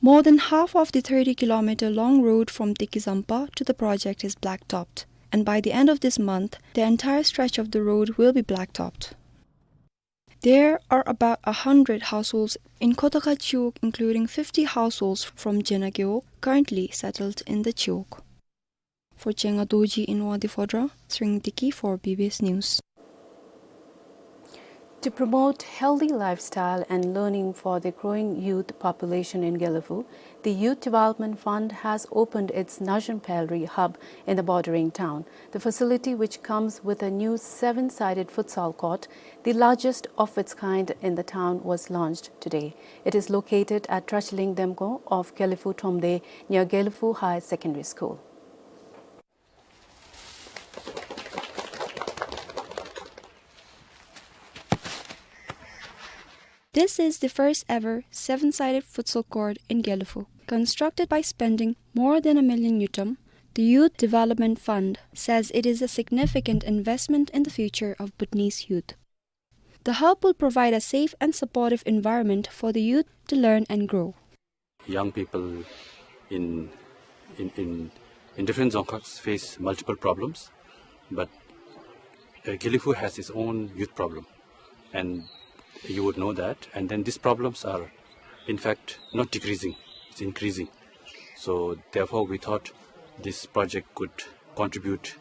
More than half of the thirty kilometer long road from Tikizampa to the project is blacktopped, and by the end of this month, the entire stretch of the road will be blacktopped. There are about a hundred households in Khotakha Chiwog, including fifty households from Jenageo, currently settled in the Chiwog. For Chenga Dorji in Wangdue Phodrang, Tshering Deki for B B S News. To promote healthy lifestyle and learning for the growing youth population in Gelephu, the Youth Development Fund has opened its Nazhum Phaelri hub in the bordering town. The facility, which comes with a new seven-sided futsal court, the largest of its kind in the town, was launched today. It is located at Trachling Demko off Gelephu Thromde, near Gelephu High Secondary School. This is the first ever seven-sided futsal court in Gelephu. Constructed by spending more than a million ngultrum, the Youth Development Fund says it is a significant investment in the future of Bhutanese youth. The hub will provide a safe and supportive environment for the youth to learn and grow. Young people in, in, in, in different Dzongkhag face multiple problems, but, uh, Gelephu has its own youth problem, and you would know that. And then these problems are, in fact, not decreasing, it's increasing. So therefore, we thought this project could contribute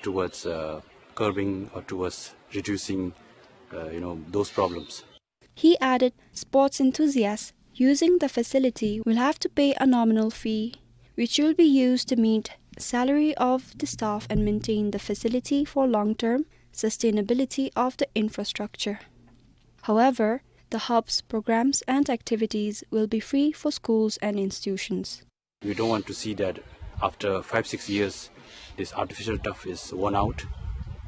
towards, uh, curbing or towards reducing, uh, you know, those problems. He added, sports enthusiasts using the facility will have to pay a nominal fee, which will be used to meet salary of the staff and maintain the facility for long-term sustainability of the infrastructure. However, the hub's programs and activities will be free for schools and institutions. We don't want to see that after five, six years, this artificial turf is worn out,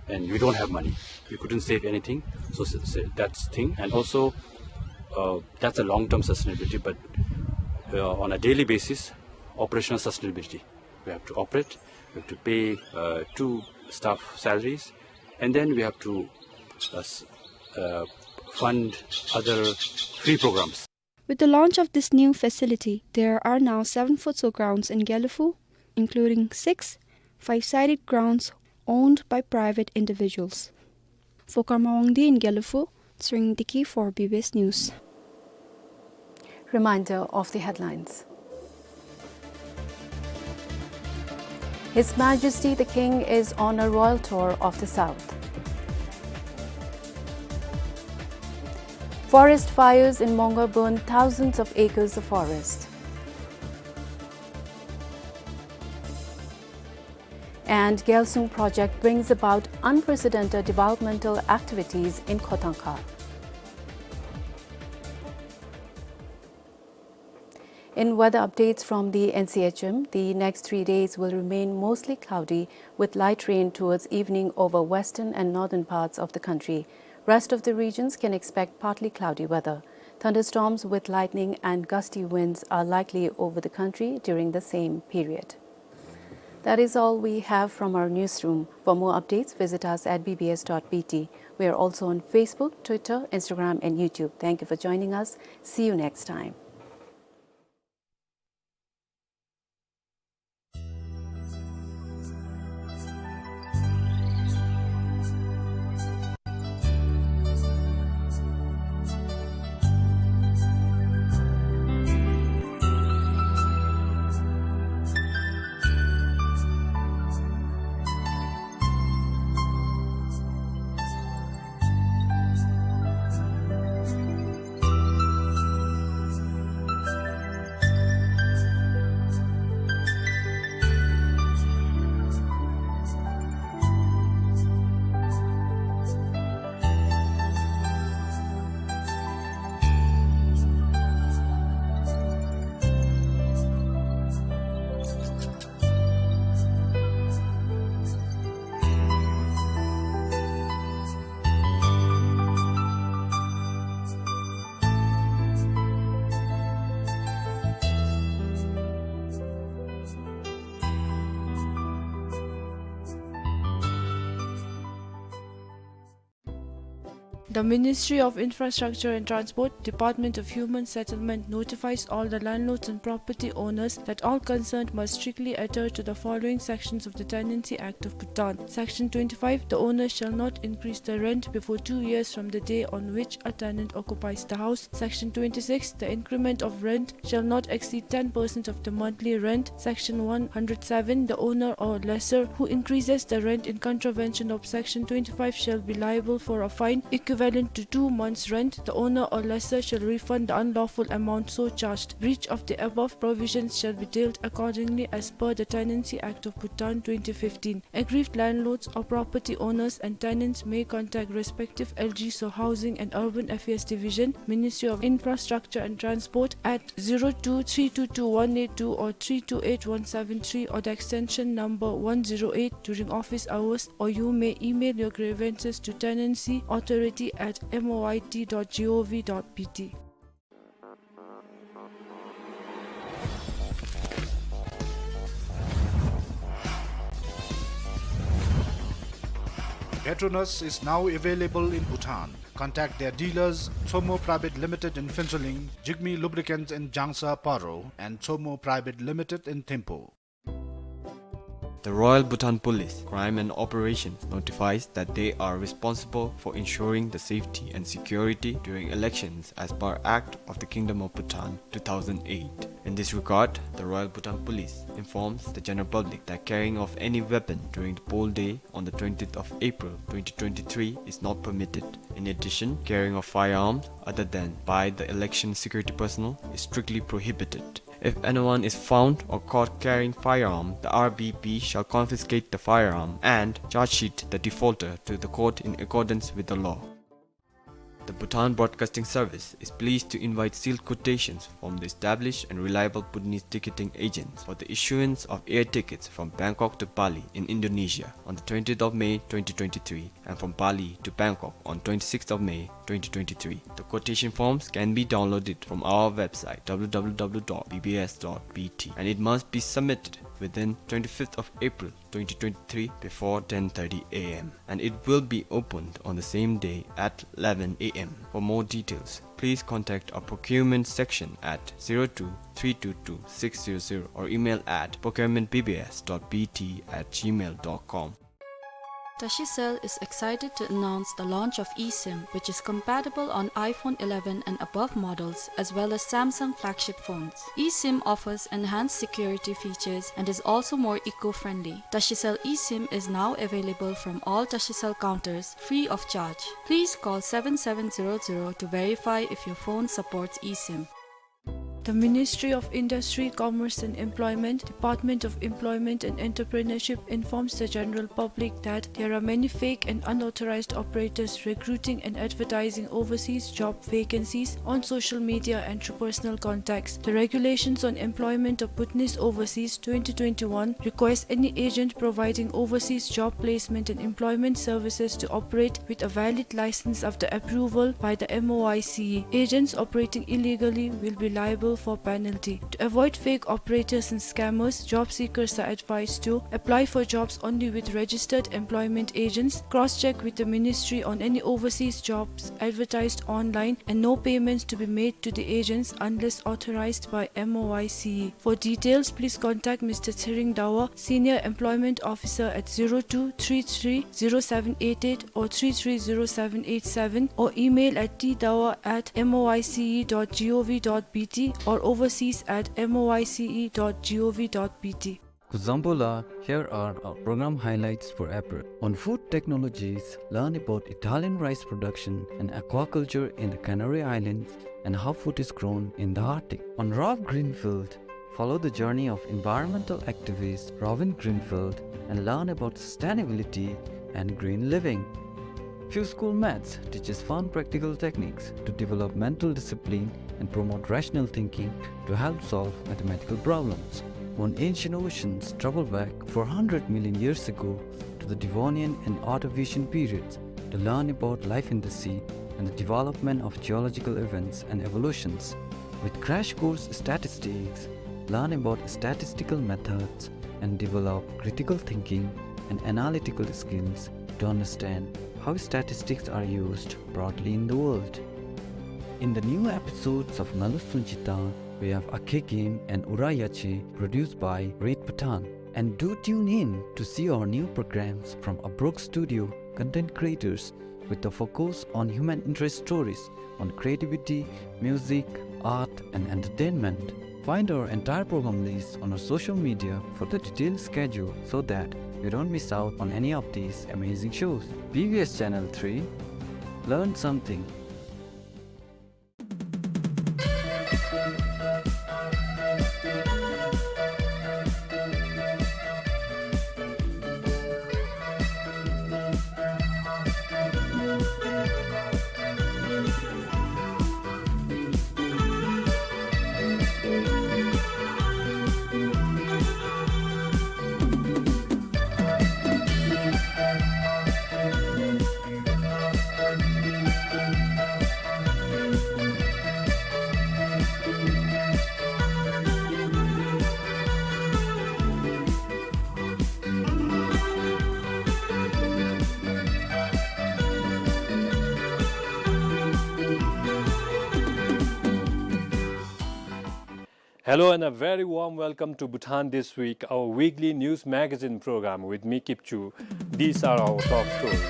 and we don't have money. We couldn't save anything, so s-, s-, that's thing. And also, uh, that's a long-term sustainability, but, uh, on a daily basis, operational sustainability. We have to operate, we have to pay, uh, two staff salaries, and then we have to, uh, s-, uh, fund other free programs. With the launch of this new facility, there are now seven futsal grounds in Gelephu, including six five-sided grounds owned by private individuals. For Karma Wangdi in Gelephu, Tshering Deki for B B S News. Reminder of the headlines. His Majesty the King is on a royal tour of the South. Forest fires in Mongar burn thousands of acres of forest. And Gyalsung project brings about unprecedented developmental activities in Khotangkha. In weather updates from the N C H M, the next three days will remain mostly cloudy with light rain towards evening over western and northern parts of the country. Rest of the regions can expect partly cloudy weather. Thunderstorms with lightning and gusty winds are likely over the country during the same period. That is all we have from our newsroom. For more updates, visit us at B B S dot B T. We are also on Facebook, Twitter, Instagram, and YouTube. Thank you for joining us. See you next time. The Ministry of Infrastructure and Transport, Department of Human Settlement notifies all the landlords and property owners that all concerned must strictly adhere to the following sections of the Tenancy Act of Bhutan. Section twenty-five, the owner shall not increase the rent before two years from the day on which a tenant occupies the house. Section twenty-six, the increment of rent shall not exceed ten percent of the monthly rent. Section one hundred seven, the owner or lessor who increases the rent in contravention of Section twenty-five shall be liable for a fine equivalent to two months' rent. The owner or lessor shall refund the unlawful amount so charged. Breach of the above provisions shall be dealt accordingly as per the Tenancy Act of Bhutan twenty fifteen. Aggrieved landlords or property owners and tenants may contact respective L G S O Housing and Urban Affairs Division, Ministry of Infrastructure and Transport at zero two three two two one eight two or three two eight one seven three or the extension number one zero eight during office hours, or you may email your grievances to tenancy authority at M O I T dot G O V dot B T. Petronas is now available in Bhutan. Contact their dealers, Tsomo Private Limited in Phuentsholing, Jigme Lubricants in Jangsa Paro, and Tsomo Private Limited in Thimphu. The Royal Bhutan Police, Crime and Operations notifies that they are responsible for ensuring the safety and security during elections as per Act of the Kingdom of Bhutan two thousand eight. In this regard, the Royal Bhutan Police informs the general public that carrying of any weapon during the poll day on the twentieth of April twenty twenty-three is not permitted. In addition, carrying of firearms other than by the election security personnel is strictly prohibited. If anyone is found or caught carrying firearm, the R B P shall confiscate the firearm and charge sheet the defaulter to the court in accordance with the law. The Bhutan Broadcasting Service is pleased to invite sealed quotations from the established and reliable Bhutanese ticketing agents for the issuance of air tickets from Bangkok to Bali in Indonesia on the twentieth of May twenty twenty-three and from Bali to Bangkok on twenty-sixth of May twenty twenty-three. The quotation forms can be downloaded from our website, W W W dot B B S dot B T, and it must be submitted within twenty-fifth of April twenty twenty-three before ten thirty A M, and it will be opened on the same day at eleven A M. For more details, please contact our procurement section at zero two three two two six zero zero or email at procurement B B S dot B T at gmail dot com. Tashicell is excited to announce the launch of eSIM, which is compatible on iPhone eleven and above models, as well as Samsung flagship phones. eSIM offers enhanced security features and is also more eco-friendly. Tashicell eSIM is now available from all Tashicell counters, free of charge. Please call seven seven zero zero to verify if your phone supports eSIM. The Ministry of Industry, Commerce and Employment, Department of Employment and Entrepreneurship informs the general public that there are many fake and unauthorized operators recruiting and advertising overseas job vacancies on social media and through personal contacts. The Regulations on Employment of Bhutanese Overseas twenty twenty-one requires any agent providing overseas job placement and employment services to operate with a valid license after approval by the M O I C E. Agents operating illegally will be liable for penalty. To avoid fake operators and scammers, job seekers are advised to apply for jobs only with registered employment agents, cross-check with the ministry on any overseas jobs advertised online, and no payments to be made to the agents unless authorized by M O I C E. For details, please contact Mister Tshering Dawa, Senior Employment Officer, at zero two three three zero seven eight eight or three three zero seven eight seven, or email at t dawa at M O I C E dot gov dot B T or overseas at M O I C E dot gov dot B T. Kuzuzangpo la, here are our program highlights for April. On food technologies, learn about Italian rice production and aquaculture in the Canary Islands and how food is grown in the Arctic. On Ralph Greenfield, follow the journey of environmental activist Robin Greenfield and learn about sustainability and green living. Q School Maths teaches fun practical techniques to develop mental discipline and promote rational thinking to help solve mathematical problems. On ancient oceans, travel back four hundred million years ago to the Devonian and Ordovician periods to learn about life in the sea and the development of geological events and evolutions. With Crash Course Statistics, learn about statistical methods and develop critical thinking and analytical skills to understand how statistics are used broadly in the world. In the new episodes of Ngalu Sunjita, we have Akhe Game and Ura Yache, produced by Red Bhutan. And do tune in to see our new programs from Abrok Studio, content creators with a focus on human interest stories on creativity, music, art, and entertainment. Find our entire program list on our social media for the detailed schedule so that you don't miss out on any of these amazing shows. B B S Channel three, learn something. Hello and a very warm welcome to Bhutan This Week, our weekly news magazine program with me, Kipchu. These are our top stories.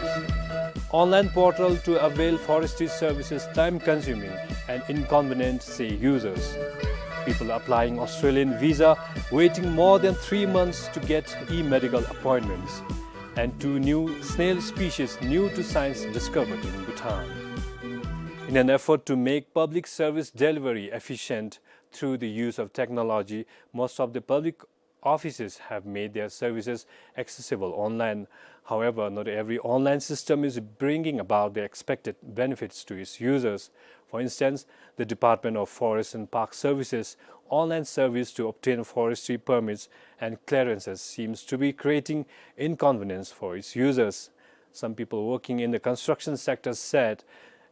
Online portal to avail forestry services time-consuming and inconvenient, say users. People applying Australian visa waiting more than three months to get e-medical appointments. And two new snail species new to science discovered in Bhutan. In an effort to make public service delivery efficient through the use of technology, most of the public offices have made their services accessible online. However, not every online system is bringing about the expected benefits to its users. For instance, the Department of Forest and Park Services online service to obtain forestry permits and clearances seems to be creating inconvenience for its users. Some people working in the construction sector said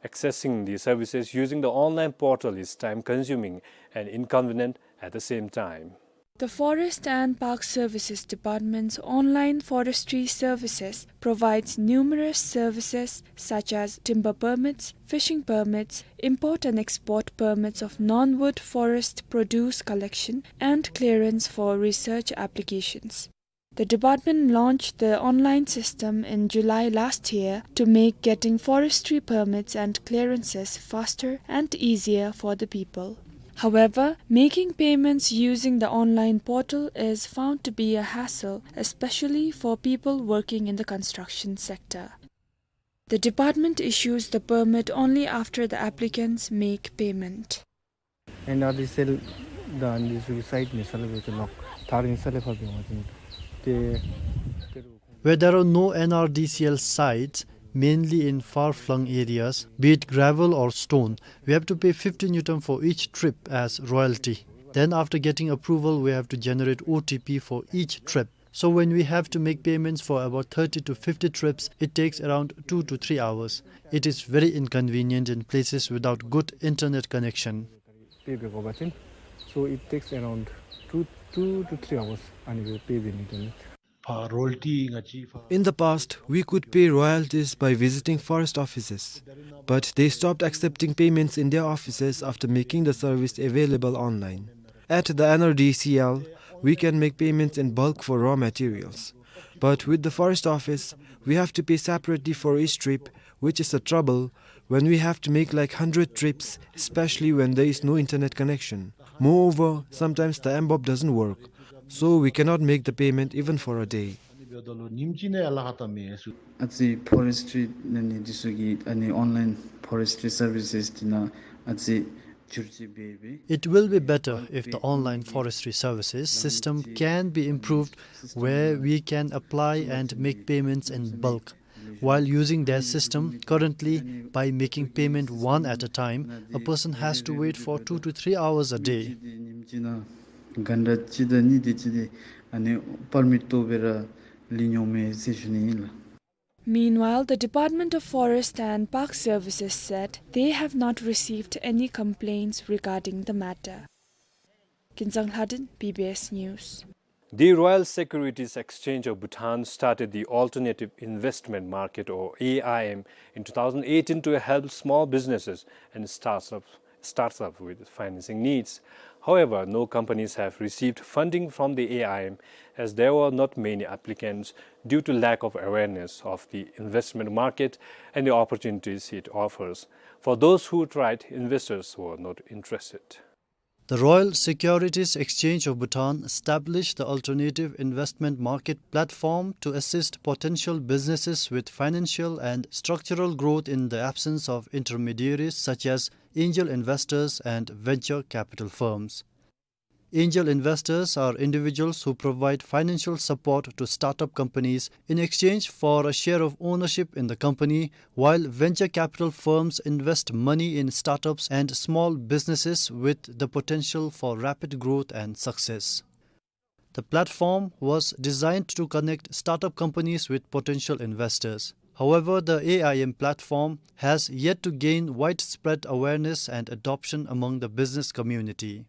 accessing the services using the online portal is time-consuming and inconvenient at the same time. The Forest and Park Services Department's online forestry services provides numerous services such as timber permits, fishing permits, import and export permits of non-wood forest produce collection, and clearance for research applications. The department launched the online system in July last year to make getting forestry permits and clearances faster and easier for the people. However, making payments using the online portal is found to be a hassle, especially for people working in the construction sector. The department issues the permit only after the applicants make payment. N R D C L the, and this site ni sale bete lok, tar ni sale fa be ma tin. Te, te Where there are no N R D C L sites, mainly in far-flung areas, be it gravel or stone, we have to pay fifty ngultrum for each trip as royalty. Then, after getting approval, we have to generate O T P for each trip. So when we have to make payments for about thirty to fifty trips, it takes around two to three hours. It is very inconvenient in places without good internet connection. Pay be ko ba tin. So it takes around two, two to three hours ani be pay be ni tin. In the past, we could pay royalties by visiting forest offices, but they stopped accepting payments in their offices after making the service available online. At the N R D C L, we can make payments in bulk for raw materials. But with the forest office, we have to pay separately for each trip, which is a trouble when we have to make, like, hundred trips, especially when there is no internet connection. Moreover, sometimes the M BOP doesn't work, so we cannot make the payment even for a day. Aci forestry nani disu ki ani online forestry services tina aci churchi baby. It will be better if the online forestry services system can be improved, where we can apply and make payments in bulk. While using their system, currently, by making payment one at a time, a person has to wait for two to three hours a day. Ganda chida ni de chide ani permit to bera linyo me se shuni la. Meanwhile, the Department of Forest and Park Services said they have not received any complaints regarding the matter. Kinzang Lhadon, B B S News. The Royal Securities Exchange of Bhutan started the Alternative Investment Market, or A I M, in two thousand eighteen to help small businesses and startups, startups with financing needs. However, no companies have received funding from the A I M, as there were not many applicants due to lack of awareness of the investment market and the opportunities it offers. For those who tried, investors were not interested. The Royal Securities Exchange of Bhutan established the Alternative Investment Market platform to assist potential businesses with financial and structural growth in the absence of intermediaries such as angel investors and venture capital firms. Angel investors are individuals who provide financial support to startup companies in exchange for a share of ownership in the company, while venture capital firms invest money in startups and small businesses with the potential for rapid growth and success. The platform was designed to connect startup companies with potential investors. However, the A I M platform has yet to gain widespread awareness and adoption among the business community.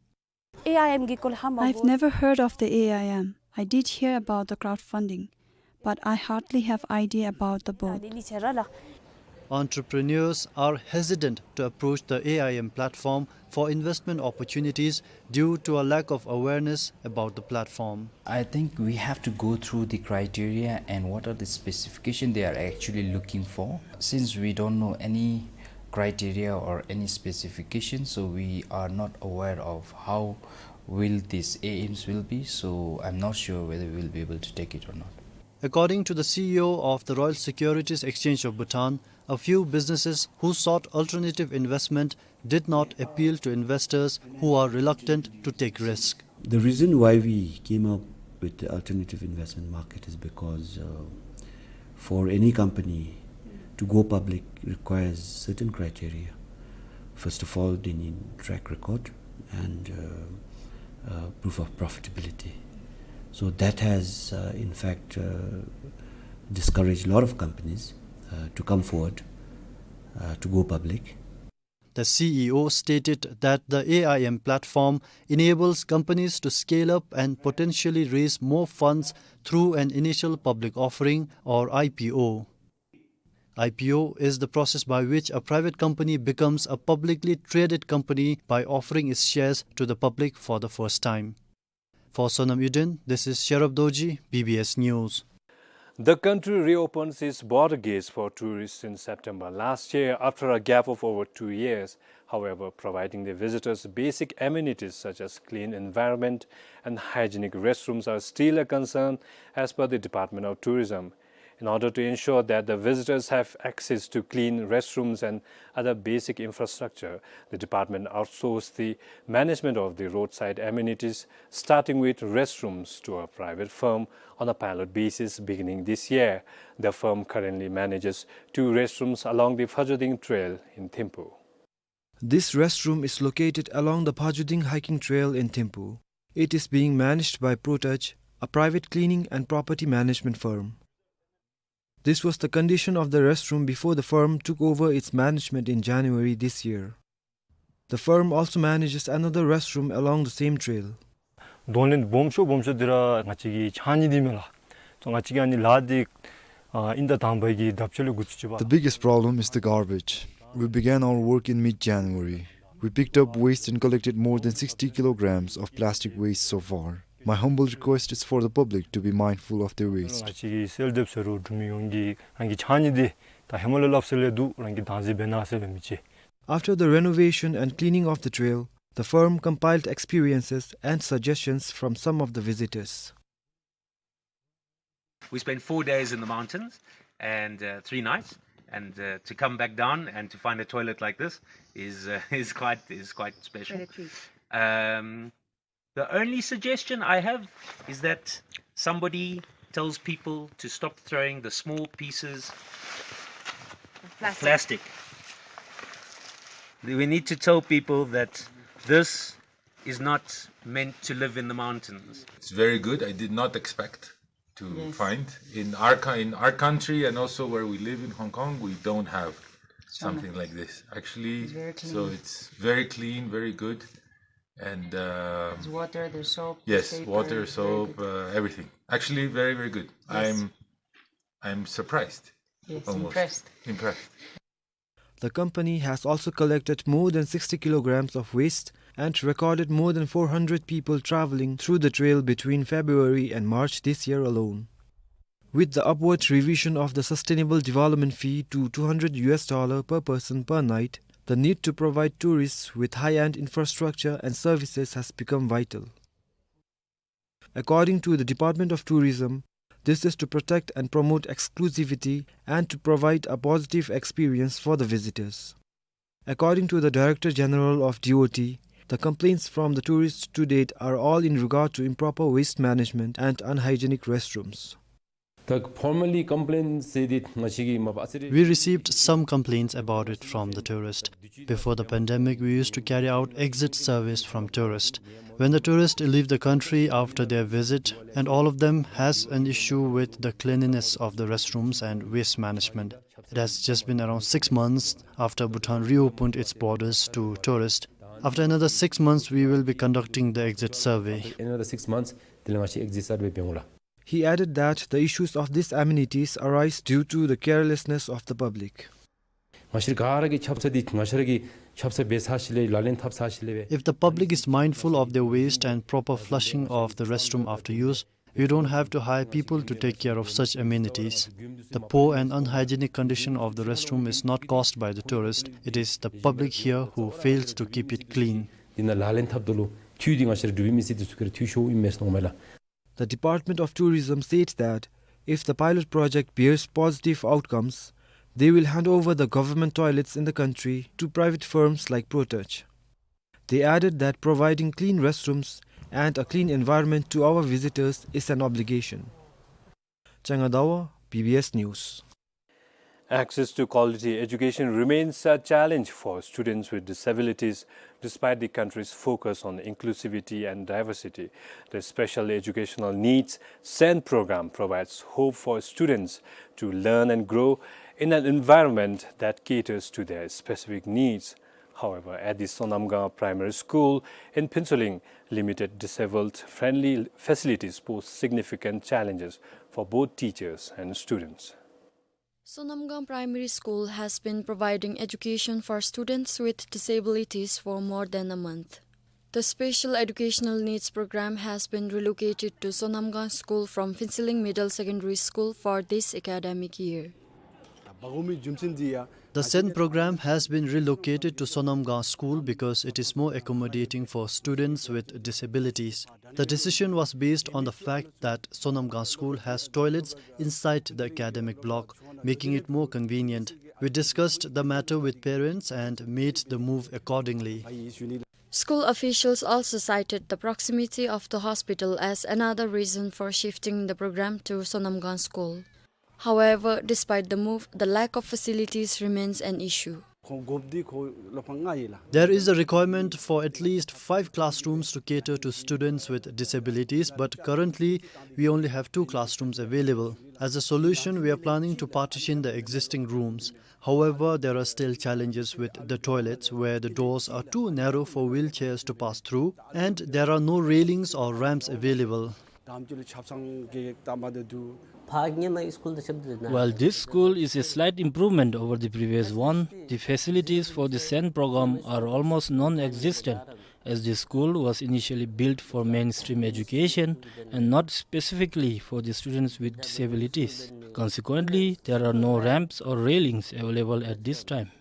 I've never heard of the A I M. I did hear about the crowdfunding, but I hardly have idea about the both. Entrepreneurs are hesitant to approach the A I M platform for investment opportunities due to a lack of awareness about the platform. I think we have to go through the criteria and what are the specification they are actually looking for. Since we don't know any criteria or any specification, so we are not aware of how will these A I Ms will be, so I'm not sure whether we'll be able to take it or not. According to the C E O of the Royal Securities Exchange of Bhutan, a few businesses who sought alternative investment did not appeal to investors who are reluctant to take risk. The reason why we came up with the alternative investment market is because, uh, for any company to go public requires certain criteria. First of all, they need track record and, uh, uh, proof of profitability. So that has, uh, in fact, uh, discouraged a lot of companies, uh, to come forward, uh, to go public. The C E O stated that the A I M platform enables companies to scale up and potentially raise more funds through an initial public offering, or I P O. I P O is the process by which a private company becomes a publicly traded company by offering its shares to the public for the first time. For Sonam Yuden, this is Sherab Dorji, B B S News. The country reopens its border gates for tourists in September last year after a gap of over two years. However, providing the visitors basic amenities such as clean environment and hygienic restrooms are still a concern, as per the Department of Tourism. In order to ensure that the visitors have access to clean restrooms and other basic infrastructure, the department outsourced the management of the roadside amenities, starting with restrooms, to a private firm on a pilot basis beginning this year. The firm currently manages two restrooms along the Phajoding Trail in Thimphu. This restroom is located along the Phajoding hiking trail in Thimphu. It is being managed by ProTouch, a private cleaning and property management firm. This was the condition of the restroom before the firm took over its management in January this year. The firm also manages another restroom along the same trail. གདོང་ལེན་སྦོམ་ཤོས་སྦོམ་ཤོས་འདི་ར་ང་བཅས་ཀྱི་ཕྱགས་སྙིགས་འདི་ཨིན་མས་ལགས། ང་བཅས་ཀྱིས་ཨ་ནི་ལཱ་འདི་ཨ་དབྱིན་ཟླ་དང་པའི་གི་ལྡབ་ཆ་ལས་འགོ་བཙུགས་ཅི་པ། The biggest problem is the garbage. We began our work in mid-January. We picked up waste and collected more than sixty kilograms of plastic waste so far. My humble request is for the public to be mindful of their waste. ང་བཅས་ཀྱིས་སེལ་འདེབས་ཟེར་རུང་འབྲུག་མི་ཡོངས་ཀྱིས་རང་གི་ཕྱགས་སྙིགས་འདི་ད་ཧེ་མ་ལས་ལྷག་སེལ་ལས་འདུག། རང་གིས་བདག་འཛིན་འབད་གནང་ཟེར་སྦེ་མི་ཅིག། After the renovation and cleaning of the trail, the firm compiled experiences and suggestions from some of the visitors. We spent four days in the mountains and, uh, three nights, and, uh, to come back down and to find a toilet like this is, uh, is quite, is quite special. What a treat. Um, the only suggestion I have is that somebody tells people to stop throwing the small pieces of plastic. Plastic. We need to tell people that this is not meant to live in the mountains. It's very good. I did not expect to find in our cou-, in our country and also where we live in Hong Kong, we don't have something like this. Actually, so it's very clean, very good. And, um, there's water, there's soap, yes, paper, water, very soap, good. Uh, everything. Actually, very, very good. Yes. I'm, I'm surprised. Yes, almost. Impressed. Impressed. The company has also collected more than sixty kilograms of waste and recorded more than four hundred people traveling through the trail between February and March this year alone. With the upward revision of the sustainable development fee to two hundred U S dollar per person per night, the need to provide tourists with high-end infrastructure and services has become vital. According to the Department of Tourism, this is to protect and promote exclusivity and to provide a positive experience for the visitors. According to the Director General of D O T, the complaints from the tourists to date are all in regard to improper waste management and unhygienic restrooms. ད་ཕོར་མལ་ལི་ཀམ་པི་ལེན་ཟེར་དེ་ང་བཅས་ཀྱིས་མ་པ་ཨ་ཙི་རེ། We received some complaints about it from the tourist. Before the pandemic, we used to carry out exit surveys from tourists. When the tourists leave the country after their visit, and all of them has an issue with the cleanliness of the restrooms and waste management. It has just been around six months after Bhutan reopened its borders to tourists. After another six months, we will be conducting the exit survey. Another six months དེ་ལས་ང་བཅས་ཨེག་ཛིཊ་སར་ཝེ་འབད་འོང་ལགས། He added that the issues of these amenities arise due to the carelessness of the public. ང་བཅས་ག་ར་གིས་ཁྱབ་ཚད་འདི་ང་བཅས་ར་གིས་ཁྱབ་ཚད་འབད་ཚར་ཞིནམ་ལས་ལག་ལེན་འཐབ་ཚར་ཞིནམ་ལས་སྦེ། If the public is mindful of their waste and proper flushing of the restroom after use, we don't have to hire people to take care of such amenities. The poor and unhygienic condition of the restroom is not caused by the tourist, it is the public here who fails to keep it clean. འདི་ནང་ལག་ལེན་འཐབ་ད་ལུ་འཐུས་འདི་ང་བཅས་ར་འབྲུག་པའི་མི་སེར་འདི་ཚུ་གི་ར་འཐུས་ཤོརཝ་ཨིན་མས་ཟེར་མནོཝ་མས་ལགས། The Department of Tourism said that if the pilot project bears positive outcomes, they will hand over the government toilets in the country to private firms like ProTouch. They added that providing clean restrooms and a clean environment to our visitors is an obligation. Changa Dawa, B B S News. Access to quality education remains a challenge for students with disabilities, despite the country's focus on inclusivity and diversity. The Special Educational Needs, SEN program, provides hope for students to learn and grow in an environment that caters to their specific needs. However, at the Sonamgang Primary School in Phuentsholing, limited disabled-friendly facilities pose significant challenges for both teachers and students. Sonamgang Primary School has been providing education for students with disabilities for more than a month. The Special Educational Needs Program has been relocated to Sonamgang School from Phuentsholing Middle Secondary School for this academic year. The SEN program has been relocated to Sonamgang School because it is more accommodating for students with disabilities. The decision was based on the fact that Sonamgang School has toilets inside the academic block, making it more convenient. We discussed the matter with parents and made the move accordingly. School officials also cited the proximity of the hospital as another reason for shifting the program to Sonamgang School. However, despite the move, the lack of facilities remains an issue. There is a requirement for at least five classrooms to cater to students with disabilities, but currently we only have two classrooms available. As a solution, we are planning to partition the existing rooms. However, there are still challenges with the toilets, where the doors are too narrow for wheelchairs to pass through, and there are no railings or ramps available. While this school is a slight improvement over the previous one, the facilities for the SEN program are almost non-existent, as the school was initially built for mainstream education and not specifically for the students with disabilities. Consequently, there are no ramps or railings available at this time.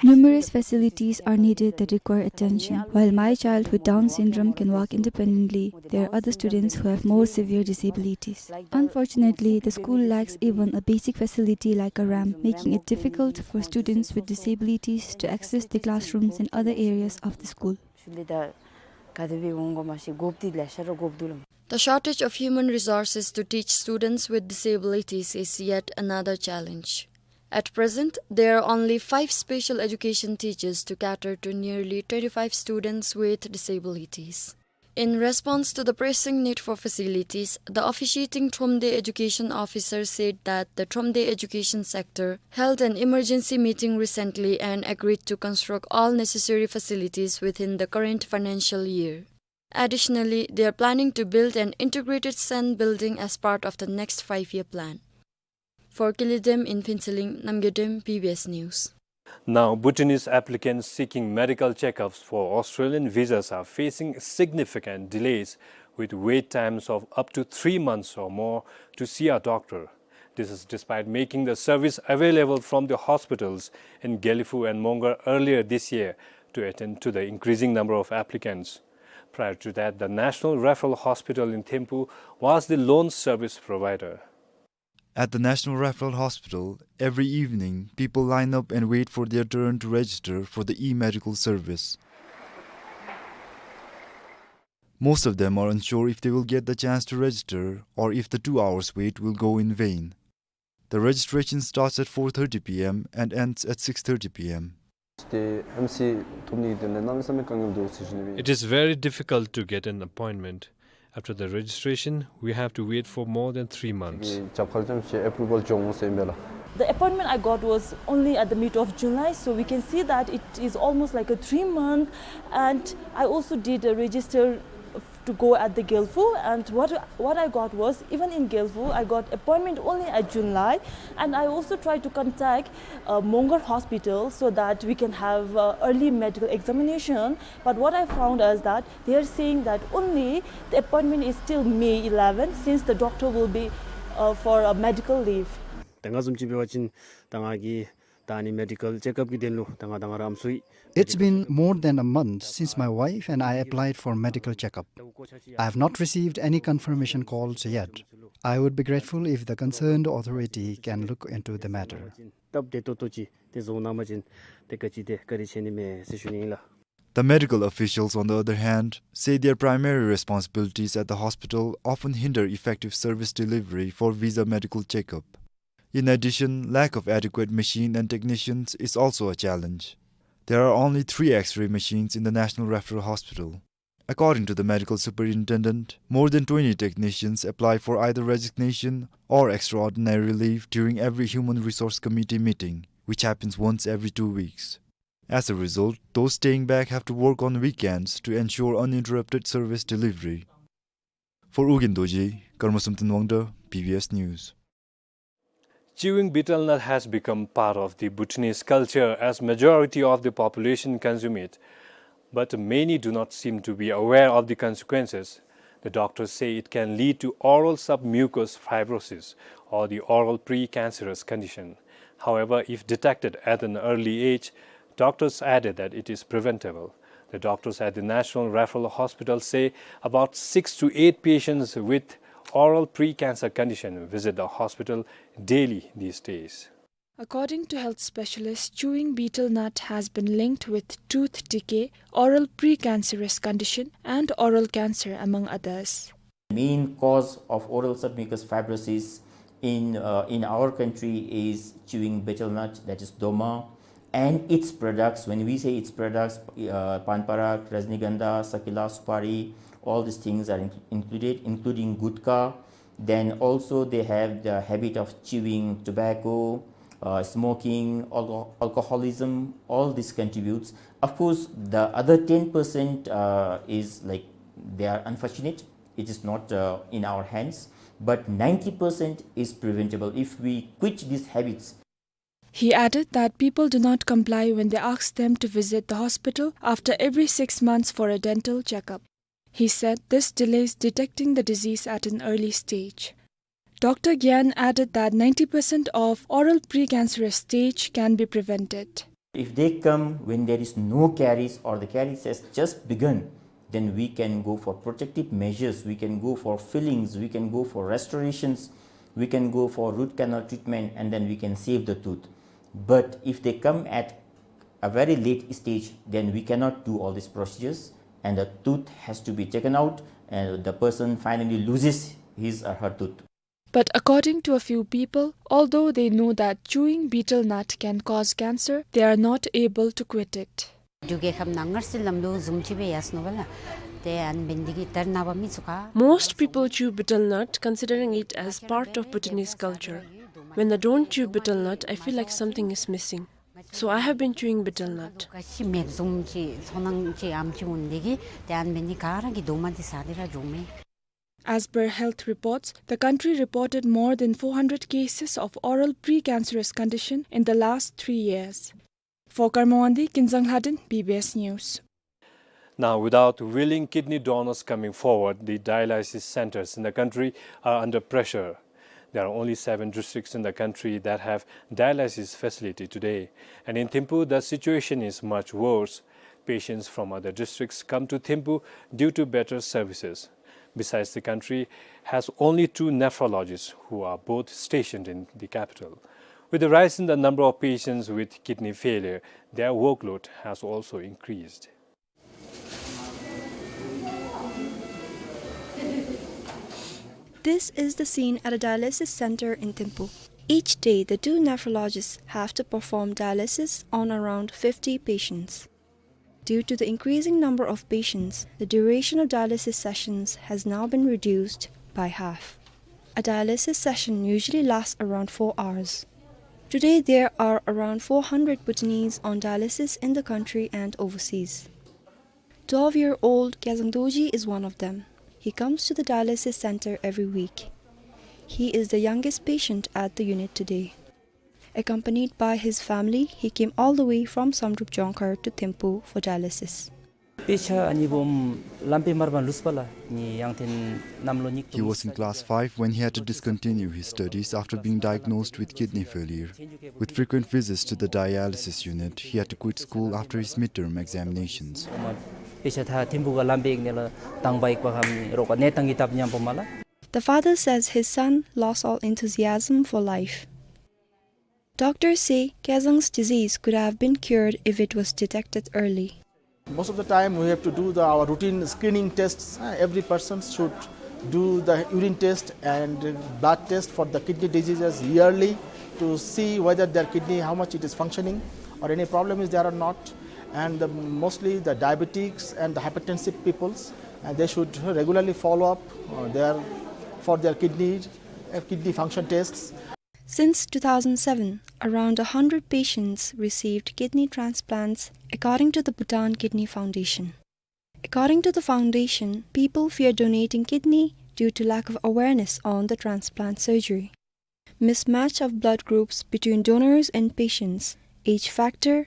Numerous facilities are needed that require attention. While my child with Down syndrome can walk independently, there are other students who have more severe disabilities. Unfortunately, the school lacks even a basic facility like a ramp, making it difficult for students with disabilities to access the classrooms and other areas of the school. The shortage of human resources to teach students with disabilities is yet another challenge. At present, there are only five special education teachers to cater to nearly twenty-five students with disabilities. In response to the pressing need for facilities, the officiating Thromde education officer said that the Thromde education sector held an emergency meeting recently and agreed to construct all necessary facilities within the current financial year. Additionally, they are planning to build an integrated sen building as part of the next five-year plan. For Kili Dem in Phuentsholing, Namgay Dem, B B S News. Now, Bhutanese applicants seeking medical checkups for Australian visas are facing significant delays, with wait times of up to three months or more to see a doctor. This is despite making the service available from the hospitals in Gelephu and Mongar earlier this year to attend to the increasing number of applicants. Prior to that, the National Referral Hospital in Thimphu was the lone service provider. At the National Referral Hospital, every evening, people line up and wait for their turn to register for the e-medical service. Most of them are unsure if they will get the chance to register or if the two hours wait will go in vain. The registration starts at four thirty P M and ends at six thirty P M. It is very difficult to get an appointment. After the registration, we have to wait for more than three months. The appointment I got was only at the mid of July, so we can see that it is almost like a three month. And I also did a register to go at the Gelephu, and what, what I got was, even in Gelephu, I got appointment only at July, and I also tried to contact, uh, Mongar Hospital so that we can have, uh, early medical examination. But what I found is that they are saying that only the appointment is till May eleven, since the doctor will be, uh, for a medical leave. ད་ང་བཟུམ་ཅིག་འབད་བ་ཅིན་ད་ང་གིས་ད་ཨ་ནི་མེ་ཌི་ཀལ་ཅེཀ་ཨཔ་གི་དོན་ལུ་ད་ང་དང་ར་ཨམ་སྲུའི། It's been more than a month since my wife and I applied for medical checkup. I have not received any confirmation calls yet. I would be grateful if the concerned authority can look into the matter. སྟབས་བདེ་ཏོག་ཏོ་ཅིག་ཏེ་བཟོ་གནང་པ་ཅིན་ཏེ་ག་ཅི་ཏེ་བཀའ་དྲིན་ཆེ་ནི་མས་ཟེར་ཞུ་ནི་ཨིན་ལགས། The medical officials, on the other hand, say their primary responsibilities at the hospital often hinder effective service delivery for visa medical checkup. In addition, lack of adequate machine and technicians is also a challenge. There are only three X-ray machines in the National Referral Hospital. According to the medical superintendent, more than twenty technicians apply for either resignation or extraordinary leave during every Human Resource Committee meeting, which happens once every two weeks. As a result, those staying back have to work on weekends to ensure uninterrupted service delivery. For Ugyen Dorji, Karma Samten Wangda, B B S News. Chewing betel nut has become part of the Bhutanese culture, as majority of the population consume it. But many do not seem to be aware of the consequences. The doctors say it can lead to oral submucous fibrosis, or the oral precancerous condition. However, if detected at an early age, doctors added that it is preventable. The doctors at the National Referral Hospital say about six to eight patients with oral precancer condition visit the hospital daily these days. According to health specialists, chewing betel nut has been linked with tooth decay, oral precancerous condition, and oral cancer, among others. Main cause of oral submucous fibrosis in, uh, in our country is chewing betel nut, that is doma, and its products. When we say its products, uh, pan parak, rajnigandha, sakila, supari, all these things are in-, included, including gutka. Then also they have the habit of chewing tobacco, uh, smoking, alco-, alcoholism, all this contributes. Of course, the other ten percent, uh, is like, they are unfortunate. It is not, uh, in our hands. But ninety percent is preventable if we quit these habits. He added that people do not comply when they ask them to visit the hospital after every six months for a dental checkup. He said this delays detecting the disease at an early stage. Doctor Gyan added that ninety percent of oral precancerous stage can be prevented. If they come when there is no caries or the caries has just begun, then we can go for protective measures, we can go for fillings, we can go for restorations, we can go for root canal treatment, and then we can save the tooth. But if they come at a very late stage, then we cannot do all these procedures, and the tooth has to be taken out, and the person finally loses his or her tooth. But according to a few people, although they know that chewing betel nut can cause cancer, they are not able to quit it. འབྲུག་རྒྱལ་ཁབ་ནང་སྔར་སྲོལ་ལམ་ལུགས་བཟུམ་ཅིག་སྦེ་ཡར་སོ་ནུག་པ་ལགས། དེ་ཨན་བན་དེ་གི་དར་ན་བ་མི་ཚུ་ག Most people chew betel nut, considering it as part of Bhutanese culture. When I don't chew betel nut, I feel like something is missing. So I have been chewing betel nut. ག་ཤི་མེད་བཟུམ་ཅིག་ཚོར་སྣང་ཅིག་ཨམ་ཅིག་འོང་། དེ་གི་དེ་ཨན་བན་དེ་ག་རང་གི་རྡོག་མ་དེ་ཟ་དེ་ར་འགྱོ་མེད། As per health reports, the country reported more than four hundred cases of oral precancerous condition in the last three years. For Karma Wangdi, Kinzang Lhadin, B B S News. Now, without willing kidney donors coming forward, the dialysis centers in the country are under pressure. There are only seven districts in the country that have dialysis facility today. And in Thimphu, the situation is much worse. Patients from other districts come to Thimphu due to better services. Besides, the country has only two nephrologists, who are both stationed in the capital. With the rise in the number of patients with kidney failure, their workload has also increased. This is the scene at a dialysis center in Thimphu. Each day, the two nephrologists have to perform dialysis on around fifty patients. Due to the increasing number of patients, the duration of dialysis sessions has now been reduced by half. A dialysis session usually lasts around four hours. Today, there are around four hundred Bhutanese on dialysis in the country and overseas. Twelve-year-old Kyazang Dorji is one of them. He comes to the dialysis center every week. He is the youngest patient at the unit today. Accompanied by his family, he came all the way from Samdrup Jongkhar to Thimphu for dialysis. དཔེ་ཆ་ཨ་ནི་སྦོམ་ལམ་པའི་མར་བ་ལུས་པ་ལ་ནི་ཡང་ཐེན་གནམ་ལོ་ཉིག He was in class five when he had to discontinue his studies after being diagnosed with kidney failure. With frequent visits to the dialysis unit, he had to quit school after his midterm examinations. དཔེ་ཆ་ད་ཐིམ་ཕུག་ག་ལམ་པའི་ནི་ལ་དང་པ་ཡིག་པ་ཁམ་ནི་རོགས་པ་ནད་དང་གི་སྟབས་ཉམ་པོ་མ་ལ། The father says his son lost all enthusiasm for life. Doctors say Kyazang's disease could have been cured if it was detected early. Most of the time we have to do the, our routine screening tests. Uh, every person should do the urine test and blood test for the kidney diseases yearly to see whether their kidney, how much it is functioning or any problem is there or not. And the, mostly the diabetics and the hypertensive peoples, uh, they should regularly follow up, uh, their, for their kidney, uh, kidney function tests. Since two thousand seven, around a hundred patients received kidney transplants, according to the Bhutan Kidney Foundation. According to the foundation, people fear donating kidney due to lack of awareness on the transplant surgery. Mismatch of blood groups between donors and patients, age factor,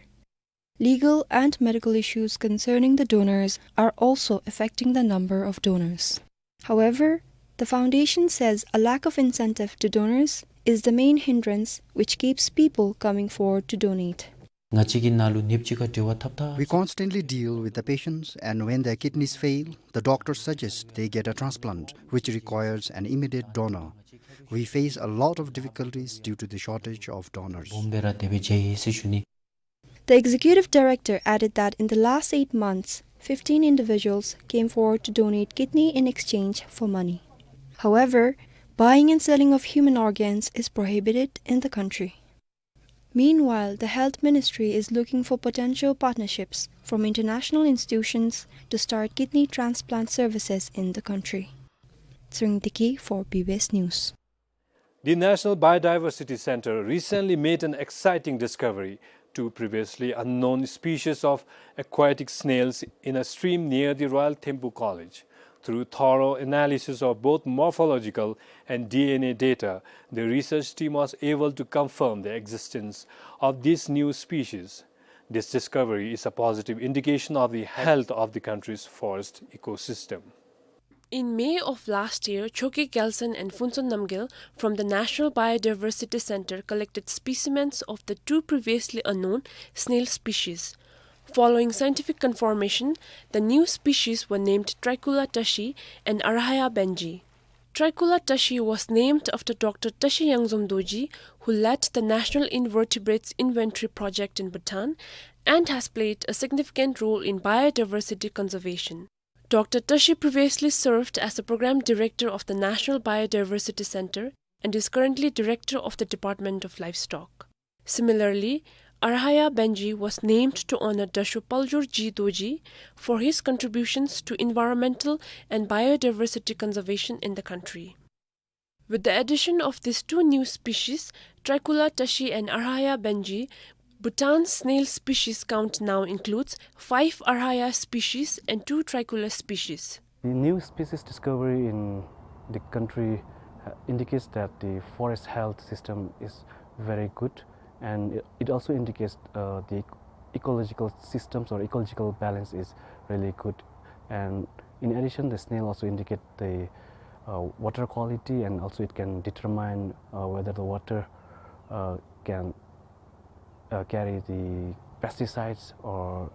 legal and medical issues concerning the donors are also affecting the number of donors. However, the foundation says a lack of incentive to donors is the main hindrance which keeps people coming forward to donate. ང་བཅས་ཀྱི་ནང་ལུ་ནདཔ་ཅིག་ཁར་འབྲེལ་བ་འཐབ་ད། We constantly deal with the patients, and when their kidneys fail, the doctor suggests they get a transplant, which requires an immediate donor. We face a lot of difficulties due to the shortage of donors. སྦོམ་སྦེ་ར་དེ་སྦེ་མཇལ་ཡི་ཟེར་ཞུ་ནི། The executive director added that in the last eight months, fifteen individuals came forward to donate kidney in exchange for money. However, buying and selling of human organs is prohibited in the country. Meanwhile, the Health Ministry is looking for potential partnerships from international institutions to start kidney transplant services in the country. Tshering Deki for B B S News. The National Biodiversity Centre recently made an exciting discovery: two previously unknown species of aquatic snails in a stream near the Royal Thimphu College. Through thorough analysis of both morphological and D N A data, the research team was able to confirm the existence of these new species. This discovery is a positive indication of the health of the country's forest ecosystem. In May of last year, Choki Gyalsen and Phuntsol Namgyel from the National Biodiversity Centre collected specimens of the two previously unknown snail species. Following scientific confirmation, the new species were named Trichula tashi and Arhaya benjii. Trichula tashi was named after Doctor Tashi Yangzom Dorji, who led the National Invertebrates Inventory Project in Bhutan and has played a significant role in biodiversity conservation. Doctor Tashi previously served as the program director of the National Biodiversity Centre and is currently director of the Department of Livestock. Similarly, Arhaya Benji was named to honor Dasho Paljor G Dorji for his contributions to environmental and biodiversity conservation in the country. With the addition of these two new species, Tricolor Tashi and Arhaya Benji, Bhutan's snail species count now includes five Arhaya species and two Tricolor species. The new species discovery in the country, uh, indicates that the forest health system is very good, and it, it also indicates, uh, the ec-, ecological systems or ecological balance is really good. And in addition, the snail also indicate the, uh, water quality, and also it can determine, uh, whether the water, uh, can, uh, carry the pesticides or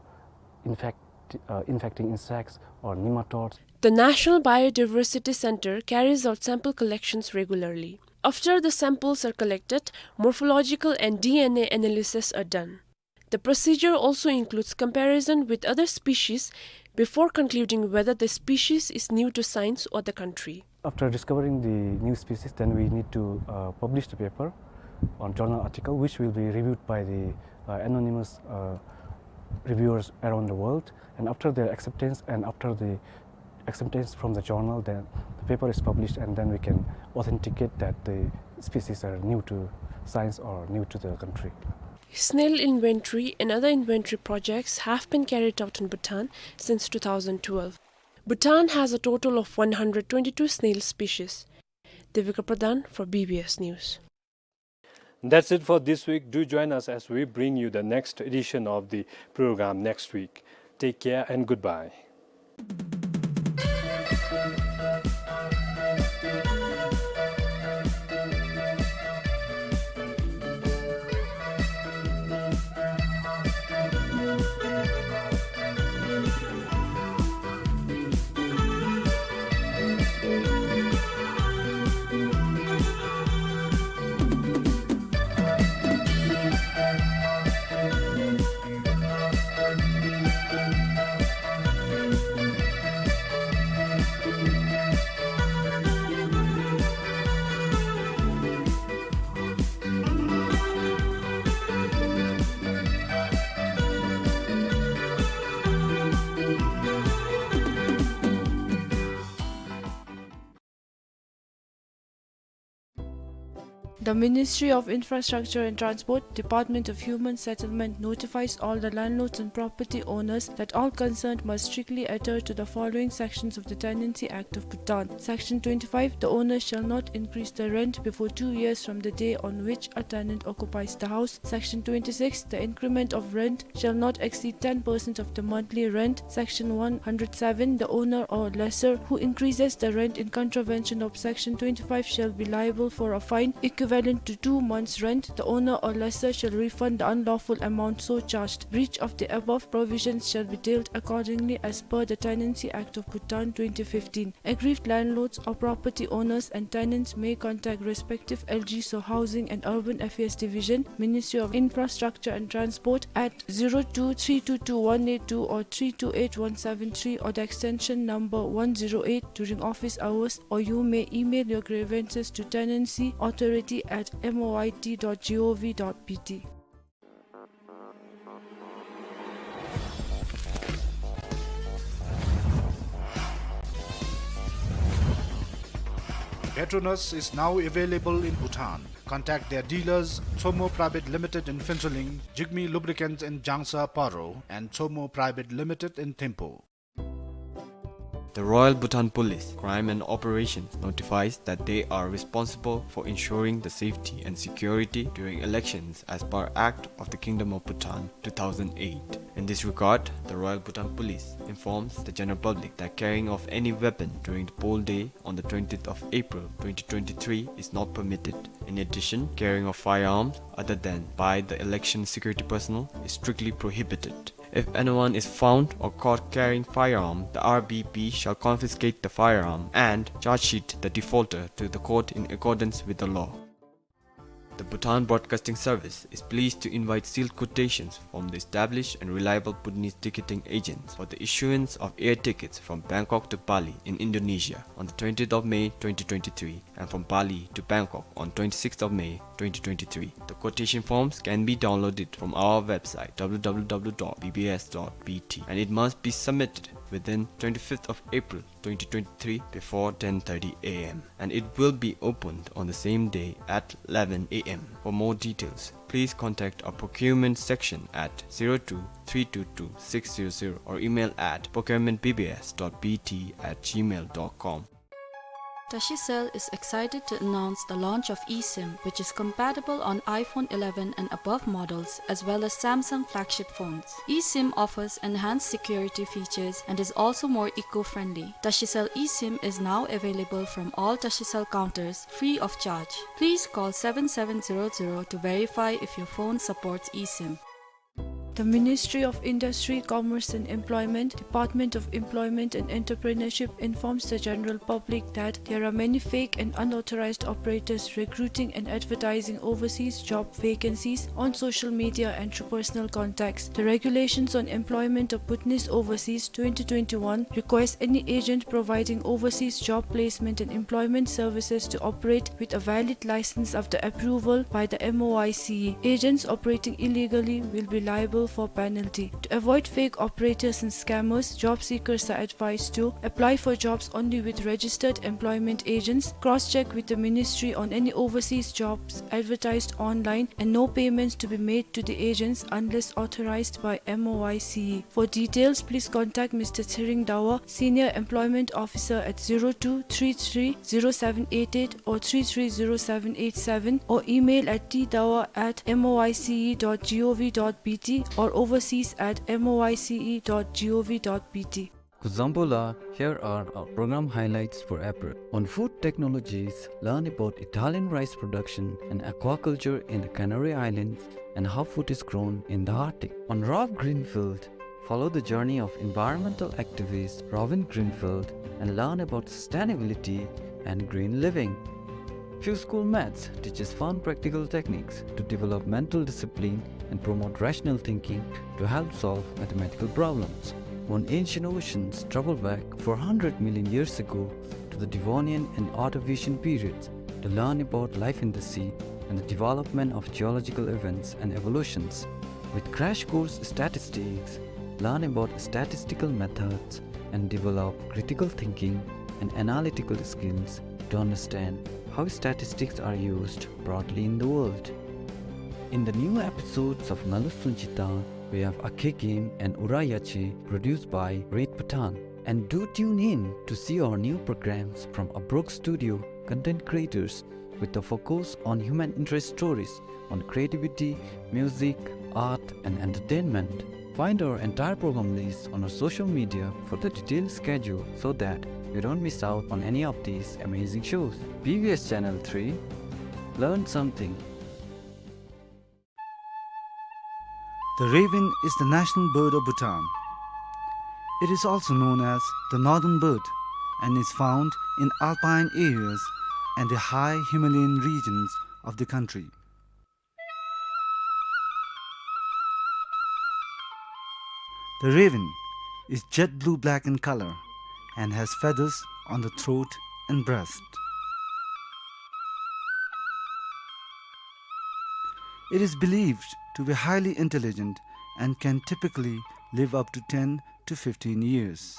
infect-, uh, infecting insects or nematodes. The National Biodiversity Center carries out sample collections regularly. After the samples are collected, morphological and D N A analysis are done. The procedure also includes comparison with other species before concluding whether the species is new to science or the country. After discovering the new species, then we need to, uh, publish the paper on journal article, which will be reviewed by the, uh, anonymous, uh, reviewers around the world. And after their acceptance and after the acceptance from the journal, then the paper is published, and then we can authenticate that the species are new to science or new to the country. Snail inventory and other inventory projects have been carried out in Bhutan since two thousand twelve. Bhutan has a total of one hundred twenty-two snail species. Devika Pradhan for B B S News. That's it for this week. Do join us as we bring you the next edition of the program next week. Take care and goodbye. The Ministry of Infrastructure and Transport, Department of Human Settlement notifies all the landlords and property owners that all concerned must strictly adhere to the following sections of the Tenancy Act of Bhutan. Section twenty-five, the owner shall not increase the rent before two years from the day on which a tenant occupies the house. Section twenty-six, the increment of rent shall not exceed ten percent of the monthly rent. Section one hundred seven, the owner or lessor who increases the rent in contravention of Section twenty-five shall be liable for a fine equivalent to two months' rent. The owner or lessor shall refund the unlawful amount so charged. Breach of the above provisions shall be dealt accordingly as per the Tenancy Act of Bhutan twenty fifteen. Aggrieved landlords or property owners and tenants may contact respective L G S O Housing and Urban Affairs Division, Ministry of Infrastructure and Transport at zero two three two two one eight two or three two eight one seven three or the extension number one zero eight during office hours, or you may email your grievances to tenancy authority at M O I T dot G O V dot B T. Petronas is now available in Bhutan. Contact their dealers, Tsomo Private Limited in Phuentsholing, Jigme Lubricants in Jangsa, Paro, and Tsomo Private Limited in Thimphu. The Royal Bhutan Police, Crime and Operations notifies that they are responsible for ensuring the safety and security during elections as per Act of the Kingdom of Bhutan two thousand eight. In this regard, the Royal Bhutan Police informs the general public that carrying of any weapon during the poll day on the twentieth of April twenty twenty-three is not permitted. In addition, carrying of firearms other than by the election security personnel is strictly prohibited. If anyone is found or caught carrying firearm, the R B P shall confiscate the firearm and charge sheet the defaulter to the court in accordance with the law. The Bhutan Broadcasting Service is pleased to invite sealed quotations from the established and reliable Bhutanese ticketing agents for the issuance of air tickets from Bangkok to Bali in Indonesia on the twentieth of May twenty twenty-three and from Bali to Bangkok on twenty-sixth of May twenty twenty-three. The quotation forms can be downloaded from our website, w w w dot b b s dot b t, and it must be submitted within twenty-fifth of April twenty twenty-three before ten thirty a m, and it will be opened on the same day at eleven a m. For more details, please contact our procurement section at zero two three two two six zero zero or email at procurement b b s dot b t at gmail dot com. Tashicell is excited to announce the launch of eSIM, which is compatible on iPhone eleven and above models, as well as Samsung flagship phones. eSIM offers enhanced security features and is also more eco-friendly. Tashicell eSIM is now available from all Tashicell counters, free of charge. Please call seven seven zero zero to verify if your phone supports eSIM. The Ministry of Industry, Commerce and Employment, Department of Employment and Entrepreneurship informs the general public that there are many fake and unauthorized operators recruiting and advertising overseas job vacancies on social media and through personal contacts. The Regulations on Employment of Bhutanese Overseas twenty twenty-one requires any agent providing overseas job placement and employment services to operate with a valid license after approval by the M O I C E. Agents operating illegally will be liable for penalty. To avoid fake operators and scammers, job seekers are advised to apply for jobs only with registered employment agents, cross-check with the ministry on any overseas jobs advertised online, and no payments to be made to the agents unless authorized by M O I C E. For details, please contact Mister Tshering Dawa, Senior Employment Officer, at zero two three three zero seven eight eight or three three zero seven eight seven, or email at t dawa at m o i c e dot g o v dot b t or overseas at m o i c e dot g o v dot b t. Kuzuzangpo la, here are our program highlights for April. On food technologies, learn about Italian rice production and aquaculture in the Canary Islands and how food is grown in the Arctic. On Rob Greenfield, follow the journey of environmental activist Robin Greenfield and learn about sustainability and green living. Few School Maths teaches fun practical techniques to develop mental discipline and promote rational thinking to help solve mathematical problems. On Ancient Oceans, travel back four hundred million years ago to the Devonian and Ordovician periods to learn about life in the sea and the development of geological events and evolutions. With Crash Course Statistics, learn about statistical methods and develop critical thinking and analytical skills to understand how statistics are used broadly in the world. In the new episodes of Ngalu Sunchita, we have Akhe Game and Ura Yache, produced by Red Bhutan. And do tune in to see our new programs from Abrok Studio content creators with a focus on human interest stories on creativity, music, art, and entertainment. Find our entire program list on our social media for the detailed schedule so that you don't miss out on any of these amazing shows. B B S Channel three, learn something. The raven is the national bird of Bhutan. It is also known as the northern bird and is found in alpine areas and the high Himalayan regions of the country. The raven is jet blue-black in color and has feathers on the throat and breast. It is believed to be highly intelligent and can typically live up to ten to fifteen years.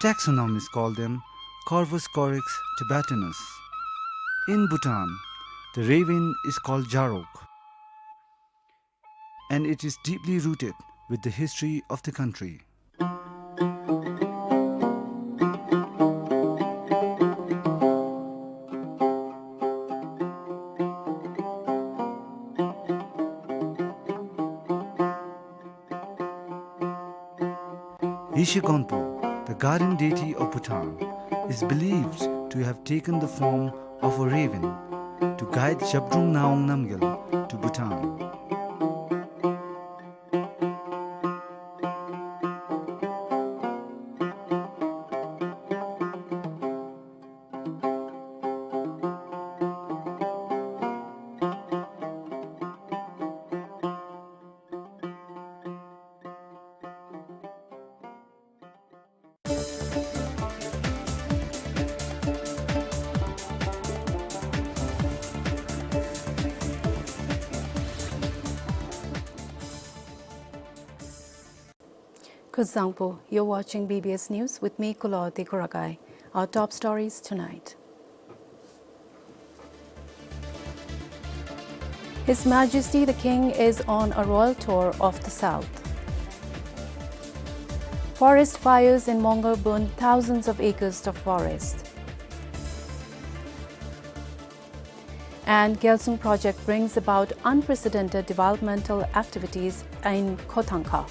Taxonomists call them Corvus corax tibetanus. In Bhutan, the raven is called Jarok, and it is deeply rooted with the history of the country. Yeshe Gonpo, the guardian deity of Bhutan, is believed to have taken the form of a raven to guide Zhabdrung Ngawang Namgyal to Bhutan. Kuzuzangpo, you're watching B B S News with me, Kulawati Kuragai. Our top stories tonight. His Majesty the King is on a royal tour of the South. Forest fires in Mongar burn thousands of acres of forest. And Gyalsung project brings about unprecedented developmental activities in Khotangkha.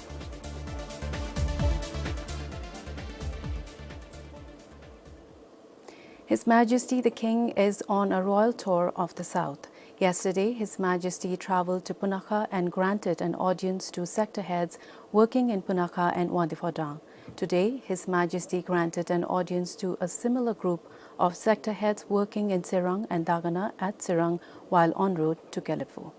His Majesty the King is on a royal tour of the South. Yesterday, His Majesty travelled to Punakha and granted an audience to sector heads working in Punakha and Wangdue Phodrang. Today, His Majesty granted an audience to a similar group of sector heads working in Tsirang and Dagana at Tsirang while en route to Gelephu.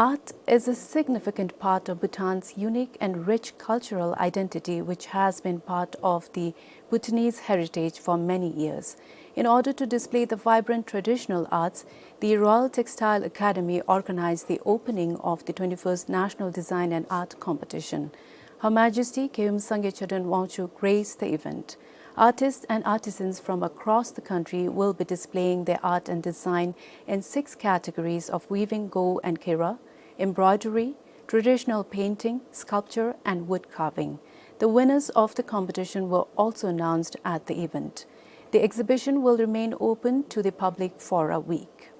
Art is a significant part of Bhutan's unique and rich cultural identity, which has been part of the Bhutanese heritage for many years. In order to display the vibrant traditional arts, the Royal Textile Academy organized the opening of the twenty-first National Design and Art Competition. Her Majesty Kheum Sangay Chöden Wangchuck graced the event. Artists and artisans from across the country will be displaying their art and design in six categories of weaving go and kheira, embroidery, traditional painting, sculpture, and wood carving. The winners of the competition were also announced at the event. The exhibition will remain open to the public for a week.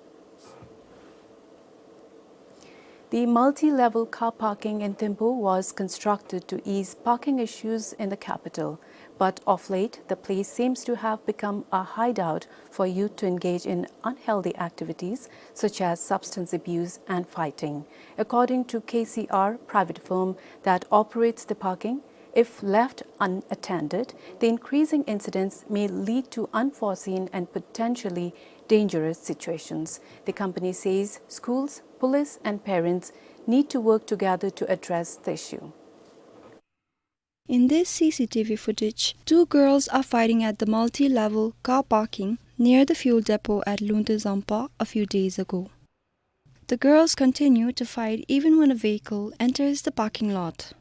The multi-level car parking in Thimphu was constructed to ease parking issues in the capital, but of late, the place seems to have become a hideout for youth to engage in unhealthy activities such as substance abuse and fighting. According to K C R, private firm that operates the parking, if left unattended, the increasing incidents may lead to unforeseen and potentially dangerous situations. The company says schools, police, and parents need to work together to address the issue. In this C C T V footage, two girls are fighting at the multi-level car parking near the fuel depot at Lungte Zampa a few days ago. The girls continue to fight even when a vehicle enters the parking lot.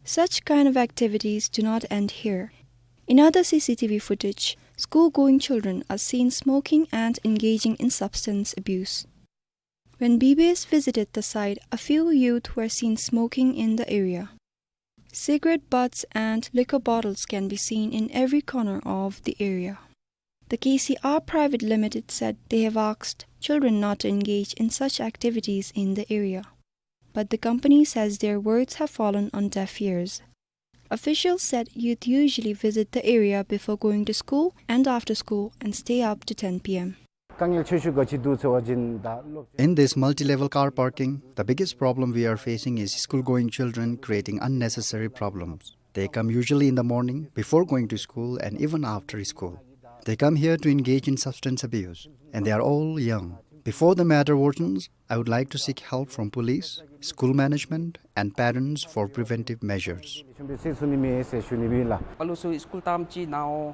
Such kind of activities do not end here. In other C C T V footage, school-going children are seen smoking and engaging in substance abuse. When B B S visited the site, a few youth were seen smoking in the area. Cigarette butts and liquor bottles can be seen in every corner of the area. The K C R Private Limited said they have asked children not to engage in such activities in the area. But the company says their words have fallen on deaf ears. Officials said youth usually visit the area before going to school and after school and stay up to ten P M. དཀའ་ངལ་ཆེ་ཤོས་ག་ཅི་འདུག་ཟེར་བ་ཅིན་ད་སློབ་In this multi-level car parking, the biggest problem we are facing is school-going children creating unnecessary problems. They come usually in the morning before going to school and even after school. They come here to engage in substance abuse, and they are all young. Before the matter worsens, I would like to seek help from police, school management, and parents for preventive measures. ཨ་ལུ་ཚུ་སི་ཀུལ་ཐམས་ཅད་ནང་།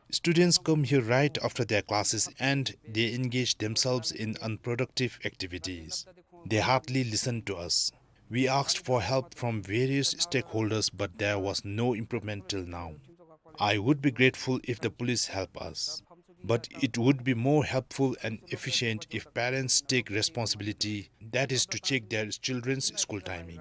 Students come here right after their classes and they engage themselves in unproductive activities. They hardly listen to us. We asked for help from various stakeholders, but there was no improvement till now. I would be grateful if the police help us. But it would be more helpful and efficient if parents take responsibility, that is to check their children's school timing.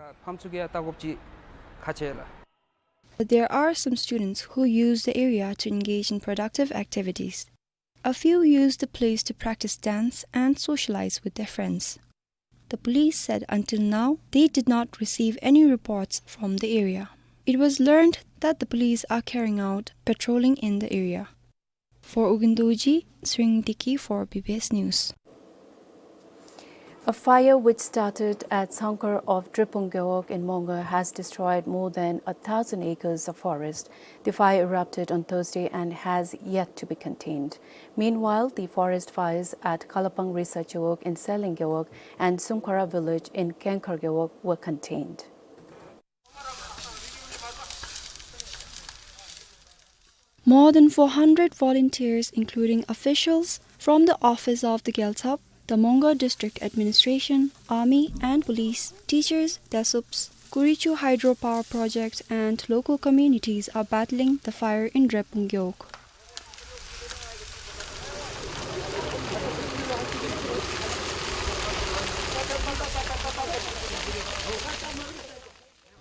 But there are some students who use the area to engage in productive activities. A few use the place to practice dance and socialize with their friends. The police said until now they did not receive any reports from the area. It was learned that the police are carrying out patrolling in the area. For Ugyen Dorji, Tshering Deki for B B S News. A fire which started at Sangkhar of Drepung Gewog in Mongar has destroyed more than a thousand acres of forest. The fire erupted on Thursday and has yet to be contained. Meanwhile, the forest fires at Kalapang Risa Gewog in Seleng Gewog and Sungkhara village in Kengkhar Gewog were contained. More than four hundred volunteers, including officials from the office of the Gyaltsab, The Mongar District Administration, Army and Police, teachers, DASUPs, Kurichu Hydropower Project and local communities are battling the fire in Drepung Gewog.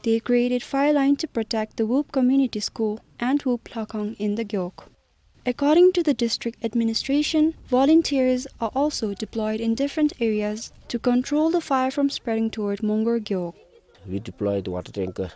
They created fire line to protect the Wup Community School and Wup Lakhang in the Gewog. According to the district administration, volunteers are also deployed in different areas to control the fire from spreading toward Mongar Gewog. We deployed the water tanker,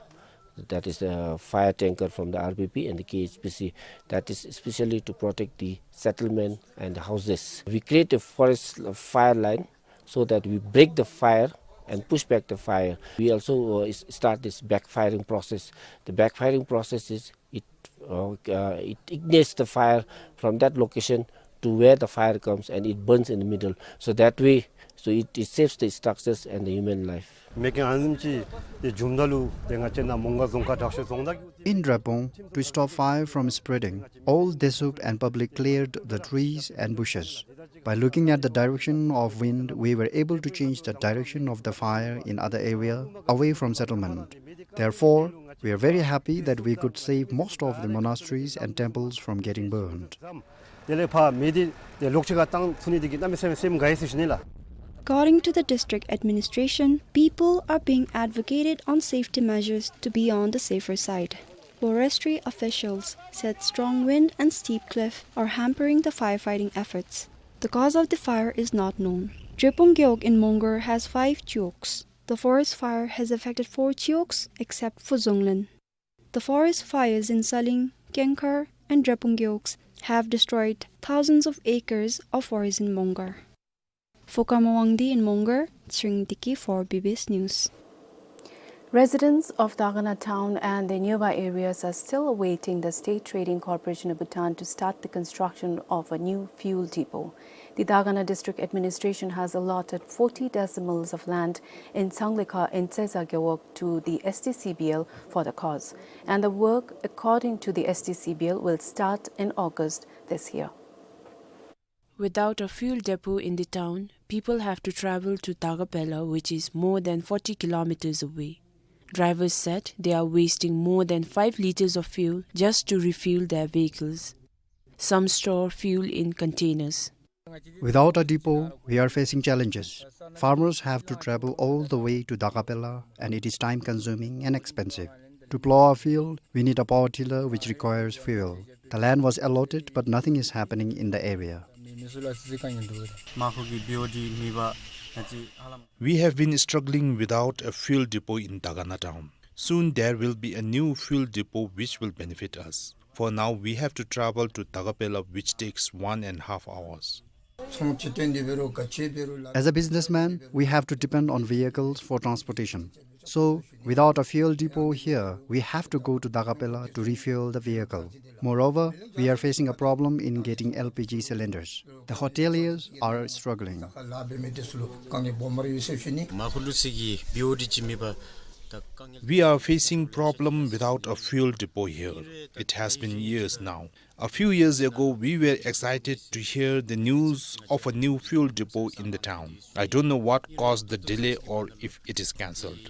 that is the fire tanker from the R B P and the K H P C, that is specially to protect the settlement and the houses. We create a forest fire line so that we break the fire and push back the fire. We also, uh, is, start this backfiring process. The backfiring process is it, uh, uh, it ignites the fire from that location to where the fire comes and it burns in the middle. So that way, so it, it saves the structures and the human life. མེ་རྐྱེན་ཨ་ནེམ་ཅིག་ཏེ་བྱུངམ་ད་ལུ་ཏེ་ང་བཅས་ནཱ་མོང་སྒར་རྫོང་ཁག་དྲག་ཤོས་རྫོང་བདག In Drepung, to stop fire from spreading, all DASUP and public cleared the trees and bushes. By looking at the direction of wind, we were able to change the direction of the fire in other area away from settlement. Therefore, we are very happy that we could save most of the monasteries and temples from getting burned. དེ་ལས་ཕར་མེ་འདི་ཏེ་ལོགས་ཅིག་ཁར་བཏང་ཚུགས་ནི་འདི་གིས་གནམ་མེད་ས་མེད་སེམས་དགའ་ཡི་ཟེར་ཞུ་ནི་ལགས། According to the district administration, people are being advocated on safety measures to be on the safer side. Forestry officials said strong wind and steep cliff are hampering the firefighting efforts. The cause of the fire is not known. Drepung Gewog in Mongar has five chiwogs. The forest fire has affected four chiwogs except for Zonglen. The forest fires in Saling, Kengkhar, and Drepung Gewogs have destroyed thousands of acres of forest in Mongar. For Karma Wangdi in Mongar, Tshering Tiki for B B S News. Residents of Dagana town and the nearby areas are still awaiting the State Trading Corporation of Bhutan to start the construction of a new fuel depot. The Dagana District Administration has allotted forty decimals of land in Tsanglekhar in Tseza Gewog to the S T C B L for the cause, and the work, according to the S T C B L, will start in August this year. Without a fuel depot in the town, people have to travel to Dagapela, which is more than forty kilometers away. Drivers said they are wasting more than five liters of fuel just to refuel their vehicles. Some store fuel in containers. Without a depot, we are facing challenges. Farmers have to travel all the way to Dagapela, and it is time-consuming and expensive. To plow a field, we need a power tiller which requires fuel. The land was allotted, but nothing is happening in the area. We have been struggling without a fuel depot in Dagana town. Soon there will be a new fuel depot which will benefit us. For now, we have to travel to Dagapela, which takes one and a half hours. As a businessman, we have to depend on vehicles for transportation. So, without a fuel depot here, we have to go to Dagapela to refuel the vehicle. Moreover, we are facing a problem in getting L P G cylinders. The hoteliers are struggling. We are facing problem without a fuel depot here. It has been years now. A few years ago, we were excited to hear the news of a new fuel depot in the town. I don't know what caused the delay or if it is cancelled.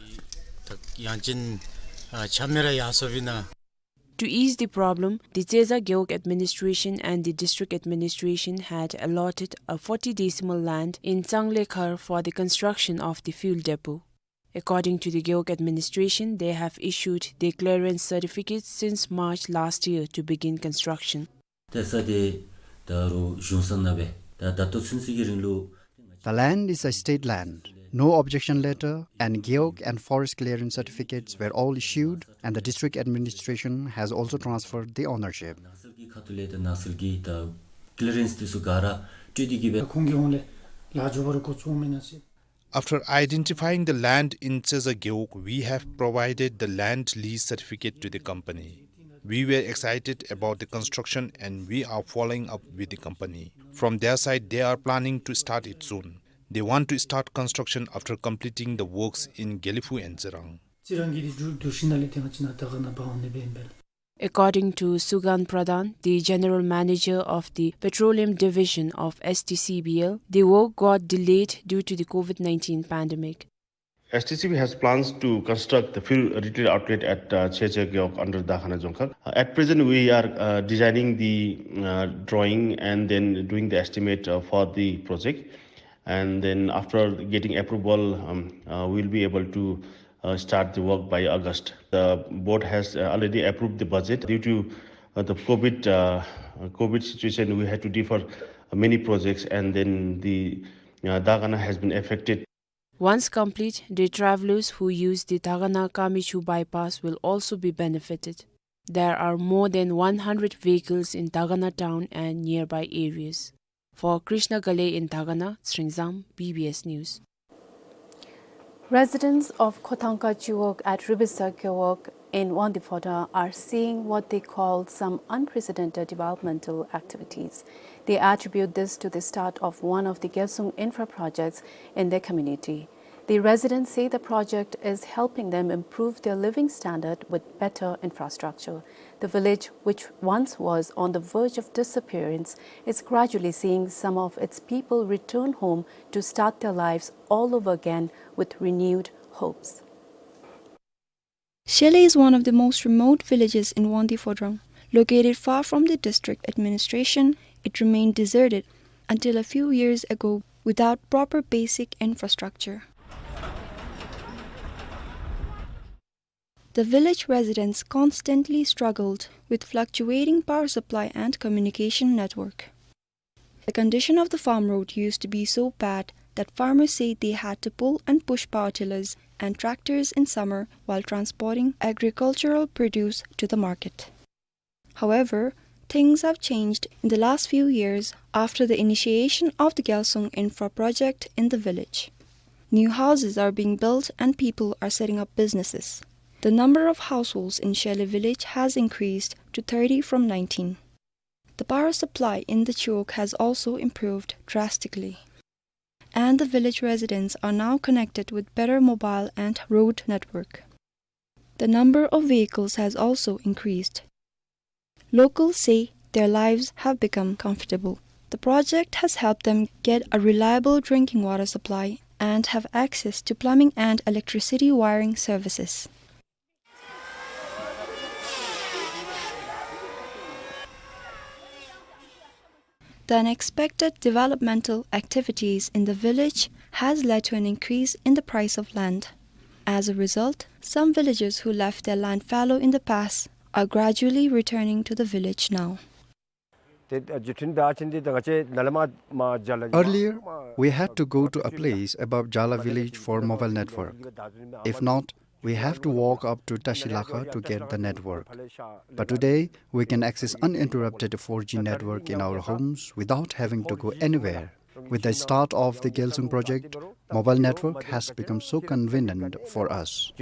To ease the problem, the Tseza Gewog administration and the district administration had allotted a forty decimal land in Tsanglekhar for the construction of the fuel depot. According to the Gewog administration, they have issued their clearance certificates since March last year to begin construction. ཏེ་ས་དེ་ད་རུང་གཞུང་ས་ནང་སྦེ་ད་ད་ལྟོ་ཚུན་ཚོད་ཀྱི་རིང་ལུ། The land is a state land. No objection letter and Gewog and forest clearance certificates were all issued, and the district administration has also transferred the ownership. ནགས་ཚལ་གྱི་ཁ་ཐུག་ལས་ད་ནགས་ཚལ་གྱི་ད་ཀི་ལི་རེནསི་འདི་ཚུ་ག་ར་སྤྲོད་དེ་གི་སྦེ། ཁོང་གི་ཧོངས་ལས་ལཱ་འགྱོ་བར་འགོ་བཙུགས་མེན་ན་ཟེར། After identifying the land in Tseza Gewog, we have provided the land lease certificate to the company. We were excited about the construction and we are following up with the company. From their side, they are planning to start it soon. They want to start construction after completing the works in Gelephu and Tsirang. ཙི་རང་གི་རི་རྒྱུད་དུ་ཤིང་ནང་ལས་ཏེ་ང་བཅས་ནཱ་ད་ག་ནང་འབག་འོང་ནི་སྦེ་ཨིན་པས། According to Sugan Pradhan, the general manager of the Petroleum Division of S T C B L, the work got delayed due to the COVID nineteen pandemic. S T C B has plans to construct the fuel retail outlet at, uh, Cheche Gewog under Dagana Dzongkhag. Uh, at present, we are, uh, designing the, uh, drawing and then doing the estimate, uh, for the project. And then after getting approval, um, uh, we'll be able to, uh, start the work by August. The board has, uh, already approved the budget. Due to, uh, the COVID, uh, COVID situation, we had to defer many projects, and then the, uh, Dagana has been affected. Once complete, the travelers who use the Dagana Kamichu bypass will also be benefited. There are more than one hundred vehicles in Dagana town and nearby areas. For Krishna Ghale in Dagana, Tsringzam, B B S News. Residents of Khothangka Chiwog at Ribisa Gewog in Wangdue Phodrang are seeing what they call some unprecedented developmental activities. They attribute this to the start of one of the Gyalsung infra projects in their community. The residents say the project is helping them improve their living standard with better infrastructure. The village, which once was on the verge of disappearance, is gradually seeing some of its people return home to start their lives all over again with renewed hopes. Shele is one of the most remote villages in Wangdue Phodrang. Located far from the district administration, it remained deserted until a few years ago without proper basic infrastructure. The village residents constantly struggled with fluctuating power supply and communication network. The condition of the farm road used to be so bad that farmers say they had to pull and push power tillers and tractors in summer while transporting agricultural produce to the market. However, things have changed in the last few years after the initiation of the Gyalsung Infra project in the village. New houses are being built and people are setting up businesses. The number of households in Shele village has increased to thirty from nineteen. The power supply in the Chiwog has also improved drastically. And the village residents are now connected with better mobile and road network. The number of vehicles has also increased. Locals say their lives have become comfortable. The project has helped them get a reliable drinking water supply and have access to plumbing and electricity wiring services. The unexpected developmental activities in the village has led to an increase in the price of land. As a result, some villagers who left their land fallow in the past are gradually returning to the village now. Earlier, we had to go to a place above Jala village for mobile network. If not, we have to walk up to Tashilakha to get the network. But today, we can access uninterrupted four G network in our homes without having to go anywhere. With the start of the Gyalsung project, mobile network has become so convenient for us.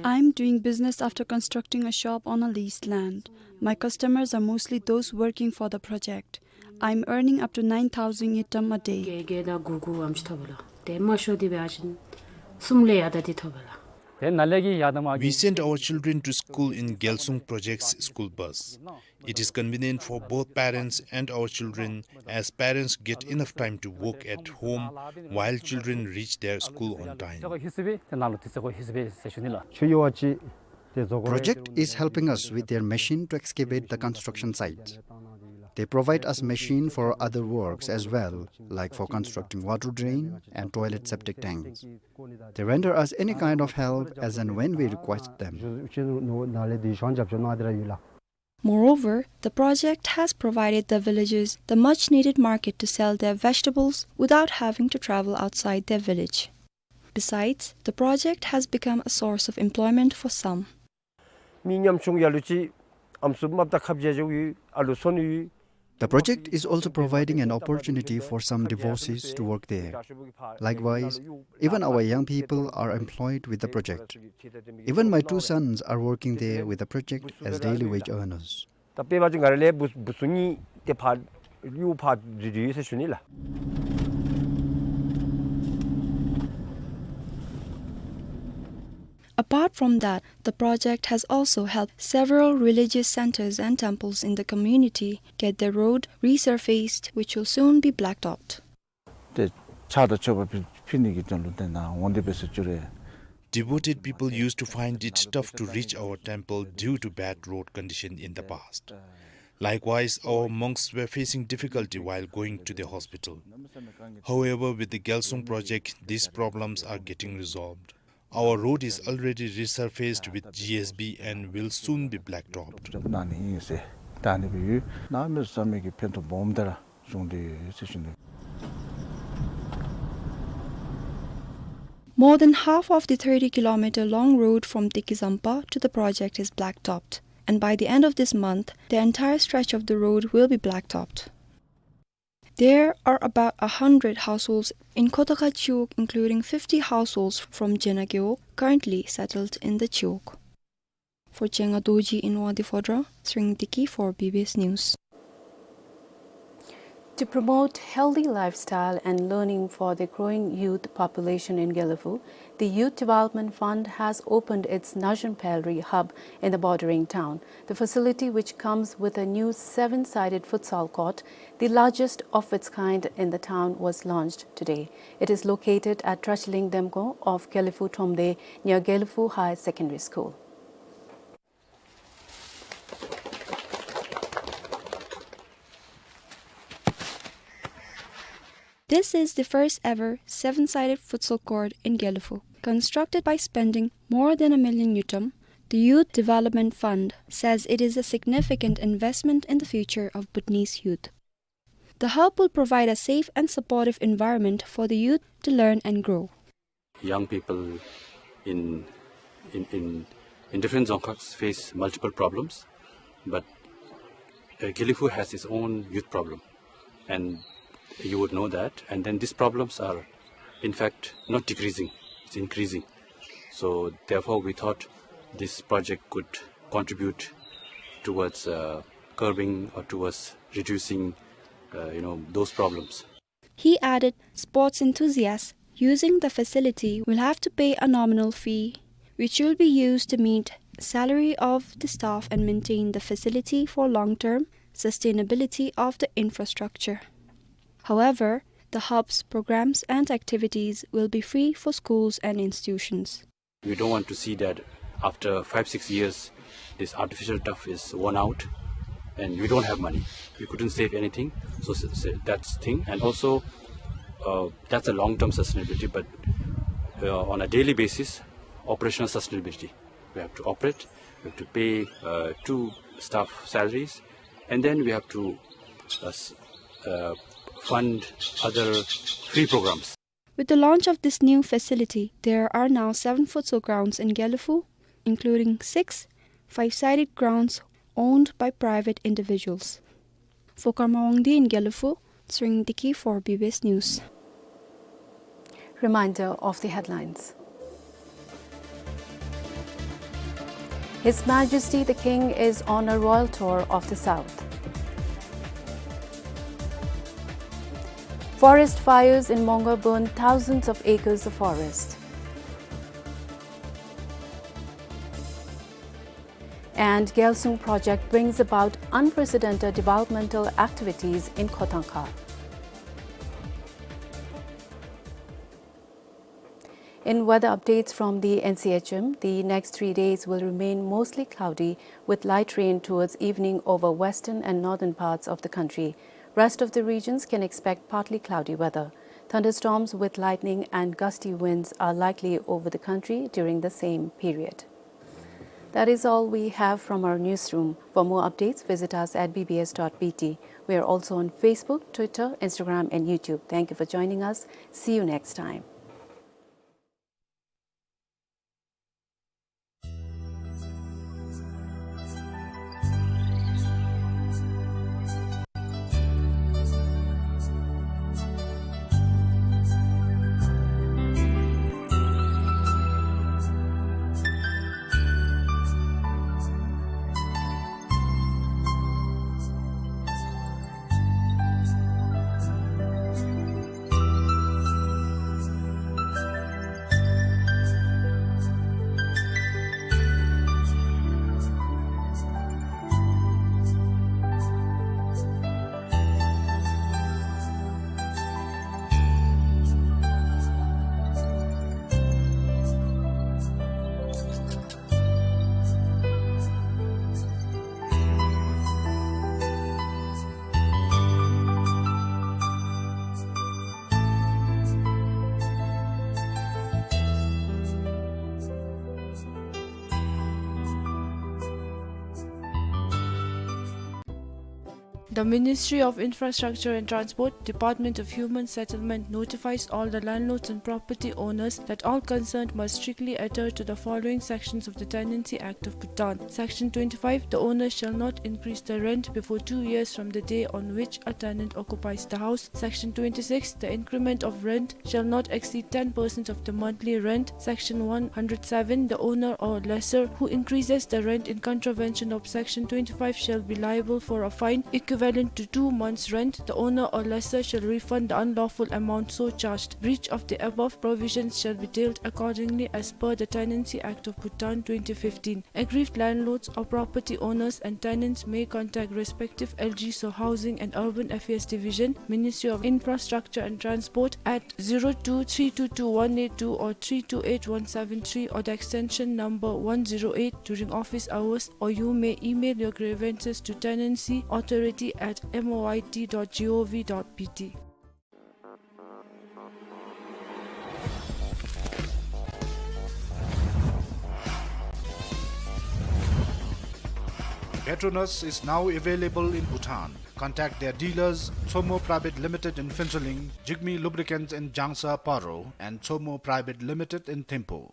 I'm doing business after constructing a shop on a leased land. My customers are mostly those working for the project. I'm earning up to nine thousand ngultrum a day. We send our children to school in Gyalsung Project's school bus. It is convenient for both parents and our children, as parents get enough time to work at home while children reach their school on time. Project is helping us with their machine to excavate the construction site. They provide us machine for other works as well, like for constructing water drain and toilet septic tanks. They render us any kind of help as and when we request them. Moreover, the project has provided the villagers the much needed market to sell their vegetables without having to travel outside their village. Besides, the project has become a source of employment for some. The project is also providing an opportunity for some divorcees to work there. Likewise, even our young people are employed with the project. Even my two sons are working there with the project as daily wage earners. ད་དཔེ་འབད་བ་ཅིན་ང་ར་ལས་བུ་བུ་ཚུ་གཉིས་ཏེ་ཕར་གཡུས་ཕར་འགྱོ་དོ་ཡོད་ཟེར་ཞུ་ནི་ལགས། Apart from that, the project has also helped several religious centers and temples in the community get their road resurfaced, which will soon be blacktopped. ཏེ་ཕྱག་དང་མཆོད་པ་ཕུལ་ཕུལ་ནི་གི་དོན་ལུ་ཏེ་ནཱ་འོང་སྟེ་འབད་སར་འགྱོ་རུང་། Devoted people used to find it tough to reach our temple due to bad road condition in the past. Likewise, our monks were facing difficulty while going to the hospital. However, with the Gyalsung project, these problems are getting resolved. Our road is already resurfaced with G S B and will soon be blacktopped. གནང་ནི་ཨིན་ཟེར་ད་ཨ་ནི་སྦེ་ཡོད། ནཱ་མི་ཚང་མ་གིས་ཕན་ཐོགས་སྦོམ་སྦེ་ར་བྱུང་སྟེ་ཡོད་ཟེར་ཞུ་ནི། More than half of the thirty kilometer long road from Tikizampa to the project is blacktopped, and by the end of this month, the entire stretch of the road will be blacktopped. There are about a hundred households in Khotakha Chiwog, including fifty households from Jenageo, currently settled in the Chiwog. For Chenga Dorji in Wangdue Phodrang, Tshering Deki for B B S News. To promote healthy lifestyle and learning for the growing youth population in Gelephu, the Youth Development Fund has opened its Nazhum Phaelri hub in the bordering town. The facility, which comes with a new seven-sided futsal court, the largest of its kind in the town, was launched today. It is located at Trachling Demko off Gelephu Thromde, near Gelephu High Secondary School. This is the first ever seven-sided futsal court in Gelephu. Constructed by spending more than a million ngultrum, the Youth Development Fund says it is a significant investment in the future of Bhutanese youth. The hub will provide a safe and supportive environment for the youth to learn and grow. Young people in, in, in, in different Dzongkhags face multiple problems, but, uh, Gelephu has its own youth problem, and you would know that. And then these problems are, in fact, not decreasing, it's increasing. So therefore, we thought this project could contribute towards, uh, curbing or towards reducing, uh, you know, those problems. He added, sports enthusiasts using the facility will have to pay a nominal fee, which will be used to meet salary of the staff and maintain the facility for long-term sustainability of the infrastructure. However, the hub's programs and activities will be free for schools and institutions. We don't want to see that after five, six years, this artificial turf is worn out and we don't have money. We couldn't save anything. So s-, s-, that's thing. And also, uh, that's a long-term sustainability, but, uh, on a daily basis, operational sustainability. We have to operate, we have to pay, uh, two staff salaries, and then we have to, uh, s-, uh, fund other free programs. With the launch of this new facility, there are now seven futsal grounds in Gelephu, including six five-sided grounds owned by private individuals. For Karma Wangdi in Gelephu, Tshering Deki for B B S News. Reminder of the headlines. His Majesty the King is on a royal tour of the South. Forest fires in Mongar burn thousands of acres of forest. And Gyalsung project brings about unprecedented developmental activities in Khotangkha. In weather updates from the N C H M, the next three days will remain mostly cloudy with light rain towards evening over western and northern parts of the country. Rest of the regions can expect partly cloudy weather. Thunderstorms with lightning and gusty winds are likely over the country during the same period. That is all we have from our newsroom. For more updates, visit us at B B S dot B T. We are also on Facebook, Twitter, Instagram, and YouTube. Thank you for joining us. See you next time. The Ministry of Infrastructure and Transport, Department of Human Settlement notifies all the landlords and property owners that all concerned must strictly adhere to the following sections of the Tenancy Act of Bhutan. Section twenty-five, the owner shall not increase the rent before two years from the day on which a tenant occupies the house. Section twenty-six, the increment of rent shall not exceed ten percent of the monthly rent. Section one hundred seven, the owner or lessor who increases the rent in contravention of Section twenty-five shall be liable for a fine equivalent to two months' rent. The owner or lessor shall refund the unlawful amount so charged. Breach of the above provisions shall be dealt accordingly as per the Tenancy Act of Bhutan twenty fifteen. Aggrieved landlords or property owners and tenants may contact respective L G S or Housing and Urban Affairs Division, Ministry of Infrastructure and Transport at zero two three two two one eight two or three two eight one seven three or the extension number one zero eight during office hours, or you may email your grievances to tenancy authority at M O I T dot G O V dot B T. Petronas is now available in Bhutan. Contact their dealers, Tsomo Private Limited in Phuentsholing, Jigme Lubricants in Jangsa Paro, and Tsomo Private Limited in Thimphu.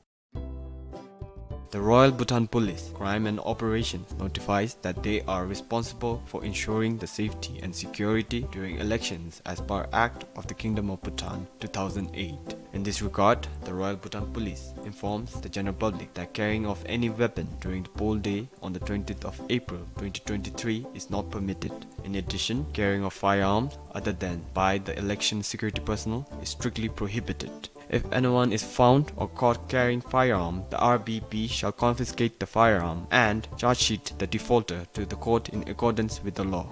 The Royal Bhutan Police, Crime and Operations notifies that they are responsible for ensuring the safety and security during elections as per Act of the Kingdom of Bhutan two thousand eight. In this regard, the Royal Bhutan Police informs the general public that carrying of any weapon during the poll day on the twentieth of April twenty twenty-three is not permitted. In addition, carrying of firearms other than by the election security personnel is strictly prohibited. If anyone is found or caught carrying firearm, the R B P shall confiscate the firearm and charge sheet the defaulter to the court in accordance with the law.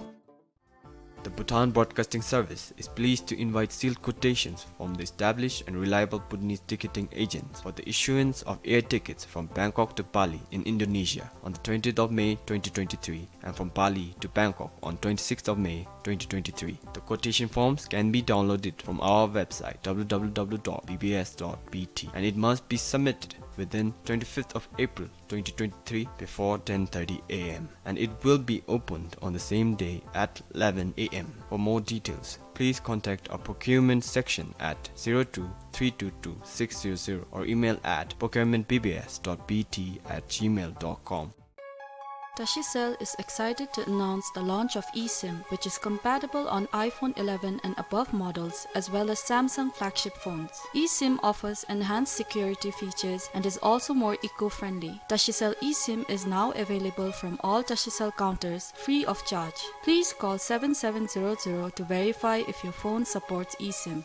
The Bhutan Broadcasting Service is pleased to invite sealed quotations from the established and reliable Bhutanese ticketing agents for the issuance of air tickets from Bangkok to Bali in Indonesia on the twentieth of May twenty twenty-three and from Bali to Bangkok on twenty-sixth of May twenty twenty-three. The quotation forms can be downloaded from our website, W W W dot B B S dot B T, and it must be submitted within twenty-fifth of April twenty twenty-three before ten thirty A M, and it will be opened on the same day at eleven A M. For more details, please contact our procurement section at zero two three two two six zero zero or email at procurement B B S dot B T at gmail dot com. Tashicell is excited to announce the launch of eSIM, which is compatible on iPhone eleven and above models, as well as Samsung flagship phones. eSIM offers enhanced security features and is also more eco-friendly. Tashicell eSIM is now available from all Tashicell counters, free of charge. Please call seven seven zero zero to verify if your phone supports eSIM.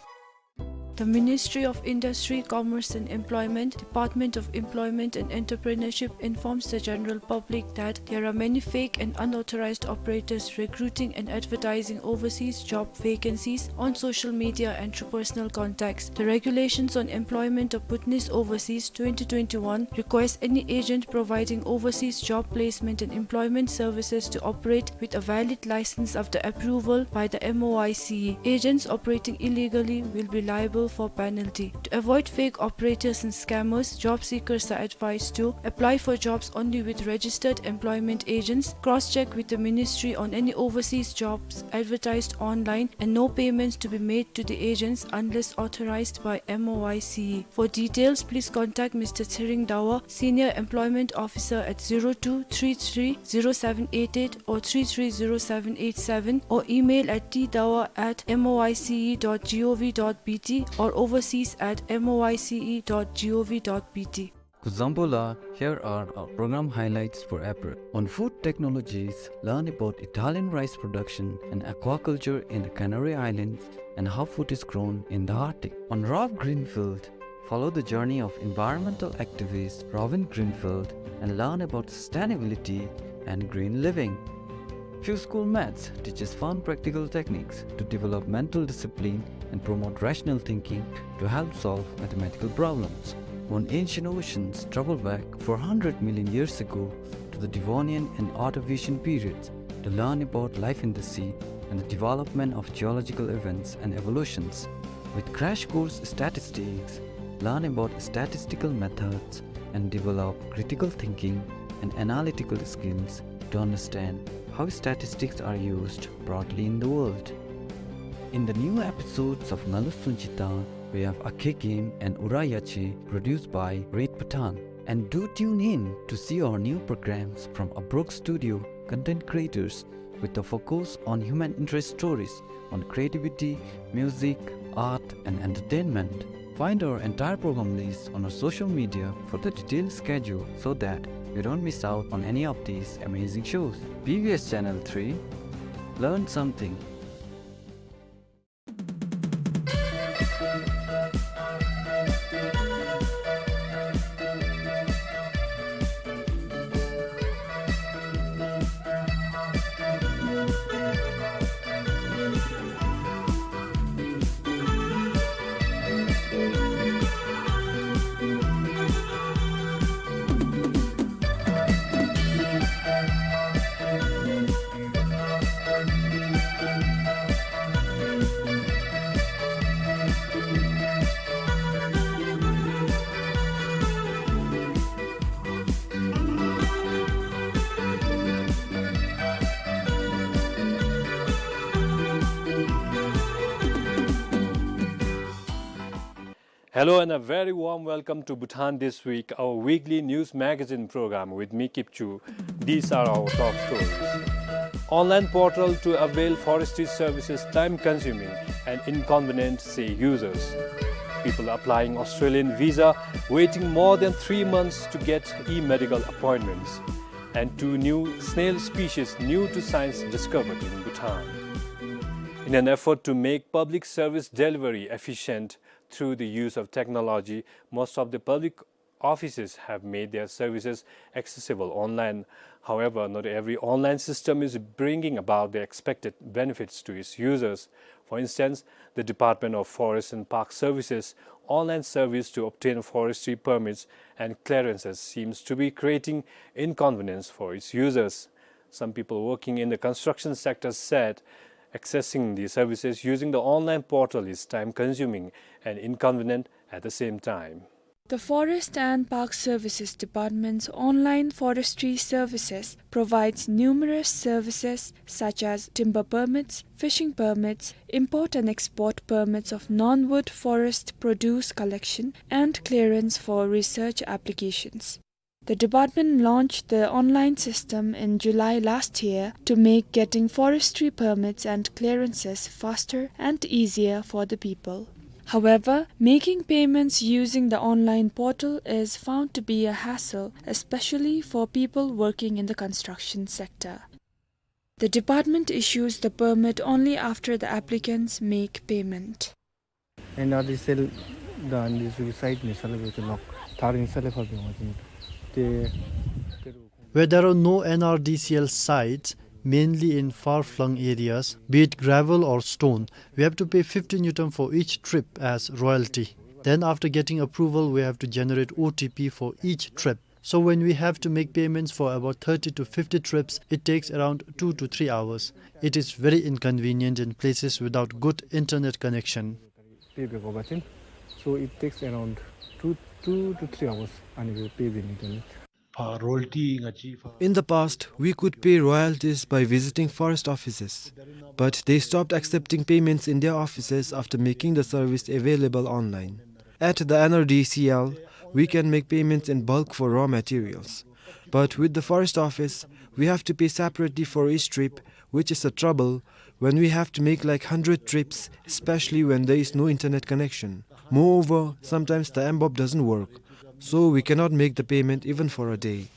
The Ministry of Industry, Commerce and Employment, Department of Employment and Entrepreneurship informs the general public that there are many fake and unauthorized operators recruiting and advertising overseas job vacancies on social media and through personal contacts. The Regulations on Employment of Bhutanese Overseas twenty twenty-one requires any agent providing overseas job placement and employment services to operate with a valid license after approval by the M O I C E. Agents operating illegally will be liable for penalty. To avoid fake operators and scammers, job seekers are advised to apply for jobs only with registered employment agents, cross-check with the ministry on any overseas jobs advertised online, and no payments to be made to the agents unless authorized by M O I C E. For details, please contact Mister Tshering Dawa, Senior Employment Officer, at zero two three three zero seven eight eight or three three zero seven eight seven, or email at t dawa at M O I C E dot gov dot B T or overseas at M O I C E dot gov dot B T. Kuzuzangpo la, here are our program highlights for April. On food technologies, learn about Italian rice production and aquaculture in the Canary Islands and how food is grown in the Arctic. On Rob Greenfield, follow the journey of environmental activist Robin Greenfield and learn about sustainability and green living. Q School Maths teaches fun practical techniques to develop mental discipline and promote rational thinking to help solve mathematical problems. On ancient oceans, travel back four hundred million years ago to the Devonian and Ordovician periods to learn about life in the sea and the development of geological events and evolutions. With Crash Course Statistics, learn about statistical methods and develop critical thinking and analytical skills to understand how statistics are used broadly in the world. In the new episodes of Ngalu Sunchita, we have Akhe Game and Ura Yache, produced by Red Bhutan. And do tune in to see our new programs from Abrok Studio, content creators with a focus on human interest stories on creativity, music, art, and entertainment. Find our entire program list on our social media for the detailed schedule so that you don't miss out on any of these amazing shows. B B S Channel three, learn something. Hello and a very warm welcome to Bhutan This Week, our weekly news magazine program with me, Kipchu. These are our top stories. Online portal to avail forestry services time-consuming and inconvenient, say users. People applying Australian visa waiting more than three months to get e-medical appointments. And two new snail species new to science discovered in Bhutan. In an effort to make public service delivery efficient through the use of technology, most of the public offices have made their services accessible online. However, not every online system is bringing about the expected benefits to its users. For instance, the Department of Forest and Park Services online service to obtain forestry permits and clearances seems to be creating inconvenience for its users. Some people working in the construction sector said accessing the services using the online portal is time-consuming and inconvenient at the same time. The Forest and Park Services Department's online forestry services provides numerous services such as timber permits, fishing permits, import and export permits of non-wood forest produce collection, and clearance for research applications. The department launched the online system in July last year to make getting forestry permits and clearances faster and easier for the people. However, making payments using the online portal is found to be a hassle, especially for people working in the construction sector. The department issues the permit only after the applicants make payment. N R D C L the N R D C L site ni sala bete lok, tharin sala fa be ma jin te. Where there are no N R D C L sites, mainly in far-flung areas, be it gravel or stone, we have to pay fifty ngultrum for each trip as royalty. Then, after getting approval, we have to generate O T P for each trip. So when we have to make payments for about thirty to fifty trips, it takes around two to three hours. It is very inconvenient in places without good internet connection. Pay be go batin. So it takes around two, two to three hours and we pay be ni. In the past, we could pay royalties by visiting forest offices, but they stopped accepting payments in their offices after making the service available online. At the N R D C L, we can make payments in bulk for raw materials. But with the forest office, we have to pay separately for each trip, which is a trouble when we have to make, like, hundred trips, especially when there is no internet connection. Moreover, sometimes the M BOP doesn't work, so we cannot make the payment even for a day.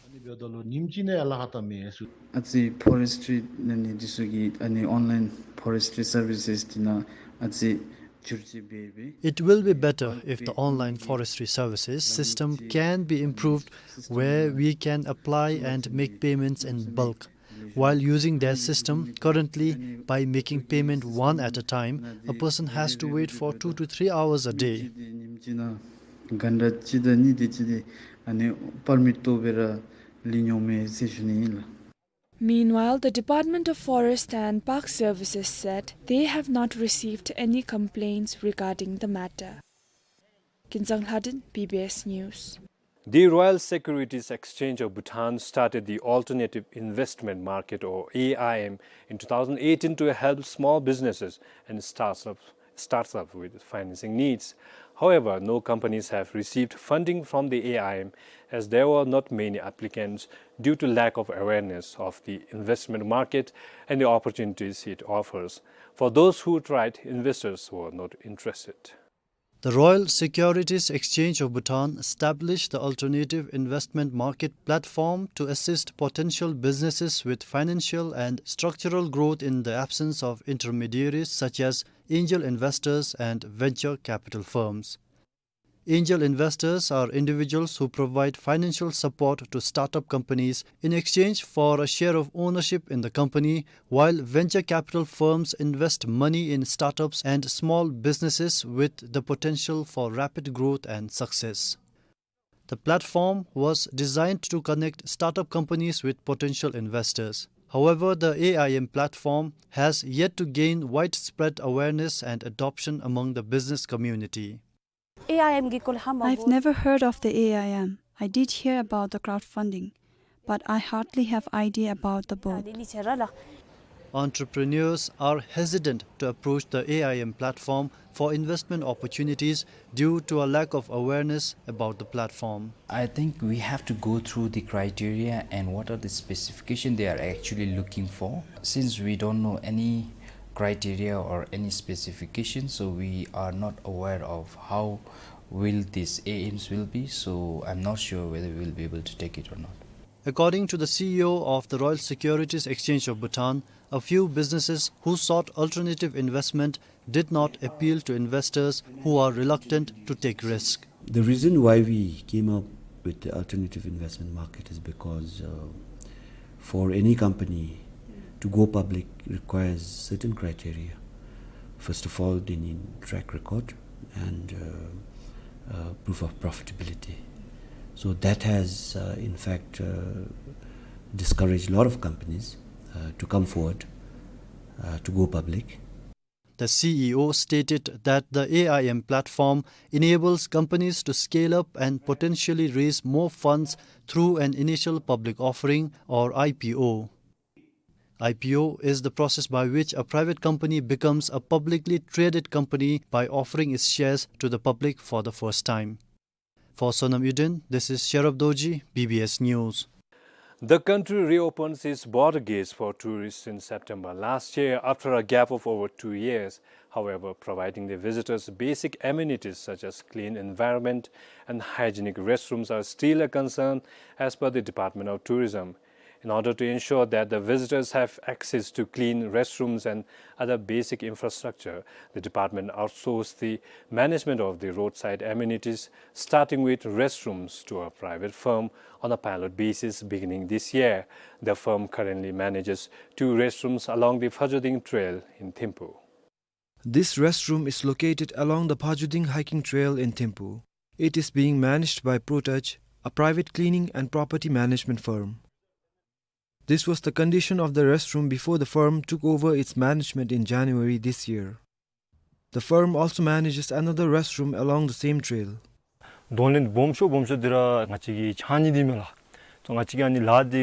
Aji forestry nani disu ki ani online forestry services tina aji It will be better if the online forestry services system can be improved, where we can apply and make payments in bulk. While using their system, currently, by making payment one at a time, a person has to wait for two to three hours a day. Meanwhile, the Department of Forest and Park Services said they have not received any complaints regarding the matter. Kinzang Lhadon, B B S News. The Royal Securities Exchange of Bhutan started the Alternative Investment Market, or A I M, in two thousand eighteen to help small businesses and startups, startups with financing needs. However, no companies have received funding from the A I M, as there were not many applicants due to lack of awareness of the investment market and the opportunities it offers. For those who tried, investors were not interested. The Royal Securities Exchange of Bhutan established the alternative investment market platform to assist potential businesses with financial and structural growth in the absence of intermediaries such as angel investors and venture capital firms. Angel investors are individuals who provide financial support to startup companies in exchange for a share of ownership in the company, while venture capital firms invest money in startups and small businesses with the potential for rapid growth and success. The platform was designed to connect startup companies with potential investors. However, the A I M platform has yet to gain widespread awareness and adoption among the business community. I've never heard of the A I M. I did hear about the crowdfunding, but I hardly have idea about the both. Entrepreneurs are hesitant to approach the A I M platform for investment opportunities due to a lack of awareness about the platform. I think we have to go through the criteria and what are the specification they are actually looking for. Since we don't know any criteria or any specification, so we are not aware of how will these A I Ms will be, so I'm not sure whether we'll be able to take it or not. According to the C E O of the Royal Securities Exchange of Bhutan, a few businesses who sought alternative investment did not appeal to investors who are reluctant to take risk. The reason why we came up with the alternative investment market is because, uh, for any company to go public requires certain criteria. First of all, they need track record and, uh, uh, proof of profitability. So that has, uh, in fact, uh, discouraged a lot of companies, uh, to come forward, uh, to go public. The C E O stated that the A I M platform enables companies to scale up and potentially raise more funds through an initial public offering, or I P O. I P O is the process by which a private company becomes a publicly traded company by offering its shares to the public for the first time. For Sonam Yuden, this is Sherab Dorji, B B S News. The country reopens its border gates for tourists in September last year after a gap of over two years. However, providing the visitors basic amenities such as clean environment and hygienic restrooms are still a concern, as per the Department of Tourism. In order to ensure that the visitors have access to clean restrooms and other basic infrastructure, the department outsourced the management of the roadside amenities, starting with restrooms, to a private firm on a pilot basis beginning this year. The firm currently manages two restrooms along the Phajuding Trail in Thimphu. This restroom is located along the Phajuding hiking trail in Thimphu. It is being managed by ProTouch, a private cleaning and property management firm. This was the condition of the restroom before the firm took over its management in January this year. The firm also manages another restroom along the same trail. གདོང་ལེན་སྦོམ་ཤོས་སྦོམ་ཤོས་འདི་ར་ང་བཅས་ཀྱི་ཕྱགས་སྙིགས་འདི་ཨིན་མས་ལགས། ང་བཅས་ཀྱིས་ཨ་ནི་ལཱ་འདི་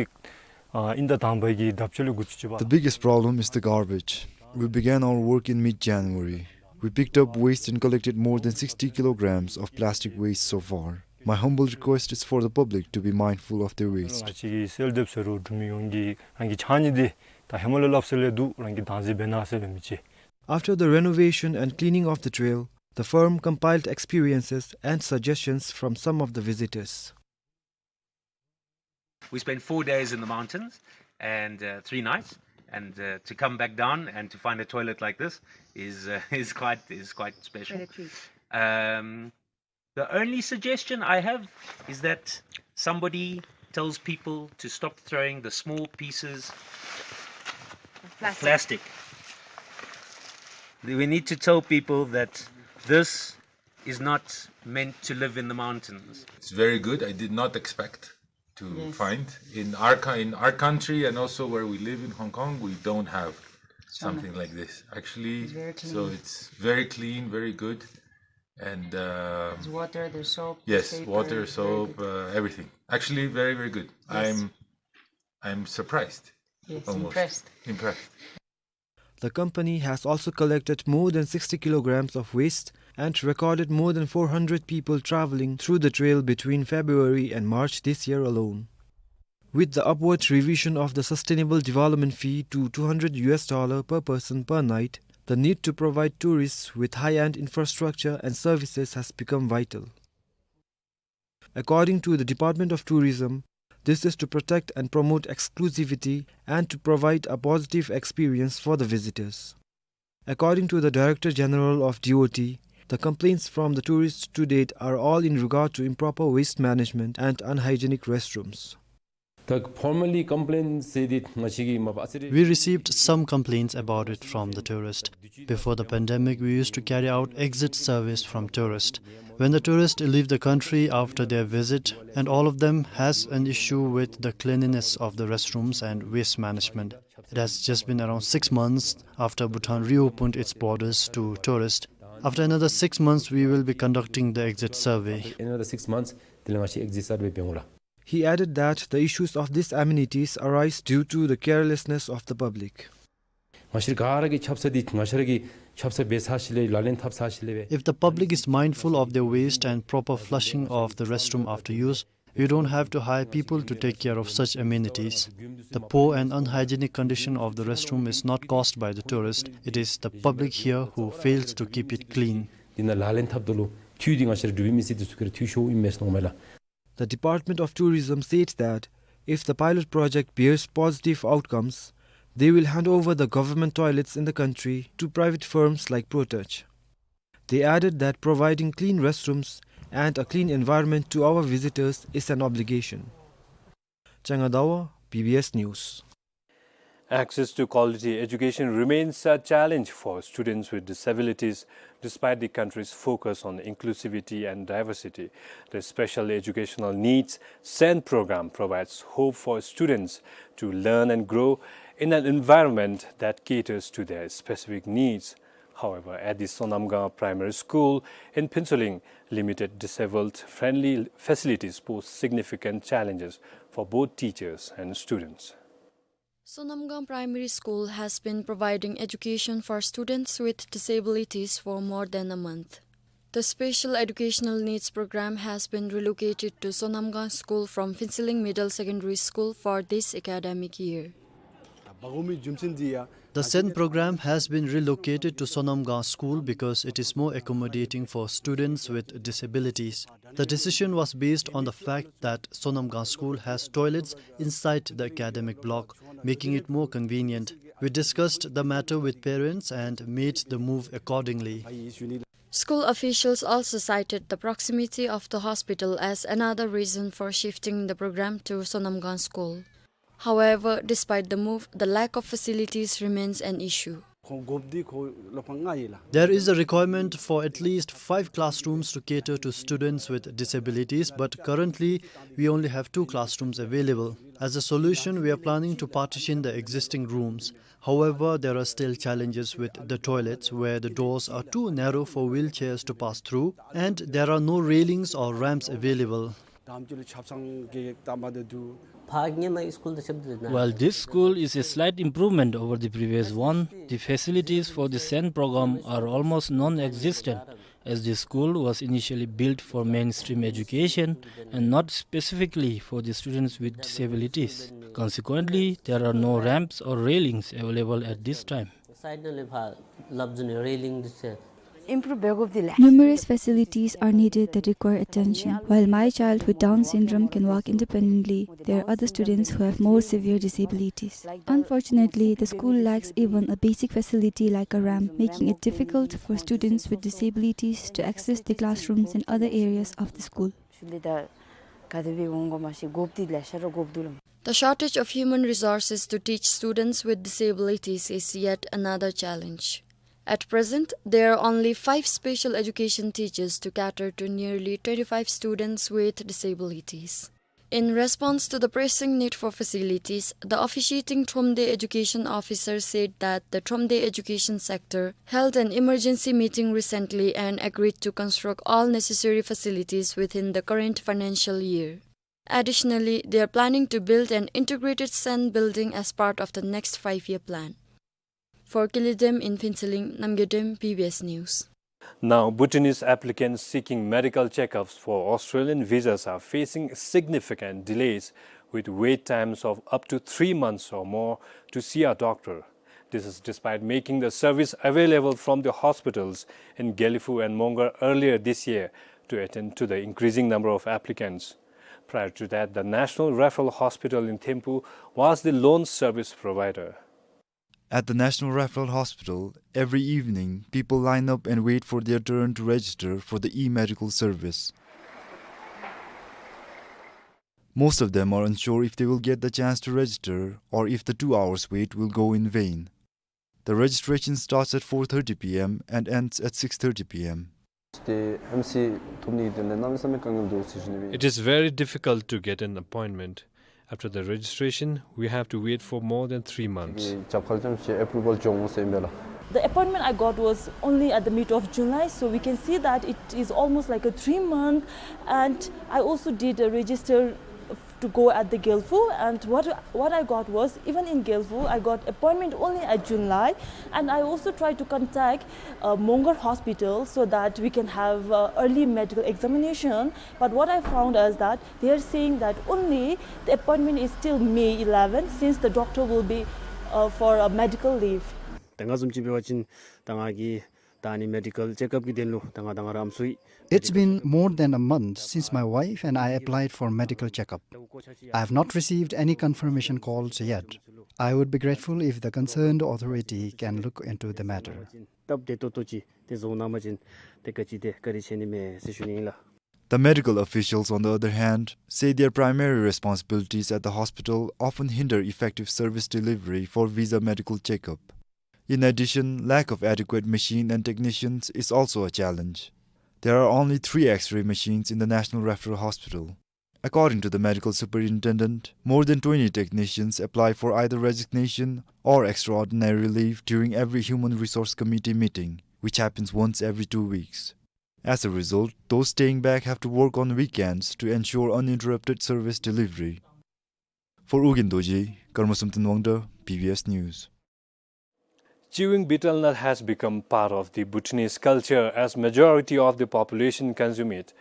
ཨ་དབྱིན་ཟླ་དང་པའི་གི་དྲོ་པ་ལས་འགོ་བཙུགས་ཅི་པ། The biggest problem is the garbage. We began our work in mid-January. We picked up waste and collected more than sixty kilograms of plastic waste so far. My humble request is for the public to be mindful of their waste. ང་བཅས་ཀྱིས་སེལ་འདེབས་ཟེར་རུང་འབྲུག་མི་ཡོངས་ཀྱིས་རང་གི་ཕྱགས་སྙིགས་འདི་ད་ཧེ་མ་ལས་སླབ་སྲོལ་ལས་འདུག། རང་གིས་བདག་འཛིན་འབད་གནང་ཟེར་སླབ་མི་ཅིག། After the renovation and cleaning of the trail, the firm compiled experiences and suggestions from some of the visitors. We spent four days in the mountains and, uh, three nights, and, uh, to come back down and to find a toilet like this is, uh, is quite, is quite special. Quite a treat. Um, the only suggestion I have is that somebody tells people to stop throwing the small pieces of plastic. Plastic. We need to tell people that this is not meant to live in the mountains. It's very good. I did not expect to, yes, find in our cou-, in our country and also where we live in Hong Kong, we don't have something like this. Actually, it's very clean. So it's very clean, very good. And, uh, there's water, there's soap, yes, paper, water, very soap, good. Uh, everything. Actually, very, very good. Yes. I'm, I'm surprised. Yes, almost. Impressed. Impressed. The company has also collected more than sixty kilograms of waste and recorded more than four hundred people traveling through the trail between February and March this year alone. With the upward revision of the sustainable development fee to two hundred U S dollar per person per night, the need to provide tourists with high-end infrastructure and services has become vital. According to the Department of Tourism, this is to protect and promote exclusivity and to provide a positive experience for the visitors. According to the Director General of D O T, the complaints from the tourists to date are all in regard to improper waste management and unhygienic restrooms. ད་ཕོར་མལ་ལི་ཀམ་པི་ལེན་ཟེར་དེ་ང་བཅས་ཀྱིས་མ་པ་ཨ་ཙི་རེ། We received some complaints about it from the tourist. Before the pandemic, we used to carry out exit surveys from tourists. When the tourists leave the country after their visit, and all of them has an issue with the cleanliness of the restrooms and waste management. It has just been around six months after Bhutan reopened its borders to tourists. After another six months, we will be conducting the exit survey. Another six months དེ་ལས་ང་བཅས་ཨེག་ཛིཊ་སར་ཝེ་འབད་འོང་ལགས། He added that the issues of these amenities arise due to the carelessness of the public. ང་བཅས་ག་ར་གིས་ཆབ་གསང་འདི་ང་བཅས་ར་གིས་ཆབ་གསང་འབད་ཚར་ཞིནམ་ལས་ལག་ལེན་འཐབ་ཚར་ཞིནམ་ལས་སྦེ། If the public is mindful of their waste and proper flushing of the restroom after use, we don't have to hire people to take care of such amenities. The poor and unhygienic condition of the restroom is not caused by the tourist, it is the public here who fails to keep it clean. འདི་ནང་ལག་ལེན་འཐབ་ད་ལུ་འཐུས་འདི་ང་བཅས་ར་འབྲུག་པའི་མི་སེར་འདི་ཚུ་གིས་ར་འཐུས་ཤོར་ཨིན་མས་ཟེར་མནོཝ་མས་ལགས། The Department of Tourism said that if the pilot project bears positive outcomes, they will hand over the government toilets in the country to private firms like Protouch. They added that providing clean restrooms and a clean environment to our visitors is an obligation. Changa Dawa, B B S News. Access to quality education remains a challenge for students with disabilities, despite the country's focus on inclusivity and diversity. The Special Educational Needs, SEND program, provides hope for students to learn and grow in an environment that caters to their specific needs. However, at the Sonamgang Primary School in Phuentsholing, limited disabled-friendly facilities pose significant challenges for both teachers and students. Sonamgang Primary School has been providing education for students with disabilities for more than a month. The Special Educational Needs Program has been relocated to Sonamgang School from Phuentsholing Middle Secondary School for this academic year. The SEND program has been relocated to Sonamgang School because it is more accommodating for students with disabilities. The decision was based on the fact that Sonamgang School has toilets inside the academic block, making it more convenient. We discussed the matter with parents and made the move accordingly. School officials also cited the proximity of the hospital as another reason for shifting the program to Sonamgang School. However, despite the move, the lack of facilities remains an issue. There is a requirement for at least five classrooms to cater to students with disabilities, but currently we only have two classrooms available. As a solution, we are planning to partition the existing rooms. However, there are still challenges with the toilets, where the doors are too narrow for wheelchairs to pass through, and there are no railings or ramps available. While this school is a slight improvement over the previous one, the facilities for the SEND program are almost non-existent, as the school was initially built for mainstream education and not specifically for the students with disabilities. Consequently, there are no ramps or railings available at this time. Numerous facilities are needed that require attention. While my child with Down syndrome can walk independently, there are other students who have more severe disabilities. Unfortunately, the school lacks even a basic facility like a ramp, making it difficult for students with disabilities to access the classrooms and other areas of the school. The shortage of human resources to teach students with disabilities is yet another challenge. At present, there are only five special education teachers to cater to nearly twenty-five students with disabilities. In response to the pressing need for facilities, the officiating Thromde education officer said that the Thromde education sector held an emergency meeting recently and agreed to construct all necessary facilities within the current financial year. Additionally, they are planning to build an integrated sen building as part of the next five-year plan. For Kili Dem in Phuentsholing, Namgay Dem, B B S News. Now, Bhutanese applicants seeking medical checkups for Australian visas are facing significant delays, with wait times of up to three months or more to see a doctor. This is despite making the service available from the hospitals in Gelephu and Mongar earlier this year to attend to the increasing number of applicants. Prior to that, the National Referral Hospital in Thimphu was the lone service provider. At the National Referral Hospital, every evening, people line up and wait for their turn to register for the e-medical service. Most of them are unsure if they will get the chance to register or if the two hours wait will go in vain. The registration starts at four thirty p m and ends at six thirty p m. It is very difficult to get an appointment. After the registration, we have to wait for more than three months. The appointment I got was only at the mid of July, so we can see that it is almost like a three month. And I also did a register to go at the Gelephu, and what, what I got was, even in Gelephu, I got appointment only at July, and I also tried to contact, uh, Mongar Hospital so that we can have, uh, early medical examination. But what I found is that they are saying that only the appointment is till May eleven, since the doctor will be, uh, for a medical leave. ད་ང་བཟུམ་ཅིག་འབད་བ་ཅིན་ད་ང་གིས་ད་ཨ་ནི་མེ་ཌི་ཀལ་ཅེཀ་ཨཔ་གི་དོན་ལུ་ད་ང་ད་ང་ར་ཨམ་སྲུའི། It's been more than a month since my wife and I applied for medical checkup. I have not received any confirmation calls yet. I would be grateful if the concerned authority can look into the matter. སྟབས་བདེ་ཏོག་ཏོ་ཅིག་དེ་བཟོ་གནང་པ་ཅིན་ཏེ་ག་ཅི་དེ་བཀའ་དྲིན་ཆེ་ནི་མས་ཟེར་ཞུ་ནི་ཨིན་ལགས། The medical officials, on the other hand, say their primary responsibilities at the hospital often hinder effective service delivery for visa medical checkup. In addition, lack of adequate machine and technicians is also a challenge. There are only three X-ray machines in the National Referral Hospital. According to the medical superintendent, more than twenty technicians apply for either resignation or extraordinary leave during every Human Resource Committee meeting, which happens once every two weeks. As a result, those staying back have to work on weekends to ensure uninterrupted service delivery. For Ugyen Dorji, Karma Samten Wangda, B B S News. Chewing betel nut has become part of the Bhutanese culture, as majority of the population consume it.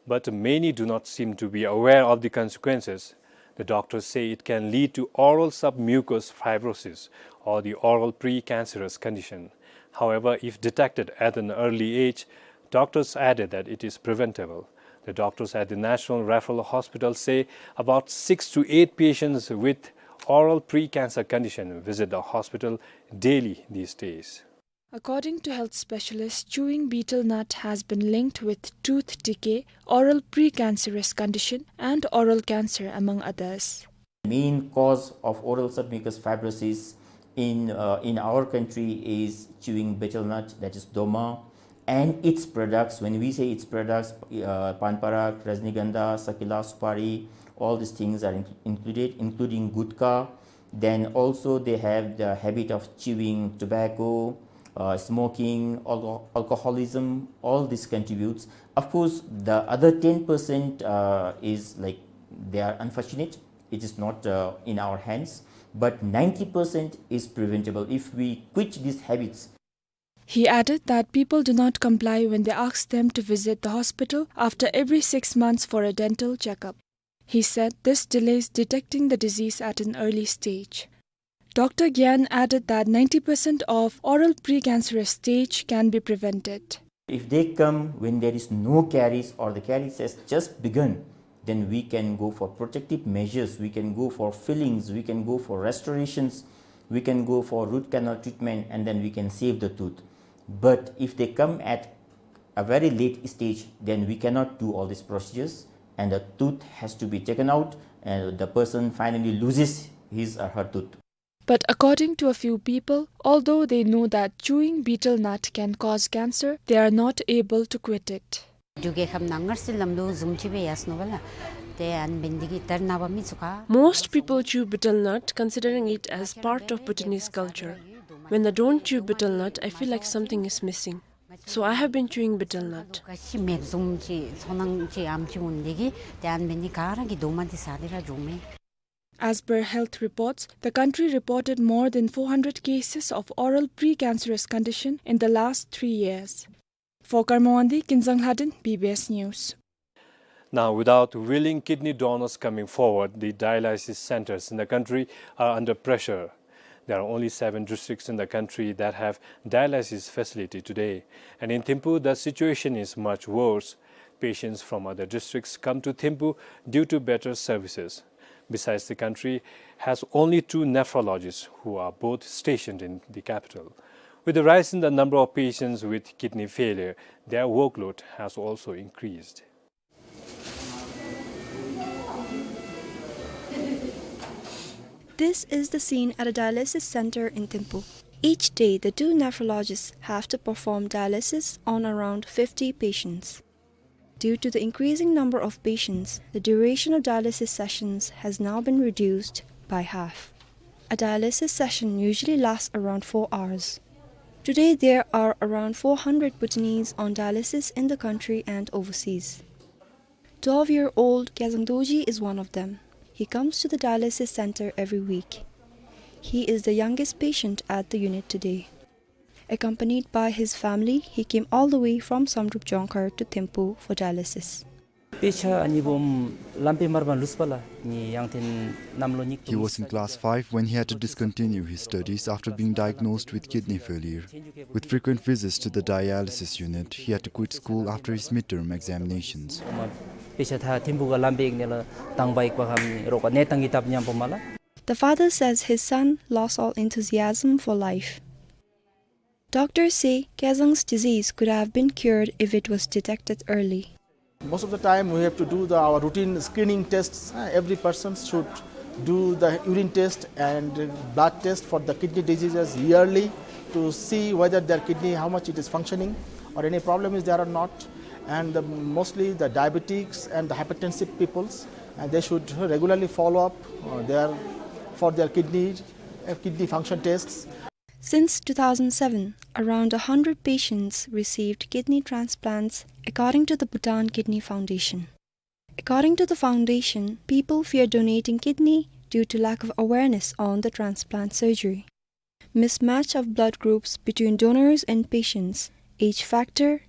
But many do not seem to be aware of the consequences. The doctors say it can lead to oral submucous fibrosis, or the oral precancerous condition. However, if detected at an early age, doctors added that it is preventable. The doctors at the National Referral Hospital say about six to eight patients with oral precancer condition visit the hospital daily these days. According to health specialists, chewing betel nut has been linked with tooth decay, oral precancerous condition, and oral cancer, among others. Main cause of oral submucous fibrosis in, uh, in our country is chewing betel nut, that is doma, and its products. When we say its products, uh, pan parak, rajnigandha, sakila, supari, all these things are in-, included, including gutka. Then also they have the habit of chewing tobacco, uh, smoking, alco-, alcoholism, all this contributes. Of course, the other ten percent, uh, is like, they are unfortunate. It is not, uh, in our hands. But ninety percent is preventable if we quit these habits. He added that people do not comply when they ask them to visit the hospital after every six months for a dental checkup. He said this delays detecting the disease at an early stage. Doctor Gyan added that ninety percent of oral precancerous stage can be prevented. If they come when there is no caries or the caries has just begun, then we can go for protective measures, we can go for fillings, we can go for restorations, we can go for root canal treatment, and then we can save the tooth. But if they come at a very late stage, then we cannot do all these procedures, and the tooth has to be taken out, and the person finally loses his or her tooth. But according to a few people, although they know that chewing betel nut can cause cancer, they are not able to quit it. འབྲུག་རྒྱལ་ཁབ་ནང་སྔར་སྲོལ་ལམ་ལུགས་བཟུམ་ཅིག་སྦེ་ཡར་སོང་ནུག་པ་ལགས། ཏེ་ཨ་ནི་འབད་ནི་འདི་གིས་ཏེར་ནངས་པ་མི་ཚུ་ག Most people chew betel nut, considering it as part of Bhutanese culture. When I don't chew betel nut, I feel like something is missing. So I have been chewing betel nut. ག་ཤི་མེདཔ་བཟུམ་ཅིག་ཚོར་སྣང་ཅིག་ཨམ་ཅིག་འོང་ནི་འདི་གིས་ཏེ་ཨ་ནི་འབད་ནི་ག་ར་གིས་རྡོག་མ་འདི་ཟ་སྟེ་ར་འགྱོཝ་མས། As per health reports, the country reported more than four hundred cases of oral precancerous condition in the last three years. For Karma Wangdi, Kinzang Lhadon, B B S News. Now, without willing kidney donors coming forward, the dialysis centers in the country are under pressure. There are only seven districts in the country that have dialysis facility today. And in Thimphu, the situation is much worse. Patients from other districts come to Thimphu due to better services. Besides, the country has only two nephrologists, who are both stationed in the capital. With the rise in the number of patients with kidney failure, their workload has also increased. This is the scene at a dialysis center in Thimphu. Each day, the two nephrologists have to perform dialysis on around fifty patients. Due to the increasing number of patients, the duration of dialysis sessions has now been reduced by half. A dialysis session usually lasts around four hours. Today, there are around four hundred Bhutanese on dialysis in the country and overseas. Twelve-year-old Kyazang Dorji is one of them. He comes to the dialysis center every week. He is the youngest patient at the unit today. Accompanied by his family, he came all the way from Samdrup Jongkhar to Thimphu for dialysis. དཔེ་ཆ་ཨ་ནི་སྦོམ་ལམ་པའི་མར་པ་ལུས་པ་ལ་ནི་ཡང་ཐེན་གནམ་ལོ་ཉིག He was in class five when he had to discontinue his studies after being diagnosed with kidney failure. With frequent visits to the dialysis unit, he had to quit school after his midterm examinations. དཔེ་ཆ་ད་ཐིམ་ཕུག་ག་ལམ་པའི་ནི་ལ་དང་པ་ཡིག་པ་ཁམ་ནི་རོགས་ནད་དང་གི་སྟབས་ཉམ་པོ་མ་ལ། The father says his son lost all enthusiasm for life. Doctors say Kyazang's disease could have been cured if it was detected early. Most of the time we have to do the, our routine screening tests. Uh, every person should do the urine test and blood test for the kidney diseases yearly to see whether their kidney, how much it is functioning or any problem is there or not. And the, mostly the diabetics and the hypertensive peoples, and they should regularly follow up, uh, their, for their kidney, uh, kidney function tests. Since two thousand seven, around a hundred patients received kidney transplants, according to the Bhutan Kidney Foundation. According to the foundation, people fear donating kidney due to lack of awareness on the transplant surgery. Mismatch of blood groups between donors and patients, age factor,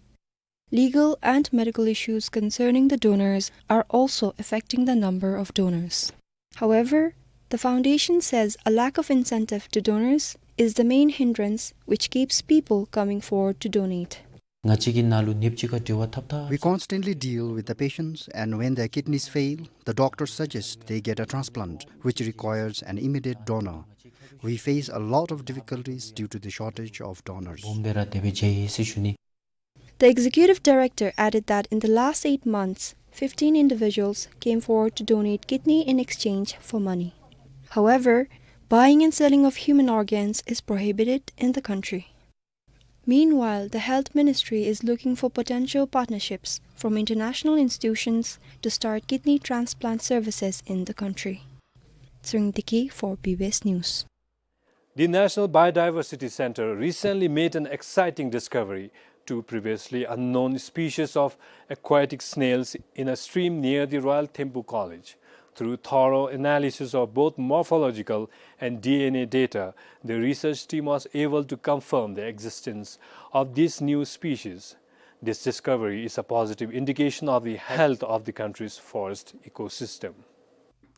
legal and medical issues concerning the donors are also affecting the number of donors. However, the foundation says a lack of incentive to donors is the main hindrance which keeps people coming forward to donate. ང་བཅས་ཀྱི་ནང་ལུ་ནདཔ་ཅིག་ཁར་འབྲེལ་བ་འཐབ་འཐབ། We constantly deal with the patients, and when their kidneys fail, the doctor suggests they get a transplant, which requires an immediate donor. We face a lot of difficulties due to the shortage of donors. སྦོམ་སྦེ་ར་དེ་སྦེ་མཇལ་ཡི་ཟེར་ཞུ་ནི། The executive director added that in the last eight months, fifteen individuals came forward to donate kidney in exchange for money. However, buying and selling of human organs is prohibited in the country. Meanwhile, the health ministry is looking for potential partnerships from international institutions to start kidney transplant services in the country. Tshering Deki for B B S News. The National Biodiversity Centre recently made an exciting discovery. Two previously unknown species of aquatic snails in a stream near the Royal Thimphu College. Through thorough analysis of both morphological and D N A data, the research team was able to confirm the existence of these new species. This discovery is a positive indication of the health of the country's forest ecosystem.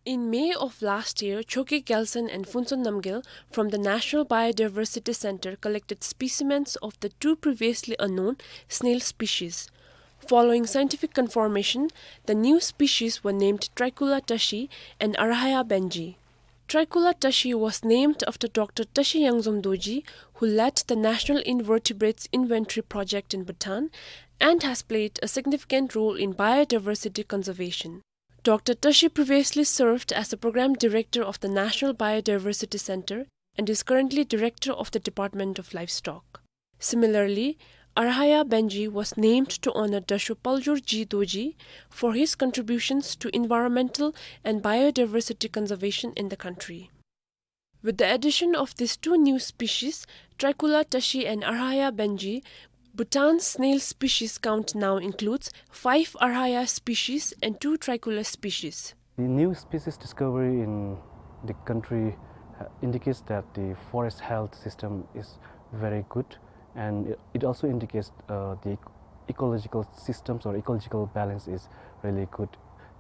In May of last year, Choki Gyalsen and Phuntsol Namgyel from the National Biodiversity Centre collected specimens of the two previously unknown snail species. Following scientific confirmation, the new species were named Trichula tashi and Arhaya benjii. Trichula tashi was named after Doctor Tashi Yangzom Dorji, who led the National Invertebrates Inventory Project in Bhutan and has played a significant role in biodiversity conservation. Doctor Tashi previously served as the program director of the National Biodiversity Centre and is currently director of the Department of Livestock. Similarly, Arhaya Benji was named to honor Dasho Paljor G Dorji for his contributions to environmental and biodiversity conservation in the country. With the addition of these two new species, Tricolor Tashi and Arhaya Benji, Bhutan's snail species count now includes five Arhaya species and two Tricolor species. The new species discovery in the country, uh, indicates that the forest health system is very good, and it, it also indicates, uh, the ec-, ecological systems or ecological balance is really good.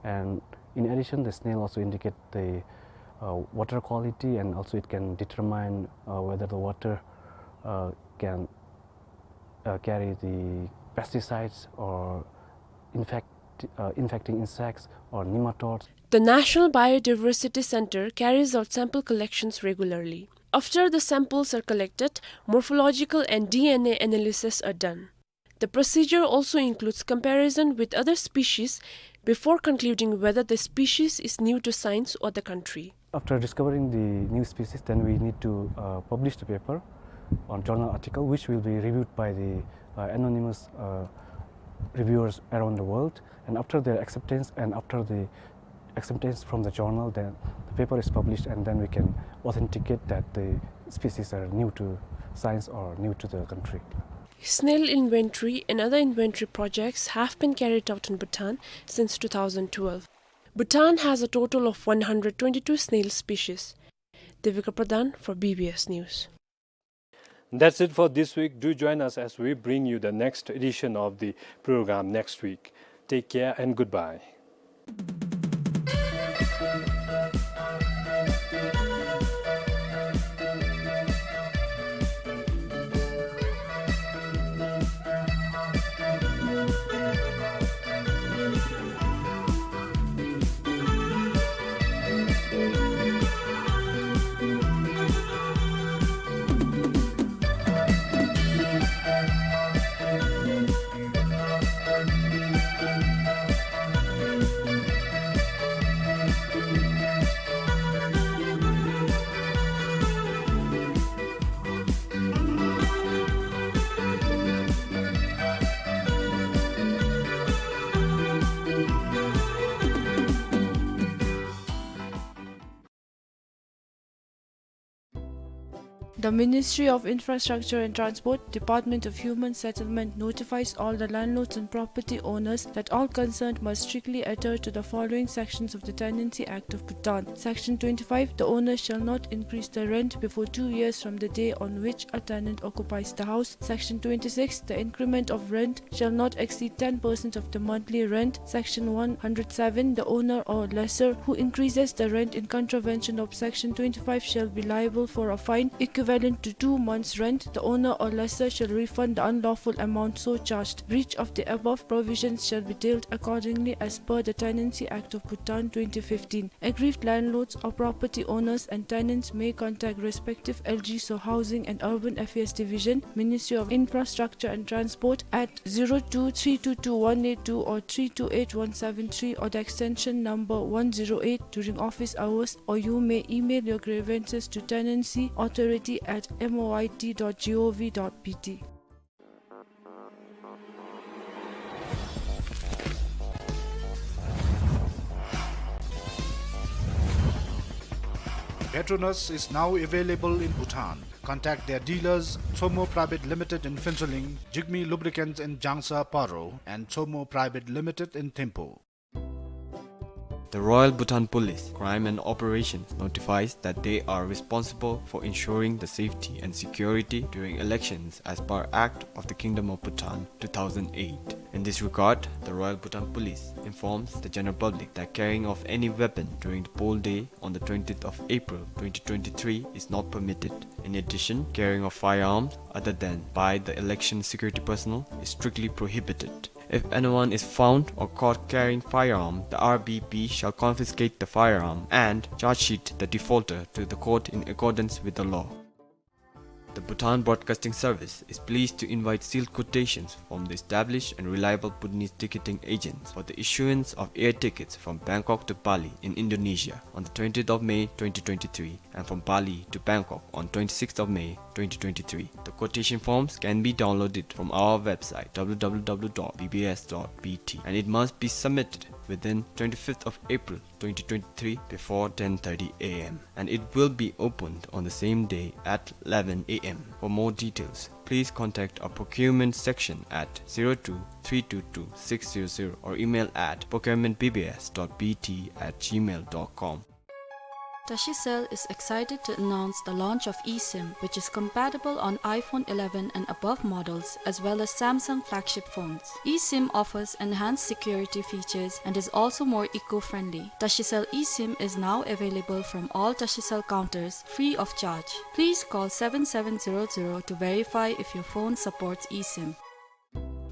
And in addition, the snail also indicate the, uh, water quality, and also it can determine, uh, whether the water, uh, can, uh, carry the pesticides or infect-, uh, infecting insects or nematodes. The National Biodiversity Center carries out sample collections regularly. After the samples are collected, morphological and D N A analysis are done. The procedure also includes comparison with other species before concluding whether the species is new to science or the country. After discovering the new species, then we need to, uh, publish the paper on journal article, which will be reviewed by the, uh, anonymous, uh, reviewers around the world. And after their acceptance and after the acceptance from the journal, then the paper is published, and then we can authenticate that the species are new to science or new to the country. Snail inventory and other inventory projects have been carried out in Bhutan since two thousand twelve. Bhutan has a total of one hundred twenty-two snail species. Devika Pradhan for B B S News. That's it for this week. Do join us as we bring you the next edition of the program next week. Take care and goodbye. The Ministry of Infrastructure and Transport, Department of Human Settlement notifies all the landlords and property owners that all concerned must strictly adhere to the following sections of the Tenancy Act of Bhutan. Section twenty-five, the owner shall not increase the rent before two years from the day on which a tenant occupies the house. Section twenty-six, the increment of rent shall not exceed ten percent of the monthly rent. Section one hundred seven, the owner or lessor who increases the rent in contravention of Section twenty-five shall be liable for a fine equivalent to two months' rent. The owner or lessor shall refund the unlawful amount so charged. Breach of the above provisions shall be dealt accordingly as per the Tenancy Act of Bhutan twenty fifteen. Aggrieved landlords or property owners and tenants may contact respective L G S or Housing and Urban Affairs Division, Ministry of Infrastructure and Transport at zero two three two two one eight two or three two eight one seven three or the extension number one zero eight during office hours, or you may email your grievances to tenancy authority at M O I T dot G O V dot B T. Petronas is now available in Bhutan. Contact their dealers, Tsomo Private Limited in Phuentsholing, Jigme Lubricants in Jangsa Paro, and Tsomo Private Limited in Thimphu. The Royal Bhutan Police, Crime and Operations notifies that they are responsible for ensuring the safety and security during elections as per Act of the Kingdom of Bhutan two thousand eight. In this regard, the Royal Bhutan Police informs the general public that carrying of any weapon during the poll day on the twentieth of April twenty twenty-three is not permitted. In addition, carrying of firearms other than by the election security personnel is strictly prohibited. If anyone is found or caught carrying firearm, the R B P shall confiscate the firearm and charge sheet the defaulter to the court in accordance with the law. The Bhutan Broadcasting Service is pleased to invite sealed quotations from the established and reliable Bhutanese ticketing agents for the issuance of air tickets from Bangkok to Bali in Indonesia on the twentieth of May twenty twenty-three and from Bali to Bangkok on twenty-sixth of May twenty twenty-three. The quotation forms can be downloaded from our website w w w dot b b s dot b t, and it must be submitted within twenty-fifth of April twenty twenty-three before ten thirty a m, and it will be opened on the same day at eleven a m. For more details, please contact our procurement section at zero two three two two six zero zero or email at procurement b b s dot b t at gmail dot com. Tashicell is excited to announce the launch of eSIM, which is compatible on iPhone eleven and above models, as well as Samsung flagship phones. eSIM offers enhanced security features and is also more eco-friendly. Tashicell eSIM is now available from all Tashicell counters, free of charge. Please call seven seven zero zero to verify if your phone supports eSIM.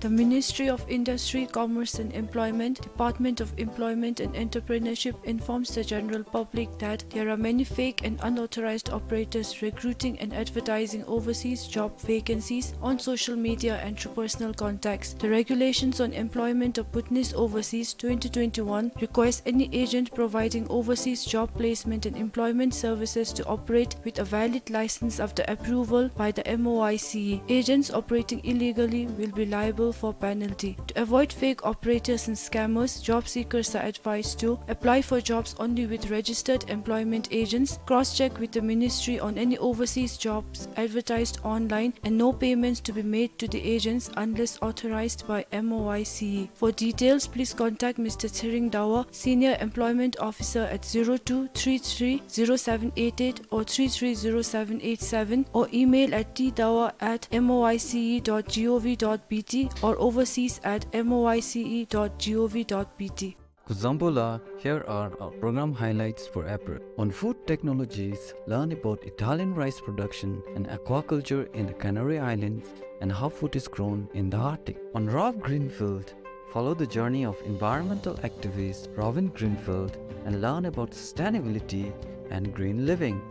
The Ministry of Industry, Commerce and Employment, Department of Employment and Entrepreneurship informs the general public that there are many fake and unauthorized operators recruiting and advertising overseas job vacancies on social media and through personal contacts. The Regulations on Employment of Bhutanese Overseas twenty twenty-one requires any agent providing overseas job placement and employment services to operate with a valid license after approval by the M O I C E. Agents operating illegally will be liable for penalty. To avoid fake operators and scammers, job seekers are advised to apply for jobs only with registered employment agents, cross-check with the ministry on any overseas jobs advertised online, and no payments to be made to the agents unless authorized by M O I C E. For details, please contact Mister Tshering Dawa, Senior Employment Officer, at zero two three three zero seven eight eight or three three zero seven eight seven, or email at t dawa at m o i c e dot g o v dot b t or overseas at m o i c e dot g o v dot b t. Kuzuzangpo la, here are our program highlights for April. On food technologies, learn about Italian rice production and aquaculture in the Canary Islands and how food is grown in the Arctic. On Rob Greenfield, follow the journey of environmental activist Robin Greenfield and learn about sustainability and green living.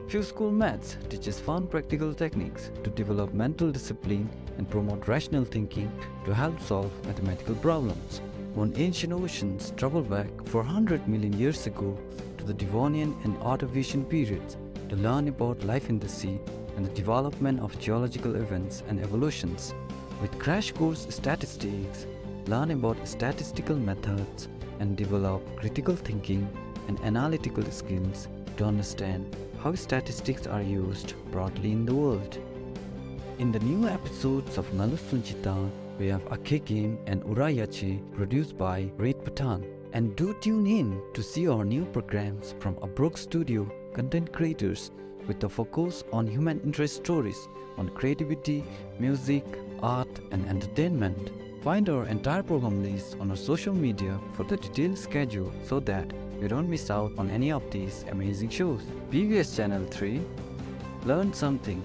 Few School Maths teaches fun practical techniques to develop mental discipline and promote rational thinking to help solve mathematical problems. On Ancient Oceans, travel back four hundred million years ago to the Devonian and Ordovician periods to learn about life in the sea and the development of geological events and evolutions. With Crash Course Statistics, learn about statistical methods and develop critical thinking and analytical skills to understand how statistics are used broadly in the world. In the new episodes of Ngalu Sunchita, we have Akhe Game and Ura Yache, produced by Red Bhutan. And do tune in to see our new programs from Abrok Studio content creators with a focus on human interest stories on creativity, music, art, and entertainment. Find our entire program list on our social media for the detailed schedule so that you don't miss out on any of these amazing shows. B B S Channel three, learn something.